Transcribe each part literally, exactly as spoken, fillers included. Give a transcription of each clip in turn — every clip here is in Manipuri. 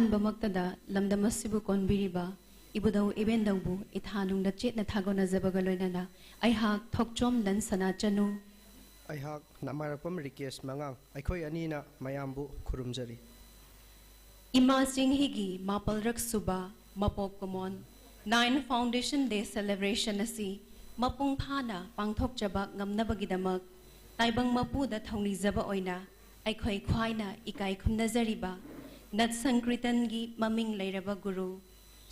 ꯑꯍꯥꯟꯕꯃꯛꯇꯗ ꯂꯝꯗꯝ ꯑꯁꯤꯕꯨ ꯀꯣꯟꯕꯤꯔꯤꯕ ꯏꯕꯨꯙꯧ ꯏꯕꯦꯟꯗꯧꯕꯨ ꯏꯊꯥꯅꯨꯡꯗ ꯆꯦꯠꯅ ꯊꯥꯒꯣꯟꯅꯖꯕꯒ ꯂꯣꯏꯅꯅ ꯑꯩꯍꯥꯛ ꯊꯣꯛꯆꯣꯝ ꯗꯟꯁꯅꯥ ꯆꯅꯨ, ꯑꯩꯍꯥꯛ ꯅꯃꯥꯏꯔꯛꯄꯝ ꯔꯤꯀꯦꯁ ꯃꯉꯥꯡ, ꯑꯩꯈꯣꯏ ꯑꯅꯤꯅ ꯃꯌꯥꯝꯕꯨ ꯈꯨꯔꯨꯝꯖꯔꯤ꯫ ꯏꯃꯥ ꯆꯤꯡꯍꯤꯒꯤ ꯃꯥꯄꯜꯔꯛ ꯁꯨꯕ ꯃꯄꯣꯛ ꯀꯨꯝꯑꯣꯟ, Nine Foundation Day Celebration ꯑꯁꯤ ꯃꯄꯨꯡ ꯐꯥꯅ ꯄꯥꯡꯊꯣꯛꯆꯕ ꯉꯝꯅꯕꯒꯤꯗꯃꯛ ꯇꯥꯏꯕꯪ ꯃꯄꯨꯗ ꯊꯧꯅꯤꯖꯕ ꯑꯣꯏꯅ ꯑꯩꯈꯣꯏ ꯈ꯭ꯋꯥꯏꯅ ꯏꯀꯥꯏ ꯈꯨꯝꯅꯖꯔꯤꯕ ꯅꯠ ꯁꯪꯀ꯭ꯔꯤꯇꯟꯒꯤ ꯃꯃꯤꯡ ꯂꯩꯔꯕ ꯒꯨꯔꯨ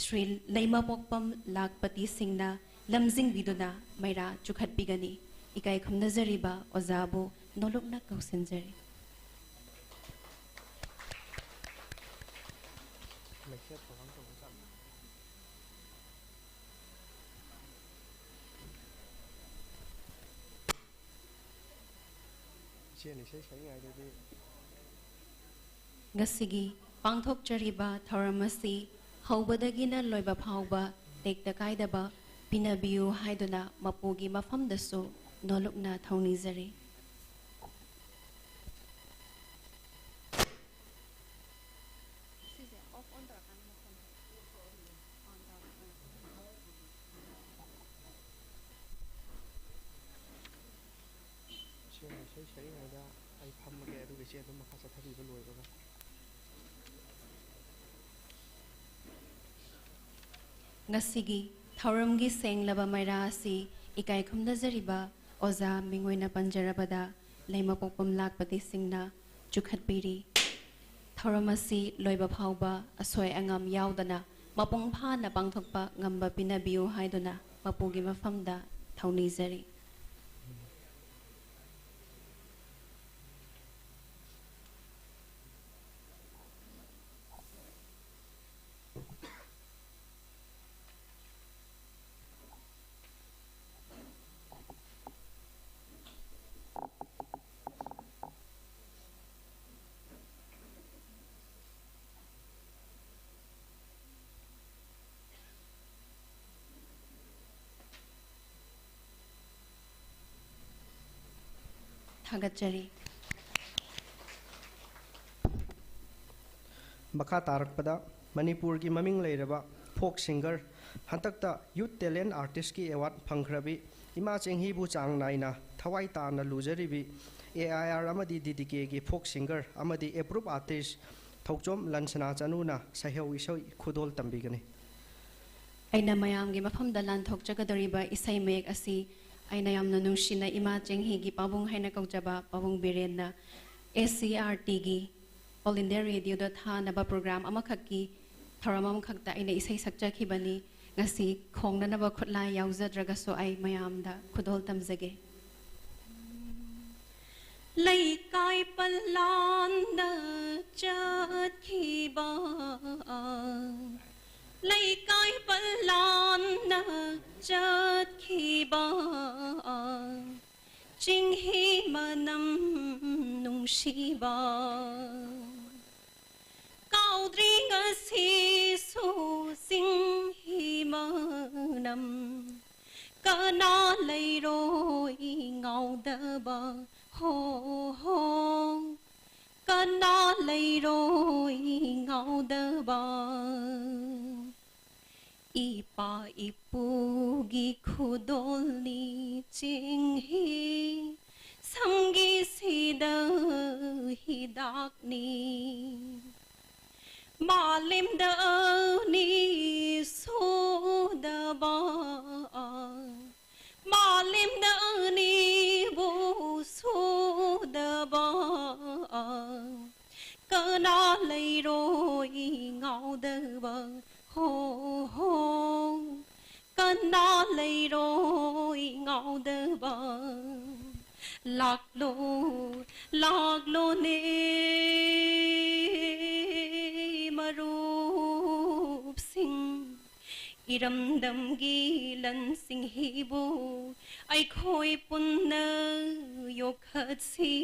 ꯁ꯭ꯔꯤ ꯂꯩꯃꯄꯣꯛꯄꯝ ꯂꯥꯛꯄꯇꯤ ꯁꯤꯡꯅ ꯂꯝꯖꯤꯡꯕꯤꯗꯨꯅ ꯃꯩꯔꯥ ꯆꯨꯈꯠꯄꯤꯒꯅꯤ꯫ ꯏꯀꯥꯏ ꯈꯨꯝꯅꯖꯔꯤꯕ ꯑꯣꯖꯥꯕꯨ ꯅꯣꯂꯨꯛꯅ ꯀꯧꯁꯤꯟꯖꯔꯤ꯫ ꯏꯆꯦꯅ ꯏꯁꯩ ꯁꯛꯏꯉꯩꯗꯗꯤ ꯉꯁꯤꯒꯤ ꯄꯥꯡꯊꯣꯛꯆꯔꯤꯕ ꯊꯧꯔꯝ ꯑꯁꯤ ꯍꯧꯕꯗꯒꯤꯅ ꯂꯣꯏꯕ ꯐꯥꯎꯕ ꯇꯦꯛꯇ ꯀꯥꯏꯗꯕ ꯄꯤꯅꯕꯤꯌꯨ ꯍꯥꯏꯗꯨꯅ ꯃꯄꯨꯒꯤ ꯃꯐꯝꯗꯁꯨ ꯅꯣꯂꯨꯛꯅ ꯊꯧꯅꯤꯖꯔꯤ꯫ ꯁꯤꯁꯦ off on ꯇꯧꯔꯀꯥꯟꯗ ꯃꯈꯣꯟ ꯊꯣꯛꯑꯦ꯫ On ꯇꯧꯔꯀꯥꯟꯗ꯫ ꯏꯆꯦꯅ ꯏꯁꯩ ꯁꯛꯏꯉꯩꯗ ꯑꯩ ꯐꯝꯃꯒꯦ, ꯑꯗꯨꯒ ꯏꯆꯦ ꯑꯗꯨꯝ ꯃꯈꯥ ꯆꯠꯊꯕꯤꯕ ꯂꯣꯏꯕꯒ꯫ ꯉꯁꯤꯒꯤ ꯊꯧꯔꯝꯒꯤ ꯁꯦꯡꯂꯕ ꯃꯩꯔꯥ ꯑꯁꯤ ꯏꯀꯥꯏ ꯈꯨꯝꯅꯖꯔꯤꯕ ꯑꯣꯖꯥ ꯃꯤꯡ ꯑꯣꯏꯅ ꯄꯟꯖꯔꯕꯗ ꯂꯩꯃꯄꯣꯛꯄꯝ ꯂꯥꯛꯄꯇꯤ ꯁꯤꯡꯅ ꯆꯨꯈꯠꯄꯤꯔꯤ꯫ ꯊꯧꯔꯝ ꯑꯁꯤ ꯂꯣꯏꯕ ꯐꯥꯎꯕ ꯑꯁꯣꯏ ꯑꯉꯥꯝ ꯌꯥꯎꯗꯅ ꯃꯄꯨꯡ ꯐꯥꯅ ꯄꯥꯡꯊꯣꯛꯄ ꯉꯝꯕ ꯄꯤꯅꯕꯤꯌꯨ ꯍꯥꯏꯗꯨꯅ ꯃꯄꯨꯒꯤ ꯃꯐꯝꯗ ꯊꯧꯅꯤꯖꯔꯤ꯫ ꯊꯥꯒꯠꯆꯔꯤ꯫ ꯃꯈꯥ ꯇꯥꯔꯛꯄꯗ ꯃꯅꯤꯄꯨꯔꯒꯤ ꯃꯃꯤꯡ ꯂꯩꯔꯕ ꯐꯣꯛ ꯁꯤꯡꯒꯔ, ꯍꯟꯗꯛꯇ ꯌꯨꯠ ꯇꯦꯂꯦꯟ ꯑꯥꯔꯇꯤꯁꯀꯤ ꯑꯦꯋꯥꯔꯗ ꯐꯪꯈ꯭ꯔꯕꯤ ꯏꯃꯥ ꯆꯦꯡꯍꯤꯕꯨ ꯆꯥꯡ ꯅꯥꯏꯅ ꯊꯋꯥꯏ ꯇꯥꯅ ꯂꯨꯖꯔꯤꯕꯤ ꯑꯦ ꯑꯥꯏ ꯑꯥꯔ ꯑꯃꯗꯤ ꯗꯤ ꯗꯤ ꯀꯦꯒꯤ ꯐꯣꯛ ꯁꯤꯡꯒꯔ ꯑꯃꯗꯤ ꯑꯦꯄ꯭ꯔꯨꯞ ꯑꯥꯔꯇꯤꯁ ꯊꯧꯆꯣꯝ ꯂꯟꯁꯅꯥ ꯆꯅꯨꯅ ꯁꯩꯍꯧ ꯏꯁꯩ ꯈꯨꯗꯣꯜ ꯇꯝꯕꯤꯒꯅꯤ꯫ ꯑꯩꯅ ꯃꯌꯥꯝꯒꯤ ꯃꯐꯝꯗ ꯂꯥꯟꯊꯣꯛꯆꯒꯗꯧꯔꯤꯕ ꯏꯁꯩ ꯃꯌꯦꯛ ꯑꯁꯤ ꯑꯩꯅ ꯌꯥꯝꯅ ꯅꯨꯡꯁꯤꯅ ꯏꯃꯥ ꯆꯦꯡꯍꯤꯒꯤ ꯄꯥꯕꯨꯡ ꯍꯥꯏꯅ ꯀꯧꯖꯕ ꯄꯥꯕꯨꯡ ꯕꯤꯔꯦꯟꯅ ꯑꯦꯁ ꯁꯤ ꯑꯥꯔ ꯇꯤꯒꯤ All India Radio ꯗ ꯊꯥꯅꯕ ꯄ꯭ꯔꯣꯒ꯭ꯔꯥꯝ ꯑꯃꯈꯛꯀꯤ ꯊꯧꯔꯝ ꯑꯃꯈꯛꯇ ꯑꯩꯅ ꯏꯁꯩ ꯁꯛꯆꯈꯤꯕꯅꯤ꯫ ꯉꯁꯤ ꯈꯣꯡꯅꯅꯕ ꯈꯨꯠꯂꯥꯏ ꯌꯥꯎꯖꯗ꯭ꯔꯒꯁꯨ ꯑꯩ ꯃꯌꯥꯝꯗ ꯈꯨꯗꯣꯜ ꯇꯝꯖꯒꯦ꯫ ꯂꯩꯀꯥꯏ ꯄꯜꯂꯥꯟꯗ ꯆꯠꯈꯤꯕ, ꯂꯩꯀꯥꯏ ꯄꯜꯂꯥꯟꯗ ꯆꯠꯈꯤꯕ, ꯆꯤꯡꯍꯤ ꯃꯅꯝ ꯅꯨꯡꯁꯤꯕ꯫ ꯀꯥꯎꯗ꯭ꯔꯤ ꯉꯁꯤꯁꯨ ꯆꯤꯡꯍꯤ ꯃꯅꯝ, ꯀꯅꯥ ꯂꯩꯔꯣꯏ ꯉꯥꯎꯗꯕ, ꯍꯣ ꯍꯣ, ꯀꯅꯥ ꯂꯩꯔꯣꯏ ꯉꯥꯎꯗꯕ꯫ ꯏꯄꯥ ꯏꯄꯨꯒꯤ ꯈꯨꯗꯣꯜꯅꯤ ꯆꯤꯡꯍꯤ, ꯁꯝꯒꯤꯁꯤꯗ ꯍꯤꯗꯥꯛꯅꯤ꯫ ꯃꯥꯂꯦꯝꯗ ꯑꯅꯤ ꯁꯨꯗꯕ, ꯃꯥꯂꯦꯝꯗ ꯑꯅꯤꯕꯨ ꯁꯨꯗꯕ, ꯀꯅꯥ ꯂꯩꯔꯣꯏ ꯉꯥꯎꯗꯕ, ꯍꯣ ꯍꯣ, ꯀꯅꯥ ꯂꯩꯔꯣꯏ ꯉꯥꯎꯗꯕ꯫ ꯂꯥꯛꯂꯣ, ꯂꯥꯛꯂꯣꯅꯦ ꯃꯔꯨꯞꯁꯤꯡ, ꯏꯔꯝꯗꯝꯒꯤ ꯂꯟꯁꯤꯡ ꯍꯤꯕꯨ ꯑꯩꯈꯣꯏ ꯄꯨꯟꯅ ꯌꯣꯛꯈꯠꯁꯤ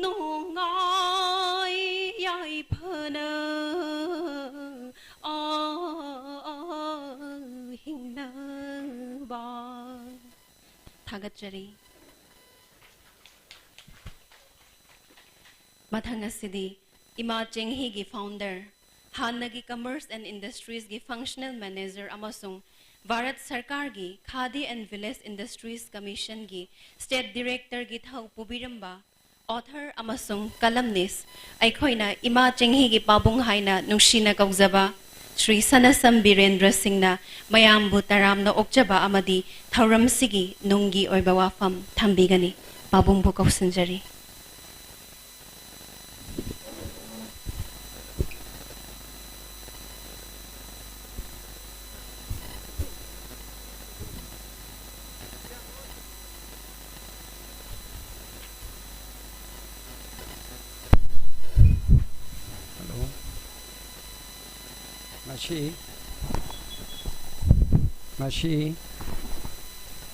ꯅꯨꯡꯉꯥꯏ ꯌꯥꯏꯐꯅ, ꯑꯥ, ꯑꯥ, ꯍꯤꯡꯅꯕ꯫ ꯊꯥꯒꯠꯆꯔꯤ꯫ ꯃꯊꯪ ꯑꯁꯤꯗꯤ ꯏꯃꯥ ꯆꯦꯡꯍꯤꯒꯤ founder, ꯍꯥꯟꯅꯒꯤ Commerce and Industries ꯒꯤ functional manager ꯑꯃꯁꯨꯡ ꯚꯥꯔꯠ ꯁꯔꯀꯥꯔꯒꯤ Khadi and Village Industries Commission ꯒꯤ state director ꯒꯤ ꯊꯧ ꯄꯨꯕꯤꯔꯝꯕ author ꯑꯃꯁꯨꯡ columnist, ꯑꯩꯈꯣꯏꯅ ꯏꯃꯥ ꯆꯦꯡꯍꯤꯒꯤ ꯄꯥꯕꯨꯡ ꯍꯥꯏꯅ ꯅꯨꯡꯁꯤꯅ ꯀꯧꯖꯕ ꯁ꯭ꯔꯤ ꯁꯅꯁꯝ ꯕꯤꯔꯦꯟꯗ꯭ꯔ ꯁꯤꯡꯅ ꯃꯌꯥꯝꯕꯨ ꯇꯔꯥꯝꯅ ꯑꯣꯛꯆꯕ ꯑꯃꯗꯤ ꯊꯧꯔꯝꯁꯤꯒꯤ ꯅꯨꯡꯒꯤ ꯑꯣꯏꯕ ꯋꯥꯐꯝ ꯊꯝꯕꯤꯒꯅꯤ꯫ ꯄꯥꯕꯨꯡꯕꯨ ꯀꯧꯁꯤꯟꯖꯔꯤ꯫ Hello. ꯉꯁꯤ, ꯉꯁꯤ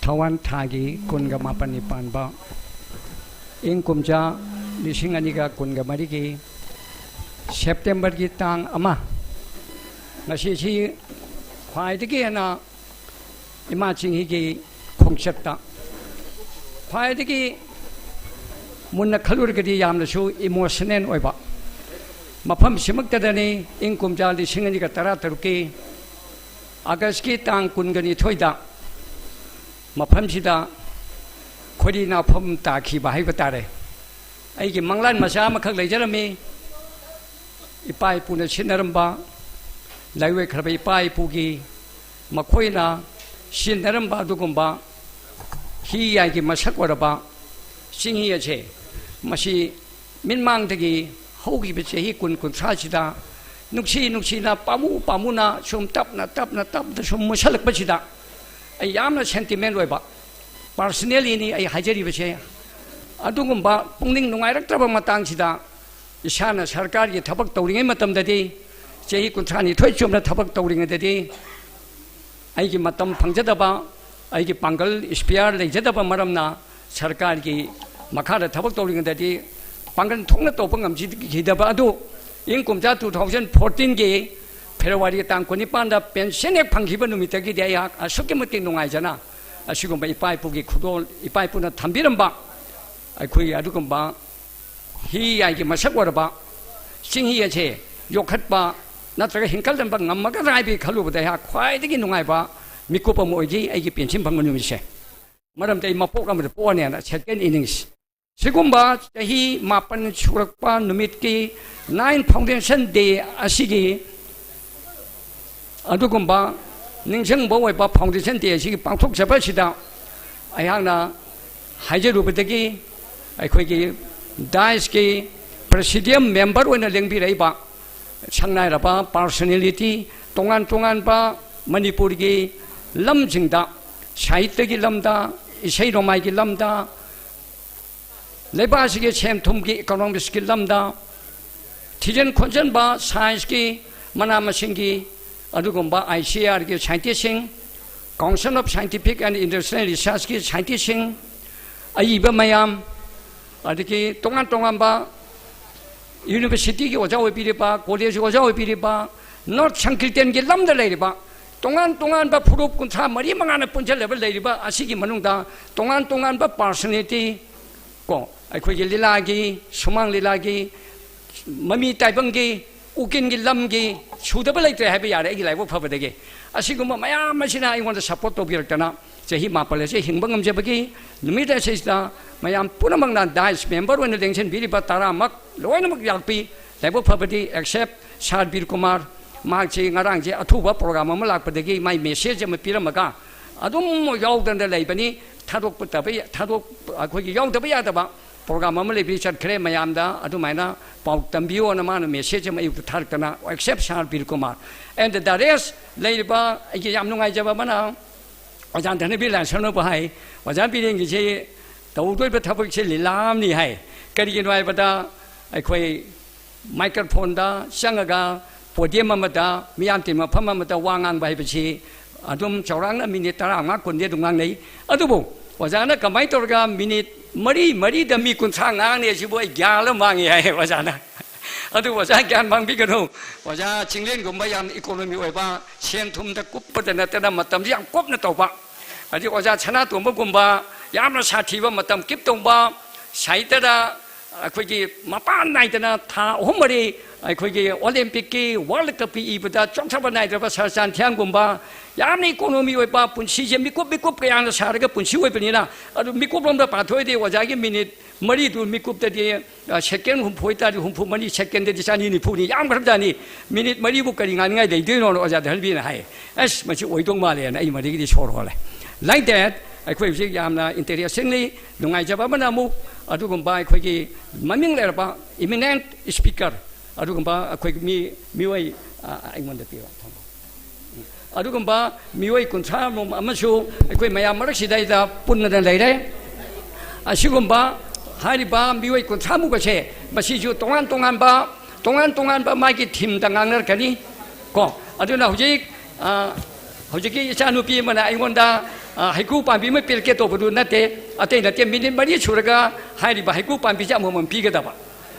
ꯊꯥꯋꯥꯟ ꯊꯥꯒꯤ ꯀꯨꯟꯒ ꯃꯥꯄꯟꯅꯤ ꯄꯥꯟꯕ, ꯏꯪ ꯀꯨꯝꯖꯥ ꯂꯤꯁꯤꯡ ꯑꯅꯤꯒ ꯀꯨꯟꯒ ꯃꯔꯤꯒꯤ September ꯒꯤ ꯇꯥꯡ ꯑꯃ꯫ ꯉꯁꯤꯁꯤ ꯈ꯭ꯋꯥꯏꯗꯒꯤ ꯍꯦꯟꯅ ꯏꯃꯥ ꯆꯤꯡꯍꯤꯒꯤ ꯈꯣꯡꯆꯠꯇ ꯈ꯭ꯋꯥꯏꯗꯒꯤ ꯃꯨꯟꯅ ꯈꯜꯂꯨꯔꯒꯗꯤ ꯌꯥꯝꯅꯁꯨ emotional ꯑꯣꯏꯕ ꯃꯐꯝꯁꯤꯃꯛꯇꯗꯅꯤ꯫ ꯏꯪ ꯀꯨꯝꯖꯥ ꯂꯤꯁꯤꯡ ꯑꯅꯤꯒ ꯇꯔꯥ ꯇꯔꯨꯛꯀꯤ August ꯀꯤ ꯇꯥꯡ ꯀꯨꯟꯒ ꯅꯤꯊꯣꯏꯗ ꯃꯐꯝꯁꯤꯗ ꯈꯣꯏꯔꯤ ꯅꯥꯐꯝ ꯇꯥꯈꯤꯕ ꯍꯥꯏꯕ ꯇꯥꯔꯦ꯫ ꯑꯩꯒꯤ ꯃꯪꯂꯥꯟ ꯃꯆꯥ ꯑꯃꯈꯛ ꯂꯩꯖꯔꯝꯃꯤ꯫ ꯏꯄꯥ ꯏꯄꯨꯅ ꯁꯤꯖꯤꯟꯅꯔꯝꯕ, ꯂꯥꯏꯑꯣꯏꯈ꯭ꯔꯕ ꯏꯄꯥ ꯏꯄꯨꯒꯤ ꯃꯈꯣꯏꯅ ꯁꯤꯖꯤꯟꯅꯔꯝꯕ ꯑꯗꯨꯒꯨꯝꯕ ꯍꯤ ꯌꯥꯏꯒꯤ ꯃꯁꯛ ꯑꯣꯏꯔꯕ ꯆꯤꯡꯍꯤ ꯑꯁꯦ, ꯃꯁꯤ ꯃꯤꯠꯃꯥꯡꯗꯒꯤ ꯍꯧꯈꯤꯕ ꯆꯍꯤ ꯀꯨꯟ ꯀꯨꯟꯊ꯭ꯔꯥꯁꯤꯗ ꯅꯨꯡꯁꯤ ꯅꯨꯡꯁꯤꯅ, ꯄꯥꯝꯃꯨ ꯄꯥꯝꯃꯨꯅ ꯁꯨꯝ ꯇꯞꯅ ꯇꯞꯅ ꯇꯞꯅ ꯁꯨꯝ ꯃꯨꯁꯜꯂꯛꯄꯁꯤꯗ ꯑꯩ ꯌꯥꯝꯅ sentimental ꯑꯣꯏꯕ, personally ꯅꯤ ꯑꯩ ꯍꯥꯏꯖꯔꯤꯕꯁꯦ꯫ ꯑꯗꯨꯒꯨꯝꯕ ꯄꯨꯛꯅꯤꯡ ꯅꯨꯡꯉꯥꯏꯔꯛꯇ꯭ꯔꯕ ꯃꯇꯥꯡꯁꯤꯗ ꯏꯁꯥꯅ ꯁꯔꯀꯥꯔꯒꯤ ꯊꯕꯛ ꯇꯧꯔꯤꯉꯩ ꯃꯇꯝꯗꯗꯤ, ꯆꯍꯤ ꯀꯨꯟꯊ꯭ꯔꯥ ꯅꯤꯊꯣꯏ ꯆꯨꯞꯅ ꯊꯕꯛ ꯇꯧꯔꯤꯉꯩꯗꯗꯤ, ꯑꯩꯒꯤ ꯃꯇꯝ ꯐꯪꯖꯗꯕ, ꯑꯩꯒꯤ ꯄꯥꯡꯒꯜ spare ꯂꯩꯖꯗꯕ ꯃꯔꯝꯅ ꯁꯔꯀꯥꯔꯒꯤ ꯃꯈꯥꯗ ꯊꯕꯛ ꯇꯧꯔꯤꯉꯩꯗꯗꯤ ꯄꯥꯡꯒꯜ ꯊꯣꯛꯅ ꯇꯧꯕ ꯉꯝꯈꯤꯗꯕ ꯑꯗꯨ, ꯏꯪ ꯀꯨꯝꯖꯥ two thousand fourteen ꯒꯤ February ꯇꯥꯡ ꯀꯨꯟꯅꯤꯄꯥꯟꯗ pension ꯍꯦꯛ ꯐꯪꯈꯤꯕ ꯅꯨꯃꯤꯠꯇꯒꯤꯗꯤ ꯑꯩꯍꯥꯛ ꯑꯁꯨꯛꯀꯤ ꯃꯇꯤꯛ ꯅꯨꯡꯉꯥꯏꯖꯅ, ꯑꯁꯤꯒꯨꯝꯕ ꯏꯄꯥ ꯏꯄꯨꯒꯤ ꯈꯨꯗꯣꯜ, ꯏꯄꯥ ꯏꯄꯨꯅ ꯊꯝꯕꯤꯔꯝꯕ ꯑꯩꯈꯣꯏꯒꯤ ꯑꯗꯨꯒꯨꯝꯕ ꯍꯤ ꯌꯥꯏꯒꯤ ꯃꯁꯛ ꯑꯣꯏꯔꯕ ꯆꯤꯡꯍꯤ ꯑꯁꯦ ꯌꯣꯛꯈꯠꯄ ꯅꯠꯇ꯭ꯔꯒ ꯍꯤꯡꯀꯠꯍꯟꯕ ꯉꯝꯃꯒꯗ꯭ꯔꯥ ꯍꯥꯏꯕꯒꯤ ꯈꯜꯂꯨꯕꯗ ꯑꯩꯍꯥꯛ ꯈ꯭ꯋꯥꯏꯗꯒꯤ ꯅꯨꯡꯉꯥꯏꯕ ꯃꯤꯀꯨꯞ ꯑꯃ ꯑꯣꯏꯈꯤ ꯑꯩꯒꯤ ꯄꯦꯟꯁꯤꯟ ꯐꯪꯕ ꯅꯨꯃꯤꯠꯁꯦ꯫ ꯃꯔꯝꯗꯤ ꯑꯩ ꯃꯄꯣꯛ ꯑꯃꯗ ꯄꯣꯛꯑꯅꯦꯅ, second innings꯫ ꯁꯤꯒꯨꯝꯕ ꯆꯍꯤ ꯃꯥꯄꯟ ꯁꯨꯔꯛꯄ ꯅꯨꯃꯤꯠꯀꯤ, nine foundation day ꯑꯁꯤꯒꯤ ꯑꯗꯨꯒꯨꯝꯕ ꯅꯤꯡꯁꯤꯡꯕ ꯑꯣꯏꯕ foundation day ꯑꯁꯤꯒꯤ ꯄꯥꯡꯊꯣꯛꯆꯕ ꯑꯁꯤꯗ ꯑꯩꯍꯥꯛꯅ ꯍꯥꯏꯖꯔꯨꯕꯗꯒꯤ ꯑꯩꯈꯣꯏꯒꯤ dais ꯀꯤ presidium member ꯑꯣꯏꯅ ꯂꯦꯡꯕꯤꯔꯛꯏꯕ ꯁꯛꯅꯥꯏꯔꯕ personality, ꯇꯣꯉꯥꯟ ꯇꯣꯉꯥꯟꯕ ꯃꯅꯤꯄꯨꯔꯒꯤ ꯂꯝꯁꯤꯡꯗ, ꯁꯥꯍꯤꯇ꯭ꯌꯒꯤ ꯂꯝꯗ, ꯏꯁꯩ ꯅꯣꯡꯃꯥꯏꯒꯤ ꯂꯝꯗ, ꯂꯩꯕꯥꯛ ꯑꯁꯤꯒꯤ ꯁꯦꯟ ꯊꯨꯝꯒꯤ, economics ꯀꯤ ꯂꯝꯗ, ꯊꯤꯖꯤꯟ ꯈꯣꯠꯆꯤꯟꯕ, science ꯀꯤ, ꯃꯅꯥ ꯃꯁꯤꯡꯒꯤ, ꯑꯗꯨꯒꯨꯝꯕ I C R ꯒꯤ scientist ꯁꯤꯡ, Council of Scientific and Industrial Research ꯀꯤ scientist ꯁꯤꯡ, ꯑꯏꯕ ꯃꯌꯥꯝ, ꯑꯗꯒꯤ ꯇꯣꯉꯥꯟ ꯇꯣꯉꯥꯟꯕ university ꯒꯤ ꯑꯣꯖꯥ ꯑꯣꯏꯕꯤꯔꯤꯕ, college ꯀꯤ ꯑꯣꯖꯥ ꯑꯣꯏꯕꯤꯔꯤꯕ, North Sankirtan ꯒꯤ ꯂꯝꯗ ꯂꯩꯔꯤꯕ ꯇꯣꯉꯥꯟ ꯇꯣꯉꯥꯟꯕ ꯐꯨꯔꯨꯞ ꯀꯨꯟꯊ꯭ꯔꯥ ꯃꯔꯤ ꯃꯉꯥꯅ ꯄꯨꯟꯁꯤꯜꯂꯕ ꯂꯩꯔꯤꯕ ꯑꯁꯤꯒꯤ ꯃꯅꯨꯡꯗ ꯇꯣꯉꯥꯟ ꯇꯣꯉꯥꯟꯕ personality, ꯀꯣ, ꯑꯩꯈꯣꯏꯒꯤ ꯂꯤꯂꯥꯒꯤ, ꯁꯨꯃꯥꯡ ꯂꯤꯂꯥꯒꯤ, ꯃꯃꯤ ꯇꯥꯏꯕꯪꯒꯤ, ꯎꯀꯤꯜꯒꯤ ꯂꯝꯒꯤ ꯁꯨꯗꯕ ꯂꯩꯇ꯭ꯔꯦ ꯍꯥꯏꯕ ꯌꯥꯔꯦ ꯑꯩꯒꯤ ꯂꯥꯏꯕꯛ ꯐꯕꯗꯒꯤ꯫ ꯑꯁꯤꯒꯨꯝꯕ ꯃꯌꯥꯝ ꯑꯁꯤꯅ ꯑꯩꯉꯣꯟꯗ support ꯇꯧꯕꯤꯔꯛꯇꯅ ꯆꯍꯤ ꯃꯥꯄꯜ ꯑꯁꯤ ꯍꯤꯡꯕ ꯉꯝꯖꯕꯒꯤ ꯅꯨꯃꯤꯠ ꯑꯁꯤꯗ ꯃꯌꯥꯝ ꯄꯨꯝꯅꯃꯛꯅ dais member ꯑꯣꯏꯅ ꯂꯦꯡꯁꯤꯟꯕꯤꯔꯤꯕ ꯇꯔꯥꯃꯛ ꯂꯣꯏꯅꯃꯛ ꯌꯥꯛꯄꯤ, ꯂꯥꯏꯕꯛ ꯐꯕꯗꯤ except Sir ꯕꯤꯔ ꯀꯨꯃꯥꯔ, ꯃꯍꯥꯛꯁꯤ ꯉꯔꯥꯡꯁꯦ ꯑꯊꯨꯕ program ꯑꯃ ꯂꯥꯛꯄꯗꯒꯤ ꯃꯥꯏ message ꯑꯃ ꯄꯤꯔꯝꯃꯒ ꯑꯗꯨꯝ ꯌꯥꯎꯗꯅ ꯂꯩꯕꯅꯤ꯫ ꯊꯥꯗꯣꯛꯄ ꯇꯕ ꯌꯥ-, ꯊꯥꯗꯣꯛ-, ꯑꯩꯈꯣꯏꯒꯤ ꯌꯥꯎꯗꯕ ꯌꯥꯗꯕ program ꯑꯃ ꯂꯩꯕꯒꯤ ꯆꯠꯈ꯭ꯔꯦ꯫ ꯃꯌꯥꯝꯗ ꯑꯗꯨꯃꯥꯏꯅ ꯄꯥꯎ ꯇꯝꯕꯤꯌꯣꯅ ꯃꯥꯅ message ꯑꯃ ꯑꯌꯨꯛꯇ ꯊꯥꯔꯛꯇꯅ, except Sir Bir Kumar. And the rest ꯂꯩꯔꯤꯕ ꯑꯩꯒꯤ ꯌꯥꯝ ꯅꯨꯡꯉꯥꯏꯖꯕ ꯑꯃꯅ, ꯑꯣꯖꯥ ꯙꯅꯕꯤꯔ ꯂꯥꯏꯁ꯭ꯔꯝꯅꯕꯨ ꯍꯥꯏ, "ꯑꯣꯖꯥ ꯕꯤꯔꯦꯟꯒꯤꯁꯤ ꯇꯧꯗꯣꯏꯕ ꯊꯕꯛꯁꯦ ꯂꯤꯂꯥ ꯑꯃꯅꯤ" ꯍꯥꯏ꯫ ꯀꯔꯤꯒꯤꯅꯣ ꯍꯥꯏꯕꯗ, ꯑꯩꯈꯣꯏ microphone ꯗ ꯆꯪꯉꯒ podium ꯑꯃꯗ, ꯃꯤꯌꯥꯝ ꯇꯤꯟ ꯃꯐꯝ ꯑꯃꯗ ꯋꯥ ꯉꯥꯡꯕ ꯍꯥꯏꯕꯁꯤ ꯑꯗꯨꯝ ꯆꯥꯎꯔꯥꯛꯅ minute ꯇꯔꯥꯃꯉꯥ ꯀꯨꯟꯗꯤ ꯑꯗꯨꯝ ꯉꯥꯡꯅꯩ꯫ ꯑꯗꯨꯕꯨ ꯑꯣꯖꯥꯅ ꯀꯃꯥꯏꯅ ꯇꯧꯔꯒ minute ꯃꯔꯤ, ꯃꯔꯤꯗ ꯃꯤ ꯀꯨꯟꯊ꯭ꯔꯥ ꯉꯥꯡꯅꯤ ꯁꯤꯕꯨ ꯑꯩ ꯒ꯭ꯌꯥꯟ ꯑꯃ ꯃꯥꯡꯉꯤ ꯍꯥꯏ ꯑꯣꯖꯥꯅ꯫ ꯑꯗꯨ ꯑꯣꯖꯥ ꯒ꯭ꯌꯥꯟ ꯃꯥꯡꯕꯤꯒꯅꯨ꯫ ꯑꯣꯖꯥ ꯆꯤꯡꯂꯦꯟꯒꯨꯝꯕ ꯌꯥꯝ economy ꯑꯣꯏꯕ, ꯁꯦꯟ ꯊꯨꯝꯗ ꯀꯨꯞꯄꯗ ꯅꯠꯇꯅ ꯃꯇꯝꯁꯨ ꯌꯥꯝ ꯀꯨꯞꯅ ꯇꯧꯕ, ꯑꯗꯩ ꯑꯣꯖꯥ ꯁꯅꯥꯇꯣꯝꯕꯒꯨꯝꯕ ꯌꯥꯝꯅ ꯁꯥꯊꯤꯕ, ꯃꯇꯝ keep ꯇꯧꯕ, ꯁꯥꯍꯤꯇ꯭ꯌꯗ ꯑꯩꯈꯣꯏꯒꯤ ꯃꯄꯥꯟ ꯅꯥꯏꯗꯅ ꯊꯥ ꯑꯍꯨꯝ ꯃꯔꯤ ꯑꯩꯈꯣꯏꯒꯤ ꯑꯣꯂꯦꯝꯄꯤꯛꯀꯤ, ꯋꯥꯔꯜ ꯀꯞꯀꯤ ꯏꯕꯗ ꯆꯣꯛꯊꯕ ꯅꯥꯏꯗ꯭ꯔꯕ ꯁꯥꯔ ꯆꯥꯟꯊꯤꯌꯥꯡꯒꯨꯝꯕ ꯌꯥꯝꯅ ꯏꯀꯣꯅꯣꯃꯤ ꯑꯣꯏꯕ ꯄꯨꯟꯁꯤꯁꯦ ꯃꯤꯀꯨꯞ ꯃꯤꯀꯨꯞ ꯀꯌꯥꯅ ꯁꯥꯔꯒ ꯄꯨꯟꯁꯤ ꯑꯣꯏꯕꯅꯤꯅ, ꯑꯗꯨ ꯃꯤꯀꯨꯞ ꯂꯣꯝꯗ ꯄꯥꯊꯣꯛꯑꯗꯤ ꯑꯣꯖꯥꯒꯤ ꯃꯤꯅꯤꯠ ꯃꯔꯤꯗꯨ ꯃꯤꯀꯨꯞꯇꯗꯤ, ꯑ, ꯁꯦꯀꯦꯟ ꯍꯨꯝꯐꯨ ꯑꯣꯏꯇꯥꯔꯗꯤ ꯍꯨꯝꯐꯨ ꯃꯔꯤ, ꯁꯦꯀꯦꯟꯗꯗꯤ ꯆꯅꯤ ꯅꯤꯐꯨꯅꯤ, ꯌꯥꯝꯈ꯭ꯔꯕꯖꯥꯠꯅꯤ꯫ ꯃꯤꯅꯤꯠ ꯃꯔꯤꯕꯨ ꯀꯔꯤ ꯉꯥꯡꯅꯤꯡꯉꯥꯏ ꯂꯩꯗꯣꯏꯅꯣꯅ ꯑꯣꯖꯥ ꯙꯔꯕꯤꯅ ꯍꯥꯏ꯫ ꯑꯁ, ꯃꯁꯤ ꯑꯣꯏꯗꯧ ꯃꯥꯜꯂꯦꯅ ꯑꯩ ꯃꯗꯒꯤꯗꯤ ꯁꯣꯔ ꯍꯣꯜꯂꯦ꯫ Like that, ꯑꯩꯈꯣꯏ ꯍꯧꯖꯤꯛ ꯌꯥꯝꯅ interestingly ꯅꯨꯡꯉꯥꯏꯖꯕ ꯑꯃꯅ ꯑꯃꯨꯛ ꯑꯗꯨꯒꯨꯝꯕ ꯑꯩꯈꯣꯏꯒꯤ ꯃꯃꯤꯡ ꯂꯩꯔꯕ eminent speaker, ꯑꯗꯨꯒꯨꯝꯕ ꯑꯩꯈꯣꯏ ꯃꯤ, ꯃꯤꯑꯣꯏ, ꯑ, ꯑꯩꯉꯣꯟꯗ ꯄꯤꯔꯣ, ꯊꯝꯃꯣ꯫ ꯑꯗꯨꯒꯨꯝꯕ ꯃꯤꯑꯣꯏ ꯀꯨꯟꯊ꯭ꯔꯥ ꯔꯣꯝ ꯑꯃꯁꯨ ꯑꯩꯈꯣꯏ ꯃꯌꯥꯝ ꯃꯔꯛꯁꯤꯗꯩꯗ ꯄꯨꯟꯅ ꯂꯩꯔꯦ꯫ ꯑꯁꯤꯒꯨꯝꯕ ꯍꯥꯏꯔꯤꯕ ꯃꯤꯑꯣꯏ ꯀꯨꯟꯊ꯭ꯔꯥ ꯃꯨꯛ ꯑꯁꯦ, ꯃꯁꯤꯁꯨ ꯇꯣꯉꯥꯟ ꯇꯣꯉꯥꯟꯕ, ꯇꯣꯉꯥꯟ ꯇꯣꯉꯥꯟꯕ ꯃꯥꯒꯤ theme ꯗ ꯉꯥꯡꯅꯔꯛꯀꯅꯤ ꯀꯣ꯫ ꯑꯗꯨꯅ ꯍꯧꯖꯤꯛ, ꯑ, ꯍꯧꯖꯤꯛꯀꯤ ꯏꯆꯥꯅꯨꯄꯤ ꯑꯃꯅ ꯑꯩꯉꯣꯟꯗ, ꯑ, ꯍꯩꯀ꯭ꯔꯨ ꯄꯥꯝꯕꯤ ꯑꯃ ꯄꯤꯔꯛꯀꯦ ꯇꯧꯕꯗꯨ ꯅꯠꯇꯦ, ꯑꯇꯩ ꯅꯠꯇꯦ, ꯃꯤꯅꯤꯠ ꯃꯔꯤ ꯁꯨꯔꯒ ꯍꯥꯏꯔꯤꯕ ꯍꯩꯀ꯭ꯔꯨ ꯄꯥꯝꯕꯤꯁꯦ ꯑꯃꯃꯝ ꯄꯤꯒꯗꯕ꯫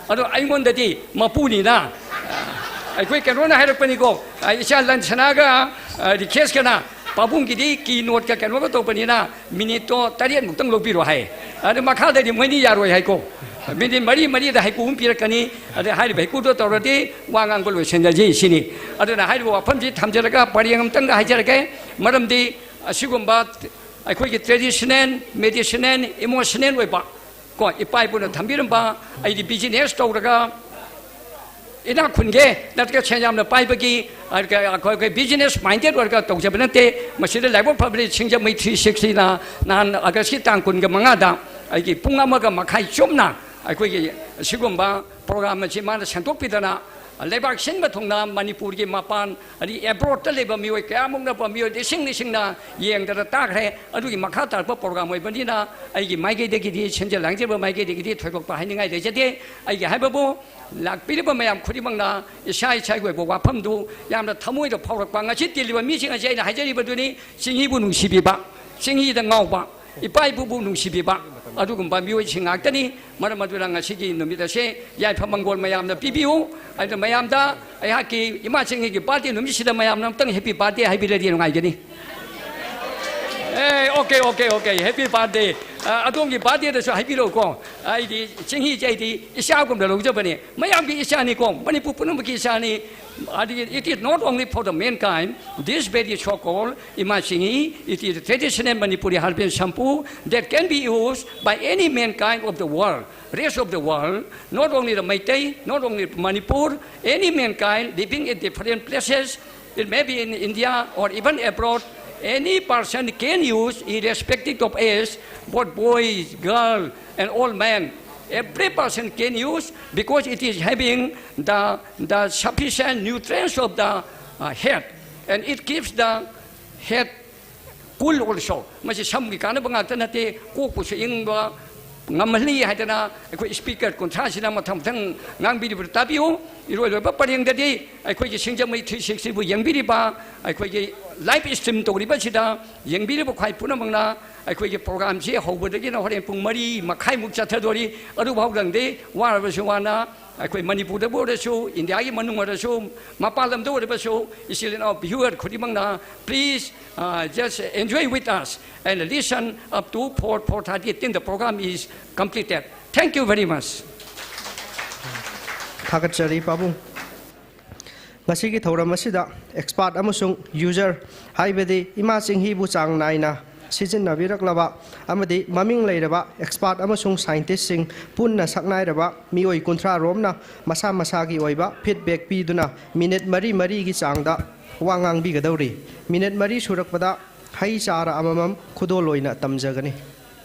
ꯑꯗꯣ ꯑꯩꯉꯣꯟꯗꯗꯤ ꯃꯄꯨꯅꯤꯅ, ꯑꯩꯈꯣꯏ ꯀꯩꯅꯣꯅ ꯍꯥꯏꯔꯛꯄꯅꯤꯀꯣ, ꯏꯆꯥ ꯂꯟꯁꯅꯥꯒ, ꯑ, ꯔꯤꯈꯦꯁꯀꯅ ꯄꯥꯕꯨꯡꯒꯤꯗꯤ keynote ꯀ ꯀꯩꯅꯣꯒ ꯇꯧꯕꯅꯤꯅ ꯃꯤꯅꯤꯠꯇꯣ ꯇꯔꯦꯠ ꯃꯨꯛꯇꯪ ꯂꯧꯕꯤꯔꯣ ꯍꯥꯏ꯫ ꯑꯗꯨ ꯃꯈꯥꯗꯗꯤ ꯃꯣꯏꯅꯤ ꯌꯥꯔꯣꯏ ꯍꯥꯏꯀꯣ꯫ ꯃꯤꯅꯤꯠ ꯃꯔꯤ ꯃꯔꯤꯗ ꯍꯩꯀ꯭ꯔꯨ ꯑꯃ ꯄꯤꯔꯛꯀꯅꯤ꯫ ꯑꯗ ꯍꯥꯏꯔꯤꯕ ꯍꯩꯀ꯭ꯔꯨꯗꯣ ꯇꯧꯔꯗꯤ ꯋꯥ ꯉꯥꯡꯕ ꯂꯣꯏꯁꯤꯟꯅꯁꯤ ꯁꯤꯅꯤ꯫ ꯑꯗꯨꯅ ꯍꯥꯏꯔꯤꯕ ꯋꯥꯐꯝꯁꯤ ꯊꯝꯖꯔꯒ ꯄꯔꯦꯡ ꯑꯃꯇꯪꯒ ꯍꯥꯏꯖꯔꯒꯦ꯫ ꯃꯔꯝꯗꯤ ꯑꯁꯤꯒꯨꯝꯕ ꯑꯩꯈꯣꯏꯒꯤ traditional, medicinal, emotional ꯑꯣꯏꯕ ꯀꯣ, ꯏꯄꯥ ꯏꯄꯨꯅ ꯊꯝꯕꯤꯔꯝꯕ, ꯑꯩꯗꯤ business ꯇꯧꯔꯒ ꯏꯅꯥꯛ ꯈꯨꯟꯒꯦ ꯅꯠꯇ꯭ꯔꯒ ꯁꯦꯟ ꯌꯥꯝꯅ ꯄꯥꯏꯕꯒꯤ, ꯑ, ꯑꯩꯈꯣꯏ business minded ꯑꯣꯏꯔꯒ ꯇꯧꯖꯕ ꯅꯠꯇꯦ꯫ ꯃꯁꯤꯗ ꯂꯥꯏꯕꯛ ꯐꯕꯗꯤ ꯁꯤꯡꯖꯃꯩ three sixty ꯅ ꯅꯍꯥꯟ August ꯀꯤ ꯇꯥꯡ ꯀꯨꯟꯒ ꯃꯉꯥꯗ ꯑꯩꯒꯤ ꯄꯨꯡ ꯑꯃꯒ ꯃꯈꯥꯏ ꯆꯨꯞꯅ ꯑꯩꯈꯣꯏꯒꯤ ꯑꯁꯤꯒꯨꯝꯕ program ꯑꯁꯤ ꯃꯥꯅ ꯁꯦꯝꯗꯣꯛꯄꯤꯗꯅ, ꯂꯩꯕꯥꯛ ꯁꯤꯟꯕ ꯊꯨꯡꯅ ꯃꯅꯤꯄꯨꯔꯒꯤ ꯃꯄꯥꯟ, ꯑꯗꯩ abroad ꯇ ꯂꯩꯕ ꯃꯤꯑꯣꯏ ꯀꯌꯥꯃꯨꯛꯅ, ꯃꯤꯑꯣꯏ ꯂꯤꯁꯤꯡ ꯂꯤꯁꯤꯡꯅ ꯌꯦꯡꯗꯅ ꯇꯥꯈ꯭ꯔꯦ꯫ ꯑꯗꯨꯒꯤ ꯃꯈꯥ ꯇꯥꯔꯛꯄ program ꯑꯣꯏꯕꯅꯤꯅ ꯑꯩꯒꯤ ꯃꯥꯏꯀꯩꯗꯒꯤꯗꯤ, ꯁꯤꯟꯖ ꯂꯥꯡꯖꯕ ꯃꯥꯏꯀꯩꯗꯒꯤꯗꯤ ꯊꯣꯏꯗꯣꯛꯄ ꯍꯥꯏꯅꯤꯡꯉꯥꯏ ꯂꯩꯖꯗꯦ꯫ ꯑꯩꯒꯤ ꯍꯥꯏꯕꯕꯨ, ꯂꯥꯛꯄꯤꯔꯤꯕ ꯃꯌꯥꯝ ꯈꯨꯗꯤꯡꯃꯛꯅ ꯏꯁꯥ ꯏꯁꯥꯒꯤ ꯑꯣꯏꯕ ꯋꯥꯐꯝꯗꯨ ꯌꯥꯝꯅ ꯊꯃꯣꯏꯗ ꯐꯥꯎꯔꯛꯄ, ꯉꯁꯤ ꯇꯤꯜꯂꯤꯕ ꯃꯤꯁꯤꯡ ꯑꯁꯤ ꯑꯩꯅ ꯍꯥꯏꯖꯔꯤꯕꯗꯨꯅꯤ, ꯆꯤꯡꯍꯤꯕꯨ ꯅꯨꯡꯁꯤꯕꯤꯕ, ꯆꯤꯡꯍꯤꯗ ꯉꯥꯎꯕ, ꯏꯄꯥ ꯏꯄꯨꯕꯨ ꯅꯨꯡꯁꯤꯕꯤꯕ, ꯑꯗꯨꯒꯨꯝꯕ ꯃꯤꯑꯣꯏꯁꯤꯡ ꯉꯥꯛꯇꯅꯤ꯫ ꯃꯔꯝ ꯑꯗꯨꯅ ꯉꯁꯤꯒꯤ ꯅꯨꯃꯤꯠ ꯑꯁꯦ ꯌꯥꯏꯐ ꯃꯪꯒꯣꯜ ꯃꯌꯥꯝꯅ ꯄꯤꯕꯤꯌꯨ꯫ ꯑꯗꯨꯅ ꯃꯌꯥꯝꯗ ꯑꯩꯍꯥꯛꯀꯤ ꯏꯃꯥ ꯆꯤꯡꯍꯤꯒꯤ birthday ꯅꯨꯃꯤꯠꯁꯤꯗ ꯃꯌꯥꯝꯅ ꯑꯃꯨꯛꯇꯪ happy birthday ꯍꯥꯏꯕꯤꯔꯗꯤ ꯅꯨꯡꯉꯥꯏꯒꯅꯤ꯫ ꯑꯦ, okay, okay, okay, happy birthday. ꯑ, ꯑꯗꯣꯝꯒꯤ birthdayꯗꯁꯨ ꯍꯥꯏꯕꯤꯔꯛꯎꯀꯣ꯫ ꯑꯩꯗꯤ ꯆꯤꯡꯍꯤꯁꯦ ꯑꯩꯗꯤ ꯏꯆꯥꯒꯨꯝꯅ ꯂꯧꯖꯕꯅꯤ꯫ ꯃꯌꯥꯝꯒꯤ ꯏꯆꯥꯅꯤꯀꯣ, ꯃꯅꯤꯄꯨꯔ ꯄꯨꯝꯅꯃꯛꯀꯤ ꯏꯆꯥꯅꯤ꯫ ꯑꯗꯒꯤ, it is not only for the mankind, this very so-called ꯏꯃꯥ ꯆꯤꯡꯍꯤ, it is a traditional Manipuri herbal shampoo that can be used by any mankind of the world, rest of the world, not only the Meitei, not only Manipur, any mankind living in different places, it may be in India or even abroad, any person can use, irrespective of age, both boys, girl, and old men. Every person can use because it is having the, the sufficient nutrients of the uh, head, and it keeps the head cool also. ꯃꯁꯤ ꯁꯝꯒꯤ ꯀꯥꯟꯅꯕ ꯉꯥꯛꯇ ꯅꯠꯇꯦ, ꯀꯣꯛꯄꯨꯁꯨ ꯏꯪꯕ ꯉꯝꯍꯜꯂꯤ ꯍꯥꯏꯗꯅ ꯑꯩꯈꯣꯏ speaker ꯀꯨꯟꯊ꯭ꯔꯥꯁꯤꯅ ꯃꯊꯪ ꯃꯊꯪ ꯉꯥꯡꯕꯤꯔꯤꯕꯗꯨ ꯇꯥꯕꯤꯌꯨ꯫ ꯏꯔꯣꯏ ꯂꯣꯏꯕ ꯄꯔꯦꯡꯗꯗꯤ ꯑꯩꯈꯣꯏꯒꯤ ꯁꯤꯡꯖꯃꯩ three sixtyꯕꯨ ꯌꯦꯡꯕꯤꯔꯤꯕ, ꯑꯩꯈꯣꯏꯒꯤ live stream ꯇꯧꯔꯤꯕꯁꯤꯗ ꯌꯦꯡꯕꯤꯔꯤꯕ ꯈ꯭ꯋꯥꯏ ꯄꯨꯝꯅꯃꯛꯅ ꯑꯩꯈꯣꯏꯒꯤ programꯁꯤ ꯍꯧꯕꯗꯒꯤꯅ ꯍꯣꯔꯦꯟ ꯄꯨꯡ ꯃꯔꯤ ꯃꯈꯥꯏꯃꯨꯛ ꯆꯠꯊꯗꯣꯔꯤ꯫ ꯑꯗꯨꯐꯥꯎꯗꯪꯗꯤ ꯋꯥꯔꯕꯁꯨ ꯋꯥꯅ ꯑꯩꯈꯣꯏ ꯃꯅꯤꯄꯨꯔꯗꯕꯨ ꯑꯣꯏꯔꯁꯨ, ꯏꯟꯗꯤꯌꯥꯒꯤ ꯃꯅꯨꯡ ꯑꯣꯏꯔꯁꯨ, ꯃꯄꯥꯟ ꯂꯝꯗ ꯑꯣꯏꯔꯕꯁꯨ, ꯏꯆꯤꯜ ꯏꯅꯥꯎ viewer ꯈꯨꯗꯤꯡꯃꯛꯅ please, uh, just enjoy with us and listen up to four, four thirty till the program is completed. Thank you very much. ꯊꯥꯒꯠꯆꯔꯤ ꯄꯥꯕꯨꯡ꯫ ꯉꯁꯤꯒꯤ ꯊꯧꯔꯝ ꯑꯁꯤꯗ expert ꯑꯃꯁꯨꯡ user, ꯍꯥꯏꯕꯗꯤ ꯏꯃꯥ ꯆꯤꯡꯍꯤꯕꯨ ꯆꯥꯡ ꯅꯥꯏꯅ ꯁꯤꯖꯤꯟꯅꯕꯤꯔꯛꯂꯕ ꯑꯃꯗꯤ ꯃꯃꯤꯡ ꯂꯩꯔꯕ expert ꯑꯃꯁꯨꯡ scientistꯁꯤꯡ ꯄꯨꯟꯅ ꯁꯛꯅꯥꯏꯔꯕ ꯃꯤꯑꯣꯏ ꯀꯨꯟꯊ꯭ꯔꯥ ꯔꯣꯝꯅ ꯃꯁꯥ ꯃꯁꯥꯒꯤ ꯑꯣꯏꯕ feedback ꯄꯤꯗꯨꯅ minute ꯃꯔꯤ ꯃꯔꯤꯒꯤ ꯆꯥꯡꯗ ꯋꯥ ꯉꯥꯡꯕꯤꯒꯗꯧꯔꯤ꯫ Minute ꯃꯔꯤ ꯁꯨꯔꯛꯄꯗ ꯍꯩ ꯆꯥꯔ ꯑꯃꯃꯝ ꯈꯨꯗꯣꯜ ꯑꯣꯏꯅ ꯇꯝꯖꯒꯅꯤ꯫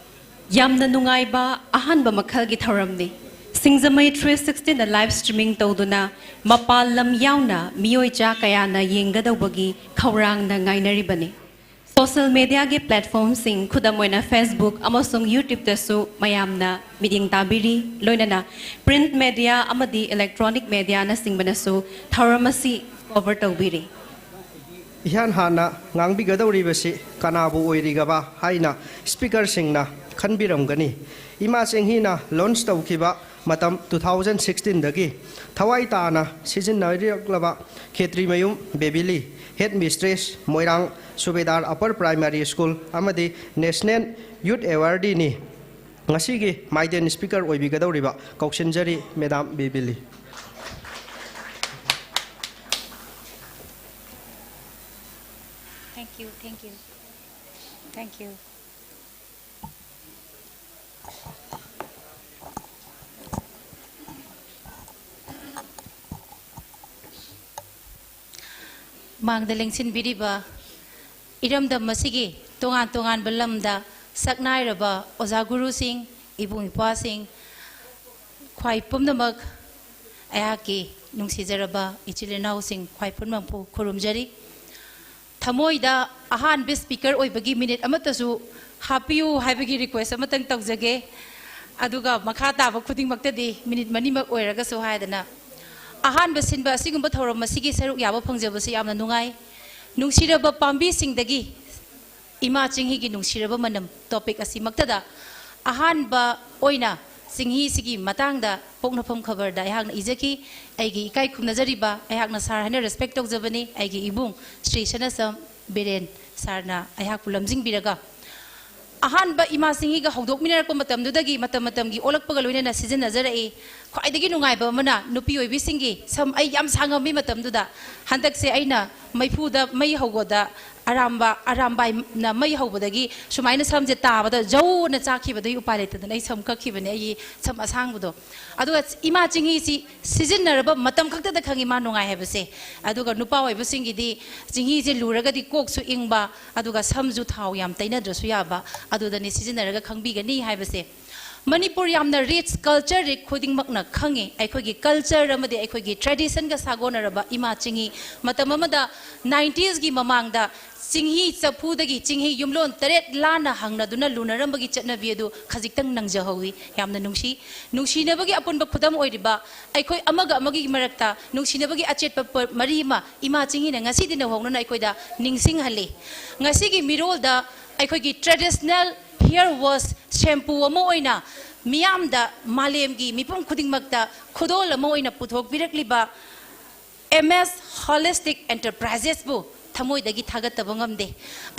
ꯌꯥꯝꯅ ꯅꯨꯡꯉꯥꯏꯕ ꯑꯍꯥꯟꯕ ꯃꯈꯜꯒꯤ ꯊꯧꯔꯝꯅꯤ꯫ ꯁꯤꯡꯖꯃꯩ three sixtyꯅ live streaming ꯇꯧꯗꯨꯅ ꯃꯄꯥꯜ ꯂꯝ ꯌꯥꯎꯅ ꯃꯤꯑꯣꯏ ꯆꯥ ꯀꯌꯥꯅ ꯌꯦꯡꯒꯗꯧꯕꯒꯤ ꯈꯧꯔꯥꯡꯅ ꯉꯥꯏꯅꯔꯤꯕꯅꯤ꯫ Social mediaꯒꯤ platformꯁꯤꯡ, ꯈꯨꯗꯝ ꯑꯣꯏꯅ Facebook ꯑꯃꯁꯨꯡ YouTubeꯇꯁꯨ ꯃꯌꯥꯝꯅ ꯃꯤꯠꯌꯦꯡ ꯇꯥꯕꯤꯔꯤ꯫ ꯂꯣꯏꯅꯅ print media ꯑꯃꯗꯤ electronic mediaꯅꯆꯤꯡꯕꯅꯁꯨ ꯊꯧꯔꯝ ꯑꯁꯤ cover ꯇꯧꯕꯤꯔꯤ꯫ ꯏꯍꯥꯟ ꯍꯥꯟꯅ ꯉꯥꯡꯕꯤꯒꯗꯧꯔꯤꯕꯁꯤ ꯀꯅꯥꯕꯨ ꯑꯣꯏꯔꯤꯒꯕ ꯍꯥꯏꯅ speakerꯁꯤꯡꯅ ꯈꯟꯕꯤꯔꯝꯒꯅꯤ꯫ ꯏꯃꯥ ꯆꯦꯡꯍꯤꯅ launch ꯇꯧꯈꯤꯕ ꯃꯇꯝ ꯇꯨ ꯊꯥꯎꯖꯟ ꯁꯤꯛꯁꯇꯤꯟꯗꯒꯤ ꯊꯋꯥꯏ ꯇꯥꯅ ꯁꯤꯖꯤꯟꯅꯕꯤꯔꯛꯂꯕ Khetrimayum Babili, head mistress, Moirang Subedar upper primary school ꯑꯃꯗꯤ ꯅꯦꯁꯅꯦꯜ ꯌꯨꯠ ꯑꯦꯋꯥꯔꯗꯤꯅꯤ꯫ ꯉꯁꯤꯒꯤ ꯃꯥꯏꯗꯦꯟ ꯁ꯭ꯄꯤꯀꯔ ꯑꯣꯏꯕꯤꯒꯗꯧꯔꯤꯕ ꯀꯧꯁꯤꯟꯖꯔꯤ, madam Babili. Thank you, thank you, thank you. ꯃꯥꯡꯗ ꯂꯦꯡꯁꯤꯟꯕꯤꯔꯤꯕ ꯏꯔꯝꯗꯝ ꯑꯁꯤꯒꯤ ꯇꯣꯉꯥꯟ ꯇꯣꯉꯥꯟꯕ ꯂꯝꯗ ꯁꯛꯅꯥꯏꯔꯕ ꯑꯣꯖꯥ ꯒꯨꯔꯨꯁꯤꯡ, ꯏꯕꯨꯡ ꯏꯄ꯭ꯋꯥꯁꯤꯡ, ꯈ꯭ꯋꯥꯏ ꯄꯨꯝꯅꯃꯛ, ꯑꯩꯍꯥꯛꯀꯤ ꯅꯨꯡꯁꯤꯖꯔꯕ ꯏꯆꯤꯜ ꯏꯅꯥꯎꯁꯤꯡ, ꯈ꯭ꯋꯥꯏ ꯄꯨꯝꯅꯃꯛꯄꯨ ꯈꯨꯔꯨꯝꯖꯔꯤ꯫ ꯊꯃꯣꯏꯗ ꯑꯍꯥꯟꯕ ꯁ꯭ꯄꯤꯀꯔ ꯑꯣꯏꯕꯒꯤ ꯃꯤꯅꯤꯠ ꯑꯃꯠꯇꯁꯨ ꯍꯥꯞꯄꯤꯌꯨ ꯍꯥꯏꯕꯒꯤ ꯔꯤꯀ꯭ꯋꯦꯁ ꯑꯃꯇꯪ ꯇꯧꯖꯒꯦ꯫ ꯑꯗꯨꯒ ꯃꯈꯥ ꯇꯥꯕ ꯈꯨꯗꯤꯡꯃꯛꯇꯗꯤ ꯃꯤꯅꯤꯠ ꯃꯔꯤꯃꯛ ꯑꯣꯏꯔꯒꯁꯨ ꯍꯥꯏꯗꯅ, ꯑꯍꯥꯟꯕ ꯁꯤꯟꯕ ꯑꯁꯤꯒꯨꯝꯕ ꯊꯧꯔꯝ ꯑꯁꯤꯒꯤ ꯁꯔꯨꯛ ꯌꯥꯕ ꯐꯪꯖꯕꯁꯤ ꯌꯥꯝꯅ ꯅꯨꯡꯉꯥꯏ꯫ ꯅꯨꯡꯁꯤꯔꯕ ꯄꯥꯝꯕꯤꯁꯤꯡꯗꯒꯤ ꯏꯃꯥ ꯆꯤꯡꯍꯤꯒꯤ ꯅꯨꯡꯁꯤꯔꯕ ꯃꯅꯝ ꯇꯣꯄꯤꯛ ꯑꯁꯤꯃꯛꯇꯗ ꯑꯍꯥꯟꯕ ꯑꯣꯏꯅ ꯆꯤꯡꯍꯤꯁꯤꯒꯤ ꯃꯇꯥꯡꯗ ꯄꯣꯛꯅꯐꯝ ꯈꯕꯔꯗ ꯑꯩꯍꯥꯛꯅ ꯏꯖꯈꯤ꯫ ꯑꯩꯒꯤ ꯏꯀꯥꯏ ꯈꯨꯝꯅꯖꯔꯤꯕ, ꯑꯩꯍꯥꯛꯅ ꯁꯥꯔ ꯍꯥꯏꯅ ꯔꯦꯁꯄꯦꯛ ꯇꯧꯖꯕꯅꯤ, ꯑꯩꯒꯤ ꯏꯕꯨꯡ ꯁ꯭ꯔꯤ ꯁꯅꯥꯁꯝ ꯕꯤꯔꯦꯟ ꯁꯥꯔꯅ ꯑꯩꯍꯥꯛꯄꯨ ꯂꯝꯖꯤꯡꯕꯤꯔꯒ ꯑꯍꯥꯟꯕ ꯏꯃꯥ ꯆꯤꯡꯍꯤꯒ ꯍꯧꯗꯣꯛꯃꯤꯟꯅꯔꯛꯄ ꯃꯇꯝꯗꯨꯗꯒꯤ ꯃꯇꯝ ꯃꯇꯝꯒꯤ ꯑꯣꯜꯂꯛꯄꯒ ꯂꯣꯏꯅꯅ ꯁꯤꯖꯤꯟꯅꯖꯔꯛꯏ꯫ ꯈ꯭ꯋꯥꯏꯗꯒꯤ ꯅꯨꯡꯉꯥꯏꯕ ꯑꯃꯅ ꯅꯨꯄꯤ ꯑꯣꯏꯕꯤꯁꯤꯡꯒꯤ ꯁꯝ ꯑꯩ ꯌꯥꯝ ꯁꯥꯡꯉꯝꯃꯤ ꯃꯇꯝꯗꯨꯗ꯫ ꯍꯟꯗꯛꯁꯦ ꯑꯩꯅ ꯃꯩꯐꯨꯗ ꯃꯩ ꯍꯧꯕꯗ ꯑꯔꯥꯝꯕ, ꯑꯔꯥꯝꯕꯥꯏꯅ ꯃꯩ ꯍꯧꯕꯗꯒꯤ ꯁꯨꯃꯥꯏꯅ ꯁꯝꯁꯦ ꯇꯥꯕꯗ ꯖꯧꯅ ꯆꯥꯛꯈꯤꯕꯗꯒꯤ ꯎꯄꯥꯏ ꯂꯩꯇꯗꯅ ꯑꯩ ꯁꯝ ꯀꯛꯈꯤꯕꯅꯦ, ꯑꯩꯒꯤ ꯁꯝ ꯑꯁꯥꯡꯕꯗꯣ꯫ ꯑꯗꯨꯒ ꯏꯃꯥ ꯆꯤꯡꯍꯤꯁꯤ ꯁꯤꯖꯤꯟꯅꯔꯕ ꯃꯇꯝ ꯈꯛꯇꯗ ꯈꯪꯉꯤ ꯃꯥ ꯅꯨꯡꯉꯥꯏ ꯍꯥꯏꯕꯁꯦ꯫ ꯑꯗꯨꯒ ꯅꯨꯄꯥ ꯑꯣꯏꯕꯁꯤꯡꯒꯤꯗꯤ ꯆꯤꯡꯍꯤꯁꯦ ꯂꯨꯔꯒꯗꯤ ꯀꯣꯛꯁꯨ ꯏꯪꯕ, ꯑꯗꯨꯒ ꯁꯝꯁꯨ ꯊꯥꯎ ꯌꯥꯝ ꯇꯩꯅꯗ꯭ꯔꯁꯨ ꯌꯥꯕ, ꯑꯗꯨꯗꯅꯤ ꯁꯤꯖꯤꯟꯅꯔꯒ ꯈꯪꯕꯤꯒꯅꯤ ꯍꯥꯏꯕꯁꯦ꯫ ꯃꯅꯤꯄꯨꯔ ꯌꯥꯝꯅ ꯔꯤꯆ ꯀꯜꯆꯔ ꯔꯤꯆ ꯈꯨꯗꯤꯡꯃꯛꯅ ꯈꯪꯉꯤ꯫ ꯑꯩꯈꯣꯏꯒꯤ ꯀꯜꯆꯔ ꯑꯃꯗꯤ ꯑꯩꯈꯣꯏꯒꯤ ꯇ꯭ꯔꯦꯗꯤꯁꯟꯒ ꯁꯥꯒꯣꯟꯅꯔꯕ ꯏꯃꯥ ꯆꯤꯡꯍꯤ꯫ ꯃꯇꯝ ꯑꯃꯗ ꯅꯥꯏꯟꯇꯤꯁꯀꯤ ꯃꯃꯥꯡꯗ ꯆꯤꯡꯍꯤ ꯆꯐꯨꯗꯒꯤ ꯆꯤꯡꯍꯤ ꯌꯨꯝꯂꯣꯟ ꯇꯔꯦꯠ ꯂꯥꯟꯅ ꯍꯪꯅꯗꯨꯅ ꯂꯨꯅꯔꯝꯕꯒꯤ ꯆꯠꯅꯕꯤ ꯑꯗꯨ ꯈꯖꯤꯛꯇꯪ ꯅꯪꯖꯍꯧꯋꯤ꯫ ꯌꯥꯝꯅ ꯅꯨꯡꯁꯤ꯫ ꯅꯨꯡꯁꯤꯅꯕꯒꯤ ꯑꯄꯨꯟꯕ ꯈꯨꯗꯝ ꯑꯣꯏꯔꯤꯕ ꯑꯩꯈꯣꯏ ꯑꯃꯒ ꯑꯃꯒꯤ ꯃꯔꯛꯇ ꯅꯨꯡꯁꯤꯅꯕꯒꯤ ꯑꯆꯦꯠꯄ ꯄ-, ꯃꯔꯤ ꯑꯃ ꯏꯃꯥ ꯆꯤꯡꯍꯤꯅ ꯉꯁꯤꯗꯤ ꯅꯧꯍꯧꯅꯅ ꯑꯩꯈꯣꯏꯗ ꯅꯤꯡꯁꯤꯡꯍꯜꯂꯤ꯫ ꯉꯁꯤꯒꯤ ꯃꯤꯔꯣꯜꯗ ꯑꯩꯈꯣꯏꯒꯤ ꯇ꯭ꯔꯦꯗꯤꯁꯅꯦꯜ ꯍꯤꯌꯔ ꯋꯥꯁ ꯁꯦꯝꯄꯨ ꯑꯃ ꯑꯣꯏꯅ ꯃꯤꯌꯥꯝꯗ, ꯃꯥꯂꯦꯝꯒꯤ ꯃꯤꯄꯨꯝ ꯈꯨꯗꯤꯡꯃꯛꯇ ꯈꯨꯗꯣꯜ ꯑꯃ ꯑꯣꯏꯅ ꯄꯨꯊꯣꯛꯄꯤꯔꯛꯂꯤꯕ ꯑꯦꯝ ꯑꯦꯁ ꯍꯣꯂꯤꯁꯇꯤꯛ ꯑꯦꯟꯇꯔꯄ꯭ꯔꯥꯏꯖꯦꯁꯄꯨ ꯊꯃꯣꯏꯗꯒꯤ ꯊꯥꯒꯠꯇꯕ ꯉꯝꯗꯦ꯫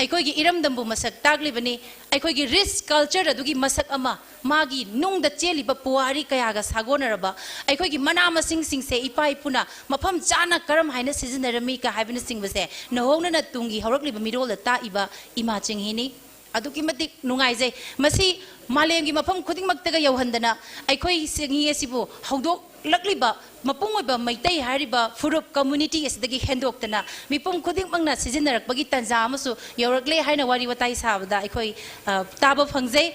ꯑꯩꯈꯣꯏꯒꯤ ꯏꯔꯝꯗꯝꯕꯨ ꯃꯁꯛ ꯇꯥꯛꯂꯤꯕꯅꯤ꯫ ꯑꯩꯈꯣꯏꯒꯤ ꯔꯤꯆ ꯀꯜꯆꯔ ꯑꯗꯨꯒꯤ ꯃꯁꯛ ꯑꯃ, ꯃꯥꯒꯤ ꯅꯨꯡꯗ ꯆꯦꯜꯂꯤꯕ ꯄꯨꯋꯥꯔꯤ ꯀꯌꯥꯒ ꯁꯥꯒꯣꯟꯅꯔꯕ ꯑꯩꯈꯣꯏꯒꯤ ꯃꯅꯥ ꯃꯁꯤꯡꯁꯤꯡꯁꯦ ꯏꯄꯥ ꯏꯄꯨꯅ ꯃꯐꯝ ꯆꯥꯅ ꯀꯔꯝ ꯍꯥꯏꯅ ꯁꯤꯖꯤꯟꯅꯔꯝꯃꯤ ꯀ ꯍꯥꯏꯕꯅꯆꯤꯡꯕꯁꯦ ꯅꯧꯍꯧꯅꯅ ꯇꯨꯡꯒꯤ ꯍꯧꯔꯛꯂꯤꯕ ꯃꯤꯔꯣꯜꯗ ꯇꯥꯛꯏꯕ ꯏꯃꯥ ꯆꯤꯡꯍꯤꯅꯤ꯫ ꯑꯗꯨꯛꯀꯤ ꯃꯇꯤꯛ ꯅꯨꯡꯉꯥꯏꯖꯩ꯫ ꯃꯁꯤ ꯃꯥꯂꯦꯝꯒꯤ ꯃꯐꯝ ꯈꯨꯗꯤꯡꯃꯛꯇꯒ ꯌꯧꯍꯟꯗꯅ ꯑꯩꯈꯣꯏ ꯆꯤꯡꯍꯤ ꯑꯁꯤꯕꯨ ꯍꯧꯗꯣꯛꯂꯛꯂꯤꯕ ꯃꯄꯨꯡ ꯑꯣꯏꯕ ꯃꯩꯇꯩ ꯍꯥꯏꯔꯤꯕ ꯐꯨꯔꯨꯞ ꯀꯝꯃꯨꯅꯤꯇꯤ ꯑꯁꯤꯗꯒꯤ ꯍꯦꯟꯗꯣꯛꯇꯅ ꯃꯤꯄꯨꯝ ꯈꯨꯗꯤꯡꯃꯛꯅ ꯁꯤꯖꯤꯟꯅꯔꯛꯄꯒꯤ ꯇꯥꯟꯖꯥ ꯑꯃꯁꯨ ꯌꯧꯔꯛꯂꯦ ꯍꯥꯏꯅ ꯋꯥꯔꯤ ꯋꯥꯇꯥꯏ ꯁꯥꯕꯗ ꯑꯩꯈꯣꯏ, ꯑ, ꯇꯥꯕ ꯐꯪꯖꯩ꯫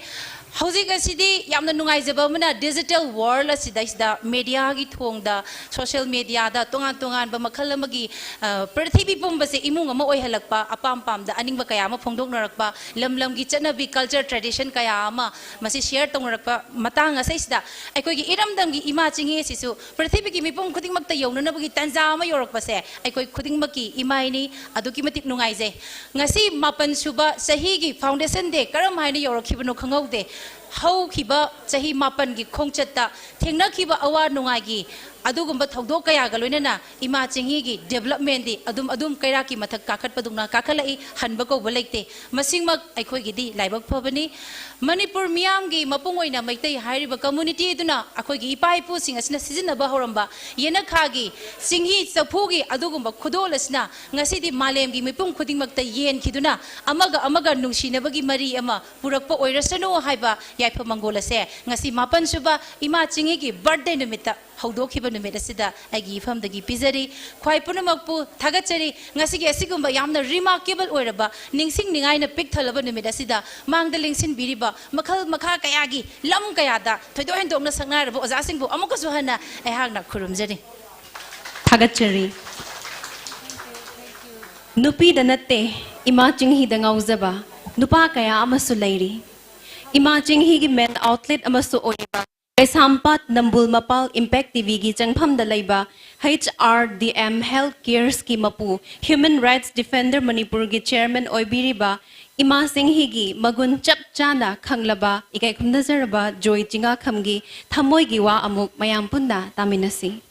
ꯍꯧꯖꯤꯛ ꯑꯁꯤꯗꯤ ꯌꯥꯝꯅ ꯅꯨꯡꯉꯥꯏꯖꯕ ꯑꯃꯅ, ꯗꯤꯖꯤꯇꯦꯜ ꯋꯥꯔꯜ ꯑꯁꯤꯗꯩꯁꯤꯗ ꯃꯦꯗꯤꯌꯥꯒꯤ ꯊꯣꯡꯗ, ꯁꯣꯁꯤꯌꯦꯜ ꯃꯦꯗꯤꯌꯥꯗ ꯇꯣꯉꯥꯟ ꯇꯣꯉꯥꯟꯕ ꯃꯈꯜ ꯑꯃꯒꯤ, ꯑ, ꯄ꯭ꯔꯤꯊꯤꯕꯤ ꯄꯨꯝꯕꯁꯦ ꯏꯃꯨꯡ ꯑꯃ ꯑꯣꯏꯍꯜꯂꯛꯄ, ꯑꯄꯥꯝ ꯄꯥꯝꯗ ꯑꯅꯤꯡꯕ ꯀꯌꯥ ꯑꯃ ꯐꯣꯡꯗꯣꯛꯅꯔꯛꯄ, ꯂꯝ ꯂꯝꯒꯤ ꯆꯠꯅꯕꯤ, ꯀꯜꯆꯔ, ꯇ꯭ꯔꯦꯗꯤꯁꯟ ꯀꯌꯥ ꯑꯃ ꯃꯁꯤ ꯁꯤꯌꯔ ꯇꯧꯅꯔꯛꯄ ꯃꯇꯥꯡ ꯑꯁꯤꯗꯩꯁꯤꯗ ꯑꯩꯈꯣꯏꯒꯤ ꯏꯔꯝꯗꯝꯒꯤ ꯏꯃꯥ ꯆꯤꯡꯍꯤ ꯑꯁꯤꯁꯨ ꯄ꯭ꯔꯤꯊꯤꯕꯤꯒꯤ ꯃꯤꯄꯨꯝ ꯈꯨꯗꯤꯡꯃꯛꯇ ꯌꯧꯅꯅꯕꯒꯤ ꯇꯥꯟꯖꯥ ꯑꯃ ꯌꯧꯔꯛꯄꯁꯦ ꯑꯩꯈꯣꯏ ꯈꯨꯗꯤꯡꯃꯛꯀꯤ ꯏꯃꯥꯏꯅꯤ꯫ ꯑꯗꯨꯛꯀꯤ ꯃꯇꯤꯛ ꯅꯨꯡꯉꯥꯏꯖꯩ꯫ ꯉꯁꯤ ꯃꯥꯄꯟ ꯁꯨꯕ ꯆꯍꯤꯒꯤ ꯐꯥꯎꯟꯗꯦꯁꯟ ꯗꯦ ꯀꯔꯝ ꯍꯥꯏꯅ ꯌꯧꯔꯛꯈꯤꯕꯅꯣ ꯈꯪꯍꯧꯗꯦ꯫ ꯍꯧꯈꯤꯕ ꯆꯍꯤ ꯃꯥꯄꯟꯒꯤ ꯈꯣꯡꯆꯠꯇ ꯊꯦꯡꯅꯈꯤꯕ ꯑꯋꯥ ꯅꯨꯡꯉꯥꯏꯒꯤ ꯑꯗꯨꯒꯨꯝꯕ ꯊꯧꯗꯣꯛ ꯀꯌꯥꯒ ꯂꯣꯏꯅꯅ ꯏꯃꯥ ꯆꯤꯡꯍꯤꯒꯤ ꯗꯦꯕꯂꯞꯃꯦꯟꯗꯤ ꯑꯗꯨꯝ ꯑꯗꯨꯝ ꯀꯩꯔꯥꯛꯀꯤ ꯃꯊꯛ ꯀꯥꯈꯠꯄꯗꯧꯅ ꯀꯥꯈꯠꯂꯛꯏ, ꯍꯟꯕ ꯀꯧꯕ ꯂꯩꯇꯦ꯫ ꯃꯁꯤꯃꯛ ꯑꯩꯈꯣꯏꯒꯤꯗꯤ ꯂꯥꯏꯕꯛ ꯐꯕꯅꯤ꯫ ꯃꯅꯤꯄꯨꯔ ꯃꯤꯌꯥꯝꯒꯤ, ꯃꯄꯨꯡ ꯑꯣꯏꯅ ꯃꯩꯇꯩ ꯍꯥꯏꯔꯤꯕ ꯀꯝꯃꯨꯅꯤꯇꯤ ꯑꯗꯨꯅ ꯑꯩꯈꯣꯏꯒꯤ ꯏꯄꯥ ꯏꯄꯨꯁꯤꯡ ꯑꯁꯤꯅ ꯁꯤꯖꯤꯟꯅꯕ ꯍꯧꯔꯝꯕ ꯌꯦꯅꯈꯥꯒꯤ, ꯆꯤꯡꯍꯤ ꯆꯐꯨꯒꯤ ꯑꯗꯨꯒꯨꯝꯕ ꯈꯨꯗꯣꯜ ꯑꯁꯤꯅ ꯉꯁꯤꯗꯤ ꯃꯥꯂꯦꯝꯒꯤ ꯃꯤꯄꯨꯝ ꯈꯨꯗꯤꯡꯃꯛꯇ ꯌꯦꯟꯈꯤꯗꯨꯅ ꯑꯃꯒ ꯑꯃꯒ ꯅꯨꯡꯁꯤꯅꯕꯒꯤ ꯃꯔꯤ ꯑꯃ ꯄꯨꯔꯛꯄ ꯑꯣꯏꯔꯁꯅꯨ ꯍꯥꯏꯕ ꯌꯥꯏꯐ ꯃꯪꯒꯣꯜ ꯑꯁꯦ ꯉꯁꯤ ꯃꯥꯄꯟ ꯁꯨꯕ ꯏꯃꯥ ꯆꯤꯡꯍꯤꯒꯤ ꯕꯥꯔꯊꯗꯦ ꯅꯨꯃꯤꯠꯇ ꯍꯧꯗꯣꯛꯈꯤꯕ ꯅꯨꯃꯤꯠ ꯑꯁꯤꯗ ꯑꯩꯒꯤ ꯏꯐꯝꯗꯒꯤ ꯄꯤꯖꯔꯤ꯫ ꯈ꯭ꯋꯥꯏ ꯄꯨꯝꯅꯃꯛꯄꯨ ꯊꯥꯒꯠꯆꯔꯤ꯫ ꯉꯁꯤꯒꯤ ꯑꯁꯤꯒꯨꯝꯕ ꯌꯥꯝꯅ ꯔꯤꯃꯥꯔꯀꯦꯕꯜ ꯑꯣꯏꯔꯕ, ꯅꯤꯡꯁꯤꯡꯅꯤꯡꯉꯥꯏꯅ ꯄꯤꯛ ꯊꯜꯂꯕ ꯅꯨꯃꯤꯠ ꯑꯁꯤꯗ ꯃꯥꯡꯗ ꯂꯦꯡꯁꯤꯟꯕꯤꯔꯤꯕ ꯃꯈꯜ ꯃꯈꯥ ꯀꯌꯥꯒꯤ ꯂꯝ ꯀꯌꯥꯗ ꯊꯣꯏꯗꯣꯛ ꯍꯦꯟꯗꯣꯛꯅ ꯁꯛꯅꯥꯏꯔꯕ ꯑꯣꯖꯥꯁꯤꯡꯕꯨ ꯑꯃꯨꯛꯀꯁꯨ ꯍꯟꯅ ꯑꯩꯍꯥꯛꯅ ꯈꯨꯔꯨꯝꯖꯔꯤ꯫ ꯊꯥꯒꯠꯆꯔꯤ꯫ ꯅꯨꯄꯤꯗ ꯅꯠꯇꯦ, ꯏꯃꯥ ꯆꯤꯡꯍꯤꯗ ꯉꯥꯎꯖꯕ ꯅꯨꯄꯥ ꯀꯌꯥ ꯑꯃꯁꯨ ꯂꯩꯔꯤ꯫ ꯏꯃꯥ ꯆꯤꯡꯍꯤꯒꯤ ꯃꯦꯟ ꯑꯥꯎꯠꯂꯦꯠ ꯑꯃꯁꯨ ꯑꯣꯏꯔꯤꯕ ꯀꯩꯁꯥꯝꯄꯥꯠ ꯅꯝꯕꯨꯜ ꯃꯄꯥꯜ Impact ꯇꯤꯚꯤꯒꯤ ꯆꯪꯐꯝꯗ ꯂꯩꯕ H R D M Health Caresꯀꯤ ꯃꯄꯨ, Human Rights Defender ꯃꯅꯤꯄꯨꯔꯒꯤ chairman ꯑꯣꯏꯕꯤꯔꯤꯕ ꯏꯃꯥ ꯁꯤꯡꯍꯤꯒꯤ ꯃꯒꯨꯟ ꯆꯞ ꯆꯥꯅ ꯈꯪꯂꯕ ꯏꯀꯥꯏ ꯈꯨꯝꯅꯖꯔꯕ ꯖꯣꯏ ꯆꯤꯡꯉꯥꯈꯝꯒꯤ ꯊꯃꯣꯏꯒꯤ ꯋꯥ ꯑꯃꯨꯛ ꯃꯌꯥꯝ ꯄꯨꯟꯅ ꯇꯥꯃꯤꯟꯅꯁꯤ꯫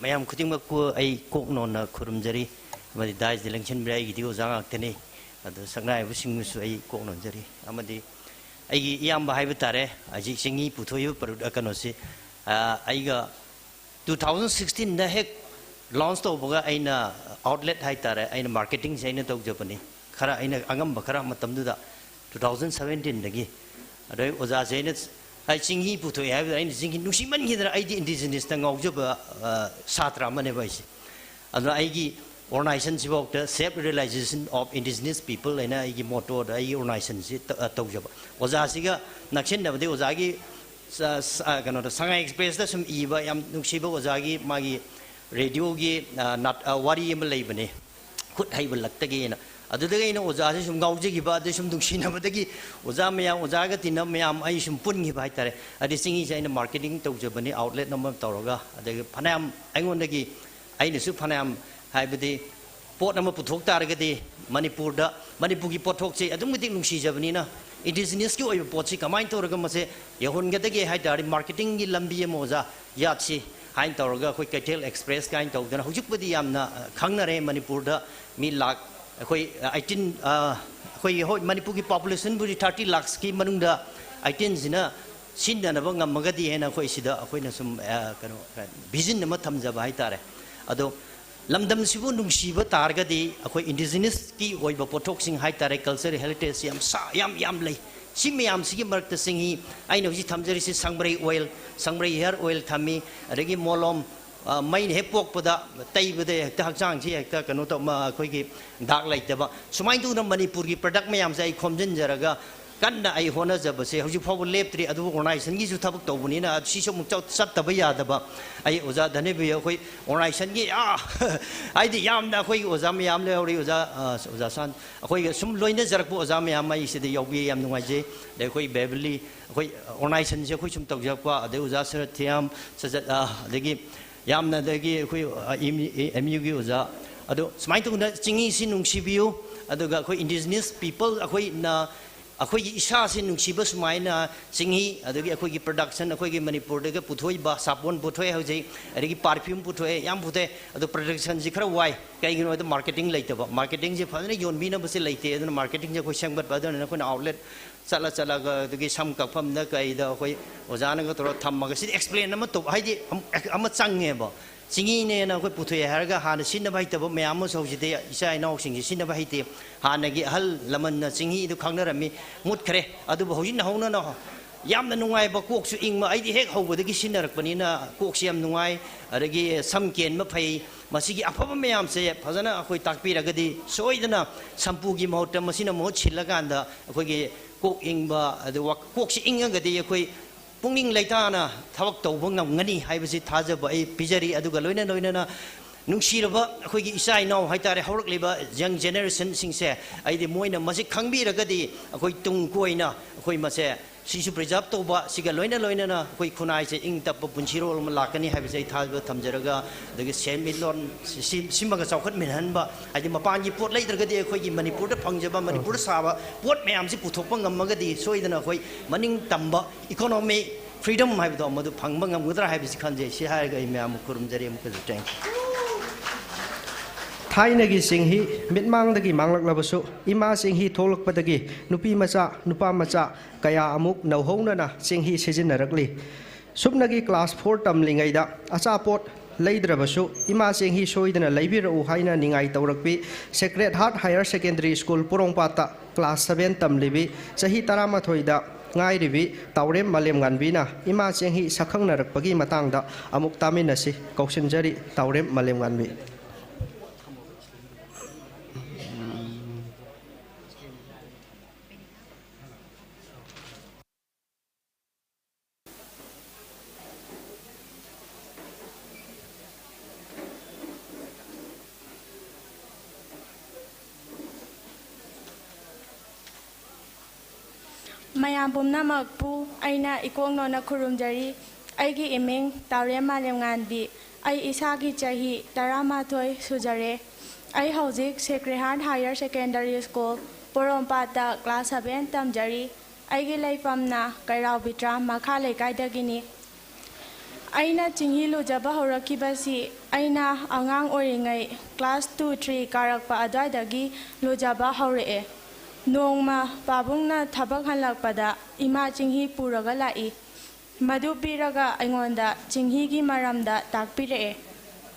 ꯃꯌꯥꯝ ꯈꯨꯗꯤꯡꯃꯛꯄꯨ ꯑꯩ ꯀꯣꯛ ꯅꯣꯟꯅ ꯈꯨꯔꯨꯝꯖꯔꯤ, ꯑꯃꯗꯤ ꯗꯥꯏꯁꯇ ꯂꯦꯡꯁꯤꯟꯕꯤꯔ ꯑꯩꯒꯤꯗꯤ ꯑꯣꯖꯥ ꯉꯥꯛꯇꯅꯤ꯫ ꯑꯗꯨ ꯁꯛꯅꯥꯏꯔꯕꯁꯤꯡꯕꯨꯁꯨ ꯑꯩ ꯀꯣꯛ ꯅꯣꯟꯖꯔꯤ, ꯑꯃꯗꯤ ꯑꯩꯒꯤ ꯏꯌꯥꯝꯕ ꯍꯥꯏꯕ ꯇꯥꯔꯦ, ꯍꯧꯖꯤꯛ ꯆꯤꯡꯍꯤ ꯄꯨꯊꯣꯛꯏꯕ ꯄ꯭ꯔꯣ-, ꯀꯩꯅꯣꯁꯤ, ꯑ, ꯑꯩꯒ two thousand sixteenꯗ ꯍꯦꯛ launch ꯇꯧꯕꯒ ꯑꯩꯅ outlet ꯍꯥꯏ ꯇꯥꯔꯦ, ꯑꯩꯅ marketingꯁꯦ ꯑꯩꯅ ꯇꯧꯖꯕꯅꯤ꯫ ꯈꯔ ꯑꯩꯅ ꯑꯉꯝꯕ ꯈꯔ ꯃꯇꯝꯗꯨꯗ, two thousand seventeenꯗꯒꯤ꯫ ꯑꯗꯩ ꯑꯣꯖꯥꯁꯦ ꯑꯩꯅ, ꯑꯩ ꯆꯤꯡꯍꯤ ꯄꯨꯊꯣꯛꯑꯦ ꯍꯥꯏꯕꯗ ꯑꯩꯅ ꯆꯤꯡꯍꯤ ꯅꯨꯡꯁꯤꯃꯟꯈꯤꯗꯅ, ꯑꯩꯗꯤ indigenousꯇ ꯉꯥꯎꯖꯕ, ꯑ, ꯁꯥꯇ꯭ꯔ ꯑꯃꯅꯦꯕ ꯑꯩꯁꯦ꯫ ꯑꯗꯨꯅ ꯑꯩꯒꯤ organizationꯁꯤꯐꯥꯎꯗ Self Realization of Indigenous People ꯍꯥꯏꯅ ꯑꯩꯒꯤ mottoꯗ ꯑꯩꯒꯤ organizationꯁꯤ ꯇ-, ꯑ, ꯇꯧꯖꯕ꯫ ꯑꯣꯖꯥꯁꯤꯒ ꯅꯛꯁꯤꯟꯅꯕꯗꯤ ꯑꯣꯖꯥꯒꯤ ꯁ-, ꯁ-, ꯑ, ꯀꯩꯅꯣꯗ, ꯁꯉꯥꯏ Expressꯇ ꯁꯨꯝ ꯏꯕ ꯌꯥꯝ ꯅꯨꯡꯁꯤꯕ ꯑꯣꯖꯥꯒꯤ ꯃꯥꯒꯤ radioꯒꯤ, ꯑ, ꯅꯥꯠ-, ꯑ, ꯋꯥꯔꯤ ꯑꯃ ꯂꯩꯕꯅꯦ, ꯈꯨꯠ ꯍꯩꯕ ꯂꯛꯇꯒꯤꯅ꯫ ꯑꯗꯨꯗꯒꯤ ꯑꯩꯅ ꯑꯣꯖꯥꯁꯦ ꯁꯨꯝ ꯉꯥꯎꯖꯈꯤꯕ, ꯑꯗꯩ ꯁꯨꯝ ꯅꯨꯡꯁꯤꯅꯕꯗꯒꯤ ꯑꯣꯖꯥ ꯃꯌꯥꯝ, ꯑꯣꯖꯥꯒ ꯇꯤꯟꯅꯕ ꯃꯌꯥꯝ ꯑꯩ ꯁꯨꯝ ꯄꯨꯟꯈꯤꯕ ꯍꯥꯏꯇꯥꯔꯦ꯫ ꯑꯗꯩ ꯆꯤꯡꯍꯤꯁꯦ ꯑꯩꯅ marketing ꯇꯧꯖꯕꯅꯤ, outlet ꯑꯃ ꯇꯧꯔꯒ꯫ ꯑꯗꯒꯤ ꯐꯅꯌꯥꯝ ꯑꯩꯉꯣꯟꯗꯒꯤ, ꯑꯩꯅꯁꯨ ꯐꯅꯌꯥꯝ, ꯍꯥꯏꯕꯗꯤ, ꯄꯣꯠ ꯑꯃ ꯄꯨꯊꯣꯛ ꯇꯥꯔꯒꯗꯤ ꯃꯅꯤꯄꯨꯔꯗ, ꯃꯅꯤꯄꯨꯔꯒꯤ ꯄꯣꯠꯊꯣꯛꯁꯦ ꯑꯗꯨꯛꯀꯤ ꯃꯇꯤꯛ ꯅꯨꯡꯁꯤꯖꯕꯅꯤꯅ, indigenousꯀꯤ ꯑꯣꯏꯕ ꯄꯣꯠꯁꯤ ꯀꯃꯥꯏꯅ ꯇꯧꯔꯒ ꯃꯁꯦ ꯌꯧꯍꯟꯒꯗꯒꯦ ꯍꯥꯏ ꯇꯥꯔꯗꯤ, marketingꯒꯤ ꯂꯝꯕꯤ ꯑꯃ ꯑꯣꯖꯥ ꯌꯥꯠꯁꯤ ꯍꯥꯏꯅ ꯇꯧꯔꯒ ꯑꯩꯈꯣꯏ Keitel Express ꯀꯥꯏꯅ ꯇꯧꯗꯅ ꯍꯧꯖꯤꯛꯄꯨꯗꯤ ꯌꯥꯝꯅ, ꯑ, ꯈꯪꯅꯔꯦ꯫ ꯃꯅꯤꯄꯨꯔꯗ ꯃꯤ ꯂꯥꯛ, ꯑꯩꯈꯣꯏ, ꯑ, eighteen, ꯑ, ꯑꯩꯈꯣꯏ, ꯍꯣꯏ, ꯃꯅꯤꯄꯨꯔꯒꯤ populationꯕꯨꯗꯤ thirty lakhsꯀꯤ ꯃꯅꯨꯡꯗ eighteenꯁꯤꯅ ꯁꯤꯖꯤꯟꯅꯅꯕ ꯉꯝꯃꯒꯗꯤ ꯍꯥꯏꯅ ꯑꯩꯈꯣꯏ ꯁꯤꯗ ꯑꯩꯈꯣꯏꯅ ꯁꯨꯝ, ꯑ, ꯀꯩꯅꯣ, vision ꯑꯃ ꯊꯝꯖꯕ ꯍꯥꯏ ꯇꯥꯔꯦ꯫ ꯑꯗꯣ ꯂꯝꯗꯝꯁꯤꯕꯨ ꯅꯨꯡꯁꯤꯕ ꯇꯥꯔꯒꯗꯤ ꯑꯩꯈꯣꯏ indigenousꯀꯤ ꯑꯣꯏꯕ ꯄꯣꯠꯊꯣꯛꯁꯤꯡ ꯍꯥꯏ ꯇꯥꯔꯦ, cultural heritageꯁꯤ ꯌꯥꯝ ꯁꯥ-, ꯌꯥꯝ, ꯌꯥꯝ ꯂꯩ꯫ ꯁꯤ ꯃꯌꯥꯝꯁꯤꯒꯤ ꯃꯔꯛꯇ ꯆꯤꯡꯍꯤ, ꯑꯩꯅ ꯍꯧꯖꯤꯛ ꯊꯝꯖꯔꯤꯁꯤ ꯁꯪꯕ꯭ꯔꯩ oil, ꯁꯪꯕ꯭ꯔꯩ hair oil ꯊꯝꯃꯤ, ꯑꯗꯒꯤ ꯃꯣꯂꯣꯝ, ꯑ, ꯃꯩꯅ ꯍꯦꯛ ꯄꯣꯛꯄꯗ ꯇꯩꯕꯗ ꯍꯦꯛꯇ ꯍꯛꯆꯥꯡꯁꯤ ꯍꯦꯛꯇ ꯀꯩꯅꯣ ꯇꯧ, ꯃ-, ꯑꯩꯈꯣꯏꯒꯤ ꯗꯥꯛ ꯂꯩꯇꯕ, ꯁꯨꯃꯥꯏꯅ ꯇꯧꯗꯅ ꯃꯅꯤꯄꯨꯔꯒꯤ product ꯃꯌꯥꯝꯁꯦ ꯑꯩ ꯈꯣꯝꯖꯤꯟꯖꯔꯒ ꯀꯟꯅ ꯑꯩ ꯍꯣꯠꯅꯖꯕꯁꯦ ꯍꯧꯖꯤꯛ ꯐꯥꯎꯕ ꯂꯦꯞꯇ꯭ꯔꯤ꯫ ꯑꯗꯨꯕꯨ organizationꯒꯤꯁꯨ ꯊꯕꯛ ꯇꯧꯕꯅꯤꯅ ꯁꯤꯁꯨ ꯑꯃꯨꯛ ꯆꯠ-, ꯆꯠꯇꯕ ꯌꯥꯗꯕ꯫ ꯑꯩ ꯑꯣꯖꯥ ꯙꯅꯕꯤꯔ, ꯑꯩꯈꯣꯏ organizationꯒꯤ, ꯑꯥ, ꯍꯥꯏꯗꯤ ꯌꯥꯝꯅ ꯑꯩꯈꯣꯏꯒꯤ ꯑꯣꯖꯥ ꯃꯌꯥꯝ ꯂꯩꯍꯧꯔꯤ, ꯑꯣꯖꯥ, ꯑ, ꯑꯣꯖꯥ ꯁꯥꯟ, ꯑꯩꯈꯣꯏꯒ ꯁꯨꯝ ꯂꯣꯏꯅꯖꯔꯛꯄ ꯑꯣꯖꯥ ꯃꯌꯥꯝ ꯑꯩ ꯁꯤꯗ ꯌꯥꯎꯕꯤ, ꯌꯥꯝ ꯅꯨꯡꯉꯥꯏꯖꯩ꯫ ꯑꯗꯩ ꯑꯩꯈꯣꯏ ꯕꯦꯕꯂꯤ, ꯑꯩꯈꯣꯏ organizationꯁꯦ ꯑꯩꯈꯣꯏ ꯁꯨꯝ ꯇꯧꯖꯔꯛꯄ, ꯑꯗꯩ ꯑꯣꯖꯥ ꯁꯔꯊꯤꯌꯥꯝ, ꯁꯖꯠ, ꯑ, ꯑꯗꯒꯤ ꯌꯥꯝꯅ, ꯑꯗꯒꯤ ꯑꯩꯈꯣꯏ, ꯑ, ꯑꯦꯝ ꯌꯨꯒꯤ ꯑꯣꯖꯥ, ꯑꯗꯣ ꯁꯨꯃꯥꯏꯅ ꯇꯧꯗꯅ ꯆꯤꯡꯍꯤꯁꯤ ꯅꯨꯡꯁꯤꯕꯤꯌꯨ꯫ ꯑꯗꯨꯒ ꯑꯩꯈꯣꯏ indigenous people, ꯑꯩꯈꯣꯏꯅ ꯑꯩꯈꯣꯏꯒꯤ ꯏꯁꯥꯁꯤ ꯅꯨꯡꯁꯤꯕ ꯁꯨꯃꯥꯏꯅ ꯆꯤꯡꯍꯤ, ꯑꯗꯒꯤ ꯑꯩꯈꯣꯏꯒꯤ production, ꯑꯩꯈꯣꯏꯒꯤ ꯃꯅꯤꯄꯨꯔꯗꯒ ꯄꯨꯊꯣꯛꯏꯕ ꯁꯥꯄꯣꯟ ꯄꯨꯊꯣꯛꯑꯦ ꯍꯧꯖꯤꯛ, ꯑꯗꯒꯤ perfume ꯄꯨꯊꯣꯛꯑꯦ, ꯌꯥꯝ ꯄꯨꯊꯣꯛꯑꯦ꯫ ꯑꯗꯣ productionꯁꯤ ꯈꯔ ꯋꯥꯏ, ꯀꯩꯒꯤꯅꯣ ꯍꯥꯏꯗ marketing ꯂꯩꯇꯕ꯫ Marketingꯁꯦ ꯐꯖꯅ ꯌꯣꯟꯕꯤꯅꯕꯁꯦ ꯂꯩꯇꯦ꯫ ꯑꯗꯨꯅ marketingꯁꯦ ꯑꯩꯈꯣꯏ ꯁꯦꯝꯒꯠꯄ, ꯑꯗꯨꯅ ꯑꯩꯈꯣꯏꯅ outlet ꯆꯠꯂ ꯆꯠꯂꯒ, ꯑꯗꯒꯤ ꯁꯝ ꯀꯛꯐꯝꯗ ꯀꯩꯗ ꯑꯩꯈꯣꯏ ꯑꯣꯖꯥꯅꯒ ꯇꯧꯔꯒ ꯊꯝꯃꯒ, ꯁꯤꯗꯤ explain ꯑꯃ ꯇꯧ, ꯍꯥꯏꯗꯤ ꯑꯃ, ꯑꯃ ꯆꯪꯉꯦꯕ꯫ ꯆꯤꯡꯍꯤꯅꯦꯅ ꯑꯩꯈꯣꯏ ꯄꯨꯊꯣꯛꯑꯦ ꯍꯥꯏꯔꯒ ꯍꯥꯟꯅ ꯁꯤꯖꯤꯟꯅꯕ ꯍꯩꯇꯕ ꯃꯌꯥꯝ ꯑꯃꯁꯨ ꯍꯧꯖꯤꯛꯇꯤ ꯏꯆꯥ ꯏꯅꯥꯎꯁꯤꯡꯁꯤ ꯁꯤꯖꯤꯟꯅꯕ ꯍꯩꯇꯦ꯫ ꯍꯥꯟꯅꯒꯤ ꯑꯍꯜ ꯂꯃꯟꯅ ꯆꯤꯡꯍꯤꯗꯨ ꯈꯪꯅꯔꯝꯃꯤ, ꯃꯨꯠꯈ꯭ꯔꯦ꯫ ꯑꯗꯨꯕꯨ ꯍꯧꯖꯤꯛ ꯅꯧꯍꯧꯅꯅ ꯌꯥꯝꯅ ꯅꯨꯡꯉꯥꯏꯕ, ꯀꯣꯛꯁꯨ ꯏꯪꯕ, ꯑꯩꯗꯤ ꯍꯦꯛ ꯍꯧꯕꯗꯒꯤ ꯁꯤꯖꯤꯟꯅꯔꯛꯄꯅꯤꯅ ꯀꯣꯛꯁꯤ ꯌꯥꯝ ꯅꯨꯡꯉꯥꯏ꯫ ꯑꯗꯒꯤ ꯁꯝ ꯀꯦꯟꯕ ꯐꯩ꯫ ꯃꯁꯤꯒꯤ ꯑꯐꯕ ꯃꯌꯥꯝꯁꯦ ꯐꯖꯅ ꯑꯩꯈꯣꯏ ꯇꯥꯛꯄꯤꯔꯒꯗꯤ ꯁꯣꯏꯗꯅ ꯁꯝꯄꯨꯒꯤ ꯃꯍꯨꯠꯇ ꯃꯁꯤꯅ ꯃꯍꯨꯠ ꯁꯤꯜꯂꯀꯥꯟꯗ ꯑꯩꯈꯣꯏꯒꯤ ꯀꯣꯛ ꯏꯪꯕ, ꯑꯗꯨ ꯋꯥꯛ-, ꯀꯣꯛꯁꯤ ꯏꯪꯉꯒꯗꯤ ꯑꯩꯈꯣꯏ ꯄꯨꯛꯅꯤꯡ ꯂꯩꯇꯥꯅ ꯊꯕꯛ ꯇꯧꯕ ꯉꯝꯒꯅꯤ ꯍꯥꯏꯕꯁꯤ ꯊꯥꯖꯕ ꯑꯩ ꯄꯤꯖꯔꯤ꯫ ꯑꯗꯨꯒ ꯂꯣꯏꯅ ꯂꯣꯏꯅꯅ ꯅꯨꯡꯁꯤꯔꯕ ꯑꯩꯈꯣꯏꯒꯤ ꯏꯆꯥ ꯏꯅꯥꯎ ꯍꯥꯏꯇꯥꯔꯦ, ꯍꯧꯔꯛꯂꯤꯕ young generationꯁꯤꯡꯁꯦ, ꯑꯩꯗꯤ ꯃꯣꯏꯅ ꯃꯁꯤ ꯈꯪꯕꯤꯔꯒꯗꯤ ꯑꯩꯈꯣꯏ ꯇꯨꯡ ꯀꯣꯏꯅ ꯑꯩꯈꯣꯏ ꯃꯁꯦ ꯁꯤꯁꯨ preserve ꯇꯧꯕ, ꯁꯤꯒ ꯂꯣꯏꯅ ꯂꯣꯏꯅꯅ ꯑꯩꯈꯣꯏ ꯈꯨꯟꯅꯥꯏꯁꯦ ꯏꯪ ꯇꯞꯄ ꯄꯨꯟꯁꯤꯔꯣꯜ ꯑꯃ ꯂꯥꯛꯀꯅꯤ ꯍꯥꯏꯕꯁꯦ ꯑꯩ ꯊꯥꯖꯕ ꯊꯝꯖꯔꯒ, ꯑꯗꯒꯤ ꯁꯦꯟꯃꯤꯠꯂꯣꯟ ꯁꯤ-, ꯁꯤ-, ꯁꯤꯃꯒ ꯆꯥꯎꯈꯠꯃꯤꯟꯅꯍꯟꯕ, ꯍꯥꯏꯗꯤ ꯃꯄꯥꯟꯒꯤ ꯄꯣꯠ ꯂꯩꯗ꯭ꯔꯒꯗꯤ ꯑꯩꯈꯣꯏꯒꯤ ꯃꯅꯤꯄꯨꯔꯗ ꯐꯪꯖꯕ, ꯃꯅꯤꯄꯨꯔꯗ ꯁꯥꯕ ꯄꯣꯠ ꯃꯌꯥꯝꯁꯤ ꯄꯨꯊꯣꯛꯄ ꯉꯝꯃꯒꯗꯤ ꯁꯣꯏꯗꯅ ꯑꯩꯈꯣꯏ ꯃꯅꯤꯡ ꯇꯝꯕ economic freedom ꯍꯥꯏꯕꯗꯣ ꯃꯗꯨ ꯐꯪꯕ ꯉꯝꯒꯗ꯭ꯔꯥ ꯍꯥꯏꯕꯁꯤ ꯈꯟꯖꯩ꯫ ꯁꯤ ꯍꯥꯏꯔꯒ ꯑꯩ ꯃꯌꯥꯝꯕꯨ ꯈꯨꯔꯨꯝꯖꯔꯤ꯫ ꯑꯃꯨꯛꯀꯁꯨ thank you꯫ ꯊꯥꯏꯅꯒꯤ ꯆꯤꯡꯍꯤ ꯃꯤꯠꯃꯥꯡꯗꯒꯤ ꯃꯥꯡꯂꯛꯂꯕꯁꯨ, ꯏꯃꯥ ꯆꯤꯡꯍꯤ ꯊꯣꯛꯂꯛꯄꯗꯒꯤ ꯅꯨꯄꯤ ꯃꯆꯥ, ꯅꯨꯄꯥ ꯃꯆꯥ ꯀꯌꯥ ꯑꯃꯨꯛ ꯅꯧꯍꯧꯅꯅ ꯆꯤꯡꯍꯤ ꯁꯤꯖꯤꯟꯅꯔꯛꯂꯤ꯫ ꯁꯨꯞꯅꯒꯤ class four ꯇꯝꯂꯤꯉꯩꯗ ꯑꯆꯥꯄꯣꯠ ꯂꯩꯗ꯭ꯔꯕꯁꯨ ꯏꯃꯥ ꯆꯦꯡꯍꯤ ꯁꯣꯏꯗꯅ ꯂꯩꯕꯤꯔꯛꯎ ꯍꯥꯏꯅ ꯅꯤꯡꯉꯥꯏ ꯇꯧꯔꯛꯄꯤ꯫ Sacred Heart Higher Secondary School ꯄꯣꯔꯣꯝꯄꯥꯠꯇ class seven ꯇꯝꯂꯤꯕꯤ ꯆꯍꯤ ꯇꯔꯥꯃꯥꯊꯣꯏꯗ ꯉꯥꯏꯔꯤꯕꯤ ꯇꯥꯎꯔꯦꯝ ꯃꯥꯂꯦꯝꯉꯥꯟꯕꯤꯅ ꯏꯃꯥ ꯆꯦꯡꯍꯤ ꯁꯛꯈꯪꯅꯔꯛꯄꯒꯤ ꯃꯇꯥꯡꯗ ꯑꯃꯨꯛ ꯇꯥꯃꯤꯟꯅꯁꯤ꯫ ꯀꯧꯁꯤꯟꯖꯔꯤ ꯇꯥꯎꯔꯦꯝ ꯃꯥꯂꯦꯝꯉꯥꯟꯕꯤ꯫ ꯃꯌꯥꯝ ꯄꯨꯝꯅꯃꯛꯄꯨ ꯑꯩꯅ ꯏꯀꯣꯛ ꯅꯣꯟꯅ ꯈꯨꯔꯨꯝꯖꯔꯤ꯫ ꯑꯩꯒꯤ ꯏꯃꯤꯡ ꯇꯥꯎꯔꯦꯝ ꯃꯥꯂꯦꯝꯉꯥꯟꯕꯤ꯫ ꯑꯩ ꯏꯁꯥꯒꯤ ꯆꯍꯤ ꯇꯔꯥꯃꯥꯊꯣꯏ ꯁꯨꯖꯔꯦ꯫ ꯑꯩ ꯍꯧꯖꯤꯛ Sacred Heart Higher Secondary School, ꯄꯣꯔꯣꯝꯄꯥꯠꯇ class seven ꯇꯝꯖꯔꯤ꯫ ꯑꯩꯒꯤ ꯂꯩꯐꯝꯅ ꯀꯩꯔꯥꯎ ꯕꯤꯇ꯭ꯔꯥ ꯃꯈꯥ ꯂꯩꯀꯥꯏꯗꯒꯤꯅꯤ꯫ ꯑꯩꯅ ꯆꯤꯡꯍꯤ ꯂꯨꯖꯕ ꯍꯧꯔꯛꯈꯤꯕꯁꯤ ꯑꯩꯅ ꯑꯉꯥꯡ ꯑꯣꯏꯔꯤꯉꯩ class two, three ꯀꯥꯔꯛꯄ ꯑꯗꯨꯋꯥꯏꯗꯒꯤ ꯂꯨꯖꯕ ꯍꯧꯔꯛꯑꯦ꯫ ꯅꯣꯡꯃ ꯄꯥꯕꯨꯡꯅ ꯊꯕꯛ ꯍꯜꯂꯛꯄꯗ ꯏꯃꯥ ꯆꯤꯡꯍꯤ ꯄꯨꯔꯒ ꯂꯥꯛꯏ꯫ ꯃꯗꯨ ꯄꯤꯔꯒ ꯑꯩꯉꯣꯟꯗ ꯆꯤꯡꯍꯤꯒꯤ ꯃꯔꯝꯗ ꯇꯥꯛꯄꯤꯔꯛꯑꯦ꯫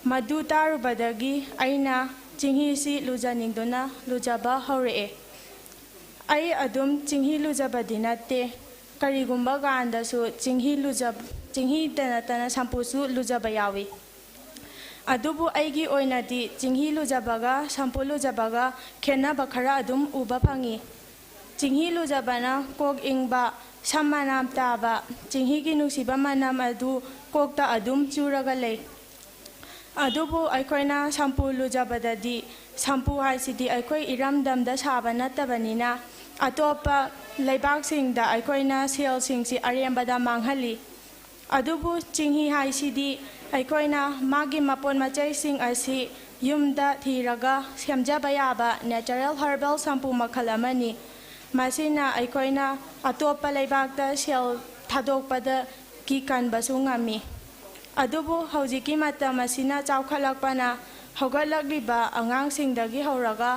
ꯃꯗꯨ ꯇꯥꯔꯨꯕꯗꯒꯤ ꯑꯩꯅ ꯆꯤꯡꯍꯤꯁꯤ ꯂꯨꯖꯅꯤꯡꯗꯨꯅ ꯂꯨꯖꯕ ꯍꯧꯔꯛꯑꯦ꯫ ꯑꯩ ꯑꯗꯨꯝ ꯆꯤꯡꯍꯤ ꯂꯨꯖꯕꯗꯤ ꯅꯠꯇꯦ, ꯀꯔꯤꯒꯨꯝꯕ ꯀꯥꯟꯗꯁꯨ ꯆꯤꯡꯍꯤ ꯂꯨꯖ-, ꯆꯤꯡꯍꯤꯗ ꯅꯠꯇꯅ ꯁꯝꯄꯨꯁꯨ ꯂꯨꯖꯕ ꯌꯥꯎꯏ꯫ ꯑꯗꯨꯕꯨ ꯑꯩꯒꯤ ꯑꯣꯏꯅꯗꯤ ꯆꯤꯡꯍꯤ ꯂꯨꯖꯕꯒ ꯁꯝꯄꯨ ꯂꯨꯖꯕꯒ ꯈꯦꯠꯅꯕ ꯈꯔ ꯑꯗꯨꯝ ꯎꯕ ꯐꯪꯏ꯫ ꯆꯤꯡꯍꯤ ꯂꯨꯖꯕꯅ ꯀꯣꯛ ꯏꯪꯕ, ꯁꯝ ꯃꯅꯥꯝ ꯇꯥꯕ, ꯆꯤꯡꯍꯤꯒꯤ ꯅꯨꯡꯁꯤꯕ ꯃꯅꯝ ꯑꯗꯨ ꯀꯣꯛꯇ ꯑꯗꯨꯝ ꯆꯨꯔꯒ ꯂꯩ꯫ ꯑꯗꯨꯕꯨ ꯑꯩꯈꯣꯏꯅ ꯁꯝꯄꯨ ꯂꯨꯖꯕꯗꯗꯤ, ꯁꯝꯄꯨ ꯍꯥꯏꯁꯤꯗꯤ ꯑꯩꯈꯣꯏ ꯏꯔꯝꯗꯝꯗ ꯁꯥꯕ ꯅꯠꯇꯕꯅꯤꯅ, ꯑꯇꯣꯞꯄ ꯂꯩꯕꯥꯛꯁꯤꯡꯗ ꯑꯩꯈꯣꯏꯅ ꯁꯦꯜꯁꯤꯡꯁꯤ ꯑꯔꯦꯝꯕꯗ ꯃꯥꯡꯍꯜꯂꯤ꯫ ꯑꯗꯨꯕꯨ ꯆꯤꯡꯍꯤ ꯍꯥꯏꯁꯤꯗꯤ ꯑꯩꯈꯣꯏꯅ ꯃꯥꯒꯤ ꯃꯄꯣꯠ ꯃꯆꯩꯁꯤꯡ ꯑꯁꯤ ꯌꯨꯝꯗ ꯊꯤꯔꯒ ꯁꯦꯝꯖꯕ ꯌꯥꯕ natural herbal ꯁꯝꯄꯨ ꯃꯈꯜ ꯑꯃꯅꯤ꯫ ꯃꯁꯤꯅ ꯑꯩꯈꯣꯏꯅ ꯑꯇꯣꯞꯄ ꯂꯩꯕꯥꯛꯇ ꯁꯦꯜ ꯊꯥꯗꯣꯛꯄꯗꯒꯤ ꯀꯟꯕꯁꯨ ꯉꯝꯃꯤ꯫ ꯑꯗꯨꯕꯨ ꯍꯧꯖꯤꯛꯀꯤ ꯃꯇꯝ ꯑꯁꯤꯅ ꯆꯥꯎꯈꯠꯂꯛꯄꯅ ꯍꯧꯒꯠꯂꯛꯂꯤꯕ ꯑꯉꯥꯡꯁꯤꯡꯗꯒꯤ ꯍꯧꯔꯒ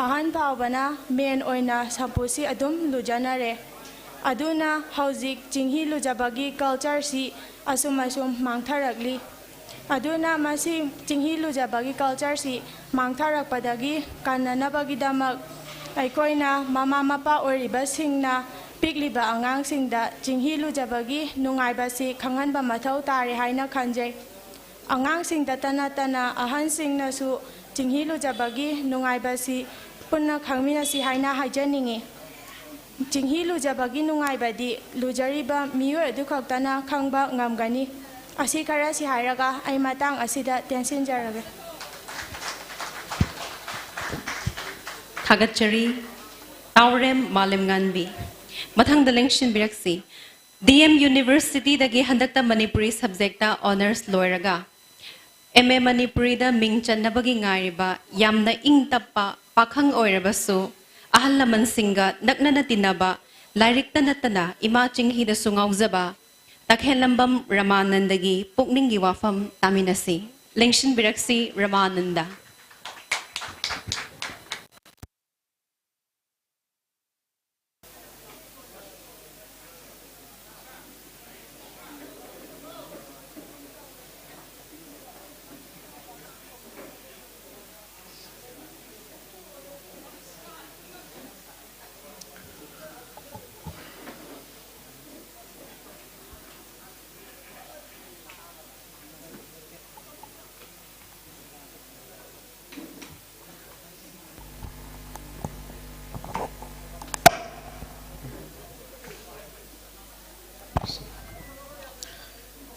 ꯑꯍꯟ ꯐꯥꯎꯕꯅ ꯃꯦꯟ ꯑꯣꯏꯅ ꯁꯝꯄꯨꯁꯤ ꯑꯗꯨꯝ ꯂꯨꯖꯅꯔꯦ꯫ ꯑꯗꯨꯅ ꯍꯧꯖꯤꯛ ꯆꯤꯡꯍꯤ ꯂꯨꯖꯕꯒꯤ culture ꯁꯤ ꯑꯁꯨꯝ ꯑꯁꯨꯝ ꯃꯥꯡꯊꯔꯛꯂꯤ꯫ ꯑꯗꯨꯅ ꯃꯁꯤ ꯆꯤꯡꯍꯤ ꯂꯨꯖꯕꯒꯤ culture ꯁꯤ ꯃꯥꯡꯊꯔꯛꯄꯗꯒꯤ ꯀꯟꯅꯅꯕꯒꯤꯗꯃꯛ ꯑꯩꯈꯣꯏꯅ ꯃꯃꯥ ꯃꯄꯥ ꯑꯣꯏꯔꯤꯕꯁꯤꯡꯅ ꯄꯤꯛꯂꯤꯕ ꯑꯉꯥꯡꯁꯤꯡꯗ ꯆꯤꯡꯍꯤ ꯂꯨꯖꯕꯒꯤ ꯅꯨꯡꯉꯥꯏꯕꯁꯤ ꯈꯪꯍꯟꯕ ꯃꯊꯧ ꯇꯥꯔꯦ ꯍꯥꯏꯅ ꯈꯟꯖꯩ꯫ ꯑꯉꯥꯡꯁꯤꯡꯗꯇ ꯅꯠꯇꯅ ꯑꯍꯟꯁꯤꯡꯅꯁꯨ ꯆꯤꯡꯍꯤ ꯂꯨꯖꯕꯒꯤ ꯅꯨꯡꯉꯥꯏꯕꯁꯤ ꯄꯨꯟꯅ ꯈꯪꯃꯤꯟꯅꯁꯤ ꯍꯥꯏꯅ ꯍꯥꯏꯖꯅꯤꯡꯏ꯫ ꯆꯤꯡꯍꯤ ꯂꯨꯖꯕꯒꯤ ꯅꯨꯡꯉꯥꯏꯕꯗꯤ ꯂꯨꯖꯔꯤꯕ ꯃꯤꯑꯣꯏ ꯑꯗꯨ ꯈꯛꯇꯅ ꯈꯪꯕ ꯉꯝꯒꯅꯤ꯫ ꯑꯁꯤ ꯈꯔꯁꯤ ꯍꯥꯏꯔꯒ ꯑꯩ ꯃꯇꯥꯡ ꯑꯁꯤꯗ ꯇꯦꯟꯁꯤꯟꯖꯔꯒꯦ꯫ ꯊꯥꯒꯠꯆꯔꯤ꯫ ꯇꯥꯎꯔꯦꯝ ꯃꯥꯂꯦꯝꯉꯥꯟꯕꯤ꯫ ꯃꯊꯪꯗ ꯂꯦꯡꯁꯤꯟꯕꯤꯔꯛꯁꯤ꯫ ꯗꯤ ꯑꯦꯝ ꯌꯨꯅꯤꯚꯔꯁꯤꯇꯤꯗꯒꯤ ꯍꯟꯗꯛꯇ ꯃꯅꯤꯄꯨꯔꯤ ꯁꯕꯖꯦꯛꯇ ꯑꯣꯅꯔꯁ ꯂꯣꯏꯔꯒ ꯑꯦꯝ ꯑꯦ ꯃꯅꯤꯄꯨꯔꯤꯗ ꯃꯤꯡ ꯆꯟꯅꯕꯒꯤ ꯉꯥꯏꯔꯤꯕ ꯌꯥꯝꯅ ꯏꯪ ꯇꯞꯄ ꯄꯥꯈꯪ ꯑꯣꯏꯔꯕꯁꯨ ꯑꯍꯜ ꯂꯃꯟꯁꯤꯡꯒ ꯅꯛꯅꯅ ꯇꯤꯟꯅꯕ, ꯂꯥꯏꯔꯤꯛꯇ ꯅꯠꯇꯅ ꯏꯃꯥ ꯆꯤꯡꯍꯤꯗꯁꯨ ꯉꯥꯎꯖꯕ ꯇꯈꯦꯜꯂꯝꯕꯝ ꯔꯃꯥꯅꯟꯗꯒꯤ ꯄꯨꯛꯅꯤꯡꯒꯤ ꯋꯥꯐꯝ ꯇꯥꯃꯤꯟꯅꯁꯤ꯫ ꯂꯦꯡꯁꯤꯟꯕꯤꯔꯛꯁꯤ ꯔꯃꯥꯅꯟꯗ꯫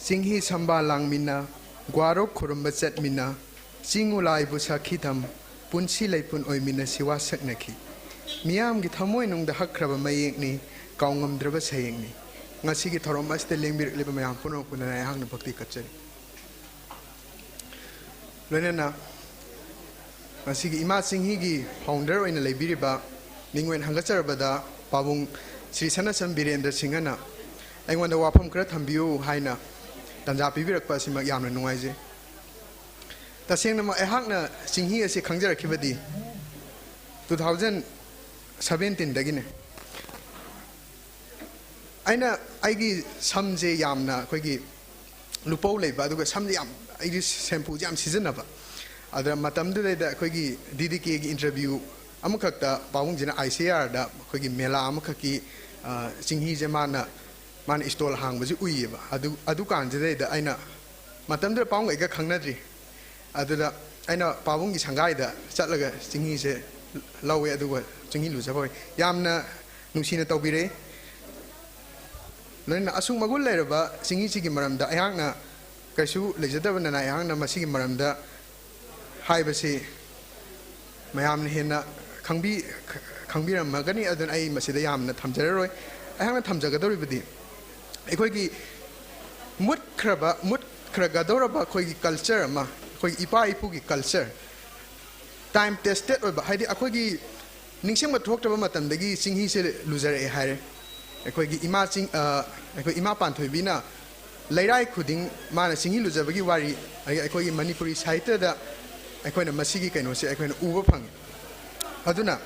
ꯆꯤꯡꯍꯤ ꯁꯝꯕꯥꯜ ꯂꯥꯡꯃꯤꯟꯅ, ꯒ꯭ꯋꯥꯔꯣꯛ ꯈꯨꯔꯨꯝꯕ ꯆꯠꯃꯤꯟꯅ, ꯆꯤꯡ ꯎꯂꯥꯏꯕꯨ ꯁꯥꯈꯤ ꯊꯝ, ꯄꯨꯟꯁꯤ ꯂꯩꯄꯨꯟ ꯑꯣꯏꯃꯤꯟꯅꯁꯤ ꯋꯥꯁꯛꯅꯈꯤ꯫ ꯃꯤꯌꯥꯝꯒꯤ ꯊꯃꯣꯏꯅꯨꯡꯗ ꯍꯛꯈ꯭ꯔꯕ ꯃꯌꯦꯛꯅꯤ, ꯀꯥꯎꯉꯝꯗ꯭ꯔꯕ ꯁꯩꯌꯦꯛꯅꯤ꯫ ꯉꯁꯤꯒꯤ ꯊꯧꯔꯝ ꯑꯁꯤꯗ ꯂꯦꯡꯕꯤꯔꯛꯂꯤꯕ ꯃꯌꯥꯝ ꯄꯨꯝꯅꯃꯛꯄꯨ ꯅꯔꯥꯏ ꯑꯩꯍꯥꯛꯅ ꯚꯛꯇꯤ ꯀꯠꯆꯔꯤ꯫ ꯂꯣꯏꯅꯅ ꯉꯁꯤꯒꯤ ꯏꯃꯥ ꯆꯤꯡꯍꯤꯒꯤ ꯐꯥꯎꯟꯗꯔ ꯑꯣꯏꯅ ꯂꯩꯕꯤꯔꯤꯕ ꯃꯤꯡ ꯑꯣꯏꯅ ꯍꯪꯒꯠꯆꯔꯕꯗ ꯄꯥꯕꯨꯡ ꯁ꯭ꯔꯤ ꯁꯅꯥꯆꯝ ꯕꯤꯔꯦꯟꯗ꯭ꯔ ꯁꯤꯡꯍꯅ ꯑꯩꯉꯣꯟꯗ ꯋꯥꯐꯝ ꯈꯔ ꯊꯝꯕꯤꯌꯨ ꯍꯥꯏꯅ ꯇꯥꯟꯖꯥ ꯄꯤꯕꯤꯔꯛꯄ ꯑꯁꯤꯃꯛ ꯌꯥꯝꯅ ꯅꯨꯡꯉꯥꯏꯖꯩ꯫ ꯇꯁꯦꯡꯅꯃꯛ ꯑꯩꯍꯥꯛꯅ ꯆꯤꯡꯍꯤ ꯑꯁꯤ ꯈꯪꯖꯔꯛꯈꯤꯕꯗꯤ two thousand seventeen ꯗꯒꯤꯅꯦ꯫ ꯑꯩꯅ ꯑꯩꯒꯤ ꯁꯝꯁꯦ ꯌꯥꯝꯅ ꯑꯩꯈꯣꯏꯒꯤ ꯂꯨꯄꯧ ꯂꯩꯕ, ꯑꯗꯨꯒ ꯁꯝꯁꯦ ꯌꯥꯝ, ꯑꯩꯗꯤ ꯁꯦꯝꯄꯨꯁꯦ ꯌꯥꯝ ꯁꯤꯖꯤꯟꯅꯕ꯫ ꯑꯗꯨꯗ ꯃꯇꯝꯗꯨꯗꯩꯗ ꯑꯩꯈꯣꯏꯒꯤ ꯗꯤ ꯗꯤ ꯀꯦꯒꯤ ꯏꯟꯇꯔꯚ꯭ꯌꯨ ꯑꯃꯈꯛꯇ ꯄꯥꯕꯨꯡꯁꯤꯅ ꯑꯥꯏ ꯁꯤ ꯑꯥꯔꯗ ꯑꯩꯈꯣꯏꯒꯤ ꯃꯦꯂꯥ ꯑꯃꯈꯛꯀꯤ ꯑ, ꯆꯤꯡꯍꯤꯁꯦ ꯃꯥꯅ, ꯃꯥꯅ ꯏꯁꯇꯣꯜ ꯍꯥꯡꯕꯁꯦ ꯎꯏꯌꯦꯕ꯫ ꯑꯗꯨ, ꯑꯗꯨꯀꯥꯟꯁꯤꯗꯩꯗ ꯑꯩꯅ, ꯃꯇꯝꯗꯨꯗ ꯄꯥꯕꯨꯡꯒ ꯑꯩꯒ ꯈꯪꯅꯗ꯭ꯔꯤ꯫ ꯑꯗꯨꯗ ꯑꯩꯅ ꯄꯥꯕꯨꯡꯒꯤ ꯁꯪꯒꯥꯏꯗ ꯆꯠꯂꯒ ꯆꯤꯡꯍꯤꯁꯦ ꯂꯧꯋꯦ, ꯑꯗꯨꯒ ꯆꯤꯡꯍꯤ ꯂꯨꯖꯕ ꯍꯧꯋꯤ꯫ ꯌꯥꯝꯅ ꯅꯨꯡꯁꯤꯅ ꯇꯧꯕꯤꯔꯛꯏ꯫ ꯂꯣꯏꯅꯅ ꯑꯁꯨꯛ ꯃꯒꯨꯟ ꯂꯩꯔꯕ ꯆꯤꯡꯍꯤꯁꯤꯒꯤ ꯃꯔꯝꯗ ꯑꯩꯍꯥꯛꯅ ꯀꯩꯁꯨ ꯂꯩꯖꯗꯕꯅꯤꯅ, ꯑꯩꯍꯥꯛꯅ ꯃꯁꯤꯒꯤ ꯃꯔꯝꯗ ꯍꯥꯏꯕꯁꯤ ꯃꯌꯥꯝꯅ ꯍꯦꯟꯅ ꯈꯪꯕꯤ-, ꯈꯪꯕꯤꯔꯝꯃꯒꯅꯤ꯫ ꯑꯗꯨꯅ ꯑꯩ ꯃꯁꯤꯗ ꯌꯥꯝꯅ ꯊꯝꯖꯔꯔꯣꯏ꯫ ꯑꯩꯍꯥꯛꯅ ꯊꯝꯖꯒꯗꯧꯔꯤꯕꯗꯤ ꯑꯩꯈꯣꯏꯒꯤ ꯃꯨꯠꯈ꯭ꯔꯕ, ꯃꯨꯠꯈ꯭ꯔꯒꯗꯧꯔꯕ ꯑꯩꯈꯣꯏꯒꯤ ꯀꯜꯆꯔ ꯑꯃ, ꯑꯩꯈꯣꯏꯒꯤ ꯏꯄꯥ ꯏꯄꯨꯒꯤ ꯀꯜꯆꯔ, ꯇꯥꯏꯝ ꯇꯦꯁꯇꯦꯠ ꯑꯣꯏꯕ, ꯍꯥꯏꯗꯤ ꯑꯩꯈꯣꯏꯒꯤ ꯅꯤꯡꯁꯤꯡꯕ ꯊꯣꯛꯇ꯭ꯔꯕ ꯃꯇꯝꯗꯒꯤ ꯆꯤꯡꯍꯤꯁꯦ ꯂꯨꯖꯔꯛꯑꯦ ꯍꯥꯏꯔꯦ꯫ ꯑꯩꯈꯣꯏꯒꯤ ꯏꯃꯥ ꯆꯤꯡ-, ꯑ, ꯑꯩꯈꯣꯏ ꯏꯃꯥ ꯄꯥꯟꯊꯣꯏꯕꯤꯅ ꯂꯩꯔꯥꯏ ꯈꯨꯗꯤꯡ ꯃꯥꯅ ꯆꯤꯡꯍꯤ ꯂꯨꯖꯕꯒꯤ ꯋꯥꯔꯤ ꯑꯩ-, ꯑꯩꯈꯣꯏꯒꯤ ꯃꯅꯤꯄꯨꯔꯤ ꯁꯥꯍꯤꯇ꯭ꯌꯗ ꯑꯩꯈꯣꯏꯅ ꯃꯁꯤꯒꯤ ꯀꯩꯅꯣꯁꯦ ꯑꯩꯈꯣꯏꯅ ꯎꯕ ꯐꯪꯉꯤ꯫ ꯑꯗꯨꯅ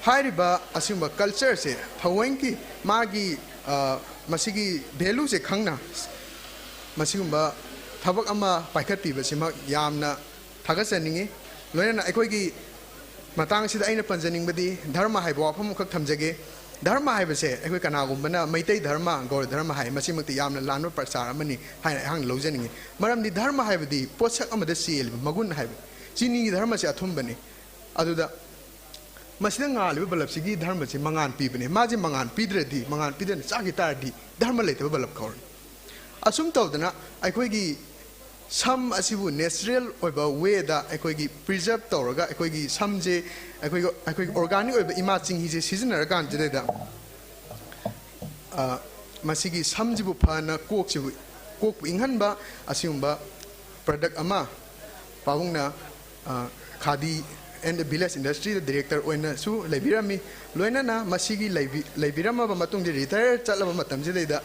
ꯍꯥꯏꯔꯤꯕ ꯑꯁꯤꯒꯨꯝꯕ ꯀꯜꯆꯔꯁꯦ ꯊꯑꯣꯏꯒꯤ ꯃꯥꯒꯤ, ꯑ, ꯃꯁꯤꯒꯤ ꯚꯦꯂꯨꯁꯦ ꯈꯪꯅ ꯃꯁꯤꯒꯨꯝꯕ ꯊꯕꯛ ꯑꯃ ꯄꯥꯏꯈꯠꯄꯤꯕꯁꯤꯃꯛ ꯌꯥꯝꯅ ꯊꯥꯒꯠꯆꯅꯤꯡꯉꯤ꯫ ꯂꯣꯏꯅꯅ ꯑꯩꯈꯣꯏꯒꯤ ꯃꯇꯥꯡꯁꯤꯗ ꯑꯩꯅ ꯄꯟꯖꯅꯤꯡꯕꯗꯤ ꯙꯔꯃ ꯍꯥꯏꯕ ꯋꯥꯐꯝ ꯑꯃꯈꯛ ꯊꯝꯖꯒꯦ꯫ ꯙꯔꯃ ꯍꯥꯏꯕꯁꯦ ꯑꯩꯈꯣꯏ ꯀꯅꯥꯒꯨꯝꯕꯅ ꯃꯩꯇꯩ ꯙꯔꯃ, ꯒꯧꯔ ꯙꯔꯃ ꯍꯥꯏ, ꯃꯁꯤꯃꯛꯇꯤ ꯌꯥꯝꯅ ꯂꯥꯟꯕ ꯄ꯭ꯔꯆꯥꯔ ꯑꯃꯅꯤ ꯍꯥꯏꯅ ꯑꯩꯍꯥꯛꯅ ꯂꯧꯖꯅꯤꯡꯉꯤ꯫ ꯃꯔꯝꯗꯤ ꯙꯔꯃ ꯍꯥꯏꯕꯗꯤ ꯄꯣꯠꯁꯛ ꯑꯃꯗ ꯆꯦꯜꯂꯤꯕ ꯃꯒꯨꯟ ꯍꯥꯏꯕ꯫ ꯆꯤꯅꯤꯒꯤ ꯙꯔꯃꯁꯦ ꯑꯊꯨꯝꯕꯅꯤ꯫ ꯑꯗꯨꯗ ꯃꯁꯤꯗ ꯉꯥꯜꯂꯤꯕ ꯕꯂꯞꯁꯤꯒꯤ ꯙꯔꯃꯁꯤ ꯃꯉꯥꯜ ꯄꯤꯕꯅꯦ꯫ ꯃꯥꯁꯦ ꯃꯉꯥꯜ ꯄꯤꯗ꯭ꯔꯗꯤ, ꯃꯉꯥꯜ ꯄꯤꯗꯅ ꯆꯥꯈꯤ ꯇꯥꯔꯗꯤ ꯙꯔꯃ ꯂꯩꯇꯕ ꯕꯂꯞ ꯀꯧꯔꯅꯤ꯫ ꯑꯁꯨꯝ ꯇꯧꯗꯅ ꯑꯩꯈꯣꯏꯒꯤ ꯁꯝ ꯑꯁꯤꯕꯨ ꯅꯦꯆꯔꯦꯜ ꯑꯣꯏꯕ ꯋꯦꯗ ꯑꯩꯈꯣꯏꯒꯤ ꯄ꯭ꯔꯤꯖꯔꯞ ꯇꯧꯔꯒ ꯑꯩꯈꯣꯏꯒꯤ ꯁꯝꯁꯦ ꯑꯩꯈꯣꯏꯒꯤ, ꯑꯩꯈꯣꯏꯒꯤ ꯑꯣꯔꯒꯥꯅꯤꯛ ꯑꯣꯏꯕ ꯏꯃꯥ ꯆꯤꯡꯍꯤꯁꯦ ꯁꯤꯖꯤꯟꯅꯔꯀꯥꯟꯁꯤꯗꯩꯗ, ꯑ, ꯃꯁꯤꯒꯤ ꯁꯝꯁꯤꯕꯨ ꯐꯅ ꯀꯣꯛꯁꯤꯕꯨ, ꯀꯣꯛꯄꯨ ꯏꯪꯍꯟꯕ ꯑꯁꯤꯒꯨꯝꯕ ꯄ꯭ꯔꯗꯛ ꯑꯃ ꯄꯥꯕꯨꯡꯅ, ꯑ, ꯈꯥꯗꯤ ꯑꯦꯟ ꯚꯤꯂꯦꯖ ꯏꯟꯗꯁꯇ꯭ꯔꯤꯗ ꯗꯤꯔꯦꯛꯇꯔ ꯑꯣꯏꯅꯁꯨ ꯂꯩꯕꯤꯔꯝꯃꯤ꯫ ꯂꯣꯏꯅꯅ ꯃꯁꯤꯒꯤ ꯂꯩꯕꯤ-, ꯂꯩꯕꯤꯔꯝꯃꯕ ꯃꯇꯨꯡꯗ ꯔꯤꯇꯥꯌꯔ ꯆꯠꯂꯕ ꯃꯇꯝꯁꯤꯗꯩꯗ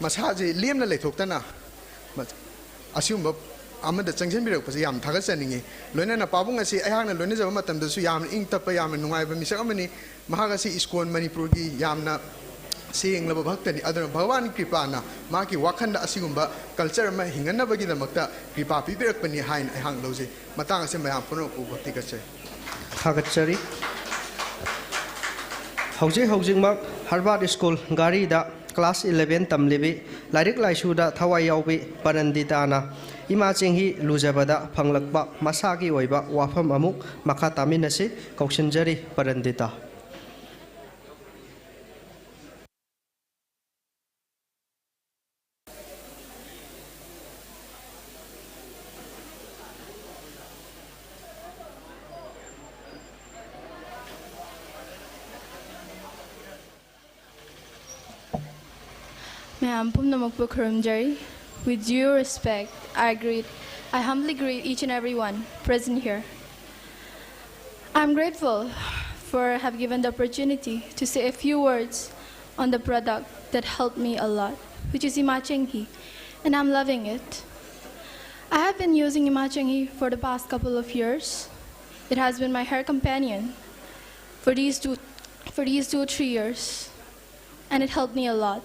ꯃꯁꯥꯁꯦ ꯂꯦꯝꯅ ꯂꯩꯊꯣꯛꯇꯅ ꯃ-, ꯑꯁꯤꯒꯨꯝꯕ ꯑꯃꯗ ꯆꯪꯁꯤꯟꯕꯤꯔꯛꯄꯁꯦ ꯌꯥꯝ ꯊꯥꯒꯠꯆꯅꯤꯡꯉꯤ꯫ ꯂꯣꯏꯅꯅ ꯄꯥꯕꯨꯡ ꯑꯁꯤ ꯑꯩꯍꯥꯛꯅ ꯂꯣꯏꯅꯖꯕ ꯃꯇꯝꯗꯁꯨ ꯌꯥꯝꯅ ꯏꯪ ꯇꯞꯄ, ꯌꯥꯝꯅ ꯅꯨꯡꯉꯥꯏꯕ ꯃꯤꯁꯛ ꯑꯃꯅꯤ꯫ ꯃꯍꯥꯛ ꯑꯁꯤ ꯏꯁꯀꯣꯟ ꯃꯅꯤꯄꯨꯔꯒꯤ ꯌꯥꯝꯅ ꯁꯦꯡꯂꯕ ꯚꯛꯇꯅꯤ꯫ ꯑꯗꯨꯅ ꯚꯒꯋꯥꯟꯒꯤ ꯀ꯭ꯔꯤꯄꯥꯅ ꯃꯍꯥꯛꯀꯤ ꯋꯥꯈꯜꯗ ꯑꯁꯤꯒꯨꯝꯕ ꯀꯜꯆꯔ ꯑꯃ ꯍꯤꯡꯍꯟꯅꯕꯒꯤꯗꯃꯛꯇ ꯀ꯭ꯔꯤꯄꯥ ꯄꯤꯕꯤꯔꯛꯄꯅꯤ ꯍꯥꯏꯅ ꯑꯩꯍꯥꯛ ꯂꯧꯖꯩ꯫ ꯃꯇꯥꯡ ꯑꯁꯤ ꯃꯌꯥꯝ ꯄꯨꯝꯅꯃꯛꯄꯨ ꯚꯛꯇꯤ ꯀꯠꯆꯔꯤ꯫ ꯊꯥꯒꯠꯆꯔꯤ꯫ ꯍꯧꯖꯤꯛ ꯍꯧꯖꯤꯛꯃꯛ ꯍꯔꯕꯥꯔꯠ ꯁ꯭ꯀꯨꯜ ꯘꯔꯤꯗ ꯀ꯭ꯂꯥꯁ ꯏꯂꯦꯚꯦꯟ ꯇꯝꯂꯤꯕꯤ, ꯂꯥꯏꯔꯤꯛ ꯂꯥꯏꯁꯨꯗ ꯊꯋꯥꯏ ꯌꯥꯎꯕꯤ ꯄꯔꯟꯗꯤꯇꯥꯅ ꯏꯃꯥ ꯆꯦꯡꯍꯤ ꯂꯨꯖꯕꯗ ꯐꯪꯂꯛꯄ ꯃꯁꯥꯒꯤ ꯑꯣꯏꯕ ꯋꯥꯐꯝ ꯑꯃꯨꯛ ꯃꯈꯥ ꯇꯥꯃꯤꯟꯅꯁꯤ꯫ ꯀꯧꯁꯤꯟꯖꯔꯤ ꯄꯔꯟꯗꯤꯇꯥ꯫ ꯃꯌꯥꯝ ꯄꯨꯝꯅꯃꯛꯄꯨ ꯈꯨꯔꯨꯝꯖꯔꯤ꯫ With due respect, I greet, I humbly greet each and everyone present here. I'm grateful for have given the opportunity to say a few words on the product that helped me a lot, which is Ima Chenghi, and I'm loving it. I have been using Ima Chenghi for the past couple of years. It has been my hair companion for these two, for these two, three years, and it helped me a lot.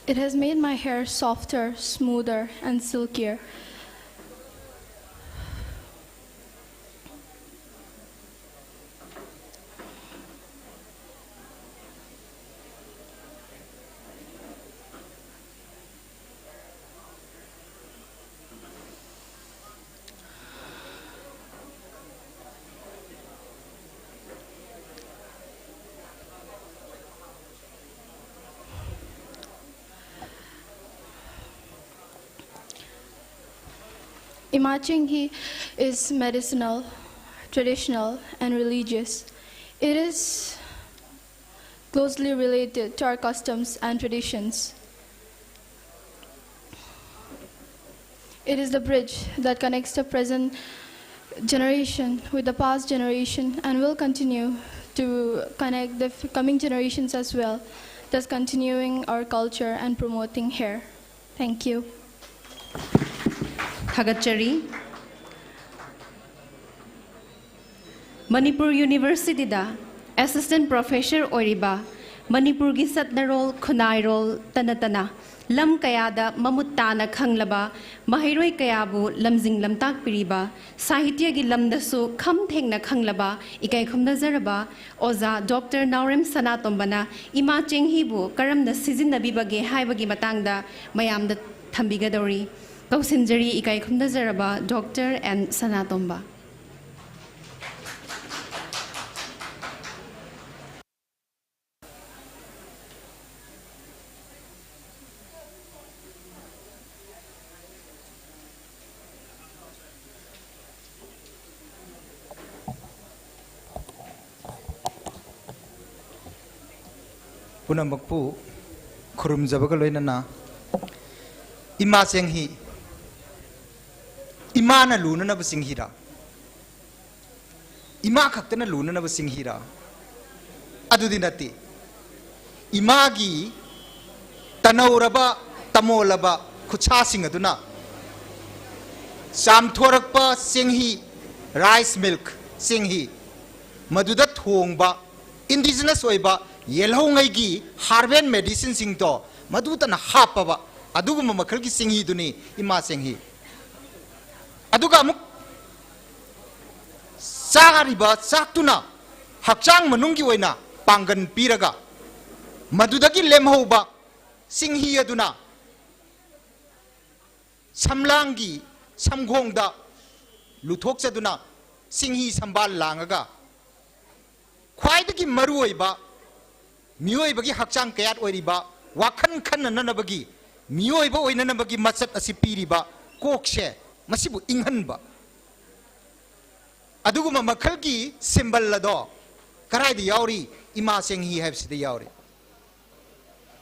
It has made my hair softer, smoother, and silkier. Ima Chenghi is medicinal, traditional, and religious. It is closely related to our customs and traditions. It is the bridge that connects the present generation with the past generation and will continue to connect the f-, coming generations as well, thus continuing our culture and promoting hair. Thank you. ꯊꯥꯒꯠꯆꯔꯤ꯫ ꯃꯅꯤꯄꯨꯔ ꯌꯨꯅꯤꯚꯔꯁꯤꯇꯤꯗ ꯑꯦꯁꯤꯁꯇꯦꯟ ꯄ꯭ꯔꯣꯐꯦꯁꯔ ꯑꯣꯏꯔꯤꯕ, ꯃꯅꯤꯄꯨꯔꯒꯤ ꯆꯠꯅꯔꯣꯜ ꯈꯨꯟꯅꯥꯏꯔꯣꯜꯇ ꯅꯠꯇꯅ ꯂꯝ ꯀꯌꯥꯗ ꯃꯃꯨꯠ ꯇꯥꯅ ꯈꯪꯂꯕ, ꯃꯍꯩꯔꯣꯏ ꯀꯌꯥꯕꯨ ꯂꯝꯖꯤꯡ ꯂꯝꯇꯥꯛꯄꯤꯔꯤꯕ, ꯁꯥꯍꯤꯇ꯭ꯌꯒꯤ ꯂꯝꯗꯁꯨ ꯈꯝ ꯊꯦꯡꯅ ꯈꯪꯂꯕ ꯏꯀꯥꯏ ꯈꯨꯝꯅꯖꯔꯕ ꯑꯣꯖꯥ ꯗꯣꯛꯇꯔ ꯅꯥꯎꯔꯦꯝ ꯁꯅꯥꯇꯣꯝꯕꯅ ꯏꯃꯥ ꯆꯦꯡꯍꯤꯕꯨ ꯀꯔꯝꯅ ꯁꯤꯖꯤꯟꯅꯕꯤꯕꯒꯦ ꯍꯥꯏꯕꯒꯤ ꯃꯇꯥꯡꯗ ꯃꯌꯥꯝꯗ ꯊꯝꯕꯤꯒꯗꯧꯔꯤ꯫ ꯀꯧꯁꯤꯟꯖꯔꯤ ꯏꯀꯥꯏ ꯈꯨꯝꯅꯖꯔꯕ ꯗꯣꯛꯇꯔ ꯑꯦꯟ ꯁꯅꯥꯇꯣꯝꯕ꯫ ꯄꯨꯝꯅꯃꯛꯄꯨ ꯈꯨꯔꯨꯝꯖꯕꯒ ꯂꯣꯏꯅꯅ, ꯏꯃꯥ ꯆꯦꯡꯍꯤ, ꯏꯃꯥꯅ ꯂꯨꯅꯅꯕ ꯆꯤꯡꯍꯤꯔꯥ? ꯏꯃꯥ ꯈꯛꯇꯅ ꯂꯨꯅꯅꯕ ꯆꯤꯡꯍꯤꯔꯥ? ꯑꯗꯨꯗꯤ ꯅꯠꯇꯦ꯫ ꯏꯃꯥꯒꯤ ꯇꯅꯧꯔꯕ, ꯇꯃꯣꯂꯕ ꯈꯨꯠꯁꯥꯁꯤꯡ ꯑꯗꯨꯅ ꯆꯥꯝꯊꯣꯔꯛꯄ ꯆꯦꯡꯍꯤ, rice milk ꯆꯦꯡꯍꯤ, ꯃꯗꯨꯗ ꯊꯣꯡꯕ indigenous ꯑꯣꯏꯕ ꯌꯦꯜꯍꯧꯉꯩꯒꯤ herbal medicineꯁꯤꯡꯗꯣ ꯃꯗꯨꯗꯅ ꯍꯥꯞꯄꯕ ꯑꯗꯨꯒꯨꯝꯕ ꯃꯈꯜꯒꯤ ꯆꯦꯡꯍꯤꯗꯨꯅꯤ ꯏꯃꯥ ꯆꯦꯡꯍꯤ꯫ ꯑꯗꯨꯒ ꯑꯃꯨꯛ ꯆꯥꯔꯤꯕ ꯆꯥꯛꯇꯨꯅ ꯍꯛꯆꯥꯡ ꯃꯅꯨꯡꯒꯤ ꯑꯣꯏꯅ ꯄꯥꯡꯒꯟ ꯄꯤꯔꯒ ꯃꯗꯨꯗꯒꯤ ꯂꯦꯝꯍꯧꯕ ꯆꯤꯡꯍꯤ ꯑꯗꯨꯅ ꯁꯝꯂꯥꯡꯒꯤ ꯁꯝꯈꯣꯡꯗ ꯂꯨꯊꯣꯛꯆꯗꯨꯅ ꯆꯤꯡꯍꯤ ꯁꯝꯕꯥꯜ ꯂꯥꯡꯉꯒ ꯈ꯭ꯋꯥꯏꯗꯒꯤ ꯃꯔꯨꯑꯣꯏꯕ ꯃꯤꯑꯣꯏꯕꯒꯤ ꯍꯛꯆꯥꯡ ꯀꯌꯥꯠ ꯑꯣꯏꯔꯤꯕ ꯋꯥꯈꯜ ꯈꯟꯅꯅꯅꯕꯒꯤ, ꯃꯤꯑꯣꯏꯕ ꯑꯣꯏꯅꯅꯕꯒꯤ ꯃꯆꯠ ꯑꯁꯤ ꯄꯤꯔꯤꯕ ꯀꯣꯛꯁꯦ, ꯃꯁꯤꯕꯨ ꯏꯪꯍꯟꯕ꯫ ꯑꯗꯨꯒꯨꯝꯕ ꯃꯈꯜꯒꯤ symbol ꯑꯗꯣ ꯀꯗꯥꯏꯗ ꯌꯥꯎꯔꯤ? ꯏꯃꯥ ꯆꯦꯡꯍꯤ ꯍꯥꯏꯕꯁꯤꯗ ꯌꯥꯎꯔꯤ꯫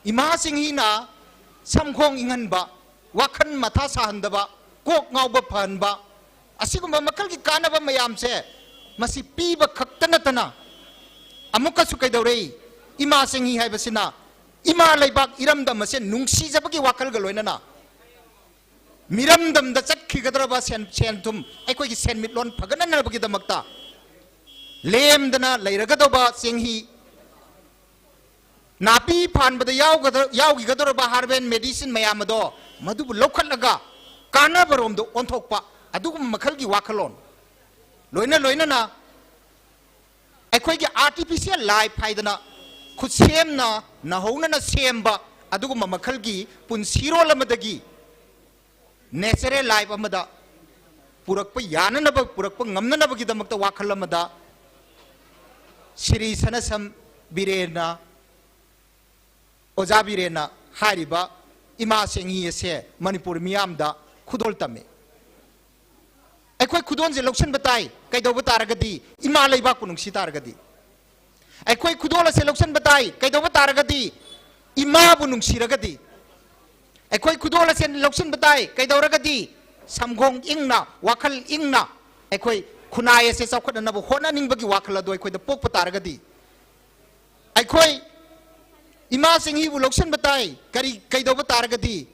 ꯏꯃꯥ ꯆꯦꯡꯍꯤꯅ ꯁꯝꯈꯣꯡ ꯏꯪꯍꯟꯕ, ꯋꯥꯈꯜ ꯃꯊꯥ ꯁꯥꯍꯟꯗꯕ, ꯀꯣꯛ ꯉꯥꯎꯕ ꯐꯍꯟꯕ, ꯑꯁꯤꯒꯨꯝꯕ ꯃꯈꯜꯒꯤ ꯀꯥꯟꯅꯕ ꯃꯌꯥꯝꯁꯦ ꯃꯁꯤ ꯄꯤꯕ ꯈꯛꯇ ꯅꯠꯇꯅ ꯑꯃꯨꯛꯀꯁꯨ ꯀꯩꯗꯧꯔꯛꯏ? ꯏꯃꯥ ꯆꯦꯡꯍꯤ ꯍꯥꯏꯕꯁꯤꯅ ꯏꯃꯥ ꯂꯩꯕꯥꯛ ꯏꯔꯝꯗꯝ ꯑꯁꯦ ꯅꯨꯡꯁꯤꯖꯕꯒꯤ ꯋꯥꯈꯜꯒ ꯂꯣꯏꯅꯅ ꯃꯤꯔꯝꯗꯝꯗ ꯆꯠꯈꯤꯒꯗꯧꯔꯕ ꯁꯦꯟ, ꯁꯦꯟ ꯊꯨꯝ, ꯑꯩꯈꯣꯏꯒꯤ ꯁꯦꯟꯃꯤꯠꯂꯣꯟ ꯐꯒꯠꯅꯅꯕꯒꯤꯗꯃꯛꯇ ꯂꯦꯝꯗꯅ ꯂꯩꯔꯒꯗꯧꯕ ꯆꯦꯡꯍꯤ, ꯅꯥꯄꯤ ꯐꯥꯟꯕꯗ ꯌꯥꯎꯒꯗ-, ꯌꯥꯎꯈꯤꯒꯗꯧꯔꯕ herbal medicine ꯃꯌꯥꯝ ꯑꯗꯣ ꯃꯗꯨꯕꯨ ꯂꯧꯈꯠꯂꯒ ꯀꯥꯟꯅꯕꯔꯣꯝꯗ ꯑꯣꯟꯊꯣꯛꯄ, ꯑꯗꯨꯒꯨꯝꯕ ꯃꯈꯜꯒꯤ ꯋꯥꯈꯜꯂꯣꯟ, ꯂꯣꯏꯅ ꯂꯣꯏꯅꯅ ꯑꯩꯈꯣꯏꯒꯤ artificial life ꯍꯥꯏꯗꯅ ꯈꯨꯠꯁꯦꯝꯅ ꯅꯧꯍꯧꯅꯅ ꯁꯦꯝꯕ ꯑꯗꯨꯒꯨꯝꯕ ꯃꯈꯜꯒꯤ ꯄꯨꯟꯁꯤꯔꯣꯜ ꯑꯃꯗꯒꯤ natural life ꯑꯃꯗ ꯄꯨꯔꯛꯄ ꯌꯥꯅꯅꯕ, ꯄꯨꯔꯛꯄ ꯉꯝꯅꯅꯕꯒꯤꯗꯃꯛꯇ ꯋꯥꯈꯜ ꯑꯃꯗ ꯁ꯭ꯔꯤ ꯁꯅꯁꯝ ꯕꯤꯔꯦꯟꯅ, ꯑꯣꯖꯥ ꯕꯤꯔꯦꯟꯅ ꯍꯥꯏꯔꯤꯕ ꯏꯃꯥ ꯆꯦꯡꯍꯤ ꯑꯁꯦ ꯃꯅꯤꯄꯨꯔ ꯃꯤꯌꯥꯝꯗ ꯈꯨꯗꯣꯜ ꯇꯝꯃꯤ꯫ ꯑꯩꯈꯣꯏ ꯈꯨꯗꯣꯜꯁꯦ ꯂꯧꯁꯤꯟꯕ ꯇꯥꯏ꯫ ꯀꯩꯗꯧꯕ ꯇꯥꯔꯒꯗꯤ? ꯏꯃꯥ ꯂꯩꯕꯥꯛꯄꯨ ꯅꯨꯡꯁꯤ ꯇꯥꯔꯒꯗꯤ꯫ ꯑꯩꯈꯣꯏ ꯈꯨꯗꯣꯜ ꯑꯁꯦ ꯂꯧꯁꯤꯟꯕ ꯇꯥꯏ꯫ ꯀꯩꯗꯧꯕ ꯇꯥꯔꯒꯗꯤ? ꯏꯃꯥꯕꯨ ꯅꯨꯡꯁꯤꯔꯒꯗꯤ꯫ ꯑꯩꯈꯣꯏ ꯈꯨꯗꯣꯜ ꯑꯁꯦ ꯂꯧꯁꯤꯟꯕ ꯇꯥꯏ꯫ ꯀꯩꯗꯧꯔꯒꯗꯤ? ꯁꯝꯈꯣꯡ ꯏꯪꯅ, ꯋꯥꯈꯜ ꯏꯪꯅ ꯑꯩꯈꯣꯏ ꯈꯨꯟꯅꯥꯏ ꯑꯁꯦ ꯆꯥꯎꯈꯠꯅꯅꯕ ꯍꯣꯠꯅꯅꯤꯡꯕꯒꯤ ꯋꯥꯈꯜ ꯑꯗꯨ ꯑꯩꯈꯣꯏꯗ ꯄꯣꯛꯄ ꯇꯥꯔꯒꯗꯤ꯫ ꯑꯩꯈꯣꯏ ꯏꯃꯥ ꯆꯦꯡꯍꯤꯕꯨ ꯂꯧꯁꯤꯟꯕ ꯇꯥꯏ꯫ ꯀꯔꯤ, ꯀꯩꯗꯧꯕ ꯇꯥꯔꯒꯗꯤ?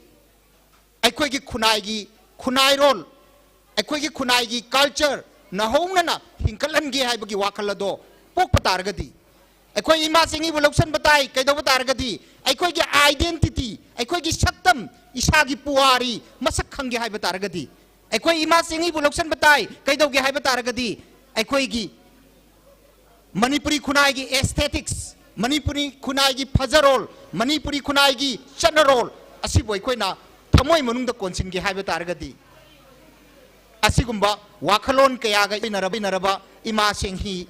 ꯑꯩꯈꯣꯏꯒꯤ ꯈꯨꯟꯅꯥꯏꯒꯤ ꯈꯨꯟꯅꯥꯏꯔꯣꯜ, ꯑꯩꯈꯣꯏꯒꯤ ꯈꯨꯟꯅꯥꯏꯒꯤ culture ꯅꯧꯍꯧꯅꯅ ꯍꯤꯡꯒꯠꯍꯟꯒꯦ ꯍꯥꯏꯕꯒꯤ ꯋꯥꯈꯜ ꯑꯗꯣ ꯄꯣꯛꯄ ꯇꯥꯔꯒꯗꯤ, ꯑꯩꯈꯣꯏ ꯏꯃꯥ ꯆꯤꯡꯍꯤꯕꯨ ꯂꯧꯁꯤꯟꯕ ꯇꯥꯏ꯫ ꯀꯩꯗꯧꯕ ꯇꯥꯔꯒꯗꯤ? ꯑꯩꯈꯣꯏꯒꯤ identity, ꯑꯩꯈꯣꯏꯒꯤ ꯁꯛꯇꯝ, ꯏꯁꯥꯒꯤ ꯄꯨꯋꯥꯔꯤ ꯃꯁꯛ ꯈꯪꯒꯦ ꯍꯥꯏꯕ ꯇꯥꯔꯒꯗꯤ, ꯑꯩꯈꯣꯏ ꯏꯃꯥ ꯆꯤꯡꯍꯤꯕꯨ ꯂꯧꯁꯤꯟꯕ ꯇꯥꯏ꯫ ꯀꯩꯗꯧꯒꯦ ꯍꯥꯏꯕ ꯇꯥꯔꯒꯗꯤ, ꯑꯩꯈꯣꯏꯒꯤ ꯃꯅꯤꯄꯨꯔꯤ ꯈꯨꯟꯅꯥꯏꯒꯤ aesthetics, ꯃꯅꯤꯄꯨꯔꯤ ꯈꯨꯟꯅꯥꯏꯒꯤ ꯐꯖꯔꯣꯜ, ꯃꯅꯤꯄꯨꯔꯤ ꯈꯨꯟꯅꯥꯏꯒꯤ ꯆꯠꯅꯔꯣꯜ ꯑꯁꯤꯕꯨ ꯑꯩꯈꯣꯏꯅ ꯊꯃꯣꯏ ꯃꯅꯨꯡꯗ ꯀꯣꯟꯁꯤꯟꯒꯦ ꯍꯥꯏꯕ ꯇꯥꯔꯒꯗꯤ, ꯑꯁꯤꯒꯨꯝꯕ ꯋꯥꯈꯜꯂꯣꯟ ꯀꯌꯥꯒ ꯏꯅꯔꯕ, ꯏꯅꯔꯕ ꯏꯃꯥ ꯆꯤꯡꯍꯤ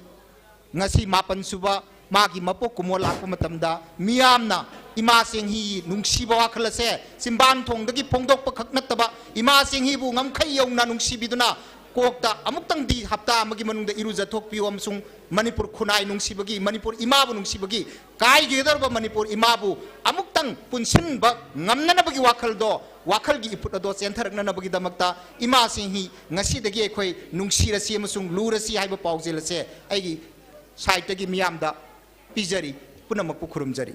ꯉꯁꯤ ꯃꯥꯄꯟ ꯁꯨꯕ ꯃꯥꯒꯤ ꯃꯄꯣꯛ ꯀꯨꯝꯑꯣꯜ ꯂꯥꯛꯄ ꯃꯇꯝꯗ, ꯃꯤꯌꯥꯝꯅ ꯏꯃꯥ ꯆꯤꯡꯍꯤ ꯅꯨꯡꯁꯤꯕ ꯋꯥꯈꯜ ꯑꯁꯦ ꯆꯤꯝꯕꯥꯟ ꯊꯣꯡꯗꯒꯤ ꯐꯣꯡꯗꯣꯛꯄ ꯈꯛ ꯅꯠꯇꯕ, ꯏꯃꯥ ꯆꯤꯡꯍꯤꯕꯨ ꯉꯝꯈꯩ ꯌꯧꯅ ꯅꯨꯡꯁꯤꯕꯤꯗꯨꯅ ꯀꯣꯛꯇ ꯑꯃꯨꯛꯇꯪꯗꯤ ꯍꯞꯇꯥ ꯑꯃꯒꯤ ꯃꯅꯨꯡꯗ ꯏꯔꯨꯖꯊꯣꯛꯄꯤꯌꯨ ꯑꯃꯁꯨꯡ ꯃꯅꯤꯄꯨꯔ ꯈꯨꯟꯅꯥꯏ ꯅꯨꯡꯁꯤꯕꯒꯤ, ꯃꯅꯤꯄꯨꯔ ꯏꯃꯥꯕꯨ ꯅꯨꯡꯁꯤꯕꯒꯤ, ꯀꯥꯏꯒꯗꯧꯔꯕ ꯃꯅꯤꯄꯨꯔ ꯏꯃꯥꯕꯨ ꯑꯃꯨꯛꯇꯪ ꯄꯨꯟꯁꯤꯟꯕ ꯉꯝꯅꯅꯕꯒꯤ ꯋꯥꯈꯜꯗꯣ, ꯋꯥꯈꯜꯒꯤ ꯏꯐꯨꯠ ꯑꯗꯣ ꯆꯦꯟꯊꯔꯛꯅꯅꯕꯒꯤꯗꯃꯛꯇ ꯏꯃꯥ ꯆꯤꯡꯍꯤ ꯉꯁꯤꯗꯒꯤ ꯑꯩꯈꯣꯏ ꯅꯨꯡꯁꯤꯔꯁꯤ ꯑꯃꯁꯨꯡ ꯂꯨꯔꯁꯤ ꯍꯥꯏꯕ ꯄꯥꯎꯖꯦꯜ ꯑꯁꯦ ꯑꯩꯒꯤ side ꯇꯒꯤ ꯃꯤꯌꯥꯝꯗ ꯄꯤꯖꯔꯤ꯫ ꯄꯨꯝꯅꯃꯛꯄꯨ ꯈꯨꯔꯨꯝꯖꯔꯤ꯫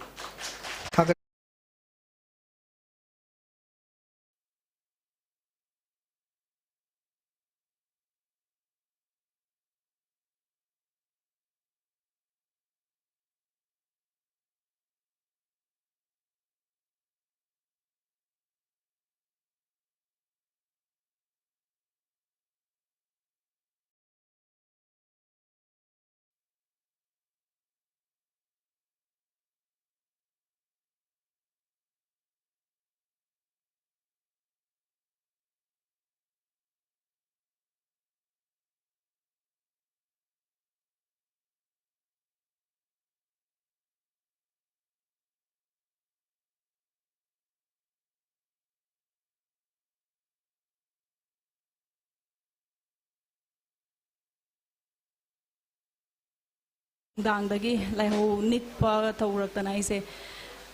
ꯅꯨꯡꯗꯥꯡꯗꯒꯤ ꯂꯥꯏꯍꯧ ꯅꯤꯛꯄ ꯇꯧꯔꯛꯇꯅ ꯑꯩꯁꯦ,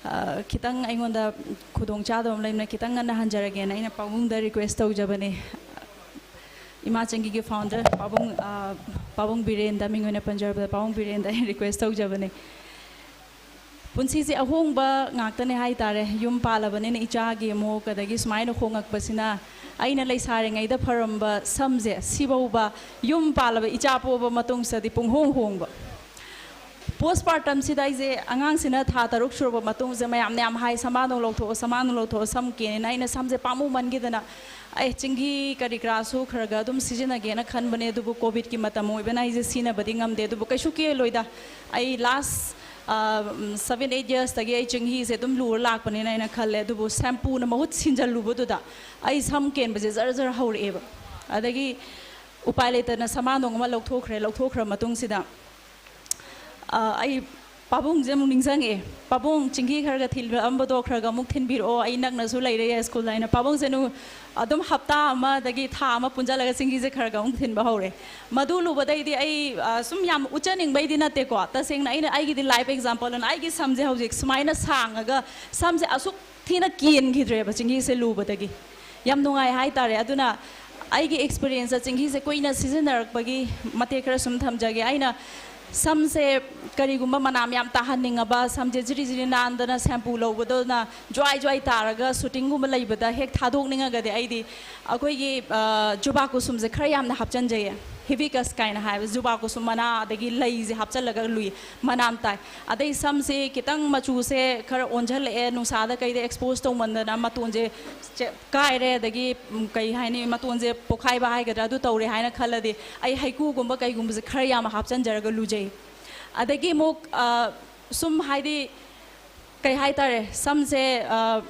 ꯑ, ꯈꯤꯇꯪ ꯑꯩꯉꯣꯟꯗ ꯈꯨꯗꯣꯡ ꯆꯥꯗꯕ ꯑꯃ ꯂꯩꯕꯅ ꯈꯤꯇꯪ ꯉꯟꯅ ꯍꯟꯖꯔꯒꯦꯅ ꯑꯩꯅ ꯄꯥꯕꯨꯡꯗ request ꯇꯧꯖꯕꯅꯦ꯫ ꯏꯃꯥ ꯆꯤꯡꯒꯤꯒꯤ founder ꯄꯥꯕꯨꯡ, ꯑ, ꯄꯥꯕꯨꯡ ꯕꯤꯔꯦꯟꯗ, ꯃꯤꯡ ꯑꯣꯏꯅ ꯄꯟꯖꯔꯕꯗ ꯄꯥꯕꯨꯡ ꯕꯤꯔꯦꯟꯗ ꯑꯩ request ꯇꯧꯖꯕꯅꯦ꯫ ꯄꯨꯟꯁꯤꯁꯦ ꯑꯍꯣꯡꯕ ꯉꯥꯛꯇꯅꯦ ꯍꯥꯏꯇꯥꯔꯦ꯫ ꯌꯨꯝ ꯄꯥꯜꯂꯕꯅꯤꯅ ꯏꯆꯥꯒꯤ ꯑꯃꯨꯛ, ꯑꯗꯒꯤ ꯁꯨꯃꯥꯏꯅ ꯍꯣꯡꯉꯛꯄꯁꯤꯅ ꯑꯩꯅ ꯂꯩꯁꯥꯔꯤꯉꯩꯗ ꯐꯔꯝꯕ ꯁꯝꯁꯦ ꯁꯤꯐꯥꯎꯕ ꯌꯨꯝ ꯄꯥꯜꯂꯕ ꯏꯆꯥ ꯄꯣꯛꯑꯕ ꯃꯇꯨꯡꯁꯤꯗꯗꯤ ꯄꯨꯡꯍꯣꯡ ꯍꯣꯡꯕ꯫ Postpartumꯁꯤꯗ ꯑꯩꯁꯦ ꯑꯉꯥꯡꯁꯤꯅ ꯊꯥ ꯇꯔꯨꯛ ꯁꯨꯔꯕ ꯃꯇꯨꯡꯁꯦ ꯃꯌꯥꯝꯅ ꯌꯥꯝ ꯍꯥꯏ, "ꯁꯃꯥꯅꯨ ꯂꯧꯊꯣꯛꯑꯣ, ꯁꯃꯥꯅꯨ ꯂꯧꯊꯣꯛꯑꯣ, ꯁꯝ ꯀꯦꯅꯦꯅ"꯫ ꯑꯩꯅ ꯁꯝꯁꯦ ꯄꯥꯝꯃꯨꯃꯟꯈꯤꯗꯅ ꯑꯩ ꯆꯤꯡꯍꯤ ꯀꯔꯤ ꯀꯔꯥꯁꯨ ꯈꯔ ꯈꯔ ꯑꯗꯨꯝ ꯁꯤꯖꯤꯟꯅꯒꯦꯅ ꯈꯟꯕꯅꯦ, ꯑꯗꯨꯕꯨ COVIDꯀꯤ ꯃꯇꯝ ꯑꯣꯏꯕꯅ ꯑꯩꯁꯦ ꯁꯤꯖꯤꯟꯅꯕꯗꯤ ꯉꯝꯗꯦ꯫ ꯑꯗꯨꯕꯨ ꯀꯩꯁꯨ ꯀꯦꯜꯂꯣꯏꯗ, ꯑꯩ last, ꯑ, seven eight yearsꯇꯒꯤ ꯑꯩ ꯆꯤꯡꯍꯤꯁꯦ ꯑꯗꯨꯝ ꯂꯨꯔ ꯂꯥꯛꯄꯅꯤꯅ ꯑꯩꯅ ꯈꯜꯂꯦ꯫ ꯑꯗꯨꯕꯨ shampooꯅ ꯃꯍꯨꯠ ꯁꯤꯟꯖꯜꯂꯨꯕꯗꯨꯗ ꯑꯩ ꯁꯝ ꯀꯦꯟꯕꯁꯦ ꯖꯔ ꯖꯔ ꯍꯧꯔꯛꯑꯦꯕ꯫ ꯑꯗꯒꯤ ꯎꯄꯥꯏ ꯂꯩꯇꯅ ꯁꯃꯥꯅꯨ ꯑꯃ ꯂꯧꯊꯣꯛꯈ꯭ꯔꯦ꯫ ꯂꯧꯊꯣꯛꯈ꯭ꯔ ꯃꯇꯨꯡꯁꯤꯗ ꯑ, ꯑꯩ ꯄꯥꯕꯨꯡꯁꯦ ꯑꯃꯨꯛ ꯅꯤꯡꯁꯤꯡꯉꯛꯑꯦ꯫ "ꯄꯥꯕꯨꯡ, ꯆꯤꯡꯍꯤ ꯈꯔ ꯈꯔ ꯊꯤꯜꯂꯛꯑꯝꯕꯗꯣ ꯈꯔ ꯈꯔ ꯑꯃꯨꯛ ꯊꯤꯟꯕꯤꯔꯛꯑꯣ, ꯑꯩ ꯅꯛꯅꯁꯨ ꯂꯩꯔꯦ ꯁ꯭ꯀꯨꯜ" ꯍꯥꯏꯅ꯫ ꯄꯥꯕꯨꯡꯁꯦ ꯅꯨ-, ꯑꯗꯨꯝ ꯍꯞꯇꯥ ꯑꯃꯗꯒꯤ ꯊꯥ ꯑꯃ ꯄꯨꯟꯁꯤꯜꯂꯒ ꯆꯤꯡꯍꯤꯁꯦ ꯈꯔ ꯈꯔ ꯑꯃꯨꯛ ꯊꯤꯟꯕ ꯍꯧꯔꯦ꯫ ꯃꯗꯨ ꯂꯨꯕꯗꯩꯗꯤ ꯑꯩ, ꯑ, ꯁꯨꯝ ꯌꯥꯝ ꯎꯠꯆꯅꯤꯡꯕꯩꯗꯤ ꯅꯠꯇꯦꯀꯣ, ꯇꯁꯦꯡꯅ ꯑꯩꯅ ꯑꯩꯒꯤꯗꯤ life exampleꯅ ꯑꯩꯒꯤ ꯁꯝꯁꯦ ꯍꯧꯖꯤꯛ ꯁꯨꯃꯥꯏꯅ ꯁꯥꯡꯉꯒ ꯁꯝꯁꯦ ꯑꯁꯨꯛ ꯊꯤꯅ ꯀꯦꯟꯈꯤꯗ꯭ꯔꯦꯕ ꯆꯤꯡꯍꯤꯁꯦ ꯂꯨꯕꯗꯒꯤ꯫ ꯌꯥꯝ ꯅꯨꯡꯉꯥꯏ ꯍꯥꯏꯇꯥꯔꯦ꯫ ꯑꯗꯨꯅ ꯑꯩꯒꯤ experienceꯇ ꯆꯤꯡꯍꯤꯁꯦ ꯀꯨꯏꯅ ꯁꯤꯖꯤꯟꯅꯔꯛꯄꯒꯤ ꯃꯇꯦꯛ ꯈꯔ ꯁꯨꯝ ꯊꯝꯖꯒꯦ꯫ ꯑꯩꯅ ꯁꯝꯁꯦ ꯀꯔꯤꯒꯨꯝꯕ ꯃꯅꯥꯝ ꯌꯥꯝ ꯇꯥꯍꯟꯅꯤꯡꯉꯕ, ꯁꯝꯁꯦ ꯖꯤꯔꯤ ꯖꯤꯔꯤ ꯅꯥꯟꯗꯅ shampoo ꯂꯧꯕꯗꯧꯅ ꯖ꯭ꯋꯥꯏ ꯖ꯭ꯋꯥꯏ ꯇꯥꯔꯒ shootingꯒꯨꯝꯕ ꯂꯩꯕꯗ ꯍꯦꯛ ꯊꯥꯗꯣꯛꯅꯤꯡꯉꯒꯗꯤ ꯑꯩꯗꯤ ꯑꯩꯈꯣꯏꯒꯤ, ꯑ, ꯖꯨꯕꯥ ꯀꯨꯁꯨꯝꯁꯦ ꯈꯔ ꯌꯥꯝꯅ ꯍꯥꯞꯆꯤꯟꯖꯩꯌꯦ꯫ Hibiscus ꯀꯥꯏꯅ ꯍꯥꯏꯕ ꯖꯨꯕꯥ ꯀꯨꯁꯨꯝ ꯃꯅꯥ ꯑꯗꯒꯤ ꯂꯩꯁꯦ ꯍꯥꯞꯆꯤꯜꯂꯒ ꯂꯨꯏ꯫ ꯃꯅꯥꯝ ꯇꯥꯏ꯫ ꯑꯗꯩ ꯁꯝꯁꯦ ꯈꯤꯇꯪ ꯃꯆꯨꯁꯦ ꯈꯔ ꯑꯣꯟꯁꯤꯜꯂꯛꯑꯦ, ꯅꯨꯡꯁꯥꯗ ꯀꯩꯗ expose ꯇꯧꯃꯟꯗꯅ ꯃꯇꯣꯟꯁꯦ ꯆꯦ-, ꯀꯥꯏꯔꯦ, ꯑꯗꯒꯤ, ꯎꯝ, ꯀꯩ ꯍꯥꯏꯅꯤ, ꯃꯇꯣꯟꯁꯦ ꯄꯣꯛꯈꯥꯏꯕ ꯍꯥꯏꯒꯗ꯭ꯔꯥ, ꯑꯗꯨ ꯇꯧꯔꯦ ꯍꯥꯏꯅ ꯈꯜꯂꯗꯤ ꯑꯩ ꯍꯩꯀꯨꯒꯨꯝꯕ ꯀꯩꯒꯨꯝꯕꯁꯦ ꯈꯔ ꯌꯥꯝꯅ ꯍꯥꯞꯆꯤꯟꯖꯔꯒ ꯂꯨꯖꯩ꯫ ꯑꯗꯒꯤ ꯑꯃꯨꯛ, ꯑ, ꯁꯨꯝ ꯍꯥꯏꯗꯤ ꯀꯩ ꯍꯥꯏꯇꯥꯔꯦ, ꯁꯝꯁꯦ, ꯑ,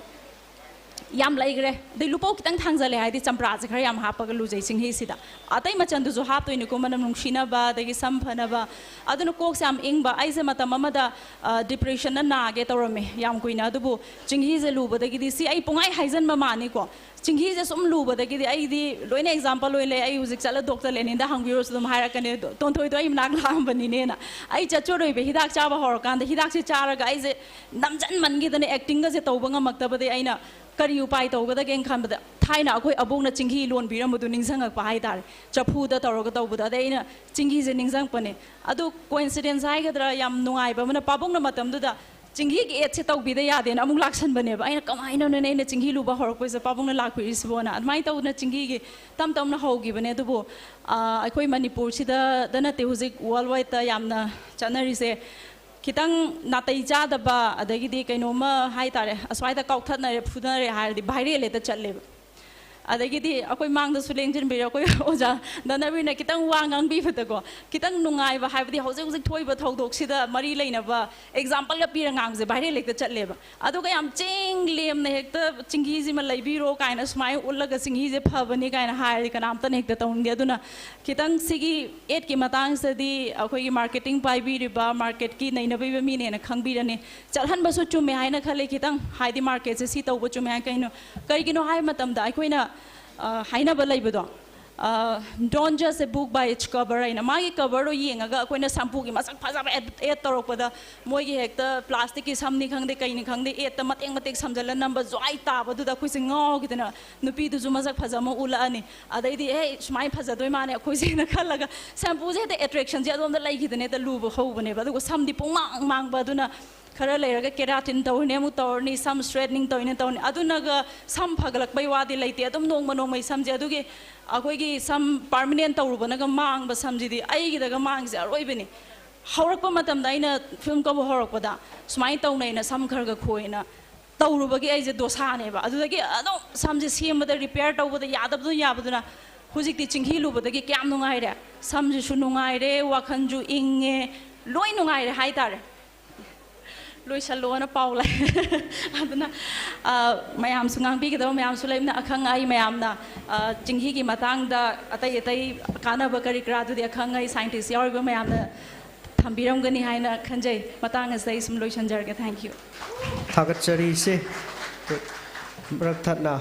ꯌꯥꯝ ꯂꯩꯈ꯭ꯔꯦ꯫ ꯑꯗꯩ ꯂꯨꯄꯧ ꯈꯤꯇꯪ ꯊꯥꯡꯖꯜꯂꯦ ꯍꯥꯏꯗꯤ ꯆꯝꯄ꯭ꯔꯥꯁꯦ ꯈꯔ ꯌꯥꯝ ꯍꯥꯞꯄꯒ ꯂꯨꯖꯩ ꯆꯤꯡꯍꯤꯁꯤꯗ꯫ ꯑꯇꯩ ꯃꯆꯜꯗꯨꯁꯨ ꯍꯥꯞꯇꯣꯏꯅꯤꯀꯣ, ꯃꯅꯝ ꯅꯨꯡꯁꯤꯅꯕ, ꯑꯗꯒꯤ ꯁꯝ ꯐꯅꯕ꯫ ꯑꯗꯨꯅ ꯀꯣꯛꯁꯦ ꯌꯥꯝ ꯏꯪꯕ꯫ ꯑꯩꯁꯦ ꯃꯇꯝ ꯑꯃꯗ, ꯑ, depressionꯅ ꯅꯥꯒꯦ ꯇꯧꯔꯝꯃꯦ ꯌꯥꯝ ꯀꯨꯏꯅ꯫ ꯑꯗꯨꯕꯨ ꯆꯤꯡꯍꯤꯁꯦ ꯂꯨꯕꯗꯒꯤꯗꯤ, ꯁꯤ ꯑꯩ ꯄꯨꯡꯍꯥꯏ ꯍꯥꯏꯖꯟꯕ ꯃꯥꯅꯤꯀꯣ, ꯆꯤꯡꯍꯤꯁꯦ ꯁꯨꯝ ꯂꯨꯕꯗꯒꯤꯗꯤ ꯑꯩꯗꯤ ꯂꯣꯏꯅ example ꯑꯣꯏ ꯂꯩ꯫ ꯑꯩ ꯍꯧꯖꯤꯛ ꯆꯠꯂ ꯗꯣꯛꯇꯔ ꯂꯦꯅꯤꯟꯗ ꯍꯪꯕꯤꯔꯨꯔꯁꯨ ꯑꯗꯨꯝ ꯍꯥꯏꯔꯛꯀꯅꯤ, "ꯗꯣ-, ꯇꯣꯟꯊꯣꯏꯗꯣ ꯑꯩ ꯃꯅꯥꯛ ꯂꯥꯛꯑꯝꯕꯅꯤꯅꯦꯅ"꯫ ꯑꯩ ꯆꯠꯆꯔꯣꯏꯕ ꯍꯤꯗꯥꯛ ꯆꯥꯕ ꯍꯧꯔꯀꯥꯟꯗ, ꯍꯤꯗꯥꯛꯁꯦ ꯆꯥꯔꯒ ꯑꯩꯁꯦ ꯅꯝꯖꯟꯃꯟꯈꯤꯗꯅ actingꯒꯁꯦ ꯇꯧꯕ ꯉꯝꯃꯛꯇꯕꯗꯒꯤ ꯑꯩꯅ ꯀꯔꯤ ꯎꯄꯥꯏ ꯇꯧꯒꯗꯒꯦꯅ ꯈꯟꯕꯗ, ꯊꯥꯏꯅ ꯑꯩꯈꯣꯏ ꯑꯕꯣꯛꯅ ꯆꯤꯡꯍꯤ ꯂꯣꯟꯕꯤꯔꯝꯕꯗꯨ ꯅꯤꯡꯁꯤꯡꯉꯛꯄ ꯍꯥꯏꯇꯥꯔꯦ꯫ ꯆꯐꯨꯗ ꯇꯧꯔꯒ ꯇꯧꯕꯗꯣ꯫ ꯑꯗꯩ ꯑꯩꯅ ꯆꯤꯡꯍꯤꯁꯦ ꯅꯤꯡꯁꯤꯡꯉꯛꯄꯅꯦ꯫ ꯑꯗꯨ coincidence ꯍꯥꯏꯒꯗ꯭ꯔꯥ, ꯌꯥꯝ ꯅꯨꯡꯉꯥꯏꯕ ꯑꯃꯅ, ꯄꯥꯕꯨꯡꯅ ꯃꯇꯝꯗꯨꯗ ꯆꯤꯡꯍꯤꯒꯤ adꯁꯦ ꯇꯧꯕꯤꯗ ꯌꯥꯗꯦꯅ ꯑꯃꯨꯛ ꯂꯥꯛꯁꯟꯕꯅꯦꯕ꯫ ꯑꯩꯅ, "ꯀꯃꯥꯏꯅꯅꯣꯅꯦ ꯑꯩꯅ ꯆꯤꯡꯍꯤ ꯂꯨꯕ ꯍꯧꯔꯛꯄꯁꯤꯗ ꯄꯥꯕꯨꯡꯅ ꯂꯥꯛꯄꯤꯔꯤꯁꯤꯕꯣꯅ?" ꯑꯗꯨꯃꯥꯏꯅ ꯇꯧꯗꯅ ꯆꯤꯡꯍꯤꯒꯤ ꯇꯞ ꯇꯞꯅ ꯍꯧꯈꯤꯕꯅꯦ꯫ ꯑꯗꯨꯕꯨ, ꯑ, ꯑꯩꯈꯣꯏ ꯃꯅꯤꯄꯨꯔꯁꯤꯗꯗ ꯅꯠꯇꯦ, ꯍꯧꯖꯤꯛ world wideꯇ ꯌꯥꯝꯅ ꯆꯠꯅꯔꯤꯁꯦ꯫ ꯈꯤꯇꯪ ꯅꯥꯇꯩ ꯆꯥꯗꯕ, ꯑꯗꯒꯤꯗꯤ ꯀꯩꯅꯣꯝꯃ ꯍꯥꯏꯇꯥꯔꯦ, ꯑꯁ꯭ꯋꯥꯏꯗ ꯀꯥꯎꯊꯠꯅꯔꯦ, ꯐꯨꯅꯔꯦ ꯍꯥꯏꯔꯗꯤ viral ꯍꯦꯛꯇ ꯆꯠꯂꯦꯕ꯫ ꯑꯗꯒꯤꯗꯤ ꯑꯩꯈꯣꯏ ꯃꯥꯡꯗꯁꯨ ꯂꯦꯡꯁꯤꯟꯕꯤꯔꯦ, ꯑꯩꯈꯣꯏ ꯑꯣꯖꯥ ꯙꯅꯕꯤꯔꯅ ꯈꯤꯇꯪ ꯋꯥ ꯉꯥꯡꯕꯤꯕꯗꯀꯣ, ꯈꯤꯇꯪ ꯅꯨꯡꯉꯥꯏꯕ, ꯍꯥꯏꯕꯗꯤ ꯍꯧꯖꯤꯛ ꯍꯧꯖꯤꯛ ꯊꯣꯛꯏꯕ ꯊꯧꯗꯣꯛꯁꯤꯗ ꯃꯔꯤ ꯂꯩꯅꯕ exampleꯒ ꯄꯤꯔ ꯉꯥꯡꯕꯁꯦ viral ꯍꯦꯛꯇ ꯆꯠꯂꯦꯕ꯫ ꯑꯗꯨꯒ ꯌꯥꯝ ꯆꯤꯡ ꯂꯦꯝꯅ ꯍꯦꯛꯇ "ꯆꯤꯡꯍꯤꯁꯤꯃ ꯂꯩꯕꯤꯔꯣ" ꯀꯥꯏꯅ ꯁꯨꯃꯥꯏꯅ ꯎꯠꯂꯒ "ꯆꯤꯡꯍꯤꯁꯦ ꯐꯕꯅꯤ" ꯀꯥꯏꯅ ꯍꯥꯏꯔꯗꯤ ꯀꯅꯥꯝꯇꯅ ꯍꯦꯛꯇ ꯇꯧꯅꯤꯡꯗꯦ꯫ ꯑꯗꯨꯅ ꯈꯤꯇꯪ ꯁꯤꯒꯤ adꯀꯤ ꯃꯇꯥꯡꯁꯤꯗꯗꯤ ꯑꯩꯈꯣꯏꯒꯤ marketing ꯄꯥꯏꯕꯤꯔꯤꯕ, marketꯀꯤ ꯅꯩꯅꯕꯤꯕ ꯃꯤꯅ ꯍꯦꯟꯅ ꯈꯪꯕꯤꯔꯅꯤ꯫ ꯆꯠꯍꯟꯕꯁꯨ ꯆꯨꯝꯃꯦ ꯍꯥꯏꯅ ꯈꯜꯂꯤ ꯈꯤꯇꯪ, ꯍꯥꯏꯗꯤ marketꯁꯦ ꯁꯤ ꯇꯧꯕ ꯆꯨꯝꯃꯦ ꯍꯥꯏ꯫ ꯀꯩꯅꯣ, ꯀꯩꯒꯤꯅꯣ ꯍꯥꯏꯕ ꯃꯇꯝꯗ ꯑꯩꯈꯣꯏꯅ, ꯑ, ꯍꯥꯏꯅꯕ ꯂꯩꯕꯗꯣ, ꯑ, "Don't judge a book by its cover" ꯍꯥꯏꯅ꯫ ꯃꯥꯒꯤ coverꯗꯣ ꯌꯦꯡꯉꯒ ꯑꯩꯈꯣꯏꯅ shampooꯒꯤ ꯃꯁꯛ ꯐꯖꯕ ad, ad ꯇꯧꯔꯛꯄꯗ, ꯃꯣꯏꯒꯤ ꯍꯦꯛꯇ plasticꯀꯤ ꯁꯝꯅꯤ ꯈꯪꯗꯦ, ꯀꯩꯅꯤ ꯈꯪꯗꯦ, adꯇ ꯃꯇꯦꯛ ꯃꯇꯦꯛ ꯁꯝꯖꯜꯂ ꯅꯝꯕ ꯖ꯭ꯋꯥꯏ ꯇꯥꯕꯗꯨꯗ ꯑꯩꯈꯣꯏꯁꯦ ꯉꯥꯎꯈꯤꯗꯅ ꯅꯨꯄꯤꯗꯨꯁꯨ ꯃꯁꯛ ꯐꯖ ꯑꯃ ꯎꯠꯂꯛꯑꯅꯤ꯫ ꯑꯗꯩꯗꯤ, "ꯑꯦ, ꯁꯨꯃꯥꯏꯅ ꯐꯖꯗꯣꯏ ꯃꯥꯅꯦ ꯑꯩꯈꯣꯏꯁꯦꯅ" ꯈꯜꯂꯒ shampooꯁꯦ ꯍꯦꯛꯇ attractionꯁꯦ ꯑꯗꯣꯝꯗ ꯂꯩꯈꯤꯗꯅ ꯍꯦꯛꯇ ꯂꯨꯕ ꯍꯧꯕꯅꯦꯕ꯫ ꯑꯗꯨꯒ ꯁꯝꯗꯤ ꯄꯨꯡꯃꯥꯡ ꯃꯥꯡꯕ꯫ ꯑꯗꯨꯅ ꯈꯔ ꯂꯩꯔꯒ keratin ꯇꯧꯔꯅꯤ, ꯑꯃꯨꯛ ꯇꯧꯔꯅꯤ, ꯁꯝ straightening ꯇꯧꯔꯅꯤ, ꯇꯧꯔꯅꯤ꯫ ꯑꯗꯨꯅꯒ ꯁꯝ ꯐꯒꯠꯂꯛꯄꯩ ꯋꯥꯗꯤ ꯂꯩꯇꯦ꯫ ꯑꯗꯨꯝ ꯅꯣꯡꯃ ꯅꯣꯡꯃꯒꯤ ꯁꯝꯁꯦ, ꯑꯗꯨꯒꯤ ꯑꯩꯈꯣꯏꯒꯤ ꯁꯝ permanent ꯇꯧꯔꯨꯕꯅꯒ ꯃꯥꯡꯕ ꯁꯝꯁꯤꯗꯤ ꯑꯩꯒꯤꯗꯒ ꯃꯥꯡꯉꯤꯁꯦ ꯑꯔꯣꯏꯕꯅꯤ꯫ ꯍꯧꯔꯛꯄ ꯃꯇꯝꯗ ꯑꯩꯅ film ꯀꯧꯕ ꯍꯧꯔꯛꯄꯗ ꯁꯨꯃꯥꯏꯅ ꯇꯧꯅꯩꯅ ꯁꯝ ꯈꯔ ꯈꯔ ꯈꯣꯏꯅ ꯇꯧꯔꯨꯕꯒꯤ ꯑꯩꯁꯦ ꯗꯣꯁꯥꯅꯦꯕ꯫ ꯑꯗꯨꯗꯒꯤ ꯑꯗꯨꯝ ꯁꯝꯁꯦ ꯁꯦꯝꯕꯗ, repair ꯇꯧꯕꯗ ꯌꯥꯗꯕꯗꯨꯅ ꯌꯥꯕꯗꯨꯅ ꯍꯧꯖꯤꯛꯇꯤ ꯆꯤꯡꯍꯤ ꯂꯨꯕꯗꯒꯤ ꯀꯌꯥꯝ ꯅꯨꯡꯉꯥꯏꯔꯦ꯫ ꯁꯝꯁꯤꯁꯨ ꯅꯨꯡꯉꯥꯏꯔꯦ, ꯋꯥꯈꯜꯁꯨ ꯏꯪꯉꯦ, ꯂꯣꯏ ꯅꯨꯡꯉꯥꯏꯔꯦ ꯍꯥꯏꯇꯥꯔꯦ꯫ ꯂꯣꯏꯁꯜꯂꯣꯅ ꯄꯥꯎ ꯂꯥꯛꯑꯦ꯫ ꯑꯗꯨꯅ, ꯑ, ꯃꯌꯥꯝꯁꯨ ꯉꯥꯡꯕꯤꯒꯗꯕ ꯃꯌꯥꯝꯁꯨ ꯂꯩꯕꯅ, ꯑꯈꯪ ꯑꯍꯩ ꯃꯌꯥꯝꯅ, ꯑ, ꯆꯤꯡꯍꯤꯒꯤ ꯃꯇꯥꯡꯗ ꯑꯇꯩ ꯑꯇꯩ ꯀꯥꯟꯅꯕ ꯀꯔꯤ ꯀꯔꯥꯗꯨꯗꯤ ꯑꯈꯪ ꯑꯍꯩ scientist ꯌꯥꯎꯔꯤꯕ ꯃꯌꯥꯝꯅ ꯊꯝꯕꯤꯔꯝꯒꯅꯤ ꯍꯥꯏꯅ ꯈꯟꯖꯩ꯫ ꯃꯇꯥꯡ ꯑꯁꯤꯗ ꯑꯩ ꯁꯨꯝ ꯂꯣꯏꯁꯤꯟꯖꯔꯒꯦ꯫ Thank you꯫ ꯊꯥꯒꯠꯆꯔꯤ ꯏꯆꯦ꯫ ꯃꯔꯛ ꯊꯠꯅ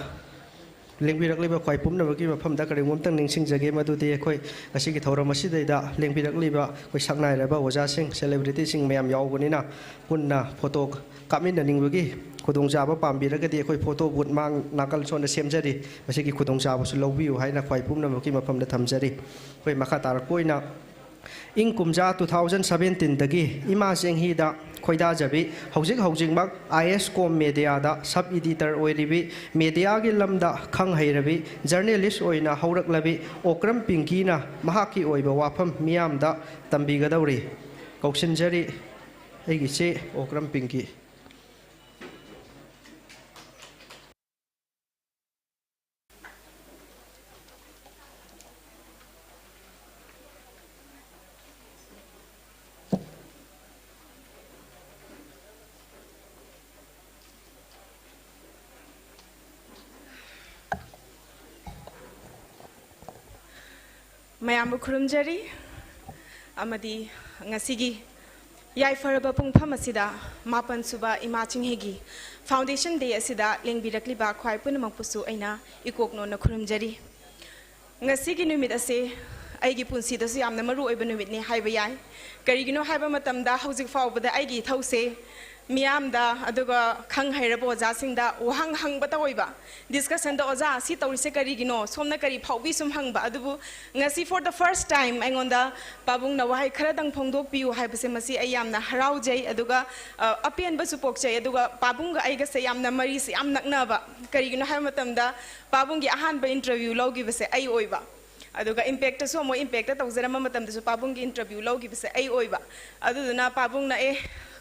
ꯂꯦꯡꯕꯤꯔꯛꯂꯤꯕ ꯈ꯭ꯋꯥꯏ ꯄꯨꯝꯅꯃꯛꯀꯤ ꯃꯐꯝꯗ ꯀꯔꯤꯒꯨꯝꯕ ꯑꯝꯇꯪ ꯅꯤꯡꯁꯤꯡꯖꯒꯦ, ꯃꯗꯨꯗꯤ ꯑꯩꯈꯣꯏ ꯉꯁꯤꯒꯤ ꯊꯧꯔꯝ ꯑꯁꯤꯗꯩꯗ ꯂꯦꯡꯕꯤꯔꯛꯂꯤꯕ ꯑꯩꯈꯣꯏ ꯁꯛꯅꯥꯏꯔꯕ ꯑꯣꯖꯥꯁꯤꯡ, celebrityꯁꯤꯡ ꯃꯌꯥꯝ ꯌꯥꯎꯕꯅꯤꯅ, ꯄꯨꯟꯅ ꯐꯣꯇꯣ ꯀꯥꯞꯃꯤꯟꯅꯅꯤꯡꯕꯒꯤ ꯈꯨꯗꯣꯡꯆꯥꯕ ꯄꯥꯝꯕꯤꯔꯒꯗꯤ ꯑꯩꯈꯣꯏ ꯐꯣꯇꯣ ꯕꯨꯠ ꯃꯥꯡ ꯅꯥꯀꯜ ꯁꯣꯝꯗ ꯁꯦꯝꯖꯔꯤ, ꯃꯁꯤꯒꯤ ꯈꯨꯗꯣꯡꯆꯥꯕꯁꯨ ꯂꯧꯕꯤꯌꯨ ꯍꯥꯏꯅ ꯈ꯭ꯋꯥꯏ ꯄꯨꯝꯅꯃꯛꯀꯤ ꯃꯐꯝꯗ ꯊꯝꯖꯔꯤ꯫ ꯑꯩꯈꯣꯏ ꯃꯈꯥ ꯇꯥꯔꯛꯄ ꯑꯣꯏꯅ ꯏꯪ ꯀꯨꯝꯖꯥ two thousand seventeenꯗꯒꯤ ꯏꯃꯥ ꯆꯦꯡꯍꯤꯗ ꯈꯣꯏꯗꯥꯖꯕꯤ, ꯍꯧꯖꯤꯛ ꯍꯧꯖꯤꯛꯃꯛ ISCOM mediaꯗ sub editor ꯑꯣꯏꯔꯤꯕꯤ, mediaꯒꯤ ꯂꯝꯗ ꯈꯪ ꯍꯩꯔꯕꯤ, journalist ꯑꯣꯏꯅ ꯍꯧꯔꯛꯂꯕꯤ ꯑꯣꯀ꯭ꯔꯝ ꯄꯤꯡꯀꯤꯅ ꯃꯍꯥꯛꯀꯤ ꯑꯣꯏꯕ ꯋꯥꯐꯝ ꯃꯤꯌꯥꯝꯗ ꯇꯝꯕꯤꯒꯗꯧꯔꯤ꯫ ꯀꯧꯁꯤꯟꯖꯔꯤ ꯑꯩꯒꯤ ꯏꯆꯦ ꯑꯣꯀ꯭ꯔꯝ ꯄꯤꯡꯀꯤ꯫ ꯃꯌꯥꯝꯕꯨ ꯈꯨꯔꯨꯝꯖꯔꯤ ꯑꯃꯗꯤ ꯉꯁꯤꯒꯤ ꯌꯥꯏꯐꯔꯕ ꯄꯨꯡꯐꯝ ꯑꯁꯤꯗ ꯃꯥꯄꯟ ꯁꯨꯕ ꯏꯃꯥ ꯆꯤꯡꯍꯤꯒꯤ Foundation Day ꯑꯁꯤꯗ ꯂꯦꯡꯕꯤꯔꯛꯂꯤꯕ ꯈ꯭ꯋꯥꯏ ꯄꯨꯝꯅꯃꯛꯄꯨꯁꯨ ꯑꯩꯅ ꯏꯀꯣꯛꯅꯣꯟꯅ ꯈꯨꯔꯨꯝꯖꯔꯤ꯫ ꯉꯁꯤꯒꯤ ꯅꯨꯃꯤꯠ ꯑꯁꯤ ꯑꯩꯒꯤ ꯄꯨꯟꯁꯤꯗꯁꯨ ꯌꯥꯝꯅ ꯃꯔꯨ ꯑꯣꯏꯕ ꯅꯨꯃꯤꯠꯅꯤ ꯍꯥꯏꯕ ꯌꯥꯏ꯫ ꯀꯔꯤꯒꯤꯅꯣ ꯍꯥꯏꯕ ꯃꯇꯝꯗ ꯍꯧꯖꯤꯛ ꯐꯥꯎꯕꯗ ꯑꯩꯒꯤ ꯏꯊꯧꯁꯦ ꯃꯤꯌꯥꯝꯗ ꯑꯗꯨꯒ ꯈꯪ ꯍꯩꯔꯕ ꯑꯣꯖꯥꯁꯤꯡꯗ ꯋꯥꯍꯪ ꯍꯪꯕꯇ ꯑꯣꯏꯕ, discussionꯗ "ꯑꯣꯖꯥ, ꯁꯤ ꯇꯧꯔꯤꯁꯦ ꯀꯔꯤꯒꯤꯅꯣ? ꯁꯣꯝꯅ ꯀꯔꯤ ꯐꯥꯎꯕꯤ?" ꯁꯨꯝ ꯍꯪꯕ꯫ ꯑꯗꯨꯕꯨ ꯉꯁꯤ for the first time ꯑꯩꯉꯣꯟꯗ ꯄꯥꯕꯨꯡꯅ ꯋꯥꯍꯩ ꯈꯔꯗꯪ ꯐꯣꯡꯗꯣꯛꯄꯤꯌꯨ ꯍꯥꯏꯕꯁꯦ, ꯃꯁꯤ ꯑꯩ ꯌꯥꯝꯅ ꯍꯔꯥꯎꯖꯩ꯫ ꯑꯗꯨꯒ, ꯑ, ꯑꯄꯦꯟꯕꯁꯨ ꯄꯣꯛꯆꯩ꯫ ꯑꯗꯨꯒ ꯄꯥꯕꯨꯡꯒ ꯑꯩꯒꯁꯦ ꯌꯥꯝꯅ ꯃꯔꯤꯁꯦ ꯌꯥꯝ ꯅꯛꯅꯕ꯫ ꯀꯔꯤꯒꯤꯅꯣ ꯍꯥꯏꯕ ꯃꯇꯝꯗ ꯄꯥꯕꯨꯡꯒꯤ ꯑꯍꯥꯟꯕ interview ꯂꯧꯈꯤꯕꯁꯦ ꯑꯩ ꯑꯣꯏꯕ꯫ ꯑꯗꯨꯒ Impactꯇꯁꯨ ꯑꯃꯨꯛ, Impactꯇ ꯇꯧꯖꯔꯝꯕ ꯃꯇꯝꯗꯁꯨ ꯄꯥꯕꯨꯡꯒꯤ interview ꯂꯧꯈꯤꯕꯁꯦ ꯑꯩ ꯑꯣꯏꯕ꯫ ꯑꯗꯨꯗꯨꯅ ꯄꯥꯕꯨꯡꯅ, "ꯑꯦ,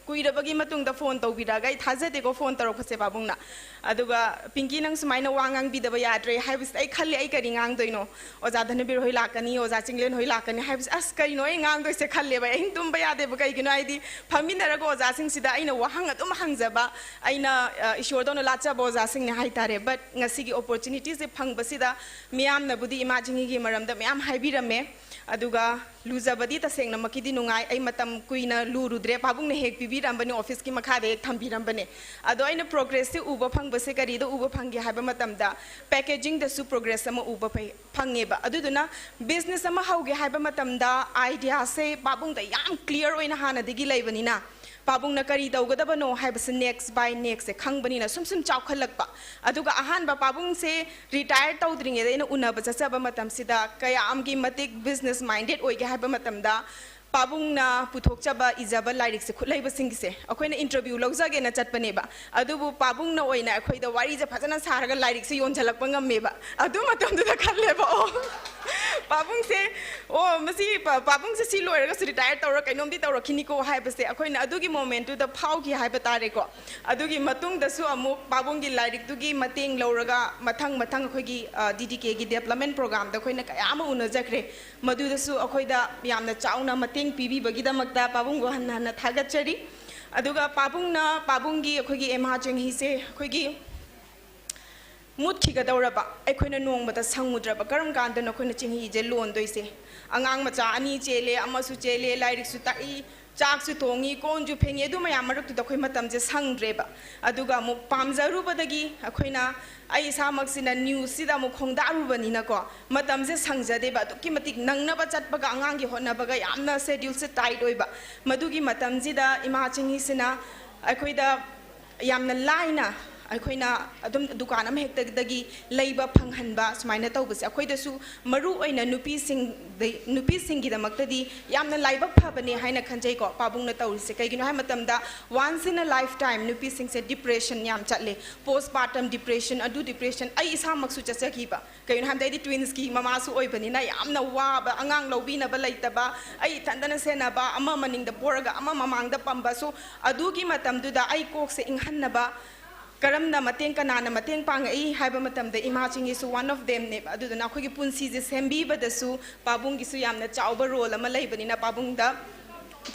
ꯀꯨꯏꯔꯕꯒꯤ ꯃꯇꯨꯡꯗ phone ꯇꯧꯕꯤꯔꯛꯑꯒ ꯑꯩ ꯊꯥꯖꯗꯦꯀꯣ phone ꯇꯧꯔꯛꯄꯁꯦ ꯄꯥꯕꯨꯡꯅ꯫ ꯑꯗꯨꯒ ꯄꯤꯡꯀꯤ, ꯅꯪ ꯁꯨꯃꯥꯏꯅ ꯋꯥ ꯉꯥꯡꯕꯤꯗꯕ ꯌꯥꯗ꯭ꯔꯦ ꯍꯥꯏꯕꯁꯤꯗ ꯑꯩ ꯈꯜꯂꯤ, ꯑꯩ ꯀꯔꯤ ꯉꯥꯡꯗꯣꯏꯅꯣ? ꯑꯣꯖꯥ ꯙꯅꯕꯤꯔ ꯍꯣꯏ ꯂꯥꯛꯀꯅꯤ, ꯑꯣꯖꯥ ꯆꯤꯡꯂꯦꯟ ꯍꯣꯏ ꯂꯥꯛꯀꯅꯤ ꯍꯥꯏꯕꯁꯤ, ꯑꯁ, ꯀꯩꯅꯣ ꯑꯩ ꯉꯥꯡꯗꯣꯏꯁꯦ ꯈꯜꯂꯦꯕ꯫ ꯑꯍꯤꯡ ꯇꯨꯝꯕ ꯌꯥꯗꯦꯕ꯫ ꯀꯩꯒꯤꯅꯣ ꯍꯥꯏꯗꯤ, ꯐꯝꯃꯤꯟꯅꯔꯒ ꯑꯣꯖꯥꯁꯤꯡꯁꯤꯗ ꯑꯩꯅ ꯋꯥꯍꯪ ꯑꯗꯨꯝ ꯍꯪꯖꯕ, ꯑꯩꯅ, ꯑ, ꯏꯁꯣꯔꯗꯧꯅ ꯂꯥꯠꯆꯕ ꯑꯣꯖꯥꯁꯤꯡꯅꯦ ꯍꯥꯏꯇꯥꯔꯦ꯫ But ꯉꯁꯤꯒꯤ opportunityꯁꯦ ꯐꯪꯕꯁꯤꯗ ꯃꯤꯌꯥꯝꯅꯕꯨꯗꯤ ꯏꯃꯥ ꯆꯤꯡꯍꯤꯒꯤ ꯃꯔꯝꯗ ꯃꯌꯥꯝ ꯍꯥꯏꯕꯤꯔꯝꯃꯦ꯫ ꯑꯗꯨꯒ ꯂꯨꯖꯕꯗꯤ ꯇꯁꯦꯡꯅꯃꯛꯀꯤꯗꯤ ꯅꯨꯡꯉꯥꯏ꯫ ꯑꯩ ꯃꯇꯝ ꯀꯨꯏꯅ ꯂꯨꯔꯨꯗ꯭ꯔꯦ꯫ ꯄꯥꯕꯨꯡꯅ ꯍꯦꯛ ꯄꯤꯕꯤꯔꯝꯕꯅꯦ, officeꯀꯤ ꯃꯈꯥꯗ ꯍꯦꯛ ꯊꯝꯕꯤꯔꯝꯕꯅꯦ꯫ ꯑꯗꯣ ꯑꯩꯅ progressꯁꯦ ꯎꯕ ꯐꯪꯕꯁꯦ ꯀꯔꯤꯗ ꯎꯕ ꯐꯪꯒꯦ ꯍꯥꯏꯕ ꯃꯇꯝꯗ, packagingꯗꯁꯨ progress ꯑꯃ ꯎꯕ ꯐꯩ-, ꯐꯪꯉꯦꯕ꯫ ꯑꯗꯨꯗꯨꯅ business ꯑꯃ ꯍꯧꯒꯦ ꯍꯥꯏꯕ ꯃꯇꯝꯗ ideaꯁꯦ ꯄꯥꯕꯨꯡꯗ ꯌꯥꯝ clear ꯑꯣꯏꯅ ꯍꯥꯟꯅꯗꯒꯤ ꯂꯩꯕꯅꯤꯅ, ꯄꯥꯕꯨꯡꯅ ꯀꯔꯤ ꯇꯧꯒꯗꯕꯅꯣ ꯍꯥꯏꯕꯁꯦ next by nextꯁꯦ ꯈꯪꯕꯅꯤꯅ ꯁꯨꯝ ꯁꯨꯝ ꯆꯥꯎꯈꯠꯂꯛꯄ꯫ ꯑꯗꯨꯒ ꯑꯍꯥꯟꯕ ꯄꯥꯕꯨꯡꯁꯦ retire ꯇꯧꯗ꯭ꯔꯤꯉꯩꯗ ꯑꯩꯅ ꯎꯅꯕ ꯆꯠꯆꯕ ꯃꯇꯝꯁꯤꯗ ꯀꯌꯥꯝꯒꯤ ꯃꯇꯤꯛ business minded ꯑꯣꯏꯒꯦ ꯍꯥꯏꯕ ꯃꯇꯝꯗ, ꯄꯥꯕꯨꯡꯅ ꯄꯨꯊꯣꯛꯆꯕ, ꯏꯖꯕ ꯂꯥꯏꯔꯤꯛꯁꯦ, ꯈꯨꯠꯍꯩꯕꯁꯤꯡꯒꯤꯁꯦ ꯑꯩꯈꯣꯏꯅ interview ꯂꯧꯖꯒꯦꯅ ꯆꯠꯄꯅꯦꯕ꯫ ꯑꯗꯨꯕꯨ ꯄꯥꯕꯨꯡꯅ ꯑꯣꯏꯅ ꯑꯩꯈꯣꯏꯗ ꯋꯥꯔꯤꯁꯦ ꯐꯖꯅ ꯁꯥꯔꯒ ꯂꯥꯏꯔꯤꯛꯁꯦ ꯌꯣꯟꯁꯤꯜꯂꯛꯄ ꯉꯝꯃꯦꯕ꯫ ꯑꯗꯨ ꯃꯇꯝꯗꯨꯗ ꯈꯜꯂꯦꯕ, "ꯑꯣ, ꯄꯥꯕꯨꯡꯁꯦ, ꯑꯣ, ꯃꯁꯤ ꯄ-, ꯄꯥꯕꯨꯡꯁꯦ ꯁꯤ ꯂꯣꯏꯔꯒꯁꯨ retire ꯇꯧꯔ ꯀꯩꯅꯣꯝꯗꯤ ꯇꯧꯔꯛꯈꯤꯅꯤꯀꯣ" ꯍꯥꯏꯕꯁꯦ ꯑꯩꯈꯣꯏꯅ ꯑꯗꯨꯒꯤ momentꯇꯨꯗ ꯐꯥꯎꯈꯤ ꯍꯥꯏꯕ ꯇꯥꯔꯦꯀꯣ꯫ ꯑꯗꯨꯒꯤ ꯃꯇꯨꯡꯗꯁꯨ ꯑꯃꯨꯛ ꯄꯥꯕꯨꯡꯒꯤ ꯂꯥꯏꯔꯤꯛꯇꯨꯒꯤ ꯃꯇꯦꯡ ꯂꯧꯔꯒ ꯃꯊꯪ ꯃꯊꯪ ꯑꯩꯈꯣꯏꯒꯤ, ꯑ, DDKꯒꯤ development programꯗ ꯑꯩꯈꯣꯏꯅ ꯀꯌꯥ ꯑꯃ ꯎꯅꯖꯈ꯭ꯔꯦ꯫ ꯃꯗꯨꯗꯁꯨ ꯑꯩꯈꯣꯏꯗ ꯌꯥꯝꯅ ꯆꯥꯎꯅ ꯃꯇꯦꯡ ꯄꯤꯕꯤꯕꯒꯤꯗꯃꯛꯇ ꯄꯥꯕꯨꯡꯕꯨ ꯍꯟꯅ ꯍꯟꯅ ꯊꯥꯒꯠꯆꯔꯤ꯫ ꯑꯗꯨꯒ ꯄꯥꯕꯨꯡꯅ, ꯄꯥꯕꯨꯡꯒꯤ ꯑꯩꯈꯣꯏꯒꯤ ꯏꯃꯥ ꯆꯤꯡꯍꯤꯁꯦ ꯑꯩꯈꯣꯏꯒꯤ ꯃꯨꯠꯈꯤꯒꯗꯧꯔꯕ, ꯑꯩꯈꯣꯏꯅ ꯅꯣꯡꯃꯇ ꯁꯪꯉꯨꯗ꯭ꯔꯕ, ꯀꯔꯝ ꯀꯥꯟꯗꯅꯣ ꯑꯩꯈꯣꯏꯅ ꯆꯤꯡꯍꯤꯁꯦ ꯂꯣꯟꯗꯣꯏꯁꯦ? ꯑꯉꯥꯡ ꯃꯆꯥ ꯑꯅꯤ ꯆꯦꯜꯂꯦ, ꯑꯃꯁꯨ ꯆꯦꯜꯂꯦ, ꯂꯥꯏꯔꯤꯛꯁꯨ ꯇꯥꯛꯏ, ꯆꯥꯛꯁꯨ ꯊꯣꯡꯉꯤ, ꯀꯣꯟꯁꯨ ꯐꯦꯡꯉꯤ, ꯑꯗꯨ ꯃꯌꯥꯝ ꯃꯔꯛꯇꯨꯗ ꯑꯩꯈꯣꯏ ꯃꯇꯝꯁꯦ ꯁꯪꯗ꯭ꯔꯦꯕ꯫ ꯑꯗꯨꯒ ꯑꯃꯨꯛ ꯄꯥꯝꯖꯔꯨꯕꯗꯒꯤ ꯑꯩꯈꯣꯏꯅ, ꯑꯩ ꯏꯁꯥꯃꯛꯁꯤꯅ newsꯁꯤꯗ ꯑꯃꯨꯛ ꯈꯣꯡꯗꯥꯔꯨꯕꯅꯤꯅꯀꯣ, ꯃꯇꯝꯁꯦ ꯁꯪꯖꯗꯦꯕ꯫ ꯑꯗꯨꯛꯀꯤ ꯃꯇꯤꯛ ꯅꯪꯅꯕ ꯆꯠꯄꯒ ꯑꯉꯥꯡꯒꯤ ꯍꯣꯠꯅꯕꯒ ꯌꯥꯝꯅ scheduleꯁꯦ tight ꯑꯣꯏꯕ꯫ ꯃꯗꯨꯒꯤ ꯃꯇꯝꯁꯤꯗ ꯏꯃꯥ ꯆꯤꯡꯍꯤꯁꯤꯅ ꯑꯩꯈꯣꯏꯗ ꯌꯥꯝꯅ ꯂꯥꯏꯅ ꯑꯩꯈꯣꯏꯅ ꯑꯗꯨꯝ ꯗꯨꯀꯥꯟ ꯑꯃ ꯍꯦꯛꯇꯗꯒꯤ ꯂꯩꯕ ꯐꯪꯍꯟꯕ, ꯁꯨꯃꯥꯏꯅ ꯇꯧꯕꯁꯦ ꯑꯩꯈꯣꯏꯗꯁꯨ, ꯃꯔꯨ ꯑꯣꯏꯅ ꯅꯨꯄꯤꯁꯤꯡꯗ-, ꯅꯨꯄꯤꯁꯤꯡꯒꯤꯗꯃꯛꯇꯗꯤ ꯌꯥꯝꯅ ꯂꯥꯏꯕꯛ ꯐꯕꯅꯦ ꯍꯥꯏꯅ ꯈꯟꯖꯩꯀꯣ, ꯄꯥꯕꯨꯡꯅ ꯇꯧꯔꯤꯁꯦ꯫ ꯀꯩꯒꯤꯅꯣ ꯍꯥꯏꯕ ꯃꯇꯝꯗ, once in a lifetime ꯅꯨꯄꯤꯁꯤꯡꯁꯦ depression ꯌꯥꯝ ꯆꯠꯂꯦ, postpartum depression, ꯑꯗꯨ depression ꯑꯩ ꯏꯁꯥꯃꯛꯁꯨ ꯆꯠꯆꯈꯤꯕ꯫ ꯀꯩꯒꯤꯅꯣ ꯍꯥꯏꯕꯗ, ꯑꯩꯗꯤ twinsꯀꯤ ꯃꯃꯥꯁꯨ ꯑꯣꯏꯕꯅꯤꯅ ꯌꯥꯝꯅ ꯋꯥꯕ, ꯑꯉꯥꯡ ꯂꯧꯕꯤꯅꯕ ꯂꯩꯇꯕ, ꯑꯩ ꯏꯊꯟꯇꯅ ꯁꯦꯟꯅꯕ, ꯑꯃ ꯃꯅꯤꯡꯗ ꯄꯣꯔꯒ ꯑꯃ ꯃꯃꯥꯡꯗ ꯄꯝꯕ꯫ So, ꯑꯗꯨꯒꯤ ꯃꯇꯝꯗꯨꯗ ꯑꯩ ꯀꯣꯛꯁꯦ ꯏꯪꯍꯟꯅꯕ, ꯀꯔꯝꯅ ꯃꯇꯦꯡ, ꯀꯅꯥꯅ ꯃꯇꯦꯡ ꯄꯥꯡꯉꯛꯏ ꯍꯥꯏꯕ ꯃꯇꯝꯗ ꯏꯃꯥ ꯆꯤꯡꯍꯤꯁꯨ one of themꯅꯦꯕ꯫ ꯑꯗꯨꯗꯨꯅ ꯑꯩꯈꯣꯏꯒꯤ ꯄꯨꯟꯁꯤꯁꯦ ꯁꯦꯝꯕꯤꯕꯗꯁꯨ ꯄꯥꯕꯨꯡꯒꯤꯁꯨ ꯌꯥꯝꯅ ꯆꯥꯎꯕ role ꯑꯃ ꯂꯩꯕꯅꯤꯅ ꯄꯥꯕꯨꯡꯗ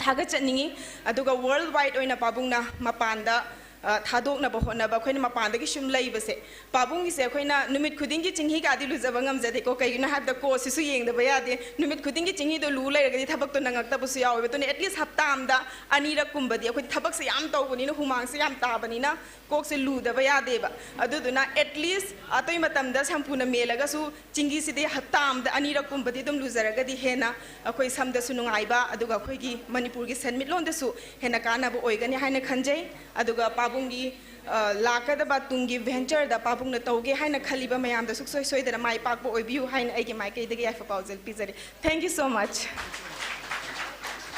ꯊꯥꯒꯠꯆꯅꯤꯡꯉꯤ꯫ ꯑꯗꯨꯒ world wide ꯑꯣꯏꯅ ꯄꯥꯕꯨꯡꯅ ꯃꯄꯥꯟꯗ, ꯑ, ꯊꯥꯗꯣꯛꯅꯕ ꯍꯣꯠꯅꯕ, ꯑꯩꯈꯣꯏꯅ ꯃꯄꯥꯟꯗꯒꯤ ꯁꯨꯝ ꯂꯩꯕꯁꯦ, ꯄꯥꯕꯨꯡꯒꯤꯁꯦ ꯑꯩꯈꯣꯏꯅ ꯅꯨꯃꯤꯠ ꯈꯨꯗꯤꯡꯒꯤ ꯆꯤꯡꯍꯤꯒꯗꯤ ꯂꯨꯖꯕ ꯉꯝꯖꯗꯦꯀꯣ꯫ ꯀꯩꯒꯤꯅꯣ ꯍꯥꯏꯕꯗ ꯀꯣꯁꯤꯁꯨ ꯌꯦꯡꯗꯕ ꯌꯥꯗꯦ꯫ ꯅꯨꯃꯤꯠ ꯈꯨꯗꯤꯡꯒꯤ ꯆꯤꯡꯍꯤꯗꯣ ꯂꯨ ꯂꯩꯔꯒꯗꯤ ꯊꯕꯛꯇꯣ ꯅꯪꯉꯛꯇꯕꯁꯨ ꯌꯥꯎꯋꯦꯕ꯫ ꯑꯗꯨꯅ at least ꯍꯞꯇꯥ ꯑꯃꯗ ꯑꯅꯤꯔꯛꯀꯨꯝꯕꯗꯤ, ꯑꯩꯈꯣꯏꯗꯤ ꯊꯕꯛꯁꯦ ꯌꯥꯝ ꯇꯧꯕꯅꯤꯅ, ꯍꯨꯃꯥꯡꯁꯦ ꯌꯥꯝ ꯇꯥꯕꯅꯤꯅ, ꯀꯣꯛꯁꯦ ꯂꯨꯗꯕ ꯌꯥꯗꯦꯕ꯫ ꯑꯗꯨꯗꯨꯅ at least ꯑꯇꯩ ꯃꯇꯝꯗ ꯁꯝꯄꯨꯅ ꯃꯦꯜꯂꯒꯁꯨ ꯆꯤꯡꯍꯤꯁꯤꯗꯤ ꯍꯞꯇꯥ ꯑꯃꯗ ꯑꯅꯤꯔꯛꯀꯨꯝꯕꯗꯤ ꯑꯗꯨꯝ ꯂꯨꯖꯔꯒꯗꯤ ꯍꯦꯟꯅ ꯑꯩꯈꯣꯏ ꯁꯝꯗꯁꯨ ꯅꯨꯡꯉꯥꯏꯕ, ꯑꯗꯨꯒ ꯑꯩꯈꯣꯏꯒꯤ ꯃꯅꯤꯄꯨꯔꯒꯤ ꯁꯦꯟꯃꯤꯠꯂꯣꯟꯗꯁꯨ ꯍꯦꯟꯅ ꯀꯥꯟꯅꯕ ꯑꯣꯏꯒꯅꯤ ꯍꯥꯏꯅ ꯈꯟꯖꯩ꯫ ꯑꯗꯨꯒ ꯄꯥꯕꯨꯡꯒꯤ, ꯑ, ꯂꯥꯛꯀꯗꯕ ꯇꯨꯡꯒꯤ ventureꯗ ꯄꯥꯕꯨꯡꯅ ꯇꯧꯒꯦ ꯍꯥꯏꯅ ꯈꯜꯂꯤꯕ ꯃꯌꯥꯝꯗ ꯁꯨꯡꯁꯣꯏ ꯁꯣꯏꯗꯅ ꯃꯥꯏ ꯄꯥꯛꯄ ꯑꯣꯏꯕꯤꯌꯨ ꯍꯥꯏꯅ ꯑꯩꯒꯤ ꯃꯥꯏꯀꯩꯗꯒꯤ ꯌꯥꯏꯐ ꯄꯥꯎꯖꯦꯜ ꯄꯤꯖꯔꯤ꯫ Thank you so much.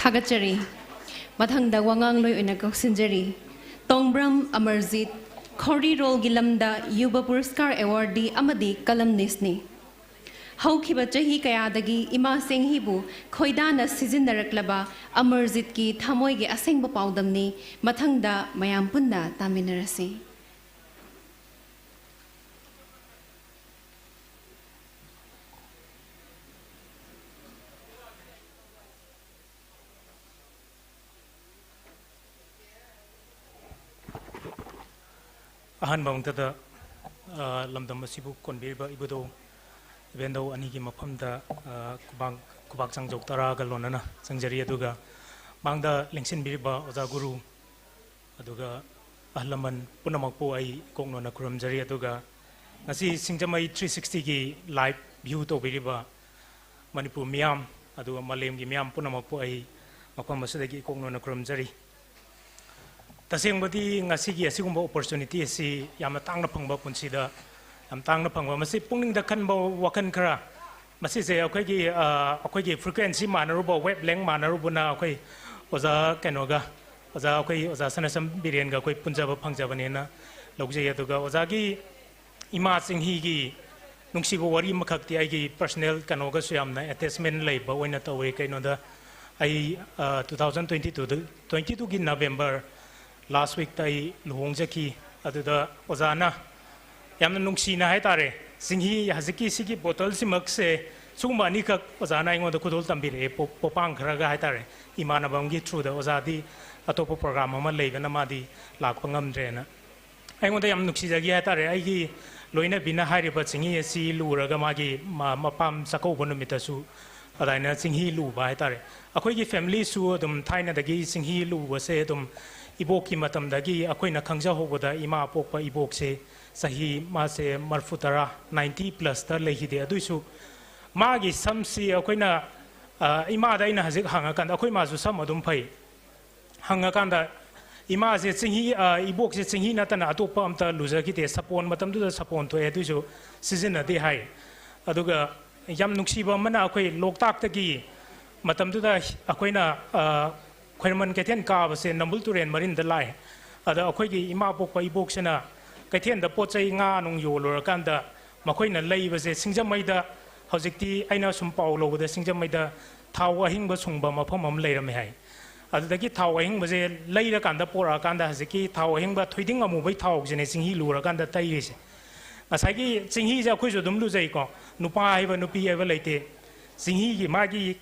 ꯊꯥꯒꯠꯆꯔꯤ꯫ ꯃꯊꯪꯗ ꯋꯥꯉꯥꯡꯂꯣꯏ ꯑꯣꯏꯅ ꯀꯧꯁꯤꯟꯖꯔꯤ ꯇꯣꯡꯕ꯭ꯔꯝ ꯑꯃꯔꯖꯤꯠ, ꯈꯣꯔꯤꯔꯣꯜꯒꯤ ꯂꯝꯗ ꯌꯨꯕ ꯄꯨꯔꯁꯀꯥꯔ awardee ꯑꯃꯗꯤ columnistꯅꯤ꯫ ꯍꯧꯈꯤꯕ ꯆꯍꯤ ꯀꯌꯥꯗꯒꯤ ꯏꯃꯥ ꯆꯦꯡꯍꯤꯕꯨ ꯈꯣꯏꯗꯥꯅ ꯁꯤꯖꯤꯟꯅꯔꯛꯂꯕ ꯑꯃꯔꯖꯤꯠꯀꯤ ꯊꯃꯣꯏꯒꯤ ꯑꯁꯦꯡꯕ ꯄꯥꯎꯗꯝꯅꯤ꯫ ꯃꯊꯪꯗ ꯃꯌꯥꯝ ꯄꯨꯟꯅ ꯇꯥꯃꯤꯟꯅꯔꯁꯤ꯫ ꯑꯍꯥꯟꯕ ꯃꯛꯇꯗ, ꯑ, ꯂꯝꯗꯝ ꯑꯁꯤꯕꯨ ꯀꯣꯟꯕꯤꯔꯤꯕ ꯏꯕꯨꯙꯧ ꯏꯕꯦꯟꯙꯧ ꯑꯅꯤꯒꯤ ꯃꯐꯝꯗ, ꯑ, ꯈꯨꯕꯥꯛ, ꯈꯨꯕꯥꯛ ꯆꯥꯡꯖꯧ ꯇꯔꯥꯒ ꯂꯣꯟꯅꯅ ꯆꯪꯖꯔꯤ꯫ ꯑꯗꯨꯒ ꯃꯥꯡꯗ ꯂꯦꯡꯁꯤꯟꯕꯤꯔꯤꯕ ꯑꯣꯖꯥ ꯒꯨꯔꯨ, ꯑꯗꯨꯒ ꯑꯍꯜ ꯂꯃꯟ ꯄꯨꯝꯅꯃꯛꯄꯨ ꯑꯩ ꯏꯀꯣꯛꯅꯣꯟꯅ ꯈꯨꯔꯨꯝꯖꯔꯤ꯫ ꯑꯗꯨꯒ ꯉꯁꯤ ꯁꯤꯡꯖꯃꯩ three sixtyꯒꯤ live view ꯇꯧꯕꯤꯔꯤꯕ ꯃꯅꯤꯄꯨꯔ ꯃꯤꯌꯥꯝ, ꯑꯗꯨꯒ ꯃꯥꯂꯦꯝꯒꯤ ꯃꯤꯌꯥꯝ ꯄꯨꯝꯅꯃꯛꯄꯨ ꯑꯩ ꯃꯐꯝ ꯑꯁꯤꯗꯒꯤ ꯏꯀꯣꯛꯅꯣꯟꯅ ꯈꯨꯔꯨꯝꯖꯔꯤ꯫ ꯇꯁꯦꯡꯕꯗꯤ ꯉꯁꯤꯒꯤ ꯑꯁꯤꯒꯨꯝꯕ opportunity ꯑꯁꯤ ꯌꯥꯝꯅ ꯇꯥꯡꯅ ꯐꯪꯕ, ꯄꯨꯟꯁꯤꯗ ꯌꯥꯝ ꯇꯥꯡꯅ ꯐꯪꯕ, ꯃꯁꯤ ꯄꯨꯛꯅꯤꯡꯗ ꯈꯟꯕ ꯋꯥꯈꯜ ꯈꯔ, ꯃꯁꯤꯁꯦ ꯑꯩꯈꯣꯏꯒꯤ, ꯑ, ꯑꯩꯈꯣꯏꯒꯤ frequency ꯃꯥꯟꯅꯔꯨꯕ, wavelength ꯃꯥꯟꯅꯔꯨꯕꯅ ꯑꯩꯈꯣꯏ ꯑꯣꯖꯥ ꯀꯩꯅꯣꯒ, ꯑꯣꯖꯥ, ꯑꯩꯈꯣꯏ ꯑꯣꯖꯥ ꯁꯅꯥꯁꯝ ꯕꯤꯔꯦꯟꯒ ꯑꯩꯈꯣꯏ ꯄꯨꯟꯖꯕ ꯐꯪꯖꯕꯅꯦꯅ ꯂꯧꯖꯩ꯫ ꯑꯗꯨꯒ ꯑꯣꯖꯥꯒꯤ ꯏꯃꯥ ꯆꯤꯡꯍꯤꯒꯤ ꯅꯨꯡꯁꯤꯕ ꯋꯥꯔꯤ ꯑꯃꯈꯛꯇꯤ ꯑꯩꯒꯤ personal ꯀꯩꯅꯣꯒꯁꯨ ꯌꯥꯝꯅ attachment ꯂꯩꯕ ꯑꯣꯏꯅ ꯇꯧꯋꯦ꯫ ꯀꯩꯅꯣꯗ ꯑꯩ, ꯑ, two thousand twenty twoꯗ, twenty twoꯒꯤ November last weekꯇ ꯑꯩ ꯂꯨꯍꯣꯡꯖꯈꯤ꯫ ꯑꯗꯨꯗ ꯑꯣꯖꯥꯅ ꯌꯥꯝꯅ ꯅꯨꯡꯁꯤꯅ ꯍꯥꯏꯇꯥꯔꯦ, ꯆꯤꯡꯍꯤ ꯍꯧꯖꯤꯛꯀꯤ ꯁꯤꯒꯤ ꯕꯣꯇꯜꯁꯤꯃꯛꯁꯦ ꯁꯤꯒꯨꯝꯕ ꯑꯅꯤꯈꯛ ꯑꯣꯖꯥꯅ ꯑꯩꯉꯣꯟꯗ ꯈꯨꯗꯣꯜ ꯇꯝꯕꯤꯔꯛꯑꯦ, ꯄꯣ-, ꯄꯣꯄꯥꯡ ꯈꯔꯒ ꯍꯥꯏꯇꯥꯔꯦ꯫ ꯏꯃꯥꯟꯅꯕ ꯑꯃꯒꯤ ꯊ꯭ꯔꯨꯗ, ꯑꯣꯖꯥꯗꯤ ꯑꯇꯣꯞꯄ ꯄ꯭ꯔꯣꯒ꯭ꯔꯥꯝ ꯑꯃ ꯂꯩꯕꯅ ꯃꯥꯗꯤ ꯂꯥꯛꯄ ꯉꯝꯗ꯭ꯔꯦꯅ꯫ ꯑꯩꯉꯣꯟꯗ ꯌꯥꯝ ꯅꯨꯡꯁꯤꯖꯈꯤ ꯍꯥꯏꯇꯥꯔꯦ꯫ ꯑꯩꯒꯤ ꯂꯣꯏꯅꯕꯤꯅ ꯍꯥꯏꯔꯤꯕ ꯆꯤꯡꯍꯤ ꯑꯁꯤ ꯂꯨꯔꯒ ꯃꯥꯒꯤ ꯃ-, ꯃꯄꯥꯝ ꯆꯥꯛꯀꯧꯕ ꯅꯨꯃꯤꯠꯇꯁꯨ ꯑꯗꯨꯃꯥꯏꯅ ꯆꯤꯡꯍꯤ ꯂꯨꯕ ꯍꯥꯏꯇꯥꯔꯦ꯫ ꯑꯩꯈꯣꯏꯒꯤ ꯐꯦꯃꯤꯂꯤꯁꯨ ꯑꯗꯨꯝ ꯊꯥꯏꯅꯗꯒꯤ ꯆꯤꯡꯍꯤ ꯂꯨꯕꯁꯦ ꯑꯗꯨꯝ ꯏꯕꯣꯛꯀꯤ ꯃꯇꯝꯗꯒꯤ ꯑꯩꯈꯣꯏꯅ ꯈꯪꯖꯍꯧꯕꯗ ꯏꯃꯥ ꯄꯣꯛꯄ ꯏꯕꯣꯛꯁꯦ ꯆꯍꯤ ꯃꯥꯁꯦ ꯃꯔꯤꯐꯨ ꯇꯔꯥ, ninety plusꯇ ꯂꯩꯈꯤꯗꯦ꯫ ꯑꯗꯨꯏꯁꯨ ꯃꯥꯒꯤ ꯁꯝꯁꯤ ꯑꯩꯈꯣꯏꯅ, ꯑ, ꯏꯃꯥꯗ ꯑꯩꯅ ꯍꯧꯖꯤꯛ ꯍꯪꯉꯀꯥꯟꯗ, ꯑꯩꯈꯣꯏ ꯃꯥꯁꯨ ꯁꯝ ꯑꯗꯨꯝ ꯐꯩ꯫ ꯍꯪꯉꯀꯥꯟꯗ ꯏꯃꯥꯁꯦ ꯆꯤꯡꯍꯤ, ꯑ, ꯏꯕꯣꯛꯁꯦ ꯆꯤꯡꯍꯤ ꯅꯠꯇꯅ ꯑꯇꯣꯞꯄ ꯑꯝꯇ ꯂꯨꯖꯈꯤꯗꯦ꯫ ꯁꯥꯄꯣꯟ ꯃꯇꯝꯗꯨꯗ ꯁꯥꯄꯣꯟ ꯊꯣꯛꯑꯦ, ꯑꯗꯨꯏꯁꯨ ꯁꯤꯖꯤꯟꯅꯗꯦ ꯍꯥꯏ꯫ ꯑꯗꯨꯒ ꯌꯥꯝ ꯅꯨꯡꯁꯤꯕ ꯑꯃꯅ, ꯑꯩꯈꯣꯏ ꯂꯣꯛꯇꯥꯛꯇꯒꯤ ꯃꯇꯝꯗꯨꯗ ꯑꯩꯈꯣꯏꯅ, ꯑ, ꯈ꯭ꯋꯥꯏꯔꯝꯕꯟ ꯀꯩꯊꯦꯜ ꯀꯥꯕꯁꯦ ꯅꯝꯕꯨꯜ ꯇꯨꯔꯦꯜ ꯃꯔꯤꯟꯗ ꯂꯥꯛꯑꯦ꯫ ꯑꯗ ꯑꯩꯈꯣꯏꯒꯤ ꯏꯃꯥ ꯄꯣꯛꯄ ꯏꯕꯣꯛꯁꯤꯅ ꯀꯩꯊꯦꯜꯗ ꯄꯣꯠ ꯆꯩ, ꯉꯥ ꯅꯨꯡ ꯌꯣꯜꯂꯨꯔꯀꯥꯟꯗ ꯃꯈꯣꯏꯅ ꯂꯩꯕꯁꯦ ꯁꯤꯡꯖꯃꯩꯗ, ꯍꯧꯖꯤꯛꯇꯤ ꯑꯩꯅ ꯁꯨꯝ ꯄꯥꯎ ꯂꯧꯕꯗ ꯁꯤꯡꯖꯃꯩꯗ ꯊꯥꯎ ꯑꯍꯤꯡꯕ ꯁꯨꯡꯕ ꯃꯐꯝ ꯑꯃ ꯂꯩꯔꯝꯃꯦ ꯍꯥꯏ꯫ ꯑꯗꯨꯗꯒꯤ ꯊꯥꯎ ꯑꯍꯤꯡꯕꯁꯦ ꯂꯩꯔꯀꯥꯟꯗ, ꯄꯣꯔꯛꯑꯀꯥꯟꯗ ꯍꯧꯖꯤꯛꯀꯤ ꯊꯥꯎ ꯑꯍꯤꯡꯕ ꯊꯣꯏꯗꯤꯡ ꯑꯃꯨꯕꯩ ꯊꯥꯎꯁꯤꯅꯦ ꯆꯤꯡꯍꯤ ꯂꯨꯔꯀꯥꯟꯗ ꯇꯩꯔꯤꯁꯦ꯫ ꯉꯁꯥꯏꯒꯤ ꯆꯤꯡꯍꯤꯁꯦ ꯑꯩꯈꯣꯏꯁꯨ ꯑꯗꯨꯝ ꯂꯨꯖꯩꯀꯣ, ꯅꯨꯄꯥ ꯍꯥꯏꯕ ꯅꯨꯄꯤ ꯍꯥꯏꯕ ꯂꯩꯇꯦ꯫ ꯆꯤꯡꯍꯤꯒꯤ ꯃꯥꯒꯤ,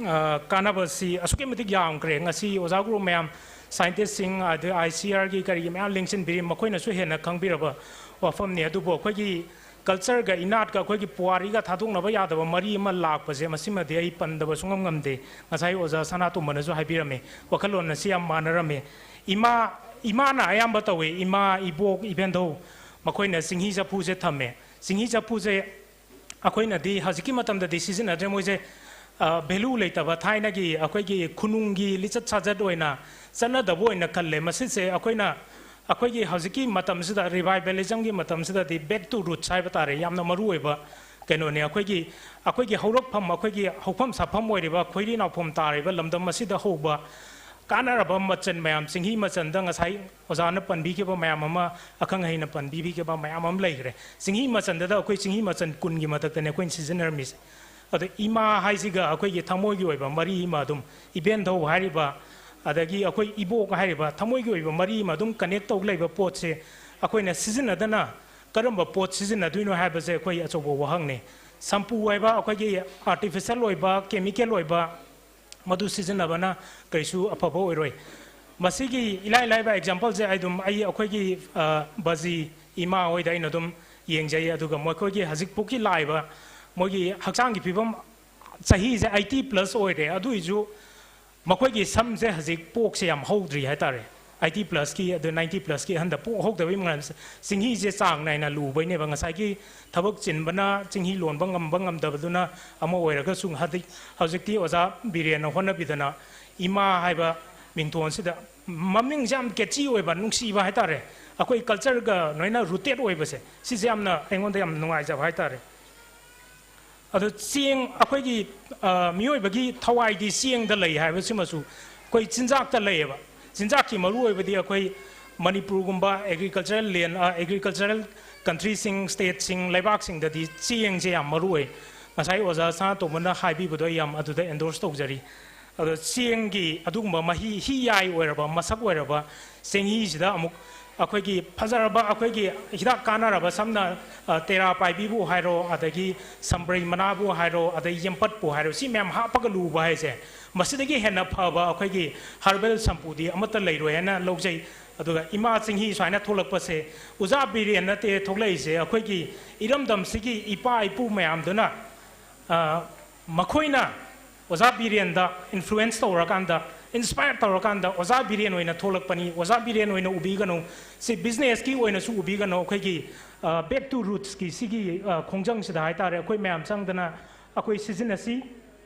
ꯑ, ꯀꯥꯟꯅꯕꯁꯤ ꯑꯁꯨꯛꯀꯤ ꯃꯇꯤꯛ ꯌꯥꯝꯈ꯭ꯔꯦ꯫ ꯉꯁꯤ ꯑꯣꯖꯥ ꯒꯨꯔꯨ ꯃꯌꯥꯝ, ꯁꯥꯏꯟꯇꯤꯁꯁꯤꯡ, ꯑꯗꯩ ICRꯒꯤ ꯀꯔꯤꯒꯤ ꯃꯌꯥꯝ ꯂꯦꯡꯁꯤꯟꯕꯤꯔꯤ, ꯃꯈꯣꯏꯅꯁꯨ ꯍꯦꯟꯅ ꯈꯪꯕꯤꯔꯕ ꯋꯥꯐꯝꯅꯤ꯫ ꯑꯗꯨꯕꯨ ꯑꯩꯈꯣꯏꯒꯤ ꯀꯜꯆꯔꯒ ꯏꯅꯥꯠꯀ ꯑꯩꯈꯣꯏꯒꯤ ꯄꯨꯋꯥꯔꯤꯒ ꯊꯥꯗꯣꯛꯅꯕ ꯌꯥꯗꯕ ꯃꯔꯤ ꯑꯃ ꯂꯥꯛꯄꯁꯦ, ꯃꯁꯤꯃꯗꯤ ꯑꯩ ꯄꯟꯗꯕ ꯁꯨꯡꯉꯝ ꯉꯝꯗꯦ꯫ ꯉꯁꯥꯏ ꯑꯣꯖꯥ ꯁꯅꯥꯇꯣꯝꯕꯅꯁꯨ ꯍꯥꯏꯕꯤꯔꯝꯃꯦ, ꯋꯥꯈꯜꯂꯣꯟ ꯑꯁꯤ ꯌꯥꯝ ꯃꯥꯟꯅꯔꯝꯃꯦ꯫ ꯏꯃꯥ, ꯏꯃꯥꯅ ꯑꯌꯥꯝꯕ ꯇꯧꯋꯦ, ꯏꯃꯥ, ꯏꯕꯣꯛ, ꯏꯕꯦꯟꯙꯧ, ꯃꯈꯣꯏꯅ ꯆꯤꯡꯍꯤ ꯆꯐꯨꯁꯦ ꯊꯝꯃꯦ꯫ ꯆꯤꯡꯍꯤ ꯆꯐꯨꯁꯦ ꯑꯩꯈꯣꯏꯅꯗꯤ ꯍꯧꯖꯤꯛꯀꯤ ꯃꯇꯝꯗꯗꯤ ꯁꯤꯖꯤꯟꯅꯗ꯭ꯔꯦ꯫ ꯃꯣꯏꯁꯦ, ꯑ, value ꯂꯩꯇꯕ, ꯊꯥꯏꯅꯒꯤ ꯑꯩꯈꯣꯏꯒꯤ ꯈꯨꯅꯨꯡꯒꯤ ꯂꯤꯆꯠ ꯁꯥꯖꯠ ꯑꯣꯏꯅ ꯆꯠꯅꯗꯕ ꯑꯣꯏꯅ ꯈꯜꯂꯦ꯫ ꯃꯁꯤꯁꯦ ꯑꯩꯈꯣꯏꯅ, ꯑꯩꯈꯣꯏꯒꯤ ꯍꯧꯖꯤꯛꯀꯤ ꯃꯇꯝꯁꯤꯗ, revivalismꯒꯤ ꯃꯇꯝꯁꯤꯗꯗꯤ back to roots ꯍꯥꯏꯕ ꯇꯥꯔꯦ, ꯌꯥꯝꯅ ꯃꯔꯨ ꯑꯣꯏꯕ ꯀꯩꯅꯣꯅꯦ꯫ ꯑꯩꯈꯣꯏꯒꯤ, ꯑꯩꯈꯣꯏꯒꯤ ꯍꯧꯔꯛꯐꯝ, ꯑꯩꯈꯣꯏꯒꯤ ꯍꯧꯐꯝ ꯁꯥꯐꯝ ꯑꯣꯏꯔꯤꯕ ꯈꯣꯏꯔꯤ ꯅꯥꯎꯐꯝ ꯇꯥꯔꯤꯕ ꯂꯝꯗꯝ ꯑꯁꯤꯗ ꯍꯧꯕ ꯀꯥꯟꯅꯔꯕ ꯃꯆꯜ ꯃꯌꯥꯝ, ꯆꯤꯡꯍꯤ ꯃꯆꯜꯗ ꯉꯁꯥꯏ ꯑꯣꯖꯥꯅ ꯄꯟꯕꯤꯈꯤꯕ ꯃꯌꯥꯝ ꯑꯃ, ꯑꯈꯪ ꯑꯍꯩꯅ ꯄꯟꯕꯤꯈꯤꯕ ꯃꯌꯥꯝ ꯑꯃ ꯂꯩꯈ꯭ꯔꯦ꯫ ꯆꯤꯡꯍꯤ ꯃꯆꯜꯗꯨꯗ ꯑꯩꯈꯣꯏ ꯆꯤꯡꯍꯤ ꯃꯆꯜ ꯀꯨꯟꯒꯤ ꯃꯊꯛꯇꯅꯦ ꯑꯩꯈꯣꯏꯅ ꯁꯤꯖꯤꯟꯅꯔꯝꯃꯤꯁꯦ꯫ ꯑꯗꯣ ꯏꯃꯥ ꯍꯥꯏꯁꯤꯒ ꯑꯩꯈꯣꯏꯒꯤ ꯊꯃꯣꯏꯒꯤ ꯑꯣꯏꯕ ꯃꯔꯤ ꯑꯃ ꯑꯗꯨꯝ, ꯏꯕꯦꯟꯙꯧ ꯍꯥꯏꯔꯤꯕ, ꯑꯗꯒꯤ ꯑꯩꯈꯣꯏ ꯏꯕꯣꯛ ꯍꯥꯏꯔꯤꯕ ꯊꯃꯣꯏꯒꯤ ꯑꯣꯏꯕ ꯃꯔꯤ ꯑꯃ ꯑꯗꯨꯝ ꯀꯅꯦꯛ ꯇꯧ ꯂꯩꯕ ꯄꯣꯠꯁꯦ ꯑꯩꯈꯣꯏꯅ ꯁꯤꯖꯤꯟꯅꯗꯅ ꯀꯔꯝꯕ ꯄꯣꯠ ꯁꯤꯖꯤꯟꯅꯗꯣꯏꯅꯣ ꯍꯥꯏꯕꯁꯦ ꯑꯩꯈꯣꯏ ꯑꯆꯧꯕ ꯋꯥꯍꯪꯅꯤ꯫ ꯁꯝꯄꯨ ꯍꯥꯏꯕ ꯑꯩꯈꯣꯏꯒꯤ ꯑꯥꯔꯇꯤꯐꯤꯁꯦꯜ ꯑꯣꯏꯕ, ꯀꯦꯃꯤꯀꯦꯜ ꯑꯣꯏꯕ, ꯃꯗꯨ ꯁꯤꯖꯤꯟꯅꯕꯅ ꯀꯔꯤꯁꯨ ꯑꯐꯕ ꯑꯣꯏꯔꯣꯏ꯫ ꯃꯁꯤꯒꯤ ꯏꯂꯥꯏ ꯂꯥꯏꯕ ꯑꯦꯛꯖꯥꯝꯄꯜꯁꯦ ꯑꯩ ꯑꯗꯨꯝ ꯑꯩ ꯑꯩꯈꯣꯏꯒꯤ, ꯑ, ꯕꯖꯤ ꯏꯃꯥ ꯍꯣꯏꯗ ꯑꯩꯅ ꯑꯗꯨꯝ ꯌꯦꯡꯖꯩ꯫ ꯑꯗꯨꯒ ꯃꯈꯣꯏꯒꯤ ꯍꯧꯖꯤꯛ ꯄꯨꯛꯀꯤ ꯂꯥꯛꯏꯕ ꯃꯣꯏꯒꯤ ꯍꯛꯆꯥꯡꯒꯤ ꯐꯤꯕꯝ, ꯆꯍꯤꯁꯦ eighty plus ꯑꯣꯏꯔꯦ, ꯑꯗꯨꯏꯁꯨ ꯃꯈꯣꯏꯒꯤ ꯁꯝꯁꯦ ꯍꯧꯖꯤꯛ ꯄꯣꯛꯁꯦ ꯌꯥꯝ ꯍꯧꯗ꯭ꯔꯤ ꯍꯥꯏꯇꯥꯔꯦ꯫ Eighty plus ꯀꯤ, ꯑꯗꯨ ninety plus ꯀꯤ ꯑꯍꯟꯗ ꯄꯣꯛ ꯍꯧꯗꯕꯒꯤ ꯃꯔꯝꯁꯦ ꯆꯤꯡꯍꯤꯁꯦ ꯆꯥꯡ ꯅꯥꯏꯅ ꯂꯨꯕꯩꯅꯦꯕ꯫ ꯉꯁꯥꯏꯒꯤ ꯊꯕꯛ ꯆꯤꯟꯕꯅ ꯆꯤꯡꯍꯤ ꯂꯣꯟꯕ ꯉꯝꯕ ꯉꯝꯗꯕꯗꯨꯅ ꯑꯃ ꯑꯣꯏꯔꯒꯁꯨ, ꯍꯧꯖꯤꯛ, ꯍꯧꯖꯤꯛꯇꯤ ꯑꯣꯖꯥ ꯕꯤꯔꯦꯟꯅ ꯍꯣꯠꯅꯕꯤꯗꯅ ꯏꯃꯥ ꯍꯥꯏꯕ ꯃꯤꯡꯊꯣꯟꯁꯤꯗ, ꯃꯃꯤꯡꯁꯦ ꯌꯥꯝ catchy ꯑꯣꯏꯕ, ꯅꯨꯡꯁꯤꯕ ꯍꯥꯏꯇꯥꯔꯦ, ꯑꯩꯈꯣꯏ cultureꯒ ꯂꯣꯏꯅ rooted ꯑꯣꯏꯕꯁꯦ, ꯁꯤꯁꯦ ꯌꯥꯝꯅ ꯑꯩꯉꯣꯟꯗ ꯌꯥꯝ ꯅꯨꯡꯉꯥꯏꯖꯕ ꯍꯥꯏꯇꯥꯔꯦ꯫ ꯑꯗꯣ ꯆꯦꯡ, ꯑꯩꯈꯣꯏꯒꯤ, ꯑ, ꯃꯤꯑꯣꯏꯕꯒꯤ ꯊꯋꯥꯏꯗꯤ ꯆꯦꯡꯗ ꯂꯩ ꯍꯥꯏꯕꯁꯤꯃꯁꯨ ꯑꯩꯈꯣꯏ ꯆꯤꯟꯖꯥꯛꯇ ꯂꯩꯌꯦꯕ꯫ ꯆꯤꯟꯖꯥꯛꯀꯤ ꯃꯔꯨꯑꯣꯏꯕꯗꯤ ꯑꯩꯈꯣꯏ ꯃꯅꯤꯄꯨꯔꯒꯨꯝꯕ agricultural land, ꯑ, agricultural countryꯁꯤꯡ, stateꯁꯤꯡ, ꯂꯩꯕꯥꯛꯁꯤꯡꯗꯗꯤ ꯆꯦꯡꯁꯦ ꯌꯥꯝ ꯃꯔꯨ ꯑꯣꯏ꯫ ꯉꯁꯥꯏ ꯑꯣꯖꯥ ꯁꯅꯥꯇꯣꯝꯕꯅ ꯍꯥꯏꯕꯤꯕꯗꯣ ꯑꯩ ꯌꯥꯝ ꯑꯗꯨꯗ endorse ꯇꯧꯖꯔꯤ꯫ ꯑꯗꯣ ꯆꯦꯡꯒꯤ ꯑꯗꯨꯒꯨꯝꯕ ꯃꯍꯤ, ꯍꯤꯌꯥꯏ ꯑꯣꯏꯔꯕ, ꯃꯁꯛ ꯑꯣꯏꯔꯕ ꯆꯦꯡꯍꯤꯁꯤꯗ ꯑꯃꯨꯛ ꯑꯩꯈꯣꯏꯒꯤ ꯐꯖꯔꯕ, ꯑꯩꯈꯣꯏꯒꯤ ꯍꯤꯗꯥꯛ ꯀꯥꯟꯅꯔꯕ, ꯁꯝꯅ, ꯑ, ꯇꯦꯔꯥ ꯄꯥꯏꯕꯤꯕꯨ ꯍꯥꯏꯔꯣ, ꯑꯗꯒꯤ ꯁꯝꯕ꯭ꯔꯩ ꯃꯅꯥꯕꯨ ꯍꯥꯏꯔꯣ, ꯑꯗꯩ ꯌꯦꯝꯄꯠꯄꯨ ꯍꯥꯏꯔꯣ, ꯁꯤ ꯃꯌꯥꯝ ꯍꯥꯞꯄꯒ ꯂꯨꯕ ꯍꯥꯏꯁꯦ, ꯃꯁꯤꯗꯒꯤ ꯍꯦꯟꯅ ꯐꯕ ꯑꯩꯈꯣꯏꯒꯤ herbal ꯁꯝꯄꯨꯗꯤ ꯑꯃꯠꯇ ꯂꯩꯔꯣꯏ ꯍꯥꯏꯅ ꯂꯧꯖꯩ꯫ ꯑꯗꯨꯒ ꯏꯃꯥ ꯆꯤꯡꯍꯤ ꯁꯨꯃꯥꯏꯅ ꯊꯣꯛꯂꯛꯄꯁꯦ, ꯑꯣꯖꯥ ꯕꯤꯔꯦꯟ ꯅꯠꯇꯦ ꯊꯣꯛꯂꯛꯏꯁꯦ, ꯑꯩꯈꯣꯏꯒꯤ ꯏꯔꯝꯗꯝꯁꯤꯒꯤ ꯏꯄꯥ ꯏꯄꯨ ꯃꯌꯥꯝꯗꯨꯅ, ꯑ, ꯃꯈꯣꯏꯅ ꯑꯣꯖꯥ ꯕꯤꯔꯦꯟꯗ influence ꯇꯧꯔꯀꯥꯟꯗ, inspire ꯇꯧꯔꯀꯥꯟꯗ ꯑꯣꯖꯥ ꯕꯤꯔꯦꯟ ꯑꯣꯏꯅ ꯊꯣꯛꯂꯛꯄꯅꯤ, ꯑꯣꯖꯥ ꯕꯤꯔꯦꯟ ꯑꯣꯏꯅ ꯎꯕꯤꯒꯅꯨ, ꯁꯤ businessꯀꯤ ꯑꯣꯏꯅꯁꯨ ꯎꯕꯤꯒꯅꯨ, ꯑꯩꯈꯣꯏꯒꯤ, ꯑ, back to rootsꯀꯤ ꯁꯤꯒꯤ, ꯑ, ꯈꯣꯡꯖꯪꯁꯤꯗ ꯍꯥꯏꯇꯥꯔꯦ, ꯑꯩꯈꯣꯏ ꯃꯌꯥꯝ ꯆꯪꯗꯅ ꯑꯩꯈꯣꯏ ꯁꯤꯖꯤꯟꯅꯁꯤ꯫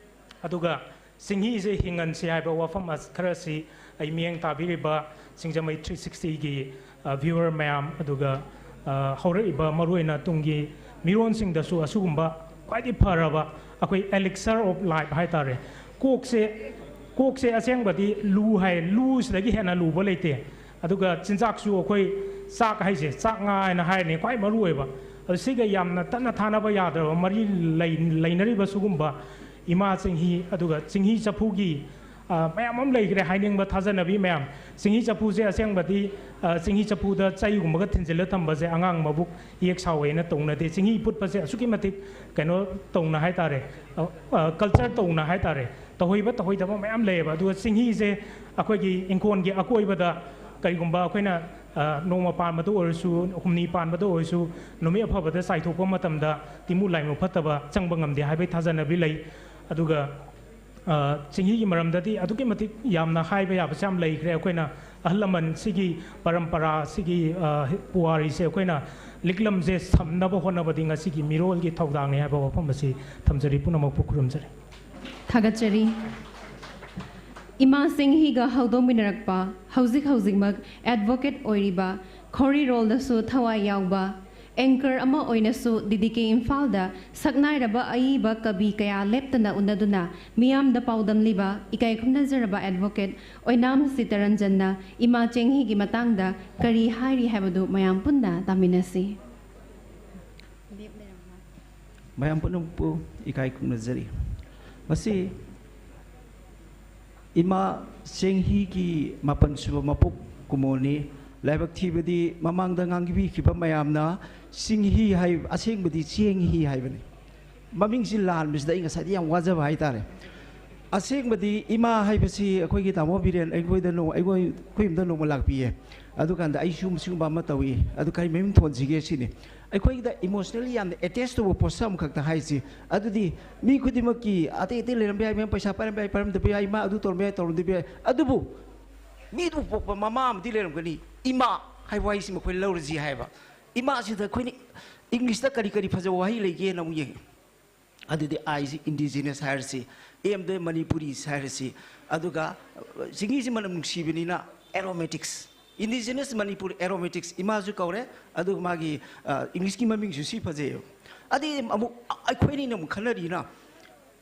ꯑꯗꯨꯒ ꯆꯤꯡꯍꯤꯁꯦ ꯍꯤꯡꯍꯟꯁꯤ ꯍꯥꯏꯕ ꯋꯥꯐꯝ ꯑꯁ-, ꯈꯔꯁꯤ ꯑꯩ ꯃꯤꯠꯌꯦꯡ ꯇꯥꯕꯤꯔꯤꯕ ꯁꯤꯡꯖꯃꯩ three sixtyꯒꯤ, ꯑ, viewer ꯃꯌꯥꯝ, ꯑꯗꯨꯒ, ꯑ, ꯍꯧꯔꯛꯏꯕ ꯃꯔꯨꯑꯣꯏꯅ ꯇꯨꯡꯒꯤ ꯃꯤꯔꯣꯟꯁꯤꯡꯗꯁꯨ ꯑꯁꯤꯒꯨꯝꯕ ꯈ꯭ꯋꯥꯏꯗꯒꯤ ꯐꯔꯕ ꯑꯩꯈꯣꯏ elixir of life ꯍꯥꯏꯇꯥꯔꯦ꯫ ꯀꯣꯛꯁꯦ, ꯀꯣꯛꯁꯦ ꯑꯁꯦꯡꯕꯗꯤ ꯂꯨ ꯍꯥꯏ, ꯂꯨꯁꯤꯗꯒꯤ ꯍꯦꯟꯅ ꯂꯨꯕ ꯂꯩꯇꯦ꯫ ꯑꯗꯨꯒ ꯆꯤꯟꯖꯥꯛꯁꯨ ꯑꯩꯈꯣꯏ ꯆꯥꯛ ꯍꯥꯏꯁꯦ, ꯆꯥꯛ ꯉꯥ ꯍꯥꯏꯅ ꯍꯥꯏꯔꯅꯤ, ꯈ꯭ꯋꯥꯏ ꯃꯔꯨ ꯑꯣꯏꯕ꯫ ꯑꯗꯨ ꯁꯤꯒ ꯌꯥꯝꯅ ꯇꯠꯅ ꯊꯥꯅꯕ ꯌꯥꯗ꯭ꯔꯕ ꯃꯔꯤ ꯂꯩ-, ꯂꯩꯅꯔꯤꯕ ꯁꯤꯒꯨꯝꯕ ꯏꯃꯥ ꯆꯤꯡꯍꯤ, ꯑꯗꯨꯒ ꯆꯤꯡꯍꯤ ꯆꯐꯨꯒꯤ ꯑ, ꯃꯌꯥꯝ ꯑꯃ ꯂꯩꯈ꯭ꯔꯦ ꯍꯥꯏꯅꯤꯡꯕ ꯊꯥꯖꯅꯕꯤ ꯃꯌꯥꯝ꯫ ꯆꯤꯡꯍꯤ ꯆꯐꯨꯁꯦ ꯑꯁꯦꯡꯕꯗꯤ, ꯑ, ꯆꯤꯡꯍꯤ ꯆꯐꯨꯗ ꯆꯩꯒꯨꯝꯕꯒ ꯊꯤꯟꯖꯤꯜꯂ ꯊꯝꯕꯁꯦ ꯑꯉꯥꯡ ꯃꯕꯨꯛ ꯌꯦꯛ ꯁꯥꯎꯋꯦꯅ ꯇꯧꯅꯗꯦ꯫ ꯆꯤꯡꯍꯤ ꯐꯨꯠꯄꯁꯦ ꯑꯁꯨꯛꯀꯤ ꯃꯇꯤꯛ ꯀꯩꯅꯣ ꯇꯧꯅ ꯍꯥꯏꯇꯥꯔꯦ, ꯑ, ꯑ, ꯀꯜꯆꯔ ꯇꯧꯅ ꯍꯥꯏꯇꯥꯔꯦ꯫ ꯇꯧꯍꯩꯕ ꯇꯧꯍꯩꯗꯕ ꯃꯌꯥꯝ ꯂꯩꯌꯦꯕ꯫ ꯑꯗꯨꯒ ꯆꯤꯡꯍꯤꯁꯦ ꯑꯩꯈꯣꯏꯒꯤ ꯏꯪꯈꯣꯜꯒꯤ ꯑꯀꯣꯏꯕꯗ ꯀꯔꯤꯒꯨꯝꯕ ꯑꯩꯈꯣꯏꯅ, ꯑ, ꯅꯣꯡꯃ ꯄꯥꯟꯕꯗ ꯑꯣꯏꯔꯁꯨ, ꯍꯨꯝꯅꯤ ꯄꯥꯟꯕꯗ ꯑꯣꯏꯔꯁꯨ, ꯅꯨꯃꯤꯠ ꯑꯐꯕꯗ ꯆꯥꯏꯊꯣꯛꯄ ꯃꯇꯝꯗ ꯇꯤꯟꯃꯨ ꯂꯥꯏꯃꯨ ꯐꯠꯇꯕ ꯆꯪꯕ ꯉꯝꯗꯦ ꯍꯥꯏꯕꯒꯤ ꯊꯥꯖꯅꯕꯤ ꯂꯩ꯫ ꯑꯗꯨꯒ, ꯑ, ꯆꯤꯡꯍꯤꯒꯤ ꯃꯔꯝꯗꯗꯤ ꯑꯗꯨꯛꯀꯤ ꯃꯇꯤꯛ ꯌꯥꯝꯅ ꯍꯥꯏꯕ ꯌꯥꯕꯁꯦ ꯌꯥꯝ ꯂꯩꯈ꯭ꯔꯦ꯫ ꯑꯩꯈꯣꯏꯅ ꯑꯍꯜ ꯂꯃꯟ ꯁꯤꯒꯤ ꯄꯔꯝꯄꯔꯥ, ꯁꯤꯒꯤ, ꯑ, ꯄꯨꯋꯥꯔꯤꯁꯦ ꯑꯩꯈꯣꯏꯅ ꯂꯤꯛꯂꯝꯁꯦ ꯁꯝꯅꯕ ꯍꯣꯠꯅꯕꯗꯤ ꯉꯁꯤꯒꯤ ꯃꯤꯔꯣꯜꯒꯤ ꯊꯧꯗꯥꯡꯅꯤ ꯍꯥꯏꯕ ꯋꯥꯐꯝ ꯑꯁꯤ ꯊꯝꯖꯔꯤ꯫ ꯄꯨꯝꯅꯃꯛꯄꯨ ꯈꯨꯔꯨꯝꯖꯔꯤ꯫ ꯊꯥꯒꯠꯆꯔꯤ꯫ ꯏꯃꯥ ꯆꯤꯡꯍꯤꯒ ꯍꯧꯗꯣꯛꯃꯤꯟꯅꯔꯛꯄ ꯍꯧꯖꯤꯛ ꯍꯧꯖꯤꯛꯃꯛ ꯑꯦꯗꯚꯣꯀꯦꯠ ꯑꯣꯏꯔꯤꯕ, ꯈꯣꯔꯤꯔꯣꯜꯗꯁꯨ ꯊꯋꯥꯏ ꯌꯥꯎꯕ, ꯑꯦꯡꯀꯔ ꯑꯃ ꯑꯣꯏꯅꯁꯨ ꯗꯤꯗꯤꯀꯦ ꯏꯝꯐꯥꯜꯗ ꯁꯛꯅꯥꯏꯔꯕ ꯑꯏꯕ ꯀꯕꯤ ꯀꯌꯥ ꯂꯦꯞꯇꯅ ꯎꯅꯗꯨꯅ ꯃꯤꯌꯥꯝꯗ ꯄꯥꯎꯗꯝꯂꯤꯕ ꯏꯀꯥꯏ ꯈꯨꯝꯅꯖꯔꯕ ꯑꯦꯗꯚꯣꯀꯦꯠ ꯑꯣꯏꯅꯥꯝ ꯁꯤꯇꯔꯟꯖꯟꯅ ꯏꯃꯥ ꯆꯦꯡꯍꯤꯒꯤ ꯃꯇꯥꯡꯗ ꯀꯔꯤ ꯍꯥꯏꯔꯤ ꯍꯥꯏꯕꯗꯨ ꯃꯌꯥꯝ ꯄꯨꯟꯅ ꯇꯥꯃꯤꯟꯅꯁꯤ꯫ ꯃꯌꯥꯝ ꯄꯨꯝꯅꯃꯛꯄꯨ ꯏꯀꯥꯏ ꯈꯨꯝꯅꯖꯔꯤ꯫ ꯃꯁꯤ ꯏꯃꯥ ꯆꯦꯡꯍꯤꯒꯤ ꯃꯥꯄꯟ ꯁꯨꯕ ꯃꯄꯣꯛ ꯀꯨꯝꯑꯣꯟꯅꯤ꯫ ꯂꯥꯏꯕꯛ ꯊꯤꯕꯗꯤ ꯃꯃꯥꯡꯗ ꯉꯥꯡꯕꯤꯈꯤꯕ ꯃꯌꯥꯝꯅ ꯆꯤꯡꯍꯤ ꯍꯥꯏ, ꯑꯁꯦꯡꯕꯗꯤ ꯆꯦꯡꯍꯤ ꯍꯥꯏꯕꯅꯤ꯫ ꯃꯃꯤꯡꯁꯤ ꯂꯥꯟꯕꯁꯤꯗ ꯑꯩ ꯉꯁꯥꯏꯗꯤ ꯌꯥꯝ ꯋꯥꯖꯕ ꯍꯥꯏꯇꯥꯔꯦ꯫ ꯑꯁꯦꯡꯕꯗꯤ ꯏꯃꯥ ꯍꯥꯏꯕꯁꯤ ꯑꯩꯈꯣꯏꯒꯤ ꯇꯥꯃꯣ ꯕꯤꯔꯦꯟ ꯑꯩꯈꯣꯏꯗ ꯅꯣꯡ-, ꯑꯩꯈꯣꯏ, ꯑꯩꯈꯣꯏ ꯌꯨꯝꯗ ꯅꯣꯡꯃ ꯂꯥꯛꯄꯤꯌꯦ꯫ ꯑꯗꯨꯀꯥꯟꯗ ꯑꯩꯁꯨ ꯁꯤꯒꯨꯝꯕ ꯑꯃ ꯇꯧꯏ꯫ ꯑꯗꯨ ꯀꯔꯤ ꯃꯃꯤꯡ ꯊꯣꯟꯁꯤꯒꯦ ꯁꯤꯅꯤ꯫ ꯑꯩꯈꯣꯏꯗ emotionally ꯌꯥꯝꯅ attach ꯇꯧꯕ ꯄꯣꯠꯁꯛ ꯑꯃꯈꯛꯇ ꯍꯥꯏꯁꯤ꯫ ꯑꯗꯨꯗꯤ ꯃꯤ ꯈꯨꯗꯤꯡꯃꯛꯀꯤ ꯑꯇꯩ ꯑꯇꯩ ꯂꯩꯔꯝꯕ ꯌꯥꯏ, ꯃꯌꯥꯝ ꯄꯩꯁꯥ ꯄꯥꯏꯔꯝꯕ ꯌꯥꯏ, ꯄꯥꯏꯔꯝꯗꯕ ꯌꯥꯏ, ꯏꯃꯥ ꯑꯗꯨ ꯇꯧꯔꯝꯕ ꯌꯥꯏ, ꯇꯧꯔꯝꯗꯕ ꯌꯥꯏ꯫ ꯑꯗꯨꯕꯨ ꯃꯤꯗꯨ ꯄꯣꯛꯄ ꯃꯃꯥ ꯑꯃꯗꯤ ꯂꯩꯔꯝꯒꯅꯤ꯫ ꯏꯃꯥ ꯍꯥꯏꯕ ꯋꯥꯍꯩꯁꯤꯃ ꯑꯩꯈꯣꯏ ꯂꯧꯔꯁꯤ ꯍꯥꯏꯕ꯫ ꯏꯃꯥꯁꯤꯗ ꯑꯩꯈꯣꯏꯅ ꯏꯪꯂꯤꯁꯇ ꯀꯔꯤ ꯀꯔꯤ ꯐꯖꯕ ꯋꯥꯍꯩ ꯂꯩꯒꯦꯅ ꯑꯃꯨꯛ ꯌꯦꯡꯉꯤ꯫ ꯑꯗꯨꯗꯤ ꯑꯥꯏꯁꯤ indigenous ꯍꯥꯏꯔꯁꯤ, ꯑꯦꯝꯗ ꯃꯅꯤꯄꯨꯔꯤꯁ ꯍꯥꯏꯔꯁꯤ, ꯑꯗꯨꯒ ꯆꯤꯡꯍꯤꯁꯤ ꯃꯅꯝ ꯅꯨꯡꯁꯤꯕꯅꯤꯅ aromatics, indigenous Manipur aromatics ꯏꯃꯥꯁꯨ ꯀꯧꯔꯦ꯫ ꯑꯗꯨꯒ ꯃꯥꯒꯤ, ꯑ, ꯏꯪꯂꯤꯁꯀꯤ ꯃꯃꯤꯡꯁꯨ ꯁꯤ ꯐꯖꯩꯌꯦꯕ꯫ ꯑꯗꯩ ꯑꯃꯨꯛ ꯑ-, ꯑꯩꯈꯣꯏꯅꯤꯅ ꯑꯃꯨꯛ ꯈꯟꯅꯔꯤꯅ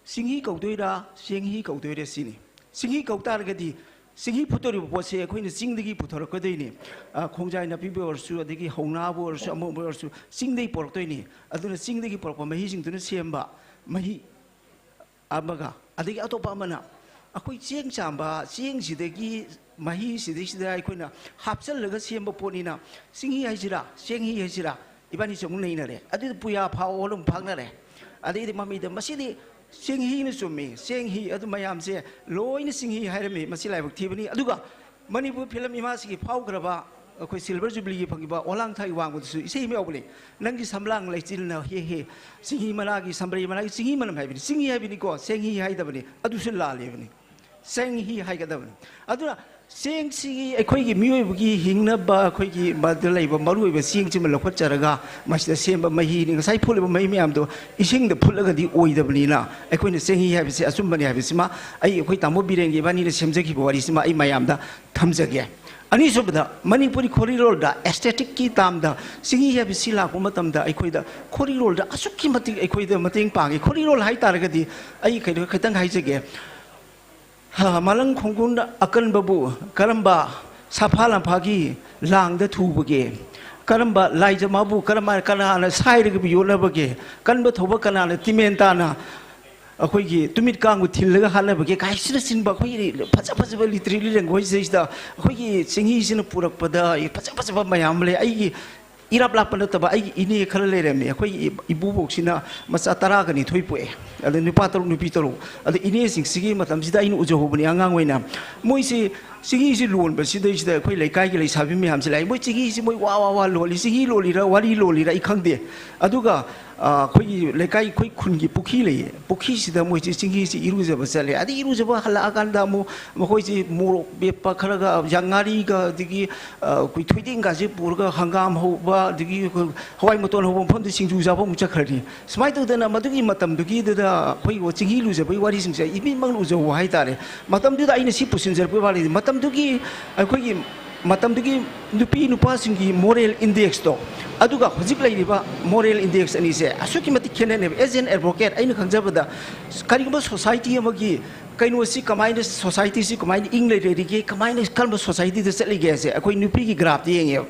ꯆꯤꯡꯍꯤ ꯀꯧꯗꯣꯏꯔꯥ ꯆꯦꯡꯍꯤ ꯀꯧꯗꯣꯏꯔꯥ ꯁꯤꯅꯤ꯫ ꯆꯤꯡꯍꯤ ꯀꯧ ꯇꯥꯔꯒꯗꯤ ꯆꯤꯡꯍꯤ ꯐꯨꯠꯇꯧꯔꯤꯕ ꯄꯣꯠꯁꯦ ꯑꯩꯈꯣꯏꯅ ꯆꯤꯡꯗꯒꯤ ꯄꯨꯊꯣꯔꯛꯀꯗꯣꯏꯅꯤ꯫ ꯑ, ꯈꯣꯡꯖꯥꯏ ꯅꯥꯄꯤꯕꯨ ꯑꯣꯏꯔꯁꯨ, ꯑꯗꯒꯤ ꯍꯧꯅꯥꯕꯨ ꯑꯣꯏꯔꯁꯨ, ꯑꯃꯕꯨ ꯑꯣꯏꯔꯁꯨ ꯆꯤꯡꯗꯒꯤ ꯄꯨꯔꯛꯇꯣꯏꯅꯤ꯫ ꯑꯗꯨꯅ ꯆꯤꯡꯗꯒꯤ ꯄꯨꯔꯛꯄ ꯃꯍꯤꯁꯤꯡꯗꯨꯅ ꯁꯦꯝꯕ ꯃꯍꯤ ꯑꯃꯒ, ꯑꯗꯒꯤ ꯑꯇꯣꯞꯄ ꯑꯃꯅ ꯑꯩꯈꯣꯏ ꯆꯦꯡ ꯆꯥꯝꯕ, ꯆꯦꯡꯁꯤꯗꯒꯤ, ꯃꯍꯤꯁꯤꯗꯩꯁꯤꯗ ꯑꯩꯈꯣꯏꯅ ꯍꯥꯞꯆꯜꯂꯒ ꯁꯦꯝꯕ ꯄꯣꯠꯅꯤꯅ, ꯆꯤꯡꯍꯤ ꯍꯥꯏꯁꯤꯔꯥ, ꯆꯦꯡꯍꯤ ꯍꯥꯏꯁꯤꯔꯥ, ꯏꯕꯥꯅꯤꯁꯨ ꯑꯃꯨꯛ ꯅꯩꯅꯔꯦ꯫ ꯑꯗꯨꯗꯤ ꯄꯨꯌꯥ ꯐꯥꯎ ꯑꯗꯨꯝ ꯐꯥꯛꯅꯔꯦ꯫ ꯑꯗꯩꯗꯤ ꯃꯃꯤꯗ ꯃꯁꯤꯗꯤ ꯆꯤꯡꯍꯤꯅ ꯆꯨꯝꯃꯤ, ꯆꯦꯡꯍꯤ, ꯑꯗꯨ ꯃꯌꯥꯝꯁꯦ ꯂꯣꯏꯅ ꯆꯤꯡꯍꯤ ꯍꯥꯏꯔꯝꯃꯤ꯫ ꯃꯁꯤ ꯂꯥꯏꯕꯛ ꯊꯤꯕꯅꯤ꯫ ꯑꯗꯨꯒ ꯃꯅꯤꯄꯨꯔ ꯐꯤꯂꯝ ꯏꯃꯥꯁꯤꯒꯤ ꯐꯥꯎꯈ꯭ꯔꯕ ꯑꯩꯈꯣꯏ ꯁꯤꯜꯚꯔ ꯖꯨꯕꯤꯂꯤꯒꯤ ꯐꯪꯈꯤꯕ ꯑꯣꯂꯥꯡꯊꯥꯏ ꯋꯥꯡꯃꯗꯁꯨ ꯏꯁꯩ ꯑꯃ ꯌꯥꯎꯕꯅꯤ, "ꯅꯪꯒꯤ ꯁꯝꯂꯥꯡ ꯂꯩꯆꯤꯜꯅ ꯍꯦꯛ ꯍꯦꯛ ꯆꯤꯡꯍꯤ ꯃꯅꯥꯒꯤ, ꯁꯝꯕ꯭ꯔꯩ ꯃꯅꯥꯒꯤ ꯆꯤꯡꯍꯤ ꯃꯅꯝ" ꯍꯥꯏꯕꯅꯤ꯫ ꯆꯤꯡꯍꯤ ꯍꯥꯏꯕꯅꯤꯀꯣ, ꯆꯦꯡꯍꯤ ꯍꯥꯏꯗꯕꯅꯤ꯫ ꯑꯗꯨꯁꯨ ꯂꯥꯜꯂꯤꯕꯅꯤ꯫ ꯆꯦꯡꯍꯤ ꯍꯥꯏꯒꯗꯕꯅꯤ꯫ ꯑꯗꯨꯅ ꯆꯦꯡꯁꯤꯒꯤ, ꯑꯩꯈꯣꯏꯒꯤ ꯃꯤꯑꯣꯏꯕꯒꯤ ꯍꯤꯡꯅꯕ, ꯑꯩꯈꯣꯏꯒꯤ ꯃꯗ ꯂꯩꯕ ꯃꯔꯨꯑꯣꯏꯕ ꯆꯦꯡꯁꯤꯃ ꯂꯧꯈꯠꯆꯔꯒ ꯃꯁꯤꯗ ꯁꯦꯝꯕ ꯃꯍꯤꯅꯤ꯫ ꯉꯁꯥꯏ ꯐꯨꯠꯂꯤꯕ ꯃꯍꯤ ꯃꯌꯥꯝꯗꯣ ꯏꯁꯤꯡꯗ ꯐꯨꯠꯂꯒꯗꯤ ꯑꯣꯏꯗꯕꯅꯤꯅ, ꯑꯩꯈꯣꯏꯅ ꯆꯦꯡꯍꯤ ꯍꯥꯏꯕꯁꯤ ꯑꯆꯨꯝꯕꯅꯤ ꯍꯥꯏꯕꯁꯤꯃ ꯑꯩ, ꯑꯩꯈꯣꯏ ꯇꯥꯃꯣ ꯕꯤꯔꯦꯟꯒꯤ ꯏꯕꯥꯅꯤꯅ ꯁꯦꯝꯖꯈꯤꯕ ꯋꯥꯔꯤꯁꯤꯃ ꯑꯩ ꯃꯌꯥꯝꯗ ꯊꯝꯖꯒꯦ꯫ ꯑꯅꯤꯁꯨꯕꯗ, ꯃꯅꯤꯄꯨꯔꯤ ꯈꯣꯔꯤꯔꯣꯜꯗ, ꯑꯦꯁꯊꯦꯇꯤꯛꯀꯤ ꯇꯥꯝꯗ ꯆꯤꯡꯍꯤ ꯍꯥꯏꯕꯁꯤ ꯂꯥꯛꯄ ꯃꯇꯝꯗ ꯑꯩꯈꯣꯏꯗ ꯈꯣꯔꯤꯔꯣꯜꯗ ꯑꯁꯨꯛꯀꯤ ꯃꯇꯤꯛ ꯑꯩꯈꯣꯏꯗ ꯃꯇꯦꯡ ꯄꯥꯡꯉꯤ꯫ ꯈꯣꯔꯤꯔꯣꯜ ꯍꯥꯏ ꯇꯥꯔꯒꯗꯤ ꯑꯩ ꯀꯩꯅꯣ ꯈꯤꯇꯪ ꯍꯥꯏꯖꯒꯦ꯫ ꯍ, ꯃꯥꯂꯪ ꯈꯣꯡꯒꯨꯟ ꯑꯀꯟꯕꯕꯨ ꯀꯔꯝꯕ ꯁꯥꯐꯥ ꯂꯝꯐꯥꯒꯤ ꯂꯥꯡꯗ ꯊꯨꯕꯒꯦ? ꯀꯔꯝꯕ ꯂꯥꯏꯖꯃꯥꯕꯨ ꯀꯔꯝꯕ, ꯀꯅꯥꯅ ꯁꯥꯏꯔꯒ ꯌꯣꯠꯅꯕꯒꯦ? ꯀꯟꯕ ꯊꯧꯕ ꯀꯅꯥꯅ ꯇꯤꯃꯦꯟ ꯇꯥꯅ ꯑꯩꯈꯣꯏꯒꯤ ꯇꯨꯃꯤꯠ ꯀꯥꯡꯕꯨ ꯊꯤꯜꯂꯒ ꯍꯥꯠꯅꯕꯒꯦ? ꯀꯥꯏꯁꯤꯅꯁꯤꯟꯕ ꯑꯩꯈꯣꯏꯒꯤ ꯐꯖ ꯐꯖꯕ literary language ꯁꯤꯗꯩꯁꯤꯗ ꯑꯩꯈꯣꯏꯒꯤ ꯆꯤꯡꯍꯤꯁꯤꯅ ꯄꯨꯔꯛꯄꯗ ꯐꯖ ꯐꯖꯕ ꯃꯌꯥꯝ ꯑꯃ ꯂꯩ꯫ ꯑꯩꯒꯤ ꯏꯔꯥꯞ ꯂꯥꯞꯄ ꯅꯠꯇꯕ ꯑꯩꯒꯤ ꯏꯅꯦ ꯈꯔ ꯂꯩꯔꯝꯃꯤ꯫ ꯑꯩꯈꯣꯏꯒꯤ ꯏ-, ꯏꯕꯣꯕꯣꯛꯁꯤꯅ ꯃꯆꯥ ꯇꯔꯥꯒ ꯅꯤꯊꯣꯏ ꯄꯣꯛꯑꯦ꯫ ꯑꯗ ꯅꯨꯄꯥ ꯇꯔꯨꯛ, ꯅꯨꯄꯤ ꯇꯔꯨꯛ꯫ ꯑꯗ ꯏꯅꯦꯁꯤꯡꯁꯤꯒꯤ ꯃꯇꯝꯁꯤꯗ ꯑꯩꯅ ꯎꯖꯍꯧꯕꯅꯤ ꯑꯉꯥꯡ ꯑꯣꯏꯅ꯫ ꯃꯣꯏꯁꯤ ꯆꯤꯡꯍꯤꯁꯤ ꯂꯣꯟꯕꯁꯤꯗꯩꯁꯤꯗ ꯑꯩꯈꯣꯏ ꯂꯩꯀꯥꯏꯒꯤ ꯂꯩꯁꯥꯕꯤ ꯃꯌꯥꯝꯁꯤ ꯂꯥꯛꯑꯦ꯫ ꯃꯣꯏ ꯆꯤꯡꯍꯤꯁꯤ ꯃꯣꯏ ꯋꯥ ꯋꯥ ꯋꯥ ꯂꯣꯜꯂꯤ꯫ ꯆꯤꯡꯍꯤ ꯂꯣꯜꯂꯤꯔ, ꯋꯥꯔꯤ ꯂꯣꯜꯂꯤꯔ ꯑꯩ ꯈꯪꯗꯦ꯫ ꯑꯗꯨꯒ, ꯑ, ꯑꯩꯈꯣꯏꯒꯤ ꯂꯩꯀꯥꯏ, ꯑꯩꯈꯣꯏ ꯈꯨꯟꯒꯤ ꯄꯨꯈ꯭ꯔꯤ ꯂꯩꯌꯦ꯫ ꯄꯨꯈ꯭ꯔꯤꯁꯤꯗ ꯃꯣꯏꯁꯤ ꯆꯤꯡꯍꯤꯁꯤ ꯏꯔꯨꯖꯕ ꯆꯠꯂꯦ꯫ ꯑꯗꯩ ꯏꯔꯨꯖꯕ ꯍꯜꯂꯛꯑꯀꯥꯟꯗ ꯑꯃꯨꯛ ꯃꯈꯣꯏꯁꯤ ꯃꯣꯔꯣꯛ ꯃꯦꯠꯄ ꯈꯔꯒ, ꯉꯥꯔꯤꯒ, ꯑꯗꯒꯤ, ꯑ, ꯑꯩꯈꯣꯏ ꯊꯣꯏꯗꯤꯡꯒꯁꯦ ꯄꯨꯔꯒ ꯍꯪꯒꯥꯝ ꯍꯧꯕ, ꯑꯗꯒꯤ ꯑꯩꯈꯣꯏ ꯍꯋꯥꯏ ꯃꯇꯣꯟ ꯍꯧꯕ ꯃꯐꯝꯗ ꯁꯤꯡꯖꯨ ꯆꯥꯕ ꯑꯃꯨꯛ ꯆꯠꯈ꯭ꯔꯅꯤ꯫ ꯁꯨꯃꯥꯏꯅ ꯇꯧꯗꯅ ꯃꯗꯨꯒꯤ ꯃꯇꯝꯗꯨꯒꯤꯗꯨꯗ ꯑꯩꯈꯣꯏ ꯆꯤꯡꯍꯤ ꯂꯨꯖꯕꯒꯤ ꯋꯥꯔꯤꯁꯤꯡꯁꯦ ꯏꯃꯤꯠꯃꯛꯅ ꯎꯖꯍꯧꯕ ꯍꯥꯏꯇꯥꯔꯦ꯫ ꯃꯇꯝꯗꯨꯗ ꯑꯩꯅ ꯁꯤ ꯄꯨꯁꯤꯟꯖꯔꯛꯄꯒꯤ ꯋꯥꯔꯤꯗꯤ, ꯃꯇꯝꯗꯨꯒꯤ ꯑꯩꯈꯣꯏꯒꯤ, ꯃꯇꯝꯗꯨꯒꯤ ꯅꯨꯄꯤ ꯅꯨꯄꯥꯁꯤꯡꯒꯤ moral index ꯇꯣ, ꯑꯗꯨꯒ ꯍꯧꯖꯤꯛ ꯂꯩꯔꯤꯕ moral index ꯑꯅꯤꯁꯦ ꯑꯁꯨꯛꯀꯤ ꯃꯇꯤꯛ ꯈꯦꯠꯅꯅꯦꯕ꯫ As an advocate, ꯑꯩꯅ ꯈꯪꯖꯕꯗ, ꯀꯔꯤꯒꯨꯝꯕ society ꯑꯃꯒꯤ ꯀꯩꯅꯣꯁꯤ ꯀꯃꯥꯏꯅ, society ꯁꯤ ꯀꯃꯥꯏꯅ ꯏꯪ ꯂꯩꯔꯤꯒꯦ, ꯀꯃꯥꯏꯅ, ꯀꯔꯝꯕ society ꯗ ꯆꯠꯂꯤꯒꯦ ꯍꯥꯏꯁꯦ ꯑꯩꯈꯣꯏ ꯅꯨꯄꯤꯒꯤ graph ꯇ ꯌꯦꯡꯉꯦꯕ꯫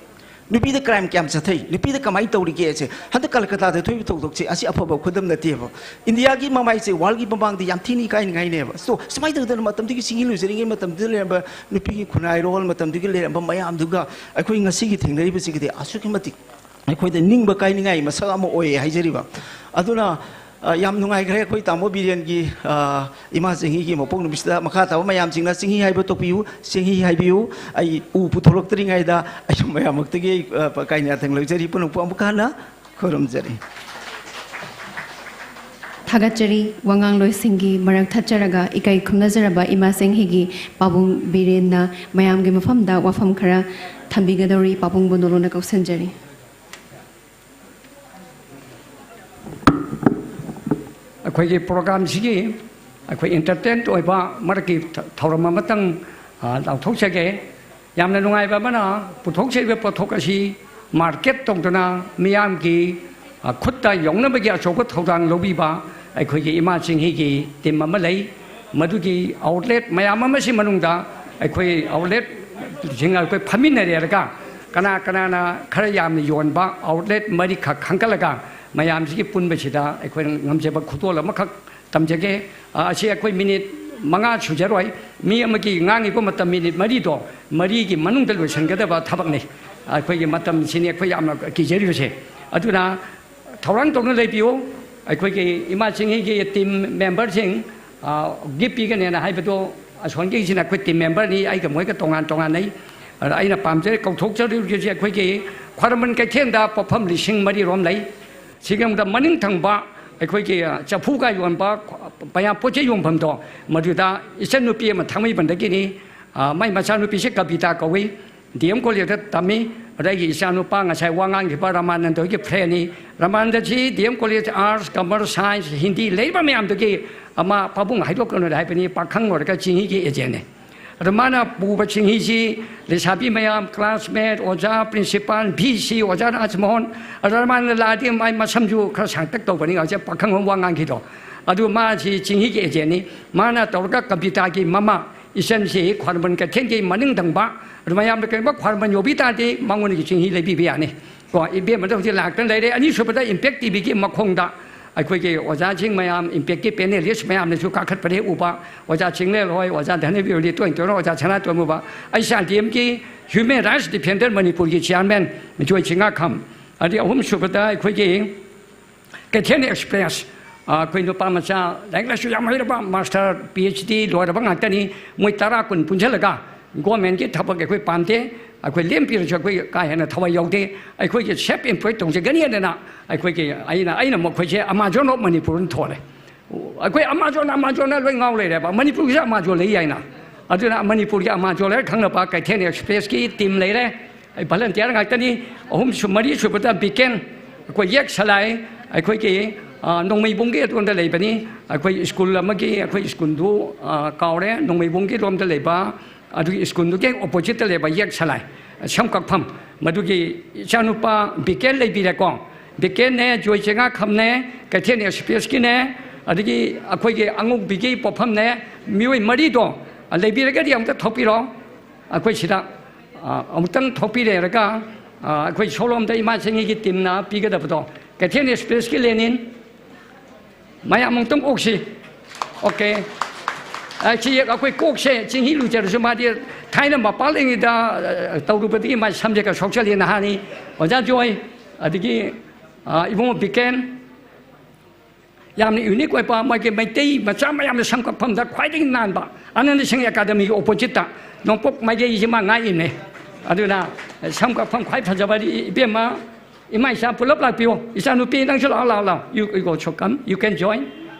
ꯅꯨꯄꯤꯗ ꯀ꯭ꯔꯥꯏꯝ ꯀꯌꯥꯝ ꯆꯠꯊꯩ, ꯅꯨꯄꯤꯗ ꯀꯃꯥꯏꯅ ꯇꯧꯔꯤꯒꯦꯁꯦ, ꯍꯟꯗꯛ ꯀꯜꯀꯇꯥꯗ ꯊꯣꯛꯏꯕ ꯊꯧꯗꯣꯛꯁꯦ ꯑꯁꯤ ꯑꯐꯕ ꯈꯨꯗꯝ ꯅꯠꯇꯦꯕ꯫ ꯏꯟꯗꯤꯌꯥꯒꯤ ꯃꯃꯥꯏꯁꯦ ꯋꯥꯔꯜꯒꯤ ꯃꯃꯥꯡꯗ ꯌꯥꯝ ꯊꯤꯅ ꯏꯀꯥꯏꯅꯤꯡꯉꯥꯏꯅꯦꯕ꯫ ꯁꯣ, ꯁꯨꯃꯥꯏꯅ ꯇꯧꯗꯅ ꯃꯇꯝꯗꯨꯒꯤ ꯆꯤꯡꯍꯤ ꯂꯨꯖꯔꯤꯉꯩ ꯃꯇꯝꯗꯨꯗ ꯂꯩꯔꯝꯕ ꯅꯨꯄꯤꯒꯤ ꯈꯨꯟꯅꯥꯏꯔꯣꯜ, ꯃꯇꯝꯗꯨꯒꯤ ꯂꯩꯔꯝꯕ ꯃꯌꯥꯝꯗꯨꯒ ꯑꯩꯈꯣꯏ ꯉꯁꯤꯒꯤ ꯊꯦꯡꯅꯔꯤꯕꯁꯤꯒꯗꯤ ꯑꯁꯨꯛꯀꯤ ꯃꯇꯤꯛ ꯑꯩꯈꯣꯏꯗ ꯅꯤꯡꯕ ꯀꯥꯏꯅꯤꯡꯉꯥꯏ ꯃꯁꯛ ꯑꯃ ꯑꯣꯏꯌꯦ ꯍꯥꯏꯖꯔꯤꯕ꯫ ꯑꯗꯨꯅ, ꯑ, ꯌꯥꯝ ꯅꯨꯡꯉꯥꯏꯈ꯭ꯔꯦ ꯑꯩꯈꯣꯏ ꯇꯥꯃꯣ ꯕꯤꯔꯦꯟꯒꯤ, ꯑ, ꯏꯃꯥ ꯆꯤꯡꯍꯤꯒꯤ ꯃꯄꯣꯛ ꯅꯨꯃꯤꯠꯁꯤꯗ꯫ ꯃꯈꯥ ꯇꯥꯕ ꯃꯌꯥꯝꯁꯤꯡꯅ ꯆꯤꯡꯍꯤ ꯍꯥꯏꯕ ꯇꯣꯛꯄꯤꯌꯨ, ꯆꯤꯡꯍꯤ ꯍꯥꯏꯕꯤꯌꯨ꯫ ꯑꯩ ꯎ ꯄꯨꯊꯣꯔꯛꯇ꯭ꯔꯤꯉꯩꯗ ꯑꯩꯁꯨ ꯃꯌꯥꯝꯃꯛꯇꯒꯤ, ꯑ, ꯀꯥꯏꯅ ꯌꯥꯊꯪ ꯂꯧꯖꯔꯤ꯫ ꯄꯨꯝꯅꯃꯛꯄꯨ ꯑꯃꯨꯛꯀ ꯍꯟꯅ ꯈꯨꯔꯨꯝꯖꯔꯤ꯫ ꯊꯥꯒꯠꯆꯔꯤ꯫ ꯋꯥꯉꯥꯡꯂꯣꯏꯁꯤꯡꯒꯤ ꯃꯔꯛ ꯊꯠꯆꯔꯒ ꯏꯀꯥꯏ ꯈꯨꯝꯅꯖꯔꯕ ꯏꯃꯥ ꯆꯤꯡꯍꯤꯒꯤ ꯄꯥꯕꯨꯡ ꯕꯤꯔꯦꯟꯅ ꯃꯌꯥꯝꯒꯤ ꯃꯐꯝꯗ ꯋꯥꯐꯝ ꯈꯔ ꯊꯝꯕꯤꯒꯗꯧꯔꯤ꯫ ꯄꯥꯕꯨꯡꯕꯨ ꯅꯣꯂꯨꯛꯅ ꯀꯧꯁꯤꯟꯖꯔꯤ꯫ ꯑꯩꯈꯣꯏꯒꯤ ꯄ꯭ꯔꯣꯒ꯭ꯔꯥꯝꯁꯤꯒꯤ ꯑꯩꯈꯣꯏ ꯏꯟꯇꯔꯇꯦꯟ ꯑꯣꯏꯕ ꯃꯔꯛꯀꯤ ꯊ- ꯊꯧꯔꯝ ꯑꯃꯇꯪ, ꯑ, ꯂꯥꯎꯊꯣꯛꯆꯒꯦ꯫ ꯌꯥꯝꯅ ꯅꯨꯡꯉꯥꯏꯕ ꯑꯃꯅ, ꯄꯨꯊꯣꯛꯆꯔꯤꯕ ꯄꯣꯠꯊꯣꯛ ꯑꯁꯤ ꯃꯥꯔꯀꯦꯠ ꯇꯧꯗꯨꯅ ꯃꯤꯌꯥꯝꯒꯤ, ꯑ, ꯈꯨꯠꯇ ꯌꯧꯅꯕꯒꯤ ꯑꯆꯧꯕ ꯊꯧꯗꯥꯡ ꯂꯧꯕꯤꯕ ꯑꯩꯈꯣꯏꯒꯤ ꯏꯃꯥ ꯆꯤꯡꯍꯤꯒꯤ ꯇꯤꯝ ꯑꯃ ꯂꯩ꯫ ꯃꯗꯨꯒꯤ ꯑꯥꯎꯠꯂꯦꯠ ꯃꯌꯥꯝ ꯑꯃꯁꯤ ꯃꯅꯨꯡꯗ ꯑꯩꯈꯣꯏ ꯑꯥꯎꯠꯂꯦꯠꯁꯤꯡ ꯑꯩꯈꯣꯏ ꯐꯝꯃꯤꯟꯅꯔꯦꯔꯒ ꯀꯅꯥ ꯀꯅꯥꯅ ꯈꯔ ꯌꯥꯝꯅ ꯌꯣꯟꯕ ꯑꯥꯎꯠꯂꯦꯠ ꯃꯔꯤꯈꯛ ꯈꯟꯒꯠꯂꯒ ꯃꯌꯥꯝꯁꯤꯒꯤ ꯄꯨꯟꯕꯁꯤꯗ ꯑꯩꯈꯣꯏꯅ ꯉꯝꯖꯕ ꯈꯨꯗꯣꯜ ꯑꯃꯈꯛ ꯇꯝꯖꯒꯦ꯫ ꯑ, ꯑꯁꯤ ꯑꯩꯈꯣꯏ ꯃꯤꯅꯤꯠ ꯃꯉꯥ ꯁꯨꯖꯔꯣꯏ꯫ ꯃꯤ ꯑꯃꯒꯤ ꯉꯥꯡꯉꯤꯕ ꯃꯇꯝ ꯃꯤꯅꯤꯠ ꯃꯔꯤꯗꯣ ꯃꯔꯤꯒꯤ ꯃꯅꯨꯡꯗ ꯂꯣꯏꯁꯤꯟꯒꯗꯕ ꯊꯕꯛꯅꯤ꯫ ꯑꯩꯈꯣꯏꯒꯤ ꯃꯇꯝꯁꯤꯅꯤ ꯑꯩꯈꯣꯏ ꯌꯥꯝꯅ ꯀꯤꯖꯔꯤꯕꯁꯦ꯫ ꯑꯗꯨꯅ ꯊꯧꯔꯥꯡ ꯇꯧꯅ ꯂꯩꯕꯤꯌꯨ꯫ ꯑꯩꯈꯣꯏꯒꯤ ꯏꯃꯥ ꯆꯤꯡꯍꯤꯒꯤ ꯇꯤꯝ ꯃꯦꯝꯕꯔꯁꯤꯡ, ꯑ, ꯒꯤꯐ ꯄꯤꯒꯅꯦꯅ ꯍꯥꯏꯕꯗꯣ ꯑꯁꯣꯟꯒꯤꯁꯤꯅ ꯑꯩꯈꯣꯏ ꯇꯤꯝ ꯃꯦꯝꯕꯔꯅꯤ, ꯑꯩꯒ ꯃꯣꯏꯒ ꯇꯣꯉꯥꯟ ꯇꯣꯉꯥꯟꯅꯩ꯫ ꯑꯗ ꯑꯩꯅ ꯄꯥꯝꯖꯔꯤ ꯀꯧꯊꯣꯛꯆꯔꯤꯕꯁꯤ ꯑꯩꯈꯣꯏꯒꯤ ꯈ꯭ꯋꯥꯏꯔꯝꯕꯟ ꯀꯩꯊꯦꯜꯗ ꯄꯣꯠꯐꯝ ꯂꯤꯁꯤꯡ ꯃꯔꯤ ꯔꯣꯝ ꯂꯩ꯫ ꯁꯤꯒꯤ ꯃꯅꯨꯡꯗ ꯃꯅꯤꯡ ꯊꯪꯕ ꯑꯩꯈꯣꯏꯒꯤ, ꯑ, ꯆꯐꯨꯒ ꯌꯣꯟꯕ ꯃꯌꯥꯝ ꯄꯣꯠ ꯆꯩ ꯌꯣꯟꯐꯝꯗꯣ, ꯃꯗꯨꯗ ꯏꯆꯟꯅꯨꯄꯤ ꯑꯃ ꯊꯥꯡꯃꯩꯕꯟꯗꯒꯤꯅꯤ꯫ ꯑ, ꯃꯥꯏ ꯃꯆꯥꯅꯨꯄꯤꯁꯦ ꯀꯕꯤꯇꯥ ꯀꯧꯏ, ꯗꯤ ꯑꯦꯝ ꯀꯣꯂꯦꯖꯇ ꯇꯝꯃꯤ꯫ ꯑꯗ ꯑꯩꯒꯤ ꯏꯆꯥꯅꯨꯄꯥ ꯉꯁꯥꯏ ꯋꯥ ꯉꯥꯡꯈꯤꯕ ꯔꯥꯃꯥꯅꯟꯗ ꯍꯣꯏꯒꯤ ꯐ꯭ꯔꯦꯟꯅꯤ꯫ ꯔꯥꯃꯥꯅꯟꯗꯁꯤ D M college arts, commerce, science, Hindi ꯂꯩꯔꯤꯕ ꯃꯌꯥꯝꯗꯨꯒꯤ ꯑꯃ ꯄꯥꯕꯨꯡ ꯍꯥꯏꯗꯣꯛꯀꯅꯨꯗ ꯍꯥꯏꯕꯅꯤ, ꯄꯥꯈꯪ ꯑꯣꯏꯔꯒ ꯆꯤꯡꯍꯤꯒꯤ ꯑꯦꯖꯦꯟꯅꯤ꯫ ꯑꯗꯣ ꯃꯥꯅ ꯄꯨꯕ ꯆꯤꯡꯍꯤꯁꯤ ꯂꯩꯁꯥꯕꯤ ꯃꯌꯥꯝ, ꯀ꯭ꯂꯥꯁꯃꯦꯠ, ꯑꯣꯖꯥ, ꯄ꯭ꯔꯤꯟꯁꯤꯄꯥꯜ, ꯚꯤ ꯁꯤ, ꯑꯣꯖꯥ ꯔꯥꯖꯃꯣꯍꯟ, ꯑꯗ ꯃꯥꯅ ꯂꯥꯛꯑꯗꯤ ꯃꯥꯏ ꯃꯁꯝꯁꯨ ꯈꯔ ꯁꯥꯡꯇꯛ ꯇꯧꯕꯅꯤ, ꯉꯁꯤ ꯄꯥꯈꯪ ꯑꯃ ꯋꯥ ꯉꯥꯡꯈꯤꯗꯣ꯫ ꯑꯗꯨ ꯃꯥꯁꯤ ꯆꯤꯡꯍꯤꯒꯤ ꯑꯦꯖꯦꯟꯅꯤ꯫ ꯃꯥꯅ ꯇꯧꯔꯒ ꯀꯕꯤꯇꯥꯒꯤ ꯃꯃꯥ ꯏꯆꯟꯁꯤ ꯈ꯭ꯋꯥꯏꯔꯝꯕꯟ ꯀꯩꯊꯦꯜꯒꯤ ꯃꯅꯤꯡ ꯊꯪꯕ, ꯑꯗꯨ ꯃꯌꯥꯝꯅ ꯀꯔꯤꯒꯨꯝꯕ ꯈ꯭ꯋꯥꯏꯔꯝꯕꯟ ꯌꯧꯕꯤ ꯇꯥꯔꯗꯤ ꯃꯉꯣꯟꯗꯒꯤ ꯆꯤꯡꯍꯤ ꯂꯩꯕꯤꯕ ꯌꯥꯅꯤ꯫ ꯀꯣ, ꯏꯕꯦꯝꯃꯗ ꯍꯧꯖꯤꯛ ꯂꯥꯛꯇꯅ ꯂꯩꯔꯦ꯫ ꯑꯅꯤꯁꯨꯕꯗ Impact ꯇꯤꯚꯤꯒꯤ ꯃꯈꯣꯡꯗ ꯑꯩꯈꯣꯏꯒꯤ ꯑꯣꯖꯥꯁꯤꯡ ꯃꯌꯥꯝ, Impact ꯀꯤ panelist ꯃꯌꯥꯝꯅꯁꯨ ꯀꯥꯈꯠꯄꯗ ꯍꯦꯛ ꯎꯕ, ꯑꯣꯖꯥ ꯆꯤꯡꯂꯦꯟ ꯍꯣꯏ, ꯑꯣꯖꯥ ꯙꯅꯕꯤꯔ ꯍꯣꯏ, ꯇꯣꯏꯅ ꯇꯣꯏꯅ ꯑꯣꯖꯥ ꯁꯅꯥꯇꯣꯟ ꯎꯕ, ꯑꯩ C R D M ꯀꯤ Human Rights Defender ꯃꯅꯤꯄꯨꯔꯒꯤ chairman ꯖꯣꯏ ꯆꯤꯡꯉꯥꯈꯝ, ꯑꯗꯩ ꯑꯍꯨꯝꯁꯨꯕꯗ ꯑꯩꯈꯣꯏꯒꯤ ꯀꯩꯊꯦꯜ ꯑꯦꯛꯁꯄ꯭ꯔꯦꯁ, ꯑ, ꯑꯩꯈꯣꯏ ꯅꯨꯄꯥ ꯃꯆꯥ ꯂꯥꯏꯔꯤꯛ ꯂꯥꯏꯁꯨ ꯌꯥꯝ ꯍꯩꯔꯕ, ꯃꯥꯁꯇꯔ, ꯄꯤ ꯑꯩꯆ ꯗꯤ ꯂꯣꯏꯔꯕ ꯉꯥꯛꯇꯅꯤ꯫ ꯃꯣꯏ ꯇꯔꯥ ꯀꯨꯟ ꯄꯨꯟꯁꯤꯜꯂꯒ ꯒꯣꯔꯃꯦꯟꯒꯤ ꯊꯕꯛ ꯑꯩꯈꯣꯏ ꯄꯥꯝꯗꯦ, ꯑꯩꯈꯣꯏ ꯂꯦꯝꯄꯤꯔꯁꯨ ꯑꯩꯈꯣꯏ ꯀꯥ ꯍꯦꯟꯅ ꯊꯋꯥꯏ ꯌꯥꯎꯗꯦ, ꯑꯩꯈꯣꯏꯒꯤ ꯁꯦꯜꯐ ꯑꯦꯝꯄ꯭ꯂꯣꯏ ꯇꯧꯖꯒꯅꯤ ꯍꯥꯏꯗꯅ ꯑꯩꯈꯣꯏꯒꯤ, ꯑꯩꯅ, ꯑꯩꯅ ꯃꯈꯣꯏꯁꯦ ꯑꯃꯥꯖꯣꯟ ꯑꯣꯐ ꯃꯅꯤꯄꯨꯔꯅ ꯊꯣꯜꯂꯦ꯫ ꯑꯩꯈꯣꯏ ꯑꯃꯥꯖꯣꯟ, ꯑꯃꯥꯖꯣꯟꯅ ꯂꯣꯏ ꯉꯥꯎ ꯂꯩꯔꯦꯕ꯫ ꯃꯅꯤꯄꯨꯔꯒꯤꯁꯨ ꯑꯃꯥꯖꯣꯟ ꯂꯩ ꯍꯥꯏꯅ꯫ ꯑꯗꯨꯅ ꯃꯅꯤꯄꯨꯔꯒꯤ ꯑꯃꯥꯖꯣꯟ ꯍꯥꯏꯔ ꯈꯪꯅꯕ ꯀꯩꯊꯦꯜ ꯑꯦꯛꯁꯄ꯭ꯔꯦꯁꯀꯤ ꯇꯤꯝ ꯂꯩꯔꯦ꯫ ꯑꯩ ꯚꯂꯟꯇꯤꯌꯔ ꯉꯥꯛꯇꯅꯤ꯫ ꯑꯍꯨꯝꯁꯨ-, ꯃꯔꯤꯁꯨꯕꯗ ꯕꯤꯀꯦꯟ, ꯑꯩꯈꯣꯏ ꯌꯦꯛ ꯁꯂꯥꯏ, ꯑꯩꯈꯣꯏꯒꯤ, ꯑ, ꯅꯣꯡꯃꯩꯕꯨꯡꯒꯤ ꯑꯗꯣꯝꯗ ꯂꯩꯕꯅꯤ꯫ ꯑꯩꯈꯣꯏ ꯁ꯭ꯀꯨꯜ ꯑꯃꯒꯤ, ꯑꯩꯈꯣꯏ ꯁ꯭ꯀꯨꯜꯗꯨ, ꯑ, ꯀꯥꯎꯔꯦ, ꯅꯣꯡꯃꯩꯕꯨꯡꯒꯤ ꯂꯣꯝꯗ ꯂꯩꯕ, ꯑꯗꯨꯒꯤ ꯁ꯭ꯀꯨꯜꯗꯨꯒꯤ ꯍꯦꯛ ꯑꯣꯄꯣꯖꯤꯠꯇ ꯂꯩꯕ ꯌꯦꯛ ꯁꯂꯥꯏ, ꯁꯝ ꯀꯛꯐꯝ, ꯃꯗꯨꯒꯤ ꯏꯆꯥꯅꯨꯄꯥ ꯕꯤꯀꯦꯟ ꯂꯩꯕꯤꯔꯦꯀꯣ꯫ ꯕꯤꯀꯦꯟꯅꯦ, ꯖꯣꯏ ꯆꯦꯉꯥꯈꯝꯅꯦ, ꯀꯩꯊꯦꯜ ꯑꯦꯛꯁꯄ꯭ꯔꯦꯁꯀꯤꯅꯦ, ꯑꯗꯒꯤ ꯑꯩꯈꯣꯏꯒꯤ ꯑꯉꯧꯕꯤꯒꯤ ꯄꯣꯠꯐꯝꯅꯦ, ꯃꯤꯑꯣꯏ ꯃꯔꯤꯗꯣ, ꯑ, ꯂꯩꯕꯤꯔꯒꯗꯤ ꯑꯃꯨꯛꯇ ꯊꯣꯛꯄꯤꯔꯣ꯫ ꯑꯩꯈꯣꯏ ꯁꯤꯗ, ꯑ, ꯑꯃꯨꯛꯇꯪ ꯊꯣꯛꯄꯤꯔꯦꯔꯒ, ꯑ, ꯑꯩꯈꯣꯏ ꯁꯣꯂꯣꯝꯗ ꯏꯃꯥ ꯆꯤꯡꯍꯤꯒꯤ ꯇꯤꯝꯅ ꯄꯤꯒꯗꯕꯗꯣ, ꯀꯩꯊꯦꯜ ꯑꯦꯛꯁꯄ꯭ꯔꯦꯁꯀꯤ ꯂꯦꯅꯤꯟ, ꯃꯌꯥꯝ ꯑꯃꯨꯛꯇꯪ ꯑꯣꯛꯁꯤ꯫ ꯑꯣꯀꯦ꯫ ꯑ, ꯁꯤ ꯑꯩꯈꯣꯏ ꯀꯣꯛꯁꯦ ꯆꯤꯡꯍꯤ ꯂꯨꯖꯔꯁꯨ ꯃꯥꯗꯤ ꯊꯥꯏꯅ ꯃꯄꯥꯜ ꯂꯩꯉꯩꯗ, ꯑ, ꯇꯧꯔꯨꯕꯗꯒꯤ ꯃꯥ ꯁꯝꯁꯦ ꯈꯔ ꯁꯣꯛꯆꯜꯂꯤ ꯅꯍꯥꯅꯤ꯫ ꯑꯣꯖꯥ ꯖꯣꯏ, ꯑꯗꯒꯤ, ꯑ, ꯏꯕꯨꯡꯉꯣ ꯕꯤꯀꯦꯟ, ꯌꯥꯝꯅ ꯌꯨꯅꯤꯛ ꯑꯣꯏꯕ, ꯃꯥꯒꯤ ꯃꯩꯇꯩ ꯃꯆꯥ ꯃꯌꯥꯝꯅ ꯁꯝ ꯀꯛꯐꯝꯗ ꯈ꯭ꯋꯥꯏꯗꯒꯤ ꯅꯥꯟꯕ ꯑꯅꯟꯗ ꯁꯤꯡ ꯑꯦꯀꯥꯗꯃꯤꯒꯤ ꯑꯣꯄꯣꯖꯤꯠꯇ ꯅꯣꯡꯄꯣꯛ ꯃꯥꯏꯀꯩꯁꯤ ꯃꯥ ꯉꯥꯛꯏꯅꯦ꯫ ꯑꯗꯨꯅ ꯁꯝ ꯀꯛꯐꯝ ꯈ꯭ꯋꯥꯏ ꯐꯖꯕ ꯏꯕꯦꯝꯃ, ꯏꯃꯥ ꯏꯆꯥ ꯄꯨꯂꯞ ꯂꯥꯛꯄꯤꯌꯣ꯫ ꯏꯆꯥꯅꯨꯄꯤ, ꯅꯪꯁꯨ ꯂꯥꯛꯑꯣ, ꯂꯥꯛꯑꯣ, ꯂꯥꯛꯑꯣ꯫ You, you also come, you can join꯫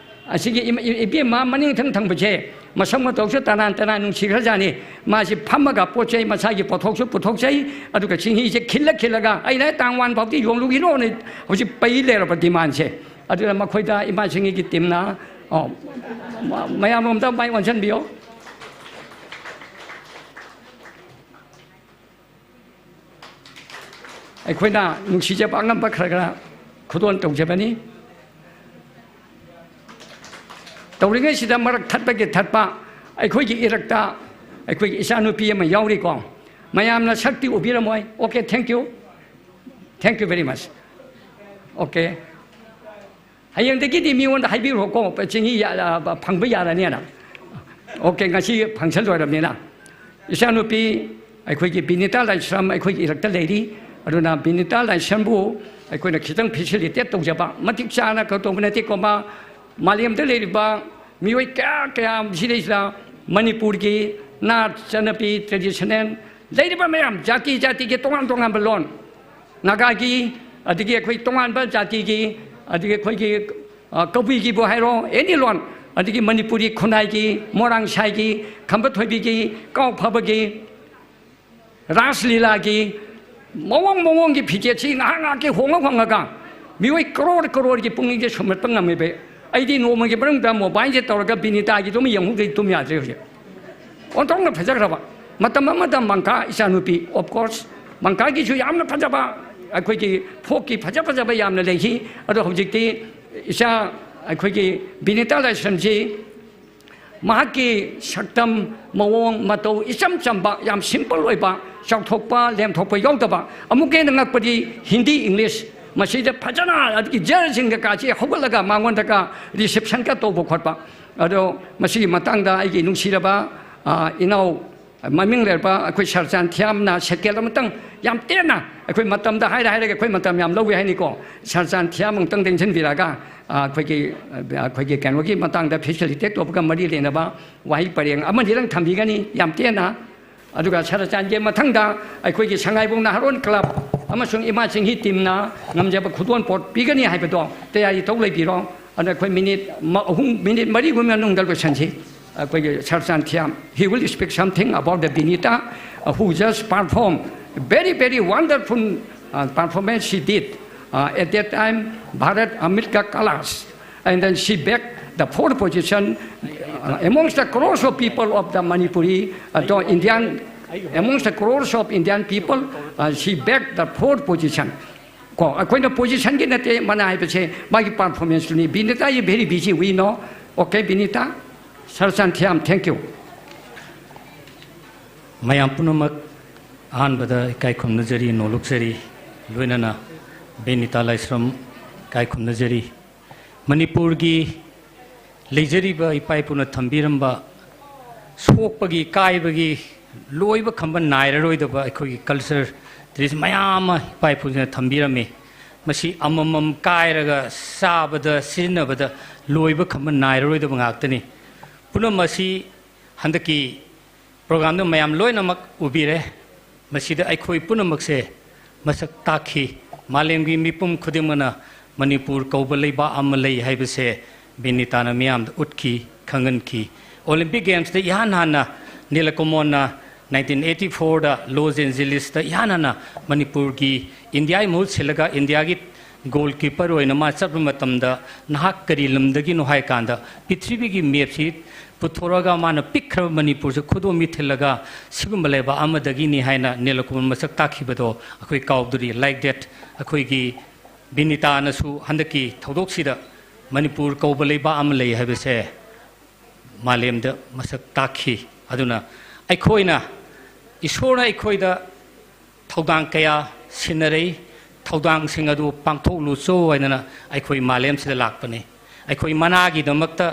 ꯑꯁꯤꯒꯤ ꯏꯃ-, ꯏ-, ꯏꯕꯦꯝꯃ ꯃꯅꯤꯡ ꯊꯪ ꯊꯪꯕꯁꯦ ꯃꯁꯛ ꯃꯇꯧꯁꯨ ꯇꯅꯥꯟ ꯇꯅꯥꯟ ꯅꯨꯡꯁꯤꯈ꯭ꯔꯖꯥꯠꯅꯤ꯫ ꯃꯥꯁꯤ ꯐꯝꯃꯒ ꯄꯣꯠ ꯆꯩ ꯃꯁꯥꯒꯤ ꯄꯣꯠꯊꯣꯛꯁꯨ ꯄꯨꯊꯣꯛꯆꯩ, ꯑꯗꯨꯒ ꯆꯤꯡꯍꯤꯁꯦ ꯈꯤꯜꯂ ꯈꯤꯜꯂꯒ ꯑꯩꯅ ꯇꯥꯡ ꯋꯥꯟ ꯐꯥꯎꯗꯤ ꯌꯣꯜꯂꯨꯈꯤꯅꯣꯅ ꯍꯧꯖꯤꯛ ꯄꯩ ꯂꯩꯔꯕ ꯗꯤꯃꯥꯟꯁꯦ꯫ ꯑꯗꯨꯅ ꯃꯈꯣꯏꯗ ꯏꯃꯥ ꯆꯤꯡꯍꯤꯒꯤ ꯇꯤꯝꯅ, ꯑꯣ, ꯃ-, ꯃꯌꯥꯝꯂꯣꯝꯗ ꯃꯥꯏ ꯑꯣꯟꯁꯤꯟꯕꯤꯌꯣ꯫ ꯑꯩꯈꯣꯏꯅ ꯅꯨꯡꯁꯤꯖꯕ ꯑꯉꯝꯕ ꯈꯔ ꯈꯔ ꯈꯨꯗꯣꯜ ꯇꯧꯖꯕꯅꯤ꯫ ꯇꯧꯔꯤꯉꯩꯁꯤꯗ ꯃꯔꯛ ꯊꯠꯄꯒꯤ ꯊꯠꯄ, ꯑꯩꯈꯣꯏꯒꯤ ꯏꯔꯛꯇ ꯑꯩꯈꯣꯏꯒꯤ ꯏꯆꯥꯅꯨꯄꯤ ꯑꯃ ꯌꯥꯎꯔꯤꯀꯣ꯫ ꯃꯌꯥꯝꯅ ꯁꯛꯇꯤ ꯎꯕꯤꯔꯝꯃꯣꯏ꯫ Okay, thank you, thank you very much꯫ Okay, ꯍꯌꯦꯡꯗꯒꯤꯗꯤ ꯃꯤꯉꯣꯟꯗ ꯍꯥꯏꯕꯤꯔꯣꯀꯣ, ꯆꯤꯡꯍꯤ ꯌꯥ-, ꯐꯪꯕ ꯌꯥꯔꯅꯤꯅ꯫ Okay, ꯉꯁꯤ function ꯂꯣꯏꯔꯕꯅꯤꯅ꯫ ꯏꯆꯥꯅꯨꯄꯤ ꯑꯩꯈꯣꯏꯒꯤ ꯕꯤꯅꯤꯇꯥ ꯂꯥꯏꯁ꯭ꯔꯝ ꯑꯩꯈꯣꯏꯒꯤ ꯏꯔꯛꯇ ꯂꯩꯔꯤ꯫ ꯑꯗꯨꯅ ꯕꯤꯅꯤꯇꯥ ꯂꯥꯏꯁ꯭ꯔꯝꯕꯨ ꯑꯩꯈꯣꯏꯅ ꯈꯤꯇꯪ facilitate ꯇꯧꯖꯕ, ꯃꯇꯤꯛ ꯆꯥꯅ ꯀꯩꯗꯧꯕ ꯅꯠꯇꯦꯀꯣ, ꯃꯥ ꯃꯥꯂꯦꯝꯗ ꯂꯩꯔꯤꯕ ꯃꯤꯑꯣꯏ ꯀꯌꯥ ꯀꯌꯥ ꯁꯤꯗꯩꯁꯤꯗ ꯃꯅꯤꯄꯨꯔꯒꯤ ꯅꯥꯠ ꯆꯠꯅꯕꯤ, traditional, ꯂꯩꯔꯤꯕ ꯃꯌꯥꯝ ꯖꯥꯇꯤ ꯖꯥꯇꯤꯒꯤ ꯇꯣꯉꯥꯟ ꯇꯣꯉꯥꯟꯕ ꯂꯣꯟ, ꯅꯥꯒꯥꯒꯤ, ꯑꯗꯒꯤ ꯑꯩꯈꯣꯏ ꯇꯣꯉꯥꯟꯕ ꯖꯥꯇꯤꯒꯤ, ꯑꯗꯒꯤ ꯑꯩꯈꯣꯏꯒꯤ, ꯑ, ꯀꯕꯨꯏꯒꯤꯕꯨ ꯍꯥꯏꯔꯣ, any ꯂꯣꯟ, ꯑꯗꯒꯤ ꯃꯅꯤꯄꯨꯔꯤ ꯈꯨꯟꯅꯥꯏꯒꯤ, ꯃꯣꯏꯔꯥꯡ ꯁꯥꯏꯒꯤ, ꯈꯝꯕ ꯊꯣꯏꯕꯤꯒꯤ, ꯀꯥꯎ ꯐꯕꯒꯤ, ꯔꯥꯁ ꯂꯤꯂꯥꯒꯤ ꯃꯑꯣꯡ ꯃꯑꯣꯡꯒꯤ ꯐꯤꯖꯦꯠꯁꯤ ꯉꯥꯏꯍꯥꯛ ꯉꯥꯏꯍꯥꯛꯀꯤ ꯍꯣꯡꯉ ꯍꯣꯡꯉꯒ ꯃꯤꯑꯣꯏ ꯀꯔꯣꯔ ꯀꯔꯣꯔꯒꯤ ꯄꯨꯛꯅꯤꯡꯁꯦ ꯁꯨꯝꯍꯠꯄ ꯉꯝꯃꯦꯕ꯫ ꯑꯩꯗꯤ ꯅꯣꯡꯃꯒꯤ ꯃꯅꯨꯡꯗ mobileꯁꯦ ꯇꯧꯔꯒ ꯕꯤꯅꯤꯇꯥꯒꯤꯗꯨ ꯑꯃ ꯌꯦꯡꯍꯧꯗ꯭ꯔꯗꯤ ꯇꯨꯝ ꯌꯥꯗ꯭ꯔꯦ ꯍꯧꯖꯤꯛ꯫ ꯑꯣꯟꯊꯣꯛꯅ ꯐꯖꯈ꯭ꯔꯕ꯫ ꯃꯇꯝ ꯑꯃꯗ ꯃꯪꯀꯥ ꯏꯆꯥꯅꯨꯄꯤ, of course, ꯃꯪꯀꯥꯒꯤꯁꯨ ꯌꯥꯝꯅ ꯐꯖꯕ, ꯑꯩꯈꯣꯏꯒꯤ folkꯀꯤ ꯐꯖ ꯐꯖꯕ ꯌꯥꯝꯅ ꯂꯩꯈꯤ꯫ ꯑꯗꯣ ꯍꯧꯖꯤꯛꯇꯤ ꯏꯆꯥ ꯑꯩꯈꯣꯏꯒꯤ ꯕꯤꯅꯤꯇꯥ ꯂꯥꯏꯁ꯭ꯔꯝꯁꯤ ꯃꯍꯥꯛꯀꯤ ꯁꯛꯇꯝ, ꯃꯑꯣꯡ ꯃꯇꯧ ꯏꯆꯝ ꯆꯝꯕ, ꯌꯥꯝ simple ꯑꯣꯏꯕ, ꯆꯥꯎꯊꯣꯛꯄ ꯂꯦꯝꯊꯣꯛꯄ ꯌꯥꯎꯗꯕ꯫ ꯑꯃꯨꯛꯀ ꯍꯦꯟꯅ ꯉꯛꯄꯗꯤ ꯍꯤꯟꯗꯤ, English, ꯃꯁꯤꯗ ꯐꯖꯅ ꯑꯗꯒꯤ ꯖꯖꯁꯤꯡꯒ ꯀꯥꯁꯤ ꯍꯧꯒꯠꯂꯒ ꯃꯉꯣꯟꯗꯒ receptionꯒ ꯇꯧꯕ ꯈꯣꯠꯄ꯫ ꯑꯗꯣ ꯃꯁꯤꯒꯤ ꯃꯇꯥꯡꯗ ꯑꯩꯒꯤ ꯅꯨꯡꯁꯤꯔꯕ, ꯑ, ꯏꯅꯥꯎ ꯃꯃꯤꯡ ꯂꯩꯔꯕ ꯑꯩꯈꯣꯏ ꯁꯔꯆꯥꯟ ꯊꯤꯌꯥꯝꯅ second ꯑꯃꯇꯪ, ꯌꯥꯝ ꯇꯦꯟꯅ, ꯑꯩꯈꯣꯏ ꯃꯇꯝꯗ ꯍꯥꯏꯔ ꯍꯥꯏꯔꯒ ꯑꯩꯈꯣꯏ ꯃꯇꯝ ꯌꯥꯝ ꯂꯧꯏ ꯍꯥꯏꯅꯤꯀꯣ, ꯁꯔꯆꯥꯟ ꯊꯤꯌꯥꯝ ꯑꯃꯨꯛꯇꯪ ꯇꯦꯡꯁꯤꯟꯕꯤꯔꯒ, ꯑ, ꯑꯩꯈꯣꯏꯒꯤ, ꯑ, ꯑꯩꯈꯣꯏꯒꯤ ꯀꯩꯅꯣꯒꯤ ꯃꯇꯥꯡꯗ facilitate ꯇꯧꯕꯒ ꯃꯔꯤ ꯂꯩꯅꯕ ꯋꯥꯍꯩ ꯄꯔꯦꯡ ꯑꯃꯅꯤꯗꯪ ꯊꯝꯕꯤꯒꯅꯤ, ꯌꯥꯝ ꯇꯦꯟꯅ꯫ ꯑꯗꯨꯒ ꯁꯔꯆꯥꯟꯒꯤ ꯃꯊꯪꯗ ꯑꯩꯈꯣꯏꯒꯤ ꯁꯉꯥꯏꯕꯨꯡ ꯅꯍꯥꯔꯣꯟ club ꯑꯃꯁꯨꯡ ꯏꯃꯥ ꯆꯤꯡꯍꯤ teamꯅ ꯉꯝꯖꯕ ꯈꯨꯗꯣꯜ ꯄꯣꯠ ꯄꯤꯒꯅꯤ ꯍꯥꯏꯕꯗꯣ ꯇꯌꯥꯔꯤ ꯇꯧ ꯂꯩꯕꯤꯔꯣ꯫ ꯑꯗ ꯑꯩꯈꯣꯏ minute ꯃ-, ꯑꯍꯨꯝ, minute ꯃꯔꯤꯒꯨꯝꯕ ꯃꯅꯨꯡꯗ ꯂꯣꯏꯁꯟꯁꯤ꯫ ꯑꯩꯈꯣꯏꯒꯤ ꯁꯔꯆꯥꯟ ꯊꯤꯌꯥꯝ, he will speak something about the Binita, uh, who just performed very, very wonderful, uh, performance she did, uh, at that time, Bharat Amrit Ka Kalas. And then she bagged the fourth position, uh, amongst the crores of people of the Manipuri, uh, the Indian, amongst the crores of Indian people, uh, she bagged the fourth position. ꯀꯣ, ꯑꯩꯈꯣꯏꯅ positionꯒꯤ ꯅꯠꯇꯦ ꯃꯅꯥ ꯍꯥꯏꯕꯁꯦ, ꯃꯥꯒꯤ performanceꯇꯨꯅꯤ꯫ Binita is very busy, we know. Okay, Binita? Sir Santhiam, thank you. ꯃꯌꯥꯝ ꯄꯨꯝꯅꯃꯛ ꯑꯍꯥꯟꯕꯗ ꯏꯀꯥꯏ ꯈꯨꯝꯅꯖꯔꯤ, ꯅꯣꯂꯨꯛꯆꯔꯤ, ꯂꯣꯏꯅꯅ ꯕꯤꯅꯤꯇꯥ ꯂꯥꯏꯁ꯭ꯔꯝ ꯏꯀꯥꯏ ꯈꯨꯝꯅꯖꯔꯤ꯫ ꯃꯅꯤꯄꯨꯔꯒꯤ ꯂꯩꯖꯔꯤꯕ ꯏꯄꯥ ꯏꯄꯨꯅ ꯊꯝꯕꯤꯔꯝꯕ ꯁꯣꯛꯄꯒꯤ, ꯀꯥꯏꯕꯒꯤ, ꯂꯣꯏꯕ ꯈꯝꯕ ꯅꯥꯏꯔꯔꯣꯏꯗꯕ ꯑꯩꯈꯣꯏꯒꯤ culture, tradition ꯃꯌꯥꯝ ꯑꯃ ꯏꯄꯥ ꯏꯄꯨꯁꯤꯡꯅ ꯊꯝꯕꯤꯔꯝꯃꯤ꯫ ꯃꯁꯤ ꯑꯃꯃꯝ ꯀꯥꯏꯔꯒ ꯆꯥꯕꯗ, ꯁꯤꯖꯤꯟꯅꯕꯗ ꯂꯣꯏꯕ ꯈꯝꯕ ꯅꯥꯏꯔꯔꯣꯏꯗꯕ ꯉꯥꯛꯇꯅꯤ꯫ ꯄꯨꯝꯅꯃꯛ ꯑꯁꯤ ꯍꯟꯗꯛꯀꯤ programꯗ ꯃꯌꯥꯝ ꯂꯣꯏꯅꯃꯛ ꯎꯕꯤꯔꯦ꯫ ꯃꯁꯤꯗ ꯑꯩꯈꯣꯏ ꯄꯨꯝꯅꯃꯛꯁꯦ ꯃꯁꯛ ꯇꯥꯛꯈꯤ꯫ ꯃꯥꯂꯦꯝꯒꯤ ꯃꯤꯄꯨꯝ ꯈꯨꯗꯤꯡꯃꯛꯅ ꯃꯅꯤꯄꯨꯔ ꯀꯧꯕ ꯂꯩꯕꯥꯛ ꯑꯃ ꯂꯩ ꯍꯥꯏꯕꯁꯦ ꯕꯤꯅꯤꯇꯥꯅ ꯃꯤꯌꯥꯝꯗ ꯎꯠꯈꯤ, ꯈꯪꯍꯟꯈꯤ꯫ Olympic Gamesꯇ ꯏꯍꯥꯟ ꯍꯥꯟꯅ ꯅꯤꯂꯀꯃꯣꯟꯅ nineteen eighty fourꯗ Los Angelesꯇ ꯏꯍꯥꯟ ꯍꯥꯟꯅ ꯃꯅꯤꯄꯨꯔꯒꯤ, ꯏꯟꯗꯤꯌꯥꯒꯤ ꯃꯍꯨꯠ ꯁꯤꯜꯂꯒ ꯏꯟꯗꯤꯌꯥꯒꯤ goalkeeper ꯑꯣꯏꯅ ꯃꯥ ꯆꯠꯄ ꯃꯇꯝꯗ, "ꯅꯍꯥꯛ ꯀꯔꯤ ꯂꯝꯗꯒꯤꯅꯣ?" ꯍꯥꯏ ꯀꯥꯟꯗ, ꯄ꯭ꯔꯤꯊꯤꯕꯤꯒꯤ mapꯁꯤ ꯄꯨꯊꯣꯔꯛꯑꯒ ꯃꯥꯅ ꯄꯤꯛꯈ꯭ꯔꯕ ꯃꯅꯤꯄꯨꯔꯁꯦ ꯈꯨꯗꯣꯝꯕꯤ ꯊꯤꯜꯂꯒ ꯁꯤꯒꯨꯝꯕ ꯂꯩꯕꯥꯛ ꯑꯃꯗꯒꯤꯅꯤ ꯍꯥꯏꯅ ꯅꯤꯂꯀꯃꯜ ꯃꯁꯛ ꯇꯥꯛꯈꯤꯕꯗꯣ ꯑꯩꯈꯣꯏ ꯀꯥꯎꯗ꯭ꯔꯤ꯫ Like that, ꯑꯩꯈꯣꯏꯒꯤ ꯕꯤꯅꯤꯇꯥꯅꯁꯨ ꯍꯟꯗꯛꯀꯤ ꯊꯧꯗꯣꯛꯁꯤꯗ ꯃꯅꯤꯄꯨꯔ ꯀꯧꯕ ꯂꯩꯕꯥꯛ ꯑꯃ ꯂꯩ ꯍꯥꯏꯕꯁꯦ ꯃꯥꯂꯦꯝꯗ ꯃꯁꯛ ꯇꯥꯛꯈꯤ꯫ ꯑꯗꯨꯅ ꯑꯩꯈꯣꯏꯅ, ꯏꯁꯣꯔꯅ ꯑꯩꯈꯣꯏꯗ ꯊꯧꯗꯥꯡ ꯀꯌꯥ ꯁꯤꯟꯅꯔꯛꯏ꯫ ꯊꯧꯗꯥꯡꯁꯤꯡ ꯑꯗꯨ ꯄꯥꯡꯊꯣꯛꯂꯨꯆꯣ ꯍꯥꯏꯗꯅ ꯑꯩꯈꯣꯏ ꯃꯥꯂꯦꯝꯁꯤꯗ ꯂꯥꯛꯄꯅꯤ꯫ ꯑꯩꯈꯣꯏ ꯃꯅꯥꯒꯤꯗꯃꯛꯇ,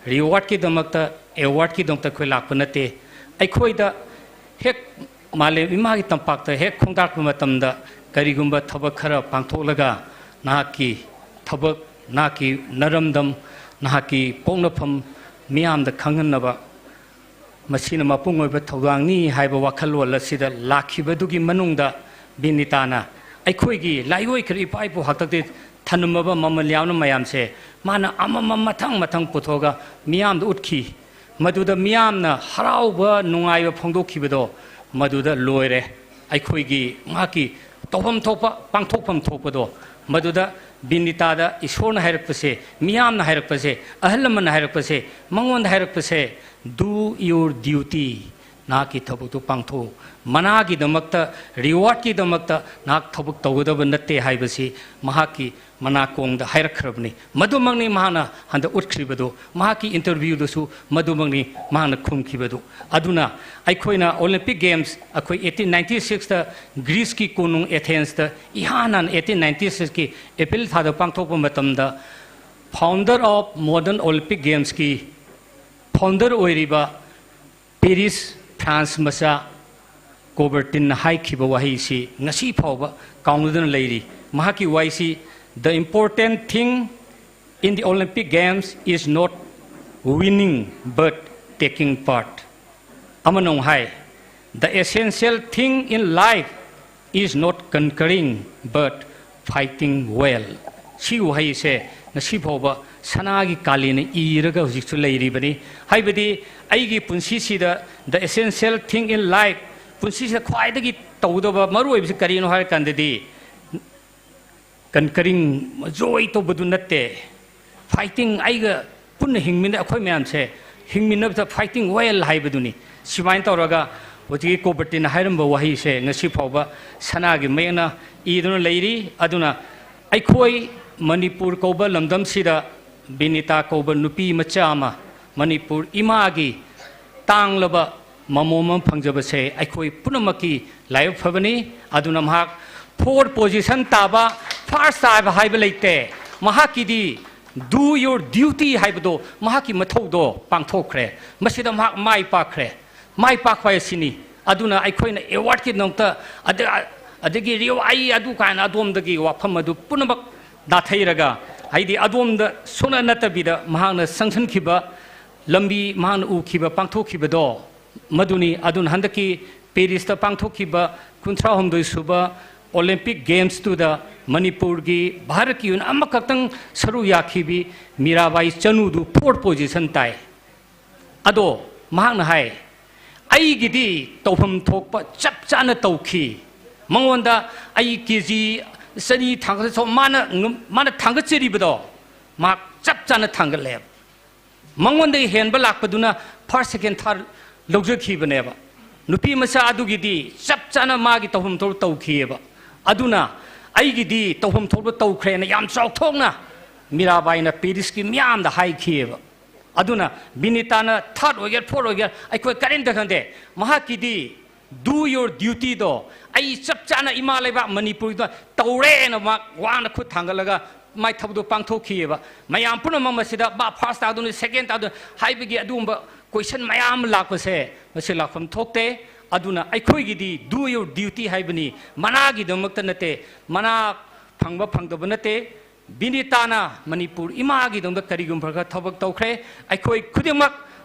rewardꯀꯤꯗꯃꯛꯇ, awardꯀꯤꯗꯃꯛꯇ ꯑꯩꯈꯣꯏ ꯂꯥꯛꯄ ꯅꯠꯇꯦ꯫ ꯑꯩꯈꯣꯏꯗ ꯍꯦꯛ ꯃꯥꯂꯦꯝ ꯏꯃꯥꯒꯤ ꯇꯝꯄꯥꯛꯇ ꯍꯦꯛ ꯈꯣꯡꯗꯥꯔꯛꯄ ꯃꯇꯝꯗ ꯀꯔꯤꯒꯨꯝꯕ ꯊꯕꯛ ꯈꯔ ꯄꯥꯡꯊꯣꯛꯂꯒ ꯅꯍꯥꯛꯀꯤ ꯊꯕꯛ, ꯅꯍꯥꯛꯀꯤ ꯅꯔꯝꯗꯝ, ꯅꯍꯥꯛꯀꯤ ꯄꯣꯛꯅꯐꯝ ꯃꯤꯌꯥꯝꯗ ꯈꯪꯍꯟꯅꯕ ꯃꯁꯤꯅ ꯃꯄꯨꯡ ꯑꯣꯏꯕ ꯊꯧꯗꯥꯡꯅꯤ ꯍꯥꯏꯕ ꯋꯥꯈꯜꯂꯣꯟ ꯑꯁꯤꯗ ꯂꯥꯛꯈꯤꯕꯗꯨꯒꯤ ꯃꯅꯨꯡꯗ ꯕꯤꯅꯤꯇꯥꯅ ꯑꯩꯈꯣꯏꯒꯤ ꯂꯥꯏꯑꯣꯏꯈ꯭ꯔ ꯏꯄꯥ ꯏꯄꯨ ꯍꯥꯛꯇꯛꯇ ꯊꯅꯝꯃꯕ ꯃꯃꯜ ꯌꯥꯝꯅ ꯃꯌꯥꯝꯁꯦ ꯃꯥꯅ ꯑꯃꯃꯝ ꯃꯊꯪ ꯃꯊꯪ ꯄꯨꯊꯣꯛꯑꯒ ꯃꯤꯌꯥꯝꯗ ꯎꯠꯈꯤ꯫ ꯃꯗꯨꯗ ꯃꯤꯌꯥꯝꯅ ꯍꯔꯥꯎꯕ, ꯅꯨꯡꯉꯥꯏꯕ ꯐꯣꯡꯗꯣꯛꯈꯤꯕꯗꯣ ꯃꯗꯨꯗ ꯂꯣꯏꯔꯦ꯫ ꯑꯩꯈꯣꯏꯒꯤ ꯃꯍꯥꯛꯀꯤ ꯇꯧꯐꯝ ꯊꯣꯛꯄ, ꯄꯥꯡꯊꯣꯛꯐꯝ ꯊꯣꯛꯄꯗꯣ ꯃꯗꯨꯗ ꯕꯤꯅꯤꯇꯥꯗ ꯏꯁꯣꯔꯅ ꯍꯥꯏꯔꯛꯄꯁꯦ, ꯃꯤꯌꯥꯝꯅ ꯍꯥꯏꯔꯛꯄꯁꯦ, ꯑꯍꯜ ꯂꯃꯟꯅ ꯍꯥꯏꯔꯛꯄꯁꯦ, ꯃꯉꯣꯟꯗ ꯍꯥꯏꯔꯛꯄꯁꯦ, "Do your duty, ꯅꯍꯥꯛꯀꯤ ꯊꯕꯛꯇꯨ ꯄꯥꯡꯊꯣꯛꯎ꯫ ꯃꯅꯥꯒꯤꯗꯃꯛꯇ, ꯔꯤꯋꯥꯔꯗꯀꯤꯗꯃꯛꯇ ꯅꯍꯥꯛ ꯊꯕꯛ ꯇꯧꯒꯗꯕ ꯅꯠꯇꯦ ꯍꯥꯏꯕꯁꯤ ꯃꯍꯥꯛꯀꯤ ꯃꯅꯥꯀꯣꯡꯗ ꯍꯥꯏꯔꯛꯈ꯭ꯔꯕꯅꯤ꯫ ꯃꯗꯨꯃꯛꯅꯤ ꯃꯍꯥꯛꯅ ꯍꯟꯗꯛ ꯎꯠꯈ꯭ꯔꯤꯕꯗꯨ, ꯃꯍꯥꯛꯀꯤ ꯏꯟꯇꯔꯚ꯭ꯌꯨꯗꯁꯨ ꯃꯗꯨꯃꯛꯅꯤ ꯃꯍꯥꯛꯅ ꯈꯨꯝꯈꯤꯕꯗꯨ꯫ ꯑꯗꯨꯅ ꯑꯩꯈꯣꯏꯅ ꯑꯣꯂꯤꯝꯄꯤꯛ ꯒꯦꯝꯁ ꯑꯩꯈꯣꯏ eighteen ninety sixꯇ ꯒ꯭ꯔꯤꯁꯀꯤ ꯀꯣꯅꯨꯡ ꯑꯦꯊꯦꯟꯁꯇ ꯏꯍꯥꯟ ꯍꯥꯟꯅ eighteen ninety sixꯀꯤ ꯑꯦꯄ꯭ꯔꯤꯜ ꯊꯥꯗ ꯄꯥꯡꯊꯣꯛꯄ ꯃꯇꯝꯗ, founder of modern Olympic Gamesꯀꯤ founder ꯑꯣꯏꯔꯤꯕ ꯄꯦꯔꯤꯁ ꯐ꯭ꯔꯥꯟꯁ ꯃꯆꯥ ꯀꯣꯕꯔꯇꯤꯟꯅ ꯍꯥꯏꯈꯤꯕ ꯋꯥꯍꯩꯁꯤ ꯉꯁꯤ ꯐꯥꯎꯕ ꯀꯥꯎꯅꯗꯅ ꯂꯩꯔꯤ꯫ ꯃꯍꯥꯛꯀꯤ ꯋꯥꯍꯩꯁꯤ, "The important thing in the Olympic Games is not winning but taking part." ꯑꯃꯅ ꯑꯃꯨꯛ ꯍꯥꯏ, "The essential thing in life is not conquering but fighting well." ꯁꯤ ꯋꯥꯍꯩꯁꯦ ꯉꯁꯤ ꯐꯥꯎꯕ ꯁꯅꯥꯒꯤ ꯀꯥꯂꯦꯟꯅ ꯏꯔꯒ ꯍꯧꯖꯤꯛꯁꯨ ꯂꯩꯔꯤꯕꯅꯤ꯫ ꯍꯥꯏꯕꯗꯤ ꯑꯩꯒꯤ ꯄꯨꯟꯁꯤꯁꯤꯗ the essential thing in life, ꯄꯨꯟꯁꯤꯁꯤꯗ ꯈ꯭ꯋꯥꯏꯗꯒꯤ ꯇꯧꯒꯗꯕ ꯃꯔꯨ ꯑꯣꯏꯕꯁꯤ ꯀꯔꯤꯅꯣ ꯍꯥꯏꯔ ꯀꯥꯟꯗꯗꯤ, conquering, ꯖꯣꯏ ꯇꯧꯕꯗꯨ ꯅꯠꯇꯦ, fighting, ꯑꯩꯒ ꯄꯨꯟꯅ ꯍꯤꯡꯃꯤꯟꯅ, ꯑꯩꯈꯣꯏ ꯃꯌꯥꯝꯁꯦ ꯍꯤꯡꯃꯤꯟꯅꯕꯗ fighting well ꯍꯥꯏꯕꯗꯨꯅꯤ꯫ ꯁꯨꯃꯥꯏꯅ ꯇꯧꯔꯒ ꯍꯧꯖꯤꯛꯀꯤ ꯀꯣꯕꯔꯇꯤꯟꯅ ꯍꯥꯏꯔꯝꯕ ꯋꯥꯍꯩꯁꯦ ꯉꯁꯤ ꯐꯥꯎꯕ ꯁꯅꯥꯒꯤ ꯃꯌꯦꯛꯅ ꯏꯗꯨꯅ ꯂꯩꯔꯤ꯫ ꯑꯗꯨꯅ ꯑꯩꯈꯣꯏ ꯃꯅꯤꯄꯨꯔ ꯀꯧꯕ ꯂꯝꯗꯝꯁꯤꯗ ꯕꯤꯅꯤꯇꯥ ꯀꯧꯕ ꯅꯨꯄꯤ ꯃꯆꯥ ꯑꯃ ꯃꯅꯤꯄꯨꯔ ꯏꯃꯥꯒꯤ ꯇꯥꯡꯂꯕ ꯃꯃꯣꯝ ꯑꯃ ꯐꯪꯖꯕꯁꯦ ꯑꯩꯈꯣꯏ ꯄꯨꯝꯅꯃꯛꯀꯤ ꯂꯥꯏꯕꯛ ꯐꯕꯅꯤ꯫ ꯑꯗꯨꯅ ꯃꯍꯥꯛ fourth position ꯇꯥꯕ, first ꯇꯥꯕ ꯍꯥꯏꯕ ꯂꯩꯇꯦ꯫ ꯃꯍꯥꯛꯀꯤꯗꯤ do your duty ꯍꯥꯏꯕꯗꯣ, ꯃꯍꯥꯛꯀꯤ ꯃꯊꯧꯗꯣ ꯄꯥꯡꯊꯣꯛꯈ꯭ꯔꯦ꯫ ꯃꯁꯤꯗ ꯃꯍꯥꯛ ꯃꯥꯏ ꯄꯥꯛꯈ꯭ꯔꯦ꯫ ꯃꯥꯏ ꯄꯥꯛꯄ ꯍꯥꯏꯁꯤꯅꯤ꯫ ꯑꯗꯨꯅ ꯑꯩꯈꯣꯏꯅ ꯑꯦꯋꯥꯔꯗꯀꯤꯗꯃꯛꯇ ꯑꯗ-, ꯑꯗꯒꯤ ꯔꯤꯋꯥ-, ꯑꯩ ꯑꯗꯨ ꯀꯥꯏꯅ ꯑꯗꯣꯝꯗꯒꯤ ꯋꯥꯐꯝ ꯑꯗꯨ ꯄꯨꯝꯅꯃꯛ ꯅꯥꯊꯩꯔꯒ, ꯍꯥꯏꯗꯤ ꯑꯗꯣꯝꯗ ꯁꯨꯡꯅ ꯅꯠꯇꯕꯤꯗ ꯃꯍꯥꯛꯅ ꯆꯪꯁꯤꯟꯈꯤꯕ ꯂꯝꯕꯤ, ꯃꯍꯥꯛꯅ ꯎꯈꯤꯕ, ꯄꯥꯡꯊꯣꯛꯈꯤꯕꯗꯣ, ꯃꯗꯨꯅꯤ꯫ ꯑꯗꯨꯅ ꯍꯟꯗꯛꯀꯤ ꯄꯦꯔꯤꯁꯇ ꯄꯥꯡꯊꯣꯛꯈꯤꯕ ꯀꯨꯟꯊ꯭ꯔꯥ ꯍꯨꯝꯗꯣꯏ ꯁꯨꯕ ꯑꯣꯂꯤꯝꯄꯤꯛ ꯒꯦꯝꯁꯇꯨꯗ ꯃꯅꯤꯄꯨꯔꯒꯤ, ꯚꯥꯔꯠꯀꯤ ꯑꯣꯏꯅ ꯑꯃꯈꯛꯇꯪ ꯁꯔꯨꯛ ꯌꯥꯈꯤꯕꯤ ꯃꯤꯔꯥꯕꯥꯏ ꯆꯅꯨꯗꯨ fourth position ꯇꯥꯏ꯫ ꯑꯗꯣ ꯃꯍꯥꯛꯅ ꯍꯥꯏ, "ꯑꯩꯒꯤꯗꯤ ꯇꯧꯐꯝ ꯊꯣꯛꯄ ꯆꯞ ꯆꯥꯅ ꯇꯧꯈꯤ꯫ ꯃꯉꯣꯟꯗ ꯑꯩ ꯀꯦ ꯖꯤ ꯆꯅꯤ ꯊꯥꯡꯒꯠꯆꯧ", ꯃꯥꯅ, ꯃꯥꯅ ꯊꯥꯡꯒꯠꯆꯔꯤꯕꯗꯣ ꯃꯍꯥꯛ ꯆꯞ ꯆꯥꯅ ꯊꯥꯡꯒꯠꯂꯦꯕ꯫ ꯃꯉꯣꯟꯗꯒꯤ ꯍꯦꯟꯕ ꯂꯥꯛꯄꯗꯨꯅ first, second, third ꯂꯧꯖꯈꯤꯕꯅꯦꯕ꯫ ꯅꯨꯄꯤ ꯃꯆꯥ ꯑꯗꯨꯒꯤꯗꯤ ꯆꯞ ꯆꯥꯅ ꯃꯥꯒꯤ ꯇꯧꯐꯝ ꯊꯣꯛꯄ ꯇꯧꯈꯤꯑꯕ꯫ ꯑꯗꯨꯅ ꯑꯩꯒꯤꯗꯤ ꯇꯧꯐꯝ ꯊꯣꯛꯄ ꯇꯧꯈ꯭ꯔꯦꯅ ꯌꯥꯝ ꯆꯥꯎꯊꯣꯛꯅ ꯃꯤꯔꯥꯕꯥꯏꯅ ꯄꯦꯔꯤꯁꯀꯤ ꯃꯤꯌꯥꯝꯗ ꯍꯥꯏꯈꯤꯑꯕ꯫ ꯑꯗꯨꯅ ꯕꯤꯅꯤꯇꯥꯅ ꯊꯥꯔꯠ ꯑꯣꯏꯒꯦꯔꯥ ꯐꯣꯔꯠ ꯑꯣꯏꯒꯦꯔꯥ ꯑꯩꯈꯣꯏ ꯀꯔꯤꯝꯇ ꯈꯟꯗꯦ꯫ ꯃꯍꯥꯛꯀꯤꯗꯤ "Do your duty"ꯗꯣ, ꯑꯩ ꯆꯞ ꯆꯥꯅ ꯏꯃꯥ ꯂꯩꯕꯥꯛ ꯃꯅꯤꯄꯨꯔꯗ ꯇꯧꯔꯦꯅ ꯃꯥ ꯋꯥꯅ ꯈꯨꯠ ꯊꯥꯡꯒꯠꯂꯒ ꯃꯥꯏ ꯊꯕꯛꯇꯣ ꯄꯥꯡꯊꯣꯛꯈꯤꯑꯕ꯫ ꯃꯌꯥꯝ ꯄꯨꯝꯅꯃꯛ ꯃꯁꯤꯗ ꯃꯥ ꯐꯥꯔꯁ ꯇꯥꯗꯣꯏꯅꯤ, ꯁꯦꯀꯦꯟ ꯇꯥꯗꯣꯏꯅꯤ ꯍꯥꯏꯕꯒꯤ ꯑꯗꯨꯒꯨꯝꯕ ꯀꯣꯏꯁꯟ ꯃꯌꯥꯝ ꯑꯃ ꯂꯥꯛꯄꯁꯦ ꯃꯁꯤ ꯂꯥꯛꯐꯝ ꯊꯣꯛꯇꯦ꯫ ꯑꯗꯨꯅ ꯑꯩꯈꯣꯏꯒꯤꯗꯤ "Do your duty" ꯍꯥꯏꯕꯅꯤ, ꯃꯅꯥꯒꯤꯗꯃꯛꯇ ꯅꯠꯇꯦ, ꯃꯅꯥ ꯐꯪꯕ ꯐꯪꯗꯕ ꯅꯠꯇꯦ꯫ ꯕꯤꯅꯤꯇꯥꯅ ꯃꯅꯤꯄꯨꯔ ꯏꯃꯥꯒꯤꯗꯃꯛꯇ ꯀꯔꯤꯒꯨꯝꯕ ꯈꯔ ꯊꯕꯛ ꯇꯧꯈ꯭ꯔꯦ꯫ ꯑꯩꯈꯣꯏ ꯈꯨꯗꯤꯡꯃꯛ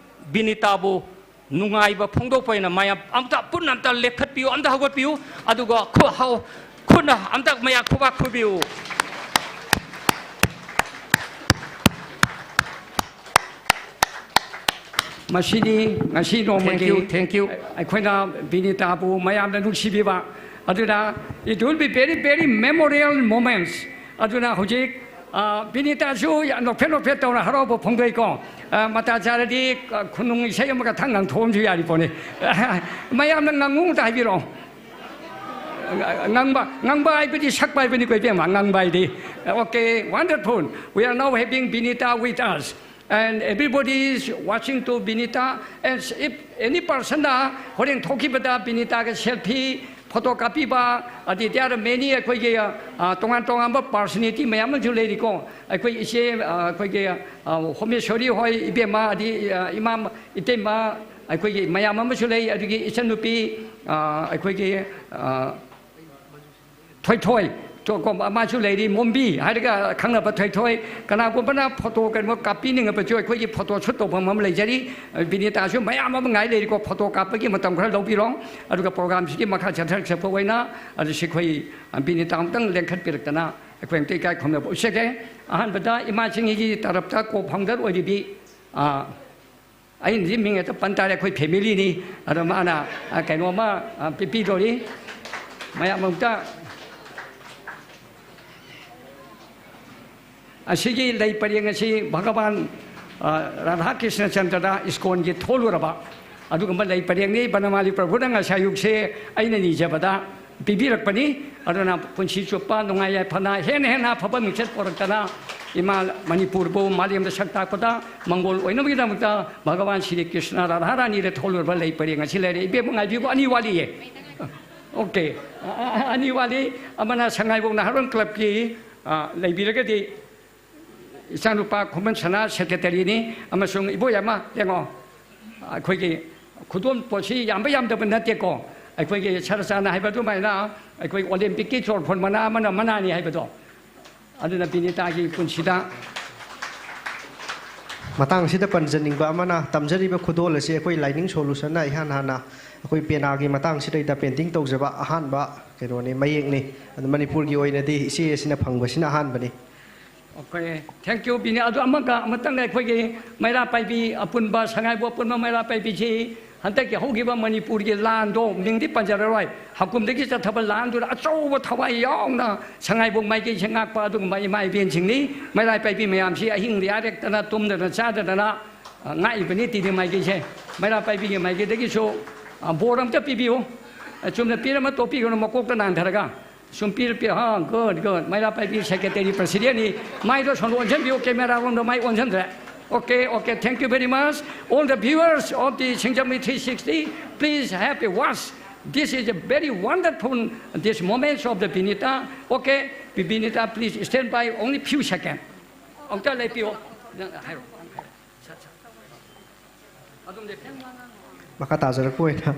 ꯕꯤꯅꯤꯇꯥꯕꯨ ꯅꯨꯡꯉꯥꯏꯕ ꯐꯣꯡꯗꯣꯛꯄ ꯑꯣꯏꯅ ꯃꯌꯥꯝ ꯑꯝꯇ ꯄꯨꯟꯅ ꯑꯝꯇ ꯂꯦꯞꯈꯠꯄꯤꯌꯨ, ꯑꯝꯇ ꯍꯧꯒꯠꯄꯤꯌꯨ꯫ ꯑꯗꯨꯒ ꯈꯨ-, ꯍꯧ-, ꯈꯨꯠꯅ ꯑꯝꯇ ꯃꯌꯥꯝ ꯈꯨꯕꯥꯛ ꯈꯨꯕꯤꯌꯨ꯫ ꯃꯁꯤꯅꯤ ꯉꯁꯤ ꯅꯣꯡꯃꯒꯤ Thank you, thank you. ꯑꯩꯈꯣꯏꯅ ꯕꯤꯅꯤꯇꯥꯕꯨ ꯃꯌꯥꯝꯅ ꯅꯨꯡꯁꯤꯕꯤꯕ꯫ ꯑꯗꯨꯅ it will be very, very memorial moments. ꯑꯗꯨꯅ ꯍꯧꯖꯤꯛ, ꯑ, ꯕꯤꯅꯤꯇꯥꯁꯨ ꯌꯥꯝ ꯅꯣꯛꯐꯦꯠ ꯅꯣꯛꯐꯦꯠ ꯇꯧꯅ ꯍꯔꯥꯎꯕ ꯐꯣꯡꯗꯣꯛꯏꯀꯣ꯫ ꯑ, ꯃꯇꯥ ꯆꯥꯔꯗꯤ, ꯑ, ꯈꯨꯅꯨꯡ ꯏꯁꯩ ꯑꯃꯒ ꯊꯛ ꯉꯪꯊꯣꯛꯑꯝꯁꯨ ꯌꯥꯔꯤ ꯄꯣꯠꯅꯤ꯫ ꯃꯌꯥꯝꯅ ꯉꯪꯉꯨ ꯑꯝꯇ ꯍꯥꯏꯕꯤꯔꯛꯑꯣ꯫ ꯉꯪꯕ, ꯉꯪꯕ ꯍꯥꯏꯕꯗꯤ ꯁꯛꯄ ꯍꯥꯏꯕꯅꯤꯀꯣ, ꯏꯕꯦꯝꯃ, ꯉꯪꯕ ꯍꯥꯏꯗꯤ꯫ Okay, wonderful. We are now having Binita with us. And everybody is watching to Binita. And if any person ꯅ ꯍꯣꯔꯦꯟ ꯊꯣꯛꯈꯤꯕꯗ ꯕꯤꯅꯤꯇꯥꯒ ꯁꯦꯜꯐꯤ, ꯐꯣꯇꯣ ꯀꯥꯞꯄꯤꯕ, ꯑꯗꯤ there are many ꯑꯩꯈꯣꯏꯒꯤ, ꯑ, ꯇꯣꯉꯥꯟ ꯇꯣꯉꯥꯟꯕ ꯄꯥꯔꯁꯣꯅꯦꯂꯤꯇꯤ ꯃꯌꯥꯝ ꯑꯃꯁꯨ ꯂꯩꯔꯤꯀꯣ꯫ ꯑꯩꯈꯣꯏ ꯏꯆꯦ, ꯑ, ꯑꯩꯈꯣꯏꯒꯤ, ꯑ, ꯍꯣꯃꯦꯁꯣꯔꯤ ꯍꯣꯏ, ꯏꯕꯦꯝꯃ, ꯑꯗꯤ, ꯑ, ꯏꯃꯥ, ꯏꯇꯩꯃ, ꯑꯩꯈꯣꯏꯒꯤ ꯃꯌꯥꯝ ꯑꯃꯁꯨ ꯂꯩ꯫ ꯑꯗꯨꯒꯤ ꯏꯆꯟꯅꯨꯄꯤ, ꯑ, ꯑꯩꯈꯣꯏꯒꯤ, ꯑ, ꯊꯣꯏꯊꯣꯏ, ꯇꯣ-, ꯀꯣ-, ꯃꯥꯁꯨ ꯂꯩꯔꯤ, ꯃꯣꯝꯕꯤ ꯍꯥꯏꯔꯒ ꯈꯪꯅꯕ ꯊꯣꯏꯊꯣꯏ꯫ ꯀꯅꯥꯒꯨꯝꯕꯅ ꯐꯣꯇꯣ ꯀꯩꯅꯣ ꯀꯥꯞꯄꯤꯅꯤꯡꯉꯕꯁꯨ ꯑꯩꯈꯣꯏꯒꯤ ꯐꯣꯇꯣ ꯁꯨꯠ ꯇꯧꯐꯝ ꯑꯃ ꯂꯩꯖꯔꯤ꯫ ꯕꯤꯅꯤꯇꯥꯁꯨ ꯃꯌꯥꯝ ꯑꯃ ꯉꯥꯏ ꯂꯩꯔꯤꯀꯣ, ꯐꯣꯇꯣ ꯀꯥꯞꯄꯒꯤ ꯃꯇꯝ ꯈꯔ ꯂꯧꯕꯤꯔꯣ꯫ ꯑꯗꯨꯒ ꯄ꯭ꯔꯣꯒ꯭ꯔꯥꯝꯁꯤꯒꯤ ꯃꯈꯥ ꯆꯠꯊꯔꯛꯄ ꯑꯣꯏꯅ ꯑꯗꯨꯁꯨ ꯑꯩꯈꯣꯏ ꯕꯤꯅꯤꯇꯥ ꯑꯃꯨꯛꯇꯪ ꯂꯦꯡꯈꯠꯄꯤꯔꯛꯇꯅ ꯑꯩꯈꯣꯏ ꯑꯃꯨꯛꯇ ꯏꯀꯥꯏ ꯈꯨꯝꯅꯕ ꯎꯠꯆꯒꯦ꯫ ꯑꯍꯥꯟꯕꯗ ꯏꯃꯥꯁꯤꯡꯒꯤ ꯇꯔꯞꯇ ꯀꯣ ꯐꯥꯎꯟꯗꯔ ꯑꯣꯏꯔꯤꯕꯤ, ꯑ, ꯑꯩꯅꯗꯤ ꯃꯤꯡ ꯍꯦꯛꯇ ꯄꯟ ꯇꯥꯔꯦ, ꯑꯩꯈꯣꯏ ꯐꯦꯃꯤꯂꯤꯅꯤ꯫ ꯑꯗꯣ ꯃꯥꯅ, ꯑ, ꯀꯩꯅꯣꯝꯃ, ꯑ, ꯄꯤ-, ꯄꯤꯗꯣꯔꯤ꯫ ꯃꯌꯥꯝ ꯑꯃꯨꯛꯇ ꯑꯁꯤꯒꯤ ꯂꯩ ꯄꯔꯦꯡ ꯑꯁꯤ ꯚꯒꯕꯥꯟ, ꯑ, ꯔꯥꯙꯥ ꯀ꯭ꯔꯤꯁꯅ ꯆꯟꯗ꯭ꯔꯗ ꯏꯁꯀꯣꯟꯒꯤ ꯊꯣꯜꯂꯨꯔꯕ ꯑꯗꯨꯒꯨꯝꯕ ꯂꯩ ꯄꯔꯦꯡꯅꯤ꯫ ꯕꯅꯃꯥꯂꯤ ꯄ꯭ꯔꯚꯨꯅ ꯉꯁꯥꯏ ꯑꯌꯨꯛꯁꯦ ꯑꯩꯅ ꯅꯤꯖꯕꯗ ꯄꯤꯕꯤꯔꯛꯄꯅꯤ꯫ ꯑꯗꯨꯅ ꯄꯨꯟꯁꯤ ꯆꯨꯞꯄ ꯅꯨꯡꯉꯥꯏ ꯌꯥꯏꯐꯅ ꯍꯦꯟꯅ ꯍꯦꯟꯅ ꯑꯐꯕ ꯃꯤꯡꯆꯠ ꯄꯣꯔꯛꯇꯅ ꯏꯃꯥ ꯃꯅꯤꯄꯨꯔꯕꯨ ꯃꯥꯂꯦꯝꯗ ꯁꯛ ꯇꯥꯛꯄꯗ ꯃꯪꯒꯣꯜ ꯑꯣꯏꯅꯕꯒꯤꯗꯃꯛꯇ ꯚꯒꯋꯥꯟ ꯁ꯭ꯔꯤ ꯀ꯭ꯔꯤꯁꯅ ꯔꯥꯙꯥ ꯔꯥꯅꯤꯗ ꯊꯧꯂꯨꯔꯕ ꯂꯩ ꯄꯔꯦꯡ ꯑꯁꯤ ꯂꯩꯔꯦ꯫ ꯏꯕꯦꯝꯃ ꯉꯥꯏꯕꯤꯌꯨ, ꯑꯅꯤ ꯋꯥꯠꯂꯤꯌꯦ꯫ ꯑꯣꯀꯦ꯫ ꯑ-, ꯑ-, ꯑꯅꯤ ꯋꯥꯠꯂꯤ꯫ ꯑꯃꯅ ꯁꯉꯥꯏꯕꯣꯛ ꯅꯍꯥꯔꯣꯜ ꯀ꯭ꯂꯕꯀꯤ, ꯑ, ꯂꯩꯕꯤꯔꯒꯗꯤ ꯏꯆꯥꯅꯨꯄꯥ ꯈꯨꯃꯟ ꯁꯅꯥ ꯁꯦꯀ꯭ꯔꯦꯇꯔꯤꯅꯤ ꯑꯃꯁꯨꯡ ꯏꯕꯣꯌꯥꯏꯃ ꯌꯦꯡꯉꯣ, ꯑꯩꯈꯣꯏꯒꯤ ꯈꯨꯗꯣꯜ ꯄꯣꯠꯁꯤ ꯌꯥꯝꯕ ꯌꯥꯝꯗꯕ ꯅꯠꯇꯦꯀꯣ꯫ ꯑꯩꯈꯣꯏꯒꯤ ꯁꯔꯆꯥꯅ ꯍꯥꯏꯕ ꯑꯗꯨꯃꯥꯏꯅ ꯑꯩꯈꯣꯏ ꯑꯣꯂꯦꯝꯄꯤꯛꯀꯤ ꯆꯣꯔꯐꯣꯟ ꯃꯅꯥ ꯑꯃꯅ ꯃꯅꯥꯅꯤ ꯍꯥꯏꯕꯗꯣ, ꯑꯗꯨꯅ ꯕꯤꯅꯤꯇꯥꯒꯤ ꯄꯨꯟꯁꯤꯗ ꯃꯇꯥꯡꯁꯤꯗ ꯄꯟꯖꯅꯤꯡꯕ ꯑꯃꯅ, ꯇꯝꯖꯔꯤꯕ ꯈꯨꯗꯣꯜ ꯑꯁꯤ ꯑꯩꯈꯣꯏ ꯂꯥꯏꯅꯤꯡ ꯁꯣꯂꯨꯁꯟꯅ ꯏꯍꯥꯟ ꯍꯥꯟꯅ ꯑꯩꯈꯣꯏ ꯄꯦꯅꯥꯒꯤ ꯃꯇꯥꯡꯁꯤꯗꯩꯗ ꯄꯦꯟꯇꯤꯡ ꯇꯧꯖꯕ ꯑꯍꯥꯟꯕ ꯀꯩꯅꯣꯅꯤ, ꯃꯌꯦꯛꯅꯤ꯫ ꯑꯗꯨ ꯃꯅꯤꯄꯨꯔꯒꯤ ꯑꯣꯏꯅꯗꯤ ꯏꯆꯦ ꯑꯁꯤꯅ ꯐꯪꯕꯁꯤꯅ ꯑꯍꯥꯟꯕꯅꯤ꯫ Okay, thank you ꯕꯤꯅꯤ꯫ ꯑꯗꯨ ꯑꯃꯒ ꯑꯃꯇꯪꯒ ꯑꯩꯈꯣꯏꯒꯤ ꯃꯩꯔꯥ ꯄꯥꯏꯕꯤ ꯑꯄꯨꯟꯕ, ꯁꯉꯥꯏꯕꯨ ꯑꯄꯨꯟꯕ ꯃꯩꯔꯥ ꯄꯥꯏꯕꯤꯁꯤ ꯍꯟꯗꯛꯀꯤ ꯍꯧꯈꯤꯕ ꯃꯅꯤꯄꯨꯔꯒꯤ ꯂꯥꯟꯗꯣ, ꯃꯤꯡꯗꯤ ꯄꯟꯖꯔꯔꯣꯏ, ꯍꯥꯀꯨꯝꯗꯒꯤ ꯆꯠꯊꯕ ꯂꯥꯟꯗꯨꯗ ꯑꯆꯧꯕ ꯊꯋꯥꯏ ꯌꯥꯎꯅ ꯁꯉꯥꯏꯕꯨ ꯃꯥꯏꯀꯩꯁꯦ ꯉꯥꯛꯄ ꯑꯗꯨꯒꯨꯝꯕ ꯏꯃꯥ ꯏꯕꯦꯟꯁꯤꯡꯅꯤ꯫ ꯃꯩꯔꯥ ꯄꯥꯏꯕꯤ ꯃꯌꯥꯝꯁꯤ ꯑꯍꯤꯡ ꯌꯥꯔꯦꯛꯇꯅ ꯇꯨꯝꯗꯅ ꯆꯥꯗꯗꯅ, ꯑ, ꯉꯥꯛꯏꯕꯅꯤ ꯇꯤꯗꯤ ꯃꯥꯏꯀꯩꯁꯦ꯫ ꯃꯩꯔꯥ ꯄꯥꯏꯕꯤꯒꯤ ꯃꯥꯏꯀꯩꯗꯒꯤꯁꯨ, ꯑ, ꯕꯣꯔ ꯑꯝꯇ ꯄꯤꯕꯤꯌꯨ꯫ ꯑ, ꯆꯨꯝꯅ ꯄꯤꯔꯝꯃ ꯇꯣꯛꯄꯤꯒꯅꯨ, ꯃꯀꯣꯛꯇ ꯅꯥꯟꯊꯔꯒ꯫ ꯁꯨꯝ ꯄꯤꯔ ꯄꯤꯔ, ꯍꯥ, good, good. ꯃꯩꯔꯥ ꯄꯥꯏꯕꯤ ꯁꯦꯀ꯭ꯔꯦꯇꯔꯤ ꯄ꯭ꯔꯁꯤꯗꯦꯟꯅꯤ꯫ ꯃꯥꯏꯗꯣ ꯁꯣꯝꯗ ꯑꯣꯟꯁꯤꯟꯕꯤꯌꯨ, ꯀꯦꯃꯦꯔꯥ ꯔꯣꯝꯗ ꯃꯥꯏ ꯑꯣꯟꯁꯤꯟꯗ꯭ꯔꯦ꯫ Okay, okay, thank you very much. All the viewers of the Singjamri three sixty, please have a watch. This is a very wonderful, this moments of the Binita. Okay, Binita, please stand by only few seconds. ꯑꯃꯨꯛꯇ ꯂꯦꯞꯄꯤꯌꯣ꯫ ꯅꯪ ꯍꯥꯏꯔꯣ, ꯅꯪ ꯍꯥꯏꯔꯣ꯫ ꯁꯠ, ꯁꯠ꯫ ꯑꯗꯨꯝ ꯂꯦꯞꯄꯤꯌꯣ꯫ ꯃꯈꯥ ꯇꯥꯖꯔꯛꯄ ꯑꯣꯏꯅ,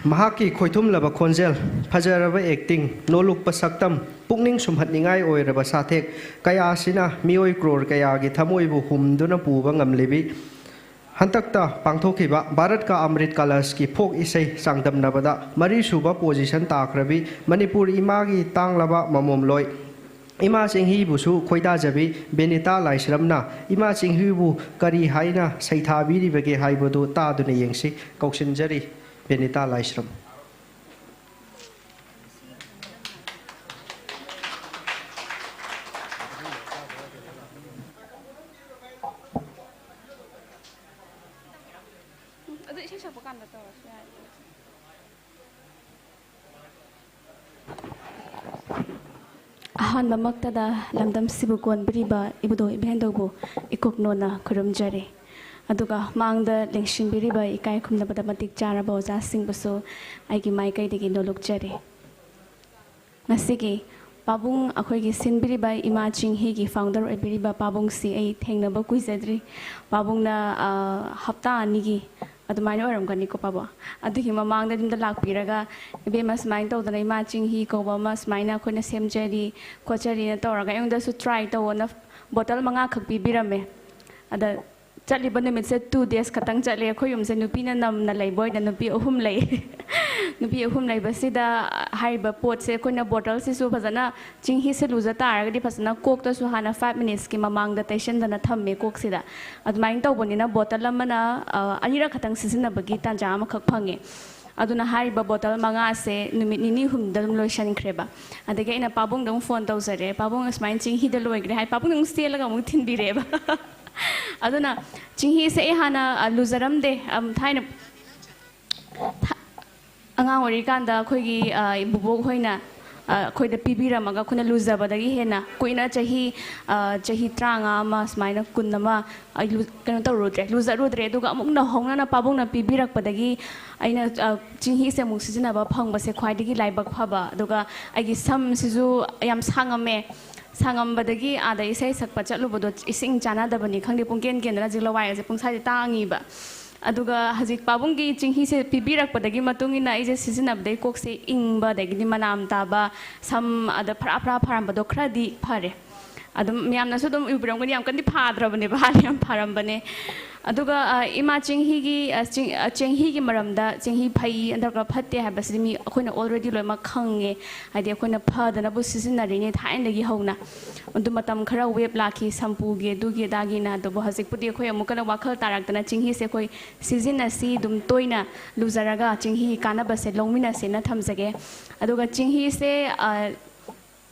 ꯃꯍꯥꯛꯀꯤ ꯈꯣꯏꯊꯨꯝꯂꯕ ꯈꯣꯟꯖꯦꯜ, ꯐꯖꯔꯕ acting, ꯅꯣꯂꯨꯛꯄ ꯁꯛꯇꯝ, ꯄꯨꯛꯅꯤꯡ ꯁꯨꯝꯍꯠꯅꯤꯡꯉꯥꯏ ꯑꯣꯏꯔꯕ ꯁꯥꯊꯦꯛ ꯀꯌꯥ ꯑꯁꯤꯅ ꯃꯤꯑꯣꯏ ꯀ꯭ꯔꯣꯔ ꯀꯌꯥꯒꯤ ꯊꯃꯣꯏꯕꯨ ꯍꯨꯝꯗꯨꯅ ꯄꯨꯕ ꯉꯝꯂꯤꯕꯤ꯫ ꯍꯟꯗꯛꯇ ꯄꯥꯡꯊꯣꯛꯈꯤꯕ ꯚꯥꯔꯠꯀ ꯑꯃ꯭ꯔꯤꯠ ꯀꯂꯁꯀꯤ ꯐꯣꯛ ꯏꯁꯩ ꯆꯥꯡꯗꯝꯅꯕꯗ ꯃꯔꯤꯁꯨꯕ position ꯇꯥꯈ꯭ꯔꯕꯤ ꯃꯅꯤꯄꯨꯔ ꯏꯃꯥꯒꯤ ꯇꯥꯡꯂꯕ ꯃꯃꯣꯝꯂꯣꯏ ꯏꯃꯥ ꯆꯤꯡꯍꯤꯕꯨꯁꯨ ꯈꯣꯏꯗꯥꯖꯕꯤ ꯕꯦꯅꯤꯇꯥ ꯂꯥꯏꯁ꯭ꯔꯝꯅ ꯏꯃꯥ ꯆꯤꯡꯍꯤꯕꯨ ꯀꯔꯤ ꯍꯥꯏꯅ ꯁꯩꯊꯥꯕꯤꯔꯤꯕꯒꯦ ꯍꯥꯏꯕꯗꯨ ꯇꯥꯗꯨꯅ ꯌꯦꯡꯁꯤ꯫ ꯀꯧꯁꯤꯟꯖꯔꯤ ꯕꯦꯅꯤꯇꯥ ꯂꯥꯏꯁ꯭ꯔꯝ꯫ ꯑꯗꯨ ꯏꯁꯩ ꯑꯍꯥꯟꯕꯃꯛꯇꯗ ꯂꯝꯗꯝꯁꯤꯕꯨ ꯀꯣꯟꯕꯤꯔꯤꯕ ꯏꯕꯨꯙꯧ ꯏꯕꯦꯟꯗꯧꯕꯨ ꯏꯀꯣꯛ ꯅꯣꯟꯅ ꯈꯨꯔꯨꯝꯖꯔꯤ꯫ ꯑꯗꯨꯒ ꯃꯥꯡꯗ ꯂꯦꯡꯁꯤꯟꯕꯤꯔꯤꯕ ꯏꯀꯥꯏ ꯈꯨꯝꯅꯕꯗ ꯃꯇꯤꯛ ꯆꯥꯔꯕ ꯑꯣꯖꯥꯁꯤꯡꯕꯨꯁꯨ ꯑꯩꯒꯤ ꯃꯥꯏꯀꯩꯗꯒꯤ ꯅꯣꯂꯨꯛꯆꯔꯤ꯫ ꯉꯁꯤꯒꯤ ꯄꯥꯕꯨꯡ, ꯑꯩꯈꯣꯏꯒꯤ ꯁꯤꯟꯕꯤꯔꯤꯕ ꯏꯃꯥ ꯆꯤꯡꯍꯤꯒꯤ founder ꯑꯣꯏꯕꯤꯔꯤꯕ ꯄꯥꯕꯨꯡꯁꯤ ꯑꯩ ꯊꯦꯡꯅꯕ ꯀꯨꯏꯖꯗ꯭ꯔꯤ꯫ ꯄꯥꯕꯨꯡꯅ, ꯑ, ꯍꯞꯇꯥ ꯑꯅꯤꯒꯤ ꯑꯗꯨꯃꯥꯏꯅ ꯑꯣꯏꯔꯝꯒꯅꯤꯀꯣ ꯄꯥꯕꯨꯡ? ꯑꯗꯨꯒꯤ ꯃꯃꯥꯡꯗ ꯌꯨꯝꯗ ꯂꯥꯛꯄꯤꯔꯒ, "ꯏꯕꯦꯝꯃ, ꯁꯨꯃꯥꯏꯅ ꯇꯧꯗꯅ ꯏꯃꯥ ꯆꯤꯡꯍꯤ ꯀꯧꯕ ꯑꯃ ꯁꯨꯃꯥꯏꯅ ꯑꯩꯈꯣꯏꯅ ꯁꯦꯝꯖꯔꯤ ꯈꯣꯠꯆꯔꯤꯅ" ꯇꯧꯔꯒ ꯑꯩꯉꯣꯟꯗꯁꯨ try ꯇꯧꯑꯣꯅ bottle ꯃꯉꯥꯈꯛ ꯄꯤꯕꯤꯔꯝꯃꯦ꯫ ꯑꯗ ꯆꯠꯂꯤꯕ ꯅꯨꯃꯤꯠꯁꯦ two days ꯈꯛꯇꯪ ꯆꯠꯂꯦ꯫ ꯑꯩꯈꯣꯏ ꯌꯨꯝꯁꯦ ꯅꯨꯄꯤꯅ ꯅꯝꯅ ꯂꯩꯕ ꯑꯣꯏꯅ ꯅꯨꯄꯤ ꯑꯍꯨꯝ ꯂꯩ꯫ ꯅꯨꯄꯤ ꯑꯍꯨꯝ ꯂꯩꯕꯁꯤꯗ ꯍꯥꯏꯔꯤꯕ ꯄꯣꯠꯁꯦ ꯑꯩꯈꯣꯏꯅ bottleꯁꯤꯁꯨ ꯐꯖꯅ, ꯆꯤꯡꯍꯤꯁꯦ ꯂꯨꯖ ꯇꯥꯔꯒꯗꯤ ꯐꯖꯅ ꯀꯣꯛꯇꯁꯨ ꯍꯥꯟꯅ five minutesꯀꯤ ꯃꯃꯥꯡꯗ ꯇꯩꯁꯟꯗꯅ ꯊꯝꯃꯦ ꯀꯣꯛꯁꯤꯗ꯫ ꯑꯗꯨꯃꯥꯏꯅ ꯇꯧꯕꯅꯤꯅ bottle ꯑꯃꯅ, ꯑ, ꯑꯅꯤꯔꯛ ꯈꯛꯇꯪ ꯁꯤꯖꯤꯟꯅꯕꯒꯤ ꯇꯥꯟꯖꯥ ꯑꯃꯈꯛ ꯐꯪꯉꯦ꯫ ꯑꯗꯨꯅ ꯍꯥꯏꯔꯤꯕ bottle ꯃꯉꯥꯁꯦ ꯅꯨꯃꯤꯠ ꯅꯤꯅꯤ ꯍꯨꯝꯗ ꯑꯗꯨꯝ ꯂꯣꯏꯁꯟꯈ꯭ꯔꯦꯕ꯫ ꯑꯗꯒꯤ ꯑꯩꯅ ꯄꯥꯕꯨꯡꯗ ꯑꯃꯨꯛ phone ꯇꯧꯖꯔꯦ, "ꯄꯥꯕꯨꯡ, ꯑꯁꯨꯃꯥꯏꯅ ꯆꯤꯡꯍꯤꯗ ꯂꯣꯏꯈ꯭ꯔꯦ" ꯍꯥꯏ꯫ ꯄꯥꯕꯨꯡꯅ ꯑꯃꯨꯛ ꯆꯦꯜꯂꯒ ꯑꯃꯨꯛ ꯊꯤꯟꯕꯤꯔꯦꯕ꯫ ꯑꯗꯨꯅ ꯆꯤꯡꯍꯤꯁꯦ ꯑꯩ ꯍꯥꯟꯅ, ꯑ, ꯂꯨꯖꯔꯝꯗꯦ꯫ ꯑꯝ, ꯊꯥꯏꯅ ꯊ-, ꯑꯉꯥꯡ ꯑꯣꯏꯔꯤꯀꯥꯟꯗ ꯑꯩꯈꯣꯏꯒꯤ, ꯑ, ꯕꯨꯕꯣꯛ ꯍꯣꯏꯅ, ꯑ, ꯑꯩꯈꯣꯏꯗ ꯄꯤꯕꯤꯔꯝꯃꯒ ꯑꯩꯈꯣꯏꯅ ꯂꯨꯖꯕꯗꯒꯤ ꯍꯦꯟꯅ ꯀꯨꯏꯅ ꯆꯍꯤ, ꯑ, ꯆꯍꯤ ꯇꯔꯥꯃꯉꯥ ꯑꯃ ꯁꯨꯃꯥꯏꯅ ꯀꯨꯟ ꯑꯃ ꯑꯩ ꯂꯨ-, ꯀꯩꯅꯣ ꯇꯧꯔꯨꯗ꯭ꯔꯦ, ꯂꯨꯖꯔꯨꯗ꯭ꯔꯦ꯫ ꯑꯗꯨꯒ ꯑꯃꯨꯛ ꯅꯧꯍꯧꯅꯅ ꯄꯥꯕꯨꯡꯅ ꯄꯤꯕꯤꯔꯛꯄꯗꯒꯤ ꯑꯩꯅ, ꯑ, ꯆꯤꯡꯍꯤꯁꯦ ꯑꯃꯨꯛ ꯁꯤꯖꯤꯟꯅꯕ ꯐꯪꯕꯁꯦ ꯈ꯭ꯋꯥꯏꯗꯒꯤ ꯂꯥꯏꯕꯛ ꯐꯕ꯫ ꯑꯗꯨꯒ ꯑꯩꯒꯤ ꯁꯝꯁꯤꯁꯨ ꯌꯥꯝ ꯁꯥꯡꯉꯝꯃꯦ꯫ ꯁꯥꯡꯉꯝꯕꯗꯒꯤ ꯑꯥꯗ ꯏꯁꯩ ꯁꯛꯄ ꯆꯠꯂꯨꯕꯗꯣ ꯏꯁꯤꯡ ꯆꯥꯟꯅꯗꯕꯅꯤ ꯈꯪꯗꯦ, ꯄꯨꯡꯀꯦꯟ ꯀꯦꯟꯗꯅ ꯍꯧꯖꯤꯛ ꯂꯋꯥꯏ ꯑꯁꯦ ꯄꯨꯡꯁꯥꯏꯗ ꯇꯥꯡꯉꯤꯕ꯫ ꯑꯗꯨꯒ ꯍꯧꯖꯤꯛ ꯄꯥꯕꯨꯡꯒꯤ ꯆꯤꯡꯍꯤꯁꯦ ꯄꯤꯕꯤꯔꯛꯄꯗꯒꯤ ꯃꯇꯨꯡ ꯏꯟꯅ ꯑꯩꯁꯦ ꯁꯤꯖꯤꯟꯅꯕꯗꯒꯤ ꯀꯣꯛꯁꯦ ꯏꯪꯕ, ꯑꯗꯒꯤꯗꯤ ꯃꯅꯥꯝ ꯇꯥꯕ, ꯁꯝ ꯑꯗ ꯐꯔꯥ ꯐꯔꯥ ꯐꯥꯔꯝꯕꯗꯣ ꯈꯔꯗꯤ ꯐꯔꯦ꯫ ꯑꯗꯨꯝ ꯃꯌꯥꯝꯅꯁꯨ ꯑꯗꯨꯝ ꯎꯕꯤꯔꯝꯒꯅꯤ, ꯌꯥꯝ ꯀꯟꯅꯗꯤ ꯐꯥꯗ꯭ꯔꯕꯅꯦꯕ, ꯍꯥꯟꯅ ꯌꯥꯝ ꯐꯔꯝꯕꯅꯦ꯫ ꯑꯗꯨꯒ, ꯑ, ꯏꯃꯥ ꯆꯤꯡꯍꯤꯒꯤ, ꯑ, ꯆꯤꯡ-, ꯑ, ꯆꯦꯡꯍꯤꯒꯤ ꯃꯔꯝꯗ, ꯆꯦꯡꯍꯤ ꯐꯩ ꯅꯠꯇ꯭ꯔꯒ ꯐꯠꯇꯦ ꯍꯥꯏꯕꯁꯤꯗꯤ ꯃꯤ, ꯑꯩꯈꯣꯏꯅ already ꯂꯣꯏꯅꯃꯛ ꯈꯪꯉꯦ꯫ ꯍꯥꯏꯗꯤ ꯑꯩꯈꯣꯏꯅ ꯐꯗꯅꯕꯨ ꯁꯤꯖꯤꯟꯅꯔꯤꯅꯦ ꯊꯥꯏꯅꯗꯒꯤ ꯍꯧꯅ꯫ ꯑꯗꯨ ꯃꯇꯝ ꯈꯔ wave ꯂꯥꯛꯈꯤ, ꯁꯝꯄꯨꯒꯤ, ꯑꯗꯨꯒꯤ ꯑꯗꯥꯒꯤꯅ꯫ ꯑꯗꯨꯕꯨ ꯍꯧꯖꯤꯛꯄꯨꯗꯤ ꯑꯩꯈꯣꯏ ꯑꯃꯨꯛ ꯀꯟꯅ ꯋꯥꯈꯜ ꯇꯥꯔꯛꯇꯅ ꯆꯦꯡꯍꯤꯁꯦ ꯑꯩꯈꯣꯏ ꯁꯤꯖꯤꯟꯅꯁꯤ, ꯑꯗꯨꯝ ꯇꯣꯏꯅ ꯂꯨꯖꯔꯒ ꯆꯦꯡꯍꯤꯒꯤ ꯀꯥꯟꯅꯕꯁꯦ ꯂꯧꯃꯤꯟꯅꯁꯦꯅ ꯊꯝꯖꯒꯦ꯫ ꯑꯗꯨꯒ ꯆꯦꯡꯍꯤꯁꯦ, ꯑ,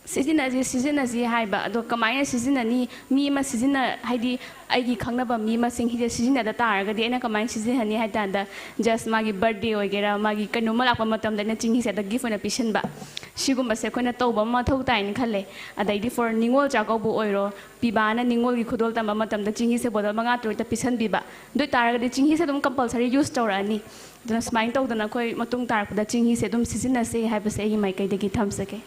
ꯁꯤꯖꯤꯟꯅꯁꯤ, ꯁꯤꯖꯤꯟꯅꯁꯤ ꯍꯥꯏꯕ꯫ ꯑꯗꯣ ꯀꯃꯥꯏꯅ ꯁꯤꯖꯤꯟꯅꯅꯤ? ꯃꯤ ꯑꯃ ꯁꯤꯖꯤꯟꯅ-, ꯍꯥꯏꯗꯤ ꯑꯩꯒꯤ ꯈꯪꯅꯕ ꯃꯤ ꯑꯃ ꯆꯤꯡꯍꯤꯁꯦ ꯁꯤꯖꯤꯟꯅꯗ ꯇꯥꯔꯒꯗꯤ ꯑꯩꯅ ꯀꯃꯥꯏꯅ ꯁꯤꯖꯤꯟꯅꯅꯤ ꯍꯥꯏ ꯀꯥꯟꯗ, just ꯃꯥꯒꯤ birthday ꯑꯣꯏꯒꯦꯔꯥ, ꯃꯥꯒꯤ ꯀꯩꯅꯣꯝꯃ ꯂꯥꯛꯄ ꯃꯇꯝꯗ ꯑꯩꯅ ꯆꯤꯡꯍꯤꯁꯦ ꯑꯗ gift ꯑꯣꯏꯅ ꯄꯤꯁꯤꯟꯕ꯫ ꯁꯤꯒꯨꯝꯕꯁꯦ ꯑꯩꯈꯣꯏꯅ ꯇꯧꯕ ꯑꯃ ꯃꯊꯧ ꯇꯥꯏꯅ ꯈꯜꯂꯦ꯫ ꯑꯗꯩꯗꯤ for ꯅꯤꯉꯣꯜ ꯆꯥꯛꯀꯧꯕ ꯑꯣꯏꯔꯣ, ꯄꯤꯕꯥꯅ ꯅꯤꯉꯣꯜꯒꯤ ꯈꯨꯗꯣꯜ ꯇꯝꯕ ꯃꯇꯝꯗ ꯆꯤꯡꯍꯤꯁꯦ bottle ꯃꯉꯥ ꯇꯔꯨꯛꯇ ꯄꯤꯁꯟꯕꯤꯕ꯫ ꯑꯗꯨ ꯑꯣꯏ ꯇꯥꯔꯒꯗꯤ ꯆꯤꯡꯍꯤꯁꯦ ꯑꯗꯨꯝ compulsory use ꯇꯧꯔꯛꯑꯅꯤ꯫ ꯑꯗꯨꯅ ꯁꯨꯃꯥꯏꯅ ꯇꯧꯗꯅ ꯑꯩꯈꯣꯏ ꯃꯇꯨꯡ ꯇꯥꯔꯛꯄꯗ ꯆꯤꯡꯍꯤꯁꯦ ꯑꯗꯨꯝ ꯁꯤꯖꯤꯟꯅꯁꯦ ꯍꯥꯏꯕꯁꯦ ꯑꯩꯒꯤ ꯃꯥꯏꯀꯩꯗꯒꯤ ꯊꯝꯖꯒꯦ꯫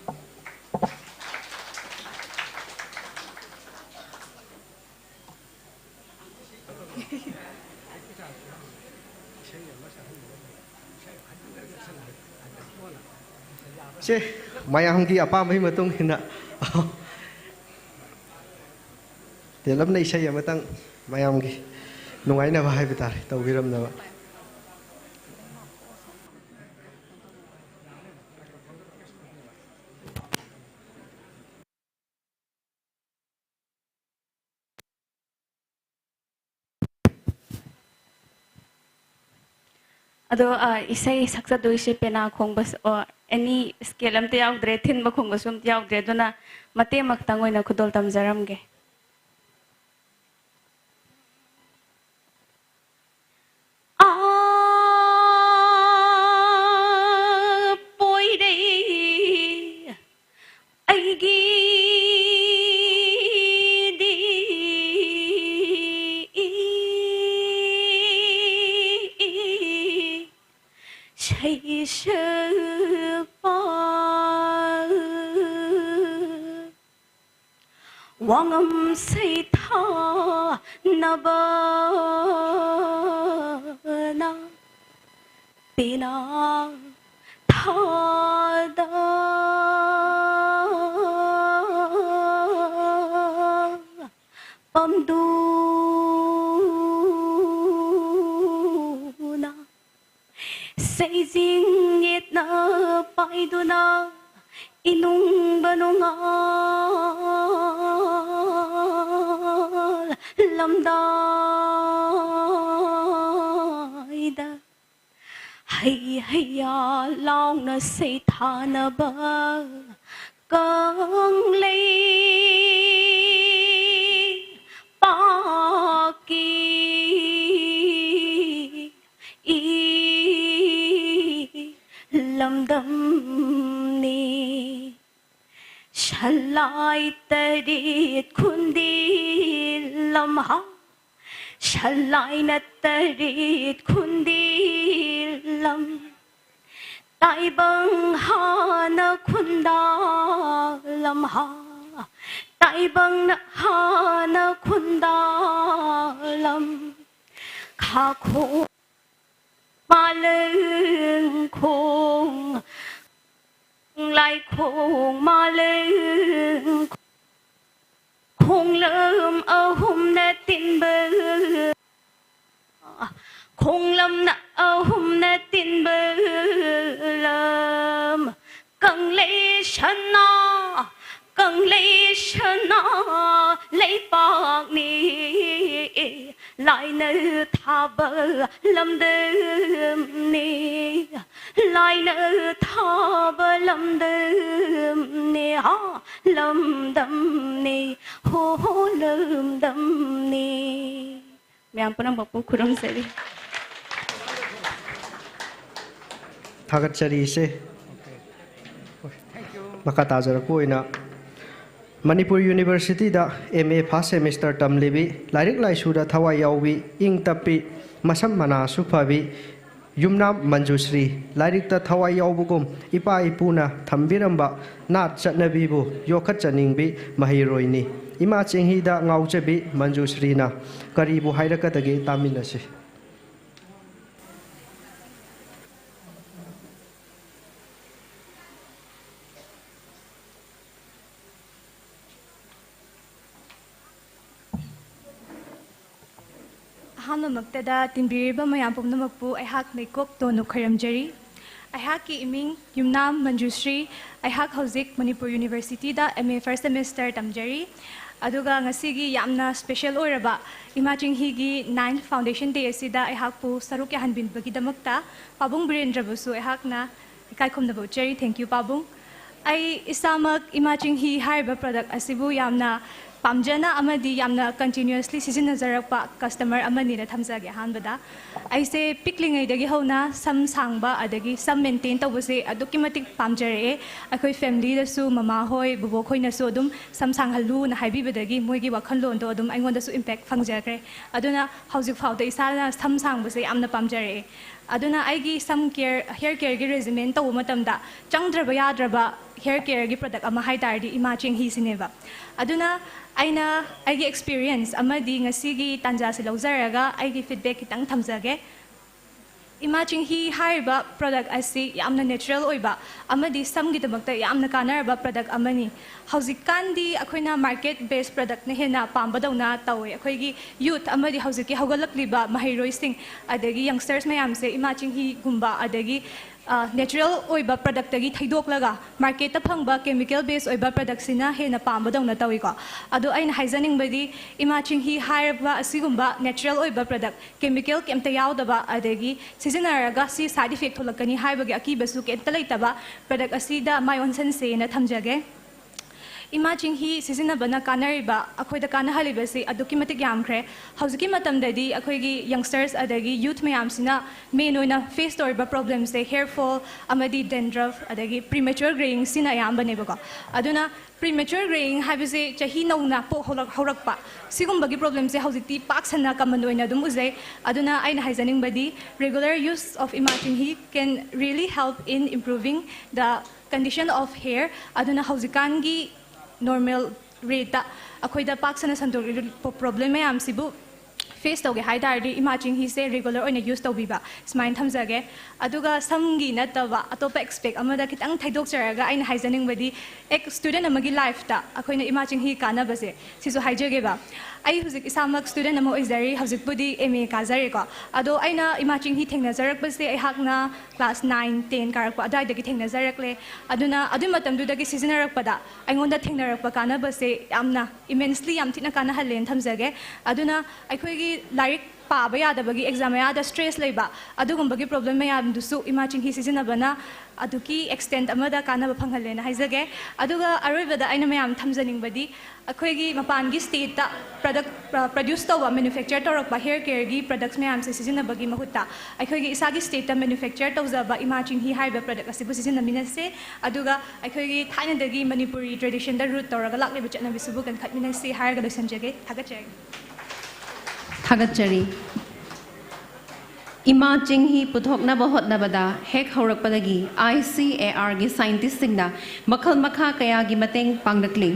ꯁꯦ, ꯃꯌꯥꯝꯒꯤ ꯑꯄꯥꯝꯕꯒꯤ ꯃꯇꯨꯡ ꯏꯟꯅ ꯇꯦꯂꯞꯅ ꯏꯁꯩ ꯑꯃꯇꯪ ꯃꯌꯥꯝꯒꯤ ꯅꯨꯡꯉꯥꯏꯅꯕ ꯍꯥꯏꯕ ꯇꯥꯔꯦ, ꯇꯧꯕꯤꯔꯝꯅꯕ꯫ ꯑꯗꯣ, ꯑ, ꯏꯁꯩ ꯁꯛꯆꯗꯣꯏꯁꯦ ꯄꯦꯅꯥ ꯈꯣꯡꯕ, ꯑꯣ, any scale ꯑꯝꯇ ꯌꯥꯎꯗ꯭ꯔꯦ, ꯊꯤꯟꯕ ꯈꯣꯡꯕꯁꯨ ꯑꯝꯇ ꯌꯥꯎꯗ꯭ꯔꯦ, ꯑꯗꯨꯅ ꯃꯇꯦꯛ ꯑꯃꯈꯛꯇꯪ ꯑꯣꯏꯅ ꯈꯨꯗꯣꯜ ꯇꯝꯖꯔꯝꯒꯦ꯫ ꯑꯥ, ꯄꯣꯏꯔꯩ ꯑꯩꯒꯤꯗꯤ ꯁꯩꯁꯛꯄ ꯋꯥꯉꯝ ꯁꯩꯊꯥꯅꯕꯅ ꯄꯦꯅꯥ ꯊꯥꯗ ꯄꯥꯝꯗꯨꯅ ꯁꯩꯖꯤꯡ ꯌꯦꯠꯅ ꯄꯥꯏꯗꯨꯅ ꯏꯅꯨꯡꯕ ꯅꯨꯡꯉꯥꯜ ꯂꯝꯗꯥꯏꯗ ꯍꯩ ꯍꯩꯌꯥ ꯂꯥꯎꯅ ꯁꯩꯊꯥꯅꯕ ꯀꯪꯂꯩ ꯄꯥꯛꯀꯤ ꯏ ꯂꯝꯗꯝꯅꯤ꯫ ꯁꯂꯥꯏ ꯇꯔꯦꯠ ꯈꯨꯟꯗꯤ ꯂꯝꯍꯥ, ꯁꯂꯥꯏꯅ ꯇꯔꯦꯠ ꯈꯨꯟꯗꯤ ꯂꯝ꯫ ꯇꯥꯏꯕꯪ ꯍꯥꯟꯅ ꯈꯨꯟꯗꯥꯂꯝ ꯍꯥ, ꯇꯥꯏꯕꯪꯅ ꯍꯥꯟꯅ ꯈꯨꯟꯗꯥꯂꯝ꯫ ꯈꯥꯈꯣꯡ ꯃꯥꯂꯪ ꯈꯣꯡ, ꯂꯥꯏꯈꯣꯡ ꯃꯥꯂꯪ ꯈꯣꯡꯂꯝ ꯑꯍꯨꯝꯅ ꯇꯤꯟꯕ, ꯈꯣꯡꯂꯝꯅ ꯑꯍꯨꯝꯅ ꯇꯤꯟꯕ ꯂꯝ꯫ ꯀꯪꯂꯩ ꯁꯅꯥ, ꯀꯪꯂꯩ ꯁꯅꯥ ꯂꯩꯄꯥꯛꯅꯤ꯫ ꯂꯥꯏꯅ ꯊꯥꯕ ꯂꯝꯗꯝꯅꯤ, ꯂꯥꯏꯅ ꯊꯥꯕ ꯂꯝꯗꯝꯅꯤ ꯍꯥ, ꯂꯝꯗꯝꯅꯤ ꯍꯣ ꯍꯣ ꯂꯝꯗꯝꯅꯤ꯫ ꯃꯌꯥꯝ ꯄꯨꯝꯅꯃꯛꯄꯨ ꯈꯨꯔꯨꯝꯖꯔꯤ꯫ ꯊꯥꯒꯠꯆꯔꯤ ꯏꯆꯦ꯫ ꯃꯈꯥ ꯇꯥꯖꯔꯛꯄ ꯑꯣꯏꯅ ꯃꯅꯤꯄꯨꯔ ꯌꯨꯅꯤꯚꯔꯁꯤꯇꯤꯗ ꯑꯦꯝ ꯑꯦ ꯐꯥꯔꯁ ꯁꯦꯃꯤꯁꯇꯔ ꯇꯝꯂꯤꯕꯤ, ꯂꯥꯏꯔꯤꯛ ꯂꯥꯏꯁꯨꯗ ꯊꯋꯥꯏ ꯌꯥꯎꯕꯤ, ꯏꯪ ꯇꯞꯄꯤ, ꯃꯁꯝ ꯃꯅꯥꯁꯨ ꯐꯕꯤ ꯌꯨꯝꯅꯥꯝ ꯃꯟꯖꯨꯁ꯭ꯔꯤ꯫ ꯂꯥꯏꯔꯤꯛꯇ ꯊꯋꯥꯏ ꯌꯥꯎꯕꯒꯨꯝ ꯏꯄꯥ ꯏꯄꯨꯅ ꯊꯝꯕꯤꯔꯝꯕ ꯅꯥꯠ ꯆꯠꯅꯕꯤꯕꯨ ꯌꯣꯛꯈꯠꯆꯅꯤꯡꯕꯤ ꯃꯍꯩꯔꯣꯏꯅꯤ꯫ ꯏꯃꯥ ꯆꯤꯡꯍꯤꯗ ꯉꯥꯎꯖꯕꯤ ꯃꯟꯖꯨꯁ꯭ꯔꯤꯅ ꯀꯔꯤꯕꯨ ꯍꯥꯏꯔꯛꯀꯗꯒꯦ ꯇꯥꯃꯤꯟꯅꯁꯤ꯫ ꯑꯍꯥꯟꯕꯃꯛꯇꯗ ꯇꯤꯟꯕꯤꯔꯤꯕ ꯃꯌꯥꯝ ꯄꯨꯝꯅꯃꯛꯄꯨ ꯑꯩꯍꯥꯛ ꯂꯩꯀꯣꯛ ꯇꯣꯟꯅ ꯈꯣꯏꯔꯝꯖꯔꯤ꯫ ꯑꯩꯍꯥꯛꯀꯤ ꯏꯃꯤꯡ ꯌꯨꯝꯅꯥꯝ ꯃꯟꯖꯨꯁ꯭ꯔꯤ꯫ ꯑꯩꯍꯥꯛ ꯍꯧꯖꯤꯛ ꯃꯅꯤꯄꯨꯔ ꯌꯨꯅꯤꯚꯔꯁꯤꯇꯤꯗ ꯑꯦꯝ ꯑꯦ ꯐꯥꯔꯁ ꯁꯦꯃꯤꯁꯇꯔ ꯇꯝꯖꯔꯤ꯫ ꯑꯗꯨꯒ ꯉꯁꯤꯒꯤ ꯌꯥꯝꯅ ꯁ꯭ꯄꯦꯁꯦꯜ ꯑꯣꯏꯔꯕ ꯏꯃꯥ ꯆꯤꯡꯍꯤꯒꯤ ꯅꯥꯏꯟ ꯐꯥꯎꯟꯗꯦꯁꯟ ꯗꯦ ꯑꯁꯤꯗ ꯑꯩꯍꯥꯛꯄꯨ ꯁꯔꯨꯛ ꯌꯥꯍꯟꯕꯤꯕꯒꯤꯗꯃꯛꯇ ꯄꯥꯕꯨꯡ ꯕꯤꯔꯦꯟꯗ꯭ꯔꯕꯨꯁꯨ ꯑꯩꯍꯥꯛꯅ ꯏꯀꯥꯏ ꯈꯨꯝꯅꯕ ꯎꯠꯆꯔꯤ꯫ Thank you, ꯄꯥꯕꯨꯡ꯫ ꯑꯩ ꯏꯁꯥꯃꯛ ꯏꯃꯥ ꯆꯤꯡꯍꯤ ꯍꯥꯏꯔꯤꯕ product ꯑꯁꯤꯕꯨ ꯌꯥꯝꯅ ꯄꯥꯝꯖꯅ ꯑꯃꯗꯤ ꯌꯥꯝꯅ continuously ꯁꯤꯖꯤꯟꯅꯖꯔꯛꯄ customer ꯑꯃꯅꯤꯅ ꯊꯝꯖꯒꯦ꯫ ꯑꯍꯥꯟꯕꯗ, ꯑꯩꯁꯦ ꯄꯤꯛꯂꯤꯉꯩꯗꯒꯤ ꯍꯧꯅ ꯁꯝ ꯁꯥꯡꯕ ꯑꯗꯒꯤ ꯁꯝ maintain ꯇꯧꯕꯁꯦ ꯑꯗꯨꯛꯀꯤ ꯃꯇꯤꯛ ꯄꯥꯝꯖꯔꯛꯑꯦ꯫ ꯑꯩꯈꯣꯏ familyꯗꯁꯨ ꯃꯃꯥ ꯍꯣꯏ, ꯕꯨꯕꯣꯛ ꯈꯣꯏꯅꯁꯨ ꯑꯗꯨꯝ ꯁꯝ ꯁꯥꯡꯍꯜꯂꯨꯅ ꯍꯥꯏꯕꯤꯕꯗꯒꯤ ꯃꯣꯏꯒꯤ ꯋꯥꯈꯜꯂꯣꯟꯗꯣ ꯑꯗꯨꯝ ꯑꯩꯉꯣꯟꯗꯁꯨ impact ꯐꯪꯖꯈ꯭ꯔꯦ꯫ ꯑꯗꯨꯅ ꯍꯧꯖꯤꯛ ꯐꯥꯎꯗ ꯏꯁꯥꯅ ꯁꯝ ꯁꯥꯡꯕꯁꯦ ꯌꯥꯝꯅ ꯄꯥꯝꯖꯔꯛꯑꯦ꯫ ꯑꯗꯨꯅ ꯑꯩꯒꯤ ꯁꯝ care, hair careꯒꯤ regimen ꯇꯧꯕ ꯃꯇꯝꯗ ꯆꯪꯗ꯭ꯔꯕ ꯌꯥꯗ꯭ꯔꯕ hair careꯒꯤ product ꯑꯃ ꯍꯥꯏ ꯇꯥꯔꯗꯤ ꯏꯃꯥ ꯆꯦꯡꯍꯤꯁꯤꯅꯦꯕ꯫ ꯑꯗꯨꯅ ꯑꯩꯅ ꯑꯩꯒꯤ experience ꯑꯃꯗꯤ ꯉꯁꯤꯒꯤ ꯇꯥꯟꯖꯥꯁꯤ ꯂꯧꯖꯔꯒ ꯑꯩꯒꯤ feedback ꯈꯤꯇꯪ ꯊꯝꯖꯒꯦ꯫ ꯏꯃꯥ ꯆꯤꯡꯍꯤ ꯍꯥꯏꯔꯤꯕ product ꯑꯁꯤ ꯌꯥꯝꯅ natural ꯑꯣꯏꯕ ꯑꯃꯗꯤ ꯁꯝꯒꯤꯗꯃꯛꯇ ꯌꯥꯝꯅ ꯀꯥꯟꯅꯔꯕ product ꯑꯃꯅꯤ꯫ ꯍꯧꯖꯤꯛꯀꯥꯟꯗꯤ ꯑꯩꯈꯣꯏꯅ market based productꯅ ꯍꯦꯟꯅ ꯄꯥꯝꯕꯗꯧꯅ ꯇꯧꯋꯦ꯫ ꯑꯩꯈꯣꯏꯒꯤ youth ꯑꯃꯗꯤ ꯍꯧꯖꯤꯛꯀꯤ ꯍꯧꯒꯠꯂꯛꯂꯤꯕ ꯃꯍꯩꯔꯣꯏꯁꯤꯡ ꯑꯗꯒꯤ youngsters ꯃꯌꯥꯝꯁꯦ ꯏꯃꯥ ꯆꯤꯡꯍꯤꯒꯨꯝꯕ ꯑꯗꯒꯤ, ꯑ, natural ꯑꯣꯏꯕ productꯇꯒꯤ ꯊꯩꯗꯣꯛꯂꯒ marketꯇ ꯐꯪꯕ chemical base ꯑꯣꯏꯕ productꯁꯤꯅ ꯍꯦꯟꯅ ꯄꯥꯝꯕꯗꯧꯅ ꯇꯧꯏꯀꯣ꯫ ꯑꯗꯣ ꯑꯩꯅ ꯍꯥꯏꯖꯅꯤꯡꯕꯗꯤ ꯏꯃꯥ ꯆꯤꯡꯍꯤ ꯍꯥꯏꯔꯕ ꯑꯁꯤꯒꯨꯝꯕ natural ꯑꯣꯏꯕ product, chemical ꯀꯩꯝꯇ ꯌꯥꯎꯗꯕ ꯑꯗꯒꯤ ꯁꯤꯖꯤꯟꯅꯔꯒ ꯁꯤ side effect ꯊꯣꯛꯂꯛꯀꯅꯤ ꯍꯥꯏꯕꯒꯤ ꯑꯀꯤꯕꯁꯨ ꯀꯩꯝꯇ ꯂꯩꯇꯕ product ꯑꯁꯤꯗ ꯃꯥꯏ ꯑꯣꯟꯁꯤꯟꯁꯦꯅ ꯊꯝꯖꯒꯦ꯫ ꯏꯃꯥ ꯆꯤꯡꯍꯤ ꯁꯤꯖꯤꯟꯅꯕꯅ ꯀꯥꯟꯅꯔꯤꯕ, ꯑꯩꯈꯣꯏꯗ ꯀꯥꯟꯅꯍꯜꯂꯤꯕꯁꯤ ꯑꯗꯨꯛꯀꯤ ꯃꯇꯤꯛ ꯌꯥꯝꯈ꯭ꯔꯦ꯫ ꯍꯧꯖꯤꯛꯀꯤ ꯃꯇꯝꯗꯗꯤ ꯑꯩꯈꯣꯏꯒꯤ youngsters ꯑꯗꯒꯤ youth ꯃꯌꯥꯝꯁꯤꯅ main ꯑꯣꯏꯅ face ꯇꯧꯔꯤꯕ problemꯁꯦ hair fall ꯑꯃꯗꯤ dandruff ꯑꯗꯒꯤ premature graying ꯁꯤꯅ ꯑꯌꯥꯝꯕꯅꯦꯕꯀꯣ꯫ ꯑꯗꯨꯅ premature graying ꯍꯥꯏꯕꯁꯦ ꯆꯍꯤ ꯅꯧꯅ ꯄꯣꯛ ꯍꯧꯔꯛ-, ꯍꯧꯔꯛꯄ, ꯁꯤꯒꯨꯝꯕꯒꯤ problemꯁꯦ ꯍꯧꯖꯤꯛꯇꯤ ꯄꯥꯛ ꯁꯟꯅ common ꯑꯣꯏꯅ ꯑꯗꯨꯝ ꯎꯖꯩ꯫ ꯑꯗꯨꯅ ꯑꯩꯅ ꯍꯥꯏꯖꯅꯤꯡꯕꯗꯤ regular use of ꯏꯃꯥ ꯆꯤꯡꯍꯤ can really help in improving the condition of hair꯫ ꯑꯗꯨꯅ ꯍꯧꯖꯤꯛꯀꯥꯟꯒꯤ normal rateꯇ ꯑꯩꯈꯣꯏꯗ ꯄꯥꯛ ꯁꯟꯅ ꯁꯟꯗꯣꯛꯂꯤꯕ problem ꯃꯌꯥꯝꯁꯤꯕꯨ face ꯇꯧꯒꯦ ꯍꯥꯏ ꯇꯥꯔꯗꯤ ꯏꯃꯥ ꯆꯤꯡꯍꯤꯁꯦ regular ꯑꯣꯏꯅ use ꯇꯧꯕꯤꯕ, ꯁꯨꯃꯥꯏꯅ ꯊꯝꯖꯒꯦ꯫ ꯑꯗꯨꯒ ꯁꯝꯒꯤ ꯅꯠꯇꯕ ꯑꯇꯣꯞꯄ aspect ꯑꯃꯗ ꯈꯤꯇꯪ ꯊꯩꯗꯣꯛꯆꯔꯒ ꯑꯩꯅ ꯍꯥꯏꯖꯅꯤꯡꯕꯗꯤ, ex student ꯑꯃꯒꯤ lifeꯇ ꯑꯩꯈꯣꯏꯅ ꯏꯃꯥ ꯆꯤꯡꯍꯤ ꯀꯥꯟꯅꯕꯁꯦ ꯁꯤꯁꯨ ꯍꯥꯏꯖꯒꯦꯕ꯫ ꯑꯩ ꯍꯧꯖꯤꯛ ꯏꯁꯥꯃꯛ student ꯑꯃ ꯑꯣꯏꯖꯔꯤ, ꯍꯧꯖꯤꯛꯄꯨꯗꯤ M A ꯀꯥꯖꯔꯦꯀꯣ꯫ ꯑꯗꯣ ꯑꯩꯅ ꯏꯃꯥ ꯆꯤꯡꯍꯤ ꯊꯦꯡꯅꯖꯔꯛꯄꯁꯦ ꯑꯩꯍꯥꯛꯅ class nine, ten ꯀꯥꯔꯛꯄ ꯑꯗꯨꯋꯥꯏꯗꯒꯤ ꯊꯦꯡꯅꯖꯔꯛꯂꯦ꯫ ꯑꯗꯨꯅ ꯑꯗꯨꯏ ꯃꯇꯝꯗꯨꯗꯒꯤ ꯁꯤꯖꯤꯟꯅꯔꯛꯄꯗ ꯑꯩꯉꯣꯟꯗ ꯊꯦꯡꯅꯔꯛꯄ ꯀꯥꯟꯅꯕꯁꯦ ꯌꯥꯝꯅ immensely ꯌꯥꯝ ꯊꯤꯅ ꯀꯥꯟꯅꯍꯜꯂꯦꯅ ꯊꯝꯖꯒꯦ꯫ ꯑꯗꯨꯅ ꯑꯩꯈꯣꯏꯒꯤ ꯂꯥꯏꯔꯤꯛ ꯄꯥꯕ ꯌꯥꯗꯕꯒꯤ ꯑꯦꯛꯖꯥꯝ ꯃꯌꯥꯗ ꯁ꯭ꯇ꯭ꯔꯦꯁ ꯂꯩꯕ ꯑꯗꯨꯒꯨꯝꯕꯒꯤ ꯄ꯭ꯔꯣꯕ꯭ꯂꯦꯝ ꯃꯌꯥꯝꯗꯨꯁꯨ ꯏꯃꯥ ꯆꯤꯡꯍꯤ ꯁꯤꯖꯤꯟꯅꯕꯅ ꯑꯗꯨꯒꯤ ꯑꯦꯛꯁꯇꯦꯟꯠ ꯑꯃꯗ ꯀꯥꯟꯅꯕ ꯐꯪꯍꯜꯂꯦꯅ ꯍꯥꯏꯖꯒꯦ꯫ ꯑꯗꯨꯒ ꯑꯔꯣꯏꯕꯗ ꯑꯩꯅ ꯃꯌꯥꯝ ꯊꯝꯖꯅꯤꯡꯕꯗꯤ ꯑꯩꯈꯣꯏꯒꯤ ꯃꯄꯥꯟꯒꯤ ꯁ꯭ꯇꯦꯠꯇ ꯄ꯭ꯔꯗꯛ ꯄ꯭ꯔꯗ꯭ꯌꯨꯁ ꯇꯧꯕ ꯃꯦꯅꯨꯐꯦꯛꯆꯔ ꯇꯧꯔꯛꯄ ꯍꯦꯌꯔ ꯀꯦꯌꯔꯒꯤ ꯄ꯭ꯔꯗꯛꯁ ꯃꯌꯥꯝꯁꯦ ꯁꯤꯖꯤꯟꯅꯕꯒꯤ ꯃꯍꯨꯠꯇ ꯑꯩꯈꯣꯏꯒꯤ ꯏꯁꯥꯒꯤ ꯁ꯭ꯇꯦꯠꯇ ꯃꯦꯅꯨꯐꯦꯛꯆꯔ ꯇꯧꯖꯕ ꯏꯃꯥ ꯆꯤꯡꯍꯤ ꯍꯥꯏꯔꯤꯕ ꯄ꯭ꯔꯗꯛ ꯑꯁꯤꯕꯨ ꯁꯤꯖꯤꯟꯅꯃꯤꯟꯅꯁꯦ꯫ ꯑꯗꯨꯒ ꯑꯩꯈꯣꯏꯒꯤ ꯊꯥꯏꯅꯗꯒꯤ ꯃꯅꯤꯄꯨꯔꯤ ꯇ꯭ꯔꯦꯗꯤꯁꯟꯗ ꯔꯨꯠ ꯇꯧꯔꯒ ꯂꯥꯛꯂꯤꯕ ꯆꯠꯅꯕꯤꯁꯤꯕꯨ ꯀꯟꯈꯠꯃꯤꯟꯅꯁꯤ ꯍꯥꯏꯔꯒ ꯂꯣꯏꯁꯤꯟꯖꯒꯦ꯫ ꯊꯥꯒꯠꯆꯔꯤ꯫ ꯊꯥꯒꯠꯆꯔꯤ꯫ ꯏꯃꯥ ꯆꯤꯡꯍꯤ ꯄꯨꯊꯣꯛꯅꯕ ꯍꯣꯠꯅꯕꯗ ꯍꯦꯛ ꯍꯧꯔꯛꯄꯗꯒꯤ ICARꯒꯤ ꯁꯥꯏꯟꯇꯤꯁꯁꯤꯡꯅ ꯃꯈꯜ ꯃꯈꯥ ꯀꯌꯥꯒꯤ ꯃꯇꯦꯡ ꯄꯥꯡꯂꯛꯂꯤ꯫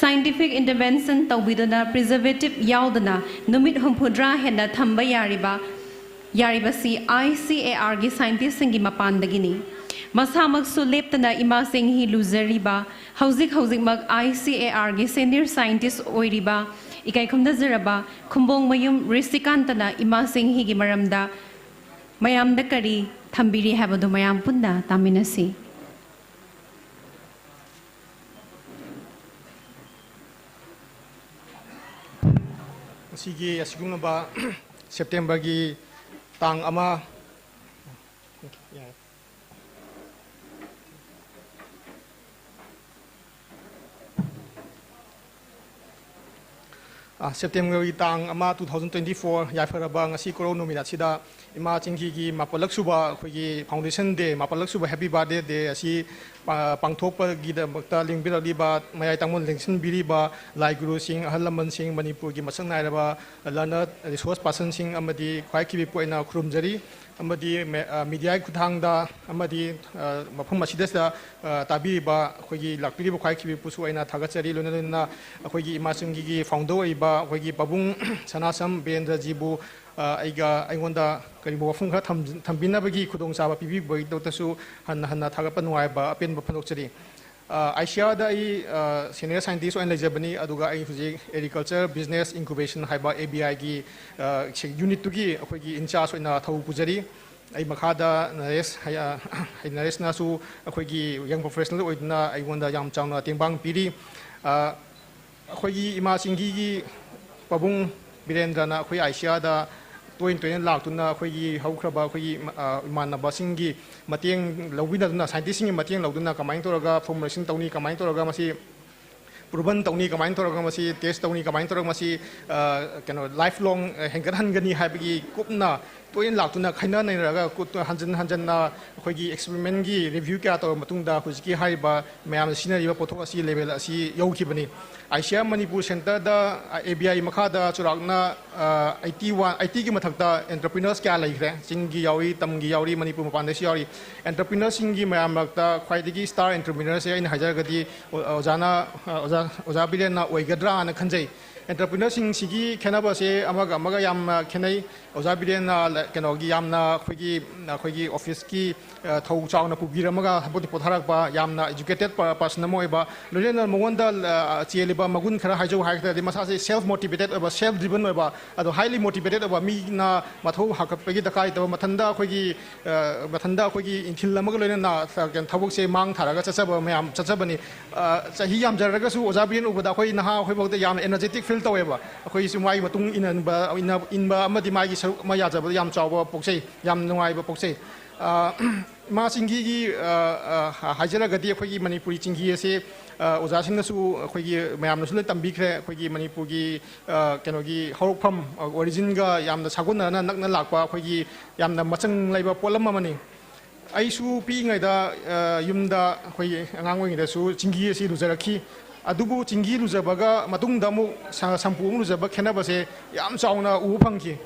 ꯁꯥꯏꯟꯇꯤꯐꯤꯛ ꯏꯟꯇꯔꯚꯦꯟꯁꯟ ꯇꯧꯕꯤꯗꯨꯅ ꯄ꯭ꯔꯤꯖꯔꯕꯦꯇꯤꯚ ꯌꯥꯎꯗꯅ ꯅꯨꯃꯤꯠ ꯍꯨꯝꯐꯨꯇꯔꯥ ꯍꯦꯟꯅ ꯊꯝꯕ ꯌꯥꯔꯤꯕ ꯌꯥꯔꯤꯕꯁꯤ ICARꯒꯤ ꯁꯥꯏꯟꯇꯤꯁꯁꯤꯡꯒꯤ ꯃꯄꯥꯟꯗꯒꯤꯅꯤ꯫ ꯃꯁꯥꯃꯛꯁꯨ ꯂꯦꯞꯇꯅ ꯏꯃꯥ ꯆꯤꯡꯍꯤ ꯂꯨꯖꯔꯤꯕ, ꯍꯧꯖꯤꯛ ꯍꯧꯖꯤꯛꯃꯛ ICARꯒꯤ ꯁꯦꯅꯤꯌꯔ ꯁꯥꯏꯟꯇꯤꯁ ꯑꯣꯏꯔꯤꯕ, ꯏꯀꯥꯏ ꯈꯨꯝꯅꯖꯔꯕ ꯈꯨꯝꯕꯣꯡꯃꯌꯨꯝ ꯔꯤꯁꯤꯀꯥꯟꯇꯅ ꯏꯃꯥ ꯆꯤꯡꯍꯤꯒꯤ ꯃꯔꯝꯗ ꯃꯌꯥꯝꯗ ꯀꯔꯤ ꯊꯝꯕꯤꯔꯤ ꯍꯥꯏꯕꯗꯨ ꯃꯌꯥꯝ ꯄꯨꯟꯅ ꯇꯥꯃꯤꯟꯅꯁꯤ꯫ ꯉꯁꯤꯒꯤ ꯑꯁꯤꯒꯨꯝꯂꯕ ꯁꯦꯞꯇꯦꯝꯕꯔꯒꯤ ꯇꯥꯡ ꯑꯃ, ꯑ, ꯁꯦꯞꯇꯦꯝꯕꯔꯒꯤ ꯇꯥꯡ ꯑꯃ, two thousand twenty four, ꯌꯥꯏꯐꯔꯕ ꯉꯁꯤ ꯀꯣꯔꯧ ꯅꯨꯃꯤꯠ ꯑꯁꯤꯗ ꯏꯃꯥ ꯆꯤꯡꯍꯤꯒꯤ ꯃꯥꯄꯜꯂꯛ ꯁꯨꯕ ꯑꯩꯈꯣꯏꯒꯤ foundation day, ꯃꯥꯄꯜꯂꯛ ꯁꯨꯕ Happy Birthday Day ꯑꯁꯤ ꯄꯥꯡꯊꯣꯛꯄꯒꯤꯗꯃꯛꯇ ꯂꯦꯡꯕꯤꯔꯛꯂꯤꯕ, ꯃꯌꯥꯏ ꯇꯥꯡꯕ ꯂꯦꯡꯁꯤꯟꯕꯤꯔꯤꯕ ꯂꯥꯏ ꯒꯨꯔꯨꯁꯤꯡ, ꯑꯍꯜ ꯂꯃꯟꯁꯤꯡ, ꯃꯅꯤꯄꯨꯔꯒꯤ ꯃꯁꯛ ꯅꯥꯏꯔꯕ learned resource personꯁꯤꯡ ꯑꯃꯗꯤ ꯈ꯭ꯋꯥꯏ ꯈꯤꯕꯤꯛꯄꯨ ꯑꯩꯅ ꯈꯨꯔꯨꯝꯖꯔꯤ꯫ ꯑꯃꯗꯤ ꯃꯦ-, ꯑ, mediaꯒꯤ ꯈꯨꯠꯊꯥꯡꯗ ꯑꯃꯗꯤ, ꯑ, ꯃꯐꯝ ꯑꯁꯤꯗ, ꯑ, ꯇꯥꯕꯤꯔꯤꯕ ꯑꯩꯈꯣꯏꯒꯤ ꯂꯥꯛꯄꯤꯔꯤꯕ ꯈ꯭ꯋꯥꯏ ꯈꯤꯕꯤꯛꯄꯨꯁꯨ ꯑꯩꯅ ꯊꯥꯒꯠꯆꯔꯤ꯫ ꯂꯣꯏꯅ ꯂꯣꯏꯅꯅ ꯑꯩꯈꯣꯏꯒꯤ ꯏꯃꯥ ꯆꯤꯡꯍꯤꯒꯤ founder ꯑꯣꯏꯔꯤꯕ ꯑꯩꯈꯣꯏꯒꯤ ꯄꯥꯕꯨꯡ ꯁꯅꯥꯁꯝ ꯕꯤꯔꯦꯟꯗ꯭ꯔꯖꯤꯕꯨ, ꯑ, ꯑꯩꯒ, ꯑꯩꯉꯣꯟꯗ ꯀꯔꯤꯒꯨꯝꯕ ꯋꯥꯐꯝ ꯈꯔ ꯊꯝ-, ꯊꯝꯕꯤꯅꯕꯒꯤ ꯈꯨꯗꯣꯡꯆꯥꯕ ꯄꯤꯕꯤꯕꯒꯤꯗꯃꯛꯇꯁꯨ ꯍꯟꯅ ꯍꯟꯅ ꯊꯥꯒꯠꯄ ꯅꯨꯡꯉꯥꯏꯕ ꯑꯄꯦꯟꯕ ꯐꯣꯡꯗꯣꯛꯆꯔꯤ꯫ ꯑ, ICARꯗ ꯑꯩ, ꯑ, senior scientist ꯑꯣꯏꯅ ꯂꯩꯖꯕꯅꯤ, ꯑꯗꯨꯒ ꯑꯩ ꯍꯧꯖꯤꯛ Agriculture Business Incubation ꯍꯥꯏꯕ ABIꯒꯤ, ꯑ, unitꯇꯨꯒꯤ ꯑꯩꯈꯣꯏꯒꯤ in charge ꯑꯣꯏꯅ ꯊꯧ ꯄꯨꯖꯔꯤ꯫ ꯑꯩ ꯃꯈꯥꯗ ꯅꯔꯦꯁ ꯍꯩ-, ꯑ, ꯅꯔꯦꯁꯅꯁꯨ ꯑꯩꯈꯣꯏꯒꯤ young professional ꯑꯣꯏꯗꯨꯅ ꯑꯩꯉꯣꯟꯗ ꯌꯥꯝ ꯆꯥꯎꯅ ꯇꯦꯡꯕꯥꯡ ꯄꯤꯔꯤ꯫ ꯑ, ꯑꯩꯈꯣꯏꯒꯤ ꯏꯃꯥ ꯆꯤꯡꯍꯤꯒꯤ ꯄꯥꯕꯨꯡ ꯕꯤꯔꯦꯟꯗ꯭ꯔꯅ ꯑꯩꯈꯣꯏ ICARꯗ ꯇꯣꯏꯅ ꯇꯣꯏꯅ ꯂꯥꯛꯇꯨꯅ ꯑꯩꯈꯣꯏꯒꯤ ꯍꯧꯈ꯭ꯔꯕ ꯑꯩꯈꯣꯏꯒꯤ, ꯑ, ꯏꯃꯥꯟꯅꯕꯁꯤꯡꯒꯤ ꯃꯇꯦꯡ ꯂꯧꯕꯤꯅꯗꯨꯅ, scientistꯁꯤꯡꯒꯤ ꯃꯇꯦꯡ ꯂꯧꯗꯨꯅ ꯀꯃꯥꯏꯅ ꯇꯧꯔꯒ formulation ꯇꯧꯅꯤ, ꯀꯃꯥꯏꯅ ꯇꯧꯔꯒ ꯃꯁꯤ proven ꯇꯧꯅꯤ, ꯀꯃꯥꯏꯅ ꯇꯧꯔꯒ ꯃꯁꯤ test ꯇꯧꯅꯤ, ꯀꯃꯥꯏꯅ ꯇꯧꯔꯒ ꯃꯁꯤ, ꯑ, ꯀꯩꯅꯣ, lifelong, ꯑ, ꯍꯦꯟꯒꯠꯍꯟꯒꯅꯤ ꯍꯥꯏꯕꯒꯤ ꯀꯨꯞꯅ ꯇꯣꯏꯅ ꯂꯥꯛꯇꯨꯅ ꯈꯥꯏꯅ ꯅꯩꯅꯔꯒ ꯀꯨꯞ-, ꯍꯟꯖꯤꯟ ꯍꯟꯖꯤꯟꯅ ꯑꯩꯈꯣꯏꯒꯤ experimentꯀꯤ review ꯀꯌꯥ ꯇꯧꯔꯕ ꯃꯇꯨꯡꯗ ꯍꯧꯖꯤꯛꯀꯤ ꯍꯥꯏꯔꯤꯕ ꯃꯌꯥꯝꯅ ꯁꯤꯖꯤꯟꯅꯔꯤꯕ ꯄꯣꯠꯊꯣꯛ ꯑꯁꯤ level ꯑꯁꯤ ꯌꯧꯈꯤꯕꯅꯤ꯫ ꯑꯥꯏ ꯁꯤ ꯑꯥꯔ ꯃꯅꯤꯄꯨꯔ centreꯗ, ꯑ, ꯑꯦ ꯕꯤ ꯑꯥꯏ ꯃꯈꯥꯗ ꯆꯥꯎꯔꯥꯛꯅ, ꯑ, eighty one, eightyꯒꯤ ꯃꯊꯛꯇ entrepreneurs ꯀꯌꯥ ꯂꯩꯈ꯭ꯔꯦ꯫ ꯆꯤꯡꯒꯤ ꯌꯥꯎꯔꯤ, ꯇꯝꯒꯤ ꯌꯥꯎꯔꯤ, ꯃꯅꯤꯄꯨꯔ ꯃꯄꯥꯟꯗꯒꯤꯁꯨ ꯌꯥꯎꯔꯤ꯫ Entrepreneurꯁꯤꯡꯒꯤ ꯃꯌꯥꯝ ꯃꯔꯛꯇ ꯈ꯭ꯋꯥꯏꯗꯒꯤ star entrepreneurꯁꯦ ꯑꯩꯅ ꯍꯥꯏꯖꯔꯒꯗꯤ ꯑꯣ-, ꯑꯣꯖꯥꯅ, ꯑ, ꯑꯣꯖꯥ, ꯑꯣꯖꯥ ꯕꯤꯔꯦꯟꯅ ꯑꯣꯏꯒꯗ꯭ꯔꯥꯅ ꯈꯟꯖꯩ꯫ Entrepreneurꯁꯤꯡꯁꯤꯒꯤ ꯈꯦꯠꯅꯕꯁꯦ ꯑꯃꯒ ꯑꯃꯒ ꯌꯥꯝꯅ ꯈꯦꯠꯅꯩ꯫ ꯑꯣꯖꯥ ꯕꯤꯔꯦꯟꯅ ꯂ-, ꯀꯩꯅꯣꯒꯤ ꯌꯥꯝꯅ ꯑꯩꯈꯣꯏꯒꯤ, ꯑꯩꯈꯣꯏꯒꯤ officeꯀꯤ, ꯑ, ꯊꯧ ꯆꯥꯎꯅ ꯄꯨꯕꯤꯔꯝꯃꯒ ꯊꯕꯛꯇ ꯄꯣꯊꯥꯔꯛꯄ, ꯌꯥꯝꯅ educated per-, person ꯑꯃ ꯑꯣꯏꯕ, ꯂꯣꯏꯅꯅ ꯃꯉꯣꯟꯗ, ꯑ, ꯆꯦꯜꯂꯤꯕ ꯃꯒꯨꯟ ꯈꯔ ꯍꯥꯏꯖꯧ ꯍꯥꯏꯔꯒꯗꯤ ꯃꯁꯥꯁꯦ self motivated ꯑꯣꯏꯕ, self driven ꯑꯣꯏꯕ, ꯑꯗꯣ highly motivated ꯑꯣꯏꯕ ꯃꯤꯅ ꯃꯊꯧ ꯍꯥꯞꯀꯠꯄꯒꯤ ꯗꯔꯀꯥꯔ ꯂꯩꯇꯕ, ꯃꯊꯟꯇ ꯑꯩꯈꯣꯏꯒꯤ, ꯑ, ꯃꯊꯟꯇ ꯑꯩꯈꯣꯏꯒꯤ ꯏꯟꯊꯤꯜ ꯑꯃꯒ ꯂꯣꯏꯅꯅ ꯊ-, ꯀꯩꯅꯣ, ꯊꯕꯛꯁꯦ ꯃꯥꯡ ꯊꯥꯔꯒ ꯆꯠꯆꯕ ꯃꯌꯥꯝ ꯆꯠꯆꯕꯅꯤ꯫ ꯑ, ꯆꯍꯤ ꯌꯥꯝꯖꯔꯒꯁꯨ ꯑꯣꯖꯥ ꯕꯤꯔꯦꯟ ꯎꯕꯗ ꯑꯩꯈꯣꯏ ꯅꯍꯥ ꯑꯩꯈꯣꯏꯐꯥꯎꯗ ꯌꯥꯝꯅ energetic feel ꯇꯧꯋꯦꯕ꯫ ꯑꯩꯈꯣꯏꯁꯨ ꯃꯥꯒꯤ ꯃꯇꯨꯡ ꯏꯟꯅꯕ, ꯏꯟꯅ-, ꯏꯟꯕ ꯑꯃꯗꯤ ꯃꯥꯒꯤ ꯁꯔꯨꯛ ꯑꯃ ꯌꯥꯖꯕꯗ ꯌꯥꯝ ꯆꯥꯎꯕ ꯄꯣꯛꯆꯩ, ꯌꯥꯝ ꯅꯨꯡꯉꯥꯏꯕ ꯄꯣꯛꯆꯩ꯫ ꯑ, ꯃꯥ ꯆꯤꯡꯍꯤꯒꯤ, ꯑ, ꯑ, ꯍꯥꯏꯖꯔꯒꯗꯤ ꯑꯩꯈꯣꯏꯒꯤ ꯃꯅꯤꯄꯨꯔꯤ ꯆꯤꯡꯍꯤ ꯑꯁꯤ, ꯑ, ꯑꯣꯖꯥꯁꯤꯡꯅꯁꯨ, ꯑꯩꯈꯣꯏꯒꯤ ꯃꯌꯥꯝꯅꯁꯨ ꯂꯣꯏ ꯇꯝꯕꯤꯈ꯭ꯔꯦ꯫ ꯑꯩꯈꯣꯏꯒꯤ ꯃꯅꯤꯄꯨꯔꯒꯤ, ꯑ, ꯀꯩꯅꯣꯒꯤ ꯍꯧꯔꯛꯐꯝ, ꯑ, originꯒ ꯌꯥꯝꯅ ꯁꯥꯒꯣꯟꯅꯅ ꯅꯛꯅ ꯂꯥꯛꯄ ꯑꯩꯈꯣꯏꯒꯤ ꯌꯥꯝꯅ ꯃꯆꯪ ꯂꯩꯕ ꯄꯣꯠꯂꯝ ꯑꯃꯅꯤ꯫ ꯑꯩꯁꯨ ꯄꯤꯛꯏꯉꯩꯗ, ꯑ, ꯌꯨꯝꯗ ꯑꯩꯈꯣꯏ ꯑꯉꯥꯡ ꯑꯣꯏꯔꯤꯉꯩꯗꯁꯨ ꯆꯤꯡꯍꯤ ꯑꯁꯤ ꯂꯨꯖꯔꯛꯈꯤ꯫ ꯑꯗꯨꯕꯨ ꯆꯤꯡꯍꯤ ꯂꯨꯖꯕꯒ ꯃꯇꯨꯡꯗ ꯑꯃꯨꯛ ꯁ-, ꯁꯝꯄꯨ ꯑꯃꯨꯛ ꯂꯨꯖꯕ ꯈꯦꯠꯅꯕꯁꯦ ꯌꯥꯝ ꯆꯥꯎꯅ ꯎꯕ ꯐꯪꯈꯤ꯫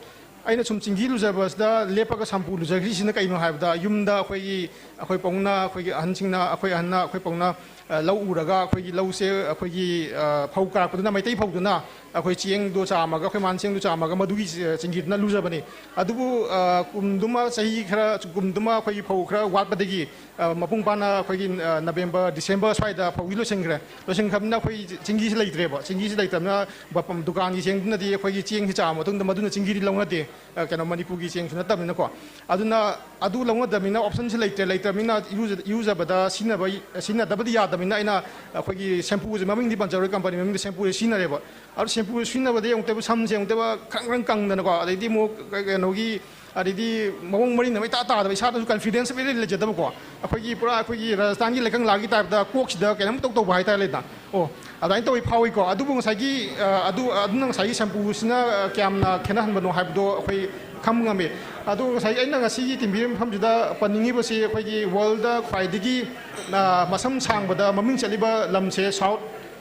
ꯑꯩꯅ ꯁꯨꯝ ꯆꯤꯡꯍꯤ ꯂꯨꯖꯕꯁꯤꯗ ꯂꯦꯞꯄꯒ ꯁꯝꯄꯨ ꯂꯨꯖꯈ꯭ꯔꯤꯁꯤꯅ ꯀꯩꯅꯣ ꯍꯥꯏꯕꯗ, ꯌꯨꯝꯗ ꯑꯩꯈꯣꯏꯒꯤ, ꯑꯩꯈꯣꯏ ꯄꯥꯕꯨꯡꯅ, ꯑꯩꯈꯣꯏꯒꯤ ꯑꯍꯟꯁꯤꯡꯅ, ꯑꯩꯈꯣꯏ ꯑꯍꯟꯅ, ꯑꯩꯈꯣꯏ ꯄꯥꯕꯨꯡꯅ, ꯑ, ꯂꯧ ꯎꯔꯒ ꯑꯩꯈꯣꯏꯒꯤ ꯂꯧꯁꯦ, ꯑꯩꯈꯣꯏꯒꯤ, ꯑ, ꯐꯧ ꯀꯥꯔꯛꯄꯗꯨꯅ, ꯃꯩꯇꯩ ꯐꯧꯗꯨꯅ ꯑꯩꯈꯣꯏ ꯆꯦꯡꯗꯣ ꯆꯥꯝꯃꯒ, ꯑꯩꯈꯣꯏ ꯃꯥꯅ ꯆꯦꯡꯗꯣ ꯆꯥꯝꯃꯒ ꯃꯗꯨꯒꯤ ꯆ-, ꯆꯤꯡꯍꯤꯗꯨꯅ ꯂꯨꯖꯕꯅꯤ꯫ ꯑꯗꯨꯕꯨ, ꯑ, ꯀꯨꯝꯗꯨꯃ, ꯆꯍꯤ ꯈꯔ, ꯀꯨꯝꯗꯨꯃ ꯑꯩꯈꯣꯏꯒꯤ ꯐꯧ ꯈꯔ ꯋꯥꯠꯄꯗꯒꯤ, ꯑ, ꯃꯄꯨꯡ ꯐꯥꯅ ꯑꯩꯈꯣꯏꯒꯤ, ꯑ, November, December ꯁ꯭ꯋꯥꯏꯗ ꯐꯧꯗꯤ ꯂꯣꯏꯁꯤꯟꯈ꯭ꯔꯦ꯫ ꯂꯣꯏꯁꯤꯟꯈ꯭ꯔꯕꯅꯤꯅ ꯑꯩꯈꯣꯏ ꯆꯤꯡꯍꯤꯁꯤ ꯂꯩꯇ꯭ꯔꯦꯕ꯫ ꯆꯤꯡꯍꯤꯁꯤ ꯂꯩꯇꯕꯅꯤꯅ ꯕ-, ꯗꯨꯀꯥꯟꯒꯤ ꯆꯦꯡꯗꯨꯅꯗꯤ ꯑꯩꯈꯣꯏꯒꯤ ꯆꯦꯡꯁꯤ ꯆꯥꯝꯃ ꯃꯇꯨꯡꯗ ꯃꯗꯨꯅ ꯆꯤꯡꯍꯤꯗꯤ ꯂꯧꯅꯗꯦ꯫ ꯑ, ꯀꯩꯅꯣ, ꯃꯅꯤꯄꯨꯔꯒꯤ ꯆꯦꯡꯁꯨ ꯅꯠꯇꯕꯅꯤꯅꯀꯣ꯫ ꯑꯗꯨꯅ ꯑꯗꯨ ꯂꯧꯅꯗꯕꯅꯤꯅ optionꯁꯦ ꯂꯩꯇ꯭ꯔꯦ꯫ ꯂꯩꯇ꯭ꯔꯕꯅꯤꯅ ꯏꯔꯨꯖ-, ꯏꯔꯨꯖꯕꯗ ꯁꯤꯖꯤꯟꯅꯕ, ꯁꯤꯖꯤꯟꯅꯗꯕꯗꯤ ꯌꯥꯗꯕꯅꯤꯅ ꯑꯩꯅ ꯑꯩꯈꯣꯏꯒꯤ shampooꯁꯦ, ꯃꯃꯤꯡꯗꯤ ꯄꯟꯖꯔꯣꯏ, company ꯃꯃꯤꯡꯗꯤ, shampooꯁꯦ ꯁꯤꯖꯤꯟꯅꯔꯦꯕ꯫ ꯑꯗꯨ shampoo ꯁꯤꯖꯤꯟꯅꯕꯗꯒꯤ ꯑꯃꯨꯛꯇ ꯁꯝꯁꯦ ꯑꯃꯨꯛꯇ ꯈꯔꯪ ꯈꯔꯪ ꯀꯪꯗꯅꯀꯣ, ꯑꯗꯩꯗꯤ ꯑꯃꯨꯛ ꯀꯩꯅꯣꯒꯤ, ꯑꯗꯩꯗꯤ ꯃꯑꯣꯡ ꯃꯔꯤꯟ ꯑꯃ ꯏꯇꯥ ꯇꯥꯗꯕ, ꯏꯁꯥꯗꯁꯨ confidence ꯑꯃ ꯏꯂꯩ ꯂꯩꯖꯗꯕꯀꯣ꯫ ꯑꯩꯈꯣꯏꯒꯤ ꯄꯨꯔꯥ ꯑꯩꯈꯣꯏꯒꯤ ꯔꯥꯖꯁꯊꯥꯟꯒꯤ ꯂꯩꯀꯪꯂꯥꯒꯤ typeꯇ ꯀꯣꯛꯁꯤꯗ ꯀꯩꯅꯣꯝ ꯇꯧ ꯇꯧꯕ ꯍꯥꯏꯇꯥꯔꯦ, ꯂꯩꯗꯅ꯫ ꯑꯣ, ꯑꯗꯨꯃꯥꯏꯅ ꯇꯧꯋꯤ ꯐꯥꯎꯏꯀꯣ꯫ ꯑꯗꯨꯕꯨ ꯉꯁꯥꯏꯒꯤ, ꯑ, ꯑꯗꯨ, ꯑꯗꯨꯅ ꯉꯁꯥꯏꯒꯤ shampooꯁꯤꯅ, ꯑ, ꯀꯌꯥꯝꯅ ꯈꯦꯠꯅꯍꯟꯕꯅꯣ ꯍꯥꯏꯕꯗꯣ ꯑꯩꯈꯣꯏ ꯈꯪꯕ ꯉꯝꯃꯤ꯫ ꯑꯗꯨ ꯉꯁꯥꯏꯒꯤ ꯑꯩꯅ ꯉꯁꯤꯒꯤ ꯇꯤꯟꯕꯤꯔꯤꯕ ꯃꯐꯝꯁꯤꯗ ꯄꯟꯅꯤꯡꯉꯤꯕꯁꯤ, ꯑꯩꯈꯣꯏꯒꯤ worldꯗ ꯈ꯭ꯋꯥꯏꯗꯒꯤ, ꯑ, ꯃꯁꯝ ꯁꯥꯡꯕꯗ ꯃꯃꯤꯡ ꯆꯠꯂꯤꯕ ꯂꯝꯁꯦ South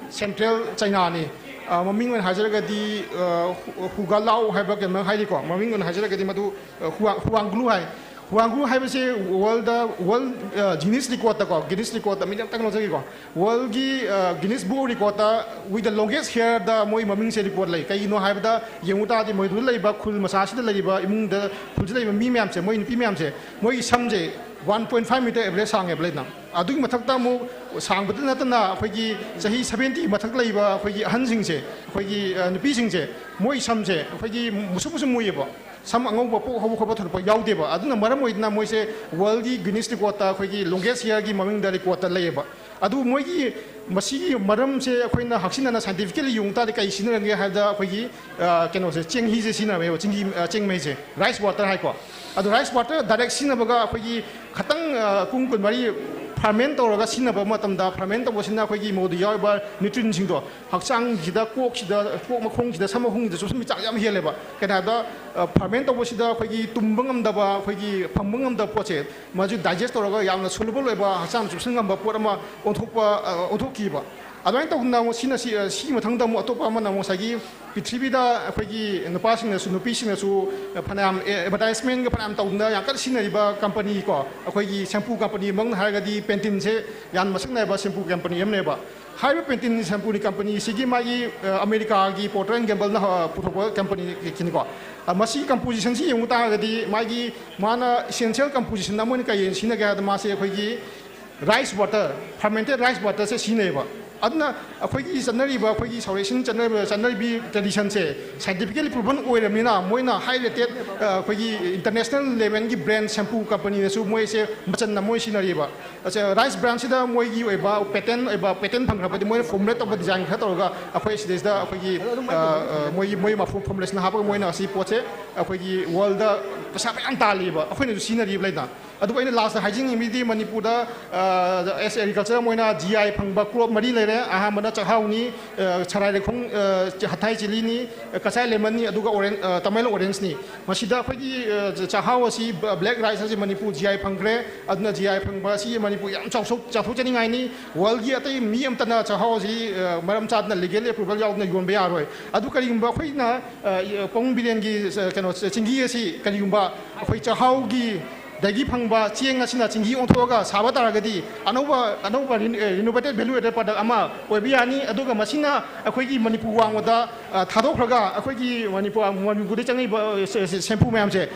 Central Chinaꯅꯤ꯫ ꯑ, ꯃꯃꯤꯡ ꯑꯣꯏꯅ ꯍꯥꯏꯖꯔꯒꯗꯤ, ꯑ, ꯍꯨ-, ꯍꯨꯒꯥꯂꯥꯎ ꯍꯥꯏꯕ ꯀꯩꯅꯣ ꯍꯥꯏꯔꯤꯀꯣ꯫ ꯃꯃꯤꯡ ꯑꯣꯏꯅ ꯍꯥꯏꯖꯔꯒꯗꯤ ꯃꯗꯨ, ꯑ, ꯍꯨꯋꯥ-, ꯍꯨꯋꯥꯡꯒ꯭ꯂꯨ ꯍꯥꯏ꯫ ꯍꯨꯋꯥꯡꯒ꯭ꯂꯨ ꯍꯥꯏꯕꯁꯤ worldꯗ, world, ꯑ, Guinness Recordꯇꯀꯣ, Guinness Recordꯇ ꯃꯤꯡ ꯑꯝꯇꯪ ꯂꯧꯖꯒꯦꯀꯣ꯫ Worldꯒꯤ, ꯑ, Guinness Book Recordꯇ with the longest hairꯗ ꯃꯣꯏ ꯃꯃꯤꯡꯁꯦ record ꯂꯩ꯫ ꯀꯩꯒꯤꯅꯣ ꯍꯥꯏꯕꯗ, ꯌꯦꯡꯉꯨ ꯇꯥꯔꯗꯤ ꯃꯣꯏꯗꯨꯗ ꯂꯩꯕ ꯈꯨꯜ ꯃꯆꯥꯁꯤꯗ ꯂꯩꯔꯤꯕ, ꯏꯃꯨꯡꯗ, ꯈꯨꯜꯁꯤꯗ ꯂꯩꯕ ꯃꯤ ꯃꯌꯥꯝꯁꯦ, ꯃꯣꯏ ꯅꯨꯄꯤ ꯃꯌꯥꯝꯁꯦ, ꯃꯣꯏꯒꯤ ꯁꯝꯁꯦ one point five meter average ꯁꯥꯡꯉꯦꯕ, ꯂꯩꯗꯅ꯫ ꯑꯗꯨꯒꯤ ꯃꯊꯛꯇ ꯑꯃꯨꯛ ꯁꯥꯡꯕꯗ ꯅꯠꯇꯅ ꯑꯩꯈꯣꯏꯒꯤ ꯆꯍꯤ seventy ꯃꯊꯛ ꯂꯩꯕ ꯑꯩꯈꯣꯏꯒꯤ ꯑꯍꯟꯁꯤꯡꯁꯦ, ꯑꯩꯈꯣꯏꯒꯤ, ꯑ, ꯅꯨꯄꯤꯁꯤꯡꯁꯦ, ꯃꯣꯏ ꯁꯝꯁꯦ ꯑꯩꯈꯣꯏꯒꯤ ꯃꯨꯁꯨꯛ ꯃꯨꯁꯨꯛ ꯃꯨꯏꯌꯦꯕ꯫ ꯁꯝ ꯑꯉꯧꯕ ꯄꯣꯛ ꯍꯧꯕ ꯈꯣꯠꯄ ꯊꯣꯛꯂꯛꯄ ꯌꯥꯎꯗꯦꯕ꯫ ꯑꯗꯨꯅ ꯃꯔꯝ ꯑꯣꯏꯗꯅ ꯃꯣꯏꯁꯦ worldꯒꯤ Guinness Recordꯇ ꯑꯩꯈꯣꯏꯒꯤ longest hairꯒꯤ ꯃꯃꯤꯡꯗ recordꯇ ꯂꯩꯌꯦꯕ꯫ ꯑꯗꯨ ꯃꯣꯏꯒꯤ ꯃꯁꯤꯒꯤ ꯃꯔꯝꯁꯦ ꯑꯩꯈꯣꯏꯅ ꯍꯛꯆꯤꯟꯅꯅ scientifically ꯌꯦꯡꯉꯨ ꯇꯥꯔꯗꯤ ꯀꯩ ꯁꯤꯖꯤꯟꯅꯔꯝꯒꯦ ꯍꯥꯏꯕꯗ, ꯑꯩꯈꯣꯏꯒꯤ, ꯑ, ꯀꯩꯅꯣꯁꯦ, ꯆꯦꯡꯍꯤꯁꯦ ꯁꯤꯖꯤꯟꯅꯔꯝꯃꯦꯕ, ꯆꯦꯡꯍꯤ, ꯑ, ꯆꯦꯡ ꯃꯍꯤꯁꯦ, rice water ꯍꯥꯏꯀꯣ꯫ ꯑꯗꯣ rice water direct ꯁꯤꯖꯤꯟꯅꯕꯒ ꯑꯩꯈꯣꯏꯒꯤ ꯈꯇꯪ, ꯑ, ꯄꯨꯡ ꯀꯨꯟꯃꯔꯤ ferment ꯇꯧꯔꯒ ꯁꯤꯖꯤꯟꯅꯕ ꯃꯇꯝꯗ, ferment ꯇꯧꯕꯁꯤꯅ ꯑꯩꯈꯣꯏꯒꯤ ꯃꯗꯨꯗ ꯌꯥꯎꯔꯤꯕ nutrientꯁꯤꯡꯗꯣ ꯍꯛꯆꯥꯡꯁꯤꯗ, ꯀꯣꯛꯁꯤꯗ, ꯀꯣꯛ ꯃꯈꯣꯡꯁꯤꯗ, ꯁꯝ ꯃꯈꯣꯡꯁꯤꯗ ꯆꯨꯞꯁꯤꯟꯕꯒꯤ ꯆꯥꯡꯁꯦ ꯌꯥꯝ ꯍꯦꯜꯂꯦꯕ꯫ ꯀꯩꯅꯣ ꯍꯥꯏꯕꯗ, ꯑ, ferment ꯇꯧꯕꯁꯤꯗ ꯑꯩꯈꯣꯏꯒꯤ ꯇꯨꯝꯕ ꯉꯝꯗꯕ, ꯑꯩꯈꯣꯏꯒꯤ ꯐꯝꯕ ꯉꯝꯗꯕ ꯄꯣꯠꯁꯦ, ꯃꯥꯁꯨ digest ꯇꯧꯔꯒ ꯌꯥꯝꯅ soluble ꯑꯣꯏꯕ, ꯍꯛꯆꯥꯡ ꯆꯨꯞꯁꯤꯟ ꯉꯝꯕ ꯄꯣꯠ ꯑꯃ ꯑꯣꯟꯊꯣꯛꯄ, ꯑ, ꯑꯣꯟꯊꯣꯛꯈꯤꯕ꯫ ꯑꯗꯨꯃꯥꯏꯅ ꯇꯧꯗꯅ ꯑꯃꯨꯛ ꯁꯤꯅ ꯁꯤ, ꯑ, ꯁꯤꯒꯤ ꯃꯊꯪꯗ ꯑꯃꯨꯛ ꯑꯇꯣꯞꯄ ꯑꯃꯅ ꯑꯃꯨꯛ ꯉꯁꯥꯏꯒꯤ ꯄ꯭ꯔꯤꯊꯤꯕꯤꯗ ꯑꯩꯈꯣꯏꯒꯤ ꯅꯨꯄꯥꯁꯤꯡꯅꯁꯨ, ꯅꯨꯄꯤꯁꯤꯡꯅꯁꯨ ꯐꯅꯌꯥꯝ, ꯑꯦ, advertisementꯒ ꯐꯅꯌꯥꯝ ꯇꯧꯗꯅ ꯌꯥꯝ ꯀꯟꯅ ꯁꯤꯖꯤꯟꯅꯔꯤꯕ company ꯀꯣ, ꯑꯩꯈꯣꯏꯒꯤ shampoo company ꯑꯃꯅ ꯍꯥꯏꯔꯒꯗꯤ Panteneꯁꯦ ꯌꯥꯝ ꯃꯁꯛ ꯅꯥꯏꯕ shampoo company ꯑꯃꯅꯦꯕ꯫ ꯍꯥꯏꯔꯤꯕ Pantene shampooꯒꯤ companyꯁꯤꯒꯤ ꯃꯥꯒꯤ, ꯑ, ꯑꯃꯦꯔꯤꯀꯥꯒꯤ Procter and Gambleꯅ, ꯑ, ꯄꯨꯊꯣꯛꯄ companyꯒꯤꯅꯤꯀꯣ꯫ ꯑ, ꯃꯁꯤꯒꯤ compositionꯁꯤ ꯌꯦꯡꯕ ꯇꯥꯔꯒꯗꯤ ꯃꯥꯒꯤ, ꯃꯥꯅ essential composition ꯑꯃ ꯑꯣꯏꯅ ꯀꯩ ꯑꯣꯏꯅ ꯁꯤꯖꯤꯟꯅꯒꯦ ꯍꯥꯏꯕꯗ, ꯃꯥꯁꯦ ꯑꯩꯈꯣꯏꯒꯤ rice water, fermented rice waterꯁꯦ ꯁꯤꯖꯤꯟꯅꯩꯌꯦꯕ꯫ ꯑꯗꯨꯅ ꯑꯩꯈꯣꯏꯒꯤ ꯆꯠꯅꯔꯤꯕ, ꯑꯩꯈꯣꯏꯒꯤ ꯁꯥꯎꯠ ꯑꯦꯁꯤꯌꯥꯟ ꯆꯠꯅꯔꯤꯕ, ꯆꯠꯅꯔꯤꯕꯤ traditionꯁꯦ scientifically proven ꯑꯣꯏꯔꯕꯅꯤꯅ, ꯃꯣꯏꯅ high rated, ꯑ, ꯑꯩꯈꯣꯏꯒꯤ international levelꯒꯤ brand shampoo companyꯅꯁꯨ ꯃꯣꯏꯁꯦ ꯃꯆꯟꯅ ꯃꯣꯏ ꯁꯤꯖꯤꯟꯅꯔꯤꯕ꯫ ꯑꯁꯦ, Rise brandꯁꯤꯗ ꯃꯣꯏꯒꯤ ꯑꯣꯏꯕ patent ꯑꯣꯏꯕ, patent ꯐꯪꯈ꯭ꯔꯕꯗꯤ ꯃꯣꯏꯅ formulate ꯇꯧꯕ design ꯈꯔ ꯇꯧꯔꯒ ꯑꯩꯈꯣꯏ ꯁꯤꯗꯩꯁꯤꯗ ꯑꯩꯈꯣꯏꯒꯤ, ꯑ, ꯑ, ꯃꯣꯏꯒꯤ, ꯃꯣꯏ ꯃꯐꯝ formulationꯅ ꯍꯥꯞꯄꯒ ꯃꯣꯏꯅ ꯑꯁꯤ ꯄꯣꯠꯁꯦ ꯑꯩꯈꯣꯏꯒꯤ worldꯗ ꯄꯩꯁꯥ ꯃꯌꯥꯝ ꯇꯥꯜꯂꯤꯕ, ꯑꯩꯈꯣꯏꯅꯁꯨ ꯁꯤꯖꯤꯟꯅꯔꯤꯕ ꯂꯩꯗꯅ꯫ ꯑꯗꯨꯕꯨ ꯑꯩꯅ lastꯇ ꯍꯥꯏꯖꯅꯤꯡꯉꯤꯕꯗꯤ ꯃꯅꯤꯄꯨꯔꯗ, ꯑ, as agriculture ꯑꯃ ꯑꯣꯏꯅ G I ꯐꯪꯕ crop ꯃꯔꯤ ꯂꯩꯔꯦ꯫ ꯑꯍꯥꯟꯕꯅ ꯆꯥꯛꯍꯥꯎꯅꯤ, ꯑ, ꯁꯔꯥꯏ ꯂꯩꯈꯣꯡ, ꯑ, ꯍꯊꯥꯏ ꯆꯤꯂꯤꯅꯤ, ꯑ, ꯀꯆꯥꯏ lemonꯅꯤ, ꯑꯗꯨꯒ orange, ꯑ, ꯇꯃꯦꯡꯂꯣꯡ orangeꯅꯤ꯫ ꯃꯁꯤꯗ ꯑꯩꯈꯣꯏꯒꯤ, ꯑ, ꯆꯥꯛꯍꯥꯎ ꯑꯁꯤ, ꯕ-, black rice ꯑꯁꯤ ꯃꯅꯤꯄꯨꯔ G I ꯐꯪꯈ꯭ꯔꯦ꯫ ꯑꯗꯨꯅ G I ꯐꯪꯕ ꯑꯁꯤ ꯃꯅꯤꯄꯨꯔ ꯌꯥꯝ ꯆꯥꯎꯊꯣꯛ-, ꯆꯥꯎꯊꯣꯛꯆꯅꯤꯡꯉꯥꯏꯅꯤ꯫ Worldꯒꯤ ꯑꯇꯩ ꯃꯤ ꯑꯃꯠꯇꯅ ꯆꯥꯛꯍꯥꯎ ꯑꯁꯤ, ꯑ, ꯃꯔꯝ ꯆꯥꯗꯅ legal approval ꯌꯥꯎꯗꯅ ꯌꯣꯟꯕ ꯌꯥꯔꯣꯏ꯫ ꯑꯗꯨ ꯀꯔꯤꯒꯨꯝꯕ ꯑꯩꯈꯣꯏꯅ, ꯑ, ꯄꯥꯕꯨꯡ ꯕꯤꯔꯦꯟꯒꯤ, ꯑ, ꯀꯩꯅꯣ, ꯆꯤꯡꯍꯤ ꯑꯁꯤ ꯀꯔꯤꯒꯨꯝꯕ ꯑꯩꯈꯣꯏ ꯆꯥꯛꯍꯥꯎꯒꯤ ꯗꯒꯤ ꯐꯪꯕ ꯆꯦꯡ ꯑꯁꯤꯅ ꯆꯤꯡꯍꯤ ꯑꯣꯟꯊꯣꯛꯑꯒ ꯁꯥꯕ ꯇꯥꯔꯒꯗꯤ ꯑꯅꯧꯕ, ꯑꯅꯧꯕ ꯔꯤ-, ꯑ, renovated value added product ꯑꯃ ꯑꯣꯏꯕ ꯌꯥꯅꯤ꯫ ꯑꯗꯨꯒ ꯃꯁꯤꯅ ꯑꯩꯈꯣꯏꯒꯤ ꯃꯅꯤꯄꯨꯔ ꯋꯥꯡꯃꯗ, ꯑ, ꯊꯥꯗꯣꯛꯈ꯭ꯔꯒ ꯑꯩꯈꯣꯏꯒꯤ ꯃꯅꯤꯄꯨꯔ, ꯃꯅꯤꯄꯨꯔꯗ ꯆꯪꯉꯤꯕ, ꯑ, ꯁꯦ-, ꯁꯦ-, shampoo ꯃꯌꯥꯝꯁꯦ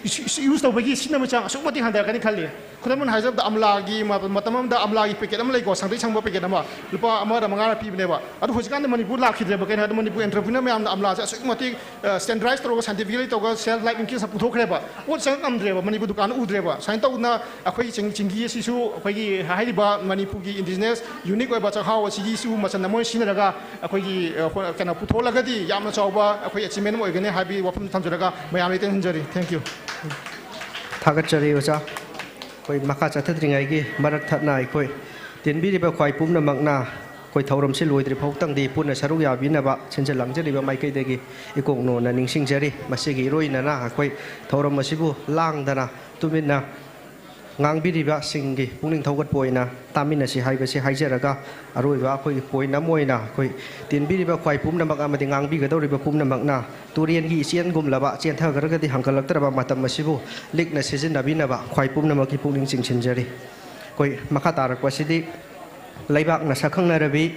use ꯇꯧꯕꯒꯤ ꯁꯤꯖꯤꯟꯅꯕ ꯆꯥꯡ ꯑꯁꯨꯛꯀꯤ ꯃꯇꯤꯛ ꯍꯟꯊꯔꯛꯀꯅꯤ ꯈꯜꯂꯤ꯫ ꯈꯨꯗꯝ ꯑꯣꯏꯅ ꯍꯥꯏꯖꯔꯕꯗ ꯑꯃꯂꯥꯒꯤ ꯃ-, ꯃꯇꯝ ꯑꯃꯗ ꯑꯃꯂꯥꯒꯤ packet ꯑꯃ ꯂꯩꯀꯣ, ꯁꯪꯇ꯭ꯔꯤꯛ ꯁꯪꯕ packet ꯑꯃ ꯂꯨꯄꯥ ꯑꯃꯔ ꯃꯉꯥꯔ ꯄꯤꯕꯅꯦꯕ꯫ ꯑꯗꯨ ꯍꯧꯖꯤꯛꯀꯥꯟꯗꯤ ꯃꯅꯤꯄꯨꯔ ꯂꯥꯛꯈꯤꯗ꯭ꯔꯦꯕ꯫ ꯀꯩꯅꯣ ꯍꯥꯏꯕꯗ ꯃꯅꯤꯄꯨꯔ entrepreneur ꯃꯌꯥꯝꯅ ꯑꯃꯂꯥꯁꯦ ꯑꯁꯨꯛꯀꯤ ꯃꯇꯤꯛ, ꯑ, standardize ꯇꯧꯔꯒ scientifically ꯇꯧꯔꯒ shelf life increase ꯄꯨꯊꯣꯛꯈ꯭ꯔꯦꯕ꯫ ꯄꯣꯠ ꯆꯪꯉꯛ ꯉꯝꯗ꯭ꯔꯦꯕ, ꯃꯅꯤꯄꯨꯔ ꯗꯨꯀꯥꯟ ꯎꯗ꯭ꯔꯦꯕ꯫ ꯁꯨꯃꯥꯏꯅ ꯇꯧꯗꯅ ꯑꯩꯈꯣꯏꯒꯤ ꯆꯤꯡ-, ꯆꯤꯡꯍꯤ ꯑꯁꯤꯁꯨ ꯑꯩꯈꯣꯏꯒꯤ ꯍꯥꯏꯔꯤꯕ ꯃꯅꯤꯄꯨꯔꯒꯤ indigenous unique ꯑꯣꯏꯕ ꯆꯥꯛꯍꯥꯎ ꯑꯁꯤꯒꯤꯁꯨ ꯃꯆꯜ ꯑꯃ ꯑꯣꯏꯅ ꯁꯤꯖꯤꯟꯅꯔꯒ ꯑꯩꯈꯣꯏꯒꯤ, ꯑ, ꯍꯣ-, ꯀꯩꯅꯣ ꯄꯨꯊꯣꯛꯂꯒꯗꯤ ꯌꯥꯝꯅ ꯆꯥꯎꯕ ꯑꯩꯈꯣꯏ achievement ꯑꯃ ꯑꯣꯏꯒꯅꯤ ꯍꯥꯏꯕꯒꯤ ꯋꯥꯐꯝ ꯊꯝꯖꯔꯒ ꯃꯌꯥꯝꯗ ꯇꯦꯟꯍꯟꯖꯔꯤ꯫ Thank you꯫ ꯊꯥꯒꯠꯆꯔꯤ ꯑꯣꯖꯥ꯫ ꯑꯩꯈꯣꯏ ꯃꯈꯥ ꯆꯠꯊꯗ꯭ꯔꯤꯉꯩꯒꯤ ꯃꯔꯛ ꯊꯠꯅ ꯑꯩꯈꯣꯏ ꯇꯤꯟꯕꯤꯔꯤꯕ ꯈ꯭ꯋꯥꯏ ꯄꯨꯝꯅꯃꯛꯅ ꯑꯩꯈꯣꯏ ꯊꯧꯔꯝꯁꯤ ꯂꯣꯏꯗ꯭ꯔꯤ ꯐꯥꯎꯇꯪꯗꯤ ꯄꯨꯟꯅ ꯁꯔꯨꯛ ꯌꯥꯕꯤꯅꯕ ꯁꯤꯟꯖ ꯂꯥꯡꯖꯔꯤꯕ ꯃꯥꯏꯀꯩꯗꯒꯤ ꯏꯀꯣꯛ ꯅꯣꯟꯅ ꯅꯤꯡꯁꯤꯡꯖꯔꯤ꯫ ꯃꯁꯤꯒꯤ ꯏꯔꯣꯏꯅꯅ ꯑꯩꯈꯣꯏ ꯊꯧꯔꯝ ꯑꯁꯤꯕꯨ ꯂꯥꯡꯗꯅ ꯇꯨꯃꯤꯟꯅ ꯉꯥꯡꯕꯤꯔꯤꯕꯁꯤꯡꯒꯤ ꯄꯨꯛꯅꯤꯡ ꯊꯧꯒꯠꯄ ꯑꯣꯏꯅ ꯇꯥꯃꯤꯟꯅꯁꯤ ꯍꯥꯏꯕꯁꯤ ꯍꯥꯏꯖꯔꯒ, ꯑꯔꯣꯏꯕ ꯑꯩꯈꯣꯏꯒꯤ point ꯑꯃ ꯑꯣꯏꯅ ꯑꯩꯈꯣꯏ ꯇꯤꯟꯕꯤꯔꯤꯕ ꯈ꯭ꯋꯥꯏ ꯄꯨꯝꯅꯃꯛ ꯑꯃꯗꯤ ꯉꯥꯡꯕꯤꯒꯗꯧꯔꯤꯕ ꯄꯨꯝꯅꯃꯛꯅ ꯇꯨꯔꯦꯟꯒꯤ ꯏꯆꯦꯜꯒꯨꯝꯂꯕ ꯆꯦꯟꯊꯈ꯭ꯔꯒꯗꯤ ꯍꯟꯒꯠꯂꯛꯇ꯭ꯔꯕ ꯃꯇꯝ ꯑꯁꯤꯕꯨ ꯂꯤꯛꯅ ꯁꯤꯖꯤꯟꯅꯕꯤꯅꯕ ꯈ꯭ꯋꯥꯏ ꯄꯨꯝꯅꯃꯛꯀꯤ ꯄꯨꯛꯅꯤꯡ ꯆꯤꯡꯁꯤꯟꯖꯔꯤ꯫ ꯑꯩꯈꯣꯏ ꯃꯈꯥ ꯇꯥꯔꯛꯄꯁꯤꯗꯤ ꯂꯩꯕꯥꯛꯅ ꯁꯛꯈꯪꯅꯔꯕꯤ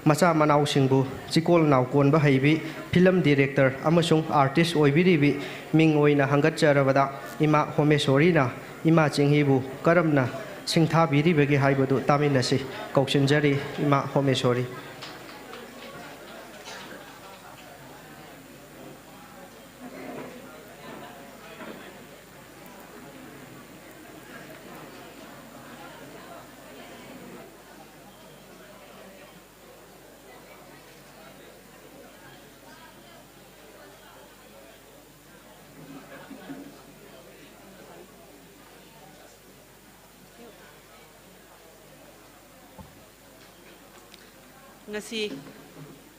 ꯃꯆꯥ ꯃꯅꯥꯎꯁꯤꯡꯕꯨ ꯆꯤꯀꯣꯜ ꯅꯥꯎꯀꯣꯟꯕ ꯍꯩꯕꯤ film director ꯑꯃꯁꯨꯡ artist ꯑꯣꯏꯕꯤꯔꯤꯕꯤ ꯃꯤꯡ ꯑꯣꯏꯅ ꯍꯪꯒꯠꯆꯔꯕꯗ ꯏꯃꯥ ꯍꯣꯃꯦꯁꯣꯔꯤꯅ ꯏꯃꯥ ꯆꯤꯡꯍꯤꯕꯨ ꯀꯔꯝꯅ ꯁꯤꯡꯊꯥꯕꯤꯔꯤꯕꯒꯦ ꯍꯥꯏꯕꯗꯨ ꯇꯥꯃꯤꯟꯅꯁꯤ꯫ ꯀꯧꯁꯤꯟꯖꯔꯤ ꯏꯃꯥ ꯍꯣꯃꯦꯁꯣꯔꯤ꯫ ꯉꯁꯤ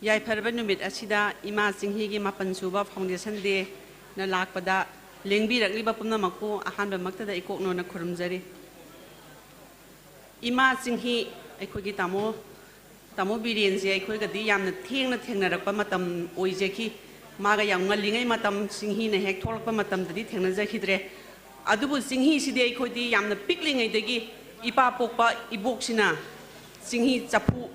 ꯌꯥꯏꯐꯔꯕ ꯅꯨꯃꯤꯠ ꯑꯁꯤꯗ ꯏꯃꯥ ꯆꯤꯡꯍꯤꯒꯤ ꯃꯥꯄꯟ ꯁꯨꯕ Foundation Day ꯅ ꯂꯥꯛꯄꯗ ꯂꯦꯡꯕꯤꯔꯛꯂꯤꯕ ꯄꯨꯝꯅꯃꯛꯄꯨ ꯑꯍꯥꯟꯕꯃꯛꯇꯗ ꯏꯀꯣꯛꯅꯣꯅ ꯈꯨꯔꯨꯝꯖꯔꯤ꯫ ꯏꯃꯥ ꯆꯤꯡꯍꯤ ꯑꯩꯈꯣꯏꯒꯤ ꯇꯥꯃꯣ, ꯇꯥꯃꯣ ꯕꯤꯔꯦꯟꯁꯦ ꯑꯩꯈꯣꯏꯒꯗꯤ ꯌꯥꯝꯅ ꯊꯦꯡꯅ ꯊꯦꯡꯅꯔꯛꯄ ꯃꯇꯝ ꯑꯣꯏꯖꯈꯤ꯫ ꯃꯥꯒ ꯌꯥꯝ ꯉꯜꯂꯤꯉꯩ ꯃꯇꯝ, ꯆꯤꯡꯍꯤꯅ ꯍꯦꯛ ꯊꯣꯛꯂꯛꯄ ꯃꯇꯝꯗꯗꯤ ꯊꯦꯡꯅꯖꯈꯤꯗ꯭ꯔꯦ꯫ ꯑꯗꯨꯕꯨ ꯆꯤꯡꯍꯤꯁꯤꯗꯤ ꯑꯩꯈꯣꯏꯗꯤ ꯌꯥꯝꯅ ꯄꯤꯛꯂꯤꯉꯩꯗꯒꯤ ꯏꯄꯥ ꯄꯣꯛꯄ ꯏꯕꯣꯛꯁꯤꯅ ꯆꯤꯡꯍꯤ ꯆꯐꯨ,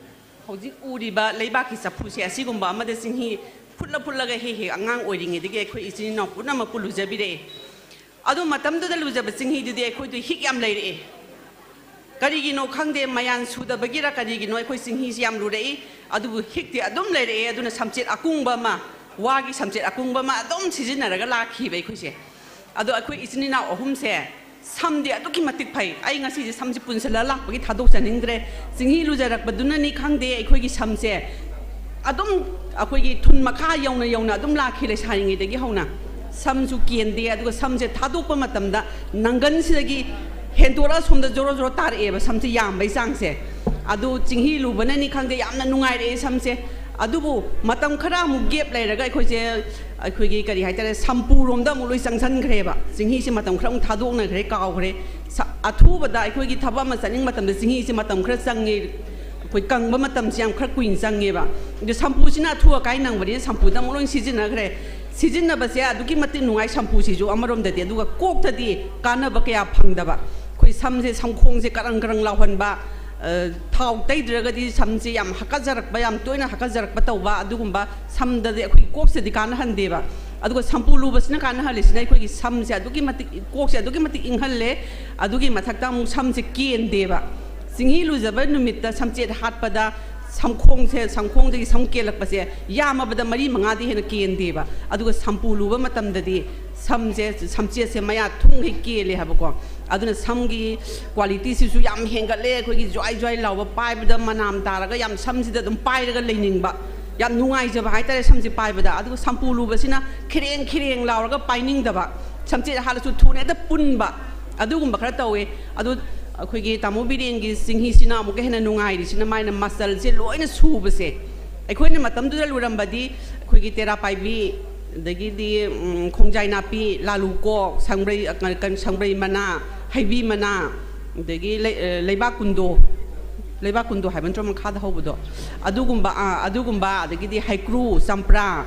ꯍꯧꯖꯤꯛ ꯎꯔꯤꯕ ꯂꯩꯕꯥꯛꯀꯤ ꯆꯐꯨꯁꯦ, ꯑꯁꯤꯒꯨꯝꯕ ꯑꯃꯗ ꯆꯤꯡꯍꯤ ꯐꯨꯠꯂ ꯐꯨꯠꯂꯒ ꯍꯦꯛ ꯍꯦꯛ ꯑꯉꯥꯡ ꯑꯣꯏꯔꯤꯉꯩꯗꯒꯤ ꯑꯩꯈꯣꯏ ꯏꯆꯤꯟ ꯏꯅꯥꯎ ꯄꯨꯝꯅꯃꯛꯄꯨ ꯂꯨꯖꯕꯤꯔꯛꯑꯦ꯫ ꯑꯗꯨ ꯃꯇꯝꯗꯨꯗ ꯂꯨꯖꯕ ꯆꯤꯡꯍꯤꯗꯨꯗꯤ ꯑꯩꯈꯣꯏꯗ ꯍꯤꯛ ꯌꯥꯝ ꯂꯩꯔꯛꯑꯦ꯫ ꯀꯔꯤꯒꯤꯅꯣ ꯈꯪꯗꯦ, ꯃꯌꯥꯟ ꯁꯨꯗꯕꯒꯤꯔ ꯀꯔꯤꯒꯤꯅꯣ ꯑꯩꯈꯣꯏ ꯆꯤꯡꯍꯤꯁꯤ ꯌꯥꯝ ꯂꯨꯔꯛꯏ, ꯑꯗꯨꯕꯨ ꯍꯤꯛꯇꯤ ꯑꯗꯨꯝ ꯂꯩꯔꯛꯑꯦ꯫ ꯑꯗꯨꯅ ꯁꯝꯆꯦꯠ ꯑꯀꯨꯡꯕ ꯑꯃ, ꯋꯥꯒꯤ ꯁꯝꯆꯦꯠ ꯑꯀꯨꯡꯕ ꯑꯃ ꯑꯗꯨꯝ ꯁꯤꯖꯤꯟꯅꯔꯒ ꯂꯥꯛꯈꯤꯕ ꯑꯩꯈꯣꯏꯁꯦ꯫ ꯑꯗꯣ ꯑꯩꯈꯣꯏ ꯏꯆꯤꯟ ꯏꯅꯥꯎ ꯑꯍꯨꯝꯁꯦ ꯁꯝꯗꯤ ꯑꯗꯨꯛꯀꯤ ꯃꯇꯤꯛ ꯐꯩ꯫ ꯑꯩ ꯉꯁꯤꯁꯦ ꯁꯝꯁꯦ ꯄꯨꯟꯁꯤꯜꯂ ꯂꯥꯛꯄꯒꯤ ꯊꯥꯗꯣꯛꯆꯅꯤꯡꯗ꯭ꯔꯦ꯫ ꯆꯤꯡꯍꯤ ꯂꯨꯖꯔꯛꯄꯗꯨꯅꯅꯤ ꯈꯪꯗꯦ, ꯑꯩꯈꯣꯏꯒꯤ ꯁꯝꯁꯦ ꯑꯗꯨꯝ ꯑꯩꯈꯣꯏꯒꯤ ꯊꯨꯟ ꯃꯈꯥ ꯌꯧꯅ ꯌꯧꯅ ꯑꯗꯨꯝ ꯂꯥꯛꯈꯤ ꯂꯩꯁꯥꯔꯤꯉꯩꯗꯒꯤ ꯍꯧꯅ꯫ ꯁꯝꯁꯨ ꯀꯦꯟꯗꯦ, ꯑꯗꯨꯒ ꯁꯝꯁꯦ ꯊꯥꯗꯣꯛꯄ ꯃꯇꯝꯗ ꯅꯪꯒꯟꯁꯤꯗꯒꯤ ꯍꯦꯟꯗꯣꯔꯛꯑ ꯁꯣꯝꯗ ꯖꯣꯔꯣ ꯖꯣꯔꯣ ꯇꯥꯔꯛꯑꯦꯕ ꯁꯝꯁꯦ ꯌꯥꯝꯕꯩ ꯆꯥꯡꯁꯦ꯫ ꯑꯗꯨ ꯆꯤꯡꯍꯤ ꯂꯨꯕꯅꯅꯤ ꯈꯪꯗꯦ, ꯌꯥꯝꯅ ꯅꯨꯡꯉꯥꯏꯔꯛꯑꯦ ꯁꯝꯁꯦ꯫ ꯑꯗꯨꯕꯨ ꯃꯇꯝ ꯈꯔ ꯑꯃꯨꯛ gap ꯂꯩꯔꯒ ꯑꯩꯈꯣꯏꯁꯦ, ꯑꯩꯈꯣꯏꯒꯤ ꯀꯔꯤ ꯍꯥꯏꯇꯥꯔꯦ, ꯁꯝꯄꯨꯔꯣꯝꯗ ꯑꯃꯨꯛ ꯂꯣꯏ ꯆꯪꯁꯟꯈ꯭ꯔꯦꯕ꯫ ꯆꯤꯡꯍꯤꯁꯦ ꯃꯇꯝ ꯈꯔ ꯑꯃꯨꯛ ꯊꯥꯗꯣꯛꯅꯈ꯭ꯔꯦ, ꯀꯥꯎꯈ꯭ꯔꯦ꯫ ꯁ-, ꯑꯊꯨꯕꯗ ꯑꯩꯈꯣꯏꯒꯤ ꯊꯕꯛ ꯑꯃ ꯆꯠꯅꯤꯡꯕ ꯃꯇꯝꯗ ꯆꯤꯡꯍꯤꯁꯦ ꯃꯇꯝ ꯈꯔ ꯆꯪꯉꯦ, ꯑꯩꯈꯣꯏ ꯀꯪꯕ ꯃꯇꯝꯁꯦ ꯌꯥꯝ ꯈꯔ ꯀꯨꯏꯅ ꯆꯪꯉꯦꯕ꯫ ꯑꯗꯣ ꯁꯝꯄꯨꯁꯤꯅ ꯑꯊꯨ ꯑꯀꯥꯏ ꯅꯪꯕꯅꯤꯅ ꯁꯝꯄꯨꯗ ꯑꯃꯨꯛ ꯂꯣꯏ ꯁꯤꯖꯤꯟꯅꯈ꯭ꯔꯦ꯫ ꯁꯤꯖꯤꯟꯅꯕꯁꯦ ꯑꯗꯨꯛꯀꯤ ꯃꯇꯤꯛ ꯅꯨꯡꯉꯥꯏ ꯁꯝꯄꯨꯁꯤꯁꯨ ꯑꯃꯔꯣꯝꯗꯗꯤ, ꯑꯗꯨꯒ ꯀꯣꯛꯇꯗꯤ ꯀꯥꯟꯅꯕ ꯀꯌꯥ ꯐꯪꯗꯕ꯫ ꯑꯩꯈꯣꯏ ꯁꯝꯁꯦ, ꯁꯝꯈꯣꯡꯁꯦ ꯀꯔꯪ ꯀꯔꯪ ꯂꯥꯎꯍꯟꯕ, ꯑ, ꯊꯥꯎ ꯇꯩꯗ꯭ꯔꯒꯗꯤ ꯁꯝꯁꯦ ꯌꯥꯝ ꯍꯥꯀꯠꯆꯔꯛꯄ, ꯌꯥꯝ ꯇꯣꯏꯅ ꯍꯥꯀꯠꯆꯔꯛꯄ ꯇꯧꯕ, ꯑꯗꯨꯒꯨꯝꯕ ꯁꯝꯗꯗꯤ, ꯑꯩꯈꯣꯏꯒꯤ ꯀꯣꯛꯁꯤꯗꯤ ꯀꯥꯟꯅꯍꯟꯗꯦꯕ꯫ ꯑꯗꯨꯒ ꯁꯝꯄꯨ ꯂꯨꯕꯁꯤꯅ ꯀꯥꯟꯅꯍꯜꯂꯤꯁꯤꯅ ꯑꯩꯈꯣꯏꯒꯤ ꯁꯝꯁꯦ ꯑꯗꯨꯛꯀꯤ ꯃꯇꯤꯛ, ꯀꯣꯛꯁꯦ ꯑꯗꯨꯛꯀꯤ ꯃꯇꯤꯛ ꯏꯪꯍꯜꯂꯦ꯫ ꯑꯗꯨꯒꯤ ꯃꯊꯛꯇ ꯑꯃꯨꯛ ꯁꯝꯁꯦ ꯀꯦꯟꯗꯦꯕ꯫ ꯆꯤꯡꯍꯤ ꯂꯨꯖꯕ ꯅꯨꯃꯤꯠꯇ ꯁꯝꯆꯦꯠ ꯍꯥꯠꯄꯗ ꯁꯝꯈꯣꯡꯁꯦ, ꯁꯝꯈꯣꯡꯗꯒꯤ ꯁꯝ ꯀꯦꯜꯂꯛꯄꯁꯦ ꯌꯥꯝꯃꯕꯗ ꯃꯔꯤ ꯃꯉꯥꯗꯤ ꯍꯦꯟꯅ ꯀꯦꯟꯗꯦꯕ꯫ ꯑꯗꯨꯒ ꯁꯝꯄꯨ ꯂꯨꯕ ꯃꯇꯝꯗꯗꯤ ꯁꯝꯁꯦ, ꯁꯝꯆꯦꯠꯁꯦ ꯃꯌꯥ ꯊꯨꯡꯈꯩ ꯀꯦꯜꯂꯦ ꯍꯥꯏꯕꯀꯣ꯫ ꯑꯗꯨꯅ ꯁꯝꯒꯤ ꯀ꯭ꯋꯥꯂꯤꯇꯤꯁꯤꯁꯨ ꯌꯥꯝ ꯍꯦꯟꯒꯠꯂꯦ꯫ ꯑꯩꯈꯣꯏꯒꯤ ꯖ꯭ꯋꯥꯏ ꯖ꯭ꯋꯥꯏ ꯂꯥꯎꯕ, ꯄꯥꯏꯕꯗ ꯃꯅꯥꯝ ꯇꯥꯔꯒ ꯌꯥꯝ ꯁꯝꯁꯤꯗ ꯑꯗꯨꯝ ꯄꯥꯏꯔꯒ ꯂꯩꯅꯤꯡꯕ, ꯌꯥꯝ ꯅꯨꯡꯉꯥꯏꯖꯕ ꯍꯥꯏꯇꯥꯔꯦ ꯁꯝꯁꯦ ꯄꯥꯏꯕꯗ꯫ ꯑꯗꯨꯒ ꯁꯝꯄꯨ ꯂꯨꯕꯁꯤꯅ ꯈꯤꯔꯦꯡ ꯈꯤꯔꯦꯡ ꯂꯥꯎꯔꯒ ꯄꯥꯏꯅꯤꯡꯗꯕ, ꯁꯝꯆꯦꯠ ꯍꯥꯠꯂꯁꯨ ꯊꯨꯅ ꯍꯦꯛꯇ ꯄꯨꯟꯕ, ꯑꯗꯨꯒꯨꯝꯕ ꯈꯔ ꯇꯧꯋꯦ꯫ ꯑꯗꯨ ꯑꯩꯈꯣꯏꯒꯤ ꯇꯥꯃꯣ ꯕꯤꯔꯦꯟꯒꯤ ꯆꯤꯡꯍꯤꯁꯤꯅ ꯑꯃꯨꯛꯀ ꯍꯦꯟꯅ ꯅꯨꯡꯉꯥꯏꯔꯤꯁꯤꯅ ꯃꯥꯏꯅ ꯃꯆꯜꯁꯦ ꯂꯣꯏꯅ ꯁꯨꯕꯁꯦ꯫ ꯑꯩꯈꯣꯏꯅ ꯃꯇꯝꯗꯨꯗ ꯂꯨꯔꯝꯕꯗꯤ ꯑꯩꯈꯣꯏꯒꯤ ꯇꯦꯔꯥ ꯄꯥꯏꯕꯤ, ꯑꯗꯒꯤꯗꯤ, ꯎꯝ, ꯈꯣꯡꯖꯥꯏ ꯅꯥꯄꯤ, ꯂꯥꯂꯨ ꯀꯣꯛ, ꯁꯪꯕ꯭ꯔꯩ, ꯑ, ꯀ-, ꯀ-, ꯁꯪꯕ꯭ꯔꯩ ꯃꯅꯥ, ꯍꯩꯕꯤ ꯃꯅꯥ, ꯑꯗꯒꯤ ꯂꯩ-, ꯑ, ꯂꯩꯕꯥꯛ ꯀꯨꯟꯗꯣ, ꯂꯩꯕꯥꯛ ꯀꯨꯟꯗꯣ ꯍꯥꯏꯕ ꯅꯠꯇ꯭ꯔꯣ ꯃꯈꯥꯗ ꯍꯧꯕꯗꯣ? ꯑꯗꯨꯒꯨꯝꯕ, ꯑ, ꯑꯗꯨꯒꯨꯝꯕ, ꯑꯗꯒꯤꯗꯤ ꯍꯩꯀ꯭ꯔꯨ, ꯆꯝꯄ꯭ꯔꯥ,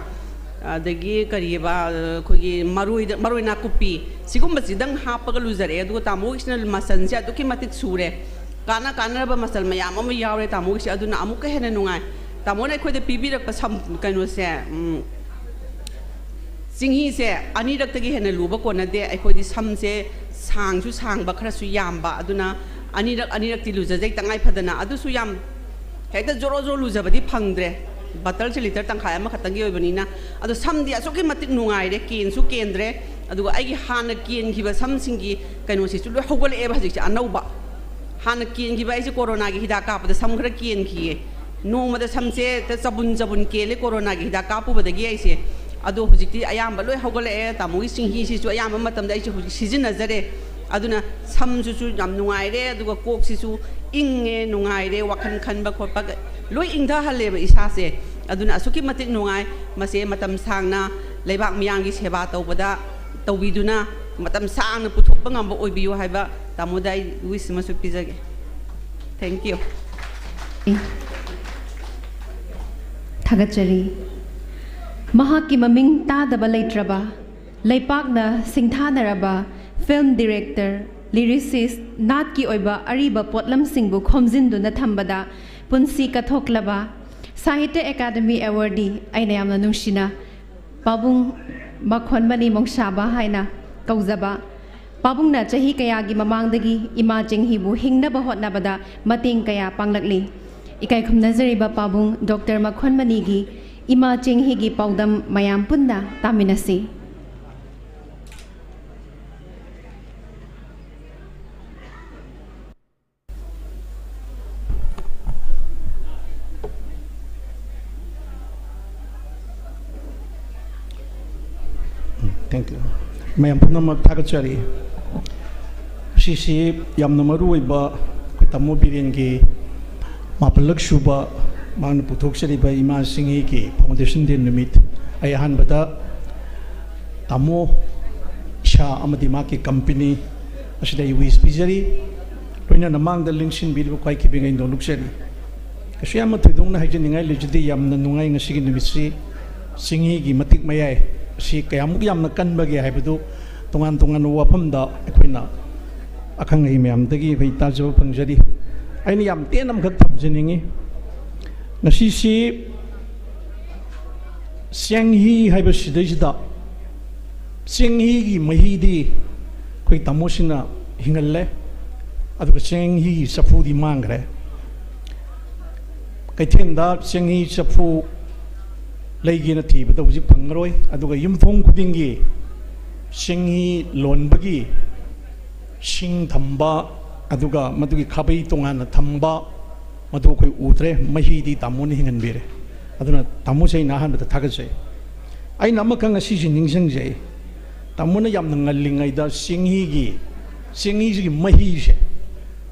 ꯑꯗꯒꯤ ꯀꯔꯤꯑꯕ, ꯑ, ꯑꯩꯈꯣꯏꯒꯤ ꯃꯔꯣꯏꯗ-, ꯃꯔꯣꯏ ꯅꯥꯀꯨꯞꯄꯤ, ꯁꯤꯒꯨꯝꯕꯁꯤꯗꯪ ꯍꯥꯞꯄꯒ ꯂꯨꯖꯔꯛꯑꯦ꯫ ꯑꯗꯨꯒ ꯇꯥꯃꯣꯒꯤꯁꯤꯅ ꯃꯆꯜꯁꯦ ꯑꯗꯨꯛꯀꯤ ꯃꯇꯤꯛ ꯁꯨꯔꯦ, ꯀꯥꯟꯅ ꯀꯥꯟꯅꯔꯕ ꯃꯆꯜ ꯃꯌꯥꯝ ꯑꯃ ꯌꯥꯎꯔꯦ ꯇꯥꯃꯣꯒꯤꯁꯦ꯫ ꯑꯗꯨꯅ ꯑꯃꯨꯛꯀ ꯍꯦꯟꯅ ꯅꯨꯡꯉꯥꯏ꯫ ꯇꯥꯃꯣꯅ ꯑꯩꯈꯣꯏꯗ ꯄꯤꯕꯤꯔꯛꯄ ꯁꯝ-, ꯀꯩꯅꯣꯁꯦ, ꯎꯝ, ꯆꯤꯡꯍꯤꯁꯦ ꯑꯅꯤꯔꯛꯇꯒꯤ ꯍꯦꯟꯅ ꯂꯨꯕ ꯀꯣꯟꯅꯗꯦ꯫ ꯑꯩꯈꯣꯏꯗꯤ ꯁꯝꯁꯦ ꯁꯥꯡꯁꯨ ꯁꯥꯡꯕ, ꯈꯔꯁꯨ ꯌꯥꯝꯕ, ꯑꯗꯨꯅ ꯑꯅꯤꯔꯛ, ꯑꯅꯤꯔꯛꯇꯤ ꯂꯨꯖꯖꯩ ꯇꯉꯥꯏ ꯐꯗꯅ꯫ ꯑꯗꯨꯁꯨ ꯌꯥꯝ ꯍꯦꯛꯇ ꯖꯣꯔꯣ ꯖꯣꯔꯣ ꯂꯨꯖꯕꯗꯤ ꯐꯪꯗ꯭ꯔꯦ, ꯕꯇꯜꯁꯦ ꯂꯤꯇꯔ ꯇꯪꯈꯥꯏ ꯑꯃꯈꯛꯇꯪꯒꯤ ꯑꯣꯏꯕꯅꯤꯅ꯫ ꯑꯗꯣ ꯁꯝꯗꯤ ꯑꯁꯨꯛꯀꯤ ꯃꯇꯤꯛ ꯅꯨꯡꯉꯥꯏꯔꯦ, ꯀꯦꯟꯁꯨ ꯀꯦꯟꯗ꯭ꯔꯦ꯫ ꯑꯗꯨꯒ ꯑꯩꯒꯤ ꯍꯥꯟꯅ ꯀꯦꯟꯈꯤꯕ ꯁꯝꯁꯤꯡꯒꯤ ꯀꯩꯅꯣꯁꯤꯁꯨ ꯂꯣꯏ ꯍꯧꯒꯠꯂꯛꯑꯦꯕ ꯍꯧꯖꯤꯛꯁꯦ ꯑꯅꯧꯕ꯫ ꯍꯥꯟꯅ ꯀꯦꯟꯈꯤꯕ ꯑꯩꯁꯦ ꯀꯣꯔꯣꯅꯥꯒꯤ ꯍꯤꯗꯥꯛ ꯀꯥꯞꯄꯗ ꯁꯝ ꯈꯔ ꯀꯦꯟꯈꯤꯌꯦ꯫ ꯅꯣꯡꯃꯗ ꯁꯝꯁꯦ ꯍꯦꯛꯇ ꯆꯕꯨꯟ ꯆꯕꯨꯟ ꯀꯦꯜꯂꯦ ꯀꯣꯔꯣꯅꯥꯒꯤ ꯍꯤꯗꯥꯛ ꯀꯥꯞꯄꯨꯕꯗꯒꯤ ꯑꯩꯁꯦ꯫ ꯑꯗꯣ ꯍꯧꯖꯤꯛꯇꯤ ꯑꯌꯥꯝꯕ ꯂꯣꯏ ꯍꯧꯒꯠꯂꯛꯑꯦ꯫ ꯇꯥꯃꯣꯒꯤ ꯆꯤꯡꯍꯤꯁꯤꯁꯨ ꯑꯌꯥꯝꯕ ꯃꯇꯝꯗ ꯑꯩꯁꯦ ꯍꯧꯖꯤꯛ ꯁꯤꯖꯤꯟꯅꯖꯔꯦ꯫ ꯑꯗꯨꯅ ꯁꯝꯁꯤꯁꯨ ꯌꯥꯝ ꯅꯨꯡꯉꯥꯏꯔꯦ, ꯑꯗꯨꯒ ꯀꯣꯛꯁꯤꯁꯨ ꯏꯪꯉꯦ, ꯅꯨꯡꯉꯥꯏꯔꯦ, ꯋꯥꯈꯜ ꯈꯟꯕ ꯈꯣꯠꯄ ꯂꯣꯏ ꯏꯪꯊꯍꯜꯂꯦꯕ ꯏꯁꯥꯁꯦ꯫ ꯑꯗꯨꯅ ꯑꯁꯨꯛꯀꯤ ꯃꯇꯤꯛ ꯅꯨꯡꯉꯥꯏ꯫ ꯃꯁꯦ ꯃꯇꯝ ꯁꯥꯡꯅ ꯂꯩꯕꯥꯛ ꯃꯤꯌꯥꯝꯒꯤ ꯁꯦꯕꯥ ꯇꯧꯕꯗ, ꯇꯧꯕꯤꯗꯨꯅ ꯃꯇꯝ ꯁꯥꯡꯅ ꯄꯨꯊꯣꯛꯄ ꯉꯝꯕ ꯑꯣꯏꯕꯤꯌꯨ ꯍꯥꯏꯕ ꯇꯥꯃꯣꯗ ꯑꯩ ꯋꯤꯁ ꯑꯃꯁꯨ ꯄꯤꯖꯒꯦ꯫ Thank you꯫ ꯊꯥꯒꯠꯆꯔꯤ꯫ ꯃꯍꯥꯛꯀꯤ ꯃꯃꯤꯡ ꯇꯥꯗꯕ ꯂꯩꯇ꯭ꯔꯕ, ꯂꯩꯄꯥꯛꯅ ꯁꯤꯡꯊꯥꯅꯔꯕ film director, lyricist, ꯅꯥꯠꯀꯤ ꯑꯣꯏꯕ ꯑꯔꯤꯕ ꯄꯣꯠꯂꯝꯁꯤꯡꯕꯨ ꯈꯣꯝꯖꯤꯟꯗꯨꯅ ꯊꯝꯕꯗ ꯄꯨꯟꯁꯤ ꯀꯠꯊꯣꯛꯂꯕ Sahitya Academy Awardee ꯑꯩꯅ ꯌꯥꯝꯅ ꯅꯨꯡꯁꯤꯅ ꯄꯥꯕꯨꯡ ꯃꯈꯣꯟꯃꯅꯤ ꯃꯣꯡꯁꯥꯕ ꯍꯥꯏꯅ ꯀꯧꯖꯕ ꯄꯥꯕꯨꯡꯅ ꯆꯍꯤ ꯀꯌꯥꯒꯤ ꯃꯃꯥꯡꯗꯒꯤ ꯏꯃꯥ ꯆꯦꯡꯍꯤꯕꯨ ꯍꯤꯡꯅꯕ ꯍꯣꯠꯅꯕꯗ ꯃꯇꯦꯡ ꯀꯌꯥ ꯄꯥꯡꯂꯛꯂꯤ꯫ ꯏꯀꯥꯏ ꯈꯨꯝꯅꯖꯔꯤꯕ ꯄꯥꯕꯨꯡ ꯗꯣꯛꯇꯔ ꯃꯈꯣꯟꯃꯅꯤꯒꯤ ꯏꯃꯥ ꯆꯦꯡꯍꯤꯒꯤ ꯄꯥꯎꯗꯝ ꯃꯌꯥꯝ ꯄꯨꯟꯅ ꯇꯥꯃꯤꯟꯅꯁꯤ꯫ Thank you. ꯃꯌꯥꯝ ꯄꯨꯝꯅꯃꯛ ꯊꯥꯒꯠꯆꯔꯤ꯫ ꯁꯤꯁꯤ ꯌꯥꯝꯅ ꯃꯔꯨ ꯑꯣꯏꯕ ꯑꯩꯈꯣꯏ ꯇꯥꯃꯣ ꯕꯤꯔꯦꯟꯒꯤ ꯃꯥꯄꯜꯂꯛ ꯁꯨꯕ ꯃꯍꯥꯛꯅ ꯄꯨꯊꯣꯛꯆꯔꯤꯕ ꯏꯃꯥ ꯆꯦꯡꯍꯤꯒꯤ Foundation Day ꯅꯨꯃꯤꯠ꯫ ꯑꯩ ꯑꯍꯥꯟꯕꯗ ꯇꯥꯃꯣ ꯏꯁꯥ ꯑꯃꯗꯤ ꯃꯍꯥꯛꯀꯤ company ꯑꯁꯤꯗ ꯑꯩ wish ꯄꯤꯖꯔꯤ꯫ ꯂꯣꯏꯅꯅ ꯃꯥꯡꯗ ꯂꯦꯡꯁꯤꯟꯕꯤꯔꯤꯕ ꯈ꯭ꯋꯥꯏ ꯈꯤꯕꯤꯉꯩ ꯅꯣꯂꯨꯛꯆꯔꯤ꯫ ꯀꯩꯁꯨ ꯌꯥꯝꯅ ꯊꯣꯏꯗꯣꯛꯅ ꯍꯥꯏꯖꯅꯤꯡꯉꯥꯏ ꯂꯩꯖꯗꯦ꯫ ꯌꯥꯝꯅ ꯅꯨꯡꯉꯥꯏ ꯉꯁꯤꯒꯤ ꯅꯨꯃꯤꯠꯁꯤ꯫ ꯆꯤꯡꯍꯤꯒꯤ ꯃꯇꯤꯛ ꯃꯌꯥꯏ ꯑꯁꯤ ꯀꯌꯥꯃꯨꯛ ꯌꯥꯝꯅ ꯀꯟꯕꯒꯦ ꯍꯥꯏꯕꯗꯨ ꯇꯣꯉꯥꯟ ꯇꯣꯉꯥꯟꯕ ꯋꯥꯐꯝꯗ ꯑꯩꯈꯣꯏꯅ ꯑꯈꯪ ꯑꯍꯩ ꯃꯌꯥꯝꯗꯒꯤ ꯑꯩꯈꯣꯏ ꯇꯥꯖꯕ ꯐꯪꯖꯔꯤ꯫ ꯑꯩꯅ ꯌꯥꯝ ꯇꯦꯟꯅ ꯑꯃꯈꯛ ꯊꯝꯖꯅꯤꯡꯉꯤ꯫ ꯉꯁꯤꯁꯤ ꯆꯦꯡꯍꯤ ꯍꯥꯏꯕꯁꯤꯗꯩꯁꯤꯗ ꯆꯦꯡꯍꯤꯒꯤ ꯃꯍꯤꯗꯤ ꯑꯩꯈꯣꯏ ꯇꯥꯃꯣꯁꯤꯅ ꯍꯤꯡꯍꯜꯂꯦ, ꯑꯗꯨꯒ ꯆꯦꯡꯍꯤꯒꯤ ꯆꯐꯨꯗꯤ ꯃꯥꯡꯈ꯭ꯔꯦ꯫ ꯀꯩꯊꯦꯜꯗ ꯆꯦꯡꯍꯤ ꯆꯐꯨ ꯂꯩꯒꯦꯅ ꯊꯤꯕꯗ ꯍꯧꯖꯤꯛ ꯐꯪꯉꯔꯣꯏ꯫ ꯑꯗꯨꯒ ꯌꯨꯝꯊꯣꯡ ꯈꯨꯗꯤꯡꯒꯤ ꯆꯦꯡꯍꯤ ꯂꯣꯟꯕꯒꯤ ꯁꯤꯡ ꯊꯝꯕ, ꯑꯗꯨꯒ ꯃꯗꯨꯒꯤ ꯈꯥꯕꯩ ꯇꯣꯉꯥꯟꯅ ꯊꯝꯕ, ꯃꯗꯨ ꯑꯩꯈꯣꯏ ꯎꯗ꯭ꯔꯦ꯫ ꯃꯍꯤꯗꯤ ꯇꯥꯃꯣꯅ ꯍꯤꯡꯍꯟꯕꯤꯔꯦ꯫ ꯑꯗꯨꯅ ꯇꯥꯃꯣꯁꯦ ꯑꯩꯅ ꯑꯍꯥꯟꯕꯗ ꯊꯥꯒꯠꯆꯩ꯫ ꯑꯩꯅ ꯑꯃꯈꯛ ꯉꯁꯤꯁꯦ ꯅꯤꯡꯁꯤꯡꯖꯩ꯫ ꯇꯥꯃꯣꯅ ꯌꯥꯝꯅ ꯉꯜꯂꯤꯉꯩꯗ ꯆꯦꯡꯍꯤꯒꯤ, ꯆꯦꯡꯍꯤꯁꯤꯒꯤ ꯃꯍꯤꯁꯦ,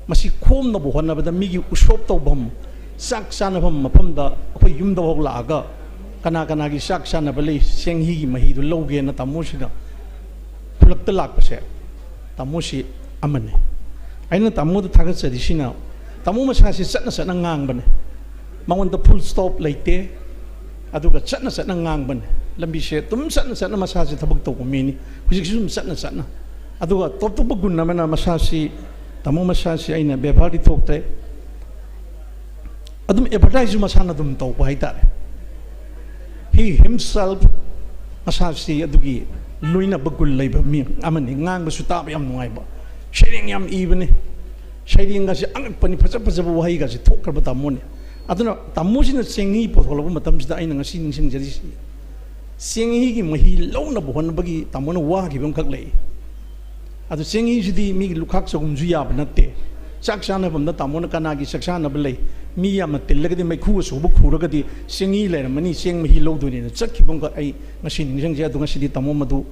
ꯃꯁꯤ ꯈꯣꯝꯅꯕ ꯍꯣꯠꯅꯕꯗ ꯃꯤꯒꯤ ꯎꯁꯣꯞ ꯇꯧꯐꯝ, ꯆꯥꯛ ꯆꯥꯅꯐꯝ ꯃꯐꯝꯗ ꯑꯩꯈꯣꯏ ꯌꯨꯝꯗ ꯐꯥꯎ ꯂꯥꯛꯑꯒ ꯀꯅꯥ ꯀꯅꯥꯒꯤ ꯆꯥꯛ ꯆꯥꯅꯕ ꯂꯩ, ꯆꯦꯡꯍꯤꯒꯤ ꯃꯍꯤꯗꯨ ꯂꯧꯒꯦꯅ ꯇꯥꯃꯣꯁꯤꯅ ꯈꯨꯜꯂꯛꯇ ꯂꯥꯛꯄꯁꯦ, ꯇꯥꯃꯣꯁꯤ ꯑꯃꯅꯤ꯫ ꯑꯩꯅ ꯇꯥꯃꯣꯗ ꯊꯥꯒꯠꯆꯔꯤꯁꯤꯅ, ꯇꯥꯃꯣ ꯃꯁꯥꯁꯤ ꯆꯠꯅ ꯆꯠꯅ ꯉꯥꯡꯕꯅꯦ꯫ ꯃꯉꯣꯟꯗ full stop ꯂꯩꯇꯦ꯫ ꯑꯗꯨꯒ ꯆꯠꯅ ꯆꯠꯅ ꯉꯥꯡꯕꯅꯦ꯫ ꯂꯝꯕꯤꯁꯦ ꯑꯗꯨꯝ ꯆꯠꯅ ꯆꯠꯅ ꯃꯁꯥꯁꯦ ꯊꯕꯛ ꯇꯧꯕ ꯃꯤꯅꯤ꯫ ꯍꯧꯖꯤꯛꯁꯨ ꯑꯗꯨꯝ ꯆꯠꯅ ꯆꯠꯅ꯫ ꯑꯗꯨꯒ ꯇꯣꯞ ꯇꯣꯞꯄ ꯒꯨꯟ ꯑꯃꯅ ꯃꯁꯥꯁꯤ, ꯇꯥꯃꯣ ꯃꯁꯥꯁꯤ ꯑꯩꯅ ꯕꯦꯕꯥꯔꯗꯤ ꯊꯣꯛꯇ꯭ꯔꯦ꯫ ꯑꯗꯨꯝ advertise ꯁꯨ ꯃꯁꯥꯅ ꯑꯗꯨꯝ ꯇꯧꯕ ꯍꯥꯏꯇꯥꯔꯦ꯫ He himself ꯃꯁꯥꯁꯤ ꯑꯗꯨꯒꯤ ꯂꯣꯏꯅꯕ ꯒꯨꯟ ꯂꯩꯕ ꯃꯤ ꯑꯃꯅꯤ꯫ ꯉꯥꯡꯕꯁꯨ ꯇꯥꯕ ꯌꯥꯝ ꯅꯨꯡꯉꯥꯏꯕ, ꯁꯩꯔꯦꯡ ꯌꯥꯝ ꯏꯕꯅꯤ꯫ ꯁꯩꯔꯦꯡꯒꯁꯦ ꯑꯉꯛꯄꯅꯤ, ꯐꯖ ꯐꯖꯕ ꯋꯥꯍꯩꯒꯁꯦ ꯊꯣꯛꯈ꯭ꯔꯕ ꯇꯥꯃꯣꯅꯤ꯫ ꯑꯗꯨꯅ ꯇꯥꯃꯣꯁꯤꯅ ꯆꯦꯡꯍꯤ ꯄꯨꯊꯣꯛꯂꯛꯄ ꯃꯇꯝꯁꯤꯗ ꯑꯩꯅ ꯉꯁꯤ ꯅꯤꯡꯁꯤꯡꯖꯔꯤꯁꯤ, ꯆꯦꯡꯍꯤꯒꯤ ꯃꯍꯤ ꯂꯧꯅꯕ ꯍꯣꯠꯅꯕꯒꯤ ꯇꯥꯃꯣꯅ ꯋꯥꯈꯤꯕ ꯑꯃꯈꯛ ꯂꯩ꯫ ꯑꯗꯨ ꯆꯦꯡꯍꯤꯁꯤꯗꯤ ꯃꯤꯒꯤ ꯂꯨꯈꯥꯛ ꯆꯒꯨꯝꯁꯨ ꯌꯥꯕ ꯅꯠꯇꯦ꯫ ꯆꯥꯛ ꯆꯥꯅꯐꯝꯗ ꯇꯥꯃꯣꯅ ꯀꯅꯥꯒꯤ ꯆꯥꯛ ꯆꯥꯅꯕ ꯂꯩ, ꯃꯤ ꯌꯥꯝꯅ ꯇꯤꯜꯂꯒꯗꯤ ꯃꯩꯈꯨ ꯑꯆꯧꯕ ꯈꯨꯔꯒꯗꯤ ꯆꯦꯡꯍꯤ ꯂꯩꯔꯝꯃꯅꯤ, ꯆꯦꯡ ꯃꯍꯤ ꯂꯧꯗꯣꯏꯅꯦꯅ ꯆꯠꯈꯤꯕ ꯑꯃꯈꯛ ꯑꯩ ꯉꯁꯤ ꯅꯤꯡꯁꯤꯡꯖꯩ꯫ ꯑꯗꯨ ꯉꯁꯤꯗꯤ ꯇꯥꯃꯣ ꯃꯗꯨ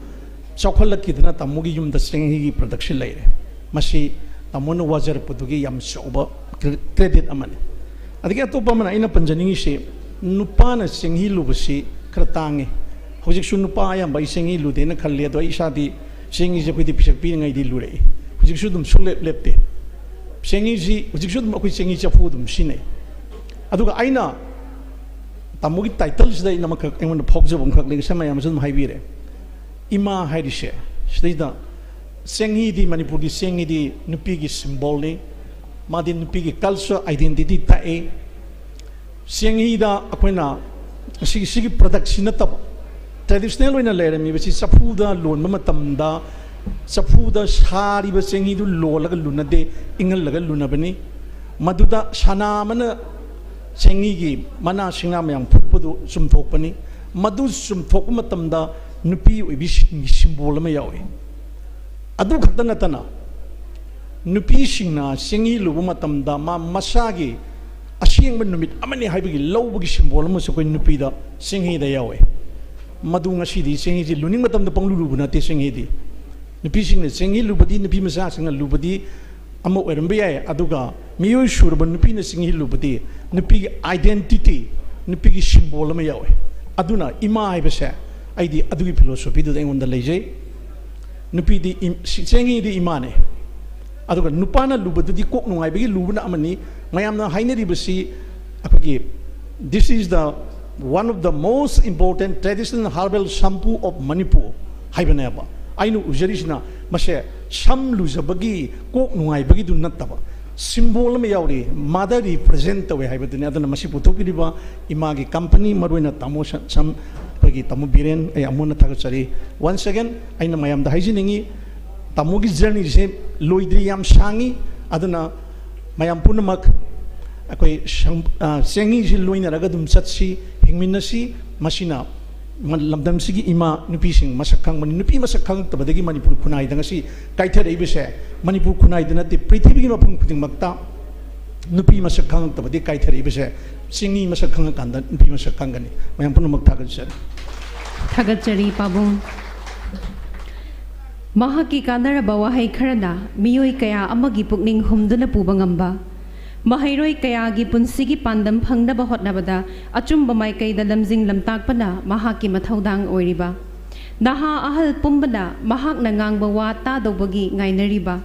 ꯆꯥꯎꯈꯠꯂꯛꯈꯤꯗꯅ ꯇꯥꯃꯣꯒꯤ ꯌꯨꯝꯗ ꯆꯦꯡꯍꯤꯒꯤ production ꯂꯩꯔꯦ꯫ ꯃꯁꯤ ꯇꯥꯃꯣꯅ ꯋꯥꯖꯔꯛꯄꯗꯨꯒꯤ ꯌꯥꯝ ꯆꯥꯎꯕ cre-, credit ꯑꯃꯅꯤ꯫ ꯑꯗꯒꯤ ꯑꯇꯣꯞꯄ ꯑꯃꯅ ꯑꯩꯅ ꯄꯟꯖꯅꯤꯡꯉꯤꯁꯤ, ꯅꯨꯄꯥꯅ ꯆꯦꯡꯍꯤ ꯂꯨꯕꯁꯤ ꯈꯔ ꯇꯥꯡꯉꯤ꯫ ꯍꯧꯖꯤꯛꯁꯨ ꯅꯨꯄꯥ ꯑꯌꯥꯝꯕ ꯑꯩ ꯆꯦꯡꯍꯤ ꯂꯨꯗꯦꯅ ꯈꯜꯂꯤ, ꯑꯗꯣ ꯑꯩ ꯏꯁꯥꯗꯤ ꯆꯦꯡꯍꯤꯁꯦ ꯑꯩꯈꯣꯏꯗꯤ ꯄꯤꯁꯛ ꯄꯤꯔꯤꯉꯩꯗꯤ ꯂꯨꯔꯛꯏ꯫ ꯍꯧꯖꯤꯛꯁꯨ ꯑꯗꯨꯝ ꯁꯨꯡꯂꯦꯞ ꯂꯦꯞꯇꯦ꯫ ꯆꯦꯡꯍꯤꯁꯤ ꯍꯧꯖꯤꯛꯁꯨ ꯑꯗꯨꯝ ꯑꯩꯈꯣꯏ ꯆꯦꯡꯍꯤ ꯆꯐꯨ ꯑꯗꯨꯝ ꯁꯤꯖꯤꯟꯅꯩ꯫ ꯑꯗꯨꯒ ꯑꯩꯅ ꯇꯥꯃꯣꯒꯤ title ꯁꯤꯗ ꯑꯩꯅ ꯑꯃꯈꯛ ꯑꯩꯉꯣꯟꯗ ꯐꯥꯎꯖꯕ ꯑꯃꯈꯛ ꯂꯩ, ꯉꯁꯥꯏ ꯃꯌꯥꯝꯁꯨ ꯑꯗꯨꯝ ꯍꯥꯏꯕꯤꯔꯦ꯫ ꯏꯃꯥ ꯍꯥꯏꯔꯤꯁꯦ ꯁꯤꯗꯩꯗ ꯆꯦꯡꯍꯤꯗꯤ, ꯃꯅꯤꯄꯨꯔꯒꯤ ꯆꯦꯡꯍꯤꯗꯤ ꯅꯨꯄꯤꯒꯤ symbol ꯅꯤ꯫ ꯃꯥꯗꯤ ꯅꯨꯄꯤꯒꯤ culture identity ꯇꯥꯛꯏ꯫ ꯆꯦꯡꯍꯤꯗ ꯑꯩꯈꯣꯏꯅ ꯁꯤꯒꯤ, ꯁꯤꯒꯤ product ꯁꯤ ꯅꯠꯇꯕ, traditional ꯑꯣꯏꯅ ꯂꯩꯔꯝꯃꯤꯕꯁꯤ ꯆꯐꯨꯗ ꯂꯣꯟꯕ ꯃꯇꯝꯗ ꯆꯐꯨꯗ ꯁꯥꯔꯤꯕ ꯆꯦꯡꯍꯤꯗꯨ ꯂꯣꯜꯂꯒ ꯂꯨꯅꯗꯦ, ꯏꯪꯍꯜꯂꯒ ꯂꯨꯅꯕꯅꯤ꯫ ꯃꯗꯨꯗ ꯁꯅꯥ ꯑꯃꯅ ꯆꯦꯡꯍꯤꯒꯤ ꯃꯅꯥ ꯁꯤꯡꯅꯥ ꯃꯌꯥꯝ ꯐꯨꯠꯄꯗꯨ ꯆꯨꯝꯊꯣꯛꯄꯅꯤ꯫ ꯃꯗꯨ ꯆꯨꯝꯊꯣꯛꯄ ꯃꯇꯝꯗ ꯅꯨꯄꯤ ꯑꯣꯏꯕꯤꯁꯤꯡꯒꯤ symbol ꯑꯃ ꯌꯥꯎꯏ꯫ ꯑꯗꯨ ꯈꯛꯇ ꯅꯠꯇꯅ ꯅꯨꯄꯤꯁꯤꯡꯅ ꯆꯦꯡꯍꯤ ꯂꯨꯕ ꯃꯇꯝꯗ ꯃꯥ ꯃꯁꯥꯒꯤ ꯑꯁꯦꯡꯕ ꯅꯨꯃꯤꯠ ꯑꯃꯅꯤ ꯍꯥꯏꯕꯒꯤ ꯂꯧꯕꯒꯤ symbol ꯑꯃꯁꯨ ꯑꯩꯈꯣꯏ ꯅꯨꯄꯤꯗ ꯆꯦꯡꯍꯤꯗ ꯌꯥꯎꯏ꯫ ꯃꯗꯨ ꯉꯁꯤꯗꯤ ꯆꯦꯡꯍꯤꯁꯤ ꯂꯨꯅꯤꯡ ꯃꯇꯝꯗ ꯄꯪꯂꯨ ꯂꯨꯕ ꯅꯠꯇꯦ꯫ ꯆꯦꯡꯍꯤꯗꯤ ꯅꯨꯄꯤꯁꯤꯡꯅ ꯆꯦꯡꯍꯤ ꯂꯨꯕꯗꯤ, ꯅꯨꯄꯤ ꯃꯆꯥꯁꯤꯡꯅ ꯂꯨꯕꯗꯤ ꯑꯃ ꯑꯣꯏꯔꯝꯕ ꯌꯥꯏ, ꯑꯗꯨꯒ ꯃꯤꯑꯣꯏ ꯁꯨꯔꯕ ꯅꯨꯄꯤꯅ ꯆꯦꯡꯍꯤ ꯂꯨꯕꯗꯤ ꯅꯨꯄꯤꯒꯤ identity, ꯅꯨꯄꯤꯒꯤ symbol ꯑꯃ ꯌꯥꯎꯏ꯫ ꯑꯗꯨꯅ ꯏꯃꯥ ꯍꯥꯏꯕꯁꯦ ꯑꯩꯗꯤ ꯑꯗꯨꯒꯤ philosophy ꯗꯨꯗ ꯑꯩꯉꯣꯟꯗ ꯂꯩꯖꯩ꯫ ꯅꯨꯄꯤꯗꯤ ꯏꯝ-, ꯁꯤ-, ꯆꯦꯡꯍꯤꯗꯤ ꯏꯃꯥꯅꯦ꯫ ꯑꯗꯨꯒ ꯅꯨꯄꯥꯅ ꯂꯨꯕꯗꯨꯗꯤ ꯀꯣꯛ ꯅꯨꯡꯉꯥꯏꯕꯒꯤ ꯂꯨꯕꯅ ꯑꯃꯅꯤ꯫ ꯃꯌꯥꯝꯅ ꯍꯥꯏꯅꯔꯤꯕꯁꯤ ꯑꯩꯈꯣꯏꯒꯤ, "This is the one of the most important traditional herbal shampoo of Manipur" ꯍꯥꯏꯕꯅꯦꯕ꯫ ꯑꯩꯅ ꯎꯖꯔꯤꯁꯤꯅ ꯃꯁꯦ ꯁꯝ ꯂꯨꯖꯕꯒꯤ, ꯀꯣꯛ ꯅꯨꯡꯉꯥꯏꯕꯒꯤꯗꯨ ꯅꯠꯇꯕ, symbol ꯑꯃ ꯌꯥꯎꯔꯤ, mother represent ꯇꯧꯋꯦ ꯍꯥꯏꯕꯗꯨꯅꯤ꯫ ꯑꯗꯨꯅ ꯃꯁꯤ ꯄꯨꯊꯣꯛꯄꯤꯔꯤꯕ ꯏꯃꯥꯒꯤ company, ꯃꯔꯨꯑꯣꯏꯅ ꯇꯥꯃꯣ ꯁꯝ, ꯁꯝ, ꯑꯩꯈꯣꯏꯒꯤ ꯇꯥꯃꯣ ꯕꯤꯔꯦꯟ, ꯑꯩ ꯑꯃꯨꯛ ꯍꯟꯅ ꯊꯥꯒꯠꯆꯔꯤ꯫ Once again, ꯑꯩꯅ ꯃꯌꯥꯝꯗ ꯍꯥꯏꯖꯅꯤꯡꯉꯤ, ꯇꯥꯃꯣꯒꯤ journey ꯁꯦ ꯂꯣꯏꯗ꯭ꯔꯤ, ꯌꯥꯝ ꯁꯥꯡꯉꯤ꯫ ꯑꯗꯨꯅ ꯃꯌꯥꯝ ꯄꯨꯝꯅꯃꯛ ꯑꯩꯈꯣꯏ ꯁꯪ-, ꯑ, ꯆꯦꯡꯍꯤꯁꯤ ꯂꯣꯏꯅꯔꯒ ꯑꯗꯨꯝ ꯆꯠꯁꯤ, ꯍꯤꯡꯃꯤꯟꯅꯁꯤ꯫ ꯃꯁꯤꯅ ꯃ-, ꯂꯝꯗꯝꯁꯤꯒꯤ ꯏꯃꯥ ꯅꯨꯄꯤꯁꯤꯡ ꯃꯁꯛ ꯈꯪꯕꯅꯤ꯫ ꯅꯨꯄꯤ ꯃꯁꯛ ꯈꯪꯉꯛꯇꯕꯗꯒꯤ ꯃꯅꯤꯄꯨꯔ ꯈꯨꯟꯅꯥꯏꯗ ꯉꯁꯤ ꯀꯥꯏꯊꯔꯛꯏꯕꯁꯦ, ꯃꯅꯤꯄꯨꯔ ꯈꯨꯟꯅꯥꯏꯗ ꯅꯠꯇꯦ, ꯄ꯭ꯔꯤꯊꯤꯕꯤꯒꯤ ꯃꯐꯝ ꯈꯨꯗꯤꯡꯃꯛꯇ ꯅꯨꯄꯤ ꯃꯁꯛ ꯈꯪꯉꯛꯇꯕꯗꯒꯤ ꯀꯥꯏꯊꯔꯛꯏꯕꯁꯦ꯫ ꯆꯤꯡꯃꯤ ꯃꯁꯛ ꯈꯪꯉꯀꯥꯟꯗ ꯅꯨꯄꯤ ꯃꯁꯛ ꯈꯪꯒꯅꯤ꯫ ꯃꯌꯥꯝ ꯄꯨꯝꯅꯃꯛ ꯊꯥꯒꯠꯆꯔꯤ꯫ ꯊꯥꯒꯠꯆꯔꯤ, ꯄꯥꯕꯨꯡ꯫ ꯃꯍꯥꯛꯀꯤ ꯀꯥꯟꯅꯔꯕ ꯋꯥꯍꯩ ꯈꯔꯅ ꯃꯤꯑꯣꯏ ꯀꯌꯥ ꯑꯃꯒꯤ ꯄꯨꯛꯅꯤꯡ ꯍꯨꯝꯗꯨꯅ ꯄꯨꯕ ꯉꯝꯕ, ꯃꯍꯩꯔꯣꯏ ꯀꯌꯥꯒꯤ ꯄꯨꯟꯁꯤꯒꯤ ꯄꯥꯟꯗꯝ ꯐꯪꯅꯕ ꯍꯣꯠꯅꯕꯗ ꯑꯆꯨꯝꯕ ꯃꯥꯏꯀꯩꯗ ꯂꯝꯖꯤꯡ ꯂꯝꯇꯥꯛꯄꯅ ꯃꯍꯥꯛꯀꯤ ꯃꯊꯧꯗꯥꯡ ꯑꯣꯏꯔꯤꯕ, ꯅꯍꯥ ꯑꯍꯜ ꯄꯨꯝꯕꯅ ꯃꯍꯥꯛꯅ ꯉꯥꯡꯕ ꯋꯥ ꯇꯥꯗꯧꯕꯒꯤ ꯉꯥꯏꯅꯔꯤꯕ,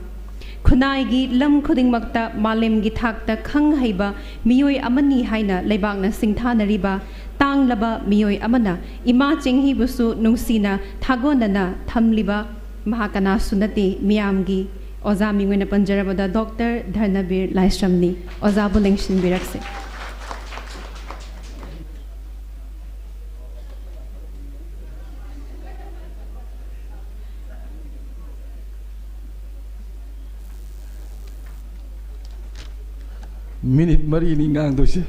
ꯈꯨꯟꯅꯥꯏꯒꯤ ꯂꯝ ꯈꯨꯗꯤꯡꯃꯛꯇ ꯃꯥꯂꯦꯝꯒꯤ ꯊꯥꯛꯇ ꯈꯪ ꯍꯩꯕ ꯃꯤꯑꯣꯏ ꯑꯃꯅꯤ ꯍꯥꯏꯅ ꯂꯩꯕꯥꯛꯅ ꯁꯤꯡꯊꯥꯅꯔꯤꯕ ꯇꯥꯡꯂꯕ ꯃꯤꯑꯣꯏ ꯑꯃꯅ ꯏꯃꯥ ꯆꯤꯡꯍꯤꯕꯨꯁꯨ ꯅꯨꯡꯁꯤꯅ ꯊꯥꯒꯣꯟꯅꯅ ꯊꯝꯂꯤꯕ ꯃꯍꯥꯛ ꯀꯅꯥꯁꯨ ꯅꯠꯇꯦ, ꯃꯤꯌꯥꯝꯒꯤ ꯑꯣꯖꯥ ꯃꯤꯡ ꯑꯣꯏꯅ ꯄꯟꯖꯔꯕꯗ ꯗꯣꯛꯇꯔ ꯙꯔꯅꯕꯤꯔ ꯂꯥꯏꯁ꯭ꯔꯝꯅꯤ꯫ ꯑꯣꯖꯥꯕꯨ ꯂꯦꯡꯁꯤꯟꯕꯤꯔꯛꯁꯦ꯫ ꯃꯤꯅꯤꯠ ꯃꯔꯤꯅꯤ ꯉꯥꯡꯗꯣꯏꯁꯦ꯫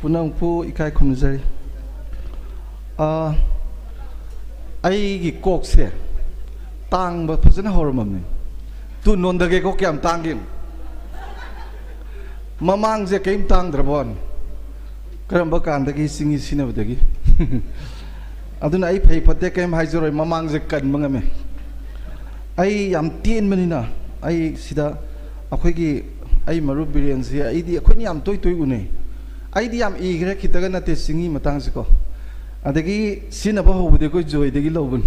ꯄꯨꯝꯅꯃꯛꯄꯨ ꯏꯀꯥꯏ ꯈꯨꯝꯅꯖꯔꯤ꯫ ꯑꯥ, ꯑꯩꯒꯤ ꯀꯣꯛꯁꯦ ꯇꯥꯡꯕ ꯐꯖꯅ ꯍꯧꯔꯝꯃꯕꯅꯤ꯫ ꯇꯨ ꯅꯣꯟꯗꯒꯦꯀꯣ, ꯀꯌꯥꯝ ꯇꯥꯡꯒꯦ? ꯃꯃꯥꯡꯁꯦ ꯀꯔꯤꯝ ꯇꯥꯡꯗ꯭ꯔꯕ ꯋꯥꯅꯤ꯫ ꯀꯔꯝꯕ ꯀꯥꯟꯗꯒꯤ ꯆꯤꯡꯍꯤ ꯁꯤꯖꯤꯟꯅꯕꯗꯒꯤ? ꯑꯗꯨꯅ ꯑꯩ ꯐꯩ ꯐꯠꯇꯦ ꯀꯔꯤꯝ ꯍꯥꯏꯖꯔꯣꯏ, ꯃꯃꯥꯡꯁꯦ ꯀꯟꯕ ꯉꯝꯃꯦ꯫ ꯑꯩ ꯌꯥꯝ ꯇꯦꯟꯕꯅꯤꯅ, ꯑꯩ ꯁꯤꯗ ꯑꯩꯈꯣꯏꯒꯤ, ꯑꯩ ꯃꯔꯨꯞ ꯕꯤꯔꯦꯟꯁꯤ ꯑꯩꯗꯤ, ꯑꯩꯈꯣꯏꯅ ꯌꯥꯝ ꯇꯣꯏ ꯇꯣꯏ ꯎꯅꯩ꯫ ꯑꯩꯗꯤ ꯌꯥꯝ ꯏꯈ꯭ꯔꯦ, ꯈꯤꯇꯒ ꯅꯠꯇꯦ ꯆꯤꯡꯍꯤ ꯃꯇꯥꯡꯁꯤꯀꯣ꯫ ꯑꯗꯒꯤ ꯁꯤꯖꯤꯟꯅꯕ ꯍꯧꯕꯗꯤ ꯑꯩꯈꯣꯏ ꯖꯣꯏꯗꯒꯤ ꯂꯧꯕꯅꯤ꯫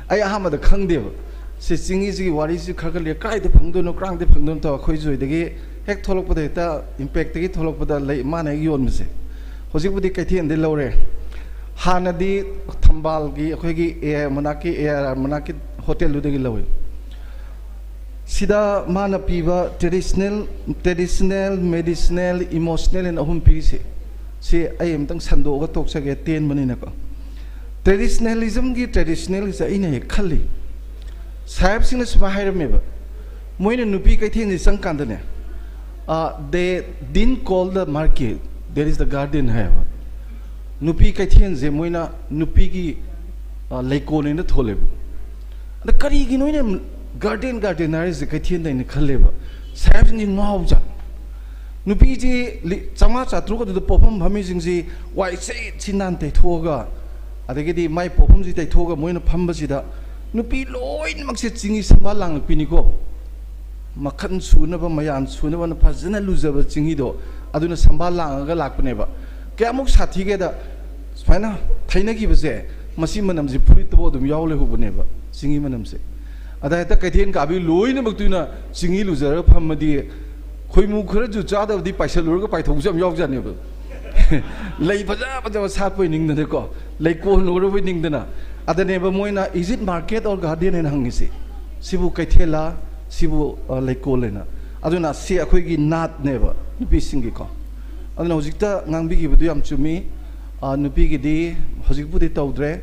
ꯑꯩ ꯑꯍꯥꯟꯕꯗ ꯈꯪꯗꯦꯕ꯫ ꯁꯤ ꯆꯤꯡꯍꯤꯁꯤꯒꯤ ꯋꯥꯔꯤꯁꯤ ꯈꯔ ꯈꯔ ꯂꯩ, ꯀꯗꯥꯏꯗ ꯐꯪꯗꯣꯏꯅꯣ, ꯀꯔꯥꯡꯗ ꯐꯪꯗꯣꯏꯅꯣ ꯇꯧꯔ ꯑꯩꯈꯣꯏ ꯖꯣꯏꯗꯒꯤ ꯍꯦꯛ ꯊꯣꯛꯂꯛꯄꯗ, ꯍꯦꯛꯇ ꯏꯝꯄꯦꯛꯇꯒꯤ ꯊꯣꯛꯂꯛꯄꯗ ꯂꯩ, ꯃꯥꯅ ꯍꯦꯛ ꯌꯣꯟꯕꯁꯦ꯫ ꯍꯧꯖꯤꯛꯄꯨꯗꯤ ꯀꯩꯊꯦꯜꯗꯩ ꯂꯧꯔꯦ꯫ ꯍꯥꯟꯅꯗꯤ ꯊꯝꯕꯥꯜꯒꯤ ꯑꯩꯈꯣꯏꯒꯤ A I ꯃꯅꯥꯛꯀꯤ, A R R ꯃꯅꯥꯛꯀꯤ ꯍꯣꯇꯦꯜꯗꯨꯗꯒꯤ ꯂꯧꯏ꯫ ꯁꯤꯗ ꯃꯥꯅ ꯄꯤꯕ traditional, traditional, medicinal, emotional ꯍꯥꯏꯅ ꯑꯍꯨꯝ ꯄꯤꯔꯤꯁꯦ, ꯁꯤ ꯑꯩ ꯑꯝꯇꯪ ꯁꯟꯗꯣꯛꯑꯒ ꯇꯣꯛꯆꯒꯦ, ꯇꯦꯟꯕꯅꯤꯅꯀꯣ꯫ ꯇ꯭ꯔꯦꯗꯤꯁꯅꯦꯂꯤꯖꯝꯒꯤ ꯇ꯭ꯔꯦꯗꯤꯁꯅꯦꯜꯒꯤꯁꯦ ꯑꯩꯅ ꯍꯦꯛ ꯈꯜꯂꯤ, ꯁꯥꯍꯦꯕꯁꯤꯡꯅ ꯁꯨꯃꯥꯏꯅ ꯍꯥꯏꯔꯝꯃꯦꯕ, ꯃꯣꯏꯅ ꯅꯨꯄꯤ ꯀꯩꯊꯦꯜꯁꯤ ꯆꯪꯀꯥꯟꯗꯅꯦ, "They didn't call the market, there is the garden" ꯍꯥꯏꯌꯦꯕ꯫ ꯅꯨꯄꯤ ꯀꯩꯊꯦꯜꯁꯦ ꯃꯣꯏꯅ ꯅꯨꯄꯤꯒꯤ, ꯑ, ꯂꯩꯀꯣꯜ ꯍꯥꯏꯅ ꯊꯣꯜꯂꯦꯕ꯫ ꯑꯗ ꯀꯔꯤꯒꯤꯅꯣ ꯑꯩꯅ ꯒꯥꯔꯗꯦꯟ ꯒꯥꯔꯗꯦꯟ ꯍꯥꯏꯔꯤꯁꯦ ꯀꯩꯊꯦꯜꯗ ꯍꯥꯏꯅ ꯈꯜꯂꯦꯕ꯫ ꯁꯥꯍꯦꯕꯁꯤꯡꯁꯤ ꯉꯥꯎꯖꯥꯠ꯫ ꯅꯨꯄꯤꯁꯤ ꯂꯤ-, ꯆꯥꯝꯃꯉꯥ ꯆꯥꯇ꯭ꯔꯨꯛ ꯑꯗꯨꯗ ꯄꯣꯐꯝ ꯐꯝꯃꯤꯁꯤꯡꯁꯤ ꯋꯥꯏ ꯁꯤꯠ ꯁꯤꯠ ꯅꯥꯟ ꯇꯩꯊꯣꯛꯑꯒ, ꯑꯗꯒꯤꯗꯤ ꯃꯥꯏ ꯄꯣꯐꯝꯁꯤ ꯇꯩꯊꯣꯛꯑꯒ ꯃꯣꯏꯅ ꯐꯝꯕꯁꯤꯗ ꯅꯨꯄꯤ ꯂꯣꯏꯅꯃꯛꯁꯦ ꯆꯤꯡꯍꯤ ꯁꯝꯕꯥꯜ ꯂꯥꯡꯂꯛꯄꯤꯅꯤꯀꯣ꯫ ꯃꯈꯜ ꯁꯨꯅꯕ, ꯃꯌꯥꯝ ꯁꯨꯅꯕꯅ ꯐꯖꯅ ꯂꯨꯖꯕ ꯆꯤꯡꯍꯤꯗꯣ, ꯑꯗꯨꯅ ꯁꯝꯕꯥꯜ ꯂꯥꯡꯉꯒ ꯂꯥꯛꯄꯅꯦꯕ꯫ ꯀꯌꯥꯃꯨꯛ ꯁꯥꯊꯤꯒꯦꯗ, ꯁꯨꯃꯥꯏꯅ ꯊꯩꯅꯈꯤꯕꯁꯦ, ꯃꯁꯤ ꯃꯅꯝꯁꯤ ꯐꯨꯔꯤꯠꯇꯕꯨ ꯑꯗꯨꯝ ꯌꯥꯎ ꯂꯩꯍꯧꯕꯅꯦꯕ, ꯆꯤꯡꯍꯤ ꯃꯅꯝꯁꯦ꯫ ꯑꯗ ꯍꯦꯛꯇ ꯀꯩꯊꯦꯜ ꯀꯥꯕꯤ ꯂꯣꯏꯅꯃꯛꯇꯨꯅ ꯆꯤꯡꯍꯤ ꯂꯨꯖꯔꯒ ꯐꯝꯃꯗꯤ, ꯈꯣꯏꯃꯨ ꯈꯔꯁꯨ ꯆꯥꯗꯕꯗꯤ ꯄꯥꯏꯁꯜꯂꯨꯔꯒ ꯄꯥꯏꯊꯣꯛꯄꯁꯨ ꯌꯥꯝ ꯌꯥꯎꯖꯥꯠꯅꯦꯕ꯫ ꯂꯩ ꯐꯖ ꯐꯖꯕ ꯁꯥꯠꯄꯣꯏ ꯅꯤꯡꯗꯅꯀꯣ, ꯂꯩꯀꯣꯜ ꯎꯔꯕꯣꯏ ꯅꯤꯡꯗꯅ꯫ ꯑꯗꯅꯦꯕ ꯃꯣꯏꯅ, "Is it market or garden?" ꯍꯥꯏꯅ ꯍꯪꯉꯤꯁꯦ꯫ ꯁꯤꯕꯨ ꯀꯩꯊꯦꯜꯂꯥ, ꯁꯤꯕꯨ, ꯑ, ꯂꯩꯀꯣꯜ ꯍꯥꯏꯅ꯫ ꯑꯗꯨꯅ ꯁꯤ ꯑꯩꯈꯣꯏꯒꯤ ꯅꯥꯠꯅꯦꯕ, ꯅꯨꯄꯤꯁꯤꯡꯒꯤꯀꯣ꯫ ꯑꯗꯨꯅ ꯍꯧꯖꯤꯛꯇ ꯉꯥꯡꯕꯤꯈꯤꯕꯗꯨ ꯌꯥꯝ ꯆꯨꯝꯃꯤ꯫ ꯑ, ꯅꯨꯄꯤꯒꯤꯗꯤ ꯍꯧꯖꯤꯛꯄꯨꯗꯤ ꯇꯧꯗ꯭ꯔꯦ꯫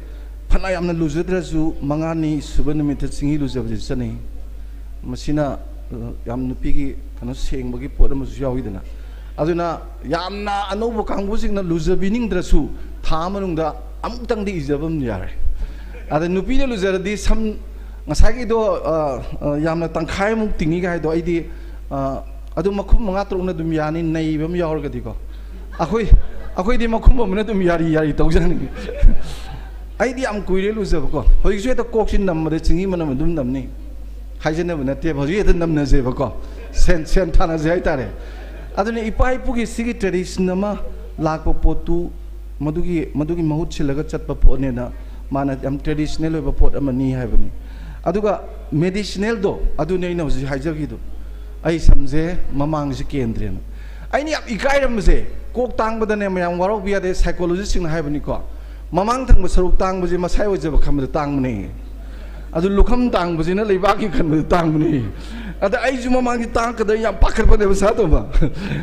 ꯐꯅ ꯌꯥꯝꯅ ꯂꯨꯖꯗ꯭ꯔꯁꯨ ꯃꯉꯥꯅꯤ ꯁꯨꯕ ꯅꯨꯃꯤꯠꯇ ꯆꯤꯡꯍꯤ ꯂꯨꯖꯕꯁꯤ ꯆꯠꯅꯩ꯫ ꯃꯁꯤꯅ, ꯑ, ꯌꯥꯝ ꯅꯨꯄꯤꯒꯤ ꯀꯩꯅꯣ ꯁꯦꯡꯕꯒꯤ ꯄꯣꯠ ꯑꯃꯁꯨ ꯌꯥꯎꯏꯗꯅ꯫ ꯑꯗꯨꯅ ꯌꯥꯝꯅ ꯑꯅꯧꯕ ꯀꯥꯡꯕꯨꯁꯤꯡꯅ ꯂꯨꯖꯕꯤꯅꯤꯡꯗ꯭ꯔꯁꯨ ꯊꯥ ꯃꯅꯨꯡꯗ ꯑꯃꯨꯛꯇꯪꯗꯤ ꯏꯖꯕ ꯑꯃ ꯌꯥꯔꯦ꯫ ꯑꯗ ꯅꯨꯄꯤꯅ ꯂꯨꯖꯔꯗꯤ ꯁꯝ ꯉꯁꯥꯏꯒꯤꯗꯣ, ꯑ, ꯑ, ꯌꯥꯝꯅ ꯇꯪꯈꯥꯏꯃꯨꯛ ꯇꯤꯡꯉꯤꯒ ꯍꯥꯏꯗꯣ ꯑꯩꯗꯤ, ꯑ, ꯑꯗꯨꯝ ꯃꯈꯨꯝ ꯃꯉꯥ ꯇꯔꯨꯛꯅ ꯑꯗꯨꯝ ꯌꯥꯅꯤ, ꯅꯩꯕ ꯑꯃ ꯌꯥꯎꯔꯒꯗꯤꯀꯣ꯫ ꯑꯩꯈꯣꯏ, ꯑꯩꯈꯣꯏꯗꯤ ꯃꯈꯨꯝ ꯑꯃꯅ ꯑꯗꯨꯝ ꯌꯥꯔꯤ ꯌꯥꯔꯤ ꯇꯧꯖꯅꯤꯡꯉꯤ꯫ ꯑꯩꯗꯤ ꯌꯥꯝ ꯀꯨꯏꯔꯦ ꯂꯨꯖꯕꯀꯣ꯫ ꯍꯧꯖꯤꯛꯁꯨ ꯍꯦꯛꯇ ꯀꯣꯛꯁꯤ ꯅꯝꯕꯗ ꯆꯤꯡꯍꯤ ꯃꯅꯝ ꯑꯗꯨꯝ ꯅꯝꯅꯤ꯫ ꯍꯥꯏꯖꯅꯕ ꯅꯠꯇꯦꯕ, ꯍꯧꯖꯤꯛ ꯍꯦꯛꯇ ꯅꯝꯅꯖꯦꯕꯀꯣ꯫ ꯁꯦꯟ, ꯁꯦꯟ ꯊꯥꯅꯖꯦ ꯍꯥꯏꯇꯥꯔꯦ꯫ ꯑꯗꯨꯅ ꯏꯄꯥ ꯏꯄꯨꯒꯤ ꯁꯤꯒꯤ ꯇ꯭ꯔꯦꯗꯤꯁꯟ ꯑꯃ ꯂꯥꯛꯄ ꯄꯣꯠꯇꯨ, ꯃꯗꯨꯒꯤ, ꯃꯗꯨꯒꯤ ꯃꯍꯨꯠ ꯁꯤꯜꯂꯒ ꯆꯠꯄ ꯄꯣꯠꯅꯦꯅ ꯃꯥꯅ ꯌꯥꯝ ꯇ꯭ꯔꯦꯗꯤꯁꯅꯦꯜ ꯑꯣꯏꯕ ꯄꯣꯠ ꯑꯃꯅꯤ ꯍꯥꯏꯕꯅꯤ꯫ ꯑꯗꯨꯒ ꯃꯦꯗꯤꯁꯅꯦꯜꯗꯣ, ꯑꯗꯨꯅꯤ ꯑꯩꯅ ꯍꯧꯖꯤꯛ ꯍꯥꯏꯖꯈꯤꯗꯣ꯫ ꯑꯩ ꯁꯝꯁꯦ ꯃꯃꯥꯡꯁꯦ ꯀꯦꯟꯗ꯭ꯔꯦꯅ꯫ ꯑꯩꯅ ꯌꯥꯝ ꯏꯀꯥꯏꯔꯝꯕꯁꯦ, ꯀꯣꯛ ꯇꯥꯡꯕꯗꯅꯦ ꯃꯌꯥꯝ ꯋꯥꯔꯧꯕ ꯌꯥꯗꯦ, ꯁꯥꯏꯀꯣꯂꯣꯖꯤꯁꯁꯤꯡꯅ ꯍꯥꯏꯕꯅꯤꯀꯣ, ꯃꯃꯥꯡ ꯊꯪꯕ ꯁꯔꯨꯛ ꯇꯥꯡꯕꯁꯦ ꯃꯁꯥꯏ ꯑꯣꯏꯖꯕ ꯈꯟꯕꯗ ꯇꯥꯡꯕꯅꯦ꯫ ꯑꯗꯨ ꯂꯨꯈꯝ ꯇꯥꯡꯕꯁꯤꯅ ꯂꯩꯕꯥꯛꯀꯤ ꯈꯟꯕꯗ ꯇꯥꯡꯕꯅꯦ꯫ ꯑꯗ ꯑꯩꯁꯨ ꯃꯃꯥꯡꯒꯤ ꯇꯥꯡꯀꯗ ꯌꯥꯝ ꯄꯥꯈꯠꯄꯅꯦꯕ ꯁꯥ ꯇꯧꯕ꯫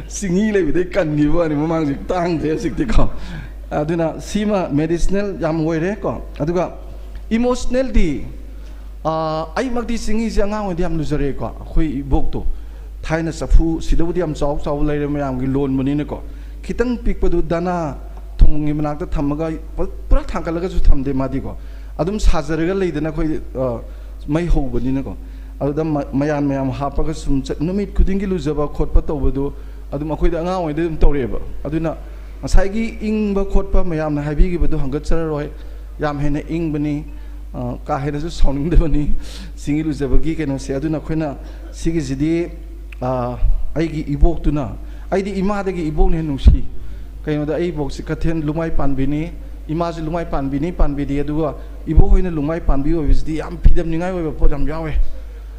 ꯆꯤꯡꯍꯤ ꯂꯩꯕꯗꯩ ꯀꯟꯈꯤꯕ ꯋꯥꯅꯤ, ꯃꯃꯥꯡꯁꯤ ꯇꯥꯡꯗ꯭ꯔꯦ ꯍꯧꯖꯤꯛꯇꯤꯀꯣ꯫ ꯑꯗꯨꯅ ꯁꯤꯃ medicinal ꯌꯥꯝ ꯑꯣꯏꯔꯦꯀꯣ꯫ ꯑꯗꯨꯒ emotionalꯗꯤ, ꯑꯩꯃꯛꯇꯤ ꯆꯤꯡꯍꯤꯁꯦ ꯑꯉꯥꯡ ꯑꯣꯏꯗꯤ ꯌꯥꯝ ꯂꯨꯖꯔꯛꯑꯦꯀꯣ꯫ ꯑꯩꯈꯣꯏ ꯏꯕꯣꯛꯇꯣ ꯊꯥꯏꯅ ꯆꯐꯨ, ꯁꯤꯗꯕꯨꯗꯤ ꯌꯥꯝ ꯆꯥꯎ ꯆꯥꯎꯕ ꯂꯩꯔꯦ, ꯃꯌꯥꯝꯒꯤ ꯂꯣꯟꯕꯅꯤꯅꯀꯣ꯫ ꯈꯤꯇꯪ ꯄꯤꯛꯄꯗꯨ ꯗꯥꯅꯥ ꯊꯣꯡꯒꯤ ꯃꯅꯥꯛꯇ ꯊꯝꯃꯒ ꯄꯨ-, ꯄꯨꯔꯥ ꯊꯥꯡꯒꯠꯂꯒꯁꯨ ꯊꯝꯗꯦ ꯃꯥꯗꯤꯀꯣ꯫ ꯑꯗꯨꯝ ꯁꯥꯖꯔꯒ ꯂꯩꯗꯅ ꯑꯩꯈꯣꯏ, ꯑ, ꯃꯩ ꯍꯧꯕꯅꯤꯅꯀꯣ꯫ ꯑꯗꯨꯗ ꯃ-, ꯃꯌꯥꯟ ꯃꯌꯥꯝ ꯍꯥꯞꯄꯒ ꯁꯨꯝ ꯆꯠ-, ꯅꯨꯃꯤꯠ ꯈꯨꯗꯤꯡꯒꯤ ꯂꯨꯖꯕ ꯈꯣꯠꯄ ꯇꯧꯕꯗꯨ ꯑꯗꯨꯝ ꯑꯩꯈꯣꯏꯗ ꯑꯉꯥꯡ ꯑꯣꯏꯔꯤꯉꯩꯗꯩ ꯑꯗꯨꯝ ꯇꯧꯔꯛꯑꯦꯕ꯫ ꯑꯗꯨꯅ ꯉꯁꯥꯏꯒꯤ ꯏꯪꯕ ꯈꯣꯠꯄ ꯃꯌꯥꯝꯅ ꯍꯥꯏꯕꯤꯈꯤꯕꯗꯨ ꯍꯪꯒꯠꯆꯔꯔꯣꯏ꯫ ꯌꯥꯝ ꯍꯦꯟꯅ ꯏꯪꯕꯅꯤ, ꯑ, ꯀꯥ ꯍꯦꯟꯅꯁꯨ ꯁꯥꯎꯅꯤꯡꯗꯕꯅꯤ ꯆꯤꯡꯍꯤ ꯂꯨꯖꯕꯒꯤ ꯀꯩꯅꯣꯁꯦ꯫ ꯑꯗꯨꯅ ꯑꯩꯈꯣꯏꯅ ꯁꯤꯒꯤꯁꯤꯗꯤ, ꯑ, ꯑꯩꯒꯤ ꯏꯕꯣꯛꯇꯨꯅ, ꯑꯩꯗꯤ ꯏꯃꯥꯗꯒꯤ ꯏꯕꯣꯛꯅ ꯍꯦꯟꯅ ꯅꯨꯡꯁꯤ꯫ ꯀꯩꯅꯣꯗ ꯑꯩ ꯏꯕꯣꯛꯁꯤ ꯀꯩꯊꯦꯜ ꯂꯨꯃꯥꯏ ꯄꯥꯟꯕꯤꯅꯤ, ꯏꯃꯥꯁꯨ ꯂꯨꯃꯥꯏ ꯄꯥꯟꯕꯤꯅꯤ, ꯄꯥꯟꯕꯤꯗꯤ, ꯑꯗꯨꯒ ꯏꯕꯣꯛ ꯍꯣꯏꯅ ꯂꯨꯃꯥꯏ ꯄꯥꯟꯕꯤ ꯑꯣꯏꯕꯁꯤꯗꯤ ꯌꯥꯝ ꯐꯤꯗꯝꯅꯤꯡꯉꯥꯏ ꯑꯣꯏꯕ ꯄꯣꯠ ꯌꯥꯝ ꯌꯥꯎꯋꯦ꯫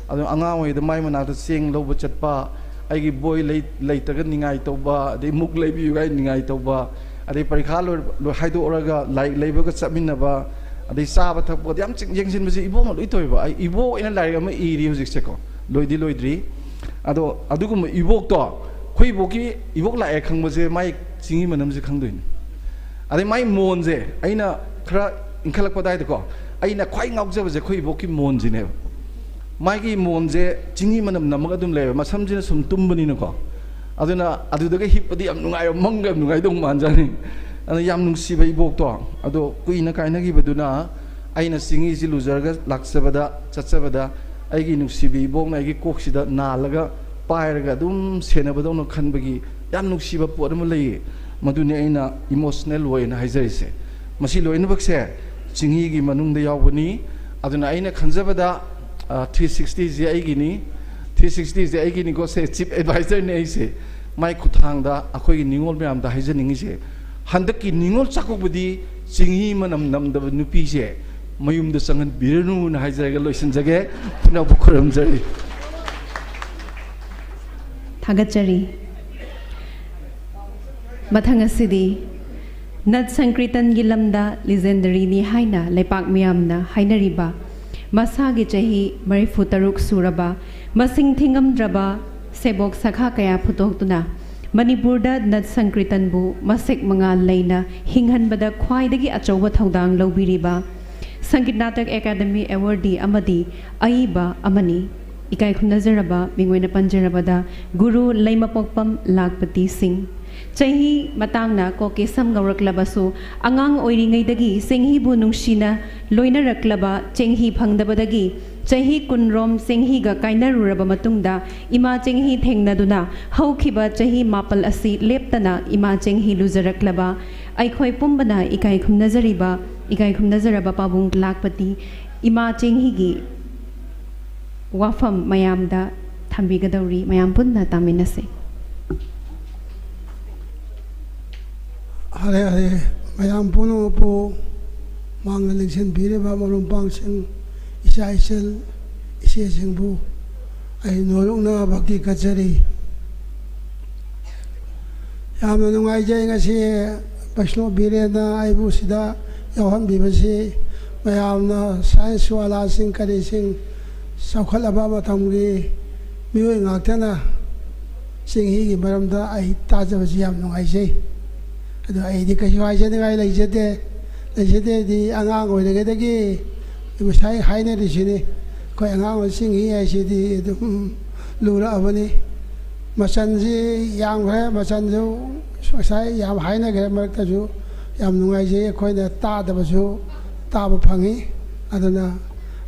ꯑꯗꯣ ꯑꯉꯥꯡ ꯑꯣꯏꯔꯤꯉꯩꯗ ꯃꯥꯏ ꯃꯅꯥꯛꯇ ꯆꯦꯡ ꯂꯧꯕ ꯆꯠꯄ, ꯑꯩꯒꯤ ꯕꯣꯏ ꯂꯩ-, ꯂꯩꯇ꯭ꯔꯒ ꯅꯤꯡꯉꯥꯏ ꯇꯧꯕ, ꯑꯗꯩ ꯃꯨꯛ ꯂꯩꯕꯤꯌꯨ ꯍꯥꯏ ꯅꯤꯡꯉꯥꯏ ꯇꯧꯕ, ꯑꯗꯩ ꯄꯔꯤꯈꯥ ꯂꯣꯏ-, ꯂꯣꯏ ꯍꯥꯏꯗꯣꯛꯑꯒ ꯂꯥꯏꯔꯤꯛ ꯂꯩꯕꯒ ꯆꯠꯃꯤꯟꯅꯕ, ꯑꯗꯩ ꯆꯥꯕ ꯊꯛꯄꯗ ꯌꯥꯝ ꯆꯤꯛ-, ꯌꯦꯡꯁꯤꯟꯕꯁꯦ ꯏꯕꯣꯛꯅ ꯂꯣꯏ ꯇꯧꯋꯦꯕ꯫ ꯑꯩ ꯏꯕꯣꯛ ꯑꯩꯅ ꯂꯥꯏꯔꯤꯛ ꯑꯃ ꯏꯔꯤ ꯍꯧꯖꯤꯛꯁꯦꯀꯣ, ꯂꯣꯏꯗꯤ ꯂꯣꯏꯗ꯭ꯔꯤ꯫ ꯑꯗꯣ ꯑꯗꯨꯒꯨꯝꯕ ꯏꯕꯣꯛꯇꯣ, ꯑꯩꯈꯣꯏ ꯏꯕꯣꯛꯀꯤ, ꯏꯕꯣꯛ ꯂꯥꯛꯑꯦ ꯈꯪꯕꯁꯦ ꯃꯥꯏ ꯆꯤꯡꯍꯤ ꯃꯅꯝꯁꯦ ꯈꯪꯗꯣꯏꯅꯤ꯫ ꯑꯗꯩ ꯃꯥꯏ ꯃꯣꯟꯁꯦ, ꯑꯩꯅ ꯈꯔ ꯏꯟꯈꯠꯂꯛꯄ ꯑꯗꯥꯏꯗꯀꯣ, ꯑꯩꯅ ꯈ꯭ꯋꯥꯏ ꯉꯥꯎꯖꯕꯁꯦ ꯑꯩꯈꯣꯏ ꯏꯕꯣꯛꯀꯤ ꯃꯣꯟꯁꯤꯅꯦꯕ꯫ ꯃꯥꯒꯤ ꯃꯣꯟꯁꯦ ꯆꯤꯡꯍꯤ ꯃꯅꯝ ꯅꯝꯃꯒ ꯑꯗꯨꯝ ꯂꯩꯌꯦꯕ, ꯃꯁꯝꯁꯤꯅ ꯁꯨꯝ ꯇꯨꯝꯕꯅꯤꯅꯀꯣ꯫ ꯑꯗꯨꯅ ꯑꯗꯨꯗꯒ ꯍꯤꯞꯄꯗꯤ ꯌꯥꯝ ꯅꯨꯡꯉꯥꯏꯕ, ꯃꯪꯒ ꯌꯥꯝ ꯅꯨꯡꯉꯥꯏꯗꯧ ꯃꯥꯟꯖꯥꯠꯅꯤ꯫ ꯑꯗꯨꯅ ꯌꯥꯝ ꯅꯨꯡꯁꯤꯕ ꯏꯕꯣꯛꯇꯣ, ꯑꯗꯣ ꯀꯨꯏꯅ ꯀꯥꯏꯅꯈꯤꯕꯗꯨꯅ ꯑꯩꯅ ꯆꯤꯡꯍꯤꯁꯤ ꯂꯨꯖꯔꯒ ꯂꯥꯛꯆꯕꯗ, ꯆꯠꯆꯕꯗ, ꯑꯩꯒꯤ ꯅꯨꯡꯁꯤꯕꯤ ꯏꯕꯣꯛꯅ ꯑꯩꯒꯤ ꯀꯣꯛꯁꯤꯗ ꯅꯥꯜꯂꯒ ꯄꯥꯏꯔꯒ ꯑꯗꯨꯝ ꯁꯦꯟꯅꯕꯗꯧꯅ ꯈꯟꯕꯒꯤ ꯌꯥꯝ ꯅꯨꯡꯁꯤꯕ ꯄꯣꯠ ꯑꯃ ꯂꯩꯌꯦ꯫ ꯃꯗꯨꯅꯤ ꯑꯩꯅ emotional ꯑꯣꯏꯅ ꯍꯥꯏꯖꯔꯤꯁꯦ꯫ ꯃꯁꯤ ꯂꯣꯏꯅꯃꯛꯁꯦ ꯆꯤꯡꯍꯤꯒꯤ ꯃꯅꯨꯡꯗ ꯌꯥꯎꯕꯅꯤ꯫ ꯑꯗꯨꯅ ꯑꯩꯅ ꯈꯟꯖꯕꯗ, ꯑ, three sixtyꯁꯦ ꯑꯩꯒꯤꯅꯤ꯫ Three sixtyꯁꯦ ꯑꯩꯒꯤꯅꯤꯀꯣ, ꯁꯦ chief advisorꯅꯦ ꯑꯩꯁꯦ꯫ ꯃꯥꯏ ꯈꯨꯠꯊꯥꯡꯗ ꯑꯩꯈꯣꯏꯒꯤ ꯅꯤꯉꯣꯜ ꯃꯌꯥꯝꯗ ꯍꯥꯏꯖꯅꯤꯡꯉꯤꯁꯦ, ꯍꯟꯗꯛꯀꯤ ꯅꯤꯉꯣꯜ ꯆꯥꯛꯀꯧꯕꯗꯤ ꯆꯤꯡꯍꯤ ꯃꯅꯝ ꯅꯝꯗꯕ ꯅꯨꯄꯤꯁꯦ ꯃꯌꯨꯝꯗ ꯆꯪꯍꯟꯕꯤꯔꯅꯨꯅ ꯍꯥꯏꯖꯔꯒ ꯂꯣꯏꯁꯤꯟꯖꯒꯦ꯫ ꯄꯨꯝꯅꯃꯛꯄꯨ ꯈꯨꯔꯨꯝꯖꯔꯤ꯫ ꯊꯥꯒꯠꯆꯔꯤ꯫ ꯃꯊꯪ ꯑꯁꯤꯗꯤ ꯅꯠ ꯁꯪꯀ꯭ꯔꯤꯇꯟꯒꯤ ꯂꯝꯗ legendaryꯅꯤ ꯍꯥꯏꯅ ꯂꯩꯄꯥꯛ ꯃꯤꯌꯥꯝꯅ ꯍꯥꯏꯅꯔꯤꯕ, ꯃꯁꯥꯒꯤ ꯆꯍꯤ ꯃꯔꯤꯐꯨ ꯇꯔꯨꯛ ꯁꯨꯔꯕ ꯃꯁꯤꯡ ꯊꯤꯉꯝꯗ꯭ꯔꯕ ꯁꯦꯕꯣꯛ ꯁꯥꯈꯥ ꯀꯌꯥ ꯄꯨꯊꯣꯛꯇꯨꯅ ꯃꯅꯤꯄꯨꯔꯗ ꯅꯠ ꯁꯪꯀ꯭ꯔꯤꯇꯟꯕꯨ ꯃꯁꯦꯛ ꯃꯉꯥꯜ ꯂꯩꯅ ꯍꯤꯡꯍꯟꯕꯗ ꯈ꯭ꯋꯥꯏꯗꯒꯤ ꯑꯆꯧꯕ ꯊꯧꯗꯥꯡ ꯂꯧꯕꯤꯔꯤꯕ ꯁꯪꯒꯤꯠ ꯅꯥꯇꯛ ꯑꯦꯀꯥꯗꯃꯤ ꯑꯦꯋꯥꯔꯗꯤ ꯑꯃꯗꯤ ꯑꯏꯕ ꯑꯃꯅꯤ꯫ ꯏꯀꯥꯏ ꯈꯨꯝꯅꯖꯔꯕ ꯃꯤꯡ ꯑꯣꯏꯅ ꯄꯟꯖꯔꯕꯗ ꯒꯨꯔꯨ ꯂꯩꯃꯄꯣꯛꯄꯝ ꯂꯥꯛꯄꯇꯤ ꯁꯤꯡ꯫ ꯆꯍꯤ ꯃꯇꯥꯡꯅ ꯀꯣꯛꯀꯤ ꯁꯝ ꯉꯧꯔꯛꯂꯕꯁꯨ, ꯑꯉꯥꯡ ꯑꯣꯏꯔꯤꯉꯩꯗꯒꯤ ꯆꯦꯡꯍꯤꯕꯨ ꯅꯨꯡꯁꯤꯅ ꯂꯣꯏꯅꯔꯛꯂꯕ ꯆꯦꯡꯍꯤ ꯐꯪꯗꯕꯗꯒꯤ ꯆꯍꯤ ꯀꯨꯟꯔꯣꯝ ꯆꯦꯡꯍꯤꯒ ꯀꯥꯏꯅꯔꯨꯔꯕ ꯃꯇꯨꯡꯗ, ꯏꯃꯥ ꯆꯦꯡꯍꯤ ꯊꯦꯡꯅꯗꯨꯅ ꯍꯧꯈꯤꯕ ꯆꯍꯤ ꯃꯥꯄꯜ ꯑꯁꯤ ꯂꯦꯞꯇꯅ ꯏꯃꯥ ꯆꯦꯡꯍꯤ ꯂꯨꯖꯔꯛꯂꯕ ꯑꯩꯈꯣꯏ ꯄꯨꯝꯕꯅ ꯏꯀꯥꯏ ꯈꯨꯝꯅꯖꯔꯤꯕ, ꯏꯀꯥꯏ ꯈꯨꯝꯅꯖꯔꯕ ꯄꯥꯕꯨꯡ ꯂꯥꯛꯄꯇꯤ ꯏꯃꯥ ꯆꯦꯡꯍꯤꯒꯤ ꯋꯥꯐꯝ ꯃꯌꯥꯝꯗ ꯊꯝꯕꯤꯒꯗꯧꯔꯤ꯫ ꯃꯌꯥꯝ ꯄꯨꯟꯅ ꯇꯥꯃꯤꯟꯅꯁꯤ꯫ ꯍꯔꯦ ꯍꯔꯦ꯫ ꯃꯌꯥꯝ ꯄꯨꯝꯅꯃꯛꯄꯨ ꯃꯥꯡꯗ ꯂꯦꯡꯁꯤꯟꯕꯤꯔꯤꯕ ꯃꯔꯨꯞ ꯃꯄꯥꯡꯁꯤꯡ, ꯏꯆꯥ ꯏꯆꯜ, ꯏꯆꯦꯁꯤꯡꯕꯨ ꯑꯩ ꯅꯣꯂꯨꯛꯅ ꯚꯛꯇꯤ ꯀꯠꯆꯔꯤ꯫ ꯌꯥꯝꯅ ꯅꯨꯡꯉꯥꯏꯖꯩ ꯉꯁꯤ ꯕꯩꯁꯅꯣ ꯕꯤꯔꯦꯟꯅ ꯑꯩꯕꯨ ꯁꯤꯗ ꯌꯥꯎꯍꯟꯕꯤꯕꯁꯤ꯫ ꯃꯌꯥꯝꯅ ꯁꯥꯏꯟꯁ ꯋꯥꯂꯥꯁꯤꯡ ꯀꯔꯤꯁꯤꯡ ꯆꯥꯎꯈꯠꯂꯕ ꯃꯇꯝꯒꯤ ꯃꯤꯑꯣꯏ ꯉꯥꯛꯇꯅ ꯆꯤꯡꯍꯤꯒꯤ ꯃꯔꯝꯗ ꯑꯩ ꯇꯥꯖꯕꯁꯤ ꯌꯥꯝ ꯅꯨꯡꯉꯥꯏꯖꯩ꯫ ꯑꯗꯣ ꯑꯩꯗꯤ ꯀꯩꯁꯨ ꯍꯥꯏꯖꯅꯤꯡꯉꯥꯏ ꯂꯩꯖꯗꯦ꯫ ꯂꯩꯖꯗꯦꯗꯤ ꯑꯉꯥꯡ ꯑꯣꯏꯔꯤꯉꯩꯗꯒꯤ ꯉꯁꯥꯏ ꯍꯥꯏꯅꯔꯤꯁꯤꯅꯤ꯫ ꯑꯩꯈꯣꯏ ꯑꯉꯥꯡ ꯑꯣꯏ ꯆꯤꯡꯍꯤ ꯍꯥꯏꯁꯤꯗꯤ ꯑꯗꯨꯝ ꯂꯨꯔꯛꯑꯕꯅꯤ꯫ ꯃꯆꯜꯁꯤ ꯌꯥꯝꯈ꯭ꯔꯦ, ꯃꯆꯜꯁꯨ ꯉꯁꯥꯏ ꯌꯥꯝ ꯍꯥꯏꯅꯈ꯭ꯔꯦ, ꯃꯔꯛꯇꯁꯨ ꯌꯥꯝ ꯅꯨꯡꯉꯥꯏꯖꯩ꯫ ꯑꯩꯈꯣꯏꯅ ꯇꯥꯗꯕꯁꯨ ꯇꯥꯕ ꯐꯪꯉꯤ꯫ ꯑꯗꯨꯅ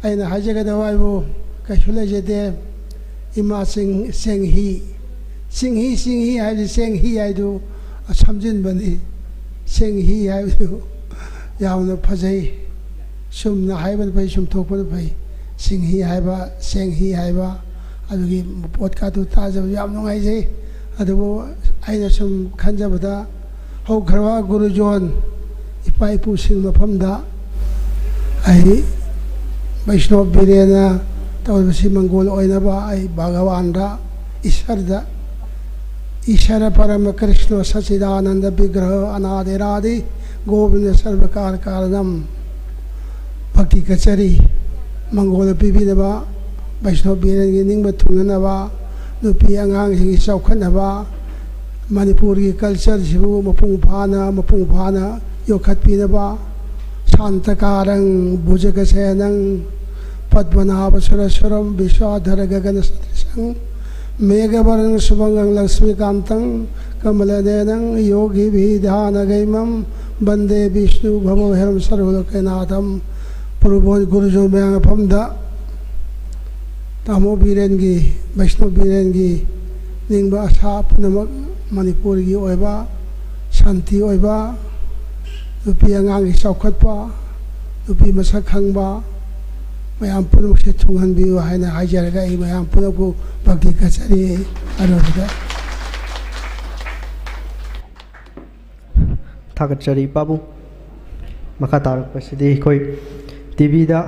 ꯑꯩꯅ ꯍꯥꯏꯖꯒꯗꯕ ꯍꯥꯏꯕꯨ ꯀꯩꯁꯨ ꯂꯩꯖꯗꯦ꯫ ꯏꯃꯥ ꯆꯤꯡ ꯆꯦꯡꯍꯤ, ꯆꯤꯡꯍꯤ ꯆꯤꯡꯍꯤ ꯍꯥꯏꯕꯗꯤ ꯆꯦꯡꯍꯤ ꯍꯥꯏꯗꯨ ꯁꯝꯖꯤꯟꯕꯅꯤ꯫ ꯆꯦꯡꯍꯤ ꯍꯥꯏꯕꯗꯨ ꯌꯥꯝꯅ ꯐꯖꯩ꯫ ꯆꯨꯝꯅ ꯍꯥꯏꯕꯅ ꯐꯩ, ꯆꯨꯝꯊꯣꯛꯄꯅ ꯐꯩ꯫ ꯆꯤꯡꯍꯤ ꯍꯥꯏꯕ, ꯆꯦꯡꯍꯤ ꯍꯥꯏꯕ, ꯑꯗꯨꯒꯤ ꯄꯣꯠꯀꯥꯗꯨ ꯇꯥꯖꯕ ꯌꯥꯝ ꯅꯨꯡꯉꯥꯏꯖꯩ꯫ ꯑꯗꯨꯕꯨ ꯑꯩꯅ ꯁꯨꯝ ꯈꯟꯖꯕꯗ, ꯍꯧꯈ꯭ꯔꯕ ꯒꯨꯔꯨꯖꯣꯟ ꯏꯄꯥ ꯏꯄꯨꯁꯤꯡ ꯃꯐꯝꯗ ꯑꯩ ꯕꯩꯁꯅꯣ ꯕꯤꯔꯦꯟꯅ ꯇꯧꯔꯤꯕꯁꯤ ꯃꯪꯒꯣꯜ ꯑꯣꯏꯅꯕ ꯑꯩ ꯚꯒꯋꯥꯟꯗ, ꯏꯁꯔꯗ, ꯏꯁꯔ ꯄꯔꯃ ꯀ꯭ꯔꯤꯁꯅ ꯁꯆꯤꯗꯥꯅꯟꯗ ꯕꯤꯒ꯭ꯔꯍ ꯑꯅꯥꯗꯤꯔꯥꯗꯤ ꯒꯣꯕꯤꯟꯗ ꯁꯔꯕꯀꯥꯔ ꯀꯥꯔꯅꯝ ꯚꯛꯇꯤ ꯀꯠꯆꯔꯤ꯫ ꯃꯪꯒꯣꯜ ꯄꯤꯕꯤꯅꯕ ꯕꯩꯁꯅꯣ ꯕꯤꯔꯦꯟꯒꯤ ꯅꯤꯡꯕ ꯊꯨꯡꯅꯅꯕ, ꯅꯨꯄꯤ ꯑꯉꯥꯡꯁꯤꯡꯒꯤ ꯆꯥꯎꯈꯠꯅꯕ, ꯃꯅꯤꯄꯨꯔꯒꯤ ꯀꯜꯆꯔꯁꯤꯕꯨ ꯃꯄꯨꯡ ꯐꯥꯅ, ꯃꯄꯨꯡ ꯐꯥꯅ ꯌꯣꯛꯈꯠꯄꯤꯅꯕ, ꯁꯥꯟꯇꯀꯥꯔꯪ ꯚꯨꯖꯒꯁꯦꯅꯪ ꯄꯗ꯭ꯃꯅꯥꯚ ꯁꯨꯔꯁꯨꯔꯝ ꯕꯤꯁ꯭ꯋꯥꯙꯔ ꯒꯒꯅ ꯁꯗ꯭ꯔꯤꯁꯪ ꯃꯦꯘꯕꯔꯅ ꯁꯨꯚꯪꯒꯪ ꯂꯛꯁ꯭ꯃꯤꯀꯥꯟꯇꯪ ꯀꯃꯂꯅꯦꯅꯪ ꯌꯣꯒꯤꯚꯤ ꯙ꯭ꯌꯥꯅꯒꯩꯃꯝ ꯕꯟꯗꯦ ꯕꯤꯁ꯭ꯅꯨ ꯚꯕꯣꯍꯦꯝ ꯁꯔ꯭ꯋꯂꯣꯀꯦꯅꯥꯊꯝ꯫ ꯄꯨꯔꯨꯕꯣꯟ ꯒꯨꯔꯨꯖꯣꯏ ꯃꯌꯥꯝ ꯃꯐꯝꯗ ꯇꯥꯃꯣ ꯕꯤꯔꯦꯟꯒꯤ, ꯕꯩꯁꯅꯣ ꯕꯤꯔꯦꯟꯒꯤ ꯅꯤꯡꯕ ꯑꯁꯥ ꯄꯨꯝꯅꯃꯛ ꯃꯅꯤꯄꯨꯔꯒꯤ ꯑꯣꯏꯕ, ꯁꯥꯟꯇꯤ ꯑꯣꯏꯕ, ꯅꯨꯄꯤ ꯑꯉꯥꯡꯒꯤ ꯆꯥꯎꯈꯠꯄ, ꯅꯨꯄꯤ ꯃꯁꯛ ꯈꯪꯕ, ꯃꯌꯥꯝ ꯄꯨꯝꯅꯃꯛꯁꯦ ꯊꯨꯡꯍꯟꯕꯤꯌꯨ ꯍꯥꯏꯅ ꯍꯥꯏꯖꯔꯒ ꯑꯩ ꯃꯌꯥꯝ ꯄꯨꯝꯅꯃꯛꯄꯨ ꯚꯛꯇꯤ ꯀꯠꯆꯔꯤ꯫ ꯑꯔꯣꯏꯕꯗ ꯊꯥꯒꯠꯆꯔꯤ ꯄꯥꯕꯨꯡ꯫ ꯃꯈꯥ ꯇꯥꯔꯛꯄꯁꯤꯗꯤ ꯑꯩꯈꯣꯏ ꯇꯤ ꯚꯤꯗ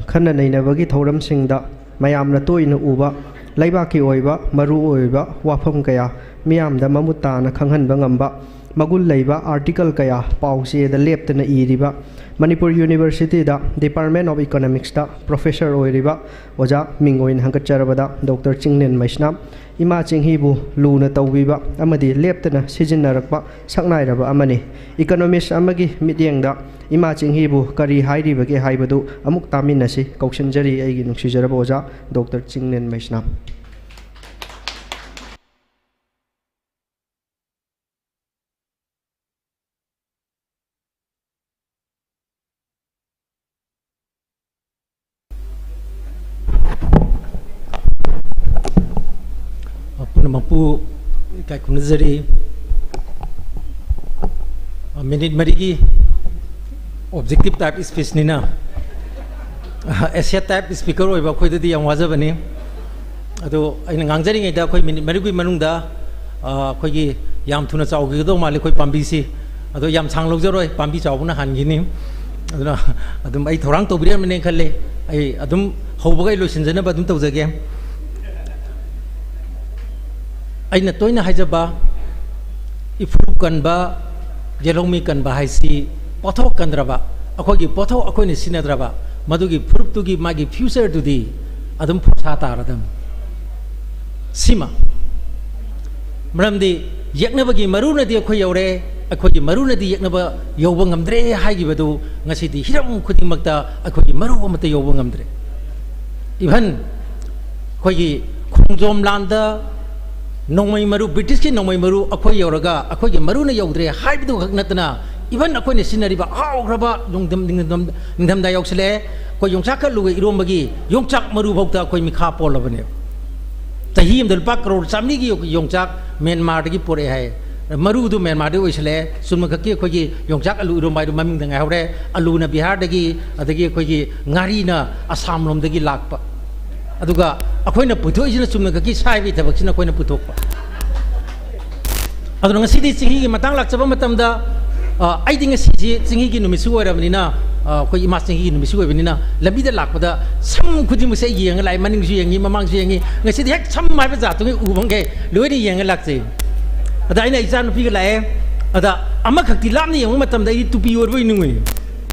ꯈꯟꯅ ꯅꯩꯅꯕꯒꯤ ꯊꯧꯔꯝꯁꯤꯡꯗ ꯃꯌꯥꯝꯅ ꯇꯣꯏꯅ ꯎꯕ ꯂꯩꯕꯥꯛꯀꯤ ꯑꯣꯏꯕ ꯃꯔꯨ ꯑꯣꯏꯕ ꯋꯥꯐꯝ ꯀꯌꯥ ꯃꯤꯌꯥꯝꯗ ꯃꯃꯨꯠ ꯇꯥꯅ ꯈꯪꯍꯟꯕ ꯉꯝꯕ ꯃꯒꯨꯟ ꯂꯩꯕ ꯑꯥꯔꯇꯤꯀꯜ ꯀꯌꯥ ꯄꯥꯎ ꯆꯦꯗ ꯂꯦꯞꯇꯅ ꯏꯔꯤꯕ, ꯃꯅꯤꯄꯨꯔ ꯌꯨꯅꯤꯚꯔꯁꯤꯇꯤꯗ Department of Economicsꯇ professor ꯑꯣꯏꯔꯤꯕ ꯑꯣꯖꯥ ꯃꯤꯡ ꯑꯣꯏꯅ ꯍꯪꯒꯠꯆꯔꯕꯗ ꯗꯣꯛꯇꯔ ꯆꯤꯡꯂꯦꯟ ꯃꯩꯁꯅꯥꯝ, ꯏꯃꯥ ꯆꯤꯡꯍꯤꯕꯨ ꯂꯨꯅ ꯇꯧꯕꯤꯕ ꯑꯃꯗꯤ ꯂꯦꯞꯇꯅ ꯁꯤꯖꯤꯟꯅꯔꯛꯄ ꯁꯛꯅꯥꯏꯔꯕ ꯑꯃꯅꯤ꯫ Economist ꯑꯃꯒꯤ ꯃꯤꯠꯌꯦꯡꯗ ꯏꯃꯥ ꯆꯤꯡꯍꯤꯕꯨ ꯀꯔꯤ ꯍꯥꯏꯔꯤꯕꯒꯦ ꯍꯥꯏꯕꯗꯨ ꯑꯃꯨꯛ ꯇꯥꯃꯤꯟꯅꯁꯤ꯫ ꯀꯧꯁꯤꯟꯖꯔꯤ ꯑꯩꯒꯤ ꯅꯨꯡꯁꯤꯖꯔꯕ ꯑꯣꯖꯥ ꯗꯣꯛꯇꯔ ꯆꯤꯡꯂꯦꯟ ꯃꯩꯁꯅꯥꯝ꯫ ꯄꯨꯝꯅꯃꯛꯄꯨ ꯏꯀꯥꯏ ꯈꯨꯝꯅꯖꯔꯤ꯫ ꯃꯤꯅꯤꯠ ꯃꯔꯤꯒꯤ objective type speechꯅꯤꯅ, essay type speaker ꯑꯣꯏꯕ ꯑꯩꯈꯣꯏꯗꯗꯤ ꯌꯥꯝ ꯋꯥꯖꯕꯅꯤ꯫ ꯑꯗꯣ ꯑꯩꯅ ꯉꯥꯡꯖꯔꯤꯉꯩꯗ ꯑꯩꯈꯣꯏ ꯃꯤꯅꯤꯠ ꯃꯔꯤꯒꯤ ꯃꯅꯨꯡꯗ, ꯑ, ꯑꯩꯈꯣꯏꯒꯤ ꯌꯥꯝ ꯊꯨꯅ ꯆꯥꯎꯒꯗꯧ ꯃꯥꯜꯂꯤ ꯑꯩꯈꯣꯏ ꯄꯥꯝꯕꯤꯁꯤ꯫ ꯑꯗꯣ ꯌꯥꯝ ꯁꯥꯡ ꯂꯧꯖꯔꯣꯏ, ꯄꯥꯝꯕꯤ ꯆꯥꯎꯕꯅ ꯍꯥꯟꯈꯤꯅꯤ꯫ ꯑꯗꯨꯅ ꯑꯗꯨꯝ ꯑꯩ ꯊꯧꯔꯥꯡ ꯇꯧꯕꯤꯔꯝꯃꯅꯦꯅ ꯈꯜꯂꯦ꯫ ꯑꯩ ꯑꯗꯨꯝ ꯍꯧꯕꯒ ꯑꯩ ꯂꯣꯏꯁꯤꯟꯖꯅꯕ ꯑꯗꯨꯝ ꯇꯧꯖꯒꯦ꯫ ꯑꯩꯅ ꯇꯣꯏꯅ ꯍꯥꯏꯖꯕ, ꯏꯐꯨꯔꯨꯞ ꯀꯟꯕ, ꯌꯦꯜꯍꯧꯃꯤ ꯀꯟꯕ ꯍꯥꯏꯁꯤ ꯄꯣꯠꯊꯣꯛ ꯀꯟꯗ꯭ꯔꯕ, ꯑꯩꯈꯣꯏꯒꯤ ꯄꯣꯠꯊꯣꯛ ꯑꯩꯈꯣꯏꯅ ꯁꯤꯖꯤꯟꯅꯗ꯭ꯔꯕ, ꯃꯗꯨꯒꯤ ꯐꯨꯔꯨꯞꯇꯨꯒꯤ ꯃꯥꯒꯤ futureꯗꯨꯗꯤ ꯑꯗꯨꯝ ꯐꯣꯔꯁꯥ ꯇꯥꯔꯗꯝꯅꯤ꯫ ꯁꯤꯃ꯫ ꯃꯔꯝꯗꯤ ꯌꯦꯛꯅꯕꯒꯤ ꯃꯔꯨꯅꯗꯤ ꯑꯩꯈꯣꯏ ꯌꯧꯔꯦ, ꯑꯩꯈꯣꯏꯒꯤ ꯃꯔꯨꯅꯗꯤ ꯌꯦꯛꯅꯕ ꯌꯧꯕ ꯉꯝꯗ꯭ꯔꯦ ꯍꯥꯏꯈꯤꯕꯗꯨ ꯉꯁꯤꯗꯤ ꯍꯤꯔꯝ ꯈꯨꯗꯤꯡꯃꯛꯇ ꯑꯩꯈꯣꯏꯒꯤ ꯃꯔꯨ ꯑꯃꯠꯇ ꯌꯧꯕ ꯉꯝꯗ꯭ꯔꯦ꯫ Even ꯑꯩꯈꯣꯏꯒꯤ ꯈꯣꯡꯖꯣꯝ ꯂꯥꯟꯗ ꯅꯣꯡꯃꯩ ꯃꯔꯨ, ꯕ꯭ꯔꯤꯇꯤꯁꯀꯤ ꯅꯣꯡꯃꯩ ꯃꯔꯨ ꯑꯩꯈꯣꯏ ꯌꯧꯔꯒ ꯑꯩꯈꯣꯏꯒꯤ ꯃꯔꯨꯅ ꯌꯧꯗ꯭ꯔꯦ ꯍꯥꯏꯕꯗꯨ ꯈꯛ ꯅꯠꯇꯅ, even ꯑꯩꯈꯣꯏꯅ ꯁꯤꯖꯤꯟꯅꯔꯤꯕ ꯍꯥꯎꯈ꯭ꯔꯕ ꯅꯣꯡꯗꯝ-, ꯅꯤꯡꯊꯝ-, ꯅꯤꯡꯊꯝꯊꯥ ꯌꯧꯁꯤꯜꯂꯛꯑꯦ, ꯑꯩꯈꯣꯏ ꯌꯣꯡꯆꯥꯛꯀ ꯑꯂꯨꯒ ꯏꯔꯣꯝꯕꯒꯤ ꯌꯣꯡꯆꯥꯛ ꯃꯔꯨ ꯐꯥꯎꯗ ꯑꯩꯈꯣꯏ ꯃꯤꯈꯥ ꯄꯣꯜꯂꯕꯅꯦꯕ꯫ ꯆꯍꯤ ꯑꯃꯗ ꯂꯨꯄꯥ ꯀꯔꯣꯔ ꯆꯥꯃꯔꯤꯒꯤ ꯌꯣꯡꯆꯥꯛ ꯃ꯭ꯌꯥꯟꯃꯥꯔꯗꯒꯤ ꯄꯨꯔꯛꯑꯦ ꯍꯥꯏ꯫ ꯃꯔꯨꯗꯨ ꯃ꯭ꯌꯥꯟꯃꯥꯔꯗꯒꯤ ꯑꯣꯏꯁꯜꯂꯛꯑꯦ꯫ ꯆꯨꯝꯅ ꯈꯛꯀꯤ ꯑꯩꯈꯣꯏꯒꯤ ꯌꯣꯡꯆꯥꯛ ꯑꯂꯨ ꯏꯔꯣꯝꯕ ꯍꯥꯏꯗꯨ ꯃꯃꯤꯡꯗ ꯉꯥꯏꯍꯧꯔꯦ꯫ ꯑꯂꯨꯅ ꯕꯤꯍꯥꯔꯗꯒꯤ, ꯑꯗꯒꯤ ꯑꯩꯈꯣꯏꯒꯤ ꯉꯥꯔꯤꯅ ꯑꯁꯥꯝ ꯂꯣꯝꯗꯒꯤ ꯂꯥꯛꯄ꯫ ꯑꯗꯨꯒ ꯑꯩꯈꯣꯏꯅ ꯄꯨꯊꯣꯛꯏꯁꯤꯅ ꯆꯨꯝꯅ ꯈꯛꯀꯤ ꯁꯥꯏꯕꯒꯤ ꯊꯕꯛꯁꯤꯅ ꯑꯩꯈꯣꯏꯅ ꯄꯨꯊꯣꯛꯄ꯫ ꯑꯗꯨꯅ ꯉꯁꯤꯗꯤ ꯆꯤꯡꯍꯤꯒꯤ ꯃꯇꯥꯡ ꯂꯥꯛꯆꯕ ꯃꯇꯝꯗ, ꯑ, ꯑꯩꯗꯤ ꯉꯁꯤꯁꯤ ꯆꯤꯡꯍꯤꯒꯤ ꯅꯨꯃꯤꯠꯁꯨ ꯑꯣꯏꯔꯕꯅꯤꯅ, ꯑ, ꯑꯩꯈꯣꯏ ꯏꯃꯥ ꯆꯤꯡꯍꯤꯒꯤ ꯅꯨꯃꯤꯠꯁꯨ ꯑꯣꯏꯕꯅꯤꯅ, ꯂꯝꯕꯤꯗ ꯂꯥꯛꯄꯗ ꯁꯝ ꯈꯨꯗꯤꯡꯃꯛꯁꯦ ꯑꯩ ꯌꯦꯡꯉ ꯂꯥꯛꯑꯦ, ꯃꯅꯤꯡꯁꯨ ꯌꯦꯡꯉꯤ, ꯃꯃꯥꯡꯁꯨ ꯌꯦꯡꯉꯤ꯫ ꯉꯁꯤꯗꯤ ꯍꯦꯛ ꯁꯝ ꯍꯥꯏꯕ ꯖꯥꯠꯇꯨꯒꯤ ꯎꯕꯈꯩ ꯂꯣꯏꯅ ꯌꯦꯡꯉ ꯂꯥꯛꯆꯩ꯫ ꯑꯗ ꯑꯩꯅ ꯏꯆꯥ ꯅꯨꯄꯤꯒ ꯂꯥꯛꯑꯦ꯫ ꯑꯗ ꯑꯃꯈꯛꯇꯤ ꯂꯥꯞꯅ ꯌꯦꯡꯕ ꯃꯇꯝꯗ ꯑꯩꯗꯤ ꯇꯨꯄꯤ ꯑꯣꯏꯔꯕꯣꯏ ꯅꯤꯡꯉꯨꯏ꯫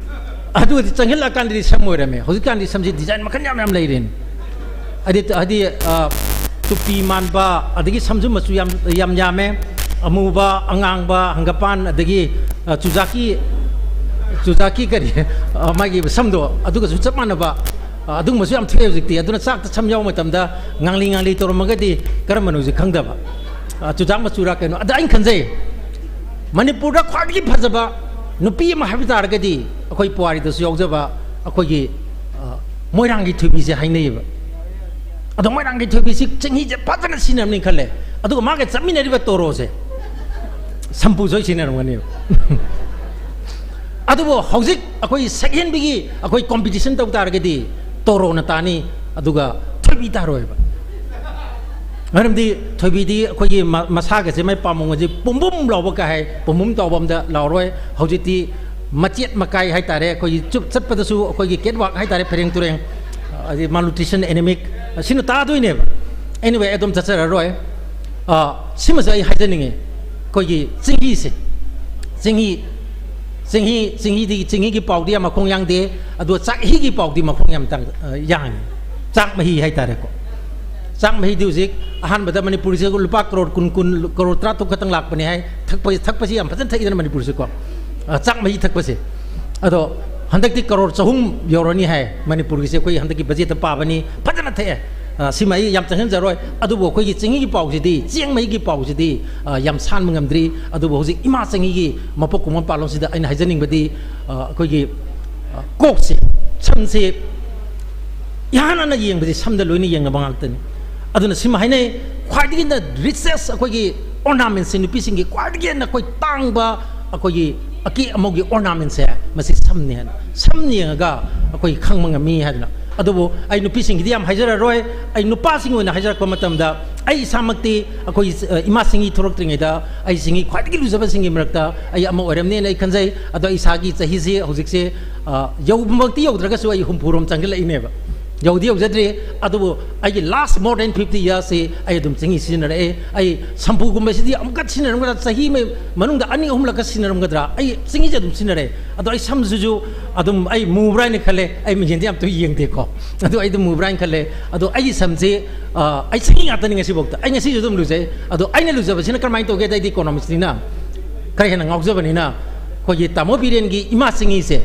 ꯑꯗꯨꯒꯗꯤ ꯆꯪꯁꯤꯜꯂꯛꯑꯀꯥꯟꯗꯗꯤ ꯁꯝ ꯑꯣꯏꯔꯝꯃꯦ꯫ ꯍꯧꯖꯤꯛꯀꯥꯟꯗꯤ ꯁꯝꯁꯤ ꯗꯤꯖꯥꯏꯟ ꯃꯈꯜ ꯌꯥꯝ ꯌꯥꯝ ꯂꯩꯔꯦꯅꯦ꯫ ꯍꯥꯏꯗꯤ, ꯍꯥꯏꯗꯤ, ꯑ, ꯇꯨꯄꯤ ꯃꯥꯟꯕ, ꯑꯗꯒꯤ ꯁꯝꯁꯨ ꯃꯆꯨ ꯌꯥꯝ, ꯌꯥꯝ ꯌꯥꯝꯃꯦ꯫ ꯑꯃꯨꯕ, ꯑꯉꯥꯡꯕ, ꯍꯪꯒꯄꯥꯟ, ꯑꯗꯒꯤ, ꯑ, ꯆꯨꯖꯥꯛꯀꯤ, ꯆꯨꯖꯥꯛꯀꯤ ꯀꯔꯤ, ꯑ, ꯃꯥꯒꯤ ꯁꯝꯗꯣ ꯑꯗꯨꯒꯁꯨ ꯆꯞ ꯃꯥꯟꯅꯕ, ꯑ, ꯑꯗꯨꯒꯨꯝꯕꯁꯨ ꯌꯥꯝ ꯊꯣꯛꯑꯦ ꯍꯧꯖꯤꯛꯇꯤ꯫ ꯑꯗꯨꯅ ꯆꯥꯛꯇ ꯁꯝ ꯌꯥꯎꯕ ꯃꯇꯝꯗ ꯉꯥꯡꯂꯤ ꯉꯥꯡꯂꯤ ꯇꯧꯔꯝꯃꯒꯗꯤ ꯀꯔꯝꯕꯅꯣꯁꯦ ꯈꯪꯗꯕ꯫ ꯑ, ꯆꯨꯖꯥꯛ ꯃꯆꯨꯔꯥ ꯀꯩꯅꯣ꯫ ꯑꯗ ꯑꯩꯅ ꯈꯟꯖꯩ, ꯃꯅꯤꯄꯨꯔꯗ ꯈ꯭ꯋꯥꯏꯗꯒꯤ ꯐꯖꯕ ꯅꯨꯄꯤ ꯑꯃ ꯍꯥꯏꯕ ꯇꯥꯔꯒꯗꯤ ꯑꯩꯈꯣꯏ ꯄꯨꯋꯥꯔꯤꯗꯁꯨ ꯌꯥꯎꯖꯕ ꯑꯩꯈꯣꯏꯒꯤ, ꯑ, ꯃꯣꯏꯔꯥꯡꯒꯤ ꯊꯣꯏꯕꯤꯁꯦ ꯍꯥꯏꯅꯩꯌꯦꯕ꯫ ꯑꯗꯣ ꯃꯣꯏꯔꯥꯡꯒꯤ ꯊꯣꯏꯕꯤꯁꯤ ꯆꯤꯡꯍꯤꯁꯦ ꯐꯖꯅ ꯁꯤꯖꯤꯟꯅꯕꯅꯤ ꯈꯜꯂꯦ꯫ ꯑꯗꯨꯒ ꯃꯥꯒ ꯆꯠꯃꯤꯟꯅꯔꯤꯕ ꯇꯣꯔꯣꯁꯦ ꯁꯝꯄꯨꯁꯨ ꯑꯩ ꯁꯤꯖꯤꯟꯅꯔꯝꯒꯅꯦꯕ꯫ ꯑꯗꯨꯕꯨ ꯍꯧꯖꯤꯛ ꯑꯩꯈꯣꯏ ꯁꯛꯍꯦꯟꯕꯤꯒꯤ ꯑꯩꯈꯣꯏ competition ꯇꯧ ꯇꯥꯔꯒꯗꯤ ꯇꯣꯔꯣꯅ ꯇꯥꯅꯤ, ꯑꯗꯨꯒ ꯊꯣꯏꯕꯤ ꯇꯥꯔꯣꯏꯕ꯫ ꯃꯔꯝꯗꯤ ꯊꯣꯏꯕꯤꯗꯤ ꯑꯩꯈꯣꯏꯒꯤ ꯃ-, ꯃꯁꯥꯒꯁꯦ, ꯃꯥꯏ ꯄꯥꯝꯕꯣꯝꯒꯁꯦ ꯄꯨꯝꯕꯨꯝ ꯂꯥꯎꯕ ꯀꯥꯏ ꯍꯥꯏ, ꯄꯨꯝꯕꯨꯝ ꯇꯥꯎꯕ ꯑꯝꯗ ꯂꯥꯎꯔꯣꯏ꯫ ꯍꯧꯖꯤꯛꯇꯤ ꯃꯆꯦꯠ ꯃꯀꯥꯏ ꯍꯥꯏꯇꯥꯔꯦ, ꯑꯩꯈꯣꯏꯒꯤ ꯆꯨꯞ ꯆꯠꯄꯗꯁꯨ ꯑꯩꯈꯣꯏꯒꯤ catwalk ꯍꯥꯏꯇꯥꯔꯦ, ꯐꯩꯔꯦꯡ ꯇꯨꯔꯦꯡ, ꯑꯗꯩ malnutrition, anemic, ꯁꯤꯅ ꯇꯥꯗꯣꯏꯅꯦꯕ꯫ Anyway, ꯑꯩ ꯑꯗꯨꯝ ꯆꯠꯆꯔꯔꯣꯏ꯫ ꯑ, ꯁꯤꯃꯁꯨ ꯑꯩ ꯍꯥꯏꯖꯅꯤꯡꯉꯤ, ꯑꯩꯈꯣꯏꯒꯤ ꯆꯤꯡꯍꯤꯁꯦ, ꯆꯤꯡꯍꯤ, ꯆꯤꯡꯍꯤ, ꯆꯤꯡꯍꯤꯗꯤ, ꯆꯤꯡꯍꯤꯒꯤ ꯄꯥꯎꯗꯤ ꯌꯥꯝ ꯃꯈꯣꯡ ꯌꯥꯡꯗꯦ, ꯑꯗꯨꯒ ꯆꯥꯛꯍꯤꯒꯤ ꯄꯥꯎꯗꯤ ꯃꯈꯣꯡ ꯌꯥꯝ ꯇꯥꯡ-, ꯑ, ꯌꯥꯡꯉꯤ꯫ ꯆꯥꯛ ꯃꯍꯤ ꯍꯥꯏꯇꯥꯔꯦꯀꯣ꯫ ꯆꯥꯛ ꯃꯍꯤꯗꯤ ꯍꯧꯖꯤꯛ ꯑꯍꯥꯟꯕꯗ ꯃꯅꯤꯄꯨꯔꯁꯦ ꯂꯨꯄꯥ ꯀꯔꯣꯔ ꯀꯨꯟ, ꯀꯨꯟ, ꯀꯔꯣꯔ ꯇꯔꯥ ꯇꯔꯨꯛ ꯈꯛꯇꯪ ꯂꯥꯛꯄꯅꯦ ꯍꯥꯏ꯫ ꯊꯛꯄ, ꯊꯛꯄꯁꯤ ꯌꯥꯝ ꯐꯖꯅ ꯊꯛꯏꯗꯅ ꯃꯅꯤꯄꯨꯔꯁꯦꯀꯣ꯫ ꯑ, ꯆꯥꯛ ꯃꯍꯤ ꯊꯛꯄꯁꯦ꯫ ꯑꯗꯣ ꯍꯟꯗꯛꯇꯤ ꯀꯔꯣꯔ ꯆꯍꯨꯝ ꯌꯧꯔꯅꯤ ꯍꯥꯏ ꯃꯅꯤꯄꯨꯔꯒꯤꯁꯦ, ꯑꯩꯈꯣꯏ ꯍꯟꯗꯛꯀꯤ ꯕꯖꯦꯠꯇ ꯄꯥꯕꯅꯤ, ꯐꯖꯅ ꯊꯛꯑꯦ꯫ ꯑ, ꯁꯤꯃ ꯑꯩ ꯌꯥꯝ ꯆꯪꯍꯟꯖꯔꯣꯏ꯫ ꯑꯗꯨꯕꯨ ꯑꯩꯈꯣꯏꯒꯤ ꯆꯦꯡꯍꯤꯒꯤ ꯄꯥꯎꯁꯤꯗꯤ, ꯆꯦꯡ ꯃꯍꯤꯒꯤ ꯄꯥꯎꯁꯤꯗꯤ, ꯑ, ꯌꯥꯝ ꯁꯥꯟꯕ ꯉꯝꯗ꯭ꯔꯤ꯫ ꯑꯗꯨꯕꯨ ꯍꯧꯖꯤꯛ ꯏꯃꯥ ꯆꯦꯡꯍꯤꯒꯤ ꯃꯄꯣꯛ ꯀꯨꯝꯑꯣꯟ ꯄꯥꯜꯂꯣꯟꯁꯤꯗ ꯑꯩꯅ ꯍꯥꯏꯖꯅꯤꯡꯕꯗꯤ, ꯑ, ꯑꯩꯈꯣꯏꯒꯤ, ꯑ, ꯀꯣꯛꯁꯦ, ꯁꯝꯁꯦ ꯏꯍꯥꯟ ꯍꯥꯟꯅ ꯌꯦꯡꯕꯁꯦ ꯁꯝꯗ ꯂꯣꯏꯅ ꯌꯦꯡꯅꯕ ꯉꯥꯛꯇꯅꯤ꯫ ꯑꯗꯨꯅ ꯁꯤꯃ ꯍꯥꯏꯅꯩ, ꯈ꯭ꯋꯥꯏꯗꯒꯤ ꯍꯦꯟꯅ richest ꯑꯩꯈꯣꯏꯒꯤ ornamentsꯁꯦ, ꯅꯨꯄꯤꯁꯤꯡꯒꯤ ꯈ꯭ꯋꯥꯏꯗꯒꯤ ꯍꯦꯟꯅ ꯑꯩꯈꯣꯏ ꯇꯥꯡꯕ ꯑꯩꯈꯣꯏꯒꯤ ꯑꯀꯦ ꯑꯃꯧꯒꯤ ornamentsꯁꯦ ꯃꯁꯤ ꯁꯝꯅꯤ ꯍꯥꯏꯅ, ꯁꯝ ꯌꯦꯡꯉꯒ ꯑꯩꯈꯣꯏ ꯈꯪꯕ ꯉꯝꯃꯤ ꯍꯥꯏꯗꯅ꯫ ꯑꯗꯨꯕꯨ ꯑꯩ ꯅꯨꯄꯤꯁꯤꯡꯒꯤꯗꯤ ꯌꯥꯝ ꯍꯥꯏꯖꯔꯔꯣꯏ꯫ ꯑꯩ ꯅꯨꯄꯥꯁꯤꯡꯒꯤ ꯑꯣꯏꯅ ꯍꯥꯏꯖꯔꯛꯄ ꯃꯇꯝꯗ, ꯑꯩ ꯏꯁꯥꯃꯛꯇꯤ ꯑꯩꯈꯣꯏ, ꯑ, ꯏꯃꯥ ꯆꯦꯡꯍꯤ ꯊꯣꯛꯂꯛꯇ꯭ꯔꯤꯉꯩꯗ ꯑꯩ ꯆꯦꯡꯍꯤ ꯈ꯭ꯋꯥꯏꯗꯒꯤ ꯂꯨꯖꯕꯁꯤꯡꯒꯤ ꯃꯔꯛꯇ ꯑꯩ ꯑꯃ ꯑꯣꯏꯔꯝꯅꯦꯅ ꯑꯩ ꯈꯟꯖꯩ꯫ ꯑꯗꯣ ꯑꯩ ꯏꯁꯥꯒꯤ ꯆꯍꯤꯁꯤ ꯍꯧꯖꯤꯛꯁꯦ, ꯑ, ꯌꯧꯕꯃꯛꯇꯤ ꯌꯧꯗ꯭ꯔꯒꯁꯨ ꯑꯩ ꯍꯨꯝꯐꯨꯔꯣꯝ ꯆꯪꯁꯤꯜꯂꯛꯏꯅꯦꯕ꯫ ꯌꯧꯗꯤ ꯌꯧꯖꯗ꯭ꯔꯤ, ꯑꯗꯨꯕꯨ ꯑꯩꯒꯤ last more than fifty yearsꯁꯤ ꯑꯩ ꯑꯗꯨꯝ ꯆꯦꯡꯍꯤ ꯁꯤꯖꯤꯟꯅꯔꯛꯑꯦ꯫ ꯑꯩ ꯁꯝꯄꯨꯒꯨꯝꯕꯁꯤꯗꯤ ꯑꯃꯨꯛꯀ ꯁꯤꯖꯤꯟꯅꯔꯝꯒꯗ꯭ꯔꯥ, ꯆꯍꯤ ꯑꯃꯒꯤ ꯃꯅꯨꯡꯗ ꯑꯅꯤ ꯑꯍꯨꯝꯂꯛꯀ ꯁꯤꯖꯤꯟꯅꯔꯝꯒꯗ꯭ꯔꯥ, ꯑꯩ ꯆꯦꯡꯍꯤꯁꯦ ꯑꯗꯨꯝ ꯁꯤꯖꯤꯟꯅꯔꯦ꯫ ꯑꯗꯣ ꯑꯩ ꯁꯝꯁꯤꯁꯨ ꯑꯗꯨꯝ ꯑꯩ ꯃꯨꯕ꯭ꯔꯥ ꯍꯥꯏꯅ ꯈꯜꯂꯦ꯫ ꯑꯩ ꯃꯤꯡꯁꯦꯟꯗꯤ ꯌꯥꯝ ꯇꯣꯏꯅ ꯌꯦꯡꯗꯦꯀꯣ꯫ ꯑꯗꯣ ꯑꯩ ꯑꯗꯨꯝ ꯃꯨꯕ꯭ꯔꯥ ꯍꯥꯏꯅ ꯈꯜꯂꯦ꯫ ꯑꯗꯣ ꯑꯩꯒꯤ ꯁꯝꯁꯦ, ꯑ, ꯑꯩ ꯆꯦꯡꯍꯤ ꯉꯥꯛꯇꯅꯤ ꯉꯁꯤꯐꯥꯎꯗ꯫ ꯑꯩ ꯉꯁꯤꯁꯨ ꯑꯗꯨꯝ ꯂꯨꯖꯩ꯫ ꯑꯗꯣ ꯑꯩꯅ ꯂꯨꯖꯕꯁꯤꯅ ꯀꯔꯝꯍꯥꯏꯅ ꯇꯧꯒꯦꯗ, ꯑꯩꯗꯤ economistꯅꯤꯅ, ꯈꯔ ꯍꯦꯟꯅ ꯉꯥꯎꯖꯕꯅꯤꯅ, ꯑꯩꯈꯣꯏꯒꯤ ꯇꯥꯃꯣ ꯕꯤꯔꯦꯟꯒꯤ ꯏꯃꯥ ꯆꯦꯡꯍꯤꯁꯦ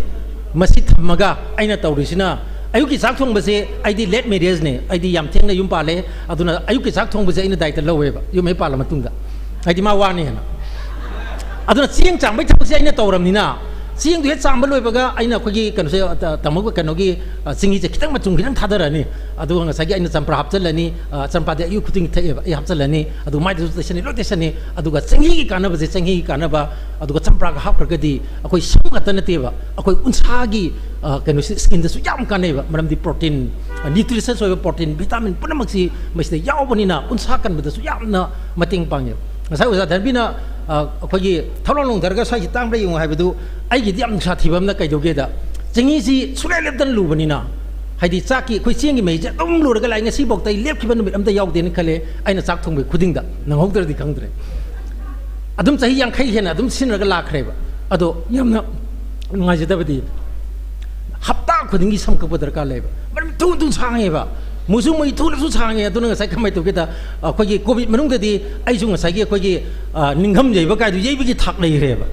ꯃꯁꯤ ꯊꯝꯃꯒ ꯑꯩꯅ ꯇꯧꯔꯤꯁꯤꯅ, ꯑꯌꯨꯛꯀꯤ ꯆꯥꯛ ꯊꯣꯡꯕꯁꯦ ꯑꯩꯗꯤ late marriageꯅꯦ, ꯑꯩꯗꯤ ꯌꯥꯝ ꯊꯦꯡꯅ ꯌꯨꯝ ꯄꯥꯜꯂꯦ꯫ ꯑꯗꯨꯅ ꯑꯌꯨꯛꯀꯤ ꯆꯥꯛ ꯊꯣꯡꯕꯁꯦ ꯑꯩꯅ ꯗꯥꯏꯇ ꯂꯧꯋꯦꯕ, ꯌꯨꯝ ꯍꯦꯛ ꯄꯥꯜꯂ ꯃꯇꯨꯡꯗ, ꯍꯥꯏꯗꯤ ꯃꯥ ꯋꯥꯅꯤ ꯍꯥꯏꯅ꯫ ꯑꯗꯨꯅ ꯆꯦꯡ ꯆꯥꯝꯕꯩ ꯊꯕꯛꯁꯦ ꯑꯩꯅ ꯇꯧꯔꯕꯅꯤꯅ, ꯆꯦꯡꯗꯨ ꯍꯦꯛ ꯆꯥꯝꯕ ꯂꯣꯏꯕꯒ ꯑꯩꯅ ꯑꯩꯈꯣꯏꯒꯤ ꯀꯩꯅꯣꯁꯦ, ꯑ, ꯇꯥꯃꯣꯒ ꯀꯩꯅꯣꯒꯤ, ꯑ, ꯆꯦꯡꯍꯤꯁꯦ ꯈꯤꯇꯪ ꯃꯆꯨꯝ ꯈꯤꯇꯪ ꯊꯥꯗꯔꯅꯤ꯫ ꯑꯗꯨꯒ ꯉꯁꯥꯏꯒꯤ ꯑꯩꯅ ꯆꯝꯄ꯭ꯔꯥ ꯍꯥꯞꯆꯤꯜꯂꯅꯤ꯫ ꯑ, ꯆꯝꯄ꯭ꯔꯥꯗꯤ ꯑꯌꯨꯛ ꯈꯨꯗꯤꯡꯒꯤ ꯊꯛꯑꯦꯕ, ꯑꯩ ꯍꯥꯞꯆꯤꯜꯂꯅꯤ꯫ ꯑꯗꯨ ꯃꯥꯏꯗꯁꯨ ꯇꯩꯁꯟꯅꯤ, ꯂꯣꯏ ꯇꯩꯁꯟꯅꯤ꯫ ꯑꯗꯨꯒ ꯆꯦꯡꯍꯤꯒꯤ ꯀꯥꯟꯅꯕꯁꯦ, ꯆꯦꯡꯍꯤꯒꯤ ꯀꯥꯟꯅꯕ, ꯑꯗꯨꯒ ꯆꯝꯄ꯭ꯔꯥꯒ ꯍꯥꯞꯈ꯭ꯔꯒꯗꯤ ꯑꯩꯈꯣꯏ ꯁꯝ ꯈꯛꯇ ꯅꯠꯇꯦꯕ, ꯑꯩꯈꯣꯏ ꯎꯟꯁꯥꯒꯤ, ꯑ, ꯀꯩꯅꯣꯁꯤ, skinꯗꯁꯨ ꯌꯥꯝ ꯀꯥꯟꯅꯩꯕ꯫ ꯃꯔꯝꯗꯤ protein, ꯑ, nutritious ꯑꯣꯏꯕ protein, vitamin ꯄꯨꯝꯅꯃꯛꯁꯤ ꯃꯁꯤꯗ ꯌꯥꯎꯕꯅꯤꯅ ꯎꯟꯁꯥ ꯀꯟꯕꯗꯁꯨ ꯌꯥꯝꯅ ꯃꯇꯦꯡ ꯄꯥꯡꯉꯦꯕ꯫ ꯉꯁꯥꯏ ꯑꯣꯖꯥ ꯙꯟꯕꯤꯅ, ꯑ, ꯑꯩꯈꯣꯏꯒꯤ ꯊꯧꯔꯣꯡ ꯂꯣꯡꯊꯔꯒ ꯁ꯭ꯋꯥꯏꯁꯤ ꯇꯥꯡꯕ꯭ꯔꯥ ꯌꯦꯡꯉꯨ ꯍꯥꯏꯕꯗꯨ, ꯑꯩꯒꯤꯗꯤ ꯌꯥꯝ ꯅꯨꯡꯁꯥ ꯊꯤꯕ ꯑꯃꯅ ꯀꯩꯗꯧꯒꯦꯗ, ꯆꯦꯡꯍꯤꯁꯤ ꯁꯨꯡꯂꯦꯞ ꯂꯦꯞꯇꯅ ꯂꯨꯕꯅꯤꯅ, ꯍꯥꯏꯗꯤ ꯆꯥꯛꯀꯤ, ꯑꯩꯈꯣꯏ ꯆꯦꯡꯒꯤ ꯃꯍꯤꯁꯦ ꯑꯗꯨꯝ ꯂꯨꯔꯒ ꯂꯥꯛꯑꯦ꯫ ꯉꯁꯤꯐꯥꯎꯗ ꯑꯩ ꯂꯦꯞꯈꯤꯕ ꯅꯨꯃꯤꯠ ꯑꯝꯇ ꯌꯥꯎꯗꯦꯅ ꯈꯜꯂꯦ, ꯑꯩꯅ ꯆꯥꯛ ꯊꯣꯡꯕꯒꯤ ꯈꯨꯗꯤꯡꯗ꯫ ꯅꯪꯍꯧꯗ꯭ꯔꯗꯤ ꯈꯪꯗ꯭ꯔꯦ꯫ ꯑꯗꯨꯝ ꯆꯍꯤ ꯌꯥꯡꯈꯩ ꯍꯦꯟꯅ ꯑꯗꯨꯝ ꯁꯤꯖꯤꯟꯅꯔꯒ ꯂꯥꯛꯈ꯭ꯔꯦꯕ꯫ ꯑꯗꯣ ꯌꯥꯝꯅ ꯅꯨꯡꯉꯥꯏꯖꯗꯕꯗꯤ, ꯍꯞꯇꯥ ꯈꯨꯗꯤꯡꯒꯤ ꯁꯝ ꯀꯛꯄ ꯗꯔꯀꯥꯔ ꯂꯩꯕ꯫ ꯃꯔꯝ ꯊꯨ ꯊꯨ ꯁꯥꯡꯉꯦꯕ, ꯃꯨꯁꯨ ꯃꯨꯏ ꯊꯨꯅꯁꯨ ꯁꯥꯡꯉꯦ꯫ ꯑꯗꯨꯅ ꯉꯁꯥꯏ ꯀꯃꯥꯏꯅ ꯇꯧꯒꯦꯗ, ꯑꯩꯈꯣꯏꯒꯤ ꯀꯣꯚꯤꯗ ꯃꯅꯨꯡꯗꯗꯤ ꯑꯩꯁꯨ ꯉꯁꯥꯏꯒꯤ ꯑꯩꯈꯣꯏꯒꯤ, ꯑ, ꯅꯤꯡꯈꯝ ꯌꯩꯕ ꯀꯥꯏꯗꯨ ꯌꯩꯕꯒꯤ ꯊꯥꯛ ꯂꯩꯈ꯭ꯔꯦꯕ꯫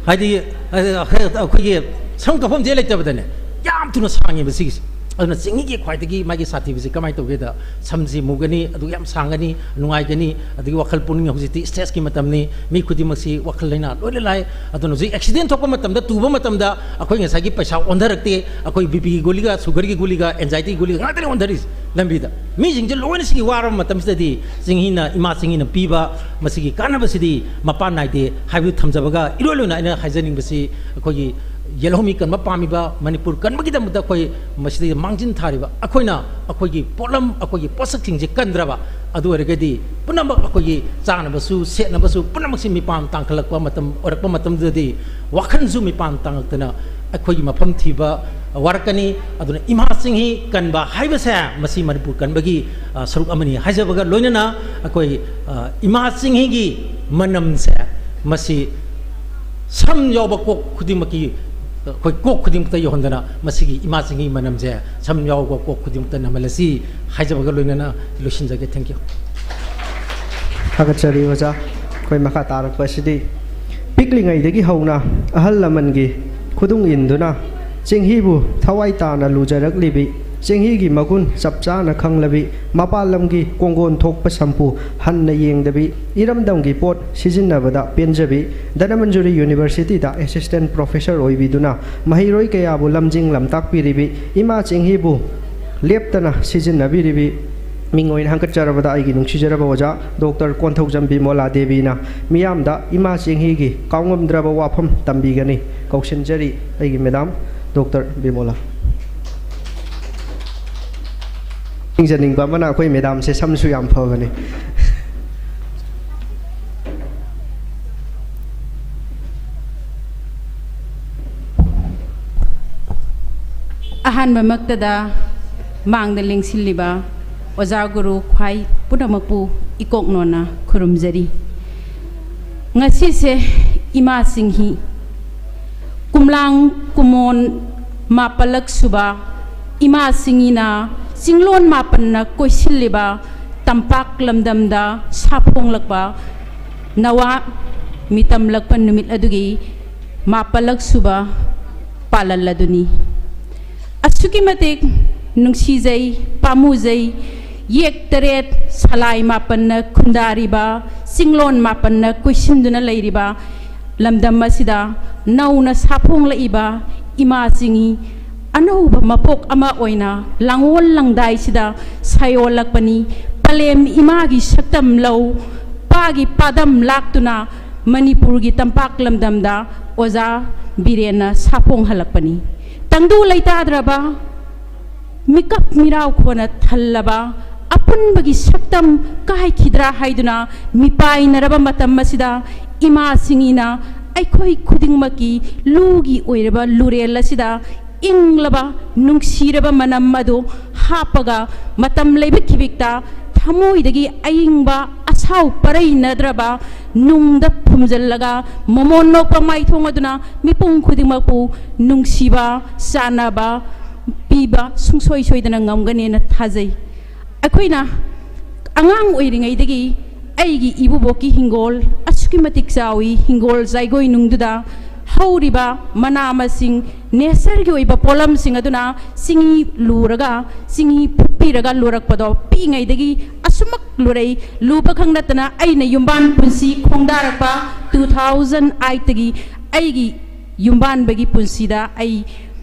ꯍꯥꯏꯗꯤ, ꯑ, ꯑꯩꯈꯣꯏꯒꯤ ꯁꯝ ꯀꯛꯐꯝꯁꯦ ꯂꯩꯇꯕꯗꯅꯦ, ꯌꯥꯝ ꯊꯨꯅ ꯁꯥꯡꯉꯦꯕ ꯁꯤꯒꯤꯁꯦ꯫ ꯑꯗꯨꯅ ꯆꯤꯡꯍꯤꯒꯤ ꯈ꯭ꯋꯥꯏꯗꯒꯤ ꯃꯥꯒꯤ ꯁꯥꯊꯤꯕꯁꯤ ꯀꯃꯥꯏꯅ ꯇꯧꯒꯦꯗ, ꯁꯝꯁꯤ ꯃꯨꯒꯅꯤ, ꯑꯗꯨꯒ ꯌꯥꯝ ꯁꯥꯡꯒꯅꯤ, ꯅꯨꯡꯉꯥꯏꯒꯅꯤ, ꯑꯗꯒꯤ ꯋꯥꯈꯜ ꯄꯨꯛꯅꯤꯡ, ꯍꯧꯖꯤꯛꯇꯤ ꯁ꯭ꯇ꯭ꯔꯦꯁꯀꯤ ꯃꯇꯝꯅꯤ, ꯃꯤ ꯈꯨꯗꯤꯡꯃꯛꯁꯤ ꯋꯥꯈꯜ ꯂꯩꯅꯥ ꯂꯣꯏꯅ ꯂꯥꯛꯑꯦ꯫ ꯑꯗꯨꯅ ꯍꯧꯖꯤꯛ ꯑꯦꯛꯁꯤꯗꯦꯟ ꯊꯣꯛꯄ ꯃꯇꯝꯗ, ꯇꯨꯕ ꯃꯇꯝꯗ ꯑꯩꯈꯣꯏ ꯉꯁꯥꯏꯒꯤ ꯄꯩꯁꯥ ꯑꯣꯟꯊꯔꯛꯇꯦ, ꯑꯩꯈꯣꯏ ꯕꯤ ꯄꯤꯒꯤ ꯒꯨꯂꯤꯒ, ꯁꯨꯒꯔꯒꯤ ꯒꯨꯂꯤꯒ, ꯑꯦꯟꯖꯥꯏꯇꯤꯒꯤ ꯒꯨꯂꯤꯒ ꯉꯥꯛꯇꯅꯤ ꯑꯣꯟꯊꯔꯤꯁꯦ ꯂꯝꯕꯤꯗ꯫ ꯃꯤꯁꯤꯡꯁꯦ ꯂꯣꯏꯅ ꯁꯤꯒꯤ ꯋꯥꯔꯕ ꯃꯇꯝꯁꯤꯗꯗꯤ ꯆꯤꯡꯍꯤꯅ, ꯏꯃꯥ ꯆꯤꯡꯍꯤꯅ ꯄꯤꯕ ꯃꯁꯤꯒꯤ ꯀꯥꯟꯅꯕꯁꯤꯗꯤ ꯃꯄꯥꯟ ꯅꯥꯏꯗꯦ ꯍꯥꯏꯕꯗꯨ ꯊꯝꯖꯕꯒ, ꯏꯔꯣꯏ ꯂꯣꯏꯅ ꯑꯩꯅ ꯍꯥꯏꯖꯅꯤꯡꯕꯁꯤ, ꯑꯩꯈꯣꯏꯒꯤ ꯌꯦꯜꯍꯧꯃꯤ ꯀꯟꯕ ꯄꯥꯝꯃꯤꯕ, ꯃꯅꯤꯄꯨꯔ ꯀꯟꯕꯒꯤꯗꯃꯛꯇ ꯑꯩꯈꯣꯏ ꯃꯁꯤꯗ ꯃꯥꯡꯖꯤꯟ ꯊꯥꯔꯤꯕ ꯑꯩꯈꯣꯏꯅ ꯑꯩꯈꯣꯏꯒꯤ ꯄꯣꯠꯂꯝ, ꯑꯩꯈꯣꯏꯒꯤ ꯄꯣꯠꯁꯛꯁꯤꯡꯁꯤ ꯀꯟꯗ꯭ꯔꯕ, ꯑꯗꯨ ꯑꯣꯏꯔꯒꯗꯤ ꯄꯨꯝꯅꯃꯛ ꯑꯩꯈꯣꯏꯒꯤ ꯆꯥꯅꯕꯁꯨ, ꯁꯦꯠꯅꯕꯁꯨ ꯄꯨꯝꯅꯃꯛꯁꯤ ꯃꯤꯄꯥꯟ ꯇꯥꯡꯈꯠꯂꯛꯄ ꯃꯇꯝ ꯑꯣꯏꯔꯛꯄ ꯃꯇꯝꯗꯨꯗꯗꯤ ꯋꯥꯈꯜꯁꯨ ꯃꯤꯄꯥꯟ ꯇꯥꯡꯉꯛꯇꯅ ꯑꯩꯈꯣꯏꯒꯤ ꯃꯐꯝ ꯊꯤꯕ ꯋꯥꯔꯛꯀꯅꯤ꯫ ꯑꯗꯨꯅ ꯏꯃꯥ ꯆꯤꯡꯍꯤ ꯀꯟꯕ ꯍꯥꯏꯕꯁꯦ ꯃꯁꯤ ꯃꯅꯤꯄꯨꯔ ꯀꯟꯕꯒꯤ, ꯑ, ꯁꯔꯨꯛ ꯑꯃꯅꯤ ꯍꯥꯏꯖꯕꯒ ꯂꯣꯏꯅꯅ ꯑꯩꯈꯣꯏ, ꯑ, ꯏꯃꯥ ꯆꯤꯡꯍꯤꯒꯤ ꯃꯅꯝꯁꯦ ꯃꯁꯤ ꯁꯝ ꯌꯥꯎꯕ ꯀꯣꯛ ꯈꯨꯗꯤꯡꯃꯛꯀꯤ, ꯑꯩꯈꯣꯏ ꯀꯣꯛ ꯈꯨꯗꯤꯡꯃꯛꯇ ꯌꯧꯍꯟꯗꯅ ꯃꯁꯤꯒꯤ ꯏꯃꯥ ꯆꯤꯡꯍꯤ ꯃꯅꯝꯁꯦ ꯁꯝ ꯌꯥꯎꯕ ꯀꯣꯛ ꯈꯨꯗꯤꯡꯃꯛꯇ ꯅꯝꯍꯜꯂꯁꯤ ꯍꯥꯏꯖꯕꯒ ꯂꯣꯏꯅꯅ ꯂꯣꯏꯁꯤꯟꯖꯒꯦ꯫ Thank you꯫ ꯊꯥꯒꯠꯆꯔꯤ ꯑꯣꯖꯥ꯫ ꯑꯩꯈꯣꯏ ꯃꯈꯥ ꯇꯥꯔꯛꯄ ꯑꯁꯤꯗꯤ ꯄꯤꯛꯂꯤꯉꯩꯗꯒꯤ ꯍꯧꯅ ꯑꯍꯜ ꯂꯃꯟꯒꯤ ꯈꯨꯗꯨꯡ ꯏꯟꯗꯨꯅ ꯆꯤꯡꯍꯤꯕꯨ ꯊꯋꯥꯏ ꯇꯥꯅ ꯂꯨꯖꯔꯛꯂꯤꯕꯤ, ꯆꯤꯡꯍꯤꯒꯤ ꯃꯒꯨꯟ ꯆꯞ ꯆꯥꯅ ꯈꯪꯂꯕꯤ, ꯃꯄꯥꯟ ꯂꯝꯒꯤ ꯀꯣꯡꯒꯣꯟ ꯊꯣꯛꯄ ꯁꯝꯄꯨ ꯍꯟꯅ ꯌꯦꯡꯗꯕꯤ, ꯏꯔꯝꯗꯝꯒꯤ ꯄꯣꯠ ꯁꯤꯖꯤꯟꯅꯕꯗ ꯄꯦꯟꯖꯕꯤ, ꯙꯅꯃꯟꯖꯨꯔꯤ ꯌꯨꯅꯤꯚꯔꯁꯤꯇꯤꯗ ꯑꯦꯁꯤꯁꯇꯦꯟ ꯄ꯭ꯔꯣꯐꯦꯁꯔ ꯑꯣꯏꯕꯤꯗꯨꯅ ꯃꯍꯩꯔꯣꯏ ꯀꯌꯥꯕꯨ ꯂꯝꯖꯤꯡ ꯂꯝꯇꯥꯛꯄꯤꯔꯤꯕꯤ, ꯏꯃꯥ ꯆꯤꯡꯍꯤꯕꯨ ꯂꯦꯞꯇꯅ ꯁꯤꯖꯤꯟꯅꯕꯤꯔꯤꯕꯤ, ꯃꯤꯡ ꯑꯣꯏꯅ ꯍꯪꯒꯠꯆꯔꯕꯗ ꯑꯩꯒꯤ ꯅꯨꯡꯁꯤꯖꯔꯕ ꯑꯣꯖꯥ ꯗꯣꯛꯇꯔ ꯀꯣꯟꯊꯧꯖꯝ ꯕꯤꯃꯣꯂꯥ ꯗꯦꯕꯤꯅ ꯃꯤꯌꯥꯝꯗ ꯏꯃꯥ ꯆꯤꯡꯍꯤꯒꯤ ꯀꯥꯎꯉꯝꯗ꯭ꯔꯕ ꯋꯥꯐꯝ ꯇꯝꯕꯤꯒꯅꯤ꯫ ꯀꯧꯁꯤꯟꯖꯔꯤ ꯑꯩꯒꯤ ꯃꯦꯗꯥꯝ ꯗꯣꯛꯇꯔ ꯕꯤꯃꯣꯂꯥ꯫ ꯅꯤꯡꯖꯅꯤꯡꯕ ꯑꯃꯅ ꯑꯩꯈꯣꯏ ꯃꯦꯗꯥꯝꯁꯦ ꯁꯝꯁꯨ ꯌꯥꯝ ꯐꯕꯅꯤ꯫ ꯑꯍꯥꯟꯕꯃꯛꯇꯗ ꯃꯥꯡꯗ ꯂꯦꯡꯁꯤꯜꯂꯤꯕ ꯑꯣꯖꯥ ꯒꯨꯔꯨ ꯈ꯭ꯋꯥꯏ ꯄꯨꯝꯅꯃꯛꯄꯨ ꯏꯀꯣꯛ ꯅꯣꯟꯅ ꯈꯨꯔꯨꯝꯖꯔꯤ꯫ ꯉꯁꯤꯁꯦ ꯏꯃꯥ ꯆꯤꯡꯍꯤ ꯀꯨꯝꯂꯥꯡ ꯀꯨꯃꯣꯟ ꯃꯥꯄꯜꯂꯛ ꯁꯨꯕ ꯏꯃꯥ ꯁꯤꯡꯏꯅ ꯆꯤꯡꯂꯣꯟ ꯃꯥꯄꯟꯅ ꯀꯣꯏꯁꯤꯜꯂꯤꯕ ꯇꯝꯄꯥꯛ ꯂꯝꯗꯝꯗ ꯁꯥꯐꯣꯡꯂꯛꯄ ꯅꯋꯥ ꯃꯤꯇꯝꯂꯛꯄ ꯅꯨꯃꯤꯠ ꯑꯗꯨꯒꯤ ꯃꯥꯄꯜꯂꯛ ꯁꯨꯕ ꯄꯥꯂꯜ ꯑꯗꯨꯅꯤ꯫ ꯑꯁꯨꯛꯀꯤ ꯃꯇꯤꯛ ꯅꯨꯡꯁꯤꯖꯩ, ꯄꯥꯝꯃꯨꯖꯩ, ꯌꯦꯛ ꯇꯔꯦꯠ ꯁꯂꯥꯏ ꯃꯥꯄꯟꯅ ꯈꯨꯟꯗꯥꯔꯤꯕ, ꯆꯤꯡꯂꯣꯟ ꯃꯥꯄꯟꯅ ꯀꯣꯏꯁꯤꯟꯗꯨꯅ ꯂꯩꯔꯤꯕ ꯂꯝꯗꯝ ꯑꯁꯤꯗ ꯅꯧꯅ ꯁꯥꯐꯣꯡꯂꯛꯏꯕ ꯏꯃꯥ ꯆꯤꯡꯏ ꯑꯅꯧꯕ ꯃꯄꯣꯛ ꯑꯃ ꯑꯣꯏꯅ ꯂꯥꯡꯑꯣꯜ ꯂꯪꯗꯥꯏꯁꯤꯗ ꯁꯥꯏꯑꯣꯜꯂꯛꯄꯅꯤ꯫ ꯄꯂꯦꯝ ꯏꯃꯥꯒꯤ ꯁꯛꯇꯝ ꯂꯧ, ꯄꯥꯒꯤ ꯄꯥꯗꯝ ꯂꯥꯛꯇꯨꯅ ꯃꯅꯤꯄꯨꯔꯒꯤ ꯇꯝꯄꯥꯛ ꯂꯝꯗꯝꯗ ꯑꯣꯖꯥ ꯕꯤꯔꯦꯟꯅ ꯁꯥꯐꯣꯡꯍꯜꯂꯛꯄꯅꯤ꯫ ꯇꯪꯗꯨ ꯂꯩꯇꯥꯗ꯭ꯔꯕ, ꯃꯤꯀꯞ ꯃꯤꯔꯥꯎꯈꯣꯅ ꯊꯜꯂꯕ, ꯑꯄꯨꯟꯕꯒꯤ ꯁꯛꯇꯝ ꯀꯥꯏꯈꯤꯗ꯭ꯔꯥ ꯍꯥꯏꯗꯨꯅ ꯃꯤꯄꯥꯏꯅꯔꯕ ꯃꯇꯝ ꯑꯁꯤꯗ ꯏꯃꯥ ꯁꯤꯡꯏꯅ ꯑꯩꯈꯣꯏ ꯈꯨꯗꯤꯡꯃꯛꯀꯤ ꯂꯨꯒꯤ ꯑꯣꯏꯔꯕ ꯂꯨꯔꯦꯜ ꯑꯁꯤꯗ ꯏꯪꯂꯕ ꯅꯨꯡꯁꯤꯔꯕ ꯃꯅꯝ ꯑꯗꯨ ꯍꯥꯞꯄꯒ ꯃꯇꯝ ꯂꯩꯕ ꯈꯤꯕꯤꯛꯇ ꯊꯃꯣꯏꯗꯒꯤ ꯑꯏꯪꯕ ꯑꯁꯥꯎ ꯄꯔꯩꯅꯗ꯭ꯔꯕ ꯅꯨꯡꯗ ꯐꯨꯝꯖꯤꯜꯂꯒ ꯃꯃꯣꯟ ꯅꯣꯛꯄ ꯃꯥꯏꯊꯣꯡ ꯑꯗꯨꯅ ꯃꯤꯄꯨꯝ ꯈꯨꯗꯤꯡꯃꯛꯄꯨ ꯅꯨꯡꯁꯤꯕ, ꯆꯥꯟꯅꯕ ꯄꯤꯕ ꯁꯨꯡꯁꯣꯏ ꯁꯣꯏꯗꯅ ꯉꯝꯒꯅꯦꯅ ꯊꯥꯖꯩ꯫ ꯑꯩꯈꯣꯏꯅ ꯑꯉꯥꯡ ꯑꯣꯏꯔꯤꯉꯩꯗꯒꯤ ꯑꯩꯒꯤ ꯏꯕꯨꯕꯣꯛꯀꯤ ꯍꯤꯡꯒꯣꯜ ꯑꯁꯨꯛꯀꯤ ꯃꯇꯤꯛ ꯆꯥꯎꯏ꯫ ꯍꯤꯡꯒꯣꯜ ꯖꯥꯏꯒꯣꯏꯅꯨꯡꯗꯨꯗ ꯍꯧꯔꯤꯕ ꯃꯅꯥ ꯃꯁꯤꯡ, ꯅꯦꯆꯔꯒꯤ ꯑꯣꯏꯕ ꯄꯣꯠꯂꯝꯁꯤꯡ ꯑꯗꯨꯅ ꯆꯤꯡꯍꯤ ꯂꯨꯔꯒ, ꯆꯤꯡꯍꯤ ꯐꯨꯠꯄꯤꯔꯒ ꯂꯨꯔꯛꯄꯗꯣ ꯄꯤꯛꯏꯉꯩꯗꯒꯤ ꯑꯁꯨꯃꯛ ꯂꯨꯔꯛꯏ꯫ ꯂꯨꯕ ꯈꯛ ꯅꯠꯇꯅ ꯑꯩꯅ ꯌꯨꯝꯕꯥꯟ ꯄꯨꯟꯁꯤ ꯈꯣꯡꯗꯥꯔꯛꯄ two thousand eight ꯇꯒꯤ ꯑꯩꯒꯤ ꯌꯨꯝꯕꯥꯟꯕꯒꯤ ꯄꯨꯟꯁꯤꯗ ꯑꯩ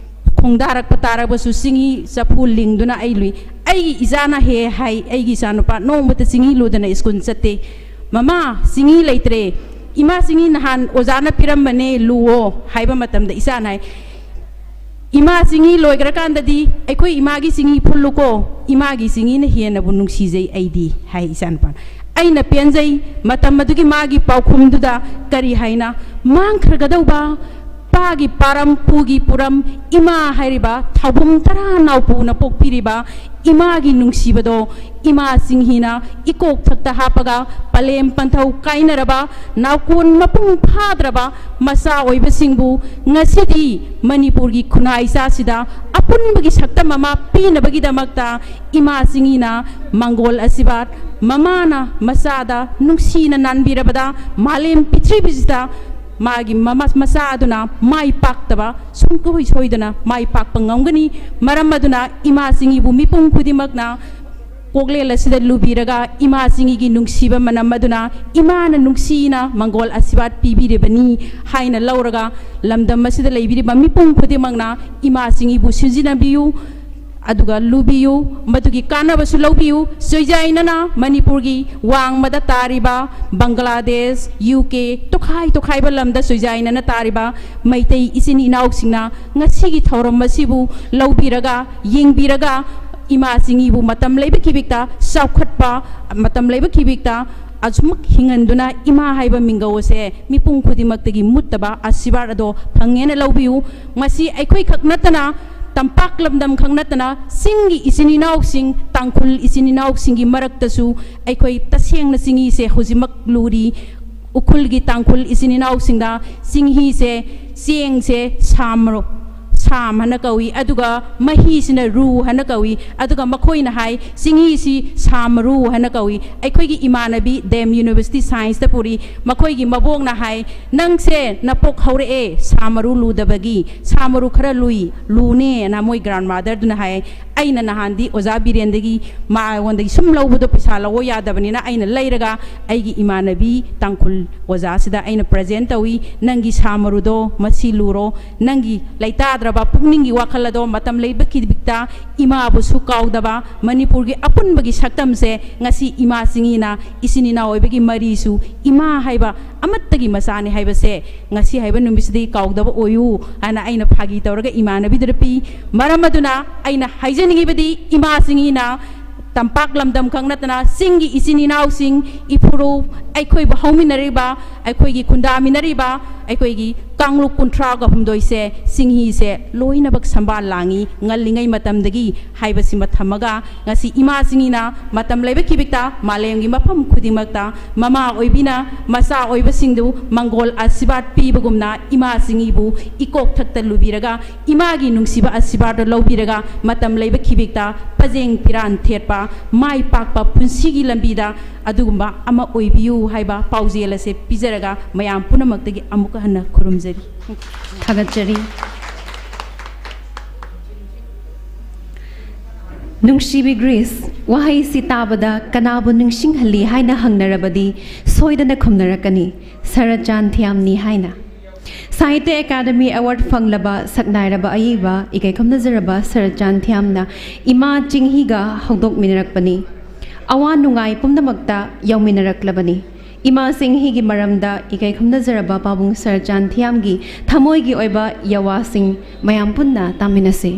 ꯈꯣꯡꯗꯥꯔꯛꯄ ꯇꯥꯔꯕꯁꯨ ꯆꯤꯡꯍꯤ ꯆꯐꯨ ꯂꯤꯡꯗꯨꯅ ꯑꯩ ꯂꯨꯏ꯫ ꯑꯩꯒꯤ ꯏꯆꯥꯅ ꯍꯦ ꯍꯥꯏ, ꯑꯩꯒꯤ ꯏꯆꯥꯅꯨꯄꯥ ꯅꯣꯡꯃꯇ ꯆꯤꯡꯍꯤ ꯂꯨꯗꯅ ꯁ꯭ꯀꯨꯜ ꯆꯠꯇꯦ꯫ "ꯃꯃꯥ, ꯆꯤꯡꯍꯤ ꯂꯩꯇ꯭ꯔꯦ꯫ ꯏꯃꯥ, ꯆꯤꯡꯍꯤ ꯅꯍꯥꯟ ꯑꯣꯖꯥꯅ ꯄꯤꯔꯝꯕꯅꯦ, ꯂꯨꯑꯣ" ꯍꯥꯏꯕ ꯃꯇꯝꯗ ꯏꯆꯥꯅ ꯍꯥꯏ, "ꯏꯃꯥ, ꯆꯤꯡꯍꯤ ꯂꯣꯏꯈ꯭ꯔꯀꯥꯟꯗꯗꯤ ꯑꯩꯈꯣꯏ ꯏꯃꯥꯒꯤ ꯆꯤꯡꯍꯤ ꯐꯨꯜꯂꯨꯀꯣ, ꯏꯃꯥꯒꯤ ꯆꯤꯡꯍꯤꯅ ꯍꯦꯟꯅꯕꯨ ꯅꯨꯡꯁꯤꯖꯩ ꯑꯩꯗꯤ" ꯍꯥꯏ ꯏꯆꯥꯅꯨꯄꯥꯅ꯫ ꯑꯩꯅ ꯄꯦꯟꯖꯩ꯫ ꯃꯇꯝ ꯑꯗꯨꯒꯤ ꯃꯥꯒꯤ ꯄꯥꯎꯈꯨꯝꯗꯨꯗ ꯀꯔꯤ ꯍꯥꯏꯅ ꯃꯥꯡꯈ꯭ꯔꯒꯗꯧꯕ ꯏꯄꯥꯒꯤ ꯄꯥꯔꯝ, ꯄꯨꯒꯤ ꯄꯨꯔꯝ, ꯏꯃꯥ ꯍꯥꯏꯔꯤꯕ ꯊꯧꯕꯨꯝ ꯇꯔꯥ ꯅꯥꯎꯄꯨꯅ ꯄꯣꯛꯄꯤꯔꯤꯕ ꯏꯃꯥꯒꯤ ꯅꯨꯡꯁꯤꯕꯗꯣ ꯏꯃꯥ ꯆꯤꯡꯍꯤꯅ ꯏꯀꯣꯛ ꯊꯛꯇ ꯍꯥꯞꯄꯒ ꯄꯂꯦꯝ ꯄꯟꯊꯧ ꯀꯥꯏꯅꯔꯕ, ꯅꯥꯎꯀꯣꯟ ꯃꯄꯨꯡ ꯐꯥꯗ꯭ꯔꯕ ꯃꯆꯥ ꯑꯣꯏꯕꯁꯤꯡꯕꯨ ꯉꯁꯤꯗꯤ ꯃꯅꯤꯄꯨꯔꯒꯤ ꯈꯨꯟꯅꯥꯏ ꯏꯆꯥꯁꯤꯗ ꯑꯄꯨꯟꯕꯒꯤ ꯁꯛꯇꯝ ꯑꯃ ꯄꯤꯅꯕꯒꯤꯗꯃꯛꯇ ꯏꯃꯥ ꯆꯤꯡꯍꯤꯅ ꯃꯪꯒꯣꯜ ꯑꯁꯤꯕꯥꯠ ꯃꯃꯥꯅ ꯃꯆꯥꯗ ꯅꯨꯡꯁꯤꯅ ꯅꯥꯟꯕꯤꯔꯕꯗ ꯃꯥꯂꯦꯝ ꯄ꯭ꯔꯤꯊꯤꯕꯤꯁꯤꯗ ꯃꯥꯒꯤ ꯃꯃ-, ꯃꯆꯥ ꯑꯗꯨꯅ ꯃꯥꯏ ꯄꯥꯛꯇꯕ ꯁꯨꯡꯁꯣꯏ ꯁꯣꯏꯗꯅ ꯃꯥꯏ ꯄꯥꯛꯄ ꯉꯝꯒꯅꯤ꯫ ꯃꯔꯝ ꯑꯗꯨꯅ ꯏꯃꯥ ꯆꯤꯡꯍꯤꯕꯨ ꯃꯤꯄꯨꯝ ꯈꯨꯗꯤꯡꯃꯛꯅ ꯀꯣꯛꯂꯦꯜ ꯑꯁꯤꯗ ꯂꯨꯕꯤꯔꯒ ꯏꯃꯥ ꯆꯤꯡꯍꯤꯒꯤ ꯅꯨꯡꯁꯤꯕ ꯃꯅꯝ ꯑꯗꯨꯅ ꯏꯃꯥꯅ ꯅꯨꯡꯁꯤꯅ ꯃꯪꯒꯣꯜ ꯑꯁꯤꯕꯥꯠ ꯄꯤꯕꯤꯔꯤꯕꯅꯤ ꯍꯥꯏꯅ ꯂꯧꯔꯒ ꯂꯝꯗꯝ ꯑꯁꯤꯗ ꯂꯩꯕꯤꯔꯤꯕ ꯃꯤꯄꯨꯝ ꯈꯨꯗꯤꯡꯃꯛꯅ ꯏꯃꯥ ꯆꯤꯡꯍꯤꯕꯨ ꯁꯤꯟꯖꯤꯟꯅꯕꯤꯌꯨ꯫ ꯑꯗꯨꯒ ꯂꯨꯕꯤꯌꯨ, ꯃꯗꯨꯒꯤ ꯀꯥꯟꯅꯕꯁꯨ ꯂꯧꯕꯤꯌꯨ꯫ ꯆꯣꯏꯖꯥꯏꯅꯅ ꯃꯅꯤꯄꯨꯔꯒꯤ ꯋꯥꯡꯃꯗ ꯇꯥꯔꯤꯕ ꯕꯪꯒ꯭ꯂꯥꯗꯦꯁ, ꯌꯨ ꯀꯦ, ꯇꯣꯈꯥꯏ ꯇꯣꯈꯥꯏꯕ ꯂꯝꯗ ꯆꯣꯏꯖꯥꯏꯅꯅ ꯇꯥꯔꯤꯕ ꯃꯩꯇꯩ ꯏꯆꯤꯟ ꯏꯅꯥꯎꯁꯤꯡꯅ ꯉꯁꯤꯒꯤ ꯊꯧꯔꯝ ꯑꯁꯤꯕꯨ ꯂꯧꯕꯤꯔꯒ, ꯌꯦꯡꯕꯤꯔꯒ, ꯏꯃꯥ ꯆꯤꯡꯍꯤꯕꯨ ꯃꯇꯝ ꯂꯩꯕ ꯈꯤꯕꯤꯛꯇ ꯆꯥꯎꯈꯠꯄ, ꯃꯇꯝ ꯂꯩꯕ ꯈꯤꯕꯤꯛꯇ ꯑꯁꯨꯃꯛ ꯍꯤꯡꯍꯟꯗꯨꯅ ꯏꯃꯥ ꯍꯥꯏꯕ ꯃꯤꯡꯒꯧ ꯑꯁꯦ ꯃꯤꯄꯨꯝ ꯈꯨꯗꯤꯡꯃꯛꯇꯒꯤ ꯃꯨꯠꯇꯕ ꯑꯁꯤꯔꯕꯥꯗ ꯑꯗꯣ ꯐꯪꯉꯦꯅ ꯂꯧꯕꯤꯌꯨ꯫ ꯃꯁꯤ ꯑꯩꯈꯣꯏ ꯈꯛ ꯅꯠꯇꯅ, ꯇꯝꯄꯥꯛ ꯂꯝꯗꯝ ꯈꯛ ꯅꯠꯇꯅ, ꯆꯤꯡꯒꯤ ꯏꯆꯤꯟ ꯏꯅꯥꯎꯁꯤꯡ, ꯇꯥꯡꯈꯨꯜ ꯏꯆꯤꯟ ꯏꯅꯥꯎꯁꯤꯡꯒꯤ ꯃꯔꯛꯇꯁꯨ ꯑꯩꯈꯣꯏ ꯇꯁꯦꯡꯅ ꯆꯤꯡꯍꯤꯁꯦ ꯍꯧꯖꯤꯛꯃꯛ ꯂꯨꯔꯤ꯫ ꯎꯈ꯭ꯔꯨꯜꯒꯤ ꯇꯥꯡꯈꯨꯜ ꯏꯆꯤꯟ ꯏꯅꯥꯎꯁꯤꯡꯗ ꯆꯤꯡꯍꯤꯁꯦ, ꯆꯦꯡꯁꯦ ꯁꯥ ꯃꯔꯨ, ꯁꯥꯝ ꯍꯥꯏꯅ ꯀꯧꯏ, ꯑꯗꯨꯒ ꯃꯍꯤꯁꯤꯅ ꯔꯨ ꯍꯥꯏꯅ ꯀꯧꯏ, ꯑꯗꯨꯒ ꯃꯈꯣꯏꯅ ꯍꯥꯏ ꯆꯤꯡꯍꯤꯁꯤ ꯁꯥ ꯃꯔꯨ ꯍꯥꯏꯅ ꯀꯧꯏ꯫ ꯑꯩꯈꯣꯏꯒꯤ ꯏꯃꯥꯟꯅꯕꯤ ꯗꯦꯝ ꯌꯨꯅꯤꯚꯔꯁꯤꯇꯤ ꯁꯥꯏꯟꯁꯇ ꯄꯨꯔꯤ, ꯃꯈꯣꯏꯒꯤ ꯃꯕꯣꯛꯅ ꯍꯥꯏ, "ꯅꯪꯁꯦ ꯅꯄꯣꯛ ꯍꯧꯔꯛꯑꯦ ꯁꯥ ꯃꯔꯨ ꯂꯨꯗꯕꯒꯤ, ꯁꯥ ꯃꯔꯨ ꯈꯔ ꯂꯨꯏ, ꯂꯨꯅꯦꯅ" ꯃꯣꯏ ꯒ꯭ꯔꯥꯟꯃꯥꯗꯔꯗꯨꯅ ꯍꯥꯏ꯫ ꯑꯩꯅ ꯅꯍꯥꯟꯗꯤ ꯑꯣꯖꯥ ꯕꯤꯔꯦꯟꯗꯒꯤ ꯃꯉꯣꯟꯗꯒꯤ ꯁꯨꯝ ꯂꯧꯕꯗꯣ ꯄꯩꯁꯥ ꯂꯧꯑꯣ ꯌꯥꯗꯕꯅꯤꯅ ꯑꯩꯅ ꯂꯩꯔꯒ ꯑꯩꯒꯤ ꯏꯃꯥꯟꯅꯕꯤ ꯇꯥꯡꯈꯨꯜ ꯑꯣꯖꯥꯁꯤꯗ ꯑꯩꯅ ꯄ꯭ꯔꯖꯦꯟ ꯇꯧꯏ, "ꯅꯪꯒꯤ ꯁꯥ ꯃꯔꯨꯗꯣ ꯃꯁꯤ ꯂꯨꯔꯣ, ꯅꯪꯒꯤ ꯂꯩꯇꯥꯗ꯭ꯔꯕ ꯄꯨꯛꯅꯤꯡꯒꯤ ꯋꯥꯈꯜ ꯑꯗꯣ ꯃꯇꯝ ꯂꯩꯕ ꯈꯤꯕꯤꯛꯇ ꯏꯃꯥꯕꯨꯁꯨ ꯀꯥꯎꯗꯕ, ꯃꯅꯤꯄꯨꯔꯒꯤ ꯑꯄꯨꯟꯕꯒꯤ ꯁꯛꯇꯝꯁꯦ ꯉꯁꯤ ꯏꯃꯥ ꯆꯤꯡꯍꯤꯅ ꯏꯆꯤꯟ ꯏꯅꯥꯎ ꯑꯣꯏꯕꯒꯤ ꯃꯔꯤꯁꯨ ꯏꯃꯥ ꯍꯥꯏꯕ ꯑꯃꯠꯇꯒꯤ ꯃꯆꯥꯅꯤ ꯍꯥꯏꯕꯁꯦ ꯉꯁꯤ ꯍꯥꯏꯕ ꯅꯨꯃꯤꯠꯁꯤꯗꯒꯤ ꯀꯥꯎꯗꯕ ꯑꯣꯏꯌꯨ" ꯍꯥꯏꯅ ꯑꯩꯅ ꯐꯥꯒꯤ ꯇꯧꯔꯒ ꯏꯃꯥꯟꯅꯕꯤꯗꯨꯗ ꯄꯤ꯫ ꯃꯔꯝ ꯑꯗꯨꯅ ꯑꯩꯅ ꯍꯥꯏꯖꯅꯤꯡꯉꯤꯕꯗꯤ ꯏꯃꯥ ꯆꯤꯡꯍꯤꯅ ꯇꯝꯄꯥꯛ ꯂꯝꯗꯝ ꯈꯛ ꯅꯠꯇꯅ ꯆꯤꯡꯒꯤ ꯏꯆꯤꯟ ꯏꯅꯥꯎꯁꯤꯡ, ꯏꯐꯨꯔꯨꯞ, ꯑꯩꯈꯣꯏꯕꯨ ꯍꯧꯃꯤꯟꯅꯔꯤꯕ, ꯑꯩꯈꯣꯏꯒꯤ ꯈꯨꯟꯗꯥꯃꯤꯟꯅꯔꯤꯕ, ꯑꯩꯈꯣꯏꯒꯤ ꯀꯥꯡꯂꯨꯞ ꯀꯨꯟꯊ꯭ꯔꯥꯒ ꯍꯨꯝꯗꯣꯏꯁꯦ ꯆꯤꯡꯍꯤꯁꯦ ꯂꯣꯏꯅꯃꯛ ꯁꯝꯕꯥꯜ ꯂꯥꯡꯉꯤ ꯉꯜꯂꯤꯉꯩ ꯃꯇꯝꯗꯒꯤ ꯍꯥꯏꯕꯁꯤꯃ ꯊꯝꯃꯒ, ꯉꯁꯤ ꯏꯃꯥ ꯆꯤꯡꯍꯤꯅ ꯃꯇꯝ ꯂꯩꯕ ꯈꯤꯕꯤꯛꯇ ꯃꯥꯂꯦꯝꯒꯤ ꯃꯐꯝ ꯈꯨꯗꯤꯡꯃꯛꯇ ꯃꯃꯥ ꯑꯣꯏꯕꯤꯅ ꯃꯆꯥ ꯑꯣꯏꯕꯁꯤꯡꯗꯨ ꯃꯪꯒꯣꯜ ꯑꯁꯤꯕꯥꯗ ꯄꯤꯕꯒꯨꯝꯅ ꯏꯃꯥ ꯆꯤꯡꯍꯤꯕꯨ ꯏꯀꯣꯛ ꯊꯛꯇ ꯂꯨꯕꯤꯔꯒ, ꯏꯃꯥꯒꯤ ꯅꯨꯡꯁꯤꯕ ꯑꯁꯤꯕꯥꯗ ꯂꯧꯕꯤꯔꯒ ꯃꯇꯝ ꯂꯩꯕ ꯈꯤꯕꯤꯛꯇ ꯄꯖꯦꯡ ꯐꯤꯔꯥꯟ ꯊꯦꯠꯄ, ꯃꯥꯏ ꯄꯥꯛꯄ ꯄꯨꯟꯁꯤꯒꯤ ꯂꯝꯕꯤꯗ ꯑꯗꯨꯒꯨꯝꯕ ꯑꯃ ꯑꯣꯏꯕꯤꯌꯨ ꯍꯥꯏꯕ ꯄꯥꯎꯖꯦꯜ ꯑꯁꯦ ꯄꯤꯖꯔꯒ ꯃꯌꯥꯝ ꯄꯨꯝꯅꯃꯛꯇꯒꯤ ꯑꯃꯨꯛꯀ ꯍꯟꯅ ꯈꯨꯔꯨꯝꯖꯔꯤ꯫ ꯊꯥꯒꯠꯆꯔꯤ꯫ ꯅꯨꯡꯁꯤꯕꯤ ꯒ꯭ꯔꯤꯁ, ꯋꯥꯍꯩꯁꯤ ꯇꯥꯕꯗ ꯀꯅꯥꯕꯨ ꯅꯤꯡꯁꯤꯡꯍꯜꯂꯤ ꯍꯥꯏꯅ ꯍꯪꯅꯔꯕꯗꯤ ꯁꯣꯏꯗꯅ ꯈꯨꯝꯅꯔꯛꯀꯅꯤ, ꯁꯔꯠꯆꯥꯟ ꯊꯤꯌꯥꯝꯅꯤ ꯍꯥꯏꯅ꯫ ꯁꯥꯍꯤꯇ꯭ꯌ ꯑꯦꯀꯥꯗꯃꯤ ꯑꯦꯋꯥꯔꯗ ꯐꯪꯂꯕ ꯁꯛꯅꯥꯏꯔꯕ ꯑꯏꯕ ꯏꯀꯥꯏ ꯈꯨꯝꯅꯖꯔꯕ ꯁꯔꯠꯆꯥꯟ ꯊꯤꯌꯥꯝꯅ ꯏꯃꯥ ꯆꯤꯡꯍꯤꯒ ꯍꯧꯗꯣꯛꯃꯤꯟꯅꯔꯛꯄꯅꯤ꯫ ꯑꯋꯥ ꯅꯨꯡꯉꯥꯏ ꯄꯨꯝꯅꯃꯛꯇ ꯌꯥꯎꯃꯤꯟꯅꯔꯛꯂꯕꯅꯤ꯫ ꯏꯃꯥ ꯆꯤꯡꯍꯤꯒꯤ ꯃꯔꯝꯗ ꯏꯀꯥꯏ ꯈꯨꯝꯅꯖꯔꯕ ꯄꯥꯕꯨꯡ ꯁꯔꯠꯆꯥꯟ ꯊꯤꯌꯥꯝꯒꯤ ꯊꯃꯣꯏꯒꯤ ꯑꯣꯏꯕ ꯌꯥꯋꯥꯁꯤꯡ ꯃꯌꯥꯝ ꯄꯨꯟꯅ ꯇꯥꯃꯤꯟꯅꯁꯤ꯫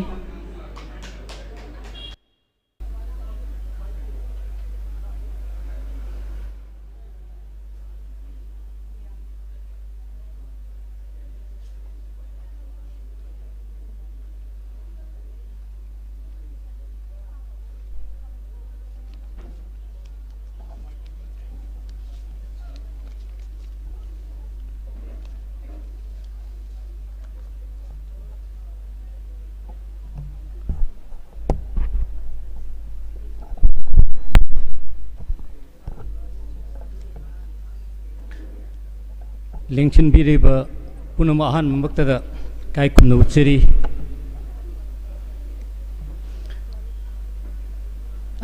ꯂꯦꯡꯁꯤꯟꯕꯤꯔꯤꯕ ꯄꯨꯝꯅꯃꯛ ꯑꯍꯥꯟꯕꯃꯛꯇꯗ ꯏꯀꯥꯏ ꯈꯨꯝꯅꯕ ꯎꯠꯆꯔꯤ꯫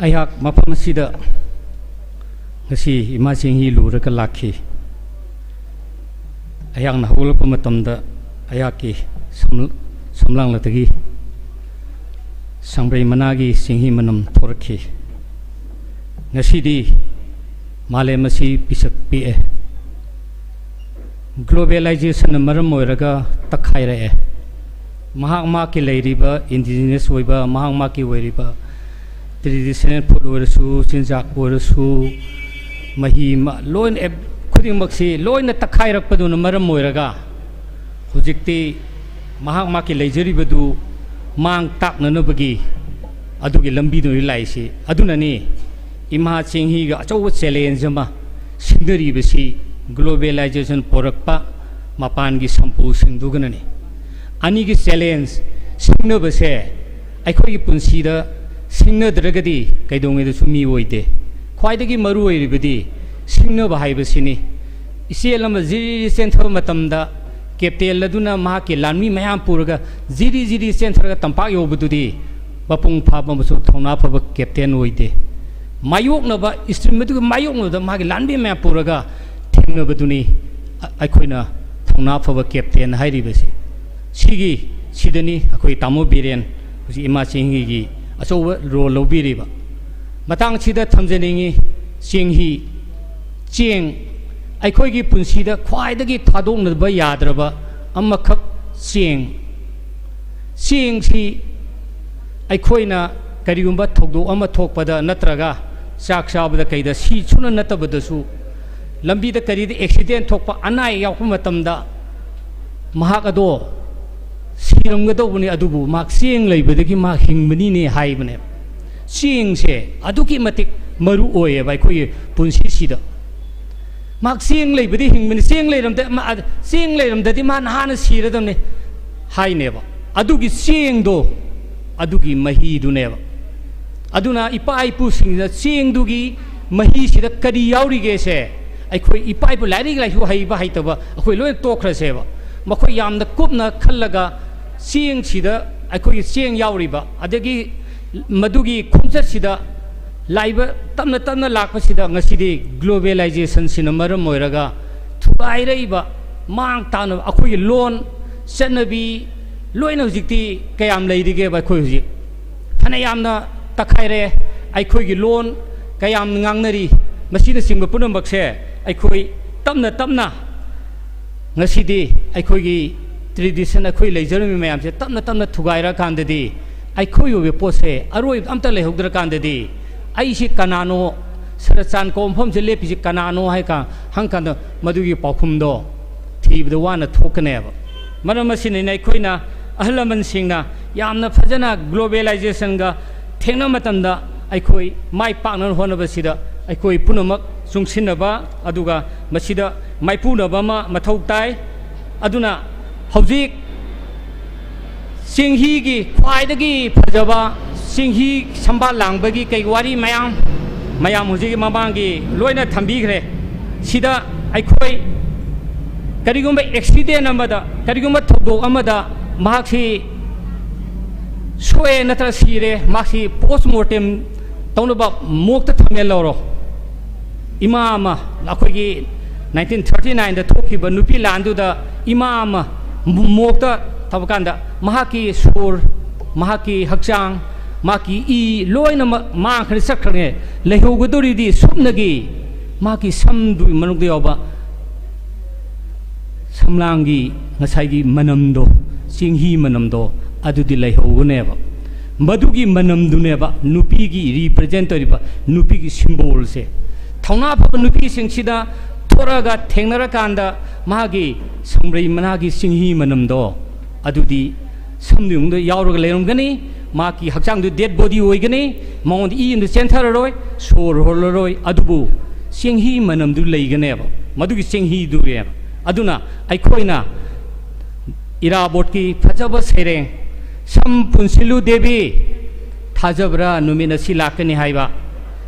ꯑꯩꯍꯥꯛ ꯃꯐꯝ ꯑꯁꯤꯗ ꯉꯁꯤ ꯏꯃꯥ ꯆꯤꯡꯍꯤ ꯂꯨꯔꯒ ꯂꯥꯛꯈꯤ꯫ ꯑꯩꯍꯥꯛꯅ ꯍꯧꯒꯠꯂꯛꯄ ꯃꯇꯝꯗ ꯑꯩꯍꯥꯛꯀꯤ ꯁꯝ-, ꯁꯝꯂꯥꯡꯂꯛꯇꯒꯤ ꯁꯪꯕ꯭ꯔꯩ ꯃꯅꯥꯒꯤ ꯆꯤꯡꯍꯤ ꯃꯅꯝ ꯊꯣꯔꯛꯈꯤ꯫ ꯉꯁꯤꯗꯤ ꯃꯥꯂꯦꯝ ꯑꯁꯤ ꯄꯤꯁꯛ ꯄꯤꯛꯑꯦ꯫ ꯒ꯭ꯂꯣꯕꯦꯂꯥꯏꯖꯦꯁꯟꯅ ꯃꯔꯝ ꯑꯣꯏꯔꯒ ꯇꯛꯈꯥꯏꯔꯛꯑꯦ꯫ ꯃꯍꯥꯛ ꯃꯍꯥꯛꯀꯤ ꯂꯩꯔꯤꯕ ꯏꯟꯗꯤꯖꯤꯅꯁ ꯑꯣꯏꯕ, ꯃꯍꯥꯛ ꯃꯍꯥꯛꯀꯤ ꯑꯣꯏꯔꯤꯕ ꯇ꯭ꯔꯦꯗꯤꯁꯅꯦꯜ ꯐꯨꯗ ꯑꯣꯏꯔꯁꯨ, ꯆꯤꯟꯖꯥꯛ ꯑꯣꯏꯔꯁꯨ, ꯃꯍꯤ ꯃ-, ꯂꯣꯏꯅ ꯑꯦꯞ-, ꯈꯨꯗꯤꯡꯃꯛꯁꯤ ꯂꯣꯏꯅ ꯇꯛꯈꯥꯏꯔꯛꯄꯗꯨꯅ ꯃꯔꯝ ꯑꯣꯏꯔꯒ ꯍꯧꯖꯤꯛꯇꯤ ꯃꯍꯥꯛ ꯃꯍꯥꯛꯀꯤ ꯂꯩꯖꯔꯤꯕꯗꯨ ꯃꯥꯡ ꯇꯥꯛꯅꯅꯕꯒꯤ ꯑꯗꯨꯒꯤ ꯂꯝꯕꯤꯗꯨꯅꯤ ꯂꯥꯛꯏꯁꯤ꯫ ꯑꯗꯨꯅꯅꯤ ꯏꯃꯥ ꯆꯦꯡꯍꯤꯒ ꯑꯆꯧꯕ ꯆꯦꯂꯦꯟꯖ ꯑꯃ ꯁꯤꯡꯅꯔꯤꯕꯁꯤ꯫ ꯒ꯭ꯂꯣꯕꯦꯂꯥꯏꯖꯦꯁꯟ ꯄꯣꯔꯛꯄ ꯃꯄꯥꯟꯒꯤ ꯁꯝꯄꯨꯁꯤꯡꯗꯨꯒꯅꯅꯤ꯫ ꯑꯅꯤꯒꯤ ꯆꯦꯂꯦꯟꯖ ꯁꯤꯡꯅꯕꯁꯦ ꯑꯩꯈꯣꯏꯒꯤ ꯄꯨꯟꯁꯤꯗ ꯁꯤꯡꯅꯗ꯭ꯔꯒꯗꯤ ꯀꯩꯗꯧꯉꯩꯗꯁꯨ ꯃꯤ ꯑꯣꯏꯗꯦ꯫ ꯈ꯭ꯋꯥꯏꯗꯒꯤ ꯃꯔꯨ ꯑꯣꯏꯔꯤꯕꯗꯤ ꯁꯤꯡꯅꯕ ꯍꯥꯏꯕꯁꯤꯅꯤ꯫ ꯏꯆꯦꯜ ꯑꯃ ꯖꯤꯔꯤ ꯆꯦꯟꯊꯕ ꯃꯇꯝꯗ ꯀꯦꯞꯇꯦꯟ ꯑꯗꯨꯅ ꯃꯍꯥꯛꯀꯤ ꯂꯥꯟꯃꯤ ꯃꯌꯥꯝ ꯄꯨꯔꯒ ꯖꯤꯔꯤ ꯖꯤꯔꯤ ꯆꯦꯟꯊꯔꯒ ꯇꯝꯄꯥꯛ ꯌꯧꯕꯗꯨꯗꯤ ꯃꯄꯨꯡ ꯐꯥꯕ ꯑꯃꯁꯨꯡ ꯊꯧꯅꯥ ꯐꯕ ꯀꯦꯞꯇꯦꯟ ꯑꯣꯏꯗꯦ꯫ ꯃꯥꯌꯣꯛꯅꯕ, ꯏꯁꯇ꯭ꯔꯤꯝ ꯑꯗꯨꯒꯤ ꯃꯥꯌꯣꯛꯅꯕꯗ ꯃꯥꯒꯤ ꯂꯥꯟꯃꯤ ꯃꯌꯥꯝ ꯄꯨꯔꯒ ꯊꯦꯡꯅꯕꯗꯨꯅꯤ ꯑ-, ꯑꯩꯈꯣꯏꯅ ꯊꯧꯅꯥ ꯐꯕ ꯀꯦꯞꯇꯦꯟ ꯍꯥꯏꯔꯤꯕꯁꯤ꯫ ꯁꯤꯒꯤ, ꯁꯤꯗꯅꯤ ꯑꯩꯈꯣꯏ ꯇꯥꯃꯣ ꯕꯤꯔꯦꯟ ꯍꯧꯖꯤꯛ ꯏꯃꯥ ꯆꯦꯡꯍꯤꯒꯤ ꯑꯆꯧꯕ ꯔꯣꯜ ꯂꯧꯕꯤꯔꯤꯕ꯫ ꯃꯇꯥꯡꯁꯤꯗ ꯊꯝꯖꯅꯤꯡꯉꯤ, ꯆꯦꯡꯍꯤ, ꯆꯦꯡ, ꯑꯩꯈꯣꯏꯒꯤ ꯄꯨꯟꯁꯤꯗ ꯈ꯭ꯋꯥꯏꯗꯒꯤ ꯊꯥꯗꯣꯛꯅꯕ ꯌꯥꯗ꯭ꯔꯕ ꯑꯃꯈꯛ ꯆꯦꯡ꯫ ꯆꯦꯡꯁꯤ ꯑꯩꯈꯣꯏꯅ ꯀꯔꯤꯒꯨꯝꯕ ꯊꯧꯗꯣꯛ ꯑꯃ ꯊꯣꯛꯄꯗ ꯅꯠꯇ꯭ꯔꯒ ꯆꯥꯛ ꯆꯥꯕꯗ ꯀꯩꯗ ꯁꯤ ꯁꯨꯅ ꯅꯠꯇꯕꯗꯁꯨ ꯂꯝꯕꯤꯗ ꯀꯔꯤꯗ ꯑꯦꯛꯁꯤꯗꯦꯟ ꯊꯣꯛꯄ, ꯑꯅꯥ ꯑꯌꯦꯛ ꯌꯥꯎꯔꯛꯄ ꯃꯇꯝꯗ ꯃꯍꯥꯛ ꯑꯗꯣ ꯁꯤꯔꯝꯒꯗꯧꯕꯅꯤ, ꯑꯗꯨꯕꯨ ꯃꯍꯥꯛ ꯆꯦꯡ ꯂꯩꯕꯗꯒꯤ ꯃꯍꯥꯛ ꯍꯤꯡꯕꯅꯤꯅꯦ ꯍꯥꯏꯕꯅꯦꯕ꯫ ꯆꯦꯡꯁꯦ ꯑꯗꯨꯛꯀꯤ ꯃꯇꯤꯛ ꯃꯔꯨ ꯑꯣꯏꯌꯦꯕ ꯑꯩꯈꯣꯏꯒꯤ ꯄꯨꯟꯁꯤꯁꯤꯗ꯫ ꯃꯍꯥꯛ ꯆꯦꯡ ꯂꯩꯕꯗꯤ ꯍꯤꯡꯕꯅꯤ, ꯆꯦꯡ ꯂꯩꯔꯝꯗ-, ꯃꯥ-, ꯆꯦꯡ ꯂꯩꯔꯝꯗꯗꯤ ꯃꯥ ꯅꯍꯥꯟꯅ ꯁꯤꯔꯗꯕꯅꯤ ꯍꯥꯏꯅꯦꯕ꯫ ꯑꯗꯨꯒꯤ ꯆꯦꯡꯗꯣ, ꯑꯗꯨꯒꯤ ꯃꯍꯤꯗꯨꯅꯦꯕ꯫ ꯑꯗꯨꯅ ꯏꯄꯥ ꯏꯄꯨꯁꯤꯡꯁꯤꯅ ꯆꯦꯡꯗꯨꯒꯤ ꯃꯍꯤꯁꯤꯗ ꯀꯔꯤ ꯌꯥꯎꯔꯤꯒꯦꯁꯦ ꯑꯩꯈꯣꯏ ꯏꯄꯥ ꯏꯄꯨ ꯂꯥꯏꯔꯤꯛ ꯂꯥꯏꯁꯨ ꯍꯩꯕ ꯍꯩꯇꯕ ꯑꯩꯈꯣꯏ ꯂꯣꯏꯅ ꯇꯣꯛꯈ꯭ꯔꯁꯦꯕ꯫ ꯃꯈꯣꯏ ꯌꯥꯝꯅ ꯀꯨꯞꯅ ꯈꯜꯂꯒ ꯆꯦꯡꯁꯤꯗ ꯑꯩꯈꯣꯏꯒꯤ ꯆꯦꯡ ꯌꯥꯎꯔꯤꯕ, ꯑꯗꯒꯤ ꯃꯗꯨꯒꯤ ꯈꯣꯡꯆꯠꯁꯤꯗ ꯂꯥꯛꯏꯕ ꯇꯞꯅ ꯇꯞꯅ ꯂꯥꯛꯄꯁꯤꯗ ꯉꯁꯤꯗꯤ ꯒ꯭ꯂꯣꯕꯦꯂꯥꯏꯖꯦꯁꯟꯁꯤꯅ ꯃꯔꯝ ꯑꯣꯏꯔꯒ ꯊꯨꯒꯥꯏꯔꯛꯏꯕ ꯃꯥꯡ ꯇꯥꯛꯅꯕ ꯑꯩꯈꯣꯏꯒꯤ ꯂꯣꯟ, ꯆꯠꯅꯕꯤ ꯂꯣꯏꯅ ꯍꯧꯖꯤꯛꯇꯤ ꯀꯌꯥꯝ ꯂꯩꯔꯤꯒꯦꯕ? ꯑꯩꯈꯣꯏ ꯍꯧꯖꯤꯛ ꯐꯅ ꯌꯥꯝꯅ ꯇꯛꯈꯥꯏꯔꯦ꯫ ꯑꯩꯈꯣꯏꯒꯤ ꯂꯣꯟ ꯀꯌꯥꯝ ꯉꯥꯡꯅꯔꯤ, ꯃꯁꯤꯅꯆꯤꯡꯕ ꯄꯨꯝꯅꯃꯛꯁꯦ ꯑꯩꯈꯣꯏ ꯇꯞꯅ ꯇꯞꯅ ꯉꯁꯤꯗꯤ ꯑꯩꯈꯣꯏꯒꯤ ꯇ꯭ꯔꯦꯗꯤꯁꯟ, ꯑꯩꯈꯣꯏ ꯂꯩꯖꯔꯝꯃꯤ ꯃꯌꯥꯝꯁꯦ ꯇꯞꯅ ꯇꯞꯅ ꯊꯨꯒꯥꯏꯔꯀꯥꯟꯗꯗꯤ ꯑꯩꯈꯣꯏ ꯑꯣꯏꯕ ꯄꯣꯠꯁꯦ ꯑꯔꯣꯏꯕ ꯑꯝꯇ ꯂꯩꯍꯧꯗ꯭ꯔꯀꯥꯟꯗꯗꯤ ꯑꯩꯁꯤ ꯀꯅꯥꯅꯣ, ꯁꯔꯆꯥꯟ ꯀꯧꯕ ꯃꯐꯝꯁꯦ ꯂꯦꯞꯄꯤꯁꯤ ꯀꯅꯥꯅꯣ ꯍꯥꯏ ꯀꯥꯟ, ꯍꯪ ꯀꯥꯟꯗ ꯃꯗꯨꯒꯤ ꯄꯥꯎꯈꯨꯝꯗꯣ ꯊꯤꯕꯗ ꯋꯥꯅ ꯊꯣꯛꯀꯅꯦꯕ꯫ ꯃꯔꯝ ꯑꯁꯤꯅꯅꯤ ꯑꯩꯈꯣꯏꯅ ꯑꯍꯜ ꯂꯃꯟꯁꯤꯡꯅ ꯌꯥꯝꯅ ꯐꯖꯅ globalizationꯒ ꯊꯦꯡꯅ ꯃꯇꯝꯗ ꯑꯩꯈꯣꯏ ꯃꯥꯏ ꯄꯥꯛꯅꯕ ꯍꯣꯠꯅꯕꯁꯤꯗ ꯑꯩꯈꯣꯏ ꯄꯨꯝꯅꯃꯛ ꯆꯨꯡꯁꯤꯟꯅꯕ ꯑꯗꯨꯒ ꯃꯁꯤꯗ ꯃꯥꯏꯄꯨꯅꯕ ꯑꯃ ꯃꯊꯧ ꯇꯥꯏ꯫ ꯑꯗꯨꯅ ꯍꯧꯖꯤꯛ ꯆꯤꯡꯍꯤꯒꯤ ꯈ꯭ꯋꯥꯏꯗꯒꯤ ꯐꯖꯕ ꯆꯤꯡꯍꯤ ꯁꯝꯕꯥꯜ ꯂꯥꯡꯕꯒꯤ ꯀꯩ ꯋꯥꯔꯤ ꯃꯌꯥꯝ, ꯃꯌꯥꯝ ꯍꯧꯖꯤꯛ ꯃꯃꯥꯡꯒꯤ ꯂꯣꯏꯅ ꯊꯝꯕꯤꯈ꯭ꯔꯦ꯫ ꯁꯤꯗ ꯑꯩꯈꯣꯏ ꯀꯔꯤꯒꯨꯝꯕ accident ꯑꯃꯗ, ꯀꯔꯤꯒꯨꯝꯕ ꯊꯧꯗꯣꯛ ꯑꯃꯗ ꯃꯍꯥꯛꯁꯤ ꯁꯣꯛꯑꯦ ꯅꯠꯇ꯭ꯔꯒ ꯁꯤꯔꯦ, ꯃꯍꯥꯛꯁꯤ post mortem ꯇꯧꯅꯕ morgueꯇ ꯊꯝꯃꯦ ꯂꯧꯔꯣ꯫ ꯏꯃꯥ ꯑꯃ, ꯑꯩꯈꯣꯏꯒꯤ nineteen thirty nineꯗ ꯊꯣꯛꯈꯤꯕ ꯅꯨꯄꯤ ꯂꯥꯟꯗꯨꯗ ꯏꯃꯥ ꯑꯃ morgueꯇ ꯊꯝꯕ ꯀꯥꯟꯗ ꯃꯍꯥꯛꯀꯤ ꯁꯣꯔ, ꯃꯍꯥꯛꯀꯤ ꯍꯛꯆꯥꯡ, ꯃꯍꯥꯛꯀꯤ ꯏ ꯂꯣꯏꯅꯃꯛ ꯃꯥꯡꯈ꯭ꯔꯦ, ꯆꯠꯈ꯭ꯔꯦ꯫ ꯂꯩꯍꯧꯒꯗꯧꯔꯤꯗꯤ ꯁꯨꯞꯅꯒꯤ ꯃꯍꯥꯛꯀꯤ ꯁꯝꯗꯨꯒꯤ ꯃꯅꯨꯡꯗ ꯌꯥꯎꯕ ꯁꯝꯂꯥꯡꯒꯤ ꯉꯁꯥꯏꯒꯤ ꯃꯅꯝꯗꯣ, ꯆꯦꯡꯍꯤ ꯃꯅꯝꯗꯣ, ꯑꯗꯨꯗꯤ ꯂꯩꯍꯧꯒꯅꯦꯕ꯫ ꯃꯗꯨꯒꯤ ꯃꯅꯝꯗꯨꯅꯦꯕ ꯅꯨꯄꯤꯒꯤ represent ꯇꯧꯔꯤꯕ, ꯅꯨꯄꯤꯒꯤ symbolꯁꯦ꯫ ꯊꯧꯅꯥ ꯐꯕ ꯅꯨꯄꯤꯁꯤꯡꯁꯤꯗ ꯊꯣꯔꯛꯑꯒ ꯊꯦꯡꯅꯔꯀꯥꯟꯗ ꯃꯥꯒꯤ ꯁꯝꯕ꯭ꯔꯩ ꯃꯅꯥꯒꯤ ꯆꯦꯡꯍꯤ ꯃꯅꯝꯗꯣ, ꯑꯗꯨꯗꯤ ꯁꯝꯗꯨ ꯃꯅꯨꯡꯗ ꯌꯥꯎꯔꯒ ꯂꯩꯔꯝꯒꯅꯤ꯫ ꯃꯍꯥꯛꯀꯤ ꯍꯛꯆꯥꯡꯗꯨ dead body ꯑꯣꯏꯒꯅꯤ꯫ ꯃꯉꯣꯟꯗ ꯏ ꯑꯃꯗ ꯆꯦꯟꯊꯔꯔꯣꯏ, ꯁꯣꯔ ꯍꯣꯜꯂꯔꯣꯏ꯫ ꯑꯗꯨꯕꯨ ꯆꯦꯡꯍꯤ ꯃꯅꯝꯗꯨ ꯂꯩꯒꯅꯦꯕ, ꯃꯗꯨꯒꯤ ꯆꯦꯡꯍꯤꯗꯨꯅꯦꯕ꯫ ꯑꯗꯨꯅ ꯑꯩꯈꯣꯏꯅ ꯏꯔꯥꯕꯣꯠꯀꯤ ꯐꯖꯕ ꯁꯩꯔꯦꯡ, "ꯁꯝ ꯄꯨꯟꯁꯤꯜꯂꯨ ꯗꯦꯕꯤ, ꯊꯥꯖꯕ꯭ꯔꯥ ꯅꯨꯃꯤꯠ ꯑꯁꯤ ꯂꯥꯛꯀꯅꯤ" ꯍꯥꯏꯕ,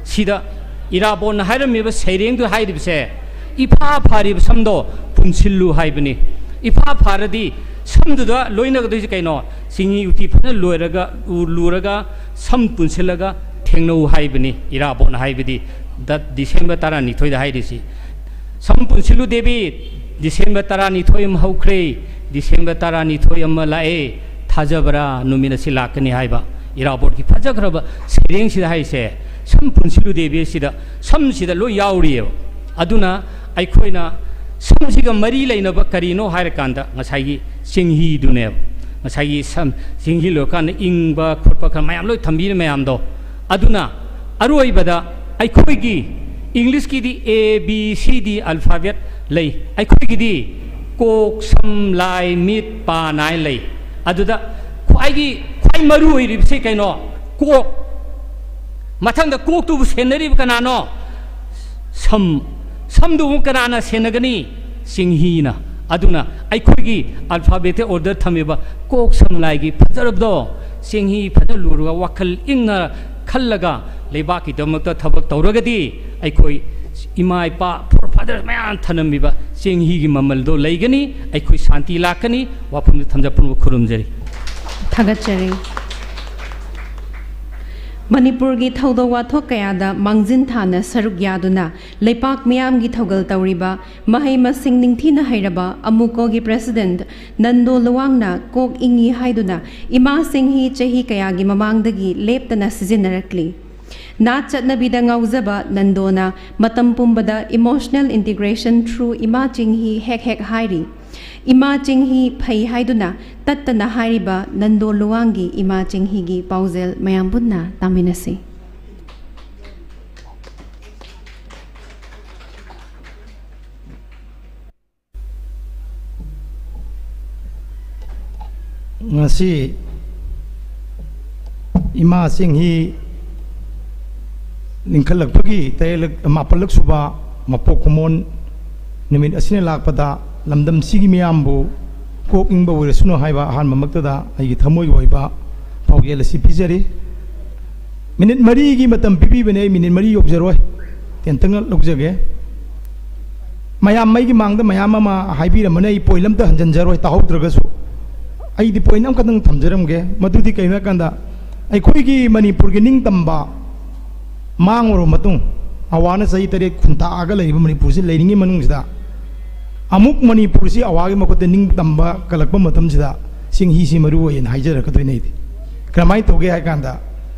ꯁꯤꯗ ꯏꯔꯥꯕꯣꯠꯅ ꯍꯥꯏꯔꯝꯃꯤꯕ ꯁꯩꯔꯦꯡꯗꯨ ꯍꯥꯏꯔꯤꯕꯁꯦ, ꯏꯐꯥ ꯐꯥꯔꯤꯕ ꯁꯝꯗꯣ ꯄꯨꯟꯁꯤꯜꯂꯨ ꯍꯥꯏꯕꯅꯤ꯫ ꯏꯐꯥ ꯐꯥꯔꯗꯤ ꯁꯝꯗꯨꯗ ꯂꯣꯏꯅꯒꯗꯣꯏꯁꯦ ꯀꯩꯅꯣ? ꯆꯤꯡꯍꯤ ꯎꯇꯤ ꯐꯖꯅ ꯂꯣꯏꯔꯒ, ꯎ-, ꯂꯨꯔꯒ ꯁꯝ ꯄꯨꯟꯁꯤꯜꯂꯒ ꯊꯦꯡꯅꯧ ꯍꯥꯏꯕꯅꯤ ꯏꯔꯥꯕꯣꯠꯅ ꯍꯥꯏꯕꯗꯤ꯫ ꯗ-, ꯗꯤꯁꯦꯝꯕꯔ ꯇꯔꯥꯅꯤꯊꯣꯏꯗ ꯍꯥꯏꯔꯤꯁꯤ꯫ "ꯁꯝ ꯄꯨꯟꯁꯤꯜꯂꯨ ꯗꯦꯕꯤ, ꯗꯤꯁꯦꯝꯕꯔ ꯇꯔꯥꯅꯤꯊꯣꯏ ꯑꯃ ꯍꯧꯈ꯭ꯔꯦ, ꯗꯤꯁꯦꯝꯕꯔ ꯇꯔꯥꯅꯤꯊꯣꯏ ꯑꯃ ꯂꯥꯛꯑꯦ, ꯊꯥꯖꯕ꯭ꯔꯥ ꯅꯨꯃꯤꯠ ꯑꯁꯤ ꯂꯥꯛꯀꯅꯤ" ꯍꯥꯏꯕ ꯏꯔꯥꯕꯣꯠꯀꯤ ꯐꯖꯈ꯭ꯔꯕ ꯁꯩꯔꯦꯡꯁꯤꯗ ꯍꯥꯏꯁꯦ, "ꯁꯝ ꯄꯨꯟꯁꯤꯜꯂꯨ ꯗꯦꯕꯤ" ꯁꯤꯗ ꯁꯝꯁꯤꯗ ꯂꯣꯏ ꯌꯥꯎꯔꯤꯑꯕ꯫ ꯑꯗꯨꯅ ꯑꯩꯈꯣꯏꯅ ꯁꯝꯁꯤꯒ ꯃꯔꯤ ꯂꯩꯅꯕ ꯀꯔꯤꯅꯣ ꯍꯥꯏꯔꯀꯥꯟꯗ ꯉꯁꯥꯏꯒꯤ ꯆꯤꯡꯍꯤꯗꯨꯅꯦꯕ꯫ ꯉꯁꯥꯏꯒꯤ ꯁꯝ, ꯆꯤꯡꯍꯤ ꯂꯣꯏꯔꯀꯥꯟꯗ ꯏꯪꯕ ꯈꯣꯠꯄ ꯈꯔ ꯃꯌꯥꯝ ꯂꯣꯏ ꯊꯝꯕꯤꯔꯤ ꯃꯌꯥꯝꯗꯣ꯫ ꯑꯗꯨꯅ ꯑꯔꯣꯏꯕꯗ ꯑꯩꯈꯣꯏꯒꯤ Englishꯀꯤꯗꯤ A B C D alphabet ꯂꯩ, ꯑꯩꯈꯣꯏꯒꯤꯗꯤ ꯀꯣꯛ, ꯁꯝ, ꯂꯥꯏ, ꯃꯤꯠ, ꯄꯥ ꯅꯥꯏ ꯂꯩ꯫ ꯑꯗꯨꯗ ꯈ꯭ꯋꯥꯏꯒꯤ, ꯈ꯭ꯋꯥꯏ ꯃꯔꯨ ꯑꯣꯏꯔꯤꯕꯁꯤ ꯀꯩꯅꯣ? ꯀꯣꯛ꯫ ꯃꯊꯪꯗ ꯀꯣꯛꯇꯨꯕꯨ ꯁꯦꯟꯅꯔꯤꯕ ꯀꯅꯥꯅꯣ? ꯁꯝ꯫ ꯁꯝꯗꯨꯕꯨ ꯀꯅꯥꯅ ꯁꯦꯟꯅꯒꯅꯤ? ꯆꯦꯡꯍꯤꯅ꯫ ꯑꯗꯨꯅ ꯑꯩꯈꯣꯏꯒꯤ alphabetic order ꯊꯝꯃꯤꯕ ꯀꯣꯛ, ꯁꯝ, ꯂꯥꯏꯒꯤ ꯐꯖꯔꯕꯗꯣ, ꯆꯦꯡꯍꯤ ꯐꯖꯅ ꯂꯨꯔꯒ ꯋꯥꯈꯜ ꯏꯪꯅ ꯈꯜꯂꯒ ꯂꯩꯕꯥꯛꯀꯤꯗꯃꯛꯇ ꯊꯕꯛ ꯇꯧꯔꯒꯗꯤ ꯑꯩꯈꯣꯏ ꯏꯃꯥ ꯏꯄꯥ forefather ꯃꯌꯥꯝ ꯊꯅꯝꯃꯤꯕ ꯆꯦꯡꯍꯤꯒꯤ ꯃꯃꯜꯗꯣ ꯂꯩꯒꯅꯤ, ꯑꯩꯈꯣꯏ ꯁꯥꯟꯇꯤ ꯂꯥꯛꯀꯅꯤ꯫ ꯋꯥꯐꯝꯗꯨ ꯊꯝꯖ ꯄꯨꯝꯅꯃꯛ ꯈꯨꯔꯨꯝꯖꯔꯤ꯫ ꯊꯥꯒꯠꯆꯔꯤ꯫ ꯃꯅꯤꯄꯨꯔꯒꯤ ꯊꯧꯗꯣꯛ ꯋꯥꯊꯣꯛ ꯀꯌꯥꯗ ꯃꯥꯡꯖꯤꯟ ꯊꯥꯅ ꯁꯔꯨꯛ ꯌꯥꯗꯨꯅ ꯂꯩꯄꯥꯛ ꯃꯤꯌꯥꯝꯒꯤ ꯊꯧꯒꯜ ꯇꯧꯔꯤꯕ ꯃꯍꯩ ꯃꯁꯤꯡ ꯅꯤꯡꯊꯤꯅ ꯍꯩꯔꯕ ꯑꯃꯨꯀꯣꯒꯤ president ꯅꯟꯗꯣ ꯂꯨꯋꯥꯡꯅ ꯀꯣꯛ ꯏꯪꯉꯤ ꯍꯥꯏꯗꯨꯅ ꯏꯃꯥ ꯆꯦꯡꯍꯤ ꯆꯍꯤ ꯀꯌꯥꯒꯤ ꯃꯃꯥꯡꯗꯒꯤ ꯂꯦꯞꯇꯅ ꯁꯤꯖꯤꯟꯅꯔꯛꯂꯤ꯫ ꯅꯥꯠ ꯆꯠꯅꯕꯤꯗ ꯉꯥꯎꯖꯕ ꯅꯟꯗꯣꯅ ꯃꯇꯝ ꯄꯨꯝꯕꯗ emotional integration through ꯏꯃꯥ ꯆꯦꯡꯍꯤ ꯍꯦꯛ ꯍꯦꯛ ꯍꯥꯏꯔꯤ꯫ ꯏꯃꯥ ꯆꯦꯡꯍꯤ ꯐꯩ ꯍꯥꯏꯗꯨꯅ ꯇꯠꯇꯅ ꯍꯥꯏꯔꯤꯕ ꯅꯟꯗꯣ ꯂꯨꯋꯥꯡꯒꯤ ꯏꯃꯥ ꯆꯦꯡꯍꯤꯒꯤ ꯄꯥꯎꯖꯦꯜ ꯃꯌꯥꯝ ꯄꯨꯟꯅ ꯇꯥꯃꯤꯟꯅꯁꯤ꯫ ꯉꯁꯤ ꯏꯃꯥ ꯆꯦꯡꯍꯤ ꯂꯤꯡꯈꯠꯂꯛꯄꯒꯤ ꯇꯔꯦꯠꯂꯛ, ꯃꯥꯄꯜꯂꯛ ꯁꯨꯕ ꯃꯄꯣꯛ ꯀꯨꯝꯑꯣꯟ ꯅꯨꯃꯤꯠ ꯑꯁꯤꯅ ꯂꯥꯛꯄꯗ ꯂꯝꯗꯝꯁꯤꯒꯤ ꯃꯤꯌꯥꯝꯕꯨ ꯀꯣꯛ ꯏꯪꯕ ꯑꯣꯏꯔꯁꯅꯨ ꯍꯥꯏꯕ ꯑꯍꯥꯟꯕꯃꯛꯇꯗ ꯑꯩꯒꯤ ꯊꯃꯣꯏꯒꯤ ꯑꯣꯏꯕ ꯄꯥꯎꯖꯦꯜ ꯑꯁꯤ ꯄꯤꯖꯔꯤ꯫ ꯃꯤꯅꯤꯠ ꯃꯔꯤꯒꯤ ꯃꯇꯝ ꯄꯤꯕꯤꯕꯅꯦ, ꯑꯩ ꯃꯤꯅꯤꯠ ꯃꯔꯤ ꯌꯧꯖꯔꯣꯏ, ꯇꯦꯟꯇꯪ ꯂꯧꯖꯒꯦ꯫ ꯃꯌꯥꯝ ꯑꯩꯒꯤ ꯃꯥꯡꯗ ꯃꯌꯥꯝ ꯑꯃ ꯍꯥꯏꯕꯤꯔꯝꯕꯅꯦ, ꯑꯩ point ꯑꯝꯇ ꯍꯟꯖꯤꯟꯖꯔꯣꯏ, ꯇꯥꯍꯧꯗ꯭ꯔꯒꯁꯨ꯫ ꯑꯩꯗꯤ point ꯑꯃꯈꯛꯇꯪ ꯊꯝꯖꯔꯝꯒꯦ꯫ ꯃꯗꯨꯗꯤ ꯀꯩꯅꯣ ꯍꯥꯏꯀꯥꯟꯗ, ꯑꯩꯈꯣꯏꯒꯤ ꯃꯅꯤꯄꯨꯔꯒꯤ ꯅꯤꯡꯇꯝꯕ ꯃꯥꯡꯉꯨꯔꯕ ꯃꯇꯨꯡ, ꯑꯋꯥꯅ ꯆꯍꯤ ꯇꯔꯦꯠ ꯈꯨꯟꯇꯥꯛꯑꯒ ꯂꯩꯔꯤꯕ ꯃꯅꯤꯄꯨꯔꯁꯤ ꯂꯩꯔꯤꯉꯩ ꯃꯅꯨꯡꯁꯤꯗ, ꯑꯃꯨꯛ ꯃꯅꯤꯄꯨꯔꯁꯤ ꯑꯋꯥꯒꯤ ꯃꯈꯨꯠꯇ ꯅꯤꯡꯇꯝꯕ ꯀꯜꯂꯛꯄ ꯃꯇꯝꯁꯤꯗ ꯆꯤꯡꯍꯤꯁꯤ ꯃꯔꯨ ꯑꯣꯏꯌꯦꯅ ꯍꯥꯏꯖꯔꯛꯀꯗꯣꯏꯅꯦ ꯑꯩꯗꯤ꯫ ꯀꯔꯝꯍꯥꯏꯅ ꯇꯧꯒꯦ ꯍꯥꯏ ꯀꯥꯟꯗ,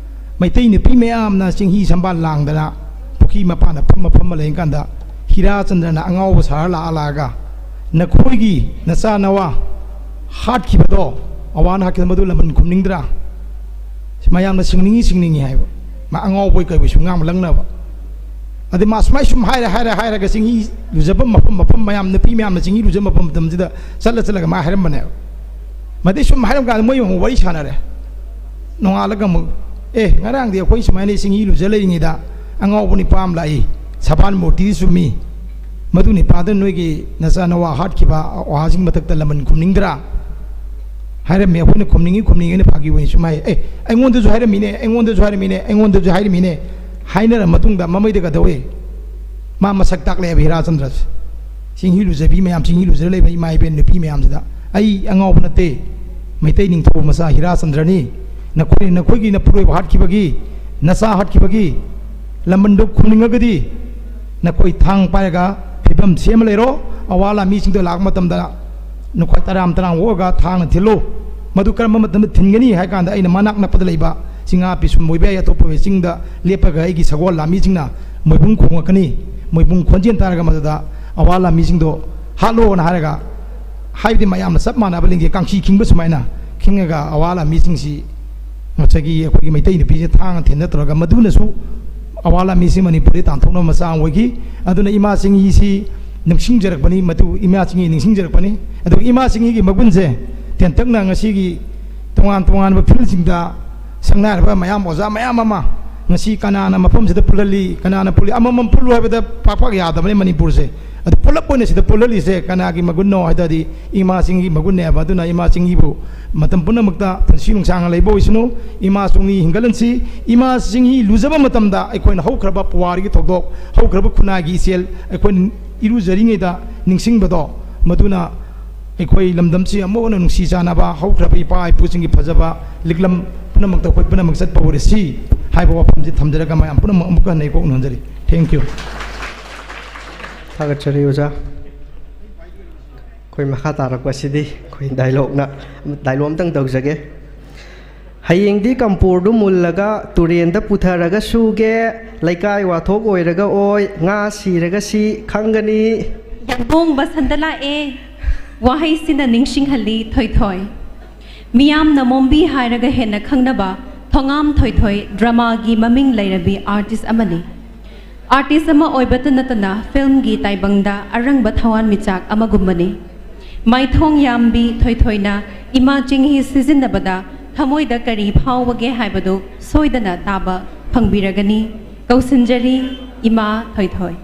ꯃꯩꯇꯩ ꯅꯨꯄꯤ ꯃꯌꯥꯝꯅ ꯆꯤꯡꯍꯤ ꯁꯝꯕꯥꯜ ꯂꯥꯡꯗꯅ ꯄꯨꯈ꯭ꯔꯤ ꯃꯄꯥꯟꯗ ꯐꯝꯃ ꯐꯝꯃ ꯂꯩꯔꯀꯥꯟꯗ, ꯍꯤꯔꯥꯆꯟꯗ꯭ꯔꯅ ꯑꯉꯥꯎꯕ ꯁꯥꯔ ꯂꯥꯛꯑ ꯂꯥꯛꯑꯒ, "ꯅꯈꯣꯏꯒꯤ ꯅꯆꯥ ꯅꯋꯥ ꯍꯥꯠꯈꯤꯕꯗꯣ, ꯑꯋꯥꯅ ꯍꯥꯠꯈꯤꯕ ꯃꯗꯨ ꯂꯃꯟ ꯈꯨꯝꯅꯤꯡꯗ꯭ꯔꯥ? ꯃꯌꯥꯝꯅ ꯁꯤꯡꯅꯤꯡꯉꯤ, ꯁꯤꯡꯅꯤꯡꯉꯤ" ꯍꯥꯏꯕ꯫ ꯃꯥ ꯑꯉꯥꯎꯕꯩ ꯀꯩꯕꯩ ꯁꯨꯝ ꯉꯥꯡꯕ ꯂꯪꯅꯕ꯫ ꯑꯗꯩ ꯃꯥ ꯁꯨꯃꯥꯏ ꯁꯨꯝ ꯍꯥꯏꯔ ꯍꯥꯏꯔ ꯍꯥꯏꯔꯒ ꯆꯤꯡꯍꯤ ꯂꯨꯖꯕ ꯃꯐꯝ, ꯃꯐꯝ ꯃꯌꯥꯝ, ꯅꯨꯄꯤ ꯃꯌꯥꯝꯅ ꯆꯤꯡꯍꯤ ꯂꯨꯖꯕ ꯃꯐꯝ ꯃꯇꯝꯁꯤꯗ ꯆꯠꯂ ꯆꯠꯂꯒ ꯃꯥ ꯍꯥꯏꯔꯝꯕꯅꯦꯕ꯫ ꯃꯗꯩ ꯁꯨꯝ ꯍꯥꯏꯔꯝ ꯀꯥꯟꯗ ꯃꯣꯏ ꯑꯃꯨꯛ ꯋꯥꯔꯤ ꯁꯥꯟꯅꯔꯦ꯫ ꯅꯣꯡꯉꯥꯜꯂꯒ ꯑꯃꯨꯛ, "ꯑꯦ, ꯉꯔꯥꯡꯗꯤ ꯑꯩꯈꯣꯏ ꯁꯨꯃꯥꯏꯅ ꯆꯤꯡꯍꯤ ꯂꯨꯖ ꯂꯩꯔꯤꯉꯩꯗ ꯑꯉꯥꯎꯕ ꯅꯤꯄꯥ ꯑꯃ ꯂꯥꯛꯏ, ꯁꯕꯥꯟ ꯃꯨꯔꯇꯤꯗꯤ ꯆꯨꯝꯃꯤ, ꯃꯗꯨ ꯅꯤꯄꯥꯗ ꯅꯣꯏꯒꯤ ꯅꯆꯥ ꯅꯋꯥ ꯍꯥꯠꯈꯤꯕ ꯑꯋꯥꯁꯤꯡ ꯃꯊꯛꯇ ꯂꯃꯟ ꯈꯨꯝꯅꯤꯡꯗ꯭ꯔꯥ?" ꯍꯥꯏꯔꯝꯃꯤ꯫ ꯑꯩꯈꯣꯏꯅ ꯈꯨꯝꯅꯤꯡꯉꯤ ꯈꯨꯝꯅꯤꯡꯉꯤꯅ ꯐꯥꯒꯤ ꯑꯣꯏꯅ ꯁꯨꯝ ꯍꯥꯏ, "ꯑꯦ, ꯑꯩꯉꯣꯟꯗꯁꯨ ꯍꯥꯏꯔꯝꯃꯤꯅꯦ, ꯑꯩꯉꯣꯟꯗꯁꯨ ꯍꯥꯏꯔꯝꯃꯤꯅꯦ, ꯑꯩꯉꯣꯟꯗꯁꯨ ꯍꯥꯏꯔꯝꯃꯤꯅꯦ" ꯍꯥꯏꯅꯔ ꯃꯇꯨꯡꯗ ꯃꯃꯩꯗꯒ ꯇꯧꯏ꯫ ꯃꯥ ꯃꯁꯛ ꯇꯥꯛꯂꯛꯑꯦꯕ ꯍꯤꯔꯥꯆꯟꯗ꯭ꯔꯁꯦ꯫ ꯆꯤꯡꯍꯤ ꯂꯨꯖꯕꯤ ꯃꯌꯥꯝ, ꯆꯤꯡꯍꯤ ꯂꯨꯖꯔ ꯂꯩꯕ ꯏꯃꯥ ꯏꯕꯦꯟ ꯅꯨꯄꯤ ꯃꯌꯥꯝꯁꯤꯗ, "ꯑꯩ ꯑꯉꯥꯎꯕ ꯅꯠꯇꯦ, ꯃꯩꯇꯩ ꯅꯤꯡꯊꯧ ꯃꯆꯥ ꯍꯤꯔꯥꯆꯟꯗ꯭ꯔꯅꯤ꯫ ꯅꯈꯣꯏ, ꯅꯈꯣꯏꯒꯤ ꯅꯄꯨꯔꯣꯏꯕ ꯍꯥꯠꯈꯤꯕꯒꯤ, ꯅꯆꯥ ꯍꯥꯠꯈꯤꯕꯒꯤ ꯂꯃꯟꯗꯨ ꯈꯨꯝꯅꯤꯡꯉꯒꯗꯤ ꯅꯈꯣꯏ ꯊꯥꯡ ꯄꯥꯏꯔꯒ ꯐꯤꯕꯝ ꯁꯦꯝꯃ ꯂꯩꯔꯣ꯫ ꯑꯋꯥ ꯂꯥꯟꯃꯤꯁꯤꯡꯗꯣ ꯂꯥꯛꯄ ꯃꯇꯝꯗ ꯅꯈꯣꯏ ꯇꯔꯥꯝ ꯇꯔꯥꯝ ꯑꯣꯛꯑꯒ ꯊꯥꯡꯅ ꯊꯤꯜꯂꯨ꯫ ꯃꯗꯨ ꯀꯔꯝꯕ ꯃꯇꯝꯗ ꯊꯤꯟꯒꯅꯤ ꯍꯥꯏ ꯀꯥꯟꯗ ꯑꯩꯅ ꯃꯅꯥꯛ ꯅꯛꯄꯗ ꯂꯩꯕ ꯆꯤꯡꯉꯥ ꯄꯤꯁꯨꯝ ꯑꯣꯏꯕ ꯌꯥꯏ, ꯑꯇꯣꯞꯄ ꯆꯤꯡꯗ ꯂꯦꯞꯄꯒ ꯑꯩꯒꯤ ꯁꯒꯣꯜ ꯂꯥꯟꯃꯤꯁꯤꯡꯅ ꯃꯣꯏꯕꯨꯡ ꯈꯣꯡꯉꯛꯀꯅꯤ꯫ ꯃꯣꯏꯕꯨꯡ ꯈꯣꯟꯖꯦꯜ ꯇꯥꯔꯒ ꯃꯗꯨꯗ ꯑꯋꯥ ꯂꯥꯟꯃꯤꯁꯤꯡꯗꯣ ꯍꯥꯠꯂꯣꯅ ꯍꯥꯏꯔꯒ, ꯍꯥꯏꯕꯗꯤ ꯃꯌꯥꯝꯅ ꯆꯞ ꯃꯥꯟꯅꯕ ꯂꯤꯡꯒꯦ ꯀꯥꯡꯁꯤ ꯈꯤꯡꯕ ꯁꯨꯃꯥꯏꯅ ꯈꯤꯡꯉꯒ ꯑꯋꯥ ꯂꯥꯟꯃꯤꯁꯤꯡꯁꯤ ꯉꯁꯥꯏꯒꯤ ꯑꯩꯈꯣꯏꯒꯤ ꯃꯩꯇꯩ ꯅꯨꯄꯤꯁꯦ ꯊꯥꯡꯅ ꯊꯤꯟꯗ ꯇꯧꯔꯒ ꯃꯗꯨꯅꯁꯨ ꯑꯋꯥ ꯂꯥꯟꯃꯤꯁꯤ ꯃꯅꯤꯄꯨꯔꯗ ꯇꯥꯟꯊꯣꯛꯅꯕ ꯃꯆꯥꯛ ꯑꯃ ꯑꯣꯏꯈꯤ꯫ ꯑꯗꯨꯅ ꯏꯃꯥ ꯆꯤꯡꯍꯤꯁꯤ ꯅꯤꯡꯁꯤꯡꯖꯔꯛꯄꯅꯤ, ꯃꯗꯨ ꯏꯃꯥ ꯆꯤꯡꯍꯤ ꯅꯤꯡꯁꯤꯡꯖꯔꯛꯄꯅꯤ꯫ ꯑꯗꯨꯒ ꯏꯃꯥ ꯆꯤꯡꯍꯤꯒꯤ ꯃꯒꯨꯟꯁꯦ ꯇꯦꯟꯇꯛꯅ ꯉꯁꯤꯒꯤ ꯇꯣꯉꯥꯟ ꯇꯣꯉꯥꯟꯕ ꯐꯤꯜꯁꯤꯡꯗ ꯁꯪꯅꯥꯏꯔꯕ ꯃꯌꯥꯝ ꯑꯣꯖꯥ ꯃꯌꯥꯝ ꯑꯃ ꯉꯁꯤ ꯀꯅꯥꯅ ꯃꯐꯝꯁꯤꯗ ꯄꯨꯜꯍꯜꯂꯤ, ꯀꯅꯥꯅ ꯄꯨꯜꯂꯤ, ꯑꯃꯃꯝ ꯄꯨꯜꯂꯨ ꯍꯥꯏꯕꯗ ꯄꯥꯛ ꯄꯥꯛ ꯌꯥꯗꯕꯅꯤ ꯃꯅꯤꯄꯨꯔꯁꯦ꯫ ꯑꯗꯨ ꯄꯨꯂꯞ ꯑꯣꯏꯅ ꯁꯤꯗ ꯄꯨꯜꯍꯜꯂꯤꯁꯦ ꯀꯅꯥꯒꯤ ꯃꯒꯨꯟꯅꯣ ꯍꯥꯏ ꯇꯥꯔꯗꯤ ꯏꯃꯥ ꯆꯤꯡꯍꯤꯒꯤ ꯃꯒꯨꯟꯅꯦꯕ꯫ ꯑꯗꯨꯅ ꯏꯃꯥ ꯆꯤꯡꯍꯤꯕꯨ ꯃꯇꯝ ꯄꯨꯝꯅꯃꯛꯇ ꯄꯨꯟꯁꯤ ꯅꯨꯡꯁꯥꯡꯅ ꯂꯩꯕ ꯑꯣꯏꯁꯅꯨ꯫ ꯏꯃꯥ ꯆꯤꯡꯍꯤ ꯍꯤꯡꯒꯠꯍꯟꯁꯤ꯫ ꯏꯃꯥ ꯆꯤꯡꯍꯤ ꯂꯨꯖꯕ ꯃꯇꯝꯗ ꯑꯩꯈꯣꯏꯅ ꯍꯧꯈ꯭ꯔꯕ ꯄꯨꯋꯥꯔꯤꯒꯤ ꯊꯧꯗꯣꯛ, ꯍꯧꯈ꯭ꯔꯕ ꯈꯨꯟꯅꯥꯏꯒꯤ ꯏꯆꯦꯜ ꯑꯩꯈꯣꯏꯅ ꯏꯔꯨꯖꯔꯤꯉꯩꯗ ꯅꯤꯡꯁꯤꯡꯕꯗꯣ, ꯃꯗꯨꯅ ꯑꯩꯈꯣꯏ ꯂꯝꯗꯝꯁꯤ ꯑꯃꯨꯛ ꯍꯟꯅ ꯅꯨꯡꯁꯤ ꯆꯥꯟꯅꯕ, ꯍꯧꯈ꯭ꯔꯕ ꯏꯄꯥ ꯏꯄꯨꯁꯤꯡꯒꯤ ꯐꯖꯕ ꯂꯤꯛꯂꯝ ꯄꯨꯝꯅꯃꯛꯇ ꯑꯩꯈꯣꯏ ꯄꯨꯝꯅꯃꯛ ꯆꯠꯄ ꯑꯣꯏꯔꯁꯤ ꯍꯥꯏꯕ ꯋꯥꯐꯝꯁꯤ ꯊꯝꯖꯔꯒ ꯃꯌꯥꯝ ꯄꯨꯝꯅꯃꯛ ꯑꯃꯨꯛꯀ ꯍꯟꯅ ꯏꯀꯣꯛ ꯅꯣꯟꯖꯔꯤ꯫ Thank you. ꯊꯥꯒꯠꯆꯔꯤ ꯑꯣꯖꯥ꯫ ꯑꯩꯈꯣꯏ ꯃꯈꯥ ꯇꯥꯔꯛꯄꯁꯤꯗꯤ ꯑꯩꯈꯣꯏ ꯗꯥꯏꯂꯣꯛꯅ, ꯗꯥꯏꯂꯣꯛ ꯑꯝꯇꯪ ꯇꯧꯖꯒꯦ꯫ "ꯍꯌꯦꯡꯗꯤ ꯀꯝꯄꯣꯔꯗꯨ ꯃꯨꯜꯂꯒ ꯇꯨꯔꯦꯟꯗ ꯄꯨꯊꯔꯒ ꯁꯨꯒꯦ, ꯂꯩꯀꯥꯏ ꯋꯥꯊꯣꯛ ꯑꯣꯏꯔꯒ ꯑꯣꯏ, ꯉꯥ ꯁꯤꯔꯒ ꯁꯤ ꯈꯪꯒꯅꯤ"꯫ ꯌꯥꯡꯕꯣꯡ ꯕꯁꯟꯇ ꯂꯥꯛꯑꯦ꯫ ꯋꯥꯍꯩꯁꯤꯅ ꯅꯤꯡꯁꯤꯡꯍꯜꯂꯤ ꯊꯣꯏꯊꯣꯏ꯫ ꯃꯤꯌꯥꯝꯅ ꯃꯣꯝꯕꯤ ꯍꯥꯏꯔꯒ ꯍꯦꯟꯅ ꯈꯪꯅꯕ ꯊꯣꯉꯥꯝ ꯊꯣꯏꯊꯣꯏ ꯗ꯭ꯔꯃꯥꯒꯤ ꯃꯃꯤꯡ ꯂꯩꯔꯕꯤ ꯑꯥꯔꯇꯤꯁ ꯑꯃꯅꯤ꯫ ꯑꯥꯔꯇꯤꯁ ꯑꯃ ꯑꯣꯏꯕꯇ ꯅꯠꯇꯅ ꯐꯤꯜꯝꯒꯤ ꯇꯥꯏꯕꯪꯗ ꯑꯔꯪꯕ ꯊꯋꯥꯟꯃꯤꯆꯥꯛ ꯑꯃꯒꯨꯝꯕꯅꯤ꯫ ꯃꯥꯏꯊꯣꯡ ꯌꯥꯝꯕꯤ ꯊꯣꯏꯊꯣꯏꯅ ꯏꯃꯥ ꯆꯤꯡꯍꯤ ꯁꯤꯖꯤꯟꯅꯕꯗ ꯊꯃꯣꯏꯗ ꯀꯔꯤ ꯐꯥꯎꯕꯒꯦ ꯍꯥꯏꯕꯗꯨ ꯁꯣꯏꯗꯅ ꯇꯥꯕ ꯐꯪꯕꯤꯔꯒꯅꯤ꯫ ꯀꯧꯁꯤꯟꯖꯔꯤ ꯏꯃꯥ ꯊꯣꯏꯊꯣꯏ꯫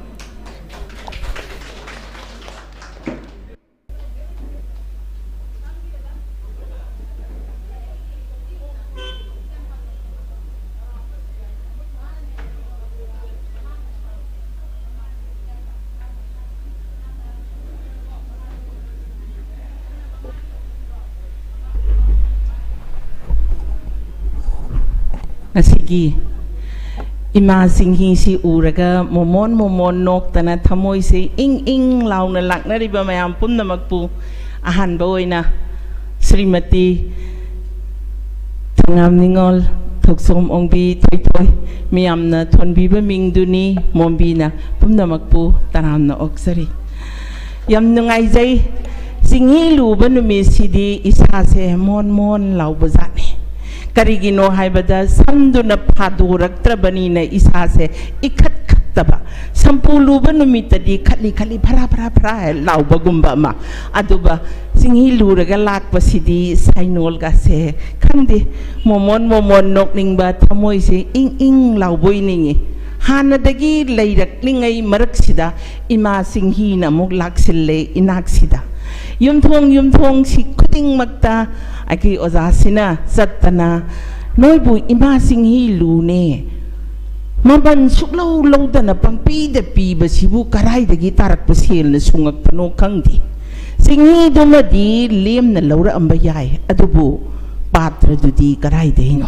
ꯉꯁꯤꯒꯤ ꯏꯃꯥ ꯆꯤꯡꯍꯤꯁꯤ ꯎꯔꯒ ꯃꯣꯃꯣꯟ ꯃꯣꯃꯣꯟ ꯅꯣꯛꯇꯅ ꯊꯃꯣꯏꯁꯦ ꯏꯪ ꯏꯪ ꯂꯥꯎꯅ ꯂꯥꯛꯅꯔꯤꯕ ꯃꯌꯥꯝ ꯄꯨꯝꯅꯃꯛꯄꯨ ꯑꯍꯥꯟꯕ ꯑꯣꯏꯅ ꯁ꯭ꯔꯤꯃꯇꯤ ꯊꯪꯒꯥꯝ ꯅꯤꯉꯣꯜ, ꯊꯣꯛꯆꯣꯝ ꯑꯣꯡꯕꯤ ꯊꯣꯏꯊꯣꯏ, ꯃꯤꯌꯥꯝꯅ ꯊꯣꯟꯕꯤꯕ ꯃꯤꯡꯗꯨꯅꯤ ꯃꯣꯝꯕꯤꯅ ꯄꯨꯝꯅꯃꯛꯄꯨ ꯇꯔꯥꯝꯅ ꯑꯣꯛꯆꯔꯤ꯫ ꯌꯥꯝ ꯅꯨꯡꯉꯥꯏꯖꯩ꯫ ꯆꯤꯡꯍꯤ ꯂꯨꯕ ꯅꯨꯃꯤꯠꯁꯤꯗꯤ ꯏꯁꯥꯁꯦ ꯃꯣꯟ ꯃꯣꯟ ꯂꯥꯎꯕ ꯖꯥꯠꯅꯤ꯫ ꯀꯔꯤꯒꯤꯅꯣ ꯍꯥꯏꯕꯗ ꯁꯝꯗꯨꯅ ꯐꯥꯗꯣꯔꯛꯇ꯭ꯔꯕꯅꯤꯅ ꯏꯁꯥꯁꯦ ꯏꯈꯠ ꯈꯠꯇꯕ꯫ ꯁꯝꯄꯨ ꯂꯨꯕ ꯅꯨꯃꯤꯠꯇꯗꯤ ꯈꯠꯂꯤ ꯈꯠꯂꯤ ꯐꯔꯥ ꯐꯔꯥ ꯐꯔꯥ ꯂꯥꯎꯕꯒꯨꯝꯕ ꯑꯃ꯫ ꯑꯗꯨꯒ ꯆꯤꯡꯍꯤ ꯂꯨꯔꯒ ꯂꯥꯛꯄꯁꯤꯗꯤ ꯁꯥꯏꯅꯣꯜꯒꯁꯦ ꯈꯪꯗꯦ, ꯃꯣꯃꯣꯟ ꯃꯣꯃꯣꯟ ꯅꯣꯛꯅꯤꯡꯕ, ꯊꯃꯣꯏꯁꯦ ꯏꯪ ꯏꯪ ꯂꯥꯎꯕꯣꯏ ꯅꯤꯡꯉꯤ꯫ ꯍꯥꯟꯅꯗꯒꯤ ꯂꯩꯔꯛꯂꯤꯉꯩ ꯃꯔꯛꯁꯤꯗ ꯏꯃꯥ ꯆꯤꯡꯍꯤꯅ ꯑꯃꯨꯛ ꯂꯥꯛꯁꯤꯜꯂꯦ ꯏꯅꯥꯛꯁꯤꯗ꯫ ꯌꯨꯝꯊꯣꯡ ꯌꯨꯝꯊꯣꯡꯁꯤ ꯈꯨꯗꯤꯡꯃꯛꯇ ꯑꯩꯈꯣꯏ ꯑꯣꯖꯥꯁꯤꯅ ꯆꯠꯇꯅ, "ꯅꯣꯏꯕꯨ ꯏꯃꯥ ꯆꯤꯡꯍꯤ ꯂꯨꯅꯦ, ꯃꯃꯜ ꯁꯨꯛꯂꯧ ꯂꯧꯗꯅ ꯄꯪꯄꯤꯗ ꯄꯤꯕꯁꯤꯕꯨ ꯀꯔꯥꯏꯗꯒꯤ ꯇꯥꯔꯛꯄ ꯁꯦꯜꯅ ꯁꯨꯡꯉꯛꯄꯅꯣ ꯈꯪꯗꯦ꯫ ꯆꯤꯡꯍꯤꯗꯨꯃꯗꯤ ꯂꯦꯝꯅ ꯂꯧꯔꯛꯑꯝꯕ ꯌꯥꯏ, ꯑꯗꯨꯕꯨ ꯄꯥꯇ꯭ꯔꯗꯨꯗꯤ ꯀꯔꯥꯏꯗꯩꯅꯣ?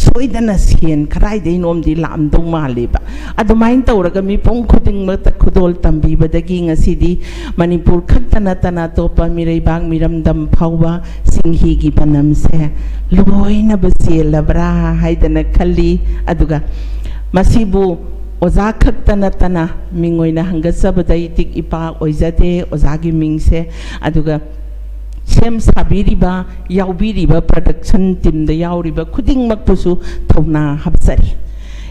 ꯁꯣꯏꯗꯅ ꯁꯦꯟ ꯀꯔꯥꯏꯗꯩꯅꯣꯝꯗꯤ ꯂꯥꯛꯑꯝꯗꯧ ꯃꯥꯜꯂꯦꯕ"꯫ ꯑꯗꯨꯃꯥꯏꯅ ꯇꯧꯔꯒ ꯃꯤꯄꯨꯝ ꯈꯨꯗꯤꯡꯃꯛꯇ ꯈꯨꯗꯣꯜ ꯇꯝꯕꯤꯕꯗꯒꯤ ꯉꯁꯤꯗꯤ ꯃꯅꯤꯄꯨꯔ ꯈꯛꯇ ꯅꯠꯇꯅ ꯑꯇꯣꯞꯄ ꯃꯤꯔꯩꯕꯥꯛ ꯃꯤꯔꯝꯗꯝ ꯐꯥꯎꯕ ꯆꯤꯡꯍꯤꯒꯤ ꯃꯅꯝꯁꯦ ꯂꯣꯏꯅꯕ ꯆꯦꯜꯂꯕ꯭ꯔꯥ ꯍꯥꯏꯗꯅ ꯈꯜꯂꯤ꯫ ꯑꯗꯨꯒ ꯃꯁꯤꯕꯨ ꯑꯣꯖꯥ ꯈꯛꯇ ꯅꯠꯇꯅ ꯃꯤꯡ ꯑꯣꯏꯅ ꯍꯪꯒꯠꯆꯕꯗ ꯏꯇꯤꯛ ꯏꯄꯥ ꯑꯣꯏꯖꯗꯦ ꯑꯣꯖꯥꯒꯤ ꯃꯤꯡꯁꯦ꯫ ꯑꯗꯨꯒ ꯁꯦꯝ ꯁꯥꯕꯤꯔꯤꯕ, ꯌꯥꯎꯕꯤꯔꯤꯕ production teamꯗ ꯌꯥꯎꯔꯤꯕ ꯈꯨꯗꯤꯡꯃꯛꯄꯨꯁꯨ ꯊꯧꯅꯥ ꯍꯥꯞꯆꯔꯤ꯫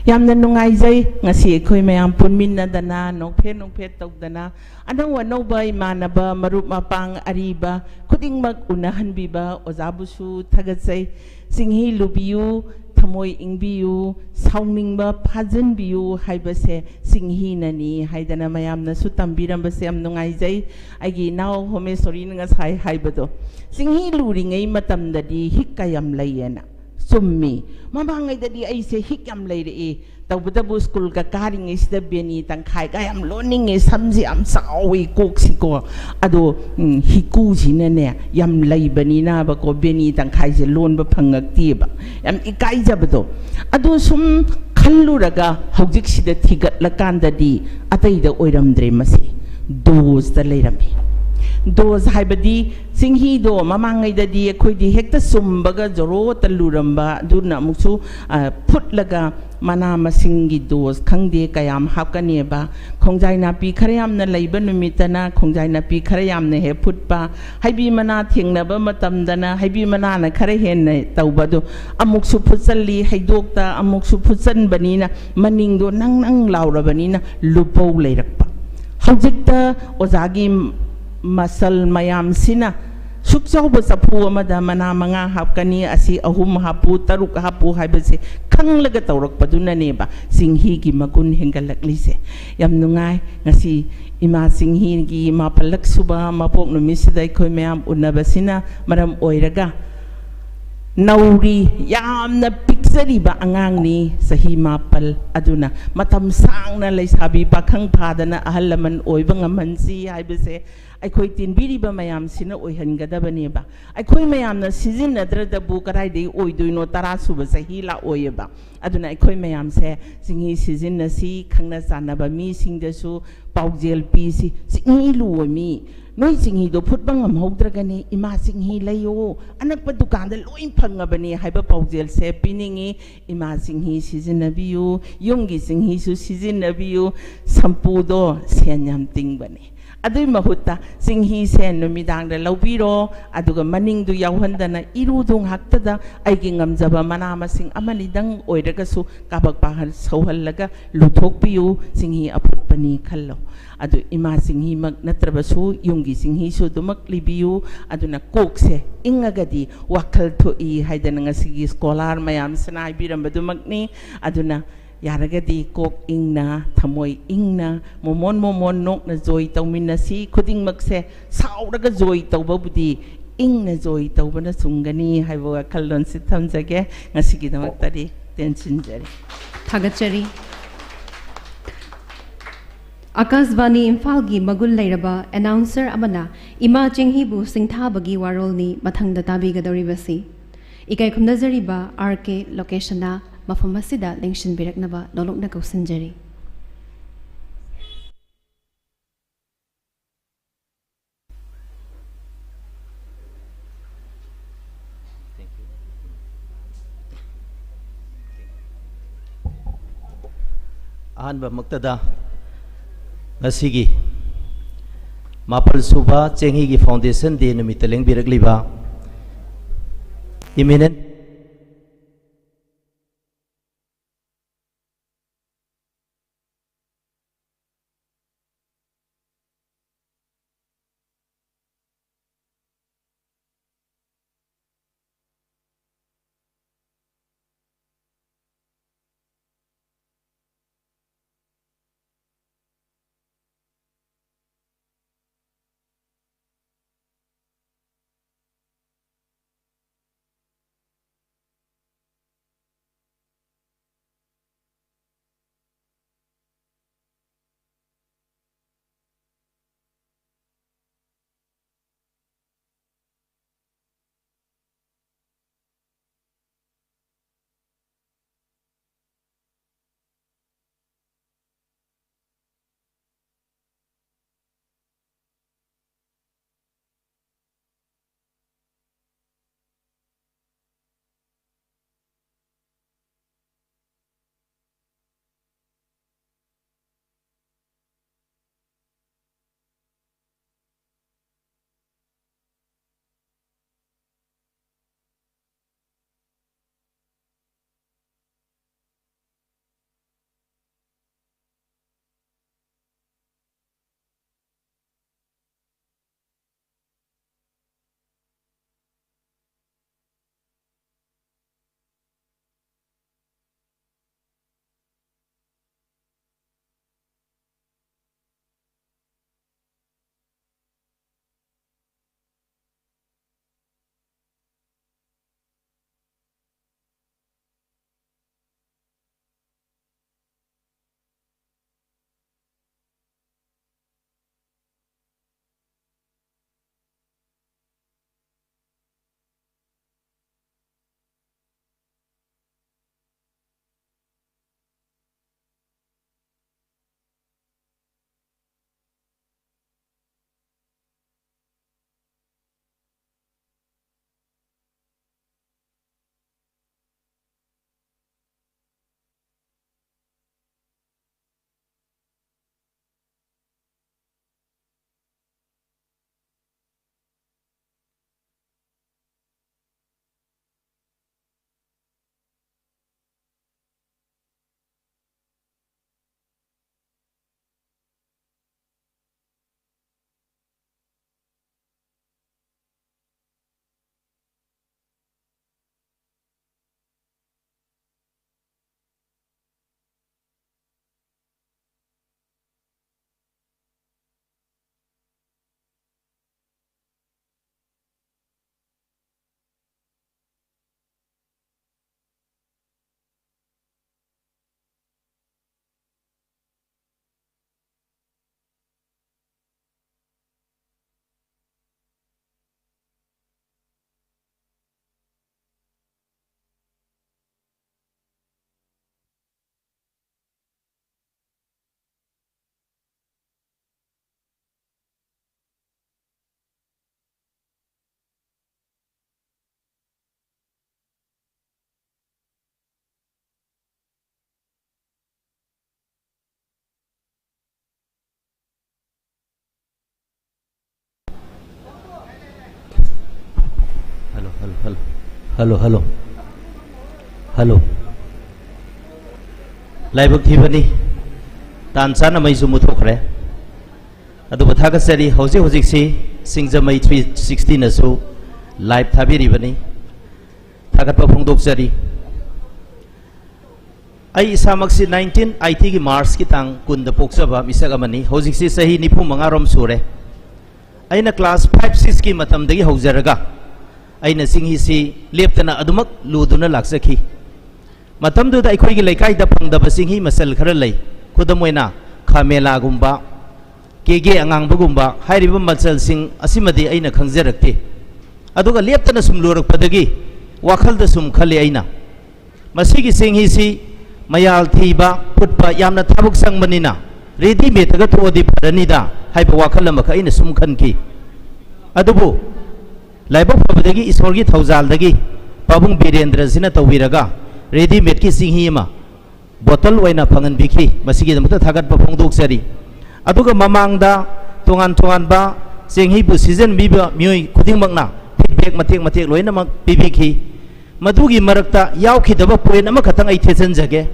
ꯌꯥꯝꯅ ꯅꯨꯡꯉꯥꯏꯖꯩ ꯉꯁꯤ ꯑꯩꯈꯣꯏ ꯃꯌꯥꯝ ꯄꯨꯟꯃꯤꯟꯅꯗꯅ, ꯅꯣꯛꯐꯦꯠ ꯅꯣꯛꯐꯦꯠ ꯇꯧꯗꯅ, ꯑꯅꯧ ꯑꯅꯧꯕ ꯏꯃꯥꯟꯅꯕ, ꯃꯔꯨꯞ ꯃꯄꯥꯡ ꯑꯔꯤꯕ ꯈꯨꯗꯤꯡꯃꯛ ꯎꯅꯍꯟꯕꯤꯕ ꯑꯣꯖꯥꯕꯨꯁꯨ ꯊꯥꯒꯠꯆꯩ꯫ ꯆꯤꯡꯍꯤ ꯂꯨꯕꯤꯌꯨ, ꯊꯃꯣꯏ ꯏꯪꯕꯤꯌꯨ, ꯁꯥꯎꯅꯤꯡꯕ ꯐꯥꯖꯤꯟꯕꯤꯌꯨ ꯍꯥꯏꯕꯁꯦ ꯆꯤꯡꯍꯤꯅꯅꯤ ꯍꯥꯏꯗꯅ ꯃꯌꯥꯝꯅꯁꯨ ꯇꯝꯕꯤꯔꯝꯕꯁꯦ ꯌꯥꯝ ꯅꯨꯡꯉꯥꯏꯖꯩ꯫ ꯑꯩꯒꯤ ꯏꯅꯥꯎ ꯍꯣꯃꯦꯁꯣꯔꯤꯅ ꯉꯁꯥꯏ ꯍꯥꯏꯕꯗꯣ, ꯆꯤꯡꯍꯤ ꯂꯨꯔꯤꯉꯩ ꯃꯇꯝꯗꯗꯤ ꯍꯤꯛ ꯀꯌꯥꯝ ꯂꯩꯌꯦꯅ꯫ ꯆꯨꯝꯃꯤ꯫ ꯃꯃꯥꯡꯉꯩꯗꯗꯤ ꯑꯩꯁꯦ ꯍꯤꯛ ꯌꯥꯝ ꯂꯩꯔꯛꯏ꯫ ꯇꯧꯕꯇꯕꯨ ꯁ꯭ꯀꯨꯜꯒ ꯀꯥꯔꯤꯉꯩꯁꯤꯗ ꯕꯦꯅꯤ ꯇꯪꯈꯥꯏꯒ ꯌꯥꯝ ꯂꯣꯟꯅꯤꯡꯉꯦ, ꯁꯝꯁꯦ ꯌꯥꯝ ꯆꯥꯎꯋꯤ, ꯀꯣꯛꯁꯤꯀꯣ꯫ ꯑꯗꯣ, ꯎꯝ, ꯍꯤꯀꯨꯁꯤꯅꯅꯦ ꯌꯥꯝ ꯂꯩꯕꯅꯤꯅꯕꯀꯣ, ꯕꯦꯅꯤ ꯇꯪꯈꯥꯏꯁꯦ ꯂꯣꯟꯕ ꯐꯪꯉꯛꯇꯦꯕ꯫ ꯌꯥꯝ ꯏꯀꯥꯏꯖꯕꯗꯣ꯫ ꯑꯗꯨ ꯁꯨꯝ ꯈꯜꯂꯨꯔꯒ ꯍꯧꯖꯤꯛꯁꯤꯗ ꯊꯤꯒꯠꯂꯀꯥꯟꯗꯗꯤ ꯑꯇꯩꯗ ꯑꯣꯏꯔꯝꯗ꯭ꯔꯦ ꯃꯁꯤ꯫ ꯗꯣꯁꯇ ꯂꯩꯔꯝꯃꯤ꯫ ꯗꯣꯁ ꯍꯥꯏꯕꯗꯤ ꯆꯤꯡꯍꯤꯗꯣ ꯃꯃꯥꯡꯉꯩꯗꯗꯤ ꯑꯩꯈꯣꯏꯗꯤ ꯍꯦꯛꯇ ꯆꯨꯝꯕꯒ ꯖꯣꯔꯣꯇ ꯂꯨꯔꯝꯕ, ꯑꯗꯨꯅ ꯑꯃꯨꯛꯁꯨ, ꯑ, ꯐꯨꯠꯂꯒ ꯃꯅꯥ ꯃꯁꯤꯡꯒꯤ ꯗꯣꯁ ꯈꯪꯗꯦ ꯀꯌꯥꯝ ꯍꯥꯞꯀꯅꯦꯕ꯫ ꯈꯣꯡꯖꯥꯏ ꯅꯥꯄꯤ ꯈꯔ ꯌꯥꯝꯅ ꯂꯩꯕ ꯅꯨꯃꯤꯠꯇꯅ ꯈꯣꯡꯖꯥꯏ ꯅꯥꯄꯤ ꯈꯔ ꯌꯥꯝꯅ ꯍꯦꯛ ꯐꯨꯠꯄ, ꯍꯩꯕꯤ ꯃꯅꯥ ꯊꯦꯡꯅꯕ ꯃꯇꯝꯗꯅ ꯍꯩꯕꯤ ꯃꯅꯥꯅ ꯈꯔ ꯍꯦꯟꯅ ꯇꯧꯕ ꯑꯗꯨ ꯑꯃꯨꯛꯁꯨ ꯐꯨꯠꯆꯜꯂꯤ, ꯍꯩꯗꯣꯛꯇ ꯑꯃꯨꯛꯁꯨ ꯐꯨꯠꯆꯟꯕꯅꯤꯅ ꯃꯅꯤꯡꯗꯣ ꯅꯪ ꯅꯪ ꯂꯥꯎꯔꯕꯅꯤꯅ ꯂꯨꯄꯧ ꯂꯩꯔꯛꯄ꯫ ꯍꯧꯖꯤꯛꯇ ꯑꯣꯖꯥꯒꯤ ꯃꯆꯜ ꯃꯌꯥꯝꯁꯤꯅ ꯁꯨꯛ ꯆꯥꯎꯕ ꯆꯐꯨ ꯑꯃꯗ ꯃꯅꯥ ꯃꯉꯥ ꯍꯥꯞꯀꯅꯤ, ꯑꯁꯤ ꯑꯍꯨꯝ ꯍꯥꯞꯄꯨ, ꯇꯔꯨꯛ ꯍꯥꯞꯄꯨ ꯍꯥꯏꯕꯁꯦ ꯈꯪꯂꯒ ꯇꯧꯔꯛꯄꯗꯨꯅꯅꯦꯕ ꯆꯤꯡꯍꯤꯒꯤ ꯃꯒꯨꯟ ꯍꯦꯟꯒꯠꯂꯛꯂꯤꯁꯦ꯫ ꯌꯥꯝ ꯅꯨꯡꯉꯥꯏ ꯉꯁꯤ ꯏꯃꯥ ꯆꯤꯡꯍꯤꯒꯤ ꯃꯥꯄꯜꯂꯛ ꯁꯨꯕ ꯃꯄꯣꯛ ꯅꯨꯃꯤꯠꯁꯤꯗ ꯑꯩꯈꯣꯏ ꯃꯌꯥꯝ ꯎꯅꯕꯁꯤꯅ ꯃꯔꯝ ꯑꯣꯏꯔꯒ ꯅꯧꯔꯤ, ꯌꯥꯝꯅ ꯄꯤꯛꯆꯔꯤꯕ ꯑꯉꯥꯡꯅꯤ, ꯆꯍꯤ ꯃꯥꯄꯜ꯫ ꯑꯗꯨꯅ ꯃꯇꯝ ꯁꯥꯡꯅ ꯂꯩꯁꯥꯕꯤ ꯄꯥꯈꯪ ꯐꯥꯗꯅ ꯑꯍꯜ ꯂꯃꯟ ꯑꯣꯏꯕ ꯉꯝꯍꯟꯁꯤ ꯍꯥꯏꯕꯁꯦ ꯑꯩꯈꯣꯏ ꯇꯤꯟꯕꯤꯔꯤꯕ ꯃꯌꯥꯝꯁꯤꯅ ꯑꯣꯏꯍꯟꯒꯗꯕꯅꯦꯕ꯫ ꯑꯩꯈꯣꯏ ꯃꯌꯥꯝꯅ ꯁꯤꯖꯤꯟꯅꯗ꯭ꯔꯗꯕꯨ ꯀꯗꯥꯏꯗꯒꯤ ꯑꯣꯏꯗꯣꯏꯅꯣ? ꯇꯔꯥ ꯁꯨꯕ ꯆꯍꯤ ꯂꯥꯛꯑꯣꯏꯌꯦꯕ꯫ ꯑꯗꯨꯅ ꯑꯩꯈꯣꯏ ꯃꯌꯥꯝꯁꯦ ꯆꯤꯡꯍꯤ ꯁꯤꯖꯤꯟꯅꯁꯤ, ꯈꯪꯅ ꯆꯥꯟꯅꯕ ꯃꯤꯁꯤꯡꯗꯁꯨ ꯄꯥꯎꯖꯦꯜ ꯄꯤꯁꯤ꯫ ꯆꯤꯡꯍꯤ ꯂꯨꯕ ꯃꯤ, ꯅꯣꯏ ꯆꯤꯡꯍꯤꯗꯣ ꯐꯨꯠꯄ ꯉꯝꯍꯧꯗ꯭ꯔꯒꯅꯤ, ꯏꯃꯥ ꯆꯤꯡꯍꯤ ꯂꯩꯌꯣ, ꯑꯅꯛꯄ ꯗꯨꯀꯥꯟꯗ ꯂꯣꯏ ꯐꯪꯉꯕꯅꯤ ꯍꯥꯏꯕ ꯄꯥꯎꯖꯦꯜꯁꯦ ꯄꯤꯅꯤꯡꯉꯤ꯫ ꯏꯃꯥ ꯆꯤꯡꯍꯤ ꯁꯤꯖꯤꯟꯅꯕꯤꯌꯨ, ꯌꯨꯝꯒꯤ ꯆꯤꯡꯍꯤꯁꯨ ꯁꯤꯖꯤꯟꯅꯕꯤꯌꯨ꯫ ꯁꯝꯄꯨꯗꯣ ꯁꯦꯟ ꯌꯥꯝ ꯇꯤꯡꯕꯅꯤ꯫ ꯑꯗꯨꯏ ꯃꯍꯨꯠꯇ ꯆꯤꯡꯍꯤꯁꯦ ꯅꯨꯃꯤꯗꯥꯡꯗ ꯂꯧꯕꯤꯔꯣ, ꯑꯗꯨꯒ ꯃꯅꯤꯡꯗꯨ ꯌꯥꯎꯍꯟꯗꯅ ꯏꯔꯨꯗꯨ ꯉꯥꯛꯇꯗ ꯑꯩꯒꯤ ꯉꯝꯖꯕ ꯃꯅꯥ ꯃꯁꯤꯡ ꯑꯃꯅꯤꯗꯪ ꯑꯣꯏꯔꯒꯁꯨ ꯀꯥꯕꯛ ꯄꯥꯍꯜ-, ꯁꯧꯍꯜꯂꯒ ꯂꯨꯊꯣꯛꯄꯤꯌꯨ, ꯆꯤꯡꯍꯤ ꯑꯐꯨꯠꯄꯅꯤ ꯈꯜꯂꯣ꯫ ꯑꯗꯨ ꯏꯃꯥ ꯆꯤꯡꯍꯤꯃꯛ ꯅꯠꯇ꯭ꯔꯕꯁꯨ ꯌꯨꯝꯒꯤ ꯆꯤꯡꯍꯤꯁꯨ ꯑꯗꯨꯃꯛ ꯂꯤꯕꯤꯌꯨ꯫ ꯑꯗꯨꯅ ꯀꯣꯛꯁꯦ ꯏꯪꯉꯒꯗꯤ ꯋꯥꯈꯜ ꯊꯣꯛꯏ ꯍꯥꯏꯗꯅ ꯉꯁꯤꯒꯤ ꯁ꯭ꯀꯣꯂꯥꯔ ꯃꯌꯥꯝꯁꯤꯅ ꯍꯥꯏꯕꯤꯔꯝꯕꯗꯨꯃꯛꯅꯤ꯫ ꯑꯗꯨꯅ ꯌꯥꯔꯒꯗꯤ ꯀꯣꯛ ꯏꯪꯅ, ꯊꯃꯣꯏ ꯏꯪꯅ, ꯃꯣꯃꯣꯟ ꯃꯣꯃꯣꯟ ꯅꯣꯛꯅ ꯖꯣꯏ ꯇꯧꯃꯤꯟꯅꯁꯤ꯫ ꯈꯨꯗꯤꯡꯃꯛꯁꯦ ꯁꯥꯎꯔꯒ ꯖꯣꯏ ꯇꯧꯕꯕꯨꯗꯤ ꯏꯪꯅ ꯖꯣꯏ ꯇꯧꯕꯅ ꯆꯨꯝꯒꯅꯤ ꯍꯥꯏꯕ ꯋꯥꯈꯜꯂꯣꯟꯁꯤ ꯊꯝꯖꯒꯦ꯫ ꯉꯁꯤꯒꯤꯗꯃꯛꯇꯗꯤ ꯇꯦꯟꯁꯤꯟꯖꯔꯤ꯫ ꯊꯥꯒꯠꯆꯔꯤ꯫ ꯑꯀꯥꯁꯕꯥꯅꯤ ꯏꯝꯐꯥꯜꯒꯤ ꯃꯒꯨꯟ ꯂꯩꯔꯕ ꯑꯦꯅꯥꯎꯟꯁꯔ ꯑꯃꯅ ꯏꯃꯥ ꯆꯤꯡꯍꯤꯕꯨ ꯁꯤꯡꯊꯥꯕꯒꯤ ꯋꯥꯔꯣꯜꯅꯤ ꯃꯊꯪꯗ ꯇꯥꯕꯤꯒꯗꯧꯔꯤꯕꯁꯤ꯫ ꯏꯀꯥꯏ ꯈꯨꯝꯅꯖꯔꯤꯕ ꯑꯥꯔ ꯀꯦ ꯂꯣꯀꯦꯁꯟꯅ ꯃꯐꯝ ꯑꯁꯤꯗ ꯂꯦꯡꯁꯤꯟꯕꯤꯔꯛꯅꯕ ꯅꯣꯂꯨꯛꯅ ꯀꯧꯁꯤꯟꯖꯔꯤ꯫ ꯑꯍꯥꯟꯕꯃꯛꯇꯗ ꯉꯁꯤꯒꯤ ꯃꯥꯄꯜ ꯁꯨꯕ ꯆꯦꯡꯍꯤꯒꯤ Foundation Day ꯅꯨꯃꯤꯠꯇ ꯂꯦꯡꯕꯤꯔꯛꯂꯤꯕ eminent hello, hello, hello, hello. ꯂꯥꯏꯕꯛ ꯊꯤꯕꯅꯤ, ꯇꯥꯟ ꯆꯥꯅ ꯃꯩꯁꯨ ꯃꯨꯠꯊꯣꯛꯈ꯭ꯔꯦ꯫ ꯑꯗꯨꯕꯨ ꯊꯥꯒꯠꯆꯔꯤ, ꯍꯧꯖꯤꯛ ꯍꯧꯖꯤꯛꯁꯤ ꯁꯤꯡꯖꯃꯩ ꯊ꯭ꯔꯤ ꯁꯤꯛꯁꯇꯤꯅꯁꯨ ꯂꯥꯏꯚ ꯊꯥꯕꯤꯔꯤꯕꯅꯤ꯫ ꯊꯥꯒꯠꯄ ꯐꯣꯡꯗꯣꯛꯆꯔꯤ꯫ ꯑꯩ ꯏꯁꯥꯃꯛꯁꯤ ꯅꯥꯏꯟꯇꯤꯟ ꯑꯥꯏꯇꯤꯒꯤ ꯃꯥꯔꯆꯀꯤ ꯇꯥꯡ ꯀꯨꯟꯗ ꯄꯣꯛꯆꯕ ꯃꯤꯁꯛ ꯑꯃꯅꯤ꯫ ꯍꯧꯖꯤꯛꯁꯤ ꯆꯍꯤ ꯅꯤꯐꯨ ꯃꯉꯥꯔꯣꯝ ꯁꯨꯔꯦ꯫ ꯑꯩꯅ ꯀ꯭ꯂꯥꯁ ꯐꯥꯏꯚ ꯁꯤꯛꯁꯀꯤ ꯃꯇꯝꯗꯒꯤ ꯍꯧꯖꯔꯒ ꯑꯩꯅ ꯆꯤꯡꯍꯤꯁꯤ ꯂꯦꯞꯇꯅ ꯑꯗꯨꯃꯛ ꯂꯨꯗꯨꯅ ꯂꯥꯛꯆꯈꯤ꯫ ꯃꯇꯝꯗꯨꯗ ꯑꯩꯈꯣꯏꯒꯤ ꯂꯩꯀꯥꯏꯗ ꯐꯪꯗꯕ ꯆꯤꯡꯍꯤ ꯃꯆꯜ ꯈꯔ ꯂꯩ꯫ ꯈꯨꯗꯝ ꯑꯣꯏꯅ ꯈꯥꯃꯦꯂꯥꯒꯨꯝꯕ, ꯀꯦꯒꯦ ꯑꯉꯥꯡꯕꯒꯨꯝꯕ ꯍꯥꯏꯔꯤꯕ ꯃꯆꯜꯁꯤꯡ ꯑꯁꯤꯃꯗꯤ ꯑꯩꯅ ꯈꯪꯖꯔꯛꯇꯦ꯫ ꯑꯗꯨꯒ ꯂꯦꯞꯇꯅ ꯁꯨꯝ ꯂꯨꯔꯛꯄꯗꯒꯤ ꯋꯥꯈꯜꯗ ꯁꯨꯝ ꯈꯜꯂꯤ ꯑꯩꯅ, ꯃꯁꯤꯒꯤ ꯆꯦꯡꯍꯤꯁꯤ ꯃꯌꯥꯜ ꯊꯤꯕ, ꯐꯨꯠꯄ ꯌꯥꯝꯅ ꯊꯕꯛ ꯆꯪꯕꯅꯤꯅ ꯔꯦꯗꯤꯃꯦꯗꯇꯒ ꯊꯣꯛꯑꯗꯤ ꯐꯔꯅꯤꯗ ꯍꯥꯏꯕ ꯋꯥꯈꯜ ꯑꯃꯈꯛ ꯑꯩꯅ ꯁꯨꯝ ꯈꯟꯈꯤ꯫ ꯑꯗꯨꯕꯨ ꯂꯥꯏꯕꯛ ꯐꯕꯗꯒꯤ ꯏꯁꯣꯔꯒꯤ ꯊꯧꯖꯥꯜꯗꯒꯤ ꯄꯥꯕꯨꯡ ꯕꯤꯔꯦꯟꯗ꯭ꯔꯁꯤꯅ ꯇꯧꯕꯤꯔꯒ ꯔꯦꯗꯤꯃꯦꯗꯀꯤ ꯆꯦꯡꯍꯤ ꯑꯃ ꯕꯣꯇꯜ ꯑꯣꯏꯅ ꯐꯪꯍꯟꯕꯤꯈꯤ꯫ ꯃꯁꯤꯒꯤꯗꯃꯛꯇ ꯊꯥꯒꯠꯄ ꯐꯣꯡꯗꯣꯛꯆꯔꯤ꯫ ꯑꯗꯨꯒ ꯃꯃꯥꯡꯗ ꯇꯣꯉꯥꯟ ꯇꯣꯉꯥꯟꯕ ꯆꯦꯡꯍꯤꯕꯨ ꯁꯤꯖꯤꯟꯅꯕꯤꯕ ꯃꯤꯑꯣꯏ ꯈꯨꯗꯤꯡꯃꯛꯅ ꯐꯤꯗꯕꯦꯛ ꯃꯇꯦꯛ ꯃꯇꯦꯛ ꯂꯣꯏꯅꯃꯛ ꯄꯤꯕꯤꯈꯤ꯫ ꯃꯗꯨꯒꯤ ꯃꯔꯛꯇ ꯌꯥꯎꯈꯤꯗꯕ ꯄꯣꯏꯟ ꯑꯃꯈꯛꯇꯪ ꯑꯩ ꯊꯦꯠꯆꯟꯖꯒꯦ꯫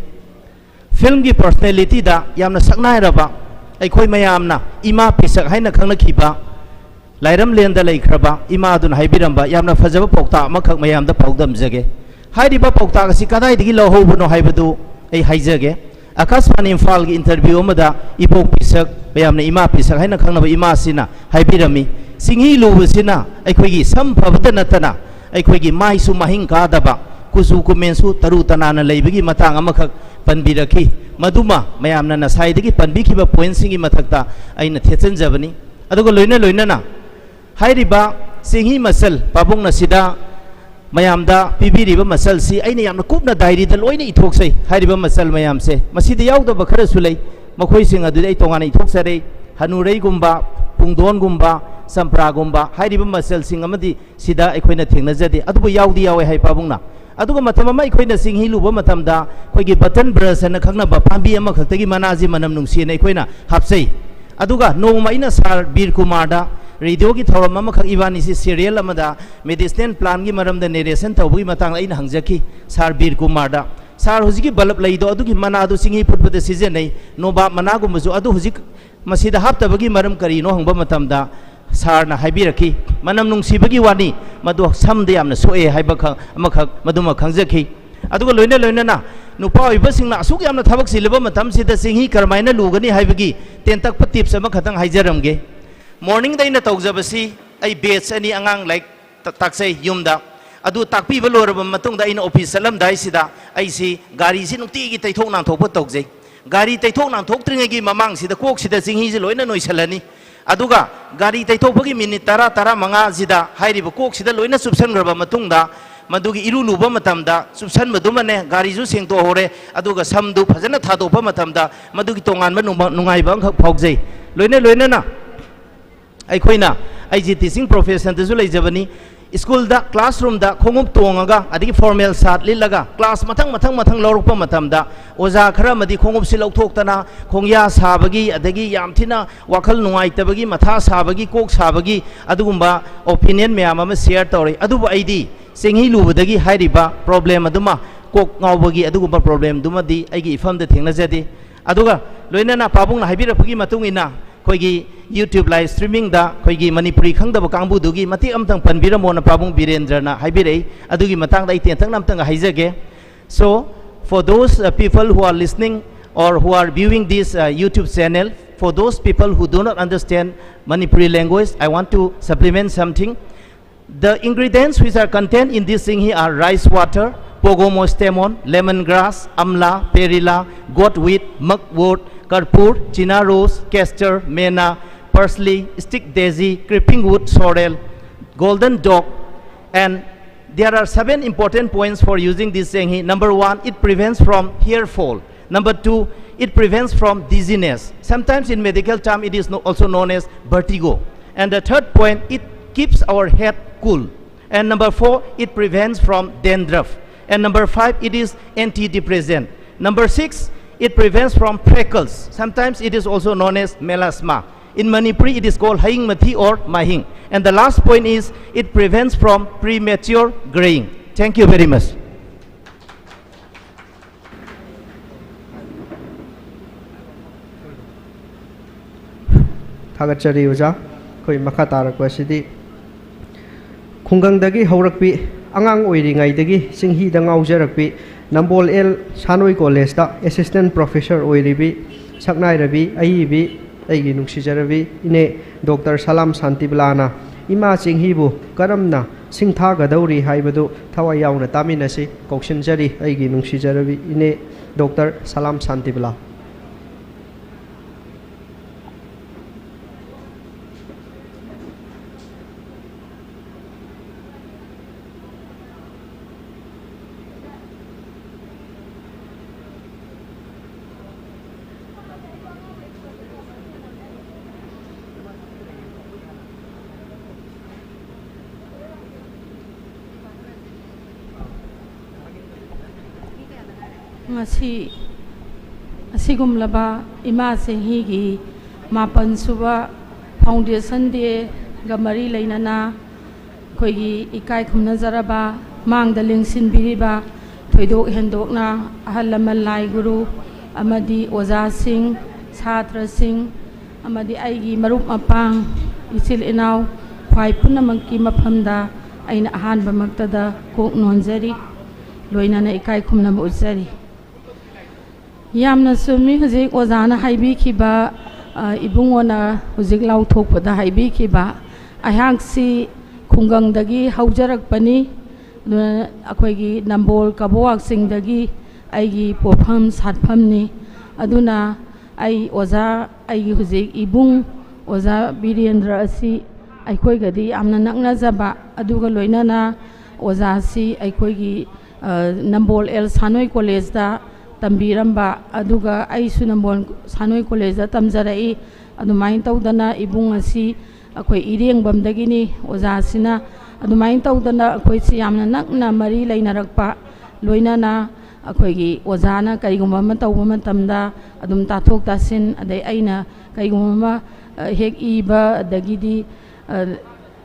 ꯐꯤꯜꯝꯒꯤ ꯄꯔꯁꯅꯦꯂꯤꯇꯤꯗ ꯌꯥꯝꯅ ꯁꯛꯅꯥꯏꯔꯕ, ꯑꯩꯈꯣꯏ ꯃꯌꯥꯝꯅ ꯏꯃꯥ ꯄꯤꯁꯛ ꯍꯥꯏꯅ ꯈꯪꯅꯈꯤꯕ ꯂꯥꯏꯔꯝꯂꯦꯟꯗ ꯂꯩꯈ꯭ꯔꯕ ꯏꯃꯥ ꯑꯗꯨꯅ ꯍꯥꯏꯕꯤꯔꯝꯕ ꯌꯥꯝꯅ ꯐꯖꯕ ꯄꯥꯎꯇꯥꯛ ꯑꯃꯈꯛ ꯃꯌꯥꯝꯗ ꯄꯥꯎꯗꯝꯖꯒꯦ꯫ ꯍꯥꯏꯔꯤꯕ ꯄꯥꯎꯇꯥꯛ ꯑꯁꯤ ꯀꯗꯥꯏꯗꯒꯤ ꯂꯧꯍꯧꯕꯅꯣ ꯍꯥꯏꯕꯗꯨ ꯑꯩ ꯍꯥꯏꯖꯒꯦ꯫ ꯑꯀꯥꯁꯕꯥꯅꯤ ꯏꯝꯐꯥꯜꯒꯤ ꯏꯟꯇꯔꯚ꯭ꯌꯨ ꯑꯃꯗ ꯏꯕꯣꯛ ꯄꯤꯁꯛ, ꯃꯌꯥꯝꯅ ꯏꯃꯥ ꯄꯤꯁꯛ ꯍꯥꯏꯅ ꯈꯪꯅꯕ ꯏꯃꯥꯁꯤꯅ ꯍꯥꯏꯕꯤꯔꯝꯃꯤ, ꯆꯤꯡꯍꯤ ꯂꯨꯕꯁꯤꯅ ꯑꯩꯈꯣꯏꯒꯤ ꯁꯝ ꯐꯕꯇ ꯅꯠꯇꯅ ꯑꯩꯈꯣꯏꯒꯤ ꯃꯥꯏꯁꯨ ꯃꯍꯤꯡ ꯀꯥꯗꯕ, ꯀꯨꯆꯨ ꯀꯨꯃꯦꯟꯁꯨ ꯇꯔꯨ ꯇꯅꯥꯟꯅ ꯂꯩꯕꯒꯤ ꯃꯇꯥꯡ ꯑꯃꯈꯛ ꯄꯟꯕꯤꯔꯛꯈꯤ꯫ ꯃꯗꯨꯃ ꯃꯌꯥꯝꯅ ꯉꯁꯥꯏꯗꯒꯤ ꯄꯟꯕꯤꯈꯤꯕ ꯄꯣꯏꯟꯁꯤꯡꯒꯤ ꯃꯊꯛꯇ ꯑꯩꯅ ꯊꯦꯠꯆꯟꯖꯕꯅꯤ꯫ ꯑꯗꯨꯒ ꯂꯣꯏꯅ ꯂꯣꯏꯅꯅ ꯍꯥꯏꯔꯤꯕ ꯆꯦꯡꯍꯤ ꯃꯆꯜ ꯄꯥꯕꯨꯡꯅ ꯁꯤꯗ ꯃꯌꯥꯝꯗ ꯄꯤꯕꯤꯔꯤꯕ ꯃꯆꯜꯁꯤ ꯑꯩꯅ ꯌꯥꯝꯅ ꯀꯨꯞꯅ ꯗꯥꯏꯔꯤꯗ ꯂꯣꯏꯅ ꯏꯊꯣꯛꯆꯩ꯫ ꯍꯥꯏꯔꯤꯕ ꯃꯆꯜ ꯃꯌꯥꯝꯁꯦ, ꯃꯁꯤꯗ ꯌꯥꯎꯗꯕ ꯈꯔꯁꯨ ꯂꯩ, ꯃꯈꯣꯏꯁꯤꯡ ꯑꯗꯨꯗꯤ ꯑꯩ ꯇꯣꯉꯥꯟꯅ ꯏꯊꯣꯛꯆꯔꯦ꯫ ꯍꯅꯨꯔꯩꯒꯨꯝꯕ, ꯄꯨꯡꯗꯣꯟꯒꯨꯝꯕ, ꯆꯝꯄ꯭ꯔꯥꯒꯨꯝꯕ ꯍꯥꯏꯔꯤꯕ ꯃꯆꯜꯁꯤꯡ ꯑꯃꯗꯤ ꯁꯤꯗ ꯑꯩꯈꯣꯏꯅ ꯊꯦꯡꯅꯖꯗꯦ, ꯑꯗꯨꯕꯨ ꯌꯥꯎꯗꯤ ꯌꯥꯎꯋꯦ ꯍꯥꯏ ꯄꯥꯕꯨꯡꯅ꯫ ꯑꯗꯨꯒ ꯃꯇꯝ ꯑꯃ ꯑꯩꯈꯣꯏꯅ ꯆꯤꯡꯍꯤ ꯂꯨꯕ ꯃꯇꯝꯗ ꯑꯩꯈꯣꯏꯒꯤ ꯕꯇꯟ ꯕ꯭ꯔꯁ ꯍꯥꯏꯅ ꯈꯪꯅꯕ ꯄꯥꯝꯕꯤ ꯑꯃꯈꯛꯇꯒꯤ ꯃꯅꯥꯁꯤ ꯃꯅꯝ ꯅꯨꯡꯁꯤꯅ ꯑꯩꯈꯣꯏꯅ ꯍꯥꯞꯆꯩ꯫ ꯑꯗꯨꯒ ꯅꯣꯡꯃ ꯑꯩꯅ ꯁꯥꯔ ꯕꯤꯔ ꯀꯨꯃꯥꯔꯗ ꯔꯦꯗꯤꯑꯣꯒꯤ ꯊꯧꯔꯝ ꯑꯃꯈꯛ ꯏꯕꯥꯅꯤꯁꯤ ꯁꯤꯔꯤꯌꯦꯜ ꯑꯃꯗ ꯃꯦꯗꯤꯁꯤꯅꯦꯜ ꯄ꯭ꯂꯥꯟꯒꯤ ꯃꯔꯝꯗ ꯅꯦꯔꯦꯁꯟ ꯇꯧꯕꯒꯤ ꯃꯇꯥꯡꯗ ꯑꯩꯅ ꯍꯪꯖꯈꯤ ꯁꯥꯔ ꯕꯤꯔ ꯀꯨꯃꯥꯔꯗ, "ꯁꯥꯔ, ꯍꯧꯖꯤꯛꯀꯤ ꯕꯜꯕ ꯂꯩꯗꯣ ꯑꯗꯨꯒꯤ ꯃꯅꯥꯗꯣ ꯆꯤꯡꯍꯤ ꯐꯨꯠꯄꯗ ꯁꯤꯖꯤꯟꯅꯩ, ꯅꯣꯕꯥꯞ ꯃꯅꯥꯒꯨꯝꯕꯁꯨ, ꯑꯗꯨ ꯍꯧꯖꯤꯛ ꯃꯁꯤꯗ ꯍꯥꯞꯇꯕꯒꯤ ꯃꯔꯝ ꯀꯔꯤꯅꯣ?" ꯍꯪꯕ ꯃꯇꯝꯗ ꯁꯥꯔꯅ ꯍꯥꯏꯕꯤꯔꯛꯈꯤ, "ꯃꯅꯝ ꯅꯨꯡꯁꯤꯕꯒꯤ ꯋꯥꯅꯤ, ꯃꯗꯨ ꯁꯝꯗ ꯌꯥꯝꯅ ꯁꯣꯛꯑꯦ" ꯍꯥꯏꯕ ꯈꯛ ꯑꯃꯈꯛ ꯃꯗꯨꯃ ꯈꯪꯖꯈꯤ꯫ ꯑꯗꯨꯒ ꯂꯣꯏꯅ ꯂꯣꯏꯅꯅ ꯅꯨꯄꯥ ꯑꯣꯏꯕꯁꯤꯡꯅ ꯑꯁꯨꯛ ꯌꯥꯝꯅ ꯊꯕꯛ ꯆꯤꯜꯂꯕ ꯃꯇꯝꯁꯤꯗ ꯆꯤꯡꯍꯤ ꯀꯔꯝꯍꯥꯏꯅ ꯂꯨꯒꯅꯤ ꯍꯥꯏꯕꯒꯤ ꯇꯦꯟꯇꯛꯄ ꯇꯤꯞꯁ ꯑꯃꯈꯛꯇꯪ ꯍꯥꯏꯖꯔꯝꯒꯦ꯫ ꯃꯣꯔꯅꯤꯡꯗ ꯑꯩꯅ ꯇꯧꯖꯕꯁꯤ, ꯑꯩ ꯕꯦꯠꯁ ꯑꯅꯤ ꯑꯉꯥꯡ ꯂꯥꯏꯔꯤꯛ ꯇ-, ꯇꯥꯛꯆꯩ ꯌꯨꯝꯗ꯫ ꯑꯗꯨ ꯇꯥꯛꯄꯤꯕ ꯂꯣꯏꯔꯕ ꯃꯇꯨꯡꯗ ꯑꯩꯅ ꯑꯣꯐꯤꯁ ꯆꯠꯂꯝꯗꯥꯏꯁꯤꯗ ꯑꯩꯁꯤ ꯒꯥꯔꯤꯁꯤ ꯅꯨꯡꯇꯤꯒꯤ ꯇꯩꯊꯣꯛ ꯅꯥꯟꯊꯣꯛꯄ ꯇꯧꯖꯩ꯫ ꯒꯥꯔꯤ ꯇꯩꯊꯣꯛ ꯅꯥꯟꯊꯣꯛꯇ꯭ꯔꯤꯉꯩꯒꯤ ꯃꯃꯥꯡꯁꯤꯗ ꯀꯣꯛꯁꯤꯗ ꯆꯤꯡꯍꯤꯁꯤ ꯂꯣꯏꯅ ꯅꯣꯏꯁꯤꯜꯂꯅꯤ꯫ ꯑꯗꯨꯒ ꯒꯥꯔꯤ ꯇꯩꯊꯣꯛꯄꯒꯤ ꯃꯤꯅꯤꯠ ꯇꯔꯥ, ꯇꯔꯥꯃꯉꯥꯁꯤꯗ ꯍꯥꯏꯔꯤꯕ ꯀꯣꯛꯁꯤꯗ ꯂꯣꯏꯅ ꯆꯨꯞꯁꯟꯈ꯭ꯔꯕ ꯃꯇꯨꯡꯗ, ꯃꯗꯨꯒꯤ ꯏꯔꯨ ꯂꯨꯕ ꯃꯇꯝꯗ ꯆꯨꯞꯁꯟꯕꯗꯨꯃꯅꯦ, ꯒꯥꯔꯤꯁꯨ ꯁꯦꯡꯗꯣꯛꯍꯧꯔꯦ, ꯑꯗꯨꯒ ꯁꯝꯗꯨ ꯐꯖꯅ ꯊꯥꯗꯣꯛꯄ ꯃꯇꯝꯗ ꯃꯗꯨꯒꯤ ꯇꯣꯉꯥꯟꯕ ꯅꯨꯡꯕ-, ꯅꯨꯡꯉꯥꯏꯕ ꯑꯃꯈꯛ ꯐꯥꯎꯖꯩ꯫ ꯂꯣꯏꯅ ꯂꯣꯏꯅꯅ ꯑꯩꯈꯣꯏꯅ, ꯑꯩꯁꯦ ꯇꯤꯆꯤꯡ ꯄ꯭ꯔꯣꯐꯦꯁꯟꯗꯁꯨ ꯂꯩꯖꯕꯅꯤ, ꯁ꯭ꯀꯨꯜꯗ, ꯀ꯭ꯂꯥꯁꯔꯨꯝꯗ ꯈꯣꯡꯎꯞ ꯇꯣꯡꯉꯒ, ꯑꯗꯒꯤ ꯐꯣꯔꯃꯦꯜ ꯁꯥꯔꯠ ꯂꯤꯠꯂꯒ ꯀ꯭ꯂꯥꯁ ꯃꯊꯪ, ꯃꯊꯪ, ꯃꯊꯪ ꯂꯧꯔꯛꯄ ꯃꯇꯝꯗ, ꯑꯣꯖꯥ ꯈꯔ ꯑꯃꯗꯤ ꯈꯣꯡꯎꯞꯁꯤ ꯂꯧꯊꯣꯛꯇꯅ ꯈꯣꯡꯌꯥ ꯁꯥꯕꯒꯤ, ꯑꯗꯒꯤ ꯌꯥꯝ ꯊꯤꯅ ꯋꯥꯈꯜ ꯅꯨꯡꯉꯥꯏꯇꯕꯒꯤ, ꯃꯊꯥ ꯁꯥꯕꯒꯤ, ꯀꯣꯛ ꯁꯥꯕꯒꯤ ꯑꯗꯨꯒꯨꯝꯕ ꯑꯣꯄꯤꯅꯤꯌꯟ ꯃꯌꯥꯝ ꯑꯃ ꯁꯤꯌꯔ ꯇꯧꯔꯛꯏ꯫ ꯑꯗꯨꯕꯨ ꯑꯩꯗꯤ ꯆꯦꯡꯍꯤ ꯂꯨꯕꯗꯒꯤ ꯍꯥꯏꯔꯤꯕ ꯄ꯭ꯔꯣꯕ꯭ꯂꯦꯝ ꯑꯗꯨꯃ, ꯀꯣꯛ ꯉꯥꯎꯕꯒꯤ ꯑꯗꯨꯒꯨꯝꯕ ꯄ꯭ꯔꯣꯕ꯭ꯂꯦꯝꯗꯨꯃꯗꯤ ꯑꯩꯒꯤ ꯏꯐꯝꯗ ꯊꯦꯡꯅꯖꯗꯦ꯫ ꯑꯗꯨꯒ ꯂꯣꯏꯅꯅ ꯄꯥꯕꯨꯡꯅ ꯍꯥꯏꯕꯤꯔꯛꯄꯒꯤ ꯃꯇꯨꯡ ꯏꯟꯅ, ꯑꯩꯈꯣꯏꯒꯤ YouTube live streamingꯗ ꯑꯩꯈꯣꯏꯒꯤ ꯃꯅꯤꯄꯨꯔꯤ ꯈꯪꯗꯕ ꯀꯥꯡꯕꯨꯗꯨꯒꯤ ꯃꯇꯦꯛ ꯑꯃꯇꯪ ꯄꯟꯕꯤꯔꯝꯃꯣꯅ ꯄꯥꯕꯨꯡ ꯕꯤꯔꯦꯟꯗ꯭ꯔꯅ ꯍꯥꯏꯕꯤꯔꯛꯏ꯫ ꯑꯗꯨꯒꯤ ꯃꯇꯥꯡꯗ ꯑꯩ ꯇꯦꯟꯇꯛꯅ ꯑꯃꯇꯪ ꯍꯥꯏꯖꯒꯦ꯫ So, for those, uh, people who are listening or who are viewing this, uh, YouTube channel, for those people who do not understand Manipuri language, I want to supplement something. The ingredients which are contained in this thing here are rice water, pogomo stemon, lemongrass, amla, perilla, goat wheat, mugwort, karpur, china rose, castor, mena, parsley, stick daisy, creeping wood, sorrel, golden dock, and there are seven important points for using this thing here. Number one, it prevents from hair fall. Number two, it prevents from dizziness. Sometimes in medical term, it is no-, also known as vertigo. And the third point, it keeps our head cool. And number four, it prevents from dandruff. And number five, it is antidepressant. Number six, it prevents from freckles. Sometimes it is also known as melasma. In Manipuri, it is called Haing Mathi or Mahing. And the last point is, it prevents from premature graying. Thank you very much. ꯊꯥꯒꯠꯆꯔꯤ ꯑꯣꯖꯥ꯫ ꯑꯩꯈꯣꯏ ꯃꯈꯥ ꯇꯥꯔꯛꯄ ꯑꯁꯤꯗꯤ ꯈꯨꯡꯒꯪꯗꯒꯤ ꯍꯧꯔꯛꯄꯤ, ꯑꯉꯥꯡ ꯑꯣꯏꯔꯤꯉꯩꯗꯒꯤ ꯆꯤꯡꯍꯤꯗ ꯉꯥꯎꯖꯔꯛꯄꯤ, ꯅꯝꯕꯣꯜ ꯑꯦꯜ ꯁꯥꯅꯣꯏ ꯀꯣꯂꯦꯖꯇ ꯑꯦꯁꯤꯁꯇꯦꯟ ꯄ꯭ꯔꯣꯐꯦꯁꯔ ꯑꯣꯏꯔꯤꯕꯤ, ꯁꯛꯅꯥꯏꯔꯕꯤ ꯑꯏꯕꯤ, ꯑꯩꯒꯤ ꯅꯨꯡꯁꯤꯖꯔꯕꯤ ꯏꯅꯦ ꯗꯣꯛꯇꯔ ꯁꯂꯥꯝ ꯁꯥꯟꯇꯤꯕꯂꯥꯅ ꯏꯃꯥ ꯆꯤꯡꯍꯤꯕꯨ ꯀꯔꯝꯅ ꯁꯤꯡꯊꯥꯒꯗꯧꯔꯤ ꯍꯥꯏꯕꯗꯨ ꯊꯋꯥꯏ ꯌꯥꯎꯅ ꯇꯥꯃꯤꯟꯅꯁꯤ꯫ ꯀꯧꯁꯤꯟꯖꯔꯤ ꯑꯩꯒꯤ ꯅꯨꯡꯁꯤꯖꯔꯕꯤ ꯏꯅꯦ ꯗꯣꯛꯇꯔ ꯁꯂꯥꯝ ꯁꯥꯟꯇꯤꯕꯂꯥ꯫ ꯉꯁꯤ ꯑꯁꯤꯒꯨꯝꯂꯕ ꯏꯃꯥ ꯆꯤꯡꯍꯤꯒꯤ ꯃꯥꯄꯟ ꯁꯨꯕ Foundation Dayꯒ ꯃꯔꯤ ꯂꯩꯅꯅ ꯑꯩꯈꯣꯏꯒꯤ ꯏꯀꯥꯏ ꯈꯨꯝꯅꯖꯔꯕ, ꯃꯥꯡꯗ ꯂꯦꯡꯁꯤꯟꯕꯤꯔꯤꯕ ꯊꯣꯏꯗꯣꯛ ꯍꯦꯟꯗꯣꯛꯅ ꯑꯍꯜ ꯂꯃꯟ, ꯂꯥꯏ ꯒꯨꯔꯨ ꯑꯃꯗꯤ ꯑꯣꯖꯥꯁꯤꯡ, ꯁꯥꯇ꯭ꯔꯁꯤꯡ ꯑꯃꯗꯤ ꯑꯩꯒꯤ ꯃꯔꯨꯞ ꯃꯄꯥꯡ, ꯏꯆꯤꯜ ꯏꯅꯥꯎ, ꯈ꯭ꯋꯥꯏ ꯄꯨꯝꯅꯃꯛꯀꯤ ꯃꯐꯝꯗ ꯑꯩꯅ ꯑꯍꯥꯟꯕꯃꯛꯇꯗ ꯀꯣꯛ ꯅꯣꯟꯖꯔꯤ, ꯂꯣꯏꯅꯅ ꯏꯀꯥꯏ ꯈꯨꯝꯅꯕ ꯎꯠꯆꯔꯤ꯫ ꯌꯥꯝꯅ ꯆꯨꯝꯃꯤ ꯍꯧꯖꯤꯛ ꯑꯣꯖꯥꯅ ꯍꯥꯏꯕꯤꯈꯤꯕ, ꯑ, ꯏꯕꯨꯡꯉꯣꯅ ꯍꯧꯖꯤꯛ ꯂꯥꯎꯊꯣꯛꯄꯗ ꯍꯥꯏꯕꯤꯈꯤꯕ꯫ ꯑꯩꯍꯥꯛꯁꯤ ꯈꯨꯡꯒꯪꯗꯒꯤ ꯍꯧꯖꯔꯛꯄꯅꯤ꯫ ꯑꯗꯨꯅ ꯑꯩꯈꯣꯏꯒꯤ ꯅꯝꯕꯣꯜ ꯀꯕꯣ ꯋꯥꯛꯆꯤꯡꯗꯒꯤ ꯑꯩꯒꯤ ꯄꯣꯠꯐꯝ ꯁꯥꯠꯐꯝꯅꯤ꯫ ꯑꯗꯨꯅ ꯑꯩ ꯑꯣꯖꯥ, ꯑꯩꯒꯤ ꯍꯧꯖꯤꯛ ꯏꯕꯨꯡ ꯑꯣꯖꯥ ꯕꯤꯔꯦꯟꯗ꯭ꯔ ꯑꯁꯤ ꯑꯩꯈꯣꯏꯒꯗꯤ ꯌꯥꯝꯅ ꯅꯛꯅꯖꯕ, ꯑꯗꯨꯒ ꯂꯣꯏꯅꯅ ꯑꯣꯖꯥꯁꯤ ꯑꯩꯈꯣꯏꯒꯤ, ꯑ, ꯅꯝꯕꯣꯜ ꯑꯦꯜ ꯁꯥꯅꯣꯏ ꯀꯣꯂꯦꯖꯇ ꯇꯝꯕꯤꯔꯝꯕ, ꯑꯗꯨꯒ ꯑꯩꯁꯨ ꯅꯝꯕꯣꯜ ꯁꯥꯅꯣꯏ ꯀꯣꯂꯦꯖꯇ ꯇꯝꯖꯔꯛꯏ꯫ ꯑꯗꯨꯃꯥꯏꯅ ꯇꯧꯗꯅ ꯏꯕꯨꯡ ꯑꯁꯤ ꯑꯩꯈꯣꯏ ꯏꯔꯦꯡꯕꯝꯗꯒꯤꯅꯤ ꯑꯣꯖꯥꯁꯤꯅ꯫ ꯑꯗꯨꯃꯥꯏꯅ ꯇꯧꯗꯅ ꯑꯩꯈꯣꯏꯁꯤ ꯌꯥꯝꯅ ꯅꯛꯅ ꯃꯔꯤ ꯂꯩꯅꯔꯛꯄ, ꯂꯣꯏꯅꯅ ꯑꯩꯈꯣꯏꯒꯤ ꯑꯣꯖꯥꯅ ꯀꯔꯤꯒꯨꯝꯕ ꯑꯃ ꯇꯧꯕ ꯃꯇꯝꯗ ꯑꯗꯨꯝ ꯇꯥꯊꯣꯛ ꯇꯥꯁꯤꯟ, ꯑꯗꯩ ꯑꯩꯅ ꯀꯔꯤꯒꯨꯝꯕ ꯑꯃ, ꯑ, ꯍꯦꯛ ꯏꯕ, ꯑꯗꯒꯤꯗꯤ, ꯑ,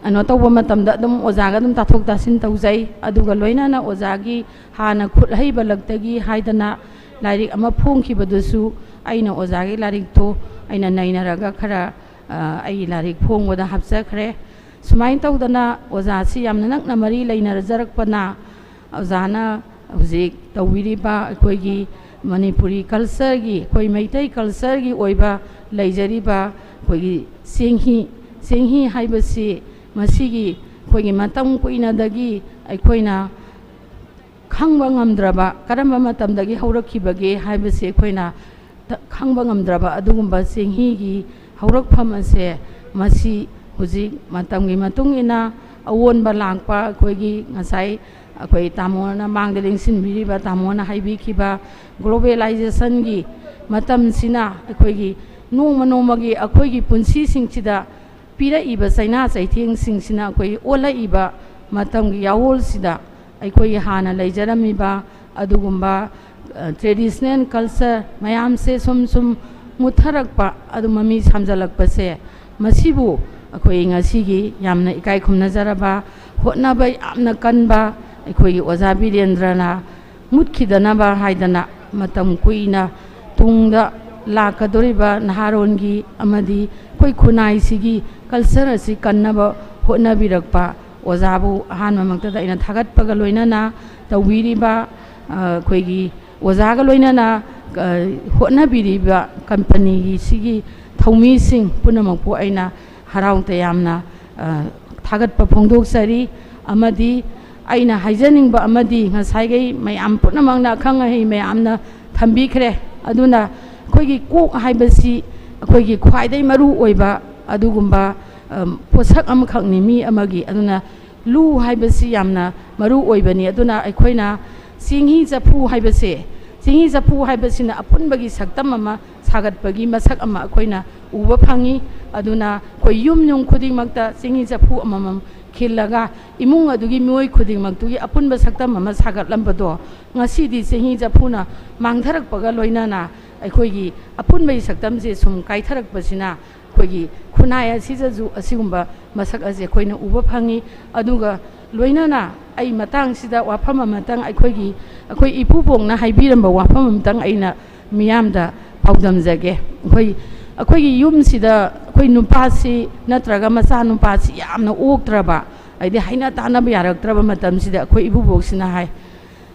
ꯀꯩꯅꯣ ꯇꯧꯕ ꯃꯇꯝꯗ ꯑꯗꯨꯝ ꯑꯣꯖꯥꯒ ꯑꯗꯨꯝ ꯇꯥꯊꯣꯛ ꯇꯥꯁꯤꯟ ꯇꯧꯖꯩ꯫ ꯑꯗꯨꯒ ꯂꯣꯏꯅꯅ ꯑꯣꯖꯥꯒꯤ ꯍꯥꯟꯅ ꯈꯨꯠ ꯍꯩꯕ ꯂꯛꯇꯒꯤ ꯍꯥꯏꯗꯅ ꯂꯥꯏꯔꯤꯛ ꯑꯃ ꯐꯣꯡꯈꯤꯕꯗꯨꯁꯨ ꯑꯩꯅ ꯑꯣꯖꯥꯒꯤ ꯂꯥꯏꯔꯤꯛꯇꯣ ꯑꯩꯅ ꯅꯩꯅꯔꯒ ꯈꯔ, ꯑ, ꯑꯩꯒꯤ ꯂꯥꯏꯔꯤꯛ ꯐꯣꯡꯕꯗ ꯍꯥꯞꯆꯈ꯭ꯔꯦ꯫ ꯁꯨꯃꯥꯏꯅ ꯇꯧꯗꯅ ꯑꯣꯖꯥꯁꯤ ꯌꯥꯝꯅ ꯅꯛꯅ ꯃꯔꯤ ꯂꯩꯅꯖꯔꯛꯄꯅ, ꯑꯣꯖꯥꯅ ꯍꯧꯖꯤꯛ ꯇꯧꯕꯤꯔꯤꯕ ꯑꯩꯈꯣꯏꯒꯤ ꯃꯅꯤꯄꯨꯔꯤ cultureꯒꯤ, ꯑꯩꯈꯣꯏ ꯃꯩꯇꯩ cultureꯒꯤ ꯑꯣꯏꯕ ꯂꯩꯖꯔꯤꯕ ꯑꯩꯈꯣꯏꯒꯤ ꯆꯦꯡꯍꯤ, ꯆꯦꯡꯍꯤ ꯍꯥꯏꯕꯁꯤ ꯃꯁꯤꯒꯤ ꯑꯩꯈꯣꯏꯒꯤ ꯃꯇꯝ ꯀꯨꯏꯅꯗꯒꯤ ꯑꯩꯈꯣꯏꯅ ꯈꯪꯕ ꯉꯝꯗ꯭ꯔꯕ, ꯀꯔꯝꯕ ꯃꯇꯝꯗꯒꯤ ꯍꯧꯔꯛꯈꯤꯕꯒꯦ ꯍꯥꯏꯕꯁꯤ ꯑꯩꯈꯣꯏꯅ ꯇ-, ꯈꯪꯕ ꯉꯝꯗ꯭ꯔꯕ ꯑꯗꯨꯒꯨꯝꯕ ꯆꯦꯡꯍꯤꯒꯤ ꯍꯧꯔꯛꯐꯝ ꯑꯁꯦ, ꯃꯁꯤ ꯍꯧꯖꯤꯛ ꯃꯇꯝꯒꯤ ꯃꯇꯨꯡ ꯏꯟꯅ ꯑꯑꯣꯟꯕ ꯂꯥꯛꯄ, ꯑꯩꯈꯣꯏꯒꯤ ꯉꯁꯥꯏ ꯑꯩꯈꯣꯏ ꯇꯥꯃꯣꯅ ꯃꯥꯡꯗ ꯂꯦꯡꯁꯤꯟꯕꯤꯔꯤꯕ, ꯇꯥꯃꯣꯅ ꯍꯥꯏꯕꯤꯈꯤꯕ globalizationꯒꯤ ꯃꯇꯝꯁꯤꯅ ꯑꯩꯈꯣꯏꯒꯤ ꯅꯣꯡꯃ ꯅꯣꯡꯃꯒꯤ ꯑꯩꯈꯣꯏꯒꯤ ꯄꯨꯟꯁꯤꯁꯤꯡꯁꯤꯗ ꯄꯤꯔꯛꯏꯕ ꯆꯩꯅꯥ ꯆꯩꯊꯦꯡꯁꯤꯡꯁꯤꯅ ꯑꯩꯈꯣꯏꯒꯤ ꯑꯣꯜꯂꯛꯏꯕ ꯃꯇꯝꯒꯤ ꯌꯥꯋꯣꯜꯁꯤꯗ ꯑꯩꯈꯣꯏꯒꯤ ꯍꯥꯟꯅ ꯂꯩꯖꯔꯝꯃꯤꯕ ꯑꯗꯨꯒꯨꯝꯕ, ꯑ, traditional culture ꯃꯌꯥꯝꯁꯦ ꯁꯨꯝ ꯁꯨꯝ ꯃꯨꯠꯊꯔꯛꯄ, ꯑꯗꯨ ꯃꯃꯤ ꯁꯥꯝꯖꯜꯂꯛꯄꯁꯦ, ꯃꯁꯤꯕꯨ ꯑꯩꯈꯣꯏ ꯉꯁꯤꯒꯤ ꯌꯥꯝꯅ ꯏꯀꯥꯏ ꯈꯨꯝꯅꯖꯔꯕ, ꯍꯣꯠꯅꯕ ꯌꯥꯝꯅ ꯀꯟꯕ ꯑꯩꯈꯣꯏꯒꯤ ꯑꯣꯖꯥ ꯕꯤꯔꯦꯟꯗ꯭ꯔꯅ ꯃꯨꯠꯈꯤꯗꯅꯕ ꯍꯥꯏꯗꯅ ꯃꯇꯝ ꯀꯨꯏꯅ ꯇꯨꯡꯗ ꯂꯥꯛꯀꯗꯧꯔꯤꯕ ꯅꯍꯥꯔꯣꯟꯒꯤ ꯑꯃꯗꯤ ꯑꯩꯈꯣꯏ ꯈꯨꯟꯅꯥꯏꯁꯤꯒꯤ culture ꯑꯁꯤ ꯀꯟꯅꯕ ꯍꯣꯠꯅꯕꯤꯔꯛꯄ ꯑꯣꯖꯥꯕꯨ ꯑꯍꯥꯟꯕꯃꯛꯇꯗ ꯑꯩꯅ ꯊꯥꯒꯠꯄꯒ ꯂꯣꯏꯅꯅ ꯇꯧꯕꯤꯔꯤꯕ, ꯑ, ꯑꯩꯈꯣꯏꯒꯤ ꯑꯣꯖꯥꯒ ꯂꯣꯏꯅꯅ, ꯑ, ꯍꯣꯠꯅꯕꯤꯔꯤꯕ companyꯒꯤ ꯁꯤꯒꯤ ꯊꯧꯃꯤꯁꯤꯡ ꯄꯨꯝꯅꯃꯛꯄꯨ ꯑꯩꯅ ꯍꯔꯥꯎ ꯇꯌꯥꯝꯅ, ꯑ, ꯊꯥꯒꯠꯄ ꯐꯣꯡꯗꯣꯛꯆꯔꯤ꯫ ꯑꯃꯗꯤ ꯑꯩꯅ ꯍꯥꯏꯖꯅꯤꯡꯕ ꯑꯃꯗꯤ ꯉꯁꯥꯏꯈꯩ ꯃꯌꯥꯝ ꯄꯨꯝꯅꯃꯛꯅ ꯑꯈꯪ ꯑꯍꯩ ꯃꯌꯥꯝꯅ ꯊꯝꯕꯤꯈ꯭ꯔꯦ꯫ ꯑꯗꯨꯅ ꯑꯩꯈꯣꯏꯒꯤ ꯀꯣꯛ ꯍꯥꯏꯕꯁꯤ ꯑꯩꯈꯣꯏꯒꯤ ꯈ꯭ꯋꯥꯏꯗꯒꯤ ꯃꯔꯨ ꯑꯣꯏꯕ ꯑꯗꯨꯒꯨꯝꯕ, ꯑꯝ, ꯄꯣꯠꯁꯛ ꯑꯃꯈꯛꯅꯤ ꯃꯤ ꯑꯃꯒꯤ꯫ ꯑꯗꯨꯅ ꯂꯨ ꯍꯥꯏꯕꯁꯤ ꯌꯥꯝꯅ ꯃꯔꯨ ꯑꯣꯏꯕꯅꯤ꯫ ꯑꯗꯨꯅ ꯑꯩꯈꯣꯏꯅ ꯆꯦꯡꯍꯤ ꯆꯐꯨ ꯍꯥꯏꯕꯁꯦ, ꯆꯦꯡꯍꯤ ꯆꯐꯨ ꯍꯥꯏꯕꯁꯤꯅ ꯑꯄꯨꯟꯕꯒꯤ ꯁꯛꯇꯝ ꯑꯃ ꯁꯥꯒꯠꯄꯒꯤ ꯃꯁꯛ ꯑꯃ ꯑꯩꯈꯣꯏꯅ ꯎꯕ ꯐꯪꯉꯤ꯫ ꯑꯗꯨꯅ ꯑꯩꯈꯣꯏ ꯌꯨꯝ ꯌꯨꯝ ꯈꯨꯗꯤꯡꯃꯛꯇ ꯆꯦꯡꯍꯤ ꯆꯐꯨ ꯑꯃꯃꯝ ꯈꯤꯜꯂꯒ ꯏꯃꯨꯡ ꯑꯗꯨꯒꯤ ꯃꯤꯑꯣꯏ ꯈꯨꯗꯤꯡꯃꯛꯇꯨꯒꯤ ꯑꯄꯨꯟꯕ ꯁꯛꯇꯝ ꯑꯃ ꯁꯥꯒꯠꯂꯝꯕꯗꯣ, ꯉꯁꯤꯗꯤ ꯆꯦꯡꯍꯤ ꯆꯐꯨꯅ ꯃꯥꯡꯊꯔꯛꯄꯒ ꯂꯣꯏꯅꯅ ꯑꯩꯈꯣꯏꯒꯤ ꯑꯄꯨꯟꯕꯒꯤ ꯁꯛꯇꯝꯁꯦ ꯁꯨꯝ ꯀꯥꯏꯊꯔꯛꯄꯁꯤꯅ ꯑꯩꯈꯣꯏꯒꯤ ꯈꯨꯟꯅꯥꯏ ꯑꯁꯤꯗꯁꯨ ꯑꯁꯤꯒꯨꯝꯕ ꯃꯁꯛ ꯑꯁꯦ ꯑꯩꯈꯣꯏꯅ ꯎꯕ ꯐꯪꯉꯤ꯫ ꯑꯗꯨꯒ ꯂꯣꯏꯅꯅ ꯑꯩ ꯃꯇꯥꯡꯁꯤꯗ ꯋꯥꯐꯝ ꯑꯃꯇꯪ ꯑꯩꯈꯣꯏꯒꯤ, ꯑꯩꯈꯣꯏ ꯏꯄꯨꯕꯣꯛꯅ ꯍꯥꯏꯕꯤꯔꯝꯕ ꯋꯥꯐꯝ ꯑꯃꯇꯪ ꯑꯩꯅ ꯃꯤꯌꯥꯝꯗ ꯄꯥꯎꯗꯝꯖꯒꯦ꯫ ꯑꯩꯈꯣꯏ, ꯑꯩꯈꯣꯏꯒꯤ ꯌꯨꯝꯁꯤꯗ ꯑꯩꯈꯣꯏ ꯅꯨꯄꯥꯁꯤ ꯅꯠꯇ꯭ꯔꯒ ꯃꯆꯥꯅꯨꯄꯥꯁꯤ ꯌꯥꯝꯅ ꯑꯣꯛꯇ꯭ꯔꯕ, ꯍꯥꯏꯗꯤ ꯍꯩꯅ ꯇꯥꯅꯕ ꯌꯥꯔꯛꯇ꯭ꯔꯕ ꯃꯇꯝꯁꯤꯗ ꯑꯩꯈꯣꯏ ꯏꯕꯨꯕꯣꯛꯁꯤꯅ ꯍꯥꯏ,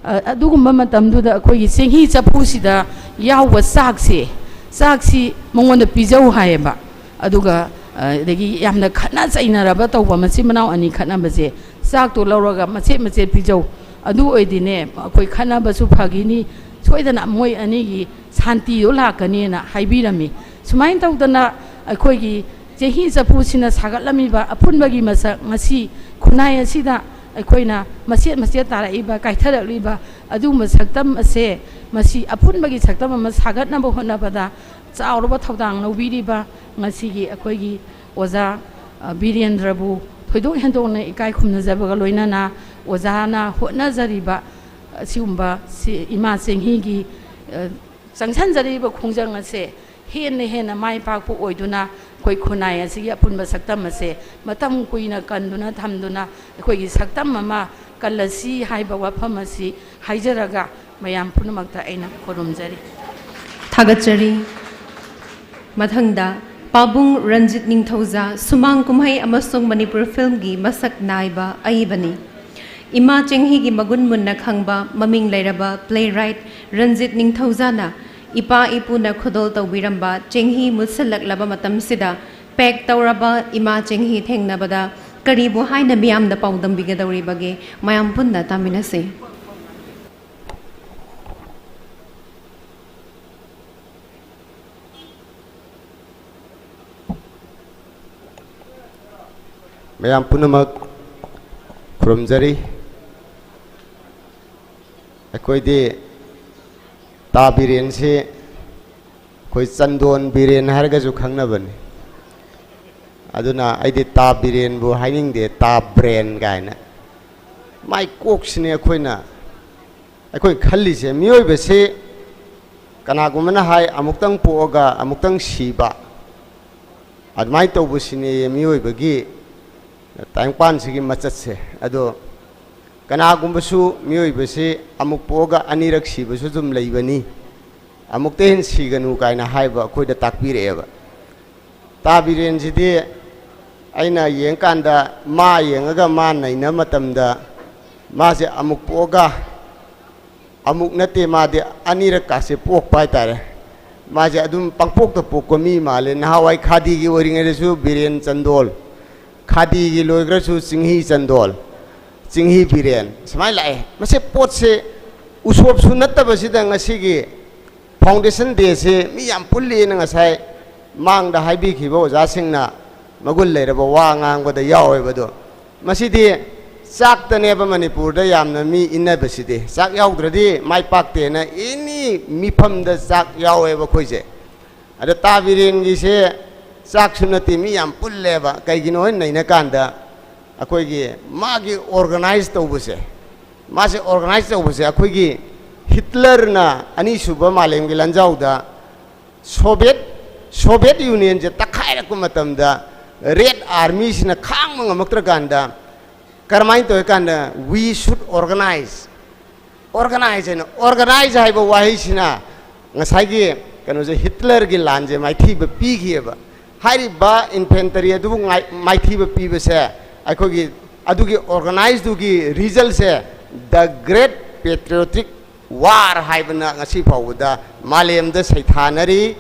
ꯑ, ꯑꯗꯨꯒꯨꯝꯕ ꯃꯇꯝꯗꯨꯗ ꯑꯩꯈꯣꯏꯒꯤ ꯆꯦꯡꯍꯤ ꯆꯐꯨꯁꯤꯗ ꯌꯥꯎꯕ ꯆꯥꯛꯁꯦ, ꯆꯥꯛꯁꯤ ꯃꯉꯣꯟꯗ ꯄꯤꯖꯧ ꯍꯥꯏꯌꯦꯕ꯫ ꯑꯗꯨꯒ, ꯑ, ꯑꯗꯒꯤ ꯌꯥꯝꯅ ꯈꯠꯅ ꯆꯩꯅꯔꯕ ꯇꯧꯕ ꯃꯆꯤꯟ ꯃꯅꯥꯎ ꯑꯅꯤ ꯈꯠꯅꯕꯁꯦ, ꯆꯥꯛꯇꯣ ꯂꯧꯔꯒ ꯃꯆꯦꯠ ꯃꯆꯦꯠ ꯄꯤꯖꯧ꯫ ꯑꯗꯨ ꯑꯣꯏꯗꯤꯅꯦ, ꯑꯩꯈꯣꯏ ꯈꯠꯅꯕꯁꯨ ꯐꯈꯤꯅꯤ, ꯁꯣꯏꯗꯅ ꯃꯣꯏ ꯑꯅꯤꯒꯤ ꯁꯥꯟꯇꯤꯗꯣ ꯂꯥꯛꯀꯅꯤꯅ ꯍꯥꯏꯕꯤꯔꯝꯃꯤ꯫ ꯁꯨꯃꯥꯏꯅ ꯇꯧꯗꯅ ꯑꯩꯈꯣꯏꯒꯤ ꯆꯦꯡꯍꯤ ꯆꯐꯨꯁꯤꯅ ꯁꯥꯒꯠꯂꯝꯃꯤꯕ ꯑꯄꯨꯟꯕꯒꯤ ꯃꯁꯛ, ꯉꯁꯤ ꯈꯨꯟꯅꯥꯏ ꯑꯁꯤꯗ ꯑꯩꯈꯣꯏꯅ ꯃꯆꯦꯠ ꯃꯆꯦꯠ ꯇꯥꯔꯛꯏꯕ, ꯀꯥꯏꯊꯔꯛꯂꯤꯕ ꯑꯗꯨꯒꯨꯝꯕ ꯁꯛꯇꯝ ꯑꯁꯦ, ꯃꯁꯤ ꯑꯄꯨꯟꯕꯒꯤ ꯁꯛꯇꯝ ꯑꯃ ꯁꯥꯒꯠꯅꯕ ꯍꯣꯠꯅꯕꯗ ꯆꯥꯎꯔꯕ ꯊꯧꯗꯥꯡ ꯂꯧꯕꯤꯔꯤꯕ ꯉꯁꯤꯒꯤ ꯑꯩꯈꯣꯏꯒꯤ ꯑꯣꯖꯥ, ꯑ, ꯕꯤꯔꯦꯟꯗ꯭ꯔꯕꯨ ꯊꯣꯏꯗꯣꯛ ꯍꯦꯟꯗꯣꯛꯅ ꯏꯀꯥꯏ ꯈꯨꯝꯅꯖꯕꯒ ꯂꯣꯏꯅꯅ, ꯑꯣꯖꯥꯅ ꯍꯣꯠꯅꯖꯔꯤꯕ ꯑꯁꯤꯒꯨꯝꯕ ꯁꯤ ꯏꯃꯥ ꯆꯦꯡꯍꯤꯒꯤ, ꯑ, ꯆꯪꯁꯤꯟꯖꯔꯤꯕ ꯈꯣꯡꯖꯪ ꯑꯁꯦ ꯍꯦꯟꯅ ꯍꯦꯟꯅ ꯃꯥꯏ ꯄꯥꯛꯄ ꯑꯣꯏꯗꯨꯅ, ꯑꯩꯈꯣꯏ ꯈꯨꯟꯅꯥꯏ ꯑꯁꯤꯒꯤ ꯑꯄꯨꯟꯕ ꯁꯛꯇꯝ ꯑꯁꯦ ꯃꯇꯝ ꯀꯨꯏꯅ ꯀꯟꯗꯨꯅ ꯊꯝꯗꯨꯅ ꯑꯩꯈꯣꯏꯒꯤ ꯁꯛꯇꯝ ꯑꯃ ꯀꯜꯂꯁꯤ ꯍꯥꯏꯕ ꯋꯥꯐꯝ ꯑꯁꯤ ꯍꯥꯏꯖꯔꯒ, ꯃꯌꯥꯝ ꯄꯨꯝꯅꯃꯛꯇ ꯑꯩꯅ ꯈꯨꯔꯨꯝꯖꯔꯤ꯫ ꯊꯥꯒꯠꯆꯔꯤ꯫ ꯃꯊꯪꯗ ꯄꯥꯕꯨꯡ ꯔꯟꯖꯤꯠ ꯅꯤꯡꯊꯧꯖꯥ, ꯁꯨꯃꯥꯡ ꯀꯨꯝꯍꯩ ꯑꯃꯁꯨꯡ ꯃꯅꯤꯄꯨꯔ ꯐꯤꯜꯝꯒꯤ ꯃꯁꯛ ꯅꯥꯏꯕ ꯑꯏꯕꯅꯤ꯫ ꯏꯃꯥ ꯆꯦꯡꯍꯤꯒꯤ ꯃꯒꯨꯟ ꯃꯨꯟꯅ ꯈꯪꯕ ꯃꯃꯤꯡ ꯂꯩꯔꯕ playwright ꯔꯟꯖꯤꯠ ꯅꯤꯡꯊꯧꯖꯥꯅ ꯏꯄꯥ ꯏꯄꯨꯅ ꯈꯨꯗꯣꯜ ꯇꯧꯕꯤꯔꯝꯕ ꯆꯦꯡꯍꯤ ꯃꯨꯠꯁꯤꯜꯂꯛꯂꯕ ꯃꯇꯝꯁꯤꯗ pack ꯇꯧꯔꯕ ꯏꯃꯥ ꯆꯦꯡꯍꯤ ꯊꯦꯡꯅꯕꯗ ꯀꯔꯤꯕꯨ ꯍꯥꯏꯅ ꯃꯤꯌꯥꯝꯗ ꯄꯥꯎꯗꯝꯕꯤꯒꯗꯧꯔꯤꯕꯒꯦ? ꯃꯌꯥꯝ ꯄꯨꯟꯅ ꯇꯥꯃꯤꯟꯅꯁꯤ꯫ ꯃꯌꯥꯝ ꯄꯨꯝꯅꯃꯛ ꯈꯨꯔꯨꯝꯖꯔꯤ꯫ ꯑꯩꯈꯣꯏꯗꯤ ꯇꯥ ꯕꯤꯔꯦꯟꯁꯤ ꯑꯩꯈꯣꯏ ꯆꯟꯗꯣꯟ ꯕꯤꯔꯦꯟ ꯍꯥꯏꯔꯒꯁꯨ ꯈꯪꯅꯕꯅꯤ꯫ ꯑꯗꯨꯅ ꯑꯩꯗꯤ ꯇꯥ ꯕꯤꯔꯦꯟꯕꯨ ꯍꯥꯏꯅꯤꯡꯗꯦ, ꯇꯥ ꯕ꯭ꯔꯦꯟ ꯀꯥꯏꯅ꯫ ꯃꯥꯏ ꯀꯣꯛꯁꯤꯅꯦ ꯑꯩꯈꯣꯏꯅ, ꯑꯩꯈꯣꯏ ꯈꯜꯂꯤꯁꯦ꯫ ꯃꯤꯑꯣꯏꯕꯁꯤ ꯀꯅꯥꯒꯨꯝꯕꯅ ꯍꯥꯏ, ꯑꯃꯨꯛꯇꯪ ꯄꯣꯛꯑꯒ ꯑꯃꯨꯛꯇꯪ ꯁꯤꯕ, ꯑꯗꯨꯃꯥꯏꯅ ꯇꯧꯕꯁꯤꯅꯦ ꯃꯤꯑꯣꯏꯕꯒꯤ ꯇꯥꯏꯕꯪꯄꯥꯟꯁꯤꯒꯤ ꯃꯆꯠꯁꯦ꯫ ꯑꯗꯣ ꯀꯅꯥꯒꯨꯝꯕꯁꯨ ꯃꯤꯑꯣꯏꯕꯁꯤ ꯑꯃꯨꯛ ꯄꯣꯛꯑꯒ ꯑꯅꯤꯔꯛ ꯁꯤꯕꯁꯨ ꯑꯗꯨꯝ ꯂꯩꯕꯅꯤ, ꯑꯃꯨꯛꯇ ꯍꯦꯟꯅ ꯁꯤꯒꯅꯨ ꯀꯥꯏꯅ ꯍꯥꯏꯕ ꯑꯩꯈꯣꯏꯗ ꯇꯥꯛꯄꯤꯔꯛꯑꯦꯕ꯫ ꯇꯥ ꯕꯤꯔꯦꯟꯁꯤꯗꯤ ꯑꯩꯅ ꯌꯦꯡꯀꯥꯟꯗ, ꯃꯥ ꯌꯦꯡꯉꯒ ꯃꯥ ꯅꯩꯅ ꯃꯇꯝꯗ, ꯃꯥꯁꯦ ꯑꯃꯨꯛ ꯄꯣꯛꯑꯒ ꯑꯃꯨꯛ ꯅꯠꯇꯦ, ꯃꯥꯗꯤ ꯑꯅꯤꯔꯛ ꯀꯥꯁꯦ ꯄꯣꯛꯄ ꯍꯥꯏꯇꯥꯔꯦ꯫ ꯃꯥꯁꯦ ꯑꯗꯨꯝ ꯄꯪꯄꯣꯛꯇ ꯄꯣꯛꯄ ꯃꯤ ꯃꯥꯜꯂꯦ꯫ ꯅꯍꯥꯟꯋꯥꯏ ꯈꯥꯗꯤꯒꯤ ꯑꯣꯏꯔꯤꯉꯩꯗꯁꯨ ꯕꯤꯔꯦꯟ ꯆꯟꯗꯣꯜ, ꯈꯥꯗꯤꯒꯤ ꯂꯣꯏꯈ꯭ꯔꯁꯨ ꯆꯤꯡꯍꯤ ꯆꯟꯗꯣꯜ, ꯆꯤꯡꯍꯤ ꯕꯤꯔꯦꯟ ꯁꯨꯃꯥꯏꯅ ꯂꯥꯛꯑꯦ꯫ ꯃꯁꯤ ꯄꯣꯠꯁꯦ ꯎꯁꯣꯞꯁꯨ ꯅꯠꯇꯕꯁꯤꯗ ꯉꯁꯤꯒꯤ Foundation Dayꯁꯦ ꯃꯤ ꯌꯥꯝ ꯄꯨꯜꯂꯤꯅ ꯉꯁꯥꯏ ꯃꯥꯡꯗ ꯍꯥꯏꯕꯤꯈꯤꯕ ꯑꯣꯖꯥꯁꯤꯡꯅ ꯃꯒꯨꯟ ꯂꯩꯔꯕ ꯋꯥ ꯉꯥꯡꯕꯗ ꯌꯥꯎꯋꯦꯕ꯫ ꯑꯗꯣ ꯃꯁꯤꯗꯤ ꯆꯥꯛꯇꯅꯦꯕ ꯃꯅꯤꯄꯨꯔꯗ ꯌꯥꯝꯅ ꯃꯤ ꯏꯟꯅꯕꯁꯤꯗꯤ꯫ ꯆꯥꯛ ꯌꯥꯎꯗ꯭ꯔꯗꯤ ꯃꯥꯏ ꯄꯥꯛꯇꯦꯅ ꯑꯦꯅꯤ ꯃꯤꯐꯝꯗ ꯆꯥꯛ ꯌꯥꯎꯋꯦꯕ ꯑꯩꯈꯣꯏꯁꯦ꯫ ꯑꯗ ꯇꯥ ꯕꯤꯔꯦꯟꯒꯤꯁꯦ ꯆꯥꯛꯁꯨ ꯅꯠꯇꯦ, ꯃꯤ ꯌꯥꯝ ꯄꯨꯜꯂꯦꯕ꯫ ꯀꯩꯒꯤꯅꯣ ꯍꯥꯏꯅ ꯅꯩꯅꯀꯥꯟꯗ ꯑꯩꯈꯣꯏꯒꯤ ꯃꯥꯒꯤ organize ꯇꯧꯕꯁꯦ, ꯃꯥꯁꯦ organize ꯇꯧꯕꯁꯦ ꯑꯩꯈꯣꯏꯒꯤ ꯍꯤꯠꯂꯔꯅ ꯑꯅꯤꯁꯨꯕ ꯃꯥꯂꯦꯝꯒꯤ ꯂꯥꯟꯖꯥꯎꯗ ꯁꯣꯚꯤꯌꯦꯠ, ꯁꯣꯚꯤꯌꯦꯠ ꯌꯨꯅꯤꯌꯟꯁꯦ ꯇꯛꯈꯥꯏꯔꯛꯄ ꯃꯇꯝꯗ Red Armyꯁꯤꯅ ꯈꯥꯡꯕ ꯉꯝꯃꯛꯇ꯭ꯔꯀꯥꯟꯗ ꯀꯔꯝꯍꯥꯏꯅ ꯇꯧꯏ ꯀꯥꯟꯗ, "We should organize." Organize ꯍꯥꯏꯅ, organize ꯍꯥꯏꯕ ꯋꯥꯍꯩꯁꯤꯅ ꯉꯁꯥꯏꯒꯤ ꯀꯩꯅꯣꯁꯦ, ꯍꯤꯠꯂꯔꯒꯤ ꯂꯥꯟꯁꯦ ꯃꯥꯏꯊꯤꯕ ꯄꯤꯈꯤꯑꯕ꯫ ꯍꯥꯏꯔꯤꯕ infantry ꯑꯗꯨꯕꯨ ꯉꯥꯏ-, ꯃꯥꯏꯊꯤꯕ ꯄꯤꯕꯁꯦ ꯑꯩꯈꯣꯏꯒꯤ ꯑꯗꯨꯒꯤ organizeꯗꯨꯒꯤ resultꯁꯦ The Great Patriotic War ꯍꯥꯏꯕꯅ ꯉꯁꯤ ꯐꯥꯎꯕꯗ ꯃꯥꯂꯦꯝꯗ ꯁꯩꯊꯥꯅꯔꯤ꯫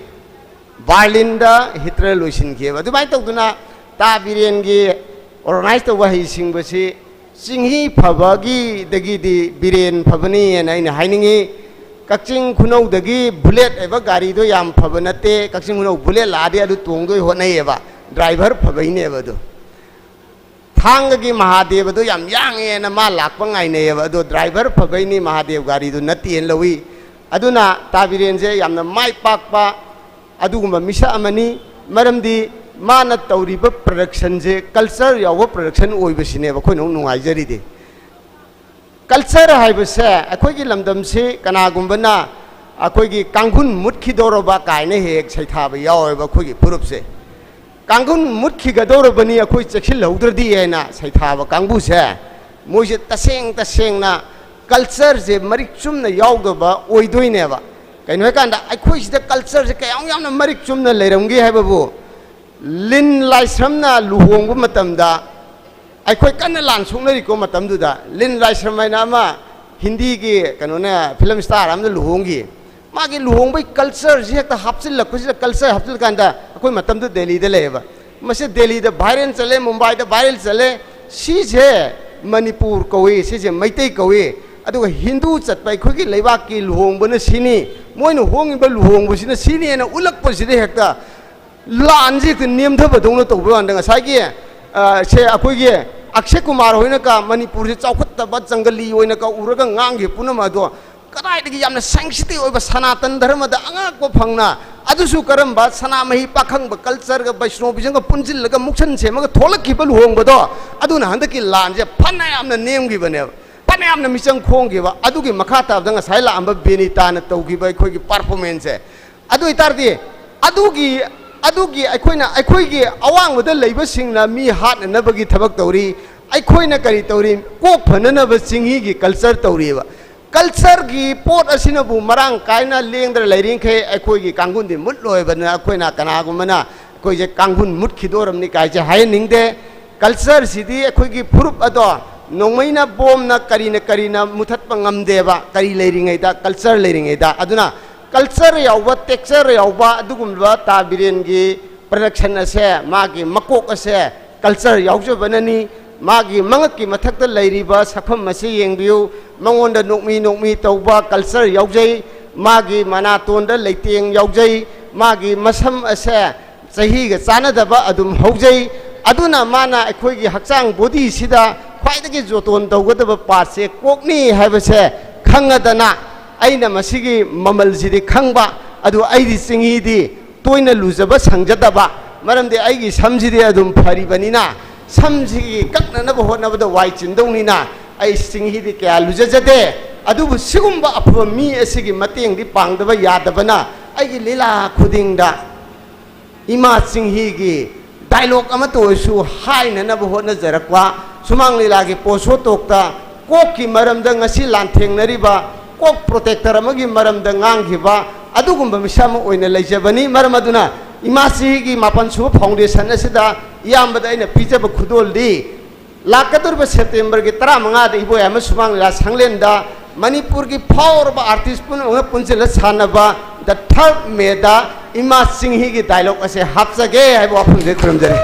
ꯕꯥꯔꯂꯤꯟꯗ ꯍꯤꯠꯂꯔ ꯂꯣꯏꯁꯤꯟꯈꯤꯑꯕ꯫ ꯑꯗꯨꯃꯥꯏꯅ ꯇꯧꯗꯅ ꯇꯥ ꯕꯤꯔꯦꯟꯒꯤ organize ꯇꯧꯕ ꯍꯩꯁꯤꯡꯕꯁꯤ ꯆꯤꯡꯍꯤ ꯐꯕꯒꯤꯗꯒꯤꯗꯤ ꯕꯤꯔꯦꯟ ꯐꯕꯅꯤꯅ ꯑꯩꯅ ꯍꯥꯏꯅꯤꯡꯉꯤ꯫ ꯀꯛꯆꯤꯡ ꯈꯨꯅꯧꯗꯒꯤ bullet ꯍꯥꯏꯕ ꯒꯥꯔꯤꯗꯣ ꯌꯥꯝ ꯐꯕ ꯅꯠꯇꯦ꯫ ꯀꯛꯆꯤꯡ ꯈꯨꯅꯧ bullet ꯂꯥꯛꯑꯗꯤ ꯑꯗꯨ ꯇꯣꯡꯗꯣꯏ ꯍꯣꯠꯅꯩꯌꯦꯕ, driver ꯐꯕꯩꯅꯦꯕ ꯑꯗꯨ꯫ ꯊꯥꯡꯒꯒꯤ ꯃꯍꯥꯗꯦꯕꯗꯣ ꯌꯥꯝ ꯌꯥꯡꯉꯦꯅ ꯃꯥ ꯂꯥꯛꯄ ꯉꯥꯏꯅꯩꯌꯦꯕ, ꯑꯗꯣ driver ꯐꯕꯩꯅꯤ, ꯃꯍꯥꯗꯦꯕ ꯒꯥꯔꯤꯗꯨ ꯅꯠꯇꯦꯅ ꯂꯧꯏ꯫ ꯑꯗꯨꯅ ꯇꯥ ꯕꯤꯔꯦꯟꯁꯦ ꯌꯥꯝꯅ ꯃꯥꯏ ꯄꯥꯛꯄ ꯑꯗꯨꯒꯨꯝꯕ ꯃꯤꯁꯛ ꯑꯃꯅꯤ꯫ ꯃꯔꯝꯗꯤ ꯃꯥꯅ ꯇꯧꯔꯤꯕ ꯄ꯭ꯔꯗꯛꯁꯟꯁꯦ ꯀꯜꯆꯔ ꯌꯥꯎꯕ ꯄ꯭ꯔꯗꯛꯁꯟ ꯑꯣꯏꯕꯁꯤꯅꯦꯕ ꯑꯩꯈꯣꯏꯅ ꯑꯃꯨꯛ ꯅꯨꯡꯉꯥꯏꯖꯔꯤꯗꯤ꯫ ꯀꯜꯆꯔ ꯍꯥꯏꯕꯁꯦ ꯑꯩꯈꯣꯏꯒꯤ ꯂꯝꯗꯝꯁꯤ ꯀꯅꯥꯒꯨꯝꯕꯅ ꯑꯩꯈꯣꯏꯒꯤ ꯀꯥꯡꯈꯨꯟ ꯃꯨꯠꯈꯤꯗꯧꯔꯕ ꯀꯥꯏꯅ ꯍꯦꯛ ꯍꯦꯛ ꯁꯩꯊꯥꯕ ꯌꯥꯎꯋꯦꯕ ꯑꯩꯈꯣꯏꯒꯤ ꯐꯨꯔꯨꯞꯁꯦ꯫ ꯀꯥꯡꯈꯨꯟ ꯃꯨꯠꯈꯤꯒꯗꯧꯔꯕꯅꯤ ꯑꯩꯈꯣꯏ ꯆꯦꯛꯁꯤꯜꯍꯧꯗ꯭ꯔꯗꯤ ꯍꯥꯏꯅ ꯁꯩꯊꯥꯕ ꯀꯥꯡꯕꯨꯁꯦ, ꯃꯣꯏꯁꯦ ꯇꯁꯦꯡ ꯇꯁꯦꯡꯅ ꯀꯜꯆꯔꯁꯦ ꯃꯔꯤꯛ ꯆꯨꯝꯅ ꯌꯥꯎꯗꯕ ꯑꯣꯏꯗꯣꯏꯅꯦꯕ꯫ ꯀꯩꯅꯣ ꯍꯥꯏꯀꯥꯟꯗ ꯑꯩꯈꯣꯏꯁꯤꯗ ꯀꯜꯆꯔꯁꯦ ꯀꯌꯥꯝ ꯌꯥꯝꯅ ꯃꯔꯤꯛ ꯆꯨꯝꯅ ꯂꯩꯔꯝꯒꯦ ꯍꯥꯏꯕꯕꯨ, ꯂꯤꯟ ꯂꯥꯏꯁ꯭ꯔꯝꯅ ꯂꯨꯍꯣꯡꯕ ꯃꯇꯝꯗ, ꯑꯩꯈꯣꯏ ꯀꯟꯅ ꯂꯥꯟ ꯁꯣꯛꯅꯔꯤꯀꯣ ꯃꯇꯝꯗꯨꯗ, ꯂꯤꯟ ꯂꯥꯏꯁ꯭ꯔꯝ ꯍꯥꯏꯅ ꯑꯃ ꯍꯤꯟꯗꯤꯒꯤ ꯀꯩꯅꯣꯅ ꯐꯤꯂꯝ ꯁ꯭ꯇꯥꯔ ꯑꯃꯅ ꯂꯨꯍꯣꯡꯈꯤ꯫ ꯃꯥꯒꯤ ꯂꯨꯍꯣꯡꯕꯒꯤ ꯀꯜꯆꯔꯁꯤ ꯍꯦꯛꯇ ꯍꯥꯞꯆꯤꯜꯂꯛꯄꯁꯤꯗ, ꯀꯜꯆꯔ ꯍꯥꯞꯆꯤꯜꯂꯀꯥꯟꯗ ꯑꯩꯈꯣꯏ ꯃꯇꯝꯗꯨ ꯗꯦꯜꯂꯤꯗ ꯂꯩꯌꯦꯕ, ꯃꯁꯤ ꯗꯦꯜꯂꯤꯗ ꯚꯥꯏꯔꯦꯜ ꯆꯠꯂꯦ, ꯃꯨꯝꯕꯥꯏꯗ ꯚꯥꯏꯔꯦꯜ ꯆꯠꯂꯦ꯫ ꯁꯤꯁꯦ ꯃꯅꯤꯄꯨꯔ ꯀꯧꯏ, ꯁꯤꯁꯦ ꯃꯩꯇꯩ ꯀꯧꯏ, ꯑꯗꯨꯒ ꯍꯤꯟꯗꯨ ꯆꯠꯄ ꯑꯩꯈꯣꯏꯒꯤ ꯂꯩꯕꯥꯛꯀꯤ ꯂꯨꯍꯣꯡꯕꯅ ꯁꯤꯅꯤ, ꯃꯣꯏꯅ ꯍꯣꯡꯉꯤꯕ ꯂꯨꯍꯣꯡꯕꯁꯤꯅ ꯁꯤꯅꯦꯅ ꯎꯠꯂꯛꯄꯁꯤꯗ ꯍꯦꯛꯇ ꯂꯥꯟꯁꯤ ꯍꯦꯛꯇ ꯅꯦꯝꯊꯕꯗꯧꯅ ꯇꯧꯕ ꯀꯥꯟꯗ ꯉꯁꯥꯏꯒꯤ, ꯑ, ꯁꯦ ꯑꯩꯈꯣꯏꯒꯤ ꯑꯛꯁꯦ ꯀꯨꯃꯥꯔ ꯍꯣꯏꯅ ꯀ ꯃꯅꯤꯄꯨꯔꯁꯦ ꯆꯥꯎꯈꯠꯇꯕ ꯖꯪꯒꯂꯤ ꯑꯣꯏꯅ ꯀ ꯎꯔꯒ ꯉꯥꯡꯈꯤꯕ ꯄꯨꯝꯅꯃꯛ ꯑꯗꯣ ꯀꯗꯥꯏꯗꯒꯤ ꯌꯥꯝꯅ ꯁꯪꯁꯤꯇꯤ ꯑꯣꯏꯕ ꯁꯅꯥꯇꯟ ꯙꯔꯃꯗ ꯑꯉꯛꯄ ꯐꯪꯅ, ꯑꯗꯨꯁꯨ ꯀꯔꯝꯕ ꯁꯅꯥꯃꯍꯤ ꯄꯥꯈꯪꯕ ꯀꯜꯆꯔꯒ ꯕꯩꯁꯅꯣꯕꯤꯖꯝꯒ ꯄꯨꯟꯁꯤꯜꯂꯒ ꯃꯨꯛꯁꯟ ꯁꯦꯝꯃꯒ ꯊꯣꯛꯂꯛꯈꯤꯕ ꯂꯨꯍꯣꯡꯕꯗꯣ, ꯑꯗꯨꯅ ꯍꯟꯗꯛꯀꯤ ꯂꯥꯟꯁꯦ ꯐꯅ ꯌꯥꯝꯅ ꯅꯦꯝꯈꯤꯕꯅꯦꯕ, ꯐꯅ ꯌꯥꯝꯅ ꯃꯤꯆꯪ ꯈꯣꯡꯈꯤꯕ꯫ ꯑꯗꯨꯒꯤ ꯃꯈꯥ ꯇꯥꯕꯗ ꯉꯁꯥꯏ ꯂꯥꯛꯑꯝꯕ ꯕꯦꯅꯤꯇꯥꯅ ꯇꯧꯈꯤꯕ ꯑꯩꯈꯣꯏꯒꯤ ꯄꯔꯐꯣꯔꯃꯦꯟꯁꯁꯦ, ꯑꯗꯨ ꯑꯣꯏꯇꯥꯔꯗꯤ ꯑꯗꯨꯒꯤ, ꯑꯗꯨꯒꯤ ꯑꯩꯈꯣꯏꯅ, ꯑꯩꯈꯣꯏꯒꯤ ꯑꯋꯥꯡꯕꯗ ꯂꯩꯕꯁꯤꯡꯅ ꯃꯤ ꯍꯥꯠꯅꯅꯕꯒꯤ ꯊꯕꯛ ꯇꯧꯔꯤ, ꯑꯩꯈꯣꯏꯅ ꯀꯔꯤ ꯇꯧꯔꯤ? ꯀꯣꯛ ꯐꯅꯅꯕ ꯆꯤꯡꯍꯤꯒꯤ ꯀꯜꯆꯔ ꯇꯧꯔꯤꯑꯕ꯫ ꯀꯜꯆꯔꯒꯤ ꯄꯣꯠ ꯑꯁꯤꯅꯕꯨ ꯃꯔꯥꯡ ꯀꯥꯏꯅ ꯂꯦꯡꯗꯅ ꯂꯩꯔꯤꯈꯩ ꯑꯩꯈꯣꯏꯒꯤ ꯀꯥꯡꯒꯨꯟꯗꯤ ꯃꯨꯠꯂꯣꯏꯕꯅ ꯑꯩꯈꯣꯏꯅ ꯀꯅꯥꯒꯨꯝꯕꯅ ꯑꯩꯈꯣꯏꯁꯦ ꯀꯥꯡꯒꯨꯟ ꯃꯨꯠꯈꯤꯗꯣꯔꯝꯅꯤ ꯀꯥꯏꯁꯦ ꯍꯥꯏꯍꯟꯅꯤꯡꯗꯦ꯫ ꯀꯜꯆꯔꯁꯤꯗꯤ ꯑꯩꯈꯣꯏꯒꯤ ꯐꯨꯔꯨꯞ ꯑꯗꯣ ꯅꯣꯡꯃꯩꯅ, ꯕꯣꯝꯅ, ꯀꯔꯤꯅ ꯀꯔꯤꯅ ꯃꯨꯊꯠꯄ ꯉꯝꯗꯦꯕ, ꯀꯔꯤ ꯂꯩꯔꯤꯉꯩꯗ, ꯀꯜꯆꯔ ꯂꯩꯔꯤꯉꯩꯗ꯫ ꯑꯗꯨꯅ ꯀꯜꯆꯔ ꯌꯥꯎꯕ, ꯇꯦꯛꯆꯔ ꯌꯥꯎꯕ ꯑꯗꯨꯒꯨꯝꯂꯕ ꯇꯥ ꯕꯤꯔꯦꯟꯒꯤ ꯄ꯭ꯔꯗꯛꯁꯟ ꯑꯁꯦ, ꯃꯥꯒꯤ ꯃꯀꯣꯛ ꯑꯁꯦ ꯀꯜꯆꯔ ꯌꯥꯎꯖꯕꯅꯅꯤ꯫ ꯃꯥꯒꯤ ꯃꯉꯛꯀꯤ ꯃꯊꯛꯇ ꯂꯩꯔꯤꯕ ꯁꯛꯐꯝ ꯑꯁꯤ ꯌꯦꯡꯕꯤꯌꯨ, ꯃꯉꯣꯟꯗ ꯅꯣꯛꯃꯤ ꯅꯣꯛꯃꯤ ꯇꯧꯕ ꯀꯜꯆꯔ ꯌꯥꯎꯖꯩ꯫ ꯃꯥꯒꯤ ꯃꯅꯥꯇꯣꯟꯗ ꯂꯩꯇꯦꯡ ꯌꯥꯎꯖꯩ꯫ ꯃꯥꯒꯤ ꯃꯁꯝ ꯑꯁꯦ ꯆꯍꯤꯒ ꯆꯥꯟꯅꯗꯕ ꯑꯗꯨꯝ ꯍꯧꯖꯩ꯫ ꯑꯗꯨꯅ ꯃꯥꯅ ꯑꯩꯈꯣꯏꯒꯤ ꯍꯛꯆꯥꯡ ꯕꯣꯗꯤꯁꯤꯗ ꯈ꯭ꯋꯥꯏꯗꯒꯤ ꯖꯣꯇꯣꯟ ꯇꯧꯒꯗꯕ ꯄꯥꯔꯠꯁꯦ ꯀꯣꯛꯅꯤ ꯍꯥꯏꯕꯁꯦ ꯈꯪꯉꯗꯅ, ꯑꯩꯅ ꯃꯁꯤꯒꯤ ꯃꯃꯜꯁꯤꯗꯤ ꯈꯪꯕ, ꯑꯗꯨ ꯑꯩꯗꯤ ꯆꯤꯡꯍꯤꯗꯤ ꯇꯣꯏꯅ ꯂꯨꯖꯕ ꯁꯪꯖꯗꯕ, ꯃꯔꯝꯗꯤ ꯑꯩꯒꯤ ꯁꯝꯁꯤꯗꯤ ꯑꯗꯨꯝ ꯐꯔꯤꯕꯅꯤꯅ, ꯁꯝꯁꯤꯒꯤ ꯀꯛꯅꯅꯕ ꯍꯣꯠꯅꯕꯗ ꯋꯥꯏ ꯆꯤꯟꯗꯧꯅꯤꯅ ꯑꯩ ꯆꯤꯡꯍꯤꯗꯤ ꯀꯌꯥ ꯂꯨꯖꯖꯗꯦ꯫ ꯑꯗꯨꯕꯨ ꯁꯤꯒꯨꯝꯕ ꯑꯐꯕ ꯃꯤ ꯑꯁꯤꯒꯤ ꯃꯇꯦꯡꯗꯤ ꯄꯥꯡꯗꯕ ꯌꯥꯗꯕꯅ, ꯑꯩꯒꯤ ꯂꯤꯂꯥ ꯈꯨꯗꯤꯡꯗ ꯏꯃꯥ ꯆꯤꯡꯍꯤꯒꯤ ꯗꯥꯏꯂꯣꯛ ꯑꯃꯠꯇ ꯑꯣꯏꯔꯁꯨ ꯍꯥꯏꯅꯅꯕ ꯍꯣꯠꯅꯖꯔꯛꯄ, ꯁꯨꯃꯥꯡ ꯂꯤꯂꯥꯒꯤ ꯄꯣꯁꯣ ꯇꯣꯛꯇ ꯀꯣꯛꯀꯤ ꯃꯔꯝꯗ ꯉꯁꯤ ꯂꯥꯟꯊꯦꯡꯅꯔꯤꯕ ꯀꯣꯛ ꯄ꯭ꯔꯣꯇꯦꯛꯇꯔ ꯑꯃꯒꯤ ꯃꯔꯝꯗ ꯉꯥꯡꯈꯤꯕ ꯑꯗꯨꯒꯨꯝꯕ ꯃꯤꯁꯛ ꯑꯃ ꯑꯣꯏꯅ ꯂꯩꯖꯕꯅꯤ꯫ ꯃꯔꯝ ꯑꯗꯨꯅ ꯏꯃꯥ ꯆꯤꯡꯍꯤꯒꯤ ꯃꯥꯄꯟ ꯁꯨꯕ ꯐꯥꯎꯟꯗꯦꯁꯟ ꯑꯁꯤꯗ ꯏꯌꯥꯝꯕꯗ ꯑꯩꯅ ꯄꯤꯖꯕ ꯈꯨꯗꯣꯜꯗꯤ, ꯂꯥꯛꯀꯗꯧꯔꯤꯕ ꯁꯦꯞꯇꯦꯝꯕꯔꯒꯤ ꯇꯔꯥꯃꯉꯥꯗ ꯏꯕꯣꯌꯥꯏꯃ ꯁꯨꯃꯥꯡ ꯂꯤꯂꯥ ꯁꯪꯂꯦꯟꯗ ꯃꯅꯤꯄꯨꯔꯒꯤ ꯐꯥꯎꯔꯕ ꯑꯥꯔꯇꯤꯁ ꯄꯨꯝꯅꯃꯛꯅ ꯄꯨꯟꯁꯤꯜꯂ ꯁꯥꯟꯅꯕ ꯗ ꯊꯔꯠ ꯃꯦꯗ ꯏꯃꯥ ꯆꯤꯡꯍꯤꯒꯤ ꯗꯥꯏꯂꯣꯛ ꯑꯁꯦ ꯍꯥꯞꯆꯒꯦ ꯍꯥꯏꯕ ꯋꯥꯐꯝꯁꯦ ꯈꯨꯔꯨꯝꯖꯔꯤ꯫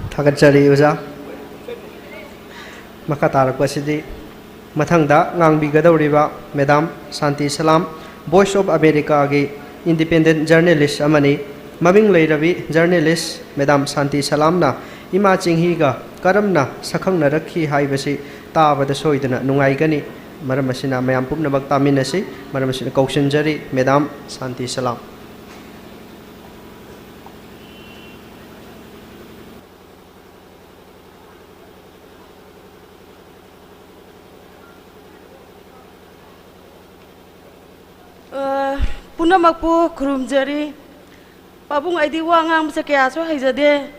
ꯊꯥꯒꯠꯆꯔꯤ ꯑꯣꯖꯥ꯫ ꯃꯈꯥ ꯇꯥꯔꯛꯄꯁꯤꯗꯤ ꯃꯊꯪꯗ ꯉꯥꯡꯕꯤꯒꯗꯧꯔꯤꯕ madam Shanti Salam, voice of ꯑꯃꯦꯔꯤꯀꯥꯒꯤ ꯏꯟꯗꯤꯄꯦꯟꯗꯦꯟ ꯖꯔꯅꯦꯂꯤꯁ ꯑꯃꯅꯤ꯫ ꯃꯃꯤꯡ ꯂꯩꯔꯕꯤ ꯖꯔꯅꯦꯂꯤꯁ ꯃꯦꯗꯥꯝ ꯁꯥꯟꯇꯤ ꯁꯂꯥꯝꯅ ꯏꯃꯥ ꯆꯤꯡꯍꯤꯒ ꯀꯔꯝꯅ ꯁꯛꯈꯪꯅꯔꯛꯈꯤ ꯍꯥꯏꯕꯁꯤ ꯇꯥꯕꯗ ꯁꯣꯏꯗꯅ ꯅꯨꯡꯉꯥꯏꯒꯅꯤ꯫ ꯃꯔꯝ ꯑꯁꯤꯅ ꯃꯌꯥꯝ ꯄꯨꯝꯅꯃꯛ ꯇꯥꯃꯤꯟꯅꯁꯤ꯫ ꯃꯔꯝ ꯑꯁꯤꯅ ꯀꯧꯁꯤꯟꯖꯔꯤ ꯃꯦꯗꯥꯝ ꯁꯥꯟꯇꯤ ꯁꯂꯥꯝ꯫ ꯑ, ꯄꯨꯝꯅꯃꯛꯄꯨ ꯈꯨꯔꯨꯝꯖꯔꯤ꯫ ꯄꯥꯕꯨꯡ, ꯑꯩꯗꯤ ꯋꯥ ꯉꯥꯡꯕꯁꯦ ꯀꯌꯥꯁꯨ ꯍꯩꯖꯗꯦ,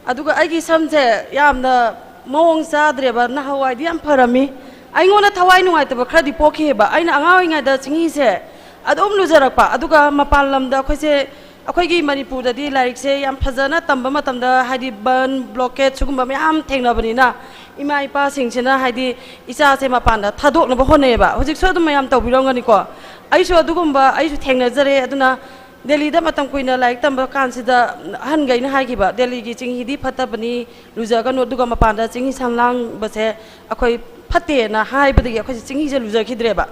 ꯑꯗꯨꯒ ꯑꯩꯒꯤ ꯁꯝꯁꯦ ꯌꯥꯝꯅ ꯃꯑꯣꯡ ꯆꯥꯗ꯭ꯔꯦꯕ꯫ ꯅꯍꯥꯟꯋꯥꯏꯗꯤ ꯌꯥꯝ ꯐꯔꯝꯃꯤ, ꯑꯩꯉꯣꯟꯗ ꯊꯋꯥꯏ ꯅꯨꯡꯉꯥꯏꯇꯕ ꯈꯔꯗꯤ ꯄꯣꯛꯈꯤꯑꯕ꯫ ꯑꯩꯅ ꯑꯉꯥꯡ ꯑꯣꯏꯔꯤꯉꯩꯗ ꯆꯤꯡꯍꯤꯁꯦ ꯑꯗꯨꯝ ꯂꯨꯖꯔꯛꯄ, ꯑꯗꯨꯒ ꯃꯄꯥꯟ ꯂꯝꯗ ꯑꯩꯈꯣꯏꯁꯦ, ꯑꯩꯈꯣꯏꯒꯤ ꯃꯅꯤꯄꯨꯔꯗꯗꯤ ꯂꯥꯏꯔꯤꯛꯁꯦ ꯌꯥꯝ ꯐꯖꯅ ꯇꯝꯕ ꯃꯇꯝꯗ, ꯍꯥꯏꯗꯤ ꯕꯟ, ꯕ꯭ꯂꯣꯀꯦꯠ ꯁꯤꯒꯨꯝꯕ ꯃꯌꯥꯝ ꯊꯦꯡꯅꯕꯅꯤꯅ, ꯏꯃꯥ ꯏꯄꯥꯁꯤꯡꯁꯤꯅ ꯍꯥꯏꯗꯤ ꯏꯆꯥꯁꯦ ꯃꯄꯥꯟꯗ ꯊꯥꯗꯣꯛꯅꯕ ꯍꯣꯠꯅꯩꯌꯦꯕ꯫ ꯍꯧꯖꯤꯛꯁꯨ ꯑꯗꯨꯝ ꯃꯌꯥꯝ ꯇꯧꯕꯤꯔꯝꯒꯅꯤꯀꯣ꯫ ꯑꯩꯁꯨ ꯑꯗꯨꯒꯨꯝꯕ ꯑꯩꯁꯨ ꯊꯦꯡꯅꯖꯔꯦ꯫ ꯑꯗꯨꯅ ꯗꯦꯜꯂꯤꯗ ꯃꯇꯝ ꯀꯨꯏꯅ ꯂꯥꯏꯔꯤꯛ ꯇꯝꯕ ꯀꯥꯟꯁꯤꯗ ꯑꯍꯟꯈꯩꯅ ꯍꯥꯏꯈꯤꯕ, "ꯗꯦꯜꯂꯤꯒꯤ ꯆꯤꯡꯍꯤꯗꯤ ꯐꯠꯇꯕꯅꯤ, ꯂꯨꯖꯒꯅꯨ, ꯑꯗꯨꯒ ꯃꯄꯥꯟꯗ ꯆꯤꯡꯍꯤ ꯁꯝ ꯂꯥꯡꯕꯁꯦ ꯑꯩꯈꯣꯏ ꯐꯠꯇꯦꯅ" ꯍꯥꯏꯕꯗꯒꯤ ꯑꯩꯈꯣꯏꯁꯦ ꯆꯤꯡꯍꯤꯁꯦ ꯂꯨꯖꯈꯤꯗ꯭ꯔꯦꯕ꯫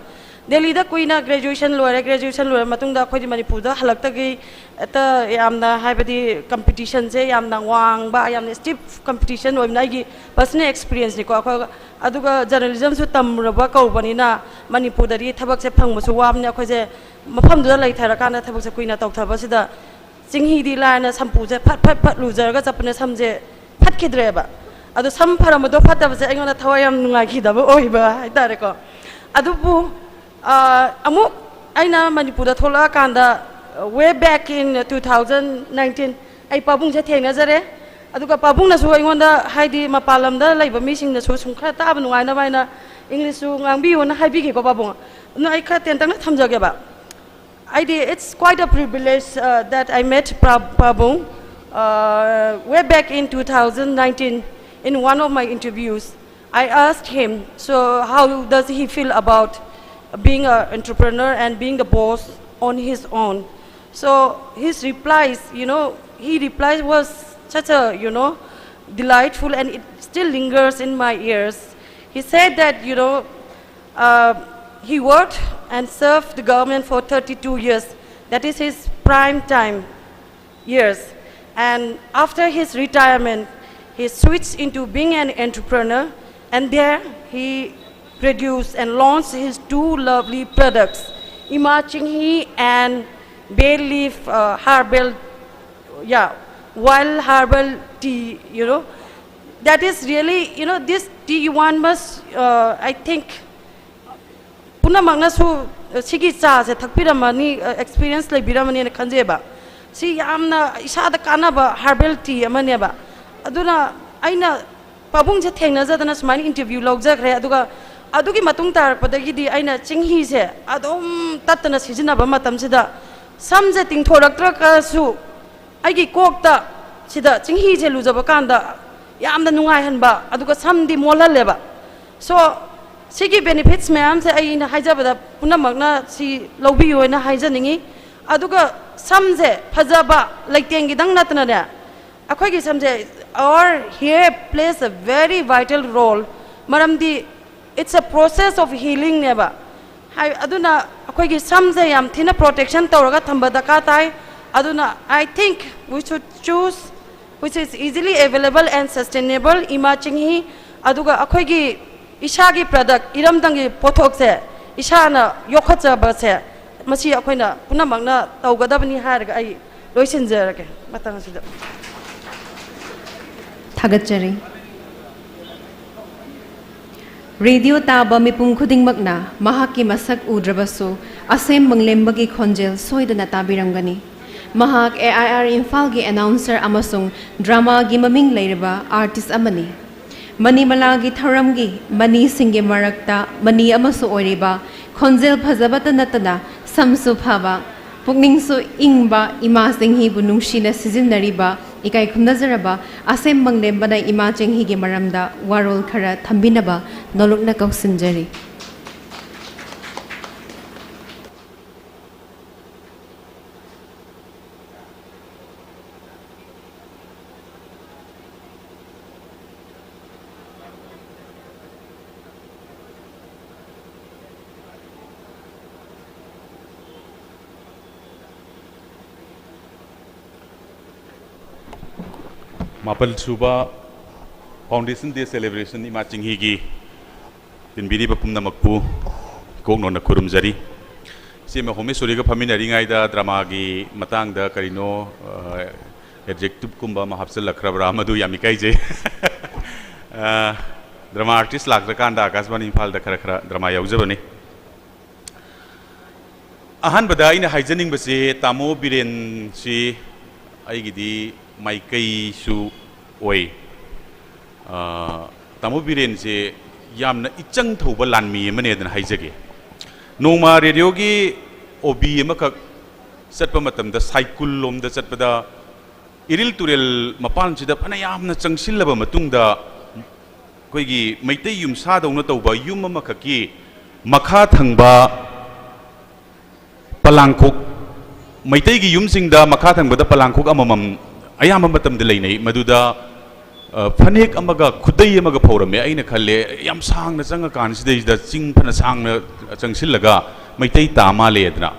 ꯗꯦꯜꯂꯤꯗ ꯀꯨꯏꯅ ꯒ꯭ꯔꯦꯖꯨꯑꯦꯁꯟ ꯂꯣꯏꯔꯦ, ꯒ꯭ꯔꯦꯖꯨꯑꯦꯁꯟ ꯂꯣꯏꯔ ꯃꯇꯨꯡꯗ ꯑꯩꯈꯣꯏꯗꯤ ꯃꯅꯤꯄꯨꯔꯗ ꯍꯜꯂꯛꯇꯒꯤ ꯍꯦꯛꯇ ꯌꯥꯝꯅ, ꯍꯥꯏꯕꯗꯤ, ꯀꯝꯄꯤꯇꯤꯁꯟꯁꯦ ꯌꯥꯝꯅ ꯋꯥꯡꯕ, ꯌꯥꯝꯅ ꯁ꯭ꯇꯤꯐ ꯀꯝꯄꯤꯇꯤꯁꯟ ꯑꯣꯏꯕꯅ, ꯑꯩꯒꯤ ꯄꯔꯁꯅꯦꯜ ꯑꯦꯛꯁꯄꯤꯔꯤꯌꯦꯟꯁꯅꯤꯀꯣ꯫ ꯑꯩꯈꯣꯏ ꯑꯗꯨꯒ ꯖꯔꯅꯦꯂꯤꯖꯝꯁꯨ ꯇꯝꯃꯨꯔꯕ ꯀꯧꯕꯅꯤꯅ, ꯃꯅꯤꯄꯨꯔꯗꯗꯤ ꯊꯕꯛꯁꯦ ꯐꯪꯕꯁꯨ ꯋꯥꯕꯅꯤꯅ ꯑꯩꯈꯣꯏꯁꯦ ꯃꯐꯝꯗꯨꯗ ꯂꯩꯊꯔꯀꯥꯟꯗ ꯊꯕꯛꯁꯦ ꯀꯨꯏꯅ ꯇꯧꯊꯕꯁꯤꯗ ꯆꯤꯡꯍꯤꯗꯤ ꯂꯥꯏꯅ ꯁꯝꯄꯨꯁꯦ ꯐꯠ ꯐꯠ ꯐꯠ ꯂꯨꯖꯔꯒ ꯆꯠꯄꯅꯦ, ꯁꯝꯁꯦ ꯐꯠꯈꯤꯗ꯭ꯔꯦꯕ꯫ ꯑꯗꯣ ꯁꯝ ꯐꯔꯝꯕꯗꯣ ꯐꯠꯇꯕꯁꯦ ꯑꯩꯉꯣꯟꯗ ꯊꯋꯥꯏ ꯌꯥꯝ ꯅꯨꯡꯉꯥꯏꯈꯤꯗꯕ ꯑꯣꯏꯕ ꯍꯥꯏꯇꯥꯔꯦꯀꯣ꯫ ꯑꯗꯨꯕꯨ ꯑ, ꯑꯃꯨꯛ ꯑꯩꯅ ꯃꯅꯤꯄꯨꯔꯗ ꯊꯣꯛꯂꯛꯑꯀꯥꯟꯗ, way back in two thousand nineteen, ꯑꯩ ꯄꯥꯕꯨꯡꯁꯦ ꯊꯦꯡꯅꯖꯔꯦ꯫ ꯑꯗꯨꯒ ꯄꯥꯕꯨꯡꯅꯁꯨ ꯑꯩꯉꯣꯟꯗ, ꯍꯥꯏꯗꯤ ꯃꯄꯥꯟ ꯂꯝꯗ ꯂꯩꯕ ꯃꯤꯁꯤꯡꯅꯁꯨ ꯁꯨꯝ ꯈꯔ ꯇꯥꯕ ꯅꯨꯡꯉꯥꯏꯅꯕ ꯍꯥꯏꯅ English ꯁꯨ ꯉꯥꯡꯕꯤꯌꯨꯅ ꯍꯥꯏꯕꯤꯈꯤꯀꯣ ꯄꯥꯕꯨꯡ꯫ ꯑꯗꯨꯅ ꯑꯩ ꯈꯔ ꯇꯦꯟꯇꯛꯅ ꯊꯝꯖꯒꯦꯕ꯫ ꯑꯩꯗꯤ, it's quite a privilege, uh, that I met ꯄꯥꯕꯨꯡ, uh, way back in two thousand nineteen in one of my interviews. I asked him, so how does he feel about being an entrepreneur and being the boss on his own? So his replies, you know, he replies was such a, you know, delightful, and it still lingers in my ears. He said that, you know, uh, he worked and served the government for thirty-two years. That is his prime time years. And after his retirement, he switched into being an entrepreneur, and there he produced and launched his two lovely products, Ima Chinghi and Bay Leaf, uh, Herbal, yeah, Wild Herbal Tea, you know. That is really, you know, this tea one must, uh, I think, ꯄꯨꯝꯅꯃꯛꯅꯁꯨ ꯁꯤꯒꯤ ꯆꯥꯁꯦ ꯊꯛꯄꯤꯔꯝꯃꯅꯤ, experience ꯂꯩꯕꯤꯔꯝꯃꯅꯤꯅ ꯈꯟꯖꯩꯕ꯫ ꯁꯤ ꯌꯥꯝꯅ ꯏꯁꯥꯗ ꯀꯥꯟꯅꯕ herbal tea ꯑꯃꯅꯦꯕ꯫ ꯑꯗꯨꯅ ꯑꯩꯅ ꯄꯥꯕꯨꯡꯁꯦ ꯊꯦꯡꯅꯖꯗꯅ ꯁꯨꯃꯥꯏꯅ interview ꯂꯧꯖꯈ꯭ꯔꯦ꯫ ꯑꯗꯨꯒ ꯑꯗꯨꯒꯤ ꯃꯇꯨꯡ ꯇꯥꯔꯛꯄꯗꯒꯤꯗꯤ ꯑꯩꯅ ꯆꯤꯡꯍꯤꯁꯦ ꯑꯗꯨꯝ ꯇꯠꯇꯅ ꯁꯤꯖꯤꯟꯅꯕ ꯃꯇꯝꯁꯤꯗ ꯁꯝꯁꯦ ꯇꯤꯡꯊꯣꯔꯛꯇ꯭ꯔꯒꯁꯨ ꯑꯩꯒꯤ ꯀꯣꯛꯇ ꯁꯤꯗ ꯆꯤꯡꯍꯤꯁꯦ ꯂꯨꯖꯕ ꯀꯥꯟꯗ ꯌꯥꯝꯅ ꯅꯨꯡꯉꯥꯏꯍꯟꯕ, ꯑꯗꯨꯒ ꯁꯝꯗꯤ ꯃꯣꯜꯍꯜꯂꯦꯕ꯫ So, ꯁꯤꯒꯤ benefits ꯃꯌꯥꯝꯁꯦ ꯑꯩꯅ ꯍꯥꯏꯖꯕꯗ ꯄꯨꯝꯅꯃꯛꯅ ꯁꯤ ꯂꯧꯕꯤꯌꯨ ꯍꯥꯏꯅ ꯍꯥꯏꯖꯅꯤꯡꯉꯤ꯫ ꯑꯗꯨꯒ ꯁꯝꯁꯦ ꯐꯖꯕ ꯂꯩꯇꯦꯡꯒꯤꯗꯪ ꯅꯠꯇꯅꯅꯦ, ꯑꯩꯈꯣꯏꯒꯤ ꯁꯝꯁꯦ, our hair plays a very vital role꯫ ꯃꯔꯝꯗꯤ it's a process of healing ꯅꯦꯕ꯫ ꯍꯥꯏ-, ꯑꯗꯨꯅ ꯑꯩꯈꯣꯏꯒꯤ ꯁꯝꯁꯦ ꯌꯥꯝ ꯊꯤꯅ protection ꯇꯧꯔꯒ ꯊꯝꯕ ꯗꯔꯀꯥꯔ ꯇꯥꯏ꯫ ꯑꯗꯨꯅ I think we should choose which is easily available and sustainable, ꯏꯃꯥ ꯆꯤꯡꯍꯤ꯫ ꯑꯗꯨꯒ ꯑꯩꯈꯣꯏꯒꯤ ꯏꯁꯥꯒꯤ product, ꯏꯔꯝꯗꯝꯒꯤ ꯄꯣꯠꯊꯣꯛꯁꯦ ꯏꯁꯥꯅ ꯌꯣꯛꯈꯠꯆꯕꯁꯦ, ꯃꯁꯤ ꯑꯩꯈꯣꯏꯅ ꯄꯨꯝꯅꯃꯛꯅ ꯇꯧꯒꯗꯕꯅꯤ ꯍꯥꯏꯔꯒ ꯑꯩ ꯂꯣꯏꯁꯤꯟꯖꯔꯒꯦ ꯃꯇꯥꯡ ꯑꯁꯤꯗ꯫ ꯊꯥꯒꯠꯆꯔꯤ꯫ ꯔꯦꯗꯤꯑꯣ ꯇꯥꯕ ꯃꯤꯄꯨꯝ ꯈꯨꯗꯤꯡꯃꯛꯅ ꯃꯍꯥꯛꯀꯤ ꯃꯁꯛ ꯎꯗ꯭ꯔꯕꯁꯨ ꯑꯁꯦꯝ ꯃꯪꯂꯦꯝꯕꯒꯤ ꯈꯣꯟꯖꯦꯜ ꯁꯣꯏꯗꯅ ꯇꯥꯕꯤꯔꯝꯒꯅꯤ꯫ ꯃꯍꯥꯛ ꯑꯦ ꯑꯥꯏ ꯑꯥꯔ ꯏꯝꯐꯥꯜꯒꯤ ꯑꯦꯅꯥꯎꯟꯁꯔ ꯑꯃꯁꯨꯡ ꯗ꯭ꯔꯃꯥꯒꯤ ꯃꯃꯤꯡ ꯂꯩꯔꯕ ꯑꯥꯔꯇꯤꯁ ꯑꯃꯅꯤ꯫ ꯃꯅꯤꯃꯂꯥꯒꯤ ꯊꯧꯔꯝꯒꯤ ꯃꯅꯤꯁꯤꯡꯒꯤ ꯃꯔꯛꯇ ꯃꯅꯤ ꯑꯃꯁꯨ ꯑꯣꯏꯔꯤꯕ, ꯈꯣꯟꯖꯦꯜ ꯐꯖꯕꯇ ꯅꯠꯇꯅ ꯁꯝꯁꯨ ꯐꯕ, ꯄꯨꯛꯅꯤꯡꯁꯨ ꯏꯪꯕ ꯏꯃꯥ ꯆꯤꯡꯍꯤꯕꯨ ꯅꯨꯡꯁꯤꯅ ꯁꯤꯖꯤꯟꯅꯔꯤꯕ ꯏꯀꯥꯏ ꯈꯨꯝꯅꯖꯔꯕ ꯑꯁꯦꯝ ꯃꯪꯂꯦꯝꯕꯅ ꯏꯃꯥ ꯆꯤꯡꯍꯤꯒꯤ ꯃꯔꯝꯗ ꯋꯥꯔꯣꯜ ꯈꯔ ꯊꯝꯕꯤꯅꯕ ꯅꯣꯂꯨꯛꯅ ꯀꯧꯁꯤꯟꯖꯔꯤ꯫ ꯃꯥꯄꯜ ꯁꯨꯕ Foundation Day Celebration ꯏꯃꯥ ꯆꯤꯡꯍꯤꯒꯤ ꯇꯤꯟꯕꯤꯔꯤꯕ ꯄꯨꯝꯅꯃꯛꯄꯨ ꯏꯀꯣꯛꯅꯣꯟꯅ ꯈꯨꯔꯨꯝꯖꯔꯤ꯫ ꯏꯆꯦꯃ ꯍꯣꯃꯦꯁꯣꯔꯤꯒ ꯐꯝꯃꯤꯟꯅꯔꯤꯉꯩꯗ ꯗ꯭ꯔꯃꯥꯒꯤ ꯃꯇꯥꯡꯗ ꯀꯔꯤꯅꯣ ꯑꯦꯗꯖꯦꯛꯇꯤꯞꯀꯨꯝꯕ ꯑꯃ ꯍꯥꯞꯆꯤꯜꯂꯛꯈ꯭ꯔꯕ꯭ꯔꯥ, ꯃꯗꯨ ꯌꯥꯝ ꯏꯀꯥꯏꯖꯩ꯫ ꯗ꯭ꯔꯃꯥ ꯑꯥꯔꯇꯤꯁ ꯂꯥꯛꯇ꯭ꯔꯀꯥꯟꯗ ꯑꯥꯀꯥꯁꯕꯥꯅꯤ ꯏꯝꯐꯥꯜꯗ ꯈꯔ ꯈꯔ ꯗ꯭ꯔꯃꯥ ꯌꯥꯎꯖꯕꯅꯤ꯫ ꯑꯍꯥꯟꯕꯗ ꯑꯩꯅ ꯍꯥꯏꯖꯅꯤꯡꯕꯁꯤ ꯇꯥꯃꯣ ꯕꯤꯔꯦꯟꯁꯤ ꯑꯩꯒꯤꯗꯤ ꯃꯥꯏꯀꯩꯁꯨ ꯑꯣꯏ꯫ ꯇꯥꯃꯣ ꯕꯤꯔꯦꯟꯁꯦ ꯌꯥꯝꯅ ꯏꯆꯪ ꯊꯧꯕ ꯂꯥꯟꯃꯤ ꯑꯃꯅꯦꯗꯅ ꯍꯥꯏꯖꯒꯦ꯫ ꯅꯣꯡꯃ ꯔꯦꯗꯤꯑꯣꯒꯤ ꯑꯣ ꯕꯤ ꯑꯃꯈꯛ ꯆꯠꯄ ꯃꯇꯝꯗ ꯁꯥꯏꯀꯨꯜ ꯂꯣꯝꯗ ꯆꯠꯄꯗ ꯏꯔꯤꯜ ꯇꯨꯔꯦꯜ ꯃꯄꯥꯟꯁꯤꯗ ꯐꯅ ꯌꯥꯝꯅ ꯆꯪꯁꯤꯜꯂꯕ ꯃꯇꯨꯡꯗ ꯑꯩꯈꯣꯏꯒꯤ ꯃꯩꯇꯩ ꯌꯨꯝꯁꯥꯗꯧꯅ ꯇꯧꯕ ꯌꯨꯝ ꯑꯃꯈꯛꯀꯤ ꯃꯈꯥ ꯊꯪꯕ ꯄꯂꯥꯡꯈꯣꯛ, ꯃꯩꯇꯩꯒꯤ ꯌꯨꯝꯁꯤꯡꯗ ꯃꯈꯥ ꯊꯪꯕꯗ ꯄꯂꯥꯡꯈꯣꯛ ꯑꯃꯃꯝ ꯑꯌꯥꯝꯕ ꯃꯇꯝꯗ ꯂꯩꯅꯩ꯫ ꯃꯗꯨꯗ ꯐꯅꯦꯛ ꯑꯃꯒ ꯈꯨꯗꯩ ꯑꯃꯒ ꯐꯧꯔꯝꯃꯦ꯫ ꯑꯩꯅ ꯈꯜꯂꯦ, ꯌꯥꯝ ꯁꯥꯡꯅ ꯆꯪꯉꯀꯥꯟꯁꯤꯗꯩꯁꯤꯗ ꯆꯤꯡ ꯐꯅ ꯁꯥꯡꯅ ꯆꯪꯁꯤꯜꯂꯒ ꯃꯩꯇꯩ ꯇꯥ ꯃꯥꯜꯂꯦꯗꯅ꯫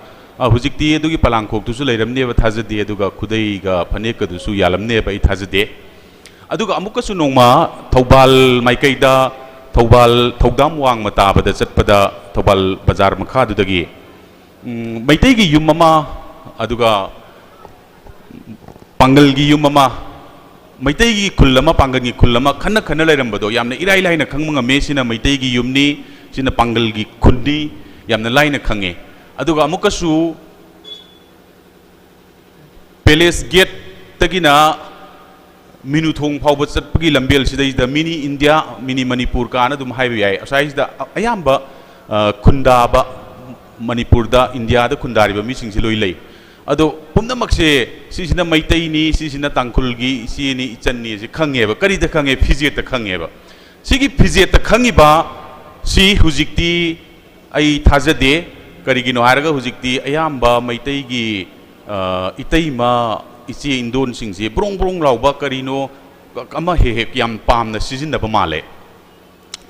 ꯍꯧꯖꯤꯛꯇꯤ ꯑꯗꯨꯒꯤ ꯄꯂꯥꯡꯈꯣꯛꯇꯨꯁꯨ ꯂꯩꯔꯝꯅꯦꯕ ꯊꯥꯖꯗꯦ, ꯑꯗꯨꯒ ꯈꯨꯗꯩꯒ ꯐꯅꯦꯛꯀꯗꯨꯁꯨ ꯌꯥꯜꯂꯝꯅꯦꯕ ꯑꯩ ꯊꯥꯖꯗꯦ꯫ ꯑꯗꯨꯒ ꯑꯃꯨꯛꯀꯁꯨ ꯅꯣꯡꯃ ꯊꯧꯕꯥꯜ ꯃꯥꯏꯀꯩꯗ ꯊꯧꯕꯥꯜ ꯊꯧꯗꯥꯝ ꯋꯥꯡꯃ ꯇꯥꯕꯗ ꯆꯠꯄꯗ ꯊꯧꯕꯥꯜ ꯕꯖꯥꯔ ꯃꯈꯥꯗꯨꯗꯒꯤ, ꯎꯝ, ꯃꯩꯇꯩꯒꯤ ꯌꯨꯝ ꯑꯃ, ꯑꯗꯨꯒ ꯄꯥꯡꯒꯜꯒꯤ ꯌꯨꯝ ꯑꯃ, ꯃꯩꯇꯩꯒꯤ ꯈꯨꯜ ꯑꯃ, ꯄꯥꯡꯒꯜꯒꯤ ꯈꯨꯜ ꯑꯃ ꯈꯟꯅ ꯈꯟꯅ ꯂꯩꯔꯝꯕꯗꯣ ꯌꯥꯝꯅ ꯏꯔꯥꯏ ꯂꯥꯏꯅ ꯈꯪꯕ ꯉꯝꯃꯦ꯫ ꯁꯤꯅ ꯃꯩꯇꯩꯒꯤ ꯌꯨꯝꯅꯤ, ꯁꯤꯅ ꯄꯥꯡꯒꯜꯒꯤ ꯈꯨꯟꯅꯤ, ꯌꯥꯝꯅ ꯂꯥꯏꯅ ꯈꯪꯉꯦ꯫ ꯑꯗꯨꯒ ꯑꯃꯨꯛꯀꯁꯨ ꯄꯦꯂꯦꯁ ꯒꯦꯠꯇꯒꯤꯅ ꯃꯤꯅꯨ ꯊꯣꯡ ꯐꯥꯎꯕ ꯆꯠꯄꯒꯤ ꯂꯝꯕꯦꯜꯁꯤꯗꯩꯗ ꯃꯤꯅꯤ ꯏꯟꯗꯤꯌꯥ, ꯃꯤꯅꯤ ꯃꯅꯤꯄꯨꯔ ꯀꯥꯅ ꯑꯗꯨꯝ ꯍꯥꯏꯕ ꯌꯥꯏ꯫ ꯑꯁ꯭ꯋꯥꯏꯁꯤꯗ ꯑ-, ꯑꯌꯥꯝꯕ, ꯑ, ꯈꯨꯟꯗꯥꯕ, ꯃꯅꯤꯄꯨꯔꯗ, ꯏꯟꯗꯤꯌꯥꯗ ꯈꯨꯟꯗꯥꯔꯤꯕ ꯃꯤꯁꯤꯡꯁꯤ ꯂꯣꯏ ꯂꯩ꯫ ꯑꯗꯣ ꯄꯨꯝꯅꯃꯛꯁꯦ, ꯁꯤꯁꯤꯅ ꯃꯩꯇꯩꯅꯤ, ꯁꯤꯁꯤꯅ ꯇꯥꯡꯈꯨꯜꯒꯤ ꯏꯆꯦꯅꯤ, ꯏꯆꯟꯅꯤ, ꯑꯁꯤ ꯈꯪꯉꯦꯕ꯫ ꯀꯔꯤꯗ ꯈꯪꯉꯦ? ꯐꯤꯖꯦꯠꯇ ꯈꯪꯉꯦꯕ꯫ ꯁꯤꯒꯤ ꯐꯤꯖꯦꯠꯇ ꯈꯪꯉꯤꯕ ꯁꯤ ꯍꯧꯖꯤꯛꯇꯤ ꯑꯩ ꯊꯥꯖꯗꯦ꯫ ꯀꯔꯤꯒꯤꯅꯣ ꯍꯥꯏꯔꯒ ꯍꯧꯖꯤꯛꯇꯤ ꯑꯌꯥꯝꯕ ꯃꯩꯇꯩꯒꯤ, ꯑ, ꯏꯇꯩꯃ, ꯏꯆꯦ ꯏꯟꯗꯣꯟꯁꯤꯡꯁꯦ ꯕ꯭ꯔꯣꯡ ꯕ꯭ꯔꯣꯡ ꯂꯥꯎꯕ ꯀꯔꯤꯅꯣ ꯑꯃ ꯍꯦꯛ ꯍꯦꯛ ꯌꯥꯝ ꯄꯥꯝꯅ ꯁꯤꯖꯤꯟꯅꯕ ꯃꯥꯜꯂꯦ꯫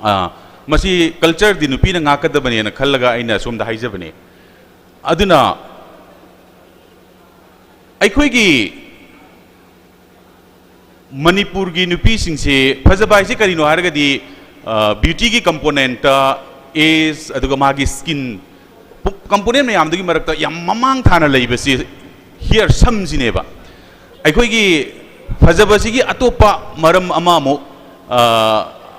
ꯑ, ꯃꯁꯤ ꯀꯜꯆꯔꯗꯤ ꯅꯨꯄꯤꯅ ꯉꯥꯛꯀꯗꯕꯅꯦꯅ ꯈꯜꯂꯒ ꯑꯩꯅ ꯁꯣꯝꯗ ꯍꯥꯏꯖꯕꯅꯦ꯫ ꯑꯗꯨꯅ ꯑꯩꯈꯣꯏꯒꯤ ꯃꯅꯤꯄꯨꯔꯒꯤ ꯅꯨꯄꯤꯁꯤꯡꯁꯦ ꯐꯖꯕ ꯍꯥꯏꯁꯦ ꯀꯔꯤꯅꯣ ꯍꯥꯏꯔꯒꯗꯤ, ꯑ, ꯕ꯭ꯌꯨꯇꯤꯒꯤ ꯀꯝꯄꯣꯅꯦꯟꯠꯇ ꯑꯦꯖ, ꯑꯗꯨꯒ ꯃꯥꯒꯤ ꯁ꯭ꯀꯤꯟ, ꯄꯨ-, ꯀꯝꯄꯣꯅꯦꯟꯠ ꯃꯌꯥꯝꯗꯨꯒꯤ ꯃꯔꯛꯇ ꯌꯥꯝ ꯃꯃꯥꯡ ꯊꯥꯅ ꯂꯩꯕꯁꯤ ꯍꯤꯌꯔ, ꯁꯝꯁꯤꯅꯦꯕ꯫ ꯑꯩꯈꯣꯏꯒꯤ ꯐꯖꯕꯁꯤꯒꯤ ꯑꯇꯣꯞꯄ ꯃꯔꯝ ꯑꯃ ꯑꯃꯨꯛ, ꯑ,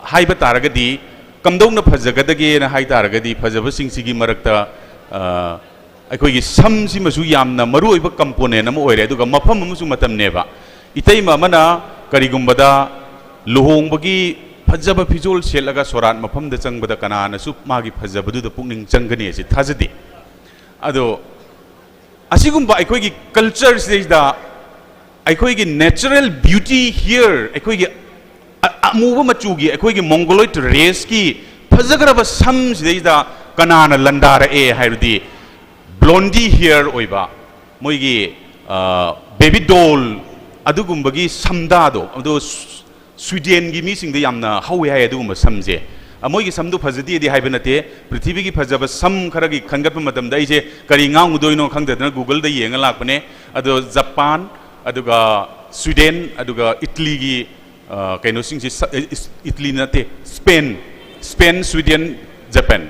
ꯍꯥꯏꯕ ꯇꯥꯔꯒꯗꯤ, ꯀꯝꯗꯧꯅ ꯐꯖꯒꯗꯒꯦꯅ ꯍꯥꯏ ꯇꯥꯔꯒꯗꯤ, ꯐꯖꯕꯁꯤꯡꯁꯤꯒꯤ ꯃꯔꯛꯇ, ꯑ, ꯑꯩꯈꯣꯏꯒꯤ ꯁꯝꯁꯤꯃꯁꯨ ꯌꯥꯝꯅ ꯃꯔꯨꯑꯣꯏꯕ ꯀꯝꯄꯣꯅꯦꯟ ꯑꯃ ꯑꯣꯏꯔꯦ꯫ ꯑꯗꯨꯒ ꯃꯐꯝ ꯑꯃꯁꯨ ꯃꯇꯝꯅꯦꯕ꯫ ꯏꯇꯩꯃ ꯑꯃꯅ ꯀꯔꯤꯒꯨꯝꯕꯗ ꯂꯨꯍꯣꯡꯕꯒꯤ ꯐꯖꯕ ꯐꯤꯖꯣꯜ ꯁꯦꯠꯂꯒ ꯁꯣꯔꯥꯠ ꯃꯐꯝꯗ ꯆꯪꯕꯗ ꯀꯅꯥꯅꯁꯨ ꯃꯥꯒꯤ ꯐꯖꯕꯗꯨꯗ ꯄꯨꯛꯅꯤꯡ ꯆꯪꯒꯅꯤ ꯑꯁꯤ ꯊꯥꯖꯗꯦ꯫ ꯑꯗꯣ ꯑꯁꯤꯒꯨꯝꯕ ꯑꯩꯈꯣꯏꯒꯤ ꯀꯜꯆꯔꯁꯤꯗꯩꯗ ꯑꯩꯈꯣꯏꯒꯤ natural beauty here, ꯑꯩꯈꯣꯏꯒꯤ ꯑ-, ꯑꯃꯨꯕ ꯃꯆꯨꯒꯤ ꯑꯩꯈꯣꯏꯒꯤ mongoloid raceꯀꯤ ꯐꯖꯈ꯭ꯔꯕ ꯁꯝꯁꯤꯗꯩꯗ ꯀꯅꯥꯅ ꯂꯟꯗꯥꯔꯛꯑꯦ ꯍꯥꯏꯕꯗꯤ, ꯕ꯭ꯂꯣꯟꯗꯤ ꯍꯤꯌꯔ ꯑꯣꯏꯕ, ꯃꯣꯏꯒꯤ, ꯑ, ꯕꯦꯕꯤ ꯗꯣꯜ, ꯑꯗꯨꯒꯨꯝꯕꯒꯤ ꯁꯝꯗꯥꯗꯣ, ꯑꯗꯣ ꯁ꯭ꯋꯤꯗꯦꯟꯒꯤ ꯃꯤꯁꯤꯡꯗ ꯌꯥꯝꯅ ꯍꯧꯋꯦ ꯍꯥꯏ ꯑꯗꯨꯒꯨꯝꯕ ꯁꯝꯁꯦ꯫ ꯑ, ꯃꯣꯏꯒꯤ ꯁꯝꯗꯨ ꯐꯖꯗꯦꯗꯤ ꯍꯥꯏꯕ ꯅꯠꯇꯦ꯫ ꯄ꯭ꯔꯤꯊꯤꯕꯤꯒꯤ ꯐꯖꯕ ꯁꯝ ꯈꯔꯒꯤ ꯈꯟꯒꯠꯄ ꯃꯇꯝꯗ ꯑꯩꯁꯦ ꯀꯔꯤ ꯉꯥꯡꯉꯨꯗꯣꯏꯅꯣ ꯈꯪꯗꯗꯅ Googleꯗ ꯌꯦꯡꯉ ꯂꯥꯛꯄꯅꯦ꯫ ꯑꯗꯣ ꯖꯄꯥꯟ, ꯑꯗꯨꯒ ꯁ꯭ꯋꯤꯗꯦꯟ, ꯑꯗꯨꯒ ꯏꯠꯂꯤꯒꯤ, ꯑ, ꯀꯩꯅꯣꯁꯤꯡꯁꯦ, ꯁ-, ꯑ, ꯏꯁ-, ꯏꯠꯂꯤ ꯅꯠꯇꯦ, ꯁ꯭ꯄꯦꯟ, ꯁ꯭ꯄꯦꯟ, ꯁ꯭ꯋꯤꯗꯦꯟ, ꯖꯄꯥꯟ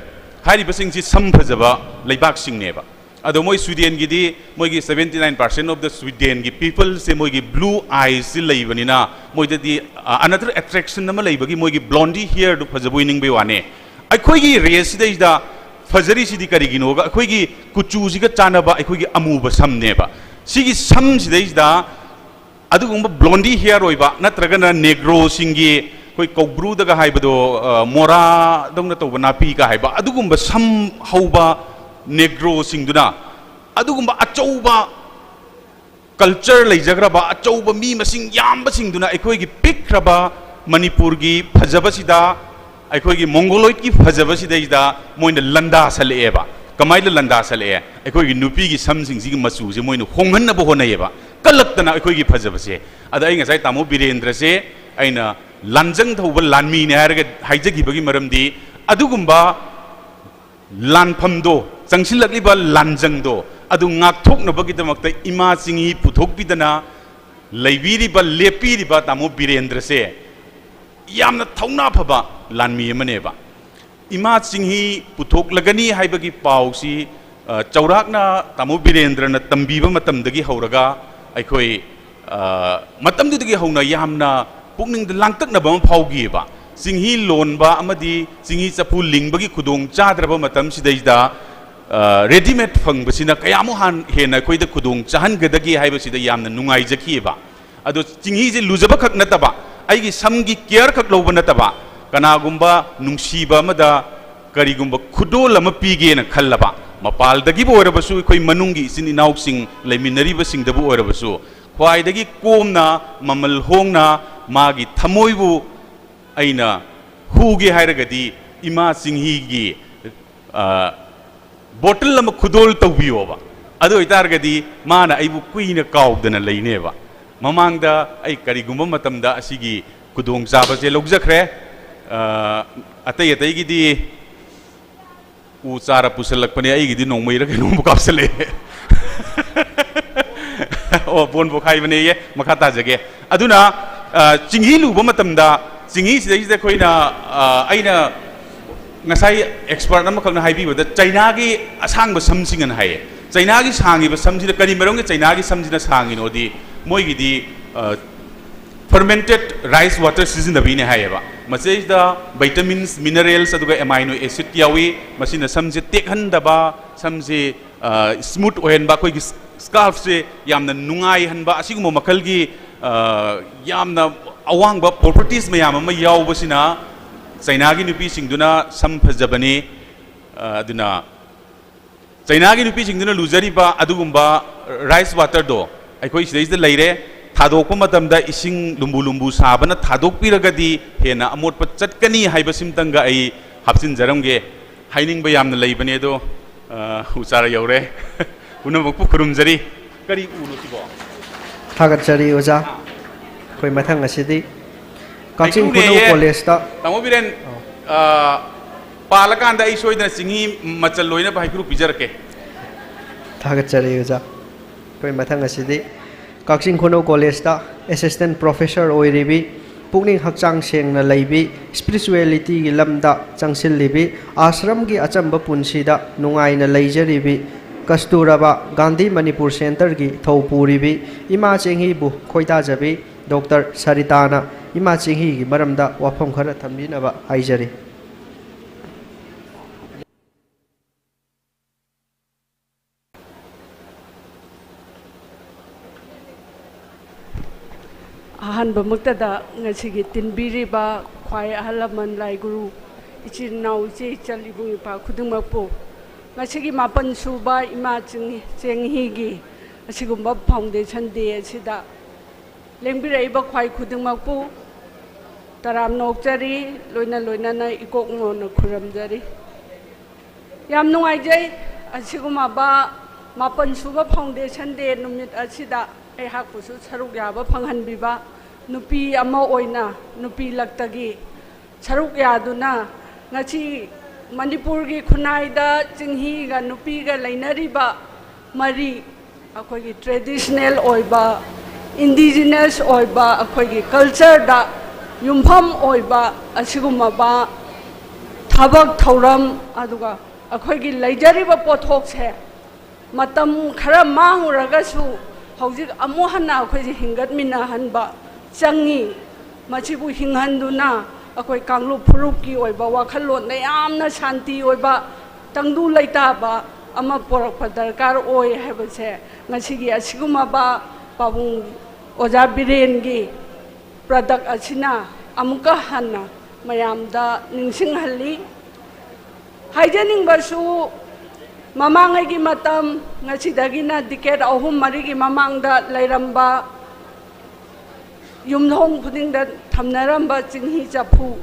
ꯍꯥꯏꯔꯤꯕꯁꯤꯡꯁꯤ ꯁꯝ ꯐꯖꯕ ꯂꯩꯕꯥꯛꯁꯤꯡꯅꯦꯕ꯫ ꯑꯗꯣ ꯃꯣꯏ ꯁ꯭ꯋꯤꯗꯦꯟꯒꯤꯗꯤ ꯃꯣꯏꯒꯤ seventy nine percent of the Swedenꯒꯤ peopleꯁꯦ ꯃꯣꯏꯒꯤ blue eyesꯁꯤ ꯂꯩꯕꯅꯤꯅ ꯃꯣꯏꯗꯗꯤ ꯑ, another attraction ꯑꯃ ꯂꯩꯕꯒꯤ ꯃꯣꯏꯒꯤ blonde hairꯗꯨ ꯐꯖꯕꯣꯏ ꯅꯤꯡꯕꯩ ꯋꯥꯅꯦ꯫ ꯑꯩꯈꯣꯏꯒꯤ raceꯁꯤꯗꯩꯁꯤꯗ ꯐꯖꯔꯤꯁꯤꯗꯤ ꯀꯔꯤꯒꯤꯅꯣꯒ ꯑꯩꯈꯣꯏꯒꯤ ꯀꯨꯆꯨꯁꯤꯒ ꯆꯥꯟꯅꯕ ꯑꯩꯈꯣꯏꯒꯤ ꯑꯃꯨꯕ ꯁꯝꯅꯦꯕ꯫ ꯁꯤꯒꯤ ꯁꯝꯁꯤꯗꯩꯁꯤꯗ ꯑꯗꯨꯒꯨꯝꯕ blonde hair ꯑꯣꯏꯕ ꯅꯠꯇ꯭ꯔꯒꯅ Negroꯁꯤꯡꯒꯤ ꯑꯩꯈꯣꯏ ꯀꯧꯕ꯭ꯔꯨꯗꯒ ꯍꯥꯏꯕꯗꯣ, ꯑ, ꯃꯣꯔꯥꯗꯧꯅ ꯇꯧꯕ ꯅꯥꯄꯤꯒ ꯍꯥꯏꯕ ꯑꯗꯨꯒꯨꯝꯕ ꯁꯝ ꯍꯧꯕ Negroꯁꯤꯡꯗꯨꯅ ꯑꯗꯨꯒꯨꯝꯕ ꯑꯆꯧꯕ culture ꯂꯩꯖꯈ꯭ꯔꯕ ꯑꯆꯧꯕ ꯃꯤ ꯃꯁꯤꯡ ꯌꯥꯝꯕꯁꯤꯡꯗꯨꯅ ꯑꯩꯈꯣꯏꯒꯤ ꯄꯤꯛꯈ꯭ꯔꯕ ꯃꯅꯤꯄꯨꯔꯒꯤ ꯐꯖꯕꯁꯤꯗ, ꯑꯩꯈꯣꯏꯒꯤ Mongoloidꯀꯤ ꯐꯖꯕꯁꯤꯗꯩꯁꯤꯗ ꯃꯣꯏꯅ ꯂꯟꯗꯥꯁꯜꯂꯛꯑꯦꯕ꯫ ꯀꯃꯥꯏꯅ ꯂꯟꯗꯥꯁꯜꯂꯛꯑꯦ? ꯑꯩꯈꯣꯏꯒꯤ ꯅꯨꯄꯤꯒꯤ ꯁꯝꯁꯤꯡꯁꯤꯒꯤ ꯃꯆꯨꯁꯦ ꯃꯣꯏꯅ ꯍꯣꯡꯍꯟꯅꯕ ꯍꯣꯠꯅꯩꯌꯦꯕ, ꯀꯜꯂꯛꯇꯅ ꯑꯩꯈꯣꯏꯒꯤ ꯐꯖꯕꯁꯦ꯫ ꯑꯗ ꯑꯩ ꯉꯁꯥꯏ ꯇꯥꯃꯣ ꯕꯤꯔꯦꯟꯗ꯭ꯔꯁꯦ ꯑꯩꯅ ꯂꯥꯟꯖꯪ ꯊꯧꯕ ꯂꯥꯟꯃꯤꯅꯦ ꯍꯥꯏꯔꯒ ꯍꯥꯏꯖꯈꯤꯕꯒꯤ ꯃꯔꯝꯗꯤ, ꯑꯗꯨꯒꯨꯝꯕ ꯂꯥꯟꯐꯝꯗꯣ, ꯆꯪꯁꯤꯜꯂꯛꯂꯤꯕ ꯂꯥꯟꯖꯪꯗꯣ, ꯑꯗꯨ ꯉꯥꯛꯊꯣꯛꯅꯕꯒꯤꯗꯃꯛꯇ ꯏꯃꯥ ꯆꯤꯡꯍꯤ ꯄꯨꯊꯣꯛꯄꯤꯗꯅ ꯂꯩꯕꯤꯔꯤꯕ, ꯂꯦꯞꯄꯤꯔꯤꯕ ꯇꯥꯃꯣ ꯕꯤꯔꯦꯟꯗ꯭ꯔꯁꯦ ꯌꯥꯝꯅ ꯊꯧꯅꯥ ꯐꯕ ꯂꯥꯟꯃꯤ ꯑꯃꯅꯦꯕ꯫ ꯏꯃꯥ ꯆꯤꯡꯍꯤ ꯄꯨꯊꯣꯛꯂꯒꯅꯤ ꯍꯥꯏꯕꯒꯤ ꯄꯥꯎꯁꯤ, ꯑ, ꯆꯥꯎꯔꯥꯛꯅ ꯇꯥꯃꯣ ꯕꯤꯔꯦꯟꯗ꯭ꯔꯅ ꯇꯝꯕꯤꯕ ꯃꯇꯝꯗꯒꯤ ꯍꯧꯔꯒ ꯑꯩꯈꯣꯏ, ꯑ, ꯃꯇꯝꯗꯨꯗꯒꯤ ꯍꯧꯅ ꯌꯥꯝꯅ ꯄꯨꯛꯅꯤꯡꯗ ꯂꯥꯡꯇꯛꯅꯕ ꯑꯃ ꯐꯥꯎꯈꯤꯑꯕ꯫ ꯆꯤꯡꯍꯤ ꯂꯣꯟꯕ ꯑꯃꯗꯤ ꯆꯤꯡꯍꯤ ꯆꯐꯨ ꯂꯤꯡꯕꯒꯤ ꯈꯨꯗꯣꯡ ꯆꯥꯗ꯭ꯔꯕ ꯃꯇꯝꯁꯤꯗꯩꯗ, ꯑ, readymade ꯐꯪꯕꯁꯤꯅ ꯀꯌꯥꯃꯨꯛ ꯍꯥꯟ-, ꯍꯦꯟꯅ ꯑꯩꯈꯣꯏꯗ ꯈꯨꯗꯣꯡ ꯆꯥꯍꯟꯒꯗꯒꯦ ꯍꯥꯏꯕꯁꯤꯗ ꯌꯥꯝꯅ ꯅꯨꯡꯉꯥꯏꯖꯈꯤꯑꯕ꯫ ꯑꯗꯣ ꯆꯤꯡꯍꯤꯁꯦ ꯂꯨꯖꯕ ꯈꯛ ꯅꯠꯇꯕ, ꯑꯩꯒꯤ ꯁꯝꯒꯤ care ꯈꯛ ꯂꯧꯕ ꯅꯠꯇꯕ, ꯀꯅꯥꯒꯨꯝꯕ ꯅꯨꯡꯁꯤꯕ ꯑꯃꯗ ꯀꯔꯤꯒꯨꯝꯕ ꯈꯨꯗꯣꯜ ꯑꯃ ꯄꯤꯒꯦꯅ ꯈꯜꯂꯕ, ꯃꯄꯥꯜꯗꯒꯤꯕꯨ ꯑꯣꯏꯔꯕꯁꯨ, ꯑꯩꯈꯣꯏ ꯃꯅꯨꯡꯒꯤ ꯏꯆꯤꯟ ꯏꯅꯥꯎꯁꯤꯡ ꯂꯩꯃꯤꯟꯅꯔꯤꯕꯁꯤꯡꯗꯕꯨ ꯑꯣꯏꯔꯕꯁꯨ, ꯈ꯭ꯋꯥꯏꯗꯒꯤ ꯀꯣꯝꯅ, ꯃꯃꯜ ꯍꯣꯡꯅ ꯃꯥꯒꯤ ꯊꯃꯣꯏꯕꯨ ꯑꯩꯅ ꯍꯨꯒꯦ ꯍꯥꯏꯔꯒꯗꯤ ꯏꯃꯥ ꯆꯤꯡꯍꯤꯒꯤ, ꯑ, bottle ꯑꯃ ꯈꯨꯗꯣꯜ ꯇꯧꯕꯤꯌꯣꯕ꯫ ꯑꯗꯨ ꯑꯣꯏꯇꯥꯔꯒꯗꯤ ꯃꯥꯅ ꯑꯩꯕꯨ ꯀꯨꯏꯅ ꯀꯥꯎꯗꯅ ꯂꯩꯅꯦꯕ꯫ ꯃꯃꯥꯡꯗ ꯑꯩ ꯀꯔꯤꯒꯨꯝꯕ ꯃꯇꯝꯗ ꯑꯁꯤꯒꯤ ꯈꯨꯗꯣꯡꯆꯥꯕꯁꯦ ꯂꯧꯖꯈ꯭ꯔꯦ꯫ ꯑ, ꯑꯇꯩ ꯑꯇꯩꯒꯤꯗꯤ ꯎ ꯆꯥꯔ ꯄꯨꯁꯜꯂꯛꯄꯅꯦ, ꯑꯩꯒꯤꯗꯤ ꯅꯣꯡꯃꯩꯔ ꯀꯩꯅꯣꯝꯕꯨ ꯀꯥꯞꯁꯜꯂꯛꯑꯦ꯫ ꯑꯣ, ꯕꯣꯟ ꯄꯣꯈꯥꯏꯕꯅꯦꯌꯦ, ꯃꯈꯥ ꯇꯥꯖꯒꯦ꯫ ꯑꯗꯨꯅ, ꯑ, ꯆꯤꯡꯍꯤ ꯂꯨꯕ ꯃꯇꯝꯗ, ꯆꯤꯡꯍꯤꯁꯤꯗꯩꯁꯤꯗ ꯑꯩꯈꯣꯏꯅ, ꯑ, ꯑꯩꯅ ꯉꯁꯥꯏ ꯑꯦꯛꯁꯄꯔꯠ ꯑꯃꯈꯛꯅ ꯍꯥꯏꯕꯤꯕꯗ ꯆꯩꯅꯥꯒꯤ ꯑꯁꯥꯡꯕ ꯁꯝꯁꯤꯡ ꯑꯅ ꯍꯥꯏꯌꯦ꯫ ꯆꯩꯅꯥꯒꯤ ꯁꯥꯡꯉꯤꯕ ꯁꯝꯁꯤꯅ ꯀꯔꯤ ꯃꯔꯝꯒꯤ ꯆꯩꯅꯥꯒꯤ ꯁꯝꯁꯤꯅ ꯁꯥꯡꯉꯤꯅꯣꯗꯤ ꯃꯣꯏꯒꯤꯗꯤ ꯐꯔꯃꯦꯟꯇꯦꯠ ꯔꯥꯏꯁ ꯋꯥꯇꯔ ꯁꯤꯖꯤꯟꯅꯕꯤꯅꯦ ꯍꯥꯏꯌꯦꯕ꯫ ꯃꯁꯤꯗꯩꯁꯤꯗ ꯚꯤꯇꯥꯃꯤꯟꯁ, ꯃꯤꯅꯔꯦꯜꯁ, ꯑꯗꯨꯒ ꯑꯦꯃꯥꯏꯅꯣ ꯑꯦꯁꯤꯠ ꯌꯥꯎꯏ꯫ ꯃꯁꯤꯅ ꯁꯝꯁꯦ ꯇꯦꯛꯍꯟꯗꯕ, ꯁꯝꯁꯦ ꯁ꯭ꯃꯨꯠ ꯑꯣꯏꯍꯟꯕ, ꯑꯩꯈꯣꯏꯒꯤ ꯁ꯭ꯀꯥꯜꯞꯁꯦ ꯌꯥꯝꯅ ꯅꯨꯡꯉꯥꯏꯍꯟꯕ, ꯑꯁꯤꯒꯨꯝꯕ ꯃꯈꯜꯒꯤ ꯌꯥꯝꯅ ꯑꯋꯥꯡꯕ ꯄ꯭ꯔꯣꯄꯔꯇꯤꯁ ꯃꯌꯥꯝ ꯑꯃ ꯌꯥꯎꯕꯁꯤꯅ ꯆꯩꯅꯥꯒꯤ ꯅꯨꯄꯤꯁꯤꯡꯗꯨꯅ ꯁꯝ ꯐꯖꯕꯅꯤ꯫ ꯑꯗꯨꯅ ꯆꯩꯅꯥꯒꯤ ꯅꯨꯄꯤꯁꯤꯡꯗꯨꯅ ꯂꯨꯖꯔꯤꯕ ꯑꯗꯨꯒꯨꯝꯕ ꯔꯥꯏꯁ ꯋꯥꯇꯔꯗꯣ ꯑꯩꯈꯣꯏ ꯁꯤꯗꯩꯁꯤꯗ ꯂꯩꯔꯦ꯫ ꯊꯥꯗꯣꯛꯄ ꯃꯇꯝꯗ ꯏꯁꯤꯡ ꯂꯨꯝꯕꯨ ꯂꯨꯝꯕꯨ ꯁꯥꯕꯅ ꯊꯥꯗꯣꯛꯄꯤꯔꯒꯗꯤ ꯍꯦꯟꯅ ꯑꯃꯣꯠꯄ ꯆꯠꯀꯅꯤ ꯍꯥꯏꯕꯁꯤꯃꯇꯪꯒ ꯑꯩ ꯍꯥꯞꯆꯤꯟꯖꯔꯝꯒꯦ꯫ ꯍꯥꯏꯅꯤꯡꯕ ꯌꯥꯝꯅ ꯂꯩꯕꯅꯦ, ꯑꯗꯣ ꯎꯆꯥꯔ ꯌꯧꯔꯦ꯫ ꯄꯨꯝꯅꯃꯛꯄꯨ ꯈꯨꯔꯨꯝꯖꯔꯤ꯫ ꯀꯔꯤ ꯎꯅꯣ ꯁꯤꯕꯣ? ꯊꯥꯒꯠꯆꯔꯤ ꯑꯣꯖꯥ꯫ ꯑꯩꯈꯣꯏ ꯃꯊꯪ ꯑꯁꯤꯗꯤ ꯀꯛꯆꯤꯡ ꯈꯨꯅꯧ ꯍꯩꯀ꯭ꯔꯨꯅꯦꯌꯦ꯫ ꯀꯣꯂꯦꯖꯇ ꯇꯥꯃꯣ ꯕꯤꯔꯦꯟ, ꯄꯥꯜꯂꯀꯥꯟꯗ ꯑꯩ ꯁꯣꯏꯗꯅ ꯆꯤꯡꯍꯤ ꯃꯆꯜ ꯂꯣꯏꯅꯕ ꯍꯩꯀ꯭ꯔꯨ ꯄꯤꯖꯔꯛꯀꯦ꯫ ꯊꯥꯒꯠꯆꯔꯤ ꯑꯣꯖꯥ꯫ ꯑꯩꯈꯣꯏ ꯃꯊꯪ ꯑꯁꯤꯗꯤ ꯀꯛꯆꯤꯡ ꯈꯨꯅꯧ ꯀꯣꯂꯦꯖꯇ ꯑꯦꯁꯤꯁꯇꯦꯟ ꯄ꯭ꯔꯣꯐꯦꯁꯔ ꯑꯣꯏꯔꯤꯕꯤ, ꯄꯨꯛꯅꯤꯡ ꯍꯛꯆꯥꯡ ꯁꯦꯡꯅ ꯂꯩꯕꯤ, ꯏꯁꯄꯤꯔꯤꯆꯨꯋꯦꯂꯤꯇꯤꯒꯤ ꯂꯝꯗ ꯆꯪꯁꯤꯜꯂꯤꯕꯤ, ꯑꯥꯁ꯭ꯔꯝꯒꯤ ꯑꯆꯝꯕ ꯄꯨꯟꯁꯤꯗ ꯅꯨꯡꯉꯥꯏꯅ ꯂꯩꯖꯔꯤꯕꯤ ꯀꯁꯇꯨꯔꯕꯥ ꯒꯥꯟꯙꯤ ꯃꯅꯤꯄꯨꯔ ꯁꯦꯟꯇꯔꯒꯤ ꯊꯧ ꯄꯨꯔꯤꯕꯤ ꯏꯃꯥ ꯆꯦꯡꯍꯤꯕꯨ ꯈꯣꯏꯗꯥꯖꯕꯤ ꯗꯣꯛꯇꯔ ꯁꯔꯤꯇꯥꯅ ꯏꯃꯥ ꯆꯦꯡꯍꯤꯒꯤ ꯃꯔꯝꯗ ꯋꯥꯐꯝ ꯈꯔ ꯊꯝꯕꯤꯅꯕ ꯍꯥꯏꯖꯔꯤ꯫ ꯑꯍꯥꯟꯕꯃꯛꯇꯗ ꯉꯁꯤꯒꯤ ꯇꯤꯟꯕꯤꯔꯤꯕ ꯈ꯭ꯋꯥꯏ ꯑꯍꯜ ꯂꯃꯟ, ꯂꯥꯏꯒꯨꯔꯨ, ꯏꯆꯤꯟ ꯏꯅꯥꯎ, ꯏꯆꯦ ꯏꯆꯜ, ꯏꯕꯨꯡ ꯏꯄ꯭ꯋꯥ ꯈꯨꯗꯤꯡꯃꯛꯄꯨ ꯉꯁꯤꯒꯤ ꯃꯥꯄꯟ ꯁꯨꯕ ꯏꯃꯥ ꯆꯤꯡ-, ꯆꯦꯡꯍꯤꯒꯤ ꯑꯁꯤꯒꯨꯝꯕ foundation day ꯑꯁꯤꯗ ꯂꯦꯡꯕꯤꯔꯛꯏꯕ ꯈ꯭ꯋꯥꯏ ꯈꯨꯗꯤꯡꯃꯛꯄꯨ ꯇꯔꯥꯝꯅ ꯑꯣꯛꯆꯔꯤ, ꯂꯣꯏꯅ ꯂꯣꯏꯅꯅ ꯏꯀꯣꯛ ꯃꯣꯟꯅ ꯈꯨꯔꯨꯝꯖꯔꯤ꯫ ꯌꯥꯝ ꯅꯨꯡꯉꯥꯏꯖꯩ, ꯑꯁꯤꯒꯨꯝꯂꯕ ꯃꯥꯄꯟ ꯁꯨꯕ foundation day ꯅꯨꯃꯤꯠ ꯑꯁꯤꯗ ꯑꯩꯍꯥꯛꯄꯨꯁꯨ ꯁꯔꯨꯛ ꯌꯥꯕ ꯐꯪꯍꯟꯕꯤꯕ ꯅꯨꯄꯤ ꯑꯃ ꯑꯣꯏꯅ ꯅꯨꯄꯤ ꯂꯛꯇꯒꯤ ꯁꯔꯨꯛ ꯌꯥꯗꯨꯅ ꯉꯁꯤ ꯃꯅꯤꯄꯨꯔꯒꯤ ꯈꯨꯟꯅꯥꯏꯗ ꯆꯤꯡꯍꯤꯒ ꯅꯨꯄꯤꯒ ꯂꯩꯅꯔꯤꯕ ꯃꯔꯤ, ꯑꯩꯈꯣꯏꯒꯤ traditional ꯑꯣꯏꯕ, indigenous ꯑꯣꯏꯕ, ꯑꯩꯈꯣꯏꯒꯤ cultureꯗ ꯌꯨꯝꯐꯝ ꯑꯣꯏꯕ ꯑꯁꯤꯒꯨꯝꯂꯕ ꯊꯕꯛ ꯊꯧꯔꯝ, ꯑꯗꯨꯒ ꯑꯩꯈꯣꯏꯒꯤ ꯂꯩꯖꯔꯤꯕ ꯄꯣꯠꯊꯣꯛꯁꯦ ꯃꯇꯝ ꯈꯔ ꯃꯥꯡꯉꯨꯔꯒꯁꯨ ꯍꯧꯖꯤꯛ ꯑꯃꯨꯛ ꯍꯟꯅ ꯑꯩꯈꯣꯏꯁꯦ ꯍꯤꯡꯒꯠꯃꯤꯟꯅꯍꯟꯕ ꯆꯪꯉꯤ꯫ ꯃꯁꯤꯕꯨ ꯍꯤꯡꯍꯟꯗꯨꯅ ꯑꯩꯈꯣꯏ ꯀꯥꯡꯂꯨꯞ ꯐꯨꯔꯨꯞꯀꯤ ꯑꯣꯏꯕ ꯋꯥꯈꯜꯂꯣꯟꯗ ꯌꯥꯝꯅ ꯁꯥꯟꯇꯤ ꯑꯣꯏꯕ, ꯇꯪꯗꯨ ꯂꯩꯇꯥꯕ ꯑꯃ ꯄꯣꯔꯛꯄ ꯗꯔꯀꯥꯔ ꯑꯣꯏ ꯍꯥꯏꯕꯁꯦ ꯉꯁꯤꯒꯤ ꯑꯁꯤꯒꯨꯝꯂꯕ ꯄꯥꯕꯨꯡ ꯑꯣꯖꯥ ꯕꯤꯔꯦꯟꯒꯤ ꯄ꯭ꯔꯗꯛ ꯑꯁꯤꯅ ꯑꯃꯨꯛꯀ ꯍꯟꯅ ꯃꯌꯥꯝꯗ ꯅꯤꯡꯁꯤꯡꯍꯜꯂꯤ꯫ ꯍꯥꯏꯖꯅꯤꯡꯕꯁꯨ, ꯃꯃꯥꯡꯉꯩꯒꯤ ꯃꯇꯝ, ꯉꯁꯤꯗꯒꯤꯅ ꯗꯤꯀꯦꯠ ꯑꯍꯨꯝ ꯃꯔꯤꯒꯤ ꯃꯃꯥꯡꯗ ꯂꯩꯔꯝꯕ ꯌꯨꯝꯊꯣꯡ ꯈꯨꯗꯤꯡꯗ ꯊꯝꯅꯔꯝꯕ ꯆꯤꯡꯍꯤ ꯆꯐꯨ,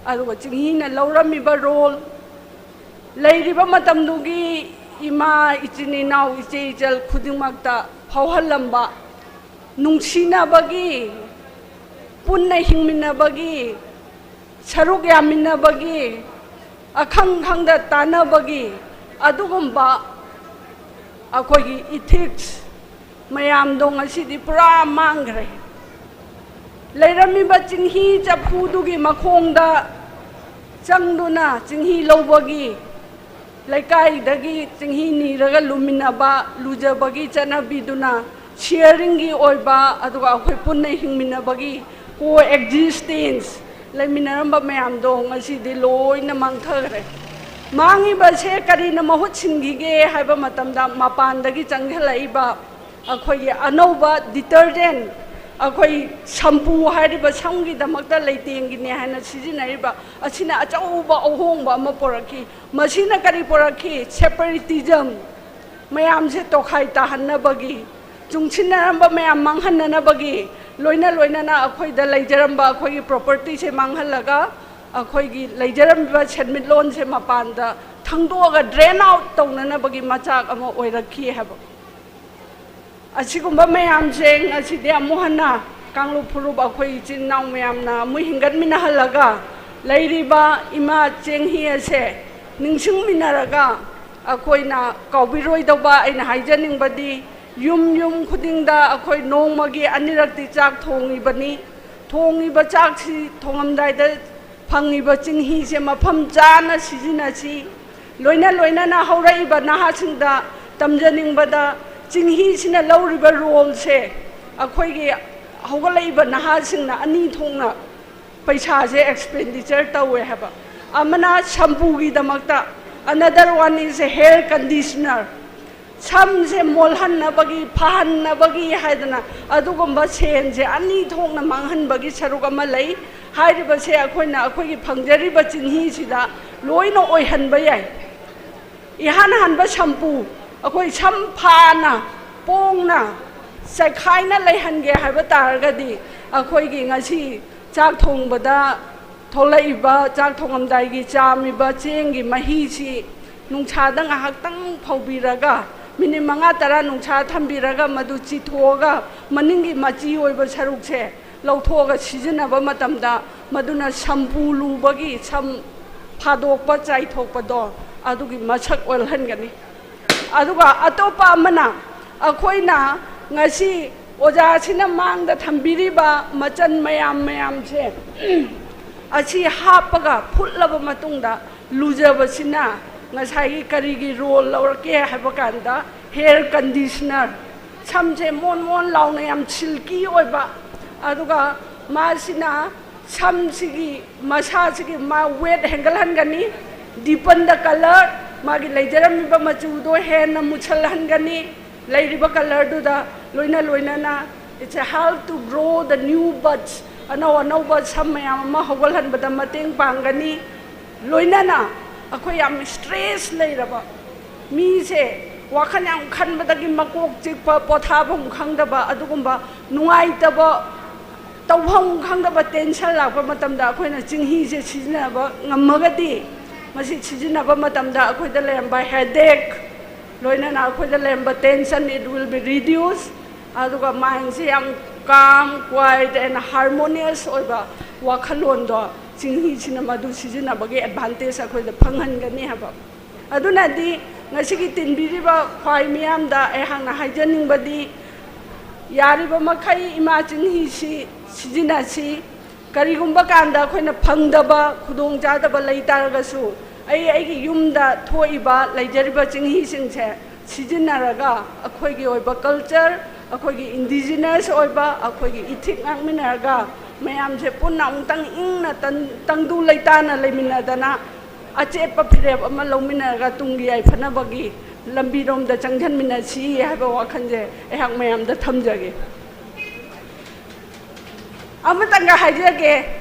ꯑꯗꯨꯒ ꯆꯤꯡꯍꯤꯅ ꯂꯧꯔꯝꯃꯤꯕ ꯔꯣꯜ, ꯂꯩꯔꯤꯕ ꯃꯇꯝꯗꯨꯒꯤ ꯏꯃꯥ, ꯏꯆꯤꯟ ꯏꯅꯥꯎ, ꯏꯆꯦ ꯏꯆꯜ ꯈꯨꯗꯤꯡꯃꯛꯇ ꯐꯥꯎꯍꯜꯂꯝꯕ, ꯅꯨꯡꯁꯤꯅꯕꯒꯤ, ꯄꯨꯟꯅ ꯍꯤꯡꯃꯤꯟꯅꯕꯒꯤ, ꯁꯔꯨꯛ ꯌꯥꯃꯤꯟꯅꯕꯒꯤ, ꯑꯈꯪ ꯈꯪꯗ ꯇꯥꯟꯅꯕꯒꯤ ꯑꯗꯨꯒꯨꯝꯕ ꯑꯩꯈꯣꯏꯒꯤ ꯏꯊꯤꯛꯁ ꯃꯌꯥꯝꯗꯣ ꯉꯁꯤꯗꯤ ꯄꯨꯔꯥ ꯃꯥꯡꯈ꯭ꯔꯦ꯫ ꯂꯩꯔꯝꯃꯤꯕ ꯆꯤꯡꯍꯤ ꯆꯐꯨꯗꯨꯒꯤ ꯃꯈꯣꯡꯗ ꯆꯪꯗꯨꯅ ꯆꯤꯡꯍꯤ ꯂꯧꯕꯒꯤ, ꯂꯩꯀꯥꯏꯗꯒꯤ ꯆꯤꯡꯍꯤ ꯅꯤꯔꯒ ꯂꯨꯃꯤꯟꯅꯕ, ꯂꯨꯖꯕꯒꯤ ꯆꯠꯅꯕꯤꯗꯨꯅ ꯁꯤꯌꯔꯤꯡꯒꯤ ꯑꯣꯏꯕ, ꯑꯗꯨꯒ ꯑꯩꯈꯣꯏ ꯄꯨꯟꯅ ꯍꯤꯡꯃꯤꯟꯅꯕꯒꯤ, ꯀꯣ ꯑꯦꯛꯖꯤꯁꯇꯦꯟꯁ, ꯂꯩꯃꯤꯟꯅꯔꯝꯕ ꯃꯌꯥꯝꯗꯣ ꯉꯁꯤꯗꯤ ꯂꯣꯏꯅ ꯃꯥꯡꯊꯈ꯭ꯔꯦ꯫ ꯃꯥꯡꯉꯤꯕꯁꯦ ꯀꯔꯤꯅ ꯃꯍꯨꯠ ꯁꯤꯟꯈꯤꯒꯦ ꯍꯥꯏꯕ ꯃꯇꯝꯗ, ꯃꯄꯥꯟꯗꯒꯤ ꯆꯪꯁꯤꯜꯂꯛꯏꯕ ꯑꯩꯈꯣꯏꯒꯤ ꯑꯅꯧꯕ ꯗꯤꯇꯔꯖꯦꯟ, ꯑꯩꯈꯣꯏ ꯁꯝꯄꯨ ꯍꯥꯏꯔꯤꯕ ꯁꯝꯒꯤꯗꯃꯛꯇ ꯂꯩꯇꯦꯡꯒꯤꯅꯦ ꯍꯥꯏꯅ ꯁꯤꯖꯤꯟꯅꯔꯤꯕ ꯑꯁꯤꯅ ꯑꯆꯧꯕ ꯑꯍꯣꯡꯕ ꯑꯃ ꯄꯨꯔꯛꯈꯤ꯫ ꯃꯁꯤꯅ ꯀꯔꯤ ꯄꯨꯔꯛꯈꯤ? ꯁꯦꯄꯔꯦꯇꯤꯖꯝ, ꯃꯌꯥꯝꯁꯦ ꯇꯣꯈꯥꯏ ꯇꯥꯍꯟꯅꯕꯒꯤ, ꯆꯨꯡꯁꯤꯟꯅꯔꯝꯕ ꯃꯌꯥꯝ ꯃꯥꯡꯍꯟꯅꯅꯕꯒꯤ, ꯂꯣꯏꯅ ꯂꯣꯏꯅꯅ ꯑꯩꯈꯣꯏꯗ ꯂꯩꯖꯔꯝꯕ ꯑꯩꯈꯣꯏꯒꯤ ꯄ꯭ꯔꯣꯄꯔꯇꯤꯁꯦ ꯃꯥꯡꯍꯜꯂꯒ, ꯑꯩꯈꯣꯏꯒꯤ ꯂꯩꯖꯔꯝꯃꯤꯕ ꯁꯦꯟꯃꯤꯠꯂꯣꯟꯁꯦ ꯃꯄꯥꯟꯗ ꯊꯪꯗꯣꯛꯑꯒ ꯗ꯭ꯔꯦꯟ ꯑꯥꯎꯠ ꯇꯧꯅꯅꯕꯒꯤ ꯃꯆꯥꯛ ꯑꯃ ꯑꯣꯏꯔꯛꯈꯤ ꯍꯥꯏꯕ꯫ ꯑꯁꯤꯒꯨꯝꯕ ꯃꯌꯥꯝꯁꯦ ꯉꯁꯤꯗꯤ ꯑꯃꯨꯛ ꯍꯟꯅ ꯀꯥꯡꯂꯨꯞ ꯐꯨꯔꯨꯞ ꯑꯩꯈꯣꯏ ꯏꯆꯤꯟ ꯏꯅꯥꯎ ꯃꯌꯥꯝꯅ ꯑꯃꯨꯛ ꯍꯤꯡꯒꯠꯃꯤꯟꯅꯍꯜꯂꯒ, ꯂꯩꯔꯤꯕ ꯏꯃꯥ ꯆꯦꯡꯍꯤ ꯑꯁꯦ ꯅꯤꯡꯁꯤꯡꯃꯤꯟꯅꯔꯒ, ꯑꯩꯈꯣꯏꯅ ꯀꯥꯎꯕꯤꯔꯣꯏꯗꯧꯕ ꯑꯩꯅ ꯍꯥꯏꯖꯅꯤꯡꯕꯗꯤ, ꯌꯨꯝ ꯌꯨꯝ ꯈꯨꯗꯤꯡꯗ ꯑꯩꯈꯣꯏ ꯅꯣꯡꯃꯒꯤ ꯑꯅꯤꯔꯛꯇꯤ ꯆꯥꯛ ꯊꯣꯡꯉꯤꯕꯅꯤ꯫ ꯊꯣꯡꯉꯤꯕ ꯆꯥꯛꯁꯤ ꯊꯣꯡꯉꯝꯗꯥꯏꯗ ꯐꯪꯉꯤꯕ ꯆꯤꯡꯍꯤꯁꯦ ꯃꯐꯝ ꯆꯥꯅ ꯁꯤꯖꯤꯟꯅꯁꯤ꯫ ꯂꯣꯏꯅ ꯂꯣꯏꯅꯅ ꯍꯧꯔꯛꯏꯕ ꯅꯍꯥꯁꯤꯡꯗ ꯇꯝꯖꯅꯤꯡꯕꯗ, ꯆꯤꯡꯍꯤꯁꯤꯅ ꯂꯧꯔꯤꯕ ꯔꯣꯜꯁꯦ ꯑꯩꯈꯣꯏꯒꯤ ꯍꯧꯒꯠꯂꯛꯏꯕ ꯅꯍꯥꯁꯤꯡꯅ ꯑꯅꯤ ꯊꯣꯛꯅ ꯄꯩꯁꯥꯁꯦ ꯑꯦꯛꯁꯄꯦꯟꯗꯤꯆꯔ ꯇꯧꯋꯦ ꯍꯥꯏꯕ꯫ ꯑꯃꯅ ꯁꯝꯄꯨꯒꯤꯗꯃꯛꯇ, another one is hair conditioner꯫ ꯁꯝꯁꯦ ꯃꯣꯜꯍꯟꯅꯕꯒꯤ, ꯐꯍꯟꯅꯕꯒꯤ ꯍꯥꯏꯗꯅ ꯑꯗꯨꯒꯨꯝꯕ ꯁꯦꯟꯁꯦ ꯑꯅꯤ ꯊꯣꯛꯅ ꯃꯥꯡꯍꯟꯕꯒꯤ ꯁꯔꯨꯛ ꯑꯃ ꯂꯩ꯫ ꯍꯥꯏꯔꯤꯕꯁꯦ ꯑꯩꯈꯣꯏꯅ ꯑꯩꯈꯣꯏꯒꯤ ꯐꯪꯖꯔꯤꯕ ꯆꯤꯡꯍꯤꯁꯤꯗ ꯂꯣꯏꯅ ꯑꯣꯏꯍꯟꯕ ꯌꯥꯏ꯫ ꯏꯍꯥꯟ ꯍꯥꯟꯕ ꯁꯝꯄꯨ, ꯑꯩꯈꯣꯏ ꯁꯝ ꯐꯅ, ꯄꯣꯡꯅ, ꯆꯥꯏꯈꯥꯏꯅ ꯂꯩꯍꯟꯒꯦ ꯍꯥꯏꯕ ꯇꯥꯔꯒꯗꯤ, ꯑꯩꯈꯣꯏꯒꯤ ꯉꯁꯤ ꯆꯥꯛ ꯊꯣꯡꯕꯗ ꯊꯣꯛꯂꯛꯏꯕ, ꯆꯥꯛ ꯊꯣꯡꯉꯝꯗꯥꯏꯒꯤ ꯆꯥꯝꯃꯤꯕ ꯆꯦꯡꯒꯤ ꯃꯍꯤꯁꯤ ꯅꯨꯡꯁꯥꯗ ꯉꯥꯏꯍꯥꯛꯇꯪ ꯐꯧꯕꯤꯔꯒ, ꯃꯤꯅꯤꯠ ꯃꯉꯥ ꯇꯔꯥ ꯅꯨꯡꯁꯥ ꯊꯝꯕꯤꯔꯒ, ꯃꯗꯨ ꯆꯤꯊꯣꯛꯑꯒ, ꯃꯅꯤꯡꯒꯤ ꯃꯆꯤ ꯑꯣꯏꯕ ꯁꯔꯨꯛꯁꯦ ꯂꯧꯊꯣꯛꯑꯒ ꯁꯤꯖꯤꯟꯅꯕ ꯃꯇꯝꯗ, ꯃꯗꯨꯅ ꯁꯝꯄꯨ ꯂꯨꯕꯒꯤ ꯁꯝ ꯐꯥꯗꯣꯛꯄ, ꯆꯥꯏꯊꯣꯛꯄꯗꯣ, ꯑꯗꯨꯒꯤ ꯃꯁꯛ ꯑꯣꯜꯍꯟꯒꯅꯤ꯫ ꯑꯗꯨꯒ ꯑꯇꯣꯞꯄ ꯑꯃꯅ, ꯑꯩꯈꯣꯏꯅ ꯉꯁꯤ ꯑꯣꯖꯥꯁꯤꯅ ꯃꯥꯡꯗ ꯊꯝꯕꯤꯔꯤꯕ ꯃꯆꯜ ꯃꯌꯥꯝ ꯃꯌꯥꯝꯁꯦ ꯑꯁꯤ ꯍꯥꯞꯄꯒ ꯐꯨꯠꯂꯕ ꯃꯇꯨꯡꯗ ꯂꯨꯖꯕꯁꯤꯅ ꯉꯁꯥꯏꯒꯤ ꯀꯔꯤꯒꯤ ꯔꯣꯜ ꯂꯧꯔꯛꯀꯦ ꯍꯥꯏꯕ ꯀꯥꯟꯗ, ꯍꯦꯌꯔ ꯀꯟꯗꯤꯁꯅꯔ, ꯁꯝꯁꯦ ꯃꯣꯟ ꯃꯣꯟ ꯂꯥꯎꯅ ꯌꯥꯝ ꯁꯤꯜꯀꯤ ꯑꯣꯏꯕ, ꯑꯗꯨꯒ ꯃꯥꯁꯤꯅ ꯁꯝꯁꯤꯒꯤ, ꯃꯁꯥꯁꯤꯒꯤ ꯃꯥ ꯋꯦꯠ ꯍꯦꯟꯒꯠꯍꯟꯒꯅꯤ, deepen the color, ꯃꯥꯒꯤ ꯂꯩꯖꯔꯝꯃꯤꯕ ꯃꯆꯨꯗꯣ ꯍꯦꯟꯅ ꯃꯨꯁꯜꯍꯟꯒꯅꯤ꯫ ꯂꯩꯔꯤꯕ ꯀꯂꯔꯗꯨꯗ ꯂꯣꯏꯅ ꯂꯣꯏꯅꯅ, it's a help to grow the new buds, ꯑꯅꯧ ꯑꯅꯧꯕ ꯁꯝ ꯃꯌꯥꯝ ꯑꯃ ꯍꯧꯒꯠꯍꯟꯕꯗ ꯃꯇꯦꯡ ꯄꯥꯡꯒꯅꯤ꯫ ꯂꯣꯏꯅꯅ ꯑꯩꯈꯣꯏ ꯌꯥꯝ ꯁ꯭ꯇ꯭ꯔꯦꯁ ꯂꯩꯔꯕ ꯃꯤꯁꯦ, ꯋꯥꯈꯜ ꯌꯥꯝ ꯈꯟꯕꯗꯒꯤ ꯃꯀꯣꯛ ꯆꯤꯛꯄ, ꯄꯣꯊꯥꯐꯝ ꯈꯪꯗꯕ, ꯑꯗꯨꯒꯨꯝꯕ ꯅꯨꯡꯉꯥꯏꯇꯕ, ꯇꯧꯐꯝ ꯈꯪꯗꯕ ꯇꯦꯟꯁꯟ ꯂꯥꯛꯄ ꯃꯇꯝꯗ ꯑꯩꯈꯣꯏꯅ ꯆꯤꯡꯍꯤꯁꯦ ꯁꯤꯖꯤꯟꯅꯕ ꯉꯝꯃꯒꯗꯤ, ꯃꯁꯤ ꯁꯤꯖꯤꯟꯅꯕ ꯃꯇꯝꯗ ꯑꯩꯈꯣꯏꯗ ꯂꯩꯔꯝꯕ ꯍꯦꯗꯦꯛ, ꯂꯣꯏꯅꯅ ꯑꯩꯈꯣꯏꯗ ꯂꯩꯔꯝꯕ tension, it will be reduce꯫ ꯑꯗꯨꯒ ꯃꯥꯏꯟꯁꯦ ꯌꯥꯝ ꯀꯥꯝ, ꯀ꯭ꯋꯥꯏꯠ ꯑꯦꯟ ꯍꯥꯔꯃꯣꯅꯤꯌꯁ ꯑꯣꯏꯕ ꯋꯥꯈꯜꯂꯣꯟꯗꯣ ꯆꯤꯡꯍꯤꯁꯤꯅ ꯃꯗꯨ ꯁꯤꯖꯤꯟꯅꯕꯒꯤ ꯑꯦꯗꯚꯥꯟꯇꯦꯖ ꯑꯩꯈꯣꯏꯗ ꯐꯪꯍꯟꯒꯅꯤ ꯍꯥꯏꯕ꯫ ꯑꯗꯨꯅꯗꯤ ꯉꯁꯤꯒꯤ ꯇꯤꯟꯕꯤꯔꯤꯕ ꯈ꯭ꯋꯥꯏ ꯃꯤꯌꯥꯝꯗ ꯑꯩꯍꯥꯛꯅ ꯍꯥꯏꯖꯅꯤꯡꯕꯗꯤ, ꯌꯥꯔꯤꯕ ꯃꯈꯩ ꯏꯃꯥ ꯆꯤꯡꯍꯤꯁꯤ ꯁꯤꯖꯤꯟꯅꯁꯤ꯫ ꯀꯔꯤꯒꯨꯝꯕ ꯀꯥꯟꯗ ꯑꯩꯈꯣꯏꯅ ꯐꯪꯗꯕ ꯈꯨꯗꯣꯡꯆꯥꯗꯕ ꯂꯩ ꯇꯥꯔꯒꯁꯨ, ꯑꯩ ꯑꯩꯒꯤ ꯌꯨꯝꯗ ꯊꯣꯛꯏꯕ ꯂꯩꯖꯔꯤꯕ ꯆꯤꯡꯍꯤꯁꯤꯡꯁꯦ ꯁꯤꯖꯤꯟꯅꯔꯒ ꯑꯩꯈꯣꯏꯒꯤ ꯑꯣꯏꯕ culture, ꯑꯩꯈꯣꯏꯒꯤ indigenous ꯑꯣꯏꯕ ꯑꯩꯈꯣꯏꯒꯤ ethic ꯉꯥꯛꯃꯤꯟꯅꯔꯒ ꯃꯌꯥꯝꯁꯦ ꯄꯨꯟꯅ ꯑꯃꯨꯛꯇꯪ ꯏꯪꯅ ꯇꯪꯗꯨ ꯂꯩꯇꯥꯅ ꯂꯩꯃꯤꯟꯅꯗꯅ ꯑꯆꯦꯠꯄ ꯐꯤꯔꯦꯞ ꯑꯃ ꯂꯧꯃꯤꯟꯅꯔꯒ ꯇꯨꯡꯒꯤ ꯌꯥꯏꯐꯅꯕꯒꯤ ꯂꯝꯕꯤꯔꯣꯝꯗ ꯆꯪꯁꯤꯟꯃꯤꯟꯅꯁꯤ ꯍꯥꯏꯕ ꯋꯥꯈꯜꯁꯦ ꯑꯩꯍꯥꯛ ꯃꯌꯥꯝꯗ ꯊꯝꯖꯒꯦ꯫ ꯑꯃꯇꯪꯒ ꯍꯥꯏꯖꯒꯦ,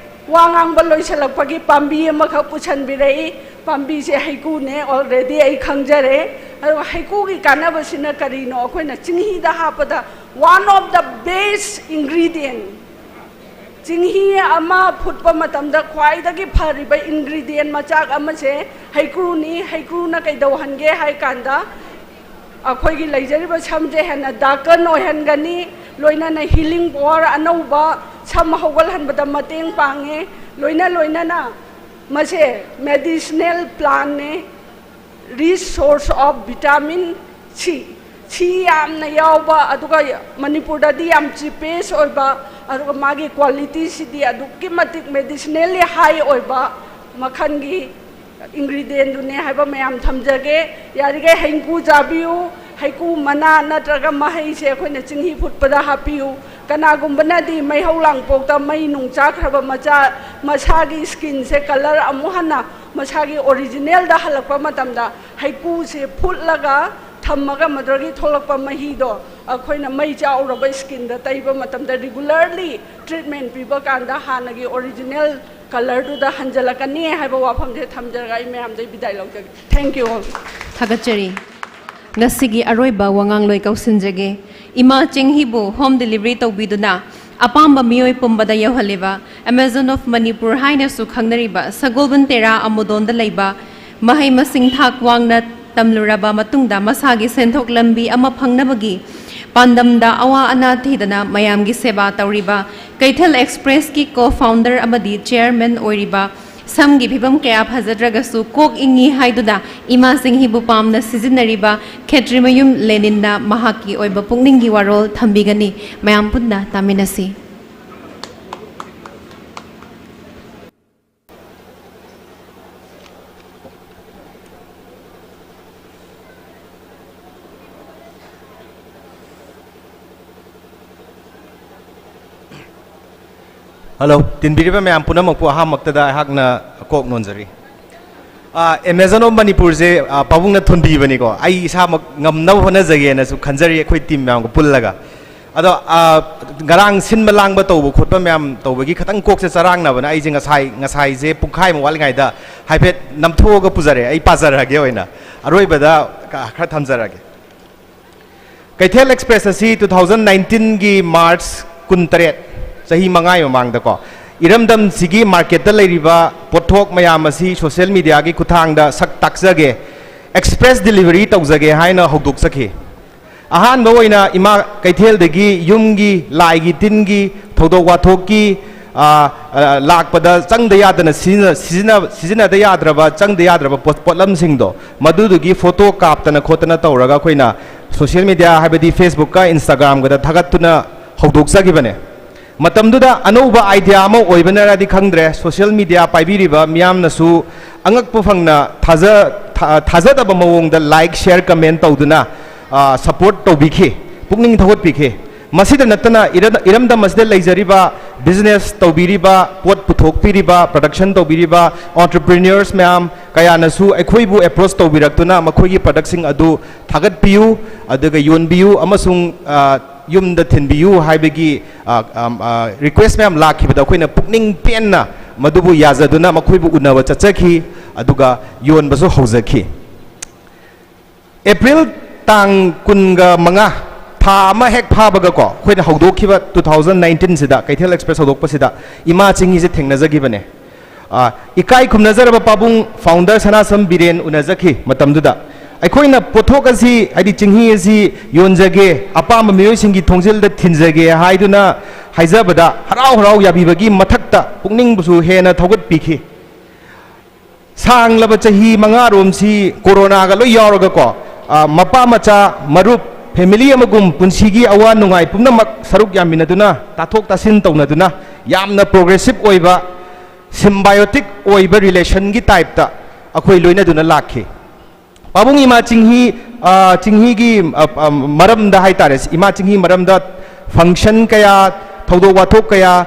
ꯋꯥ ꯉꯥꯡꯕ ꯂꯣꯏꯁꯤꯜꯂꯛꯄꯒꯤ ꯄꯥꯝꯕꯤ ꯑꯃꯈꯛ ꯄꯨꯁꯟꯕꯤꯔꯛꯏ꯫ ꯄꯥꯝꯕꯤꯁꯦ ꯍꯩꯀꯨꯅꯦ, already ꯑꯩ ꯈꯪꯖꯔꯦ꯫ ꯑꯗꯨꯒ ꯍꯩꯀꯨꯒꯤ ꯀꯥꯟꯅꯕꯁꯤꯅ ꯀꯔꯤꯅꯣ? ꯑꯩꯈꯣꯏꯅ ꯆꯤꯡꯍꯤꯗ ꯍꯥꯞꯄꯗ one of the best ingredient, ꯆꯤꯡꯍꯤ ꯑꯃ ꯐꯨꯠꯄ ꯃꯇꯝꯗ ꯈ꯭ꯋꯥꯏꯗꯒꯤ ꯐꯔꯤꯕ ingredient ꯃꯆꯥꯛ ꯑꯃꯁꯦ ꯍꯩꯀ꯭ꯔꯨꯅꯤ꯫ ꯍꯩꯀ꯭ꯔꯨꯅ ꯀꯩꯗꯧꯍꯟꯒꯦ ꯍꯥꯏ ꯀꯥꯟꯗ ꯑꯩꯈꯣꯏꯒꯤ ꯂꯩꯖꯔꯤꯕ ꯁꯝꯁꯦ ꯍꯦꯟꯅ darken ꯑꯣꯏꯍꯟꯒꯅꯤ, ꯂꯣꯏꯅꯅ healing power ꯑꯅꯧꯕ ꯁꯝ ꯍꯧꯒꯠꯍꯟꯕꯗ ꯃꯇꯦꯡ ꯄꯥꯡꯉꯦ꯫ ꯂꯣꯏꯅ ꯂꯣꯏꯅꯅ ꯃꯁꯦ medicinal plantꯅꯦ, rich source of vitamin C, C ꯌꯥꯝꯅ ꯌꯥꯎꯕ, ꯑꯗꯨꯒ ꯃꯅꯤꯄꯨꯔꯗꯗꯤ ꯌꯥꯝ cheapest ꯑꯣꯏꯕ, ꯑꯗꯨꯒ ꯃꯥꯒꯤ qualityꯁꯤꯗꯤ ꯑꯗꯨꯛꯀꯤ ꯃꯇꯤꯛ medicinally high ꯑꯣꯏꯕ ꯃꯈꯜꯒꯤ ingredientꯗꯨꯅꯦ ꯍꯥꯏꯕ ꯃꯌꯥꯝ ꯊꯝꯖꯒꯦ꯫ ꯌꯥꯔꯤꯈꯩ ꯍꯩꯀꯨ ꯆꯥꯕꯤꯌꯨ, ꯍꯩꯀꯨ ꯃꯅꯥ ꯅꯠꯇ꯭ꯔꯒ ꯃꯍꯩꯁꯦ ꯑꯩꯈꯣꯏꯅ ꯆꯤꯡꯍꯤ ꯐꯨꯠꯄꯗ ꯍꯥꯞꯄꯤꯌꯨ꯫ ꯀꯅꯥꯒꯨꯝꯕꯅꯗꯤ ꯃꯩꯍꯧ ꯂꯥꯡꯄꯣꯛꯇ ꯃꯩ ꯅꯨꯡ ꯆꯥꯈ꯭ꯔꯕ ꯃꯆꯥ, ꯃꯁꯥꯒꯤ skinꯁꯦ colour ꯑꯃꯨꯛ ꯍꯟꯅ ꯃꯁꯥꯒꯤ originalꯗ ꯍꯜꯂꯛꯄ ꯃꯇꯝꯗ ꯍꯩꯀꯨꯁꯦ ꯐꯨꯠꯂꯒ ꯊꯝꯃꯒ ꯃꯗꯨꯗꯒꯤ ꯊꯣꯛꯂꯛꯄ ꯃꯍꯤꯗꯣ ꯑꯩꯈꯣꯏꯅ ꯃꯩ ꯆꯥꯛꯎꯔꯕ skinꯗ ꯇꯩꯕ ꯃꯇꯝꯗ regularly treatment ꯄꯤꯕ ꯀꯥꯟꯗ ꯍꯥꯟꯅꯒꯤ original colourꯗꯨꯗ ꯍꯟꯖꯤꯜꯂꯛꯀꯅꯤ ꯍꯥꯏꯕ ꯋꯥꯐꯝꯁꯦ ꯊꯝꯖꯔꯒ ꯑꯩ ꯃꯌꯥꯝꯗꯩ ꯕꯤꯗꯥꯏ ꯂꯧꯖꯒꯦ꯫ Thank you all. ꯊꯥꯒꯠꯆꯔꯤ꯫ ꯉꯁꯤꯒꯤ ꯑꯔꯣꯏꯕ ꯋꯥꯉꯥꯡꯂꯣꯏ ꯀꯧꯁꯤꯟꯖꯒꯦ꯫ ꯏꯃꯥ ꯆꯤꯡꯍꯤꯕꯨ home delivery ꯇꯧꯕꯤꯗꯨꯅ ꯑꯄꯥꯝꯕ ꯃꯤꯑꯣꯏ ꯄꯨꯝꯕꯗ ꯌꯧꯍꯜꯂꯤꯕ Amazon of Manipur ꯍꯥꯏꯅꯁꯨ ꯈꯪꯅꯔꯤꯕ ꯁꯒꯣꯜꯕꯟ ꯇꯦꯔꯥ ꯑꯃꯨꯗꯣꯟꯗ ꯂꯩꯕ ꯃꯍꯩ ꯃꯁꯤꯡ ꯊꯥꯛ ꯋꯥꯡꯅ ꯇꯝꯂꯨꯔꯕ ꯃꯇꯨꯡꯗ ꯃꯁꯥꯒꯤ ꯁꯦꯟꯊꯣꯛ ꯂꯝꯕꯤ ꯑꯃ ꯐꯪꯅꯕꯒꯤ ꯄꯥꯟꯗꯝꯗ ꯑꯋꯥ ꯑꯅꯥ ꯊꯤꯗꯅ ꯃꯌꯥꯝꯒꯤ ꯁꯦꯕꯥ ꯇꯧꯔꯤꯕ ꯀꯩꯊꯦꯜ Expressꯀꯤ co-founder ꯑꯃꯗꯤ chairman ꯑꯣꯏꯔꯤꯕ ꯁꯝꯒꯤ ꯐꯤꯕꯝ ꯀꯌꯥ ꯐꯖꯗ꯭ꯔꯒꯁꯨ ꯀꯣꯛ ꯏꯪꯉꯤ ꯍꯥꯏꯗꯨꯅ ꯏꯃꯥ ꯆꯤꯡꯍꯤꯕꯨ ꯄꯥꯝꯅ ꯁꯤꯖꯤꯟꯅꯔꯤꯕ ꯈꯦꯇ꯭ꯔꯤꯃꯌꯨꯝ ꯂꯦꯅꯤꯟꯅ ꯃꯍꯥꯛꯀꯤ ꯑꯣꯏꯕ ꯄꯨꯛꯅꯤꯡꯒꯤ ꯋꯥꯔꯣꯜ ꯊꯝꯕꯤꯒꯅꯤ꯫ ꯃꯌꯥꯝ ꯄꯨꯟꯅ ꯇꯥꯃꯤꯟꯅꯁꯤ꯫ ꯍꯜꯂꯣ, ꯇꯤꯟꯕꯤꯔꯤꯕ ꯃꯌꯥꯝ ꯄꯨꯝꯅꯃꯛꯄꯨ ꯑꯍꯥꯟꯕꯃꯛꯇꯗ ꯑꯩꯍꯥꯛꯅ ꯀꯣꯛ ꯅꯣꯟꯖꯔꯤ꯫ ꯑ, Amazon of ꯃꯅꯤꯄꯨꯔꯁꯦ, ꯑ, ꯄꯥꯕꯨꯡꯅ ꯊꯣꯟꯕꯤꯕꯅꯤꯀꯣ꯫ ꯑꯩ ꯏꯁꯥꯃꯛ ꯉꯝꯅꯕ ꯍꯣꯠꯅꯖꯒꯦꯅꯁꯨ ꯈꯟꯖꯔꯤ, ꯑꯩꯈꯣꯏ ꯇꯤꯝ ꯃꯌꯥꯝꯒ ꯄꯨꯜꯂꯒ꯫ ꯑꯗꯣ, ꯑ, ꯉꯔꯥꯡ ꯁꯤꯟꯕ ꯂꯥꯡꯕ ꯇꯧꯕ ꯈꯣꯠꯄ ꯃꯌꯥꯝ ꯇꯧꯕꯒꯤ ꯈꯤꯇꯪ ꯀꯣꯛꯁꯦ ꯆꯔꯥꯡꯅꯕꯅ ꯑꯩꯁꯦ ꯉꯁꯥꯏ, ꯉꯁꯥꯏꯁꯦ ꯄꯨꯡꯈꯥꯏꯃꯨꯛ ꯋꯥꯠꯂꯤꯉꯩꯗ ꯍꯥꯏꯐꯦꯠ ꯅꯝꯊꯣꯛꯑꯒ ꯄꯨꯖꯔꯦ꯫ ꯑꯩ ꯄꯥꯖꯔꯛꯑꯒꯦ ꯑꯣꯏꯅ꯫ ꯑꯔꯣꯏꯕꯗ ꯈꯔ ꯊꯝꯖꯔꯛꯑꯒꯦ꯫ ꯀꯩꯊꯦꯜ ꯑꯦꯛꯁꯄ꯭ꯔꯦꯁ ꯑꯁꯤ two thousand nineteenꯒꯤ March ꯀꯨꯟꯇꯔꯦꯠ, ꯆꯍꯤ ꯃꯉꯥꯒꯤ ꯃꯃꯥꯡꯗꯀꯣ, ꯏꯔꯝꯗꯝꯁꯤꯒꯤ ꯃꯥꯔꯀꯦꯠꯇ ꯂꯩꯔꯤꯕ ꯄꯣꯠꯊꯣꯛ ꯃꯌꯥꯝ ꯑꯁꯤ ꯁꯣꯁꯤꯌꯦꯜ ꯃꯤꯗꯤꯌꯥꯒꯤ ꯈꯨꯠꯊꯥꯡꯗ ꯁꯛ ꯇꯥꯛꯆꯒꯦ, ꯑꯦꯛꯁꯄ꯭ꯔꯦꯁ ꯗꯤꯂꯤꯚꯔꯤ ꯇꯧꯖꯒꯦ ꯍꯥꯏꯅ ꯍꯧꯗꯣꯛꯆꯈꯤ꯫ ꯑꯍꯥꯟꯕ ꯑꯣꯏꯅ ꯏꯃꯥ ꯀꯩꯊꯦꯜꯗꯒꯤ ꯌꯨꯝꯒꯤ, ꯂꯥꯏꯒꯤ, ꯇꯤꯟꯒꯤ, ꯊꯧꯗꯣꯛ ꯋꯥꯊꯣꯛꯀꯤ, ꯑ, ꯑ, ꯂꯥꯛꯄꯗ ꯆꯪꯗ ꯌꯥꯗꯅ ꯁꯤꯖꯤꯟꯅ-, ꯁꯤꯖꯤꯟꯅ-, ꯁꯤꯖꯤꯟꯅꯗ ꯌꯥꯗ꯭ꯔꯕ, ꯆꯪꯗ ꯌꯥꯗ꯭ꯔꯕ ꯄꯣꯠ-, ꯄꯣꯠꯂꯝꯁꯤꯡꯗꯣ, ꯃꯗꯨꯗꯨꯒꯤ ꯐꯣꯇꯣ ꯀꯥꯞꯇꯅ ꯈꯣꯠꯇꯅ ꯇꯧꯔꯒ ꯑꯩꯈꯣꯏꯅ ꯁꯣꯁꯤꯌꯦꯜ ꯃꯤꯗꯤꯌꯥ, ꯍꯥꯏꯕꯗꯤ Facebookꯀ Instagramꯒꯗ ꯊꯥꯒꯠꯇꯨꯅ ꯍꯧꯗꯣꯛꯆꯈꯤꯕꯅꯦ꯫ ꯃꯇꯝꯗꯨꯗ ꯑꯅꯧꯕ ꯑꯥꯏꯗꯤꯌꯥ ꯑꯃ ꯑꯣꯏꯕꯅꯔꯗꯤ ꯈꯪꯗ꯭ꯔꯦ, ꯁꯣꯁꯤꯌꯦꯜ ꯃꯤꯗꯤꯌꯥ ꯄꯥꯏꯕꯤꯔꯤꯕ ꯃꯤꯌꯥꯝꯅꯁꯨ ꯑꯉꯛꯄ ꯐꯪꯅ ꯊꯥꯖ-, ꯊꯥ-, ꯊꯥꯖꯗꯕ ꯃꯑꯣꯡꯗ ꯂꯥꯏꯛ, ꯁꯤꯌꯔ, ꯀꯃꯦꯟ ꯇꯧꯗꯨꯅ, ꯑ, ꯁꯄꯣꯔꯠ ꯇꯧꯕꯤꯈꯤ, ꯄꯨꯛꯅꯤꯡ ꯊꯧꯒꯠꯄꯤꯈꯤ꯫ ꯃꯁꯤꯗ ꯅꯠꯇꯅ ꯏꯔ-, ꯏꯔꯝꯗꯝ ꯑꯁꯤꯗ ꯂꯩꯖꯔꯤꯕ ꯕꯤꯖꯤꯅꯦꯁ ꯇꯧꯕꯤꯔꯤꯕ, ꯄꯣꯠ ꯄꯨꯊꯣꯛꯄꯤꯔꯤꯕ, ꯄ꯭ꯔꯗꯛꯁꯟ ꯇꯧꯕꯤꯔꯤꯕ ꯑꯣꯟꯇꯔꯄ꯭ꯔꯤꯅ꯭ꯌꯔꯁ ꯃꯌꯥꯝ ꯀꯌꯥꯅꯁꯨ ꯑꯩꯈꯣꯏꯕꯨ ꯑꯦꯄ꯭ꯔꯣꯆ ꯇꯧꯕꯤꯔꯛꯇꯨꯅ ꯃꯈꯣꯏꯒꯤ ꯄ꯭ꯔꯗꯛꯁꯤꯡ ꯑꯗꯨ ꯊꯥꯒꯠꯄꯤꯌꯨ, ꯑꯗꯨꯒ ꯌꯣꯟꯕꯤꯌꯨ ꯑꯃꯁꯨꯡ, ꯑ, ꯌꯨꯝꯗ ꯊꯤꯟꯕꯤꯌꯨ ꯍꯥꯏꯕꯒꯤ, ꯑ, ꯑꯝ, ꯑ, ꯔꯤꯀ꯭ꯋꯦꯁ ꯃꯌꯥꯝ ꯂꯥꯛꯈꯤꯕꯗ ꯑꯩꯈꯣꯏꯅ ꯄꯨꯛꯅꯤꯡ ꯄꯦꯟꯅ ꯃꯗꯨꯕꯨ ꯌꯥꯖꯗꯨꯅ ꯃꯈꯣꯏꯕꯨ ꯎꯅꯕ ꯆꯠꯆꯈꯤ, ꯑꯗꯨꯒ ꯌꯣꯟꯕꯁꯨ ꯍꯧꯖꯈꯤ꯫ ꯑꯦꯄ꯭ꯔꯤꯜ ꯇꯥꯡ ꯀꯨꯟꯒ ꯃꯉꯥ, ꯊꯥ ꯑꯃ ꯍꯦꯛ ꯐꯥꯕꯒꯀꯣ, ꯑꯩꯈꯣꯏꯅ ꯍꯧꯗꯣꯛꯈꯤꯕ two thousand nineteenꯁꯤꯗ, ꯀꯩꯊꯦꯜ ꯑꯦꯛꯁꯄ꯭ꯔꯦꯁ ꯍꯧꯗꯣꯛꯄꯁꯤꯗ ꯏꯃꯥ ꯆꯤꯡꯍꯤꯁꯦ ꯊꯦꯡꯅꯖꯈꯤꯕꯅꯦ꯫ ꯑ, ꯏꯀꯥꯏ ꯈꯨꯝꯅꯖꯔꯕ ꯄꯥꯕꯨꯡ ꯐꯥꯎꯟꯗꯔ ꯁꯅꯥꯁꯝ ꯕꯤꯔꯦꯟ ꯎꯅꯖꯈꯤ ꯃꯇꯝꯗꯨꯗ꯫ ꯑꯩꯈꯣꯏꯅ ꯄꯣꯠꯊꯣꯛ ꯑꯁꯤ, ꯍꯥꯏꯗꯤ ꯆꯤꯡꯍꯤ ꯑꯁꯤ ꯌꯣꯟꯖꯒꯦ, ꯑꯄꯥꯝꯕ ꯃꯤꯑꯣꯏꯁꯤꯡꯒꯤ ꯊꯣꯡꯖꯤꯜꯗ ꯊꯤꯟꯖꯒꯦ ꯍꯥꯏꯗꯨꯅ ꯍꯥꯏꯖꯕꯗ ꯍꯔꯥꯎ ꯍꯔꯥꯎ ꯌꯥꯕꯤꯕꯒꯤ ꯃꯊꯛꯇ ꯄꯨꯛꯅꯤꯡꯕꯨꯁꯨ ꯍꯦꯟꯅ ꯊꯧꯒꯠꯄꯤꯈꯤ꯫ ꯁꯥꯡꯂꯕ ꯆꯍꯤ ꯃꯉꯥꯔꯣꯝꯁꯤ ꯀꯣꯔꯣꯅꯥꯒ ꯂꯣꯏ ꯌꯥꯎꯔꯒꯀꯣ, ꯑ, ꯃꯄꯥ ꯃꯆꯥ, ꯃꯔꯨꯞ, ꯐꯦꯃꯤꯂꯤ ꯑꯃꯒꯨꯝ ꯄꯨꯟꯁꯤꯒꯤ ꯑꯋꯥ ꯅꯨꯡꯉꯥꯏ ꯄꯨꯝꯅꯃꯛ ꯁꯔꯨꯛ ꯌꯥꯃꯤꯟꯅꯗꯨꯅ, ꯇꯥꯊꯣꯛ ꯇꯥꯁꯤꯟ ꯇꯧꯅꯗꯨꯅ, ꯌꯥꯝꯅ ꯄ꯭ꯔꯣꯒ꯭ꯔꯦꯁꯤꯞ ꯑꯣꯏꯕ, ꯁꯤꯝꯕꯥꯏꯌꯣꯇꯤꯛ ꯑꯣꯏꯕ ꯔꯤꯂꯦꯁꯟꯒꯤ ꯇꯥꯏꯞꯇ ꯑꯩꯈꯣꯏ ꯂꯣꯏꯅꯗꯨꯅ ꯂꯥꯛꯈꯤ꯫ ꯄꯥꯕꯨꯡ ꯏꯃꯥ ꯆꯤꯡꯍꯤ, ꯑ, ꯆꯤꯡꯍꯤꯒꯤ, ꯑ, ꯑ, ꯃꯔꯝꯗ ꯍꯥꯏꯇꯥꯔꯦ, ꯏꯃꯥ ꯆꯤꯡꯍꯤ ꯃꯔꯝꯗ ꯐꯪꯁꯟ ꯀꯌꯥ, ꯊꯧꯗꯣꯛ ꯋꯥꯊꯣꯛ ꯀꯌꯥ,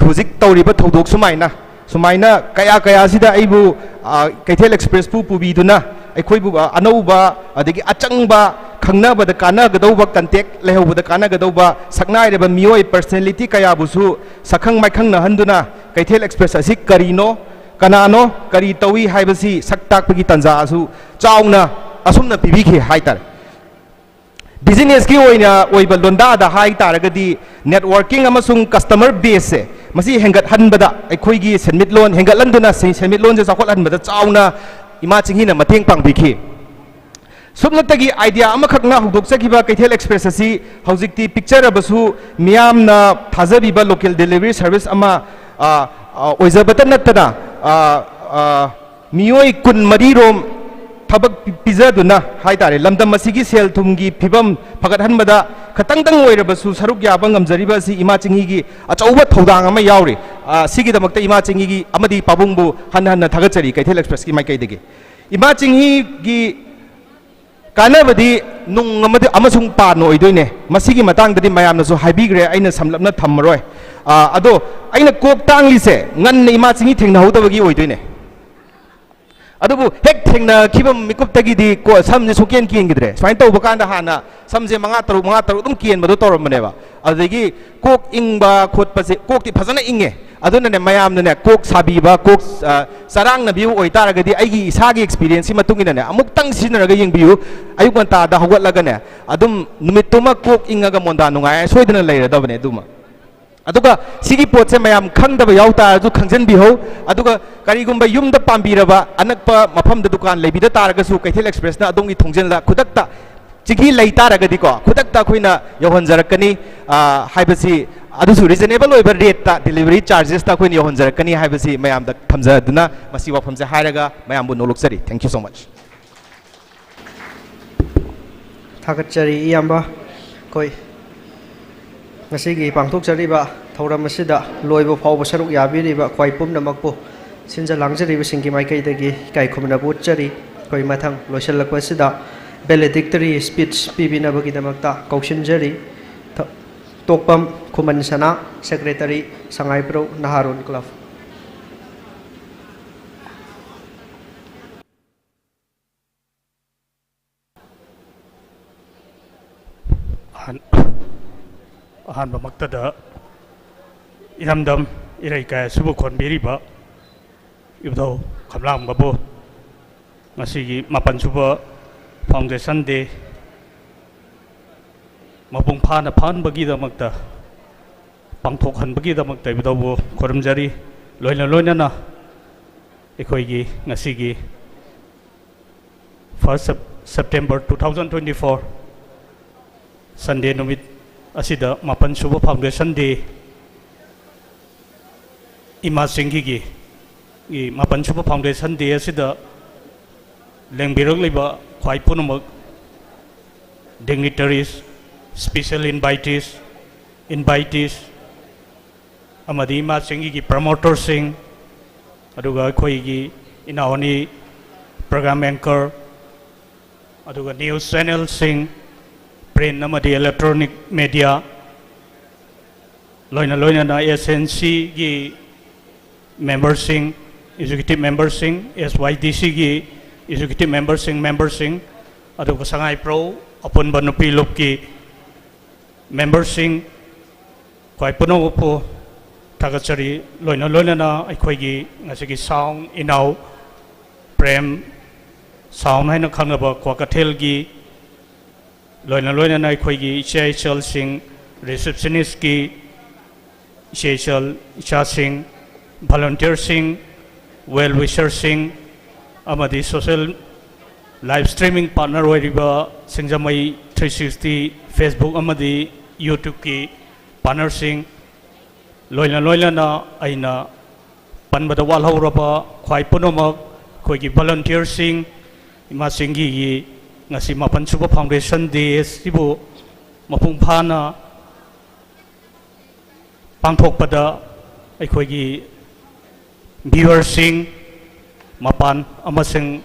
ꯍꯧꯖꯤꯛ ꯇꯧꯔꯤꯕ ꯊꯧꯗꯣꯛ ꯁꯨꯃꯥꯏꯅ, ꯁꯨꯃꯥꯏꯅ ꯀꯌꯥ ꯀꯌꯥꯁꯤꯗ ꯑꯩꯕꯨ, ꯑ, ꯀꯩꯊꯦꯜ ꯑꯦꯛꯁꯄ꯭ꯔꯦꯁꯄꯨ ꯄꯨꯕꯤꯗꯨꯅ ꯑꯩꯈꯣꯏꯕꯨ, ꯑ, ꯑꯅꯧꯕ ꯑꯗꯒꯤ ꯑꯆꯪꯕ ꯈꯪꯅꯕꯗ ꯀꯥꯟꯅꯒꯗꯧꯕ, ꯀꯟꯇꯦꯛ ꯂꯩꯍꯧꯕꯗ ꯀꯥꯟꯅꯒꯗꯧꯕ ꯁꯛꯅꯥꯏꯔꯕ ꯃꯤꯑꯣꯏ ꯄꯔꯁꯅꯦꯂꯤꯇꯤ ꯀꯌꯥꯕꯨꯁꯨ ꯁꯛꯈꯪ ꯃꯥꯏꯈꯪꯅꯍꯟꯗꯨꯅ ꯀꯩꯊꯦꯜ ꯑꯦꯛꯁꯄ꯭ꯔꯦꯁ ꯑꯁꯤ ꯀꯔꯤꯅꯣ, ꯀꯅꯥꯅꯣ, ꯀꯔꯤ ꯇꯧꯏ ꯍꯥꯏꯕꯁꯤ ꯁꯛ ꯇꯥꯛꯄꯒꯤ ꯇꯥꯟꯖꯥꯁꯨ ꯆꯥꯎꯅ ꯑꯁꯨꯝꯅ ꯄꯤꯕꯤꯈꯤ ꯍꯥꯏꯇꯥꯔꯦ꯫ ꯕꯤꯖꯤꯅꯦꯁꯀꯤ ꯑꯣꯏꯅ ꯑꯣꯏꯕ ꯂꯣꯟꯗꯥꯗ ꯍꯥꯏ ꯇꯥꯔꯒꯗꯤ ꯅꯦꯠꯋꯥꯔꯀꯤꯡ ꯑꯃꯁꯨꯡ ꯀꯁꯇꯃꯔ ꯕꯦꯁꯁꯦ ꯃꯁꯤ ꯍꯦꯟꯒꯠꯍꯟꯕꯗ, ꯑꯩꯈꯣꯏꯒꯤ ꯁꯦꯟꯃꯤꯠꯂꯣꯟ ꯍꯦꯟꯒꯠꯍꯟꯗꯨꯅ ꯁꯦꯟ-, ꯁꯦꯟꯃꯤꯠꯂꯣꯟꯁꯦ ꯆꯥꯎꯈꯠꯍꯟꯕꯗ ꯆꯥꯎꯅ ꯏꯃꯥ ꯆꯤꯡꯍꯤꯅ ꯃꯇꯦꯡ ꯄꯥꯡꯕꯤꯈꯤ꯫ ꯁꯨꯞꯅꯇꯒꯤ ꯑꯥꯏꯗꯤꯌꯥ ꯑꯃꯈꯛꯅ ꯍꯧꯗꯣꯛꯆꯈꯤꯕ ꯀꯩꯊꯦꯜ ꯑꯦꯛꯁꯄ꯭ꯔꯦꯁ ꯑꯁꯤ ꯍꯧꯖꯤꯛꯇꯤ ꯄꯤꯛꯆꯔꯕꯁꯨ ꯃꯤꯌꯥꯝꯅ ꯊꯥꯖꯕꯤꯕ ꯂꯣꯀꯦꯜ ꯗꯦꯂꯤꯚꯔꯤ ꯁꯔꯚꯤꯁ ꯑꯃ, ꯑ, ꯑ, ꯑꯣꯏꯖꯕꯇ ꯅꯠꯇꯅ, ꯑ, ꯑ, ꯃꯤꯑꯣꯏ ꯀꯨꯟꯃꯔꯤ ꯔꯣꯝ ꯊꯕꯛ ꯄꯤ-, ꯄꯤꯖꯗꯨꯅ ꯍꯥꯏꯇꯥꯔꯦ, ꯂꯝꯗꯝ ꯑꯁꯤꯒꯤ ꯁꯦꯜ ꯊꯨꯝꯒꯤ ꯐꯤꯕꯝ ꯐꯒꯠꯍꯟꯕꯗ ꯈꯇꯪꯗꯪ ꯑꯣꯏꯔꯕꯁꯨ ꯁꯔꯨꯛ ꯌꯥꯕ ꯉꯝꯖꯔꯤꯕ ꯑꯁꯤ ꯏꯃꯥ ꯆꯤꯡꯍꯤꯒꯤ ꯑꯆꯧꯕ ꯊꯧꯗꯥꯡ ꯑꯃ ꯌꯥꯎꯔꯤ꯫ ꯑ, ꯁꯤꯒꯤꯗꯃꯛꯇ ꯏꯃꯥ ꯆꯤꯡꯍꯤꯒꯤ ꯑꯃꯗꯤ ꯄꯥꯕꯨꯡꯕꯨ ꯍꯟꯅ ꯍꯟꯅ ꯊꯥꯒꯠꯆꯔꯤ ꯀꯩꯊꯦꯜ ꯑꯦꯛꯁꯄ꯭ꯔꯦꯁꯀꯤ ꯃꯥꯏꯀꯩꯗꯒꯤ꯫ ꯏꯃꯥ ꯆꯤꯡꯍꯤꯒꯤ ꯀꯥꯟꯅꯕꯗꯤ ꯅꯨꯡ ꯑꯃꯗꯤ ꯑꯃꯁꯨꯡ ꯄꯥꯟ ꯑꯣꯏꯗꯣꯏꯅꯦ꯫ ꯃꯁꯤꯒꯤ ꯃꯇꯥꯡꯗꯗꯤ ꯃꯌꯥꯝꯅꯁꯨ ꯍꯥꯏꯕꯤꯈ꯭ꯔꯦ, ꯑꯩꯅ ꯁꯝꯂꯞꯅ ꯊꯝꯃꯔꯣꯏ꯫ ꯑ, ꯑꯗꯣ ꯑꯩꯅ ꯀꯣꯛ ꯇꯥꯡꯂꯤꯁꯦ ꯉꯟꯅ ꯏꯃꯥ ꯆꯤꯡꯍꯤ ꯊꯦꯡꯅꯍꯧꯗꯕꯒꯤ ꯑꯣꯏꯗꯣꯏꯅꯦ꯫ ꯑꯗꯨꯕꯨ ꯍꯦꯛ ꯊꯦꯡꯅꯈꯤꯕ ꯃꯤꯀꯨꯞꯇꯒꯤꯗꯤ ꯀꯣ-, ꯁꯝꯁꯦ ꯁꯨꯡꯀꯦꯟ ꯀꯦꯟꯈꯤꯗ꯭ꯔꯦ꯫ ꯁꯨꯃꯥꯏꯅ ꯇꯧꯕ ꯀꯥꯟꯗ ꯍꯥꯟꯅ ꯁꯝꯁꯦ ꯃꯉꯥ ꯇꯔꯨꯛ, ꯃꯉꯥ ꯇꯔꯨꯛ ꯑꯗꯨꯝ ꯀꯦꯟꯕꯗꯣ ꯇꯧꯔꯝꯕꯅꯦꯕ꯫ ꯑꯗꯨꯗꯒꯤ ꯀꯣꯛ ꯏꯪꯕ ꯈꯣꯠꯄꯁꯦ, ꯀꯣꯛꯇꯤ ꯐꯖꯅ ꯏꯪꯉꯦ꯫ ꯑꯗꯨꯅꯅꯦ, ꯃꯌꯥꯝꯅꯅꯦ, ꯀꯣꯛ ꯁꯥꯕꯤꯕ, ꯀꯣꯛ, ꯑ, ꯆꯔꯥꯡꯅꯕꯤꯕ ꯑꯣꯏꯇꯥꯔꯒꯗꯤ, ꯑꯩꯒꯤ ꯏꯁꯥꯒꯤ ꯑꯦꯛꯁꯄꯤꯔꯤꯌꯦꯟꯁꯀꯤ ꯃꯇꯨꯡ ꯏꯟꯅꯅꯦ, ꯑꯃꯨꯛꯇꯪ ꯁꯤꯖꯤꯟꯅꯔꯒ ꯌꯦꯡꯕꯤꯌꯨ꯫ ꯑꯌꯨꯛ ꯉꯟꯇꯥꯗ ꯍꯧꯒꯠꯂꯒꯅꯦ, ꯑꯗꯨꯝ ꯅꯨꯃꯤꯠꯇꯨꯃ ꯀꯣꯛ ꯏꯪꯉꯒ ꯃꯣꯟꯗꯥ ꯅꯨꯡꯉꯥꯏ ꯁꯣꯏꯗꯅ ꯂꯩꯔꯗꯕꯅꯦ ꯑꯗꯨꯃ꯫ ꯑꯗꯨꯒ ꯁꯤꯒꯤ ꯄꯣꯠꯁꯦ ꯃꯌꯥꯝ ꯈꯪꯗꯕ ꯌꯥꯎ ꯇꯥꯔꯁꯨ ꯈꯪꯖꯤꯟꯕꯤꯍꯧ꯫ ꯑꯗꯨꯒ ꯀꯔꯤꯒꯨꯝꯕ ꯌꯨꯝꯗ ꯄꯥꯝꯕꯤꯔꯕ ꯑꯅꯛꯄ ꯃꯐꯝꯗ ꯗꯨꯀꯥꯟ ꯂꯩꯕꯤꯗ ꯇꯥꯔꯒꯁꯨ, ꯀꯩꯊꯦꯜ ꯑꯦꯛꯁꯄ꯭ꯔꯦꯁꯅ ꯑꯗꯣꯝꯒꯤ ꯊꯣꯡꯖꯤꯜꯗ ꯈꯨꯗꯛꯇ ꯆꯤꯡꯍꯤ ꯂꯩ ꯇꯥꯔꯒꯗꯤꯀꯣ, ꯈꯨꯗꯛꯇ ꯑꯩꯈꯣꯏꯅ ꯌꯧꯍꯟꯖꯔꯛꯀꯅꯤ, ꯑ, ꯍꯥꯏꯕꯁꯤ, ꯑꯗꯨꯁꯨ ꯔꯤꯖꯅꯦꯕꯜ ꯑꯣꯏꯕ ꯔꯦꯠꯇ, ꯗꯦꯂꯤꯚꯔꯤ ꯆꯥꯔꯖꯦꯁꯇ ꯑꯩꯈꯣꯏꯅ ꯌꯧꯍꯟꯖꯔꯛꯀꯅꯤ ꯍꯥꯏꯕꯁꯤ ꯃꯌꯥꯝꯗ ꯊꯝꯖꯗꯨꯅ ꯃꯁꯤ ꯋꯥꯐꯝꯁꯦ ꯍꯥꯏꯔꯒ ꯃꯌꯥꯝꯕꯨ ꯅꯣꯂꯣꯛꯆꯔꯤ꯫ Thank you so much. ꯊꯥꯒꯠꯆꯔꯤ ꯏꯌꯥꯝꯕ꯫ ꯑꯩꯈꯣꯏ ꯉꯁꯤꯒꯤ ꯄꯥꯡꯊꯣꯛꯆꯔꯤꯕ ꯊꯧꯔꯝ ꯑꯁꯤꯗ ꯂꯣꯏꯕ ꯐꯥꯎꯕ ꯁꯔꯨꯛ ꯌꯥꯕꯤꯔꯤꯕ ꯈ꯭ꯋꯥꯏ ꯄꯨꯝꯅꯃꯛꯄꯨ ꯁꯤꯟꯖ ꯂꯥꯡꯖꯔꯤꯕꯁꯤꯡꯒꯤ ꯃꯥꯏꯀꯩꯗꯒꯤ ꯏꯀꯥꯏ ꯈꯨꯝꯅꯕ ꯎꯠꯆꯔꯤ꯫ ꯑꯩꯈꯣꯏ ꯃꯊꯪ ꯂꯣꯏꯁꯤꯜꯂꯛꯄ ꯑꯁꯤꯗ ꯚꯦꯂꯦꯗꯤꯛꯇꯔꯤ ꯁ꯭ꯄꯤꯆ ꯄꯤꯕꯤꯅꯕꯒꯤꯗꯃꯛꯇ ꯀꯧꯁꯤꯟꯖꯔꯤ꯫ ꯊ-, ꯀꯣꯛꯄꯝ ꯈꯨꯃꯟ ꯁꯅꯥ, Secretary, ꯁꯉꯥꯏꯄ꯭ꯔꯧ ꯅꯍꯥꯔꯣꯜ Club꯫ ꯑꯍꯥꯟ-, ꯑꯍꯥꯟꯕꯃꯛꯇꯗ ꯏꯔꯝꯗꯝ ꯏꯔꯩꯀꯥꯏ ꯑꯁꯤꯕꯨ ꯈꯣꯟꯕꯤꯔꯤꯕ ꯏꯕꯨꯙꯧ ꯈꯝꯂꯥꯡꯕꯕꯨ ꯉꯁꯤꯒꯤ ꯃꯥꯄꯟ ꯁꯨꯕ Foundation Day ꯃꯄꯨꯡ ꯐꯥꯅ ꯐꯥꯍꯟꯕꯒꯤꯗꯃꯛꯇ, ꯄꯥꯡꯊꯣꯛꯍꯟꯕꯒꯤꯗꯃꯛꯇ ꯏꯕꯨꯙꯧꯕꯨ ꯈꯨꯔꯨꯝꯖꯔꯤ꯫ ꯂꯣꯏꯅ ꯂꯣꯏꯅꯅ ꯑꯩꯈꯣꯏꯒꯤ ꯉꯁꯤꯒꯤ first Sep-, September two thousand twenty-four Sunday ꯅꯨꯃꯤꯠ ꯑꯁꯤꯗ ꯃꯥꯄꯟ ꯁꯨꯕ Foundation Day, ꯏꯃꯥ ꯆꯤꯡꯒꯤꯒꯤ, ꯒꯤ ꯃꯥꯄꯟ ꯁꯨꯕ Foundation Day ꯑꯁꯤꯗ ꯂꯦꯡꯕꯤꯔꯛꯂꯤꯕ ꯈ꯭ꯋꯥꯏ ꯄꯨꯝꯅꯃꯛ, dignitaries, special invitees, invitees, ꯑꯃꯗꯤ ꯏꯃꯥ ꯆꯤꯡꯒꯤꯒꯤ promoterꯁꯤꯡ, ꯑꯗꯨꯒ ꯑꯩꯈꯣꯏꯒꯤ ꯏꯅꯥꯎ ꯑꯅꯤ program anchor, ꯑꯗꯨꯒ news channelꯁꯤꯡ, print ꯑꯃꯗꯤ electronic media, ꯂꯣꯏꯅ ꯂꯣꯏꯅꯅ S N Cꯒꯤ memberꯁꯤꯡ, executive memberꯁꯤꯡ, S Y D Cꯒꯤ executive memberꯁꯤꯡ, memberꯁꯤꯡ, ꯑꯗꯨꯒ ꯁꯉꯥꯏꯄ꯭ꯔꯧ ꯑꯄꯨꯟꯕ ꯅꯨꯄꯤ ꯂꯨꯞꯀꯤ memberꯁꯤꯡ, ꯈ꯭ꯋꯥꯏ ꯄꯨꯝꯅꯃꯛꯄꯨ ꯊꯥꯒꯠꯆꯔꯤ꯫ ꯂꯣꯏꯅ ꯂꯣꯏꯅꯅ ꯑꯩꯈꯣꯏꯒꯤ ꯉꯁꯤꯒꯤ sound ꯏꯅꯥꯎ ꯄ꯭ꯔꯦꯝ sound ꯍꯥꯏꯅ ꯈꯪꯅꯕ ꯀ꯭ꯋꯥꯀꯩꯊꯦꯜꯒꯤ, ꯂꯣꯏꯅ ꯂꯣꯏꯅꯅ ꯑꯩꯈꯣꯏꯒꯤ ꯏꯆꯥ ꯏꯆꯜꯁꯤꯡ, receptionistꯀꯤ ꯏꯆꯥ ꯏꯆꯜ ꯏꯆꯥꯁꯤꯡ, volunteerꯁꯤꯡ, well wisherꯁꯤꯡ, ꯑꯃꯗꯤ social live streaming partner ꯑꯣꯏꯔꯤꯕ ꯁꯤꯡꯖꯃꯩ three sixty Facebook ꯑꯃꯗꯤ YouTubeꯀꯤ partnerꯁꯤꯡ, ꯂꯣꯏꯅ ꯂꯣꯏꯅꯅ ꯑꯩꯅ ꯄꯟꯕꯗ ꯋꯥꯠꯍꯧꯔꯕ ꯈ꯭ꯋꯥꯏ ꯄꯨꯝꯅꯃꯛ ꯑꯩꯈꯣꯏꯒꯤ volunteerꯁꯤꯡ, ꯏꯃꯥ ꯆꯤꯡꯒꯤꯒꯤ ꯉꯁꯤ ꯃꯥꯄꯟ ꯁꯨꯕ Foundation Day ꯑꯁꯤꯕꯨ ꯃꯄꯨꯡ ꯐꯥꯅ ꯄꯥꯡꯊꯣꯛꯄꯗ ꯑꯩꯈꯣꯏꯒꯤ viewerꯁꯤꯡ, ꯃꯄꯥꯟ ꯑꯃꯁꯨꯡ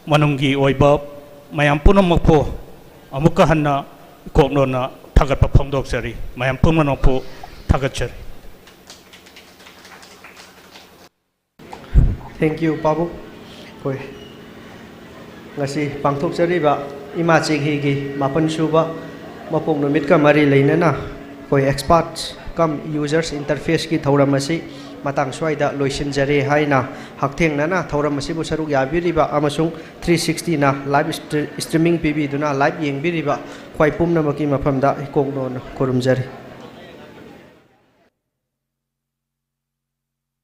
ꯃꯅꯨꯡꯒꯤ ꯑꯣꯏꯕ ꯃꯌꯥꯝ ꯄꯨꯝꯅꯃꯛꯄꯨ ꯑꯃꯨꯛꯀ ꯍꯟꯅ ꯏꯀꯣꯛꯅꯣꯟꯅ ꯊꯥꯒꯠꯄ ꯐꯣꯡꯗꯣꯛꯆꯔꯤ꯫ ꯃꯌꯥꯝ ꯄꯨꯝꯅꯃꯛꯄꯨ ꯊꯥꯒꯠꯆꯔꯤ꯫ Thank you, ꯄꯥꯕꯨꯡ꯫ ꯑꯩꯈꯣꯏ ꯉꯁꯤ ꯄꯥꯡꯊꯣꯛꯆꯔꯤꯕ ꯏꯃꯥ ꯆꯤꯡꯍꯤꯒꯤ ꯃꯥꯄꯟ ꯁꯨꯕ ꯃꯄꯣꯛ ꯅꯨꯃꯤꯠꯀ ꯃꯔꯤ ꯂꯩꯅꯅ ꯑꯩꯈꯣꯏ experts cum users interfaceꯀꯤ ꯊꯧꯔꯝ ꯑꯁꯤ ꯃꯇꯥꯡ ꯁ꯭ꯋꯥꯏꯗ ꯂꯣꯏꯁꯤꯟꯖꯔꯦ ꯍꯥꯏꯅ ꯍꯛꯊꯦꯡꯅꯅ ꯊꯧꯔꯝ ꯑꯁꯤꯕꯨ ꯁꯔꯨꯛ ꯌꯥꯕꯤꯔꯤꯕ ꯑꯃꯁꯨꯡ three sixtyꯅ live streaming ꯄꯤꯕꯤꯗꯨꯅ live ꯌꯦꯡꯕꯤꯔꯤꯕ ꯈ꯭ꯋꯥꯏ ꯄꯨꯝꯅꯃꯛꯀꯤ ꯃꯐꯝꯗ ꯏꯀꯣꯛꯅꯣꯅ ꯈꯨꯔꯨꯝꯖꯔꯤ꯫